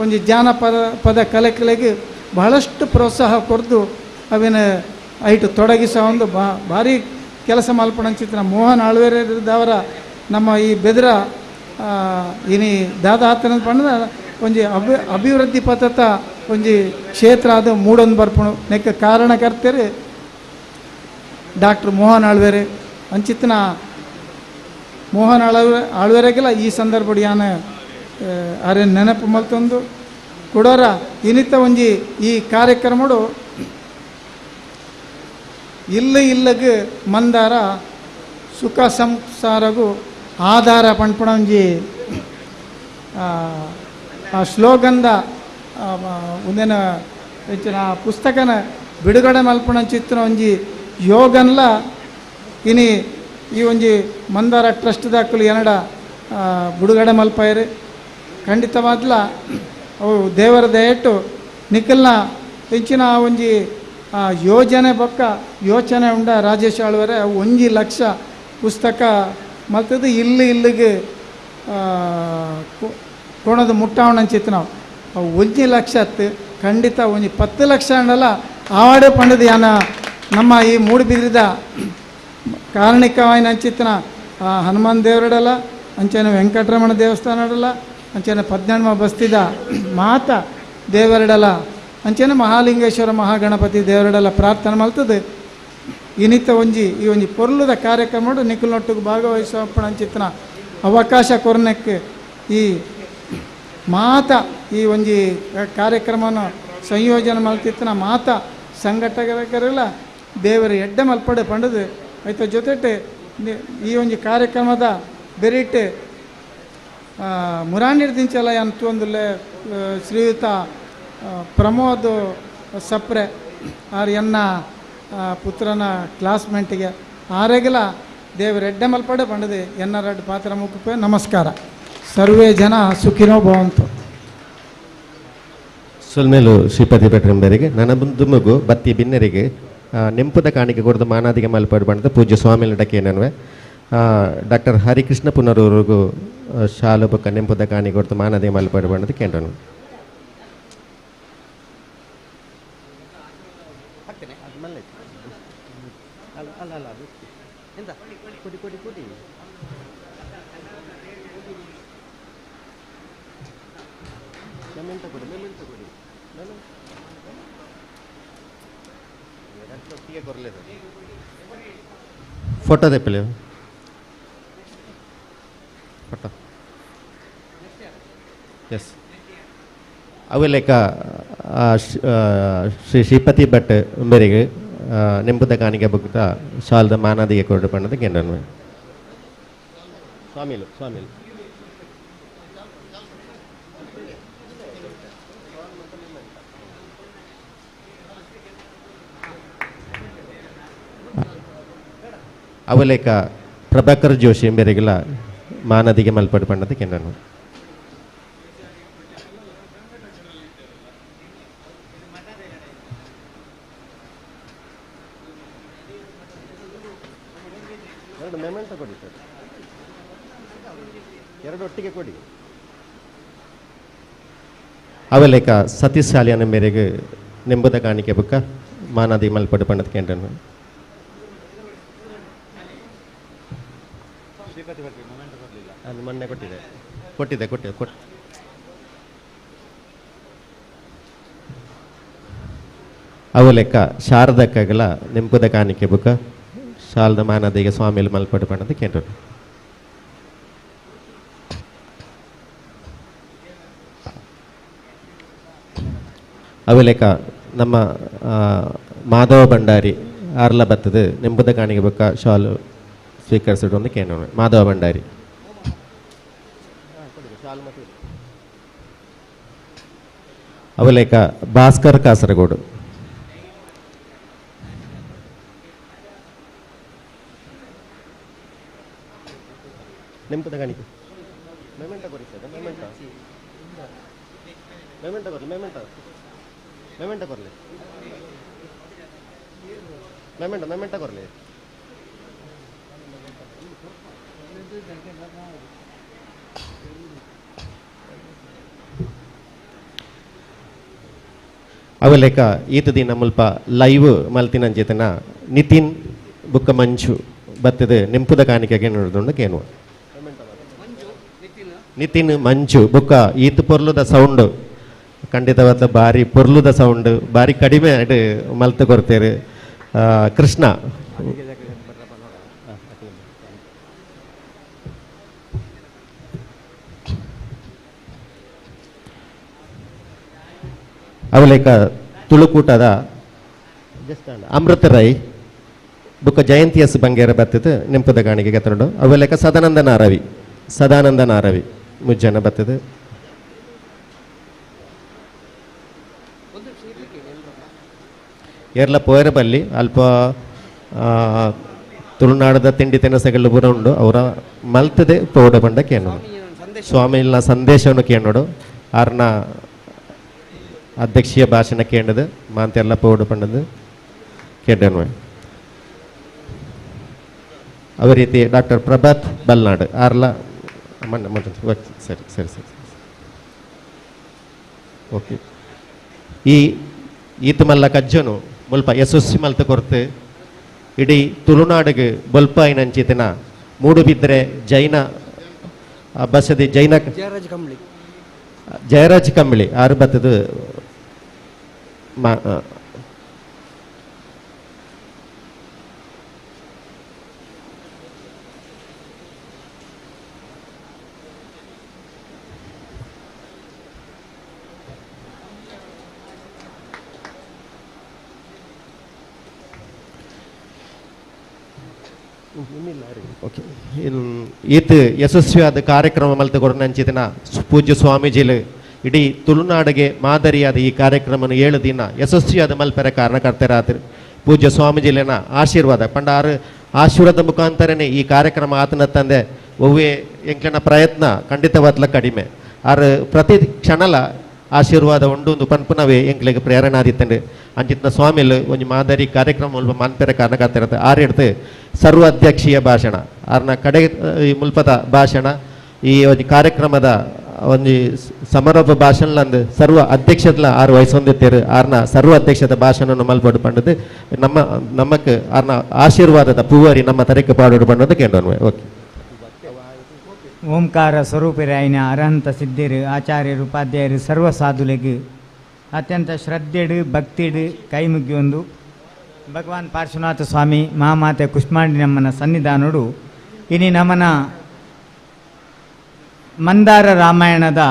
ಒಂಜಿ ಜಾನಪದ ಪದ ಕಲೆಗಳಿಗೆ ಬಹಳಷ್ಟು ಪ್ರೋತ್ಸಾಹ ಕೊರ್ದು ಅವಿನ ಐಟು ತೊಡಗಿಸೋ ಒಂದು ಭಾರಿ ಕೆಲಸ ಮಲ್ಪಣಂಚಿತ್ರ ಮೋಹನ್ ಆಳ್ವೆರದವರ ನಮ್ಮ ಈ ಬೆದರ ಇನಿ ದಾದಾತನ ಪಂಡ ಒಂಜಿ ಅಭಿವೃದ್ಧಿ ಪಥತ ಒಂಜಿ ಕ್ಷೇತ್ರ ಅದು ಮೂಡೊಂದು ಬರ್ಪುಣು ನೆಕ್ಕ ಕಾರಣಕರ್ತರು ಡಾಕ್ಟರ್ ಮೋಹನ್ ಆಳ್ವೆರೆ ಅಂಚಿತ್ನ ಮೋಹನ್ ಆಳ್ವೆರೆಗೆಲ್ಲ ಈ ಸಂದರ್ಭ ಯಾನ ಅರೆ ನೆನಪು ಮಲ್ತೊಂದು ಕೊಡೋರ ಇನಿತ ಒಂಜಿ ಈ ಕಾರ್ಯಕ್ರಮಡು ಇಲ್ಲ ಇಲ್ಲಗ ಮಂದಾರ ಸುಖ ಸಂಸಾರಗೂ ಆಧಾರ ಪಂಡ್ಪಣ ಒಂಜಿ ಆ ಶ್ಲೋಗಂದ ಒಂದೇನ ಹೆಚ್ಚಿನ ಪುಸ್ತಕನ ಬಿಡುಗಡೆ ಮಲ್ಪಣ ಚಿತ್ರ ಒಂಜಿ ಯೋಗನ್ಲ ಇನಿ ಈ ಒಂಜಿ ಮಂದಾರ ಟ್ರಸ್ಟ್ ದಾಖಲು ಎನ್ನಡ ಬಿಡುಗಡೆ ಮಲ್ಪಾಯರು. ಖಂಡಿತವಾದ್ಲ ಅವು ದೇವರ ದಯಟ್ಟು ನಿಖಲ್ನ ಹೆಚ್ಚಿನ ಒಂಜಿ ಯೋಜನೆ ಬೊಕ್ಕ ಯೋಚನೆ ಉಂಡ ರಾಜೇಶ್ ಆಳ್ವರೆ 1 ಲಕ್ಷ ಪುಸ್ತಕ ಮಲ್ತದ್ದು ಇಲ್ಲಿ ಇಲ್ಲಿಗೆ ಕೊಣದು ಮುಟ್ಟಾವಣ ಅಂಚಿತ್ತು ನಾವು ಅವು 1 ಲಕ್ಷ ಹತ್ತು ಖಂಡಿತ ಒಂಜಿ 10 ಲಕ್ಷ ಅಂಡಲ್ಲ ಆವಾಡೆ ಪಂಡದು ಯಾನ ನಮ್ಮ ಈ ಮೂಡುಬಿದ್ರಿದ ಕಾರಣಿಕವಾಯಿನ ಅಂಚಿತ್ತನ ಹನುಮಾನ್ ದೇವರಡಲ್ಲ ಅಂಚನೆ ವೆಂಕಟರಮಣ ದೇವಸ್ಥಾನ ಅಡಲ್ಲ ಅಂಚನೆ ಪದ್ನೆಣ್ಮ ಬಸ್ತಿದ ಮಾತ ದೇವರಡಲ್ಲ ಅಂಚನೆ ಮಹಾಲಿಂಗೇಶ್ವರ ಮಹಾಗಣಪತಿ ದೇವರಡಲ್ಲ ಪ್ರಾರ್ಥನೆ ಮಲ್ತದೆ. ಇನಿತ ಒಂಜಿ ಈ ಒಂಜಿ ಪೊರ್ಲುದ ಕಾರ್ಯಕ್ರಮ ನಿಖಲ್ನೊಟ್ಟಿಗೆ ಭಾಗವಹಿಸೋಪಣ ಅಂಚಿತ್ತನ ಅವಕಾಶ ಕೊರ್ನೆಕ್ಕೆ ಈ ಮಾತ ಈ ಒಂಜಿ ಕಾರ್ಯಕ್ರಮನ ಸಂಯೋಜನೆ ಮಲ್ತಿತ್ತನ ಮಾತ ಸಂಘಟಕರೆಲ್ಲ ದೇವರ ಎಡ್ಡೆ ಮಲ್ಪಡೆ ಪಂಡದು ಆಯ್ತ ಜೊತೆಟೆ ಈ ಒಂಜಿ ಕಾರ್ಯಕ್ರಮದ ಬೆರಿಟೆ ಮುರಾನಿರ್ದಿಂಚಲ ಅಂತ ಒಂದುಲೆ ಶ್ರೀಯುತ ಪ್ರಮೋದ್ ಸಪ್ರೆ ಆರ್ ಎನ್ನ ಪುತ್ರನ ಕ್ಲಾಸ್ಮೇಟಿಗೆ ಆರೆಗಲ ದೇವರ ಎಡ್ಡೆ ಮಲ್ಪಡೆ ಪಂಡದು ಎನ್ನ ರಡ್ಡು ಪಾತ್ರ ಮುಖ. ನಮಸ್ಕಾರ. ಸರ್ವೇ ಜನ ಸುಖಿನೋ ಭವಂತು. ಸೊಲ್ಮೇಲು ಶ್ರೀಪತಿ ಭಟ್ರಂಬರಿಗೆ ನನ್ನ ದುಮ್ಮಗು ಬತ್ತಿ ಬಿನ್ನರಿಗೆ ನೆಂಪುದ ಕಾಣಿಕೆ ಕೊಡದು ಮಾನಾದಿಗೆ ಮಲ್ಪಾಡು ಬಂದ ಪೂಜ್ಯ ಸ್ವಾಮಿ ನಡಕೇನನ್ವೆ ಡಾಕ್ಟರ್ ಹರಿಕೃಷ್ಣ ಪುನರೂರಿಗೂ ಶಾಲು ಬೊಕ್ಕ ನೆಂಪುದ ಕಾಣಿಕೆ ಕೊಡ್ದು ಮಾನಾದಿಗೆ ಮಲ್ಪಾಡು ಬಂದದ್ದು ಕೇಂದ್ರನು. ಫೋಟೋ ತೆಪ್ಪಲೆ ಫೋಟೋ ಎಸ್ ಅವೆ ಲೆಕ್ಕ ಶ್ರೀ ಶ್ರೀಪತಿ ಭಟ್ ಮೇರೆಗೆ ನೆಂಪುದ ಕಾಣಿಕೆ ಬುಕ್ತ ಶಾಲ್ದ ಮಾನಾದಿಗೆ ಕೊರಡು ಪಣ್ಣದ ಕೇಂದ್ರ ಸ್ವಾಮಿಲು ಸ್ವಾಮಿಲು ಅವಲೇಕ ಪ್ರಭಾಕರ್ ಜೋಶಿ ಮೇರೆಗೆಲ್ಲ ಮಾನದಿಗೆ ಮಲ್ಪಡು ಪಣ್ಣದ ಕೇಂದ್ರ. ಎರಡು ಮೆಮೆಂಟೋ ಕೊಡಿ ಸರ್, ಎರಡು ಒಟ್ಟಿಗೆ ಕೊಡಿ. ಅವಲೇಕ ಸತೀಶ್ ಶಾಲಿಯನ ಮೇರೆಗೆ ನೆಂಬುದ ಕಾಣಿಕೆ ಬುಕ್ಕ ಮಾನದಿ ಮಲ್ಪಡು ಪಣ್ಣದ ಕೇಂದ್ರ. ಅದು ಮೊನ್ನೆ ಕೊಟ್ಟಿದೆ ಕೊಟ್ಟಿದೆ ಕೊಟ್ಟಿದೆ ಕೊಟ್ಟು ಅವು ಲೆಕ್ಕ ಶಾರದಕ್ಕಾಗಲ ನೆಂಪುದ ಕಾಣಿಕೆ ಬುಕ್ಕ ಶಾಲದ ಮಾನದಿಗೆ ಸ್ವಾಮಿಲು ಮಲ್ಪಡು ಪಣ್ಣದ ಕೇಂದ್ರ. ಅವು ಲೆಕ್ಕ ನಮ್ಮ ಮಾಧವ ಭಂಡಾರಿ ಆರ್ಲ ಬತ್ತದ ನೆಂಪುದ ಕಾಣಿಕೆ ಬುಕ್ಕ ಶಾಲು ಸ್ವೀಕರಿಸಿಡು ಒಂದು ಕೇಂದ್ರ ಮಾಧವ ಭಂಡಾರಿ. ಅವು ಲೆಕ್ಕ ಭಾಸ್ಕರ್ ಕಾಸರಗೋಡು. ನೆಂಪುದ ಕಾಣಿಕೆ ಮೆಮೆಂಟ ಕೊರಿ ಸರ್, ಮೆಮೆಂಟ ಮೆಮೆಂಟ ಕೊರಲಿ, ಮೆಮೆಂಟ ಮೆಮೆಂಟ ಕೊರಲಿ, ಮೆಮೆಂಟ ಮೆಮೆಂಟ ಕೊರಲಿ. ಅವು ಲೆಕ್ಕ ಈತ ದಿನ ಮುಲ್ಪ ಲೈವ್ ಮಲ್ತಿನಂಚೇತನ ನಿತಿನ್ ಬುಕ್ಕ ಮಂಚು ಬತ್ತದ ನೆಂಪುದ ಕಾಣಿಕೆಗೆ ನೋಡಿದುಂಡು ಕೇನುವ. ನಿತಿನ್ ಮಂಜು ಬುಕ್ಕ ಈತ ಪೊರ್ಲುದ ಸೌಂಡ್ ಖಂಡಿತವಾದ ಬಾರಿ ಪೊರ್ಲುದ ಸೌಂಡ್ ಬಾರಿ ಕಡಿಮೆ ಮಲ್ತು ಕೊರ್ತೇರು. ಕೃಷ್ಣ ಅವಲೇಕ ತುಳುಕೂಟದ ಅಮೃತ ರೈ ಬುಕ್ಕ ಜಯಂತಿ ಎಸ್ ಬಂಗೇರ ಬತ್ತದ ನೆಂಪುದ ಕಾಣಿಕೆ ಗತ್ತನುಂಡು. ಅವಲೇಕ ಸದಾನಂದ ನಾರವಿ, ಸದಾನಂದ ನಾರವಿ ಮುಜ್ಜನ ಬತ್ತದ. ಏರ್ಲ ಪೋಯರ ಬಲ್ಲಿ ಅಲ್ಪ ತುಳುನಾಡದ ತಿಂಡಿ ತಿನಸೆಗಳು ಪೂರ ಉಂಡು ಅವರ ಮಲ್ತದೆ ಪೌಡ ಬಂಡ ಕೇನೋಡು ಸ್ವಾಮಿನ ಸಂದೇಶವನ್ನು ಕೇನೋಡು ಆರ್ನ ಅಧ್ಯಕ್ಷೀಯ ಭಾಷಣ ಕೇಂಡದು ಮಾಂತೆಲ್ಲ ಪೌಡ ಪಂಡದು ಕೇಂಡನು. ಅದೇ ರೀತಿ ಡಾಕ್ಟರ್ ಪ್ರಭಾತ್ ಬಲ್ನಾಡ್ ಆರ್ಲ ಮಣ್ಣ ಸರಿ ಸರಿ ಸರಿ ಓಕೆ. ಈ ಈತ ಮಲ್ಲ ಕಜ್ಜನು ಮುಲ್ಪ ಯಶಸ್ವಿ ಮಲ್ತ ಕೊರ್ತು ಇಡೀ ತುಳುನಾಡಿಗೆ ಬೊಲ್ಪಾಯಿನಂಚಿತನ ಮೂಡುಬಿದ್ರೆ ಜೈನ ಬಸದಿ ಜೈನ ಜಯರಾಜ್ ಕಂಬಳಿ, ಜಯರಾಜ್ ಕಂಬಳಿ ಆರು ಬತ್ತದ ಓಕೆ. ಈತ ಯಶಸ್ವಿಯಾದ ಕಾರ್ಯಕ್ರಮ ಮಲ್ತ ಕೊಡನಂಚಿತನ ಪೂಜ್ಯ ಸ್ವಾಮೀಜಿಲು ಇಡೀ ತುಳುನಾಡಿಗೆ ಮಾದರಿಯಾದ ಈ ಕಾರ್ಯಕ್ರಮನ 7 ದಿನ ಯಶಸ್ವಿಯಾದ ಮಲ್ಪೆರ ಕಾರಣಕರ್ತರಾತ್ರಿ ಪೂಜ್ಯ ಸ್ವಾಮೀಜಿಲಿನ ಆಶೀರ್ವಾದ ಪಂಡ ಆರು ಆಶೀರ್ವಾದ ಮುಖಾಂತರನೇ ಈ ಕಾರ್ಯಕ್ರಮ ಆತನ ತಂದೆ ಒವ್ವೇ ಎಂಕನ ಪ್ರಯತ್ನ ಖಂಡಿತವಾದ್ಲ ಕಡಿಮೆ ಆರು ಪ್ರತಿ ಕ್ಷಣಲ ಆಶೀರ್ವಾದ ಉಂಡು ಪನ್ಪುನವೇ ಎಂಕ್ಲೆಗ್ ಪ್ರೇರಣಾದಿತ್ತಂಡು ಅಂಚಿತ್ನ ಸ್ವಾಮಿಲು ಒಂಜಿ ಮಾದರಿ ಕಾರ್ಯಕ್ರಮ ಮುಲ್ಪ ಮನ್ಪೆರ ಕಾರಣಕರ್ತರತ್ತೆ ಆರು ಹಿಡ್ದು ಸರ್ವ ಅಧ್ಯಕ್ಷೀಯ ಭಾಷಣ ಆರ್ನ ಕಡೆ ಈ ಮುಲ್ಪದ ಭಾಷಣ ಈ ಒಂಜಿ ಕಾರ್ಯಕ್ರಮದ ಒಂಜಿ ಸಮಾರೋಪ ಭಾಷಣಲಂದು ಸರ್ವ ಅಧ್ಯಕ್ಷತೆಲ ಆರು ವಹಿಸೊಂದಿತ್ತೇರು ಆರ್ನ ಸರ್ವ ಅಧ್ಯಕ್ಷದ ಭಾಷಣವನ್ನು ಮಲ್ಪಡು ಪಂಡದು ನಮ್ಮ ನಮಕ್ ಆರ್ನ ಆಶೀರ್ವಾದದ ಪೂವರಿ ನಮ್ಮ ತರೆಕ್ ಪಾಡೋಡು ಪಂಡದು ಕೇಂದ್ರ. ಓಕೆ. ಓಂಕಾರ ಸ್ವರೂಪರಾಯಿನ ಅರಹಂತ ಸಿದ್ಧಿರು ಆಚಾರ್ಯರು ಉಪಾಧ್ಯಾಯರು ಸರ್ವ ಸಾಧುಲೆಗ್ ಅತ್ಯಂತ ಶ್ರದ್ಧೆಡು ಭಕ್ತಿಡು ಕೈ ಮುಗಿಯೊಂದು ಭಗವಾನ್ ಪಾರ್ಶ್ವನಾಥ ಸ್ವಾಮಿ ಮಹಾಮಾತೆ ಕುಷ್ಮಾಂಡಿ ನಮ್ಮನ ಸನ್ನಿಧಾನೋಡು ಇನಿ ನಮನ ಮಂದಾರ ರಾಮಾಯಣದ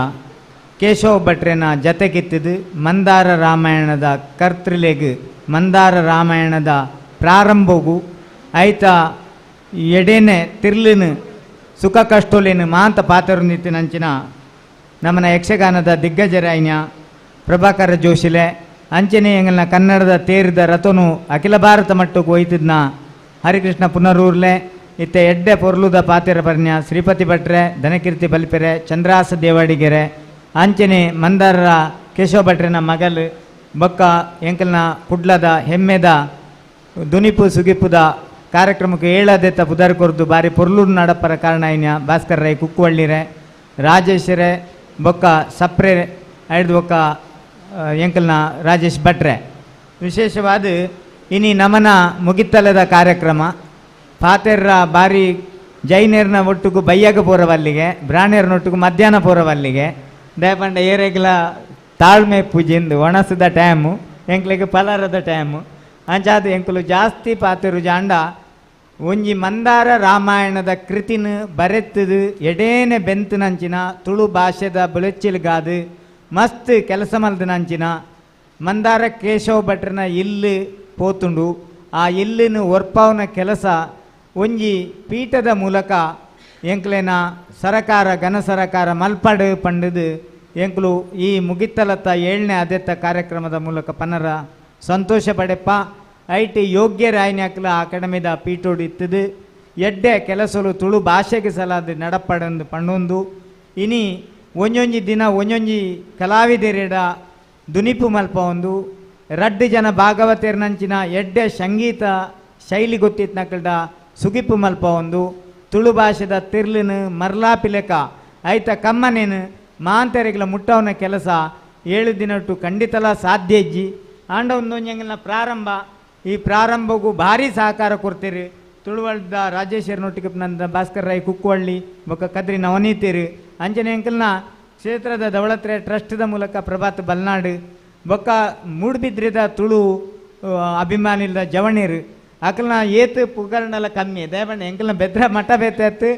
ಕೇಶವ ಭಟ್ರೆನ ಜತೆಗಿತ್ತಿದ್ದು ಮಂದಾರ ರಾಮಾಯಣದ ಕರ್ತೃಲೆಗ್ ಮಂದಾರ ರಾಮಾಯಣದ ಪ್ರಾರಂಭಗೂ ಐತ ಎಡೆನೆ ತಿರ್ಲಿನ ಸುಖ ಕಷ್ಟೋಲೇನು ಮಾಂತ ಪಾತ್ರನಿತ್ತಿನಂಚಿನ ನಮ್ಮನ ಯಕ್ಷಗಾನದ ದಿಗ್ಗಜರಾಯಿನ ಪ್ರಭಾಕರ ಜೋಶಿಲೆ ಅಂಚನೆ ಎಂಗಲ್ನ ಕನ್ನಡದ ತೇರಿದ ರಥನು ಅಖಿಲ ಭಾರತ ಮಟ್ಟಕ್ಕೆ ಒಯ್ತಿದ್ನ ಹರಿಕೃಷ್ಣ ಪುನರೂರ್ಲೆ ಇತ್ತೆ ಎಡ್ಡೆ ಪೊರ್ಲುದ ಪಾತಿರ ಪರ್ಣ್ಯ ಶ್ರೀಪತಿ ಭಟ್ರೆ ಧನಕೀರ್ತಿ ಬಲ್ಪೆರೆ ಚಂದ್ರಾಸ ದೇವಾಡಿಗೆರೆ ಅಂಚನೆ ಮಂದಾರರ ಕೇಶವ ಭಟ್ರೆನ ಮಗಲ್ ಬೊಕ್ಕ ಎಂಕಲ್ನ ಕುಡ್ಲದ ಹೆಮ್ಮೆದ ದುನಿಪು ಸುಗಿಪುದ ಕಾರ್ಯಕ್ರಮಕ್ಕೆ ಏಳದೆತ್ತ ಪುದರ್ ಕೊರ್ದು ಬಾರಿ ಪೊರ್ಲೂರು ನಡಪರ ಕಾರಣ ಐನ್ಯ ಭಾಸ್ಕರ್ ರೈ ಕುಕ್ಕುವಳ್ಳಿರೆ ರಾಜೇಶ್ರೆ ಬೊಕ್ಕ ಸಪ್ರೆ ಐದು ಬೊಕ್ಕ ಎಂಕಲ್ನ ರಾಜೇಶ್ ಭಟ್ರೆ. ವಿಶೇಷವಾದ ಇನಿ ನಮನ ಮುಗಿತ್ತಲದ ಕಾರ್ಯಕ್ರಮ ಪಾತೆರ್ರ ಬಾರಿ ಜೈನರ್ನ ಒಟ್ಟುಗು ಬಯ್ಯಾಗ ಪೋರವಲ್ಲಿಗೆ, ಬ್ರಾಣೇರ್ನೊಟ್ಟುಗು ಮಧ್ಯಾಹ್ನ ಪೋರವಲ್ಲಿಗೆ. ದಯಪಂಡ ಏರೆಗ್ಲ ತಾಳ್ಮೆ ಪೂಜೆಂದು ಒಣಸದ ಟೈಮು, ಎಂಕ್ಲೆಗ್ ಪಲಾರದ ಟೈಮು. ಅಂಚಾದ ಎಂಕುಲು ಜಾಸ್ತಿ ಪಾತೆರು ಜಾಂಡ ಒಂಜಿ ಮಂದಾರ ರಾಮಾಯಣದ ಕೃತಿನ ಬರೆತ್ತದು ಎಡೇನೆ ಬೆಂತನಂಚಿನ ತುಳು ಭಾಷೆದ ಬುಲೆಚ್ಚಿಲ್ಗಾದು ಮಸ್ತ್ ಕೆಲಸ ಮಲ್ದನಂಚಿನ ಮಂದಾರ ಕೇಶವ ಭಟ್ರನ ಇಲ್ಲು ಪೋತುಂಡು. ಆ ಇಲ್ಲಿನ ಒರ್ಪಾವನ ಕೆಲಸ ಒಂಜಿ ಪೀಠದ ಮೂಲಕ ಎಂಕ್ಲೆನ ಸರಕಾರ ಘನ ಸರಕಾರ ಮಲ್ಪಡು ಪಂಡದು ಎಂಕ್ಲು ಈ ಮುಗಿತಲತ್ತ 7ನೇ ಆದ್ಯತೆ ಕಾರ್ಯಕ್ರಮದ ಮೂಲಕ ಪನರ ಸಂತೋಷ ಪಡೆಪ್ಪ. IT ಯೋಗ್ಯ ರಾಯನ್ಯಾಕ್ಲ ಅಕಾಡೆಮಿದ ಪೀಠೋಡು ಇತ್ತದು ಎಡ್ಡೆ ಕೆಲಸಲು ತುಳು ಭಾಷೆಗೆ ಸಲಾದ ನಡಪಡಂದು ಪಣ್ಣೊಂದು. ಇನಿ ಒಂಜೊಂಜಿ ದಿನ ಒಂಜೊಂಜಿ ಕಲಾವಿದೆರೆಡ ದುನಿಪು ಮಲ್ಪ ಒಂದು ರಡ್ಡು ಜನ ಭಾಗವತರ್ನಂಚಿನ ಎಡ್ಡೆ ಸಂಗೀತ ಶೈಲಿ ಗೊತ್ತಿತ್ನಕಲ್ಡ ಸುಗಿಪು ಮಲ್ಪ ಒಂದು ತುಳು ಭಾಷೆದ ತಿರ್ಲಿನ ಮರ್ಲಾಪಿಲೆಕ ಐತ ಕಮ್ಮನೇನು ಮಾಂತರಿಗಳ ಮುಟ್ಟವನ ಕೆಲಸ 7 ದಿನಟ್ಟು ಖಂಡಿತಲ ಸಾಧ್ಯ ಇಜ್ಜಿ. ಆಂಡ ಒಂದೊಂಜಂಗಿನ ಪ್ರಾರಂಭ, ಈ ಪ್ರಾರಂಭಕ್ಕೂ ಭಾರಿ ಸಹಕಾರ ಕೊಡ್ತೀರಿ. ತುಳುವಳ್ದ ರಾಜೇಶ್ವರನೊಟ್ಟಿಗೆ ನಂದ ಭಾಸ್ಕರ್ ರಾಯ್ ಕುಕ್ಕುವಳ್ಳಿ ಬೊಕ್ಕ ಕದ್ರಿ ನವನೀತಿರು ಅಂಜನೆ ಅಂಕಲ್ನ ಕ್ಷೇತ್ರದ ದೌಳತ್ರೆ ಟ್ರಸ್ಟ್ದ ಮೂಲಕ ಪ್ರಭಾತ್ ಬಲ್ನಾಡು ಬೊಕ್ಕ ಮೂಡ್ಬಿದ್ರಿದ ತುಳು ಅಭಿಮಾನಿಲ್ದ ಜವಣೀರು ಅಕಲ್ನ ಏತು ಪುಗರ್ಣಲ ಕಮ್ಮಿ ದಯಬಣ್ಣ ಎಂಕಲ್ನ ಬೆದ್ರ ಮಠ ಬೇತಾತು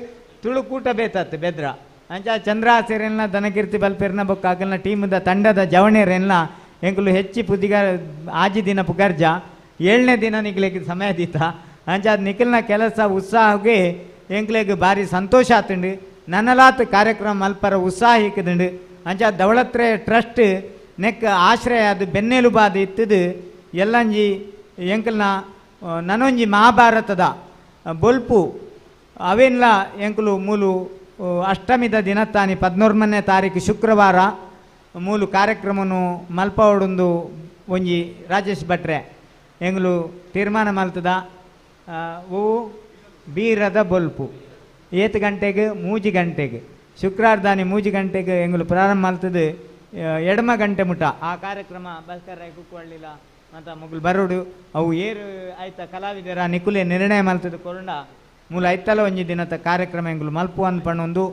ತುಳು ಕೂಟ ಬೇತಾತು ಬೆದ್ರ ಅಂಚ ಚಂದ್ರಾಸೇರೆಲ್ಲ ದನಕೀರ್ತಿ ಬಲ್ಪೇರ್ನ ಬೊಕ್ಕ ಅಕಲ್ನ ಟೀಮದ ತಂಡದ ಜವಣೀರೆಲ್ಲ ಎಂಕಲು ಹೆಚ್ಚಿ ಪುದಿಗ ಆಜಿ ದಿನ ಪುಗರ್ಜ 7ನೇ ದಿನ ನಿಕ್ಲೆಗ್ ಸಮಯ ದೀತ ಅಂಚಾದ ನಿಖಲ್ನ ಕೆಲಸ ಉತ್ಸಾಹಗೆ ಎಂಕ್ಲೆಗ್ ಭಾರಿ ಸಂತೋಷ ಆತುಂಡು. ನನಲಾತ್ ಕಾರ್ಯಕ್ರಮ ಮಲ್ಪರ ಉತ್ಸಾಹ ಇಕ್ಕದುಂಡು. ಅಂಚ ದೌಳತ್ರೆ ಟ್ರಸ್ಟ್ ನೆಕ್ ಆಶ್ರಯ ಅದು ಬೆನ್ನೆಲುಬಾದ ಇತ್ತದು ಎಲ್ಲಂಜಿ ಎಂಕಲ್ನ ನನೊಂಜಿ ಮಹಾಭಾರತದ ಬೊಲ್ಪು ಅವೇನ್ಲ ಎಂಕಲು ಮೂಲು ಅಷ್ಟಮಿದ ದಿನತ್ತಾನಿ 14ನೇ ತಾರೀಕು ಶುಕ್ರವಾರ ಮೂಲು ಕಾರ್ಯಕ್ರಮನು ಮಲ್ಪವಡೊಂದು ಒಂಜಿ ರಾಜೇಶ್ ಭಟ್ರೆ ಎಂಗ್ಲು ತೀರ್ಮಾನ ಮಲ್ತದ. ಓ ಬೀರದ ಬೊಲ್ಪು 8 ಗಂಟೆಗೆ 3 ಗಂಟೆಗೆ ಶುಕ್ರವಾರದಾನಿ 3 ಗಂಟೆಗೆ ಎಂಗ್ಲು ಪ್ರಾರಂಭ ಮಲ್ತದು 2 ಗಂಟೆ ಮುಟ ಆ ಕಾರ್ಯಕ್ರಮ ಭಾಸ್ಕರ್ ರಾಯ್ ಕುಕ್ಕುವಳ್ಳಿಲ ಮತ್ತು ಮುಗುಲು ಬರೋಡು ಅವು ಏರು ಆಯ್ತ ಕಲಾವಿದರ ನಿಕುಲೆ ನಿರ್ಣಯ ಮಲ್ತದು ಕೊರಂಡ ಮೂಲ ಐತಲ ಒಂಜಿ ದಿನದ ಕಾರ್ಯಕ್ರಮ ಎಂಗ್ಲು ಮಲ್ಪು ಅಂದ್ಪಣ್ಣೊಂದು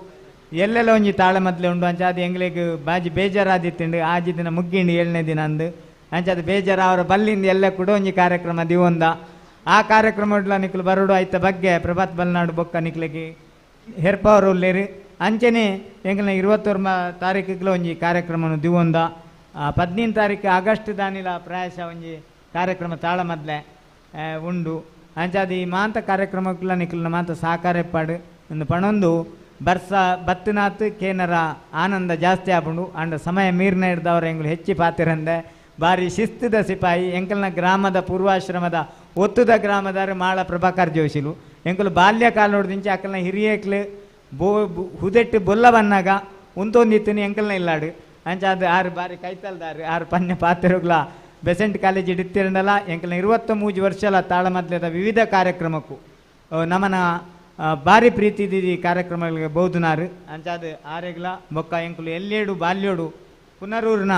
ಎಲ್ಲೆಲ್ಲ ಒಂಜಿ ತಾಳೆ ಮೊದಲೇ ಉಂಡು. ಅಂಚ ಅದು ಎಂಗ್ಲೆಗ್ ಬಾಜಿ ಬೇಜಾರಾದಿತ್ತುಂಡು ಆಜಿ ದಿನ ಮುಗ್ಗಿಂಡು 7ನೇ ದಿನ ಅಂದು ಅಂಚ ಅದು ಬೇಜಾರು ಅವರ ಬಲ್ಲಿಂದ ಎಲ್ಲ ಕೂಡ ಒಂಜಿ ಕಾರ್ಯಕ್ರಮ ದಿವೊಂದ ಆ ಕಾರ್ಯಕ್ರಮ ನಿಕ್ಲು ಬರೋಡು ಐತ ಬಗ್ಗೆ ಪ್ರಭಾತ್ ಬಲ್ನಾಡು ಬೊಕ್ಕ ನಿಕ್ಲೆಗೆ ಹೆರ್ಪವರು ಉಲ್ಲೇರು. ಅಂಚನೆ ಎಂಗ್ಲ 21 ತಾರೀಕಿಗೆ ಒಂಜಿ ಕಾರ್ಯಕ್ರಮನು ದಿವೊಂದ 15 ತಾರೀಕು ಆಗಸ್ಟ್ ದಾನಿಲ ಪ್ರಾಯಶಃ ಒಂಜಿ ಕಾರ್ಯಕ್ರಮ ತಾಳ ಮೊದಲೇ ಉಂಡು. ಅಂಚಾದ ಈ ಮಾಂತ ಕಾರ್ಯಕ್ರಮಕ್ಕೆಲ್ಲ ನಿಕ್ಲನ ಮಾಂತ ಸಹಕಾರ ಎಪ್ಪಾಡು ಒಂದು ಪಣೊಂದು ಬರ್ಸ ಬತ್ತಿನಾತ್ ಕೇನರ ಆನಂದ ಜಾಸ್ತಿ ಆಪುಂಡು. ಅಂಡ ಸಮಯ ಮೀರ್ನ ಹಿಡ್ದವ್ರ ಎಂಗ್ಲು ಹೆಚ್ಚಿ ಪಾತಿರಂದೆ ಭಾರಿ ಶಿಸ್ತದ ಸಿಪಾಯಿ ಎಂಕಲ್ನ ಗ್ರಾಮದ ಪೂರ್ವಾಶ್ರಮದ ಒತ್ತುದ ಗ್ರಾಮದಾರು ಮಾಳ ಪ್ರಭಾಕರ್ ಜೋಶಿಲು ಎಂಕಲು ಬಾಲ್ಯಕಾಲೋಡ್ದಿಂಚಿ ಅಕಲ್ನ ಹಿರಿಯಕ್ಲು ಬೋ ಹುದೆಟ್ಟು ಬೊಲ್ಲ ಬನ್ನಾಗ ಉಂತೊಂದಿತ್ತಿನ ಎಂಕಲ್ನ ಇಲ್ಲಾಡು. ಅಂಚ ಅದು ಆರು ಬಾರಿ ಕೈತಲ್ದಾರು ಆರು ಪನ್ಯ ಪಾತಿರುಗ್ಲ ಬೆಸೆಂಟ್ ಕಾಲೇಜ್ ಇಡ್ತಿರಂಡಲ್ಲ ಎಂಕಲ್ನ 23 ವರ್ಷಲ ತಾಳಮದ್ಲದ ವಿವಿಧ ಕಾರ್ಯಕ್ರಮಕ್ಕೂ ನಮನ ಭಾರಿ ಪ್ರೀತಿ ಇದ್ದಿದ್ದು ಕಾರ್ಯಕ್ರಮಗಳಿಗೆ ಬಹುದುನಾರು. ಅಂಚಾದ ಆರೆಗ್ಲ ಬೊಕ್ಕ ಎಂಕುಲು ಎಲ್ಲೇಡು ಬಾಲ್ಯೋಡು ಪುನರೂರಿನ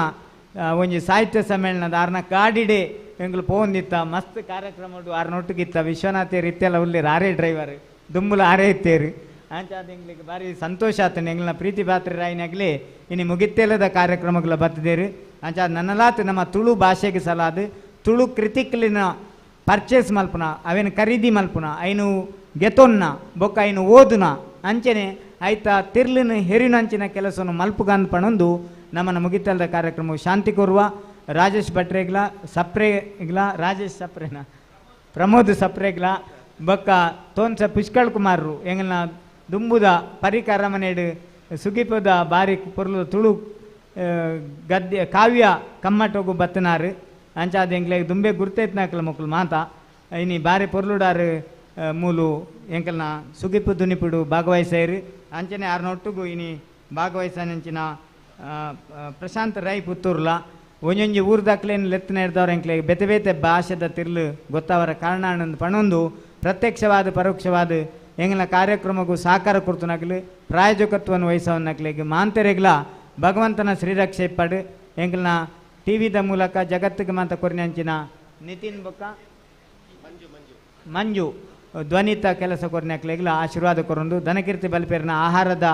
ಒಂಜಿ ಸಾಹಿತ್ಯ ಸಮ್ಮೇಳನದ ಆರ್ನ ಕಾಡಿಡೆ ಎಂಕುಲು ಪೋಂದಿತ್ತ ಮಸ್ತ್ ಕಾರ್ಯಕ್ರಮ ಆರ್ನೊಟ್ಟಿಗಿತ್ತ ವಿಶ್ವನಾಥೇರು ಇತ್ತೆಲ್ಲ ಉಲ್ಲೇರು ಆರೇ ಡ್ರೈವರ್ ದುಂಬುಲು ಆರೇ ಇತ್ತೇರು. ಅಂಚಾದ ಎಂಗ್ಲಿಗೆ ಭಾರಿ ಸಂತೋಷ ಆತನ ಎಂಗ್ಲನ ಪ್ರೀತಿ ಪಾತ್ರೆ ರಾಯಿನಾಗಲಿ ಇನ್ನು ಮುಗಿತ್ತೆಲ್ಲದ ಕಾರ್ಯಕ್ರಮಗಳ ಬತ್ತದೇರು. ಅಂಚಾದ ನನ್ನಲಾತ್ ನಮ್ಮ ತುಳು ಭಾಷೆಗೆ ಸಲಾದ ತುಳು ಕೃತಿಕ್ಲಿನ ಪರ್ಚೇಸ್ ಮಲ್ಪುನ ಅವೇನು ಖರೀದಿ ಮಲ್ಪುನ ಐನು ಗೆತೊನ್ನ ಬೊಕ್ಕ ಐನು ಓದುನ ಅಂಚನೆ ಆಯ್ತಾ ತಿರ್ಲಿನ ಹೆರಿನಂಚಿನ ಕೆಲಸವನ್ನು ಮಲ್ಪುಗಂದ್ ಪಣೊಂದು ನಮ್ಮನ್ನು ಮುಗಿತಲ್ದ ಕಾರ್ಯಕ್ರಮವು ಶಾಂತಿ ಕೋರುವ ರಾಜೇಶ್ ಭಟ್ರೆಗ್ಲ ಸಪ್ರೆಗ್ಲ ರಾಜೇಶ್ ಸಪ್ರೆನ ಪ್ರಮೋದ್ ಸಪ್ರೆಗ್ಲ ಬೊಕ್ಕ ತೋನ್ಸ ಪುಷ್ಕಳ್ ಕುಮಾರರು ಎಂಗಲ್ನ ದುಂಬುದ ಪರಿಕರ ಮನೆಡು ಸುಗಿಪದ ಬಾರಿ ಪೊರ್ಲು ತುಳು ಗದ್ಯ ಕಾವ್ಯ ಕಮ್ಮಟೋಗು ಬತ್ತನಾರು. ಅಂಚಾದ ಎಂಗ್ಲೆ ದುಂಬೆ ಗುರ್ತೈತ್ನಾಕಲ ಮಕ್ಕಳು ಮಾತಾ ಇನಿ ಬಾರಿ ಪೊರ್ಲುಡಾರು ಮೂಲು ಎಂಕಲ್ನ ಸುಗಿಪು ದುನಿಪುಡು ಭಾಗವಹಿಸೈರು. ಅಂಚನೆ ಆರ್ನೊಟ್ಟುಗು ಇನಿ ಭಾಗವಹಿಸನಂಚಿನ ಪ್ರಶಾಂತ್ ರೈ ಪುತ್ತೂರ್ಲ ಒಂಜೊಂಜಿ ಊರ್ದಾಕ್ಲೇನು ಲೆತ್ತನ ಹಿಡ್ದವ್ರ ಎಂಕ್ಲೆ ಬೇತೆ ಬೇತೆ ಭಾಷೆದ ತಿರ್ಲು ಗೊತ್ತಾವರ ಕಾರಣ ಪಣೊಂದು ಪ್ರತ್ಯಕ್ಷವಾದ ಪರೋಕ್ಷವಾದ ಎಂಗಲ ಕಾರ್ಯಕ್ರಮಕ್ಕೂ ಸಹಕಾರ ಕೊಡ್ತುನಕ್ಲು ಪ್ರಾಯೋಜಕತ್ವವನ್ನು ವಹಿಸವನ್ನಕ್ಲಿಗೆ ಮಾಂತೆರೆಗ್ಲ ಭಗವಂತನ ಶ್ರೀರಕ್ಷೆ ಇಪ್ಪಡು ಎಂಗಲ್ನ ಟಿ ವಿದ ಮೂಲಕ ಜಗತ್ತಿಗೆ ಮಾತ ಕೊರಿನಂಚಿನ ನಿತಿನ್ ಬೊಕ್ಕ ಮಂಜು ಧ್ವನಿತ ಕೆಲಸ ಕೊರ್ನಕ್ಲೆಗ್ಲ ಆಶೀರ್ವಾದ ಕೊರೊಂದು ಧನಕೀರ್ತಿ ಬಲ್ಪೇರಿನ ಆಹಾರದ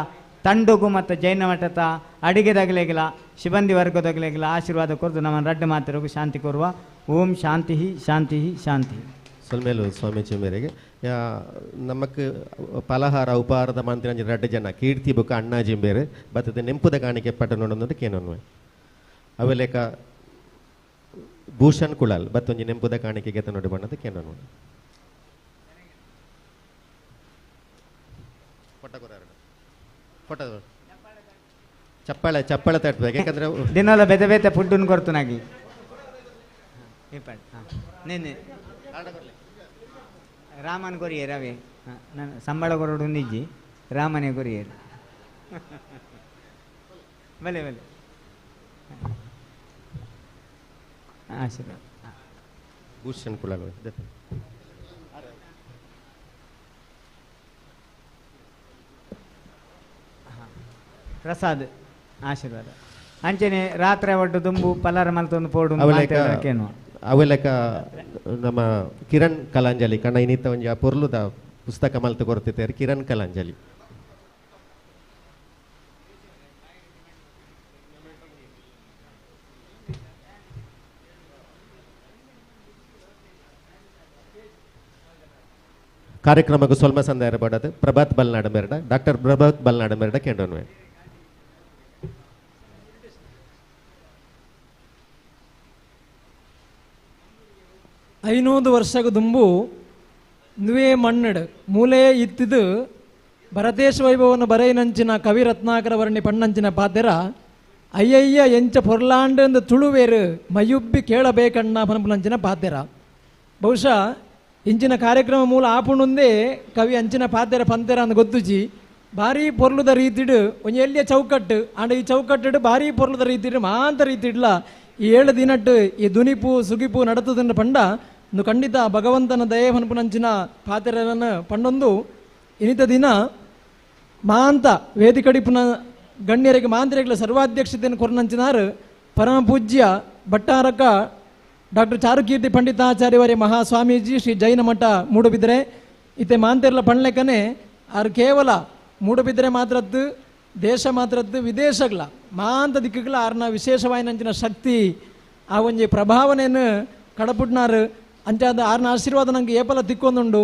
ತಂಡುಗು ಮತ್ತು ಜೈನ ಮಠದ ಅಡಿಗೆದಾಗಲೇಗಿಲ್ಲ ಸಿಬ್ಬಂದಿ ವರ್ಗದಾಗಲೇಗಿಲ್ಲ ಆಶೀರ್ವಾದ ಕೊರದು ನಮ್ಮ ರಡ್ಡು ಮಾತಿರೋಗು ಶಾಂತಿ ಕೋರುವ. ಓಂ ಶಾಂತಿ ಶಾಂತಿ ಶಾಂತಿ. ಸೊಲ್ಮೇಲು ಸ್ವಾಮೀಜಿ ಮೇರೆಗೆ ನಮಕ್ ಫಲಹಾರ ಉಪಹಾರದ ಮಂತ್ರಿ ರಡ್ಡು ಜನ ಕೀರ್ತಿ ಬುಕ್ಕ ಅಣ್ಣಾಜಿ ಬೇರೆ ಬತ್ತದ ನೆಂಪುದ ಕಾಣಿಕೆ ಪಟ್ಟ ನೋಡೋದು ಕೇನೊನ್ವೆ ಅವೆಲೇಕ ಭೂಷಣ್ ಕುಳಾಲ್ ಬತ್ತೊಂಜಿ ನೆಂಪುದ ಕಾಣಿಕೆ ಗೆತ ನೋಡಿ ಬಣ್ಣದ ಕೇನೊನ್ವೆ ಫೋಟೋ ಚಪ್ಪಾಳೆ ಚಪ್ಪಾಳೆ ತಟ್ಟಬೇಕು ಯಾಕಂದ್ರೆ ದಿನಲ್ಲ ಬೇತೆ ಬೇತೆ ಫುಡ್ಡನ್ನು ಕೊಡ್ತಾನಾಗಿ ನೇನೆ ರಾಮನ್ ಕೊರಿಯರ್ ಅವೇ ನಾನು ಸಂಬಳ ಕೊರಡು ನಿಜ್ಜಿ ರಾಮನೇ ಕೊರಿಯರ್ ಬಲೆ ಬಲೆ ಆಶೀರ್ವಾದ. ಭೂಷಣ್ ಕುಳಾಲ್ ಪ್ರಸಾದ್ ಆಶೀರ್ವಾದ. ಅಂಚನೆ ರಾತ್ರಿ ಒಡ್ಡು ದುಂಬು ಪಲಾರ ಮಲ್ತೊಂದು ಪೋಡು ಅವೆಲೆಕ ನಮ್ಮ ಕಿರಣ್ ಕಲಾಂಜಲಿ ಕಣ್ಣ ಇನ್ನಿತ್ತ ಒಂಜಿ ಆ ಪೊರ್ಲುದ ಪುಸ್ತಕ ಮಲ್ತು ಕೊರ್ತಿದ್ದಾರೆ ಕಿರಣ್ ಕಲಾಂಜಲಿ. ಕಾರ್ಯಕ್ರಮಕ್ಕೆ ಸೊಲ್ಮ ಸಂದಾಯ ಬಡದು ಪ್ರಭಾತ್ ಬಲ್ನಾಡ ಮೇರಡ ಡಾಕ್ಟರ್ ಪ್ರಭಾತ್ ಬಲ್ನಾಡ ಮೇರಡ ಕೇಂದ್ರನ್ವೆ. ಐನೂರು ವರ್ಷಗ ದುಂಬು ನುವೇ ಮಣ್ಣಡು ಮೂಲೆ ಇತ್ತಿದು ಭರತೇಶ ವೈಭವನ ಬರೆಯಿನಂಚಿನ ಕವಿ ರತ್ನಾಕರ ವರ್ಣಿ ಪಣ್ಣಂಚಿನ ಪಾತೆರ ಅಯ್ಯಯ್ಯ ಎಂಚ ಪೊರ್ಲಾಂಡು ತುಳುವೇರು ಮಯುಬ್ಬಿ ಕೇಳಬೇಕಣ್ಣ ಪನಪುನಂಚಿನ ಪಾತೆರ. ಬಹುಶಃ ಇಂಚಿನ ಕಾರ್ಯಕ್ರಮ ಮೂಲ ಆಪುಣುಂದೇ ಕವಿ ಅಂಚಿನ ಪಾತೆರ ಪಂತೆರ ಅಂದ್ ಗೊತ್ತುಜಿ. ಭಾರೀ ಪೊರ್ಲುದ ರೀತಿಡು ಒಂಜಿ ಎಲ್ಲಿಯ ಚೌಕಟ್ಟು ಆಂಡ ಈ ಚೌಕಟ್ಟು ಭಾರೀ ಪೊರ್ಲುದ ರೀತಿಡು ಮಾಂತ ರೀತಿಡ್ಲ ಈ 7 ದಿನಟ್ಟು ಈ ದುನಿಪು ಸುಗಿಪು ನಡತದನ್ನು ಪಂಡ ಇಂದು ಖಂಡಿತ ಭಗವಂತನ ದಯೆ ಪನ್ಪುನಂಚಿನ ಪಾತೆರನ್ನು ಪಂಡೊಂದು ಇನಿತ ದಿನ ಮಾಂತ ವೇದಿಕಡಿಪುನ ಗಣ್ಯರಿಗೆ ಮಾಂತರಿಗಳ ಸರ್ವಾಧ್ಯಕ್ಷತೆಯನ್ನು ಕೊರನಂಚಿನಾರು ಪರಮ ಪೂಜ್ಯ ಭಟ್ಟಾರಕ ಡಾಕ್ಟರ್ ಚಾರುಕೀರ್ತಿ ಪಂಡಿತಾಚಾರ್ಯವರೇ ಮಹಾಸ್ವಾಮೀಜಿ ಶ್ರೀ ಜೈನ ಮಠ ಮೂಡುಬಿದ್ರೆ. ಇತ್ತೆ ಮಾಂತೆರ್ಲ ಪಣ್ಲೆಕ್ಕನೆ ಆರು ಕೇವಲ ಮೂಡುಬಿದ್ರೆ ಮಾತ್ರದ್ದು ದೇಶ ಮಾತ್ರದ್ದು ವಿದೇಶಗಳ ಮಾಂತ ದಿಕ್ಕುಗಳ ಆರ್ನ ವಿಶೇಷವಾಯಿನಂಚಿನ ಶಕ್ತಿ ಆ ಒಂಜಿ ಪ್ರಭಾವನೆಯನ್ನು ಕಡಪುಟ್ನಾರು. ಅಂಚಾದ ಆರ್ನ ಆಶೀರ್ವಾದ ನಂಗೆ ಏಪಲ ತಿಕ್ಕೊಂದುಂಡು.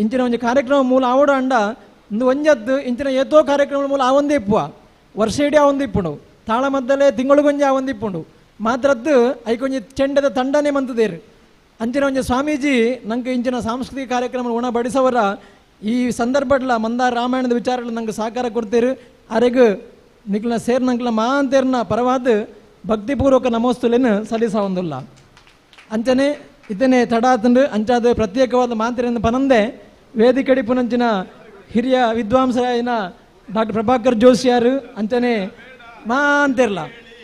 ಇಂಚಿನ ಒಂಜಿ ಕಾರ್ಯಕ್ರಮ ಮೂಲ ಆವಡ ಅಂಡ ಇಂದು ಒಂಜದ್ದು ಇಂಚಿನ ಏತೋ ಕಾರ್ಯಕ್ರಮ ಮೂಲ ಆ ಒಂದೇ ಇಪ್ಪುವ ವರ್ಷ ಇಡೀ ಆ ಒಂದು ಇಪ್ಪುಂಡು ತಾಳ ಮದ್ದಲೇ ತಿಂಗಳಿಗೊಂಜಿ ಆ ಒಂದು ಇಪ್ಪುಂಡು ಮಾತ್ರದ್ದು ಐಕೊಂಜಿ ಚೆಂಡದ ತಂಡನೇ ಮಂತದೇರು. ಅಂಚಿನ ಒಂಜಿ ಸ್ವಾಮೀಜಿ ನಂಗೆ ಇಂಚಿನ ಸಾಂಸ್ಕೃತಿಕ ಕಾರ್ಯಕ್ರಮ ಉಣಬಡಿಸವರ ಈ ಸಂದರ್ಭಡ್ಲ ಮಂದಾರ ರಾಮಾಯಣದ ವಿಚಾರಗಳು ನಂಗೆ ಸಹಕಾರ ಕೊಡ್ತೇರು. ಅರೆಗು ನಿಕ್ಲ ಸೇರ್ ನಂಕ್ಲ ಮಾಂತೇರ್ನ ಪರವಾದ ಭಕ್ತಿಪೂರ್ವಕ ನಮೋಸ್ತುಲೇನು ಸಲ್ಲಿಸವಂದುಲ್ಲ. ಅಂಚನೆ ಇದನ್ನೇ ತಡಾತಂಡು ಅಂಚಾದ ಪ್ರತ್ಯೇಕವಾದ ಮಾಂತೇರಿನ ಪನಂದೆ ವೇದಿಕಡಿ ಪುನಂಚಿನ ಹಿರಿಯ ವಿದ್ವಾಂಸರಾಯನ ಡಾಕ್ಟರ್ ಪ್ರಭಾಕರ್ ಜೋಶಿಯಾರು ಅಂಚನೆ ಮಾಂತಿರ್ಲ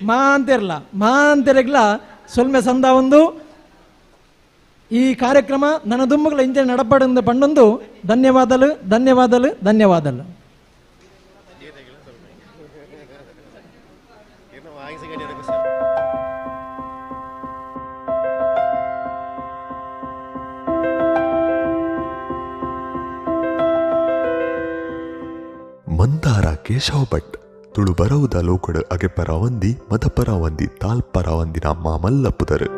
ಮಾಂತಿರ್ಲ ಮಾಂತಿರಗ್ಲ ಸೊಲ್ಮೆ ಸಂದ ಒಂದು ಈ ಕಾರ್ಯಕ್ರಮ ನನ್ನ ದುಮ್ಮುಗಳ ಇಂಚನೆ ನಡಪಡಿಂದ ಪಂಡೊಂದು ಧನ್ಯವಾದಲು ಧನ್ಯವಾದಲು ಧನ್ಯವಾದಲು. ಮಂದಾರ ಕೇಶವ ಭಟ್ ತುಳು ಬರವುದ ಲೋಕಡು ಅಗೆಪರವಂದಿ ಮದಪರವಂದಿ ತಾಲ್ಪರವಂದಿನ ಮಾಮಲ್ಲ ಪುದರು.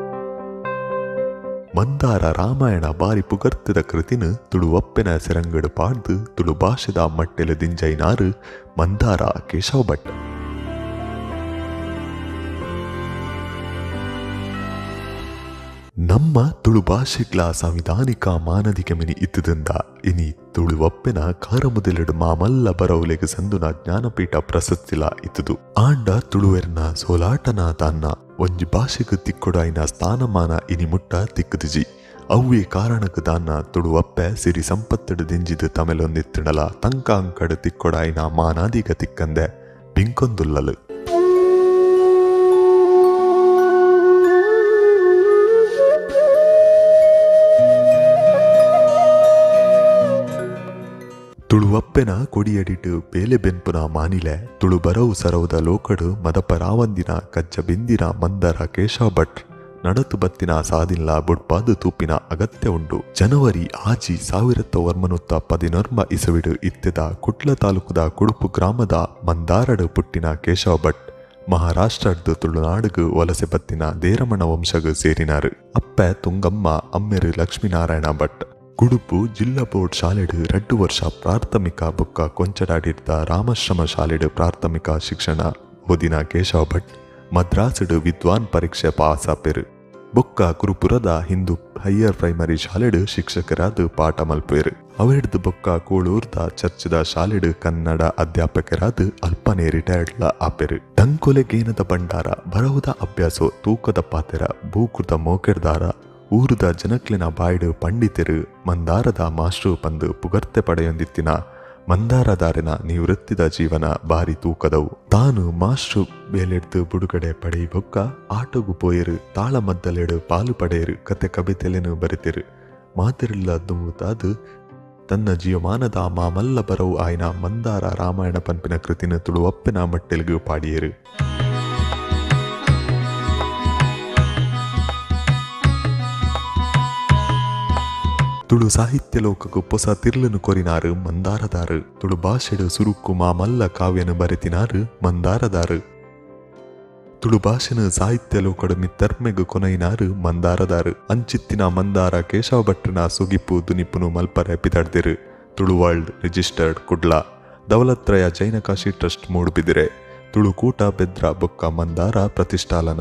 ಮಂದಾರ ರಾಮಾಯಣ ಬಾರಿ ಪುಗರ್ತಿದ ಕೃತಿನ ತುಳುವಪ್ಪೆನ ಸೆರಂಗಡು ಪಾಡ್ದು ತುಳು ಭಾಷೆದ ಮಟ್ಟೆಲು ದಿಂಜೈನಾರು ಮಂದಾರ ಕೇಶವ ಭಟ್. ನಮ್ಮ ತುಳು ಭಾಷೆಗ್ಲ ಸಾಂವಿಧಾನಿಕ ಮಾನದಿಕ ಮಿನಿ ಇತ್ತದಿಂದ ಇನಿ ತುಳುವಪ್ಪೆನ ಕಾರಮುದಲೆಡು ಮಾಮಲ್ಲ ಬರವುಲೆಗ್ ಸಂದುನ ಜ್ಞಾನಪೀಠ ಪ್ರಶಸ್ತಿಲ ಇತ್ತದು. ಆಂಡ ತುಳುವೆರ್ನ ಸೋಲಾಟನ ತಾನ್ನ ಒಂಜಿ ಭಾಷೆಗ್ ತಿಕ್ಕೊಡಾಯಿನ ಸ್ಥಾನಮಾನ ಇನಿ ಮುಟ್ಟ ತಿಕ್ಕುದಿಜಿ. ಅವ್ವೇ ಕಾರಣಕ್ಕೆ ದಾನ್ನ ತುಳುವಪ್ಪೆ ಸಿರಿ ಸಂಪತ್ತಡು ದಿಂಜಿದು ತಮೆಲೊಂದಿತ್ತುಂಡಲ ತಂಕ ಅಂಕಡು ತಿಕ್ಕೊಡಾಯಿನ ಮಾನಾದಿಗ ತಿಕ್ಕಂದೆ ಬಿಂಕೊಂದುಲ್ಲಲು. ತುಳುವಪ್ಪೆನ ಕೊಡಿಯಡಿಟು ಬೇಲೆ ಬೆನ್ಪುನ ಮಾನಿಲೆ ತುಳು ಬರವು ಸರವುದ ಲೋಕಡು ಮದಪರಾವಂದಿನ ಕಜ್ಜ ಬಿಂದಿನ ಮಂದರ ಕೇಶವ ಭಟ್ ನಡತು ಬತ್ತಿನ ಸಾದಿನ್ಲ ಬುಡ್ಪಾದು ತೂಪಿನ ಅಗತ್ಯ ಉಂಡು. ಜನವರಿ 6, 1914 ಇಸವಿಡು ಇತ್ತೆದ ಕುಡ್ಲ ತಾಲೂಕುದ ಕುಡುಪು ಗ್ರಾಮದ ಮಂದಾರಡು ಪುಟ್ಟಿನ ಕೇಶವ ಭಟ್ ಮಹಾರಾಷ್ಟ್ರಡ್ದು ತುಳುನಾಡುಗು ವಲಸೆ ಬತ್ತಿನ ದೇರಮಣ ವಂಶಗು ಸೇರಿನಾರು. ಅಪ್ಪೆ ತುಂಗಮ್ಮ, ಅಮ್ಮೆರು ಲಕ್ಷ್ಮೀನಾರಾಯಣ ಭಟ್. ಕುಡುಪು ಜಿಲ್ಲಾ ಬೋರ್ಡ್ ಶಾಲೆಡು 2 ವರ್ಷ ಪ್ರಾಥಮಿಕ ಬೊಕ್ಕ ಕೊಂಚಡಾಡಿರ್ದ ರಾಮಾಶ್ರಮ ಶಾಲೆಡು ಪ್ರಾಥಮಿಕ ಶಿಕ್ಷಣ ಓದಿನ ಕೇಶವ ಭಟ್ ಮದ್ರಾಸುಡು ವಿದ್ವಾನ್ ಪರೀಕ್ಷೆ ಪಾಸಾಪೆರು. ಬೊಕ್ಕ ಕುರುಪುರದ ಹಿಂದೂ ಹೈಯರ್ ಪ್ರೈಮರಿ ಶಾಲೆಡು ಶಿಕ್ಷಕರಾದ ಪಾಠ ಮಲ್ಪೇರು. ಅವೆಡ್ದು ಬೊಕ್ಕ ಕೂಳೂರ್ದ ಚರ್ಚದ ಶಾಲೆಡು ಕನ್ನಡ ಅಧ್ಯಾಪಕರಾದ ಅಲ್ಪನೆ ರಿಟೈರ್ಡ್ಲ ಆಪೆರು. ಡಂಕೊಲೆಗೇನದ ಭಂಡಾರ, ಬರಹುದ ಅಭ್ಯಾಸೋ, ತೂಕದ ಪಾತೆರ, ಬೂಕುದ ಮೋಕೆರ್ದಾರ, ಊರುದ ಜನಕ್ಲಿನ ಬಾಯ್ಡು ಪಂಡಿತೆರು ಮಂದಾರದ ಮಾಸ್ಟ್ರು ಪಂದು ಪುಗರ್ತೆ ಪಡೆಯೊಂದಿತ್ತಿನ ಮಂದಾರದಾರಿನ ನಿವೃತ್ತಿದ ಜೀವನ ಬಾರಿ ತೂಕದವು. ತಾನು ಮಾಸ್ಟ್ರು ಬೇಲೆಡ್ದು ಬುಡುಗಡೆ ಪಡೆಯಿ ಬೊಕ್ಕ ಆಟೋಗು ಪೋಯರು, ತಾಳಮದ್ದಲೆಡು ಪಾಲು ಪಡೆಯರು, ಕತೆ ಕವಿತೆಲೆನು ಬರೆತಿರು. ಮಾತಿರಿಲ್ಲ ದುಂಬುತಾದು ತನ್ನ ಜೀವಮಾನದ ಮಾಮಲ್ಲ ಬರವು ಆಯ್ನ ಮಂದಾರ ರಾಮಾಯಣ ಪನ್ಪಿನ ಕೃತಿನ ತುಳುವಪ್ಪಿನ ಮಟ್ಟೆಲ್ಗು ಪಾಡಿಯರು. ತುಳು ಸಾಹಿತ್ಯ ಲೋಕಕ್ಕೂ ಪೊಸ ತಿರ್ಲನು ಕೊರಿನಾರು ಮಂದಾರದಾರು. ತುಳು ಭಾಷೆಡು ಸುರುಕು ಮಾಮಲ್ಲ ಕಾವ್ಯನು ಬರೆತಿನಾರು ಮಂದಾರದಾರು. ತುಳು ಭಾಷೆನು ಸಾಹಿತ್ಯ ಲೋಕಡು ಮಿತ್ತರ್ಮೆಗು ಕೊನೈನಾರು ಮಂದಾರದಾರು. ಅಂಚಿತ್ತಿನ ಮಂದಾರ ಕೇಶವ ಭಟ್ರನ ಸುಗಿಪು ದುನಿಪುನು ಮಲ್ಪರೆ ಪಿದಡ್ದಿರು. Tulu world registered Kudla, Daulatraya Jainakashi trust Moodbidri, Tulukoota Bedra ಬೊಕ್ಕ ಮಂದಾರ ಪ್ರತಿಷ್ಠಾಲನ.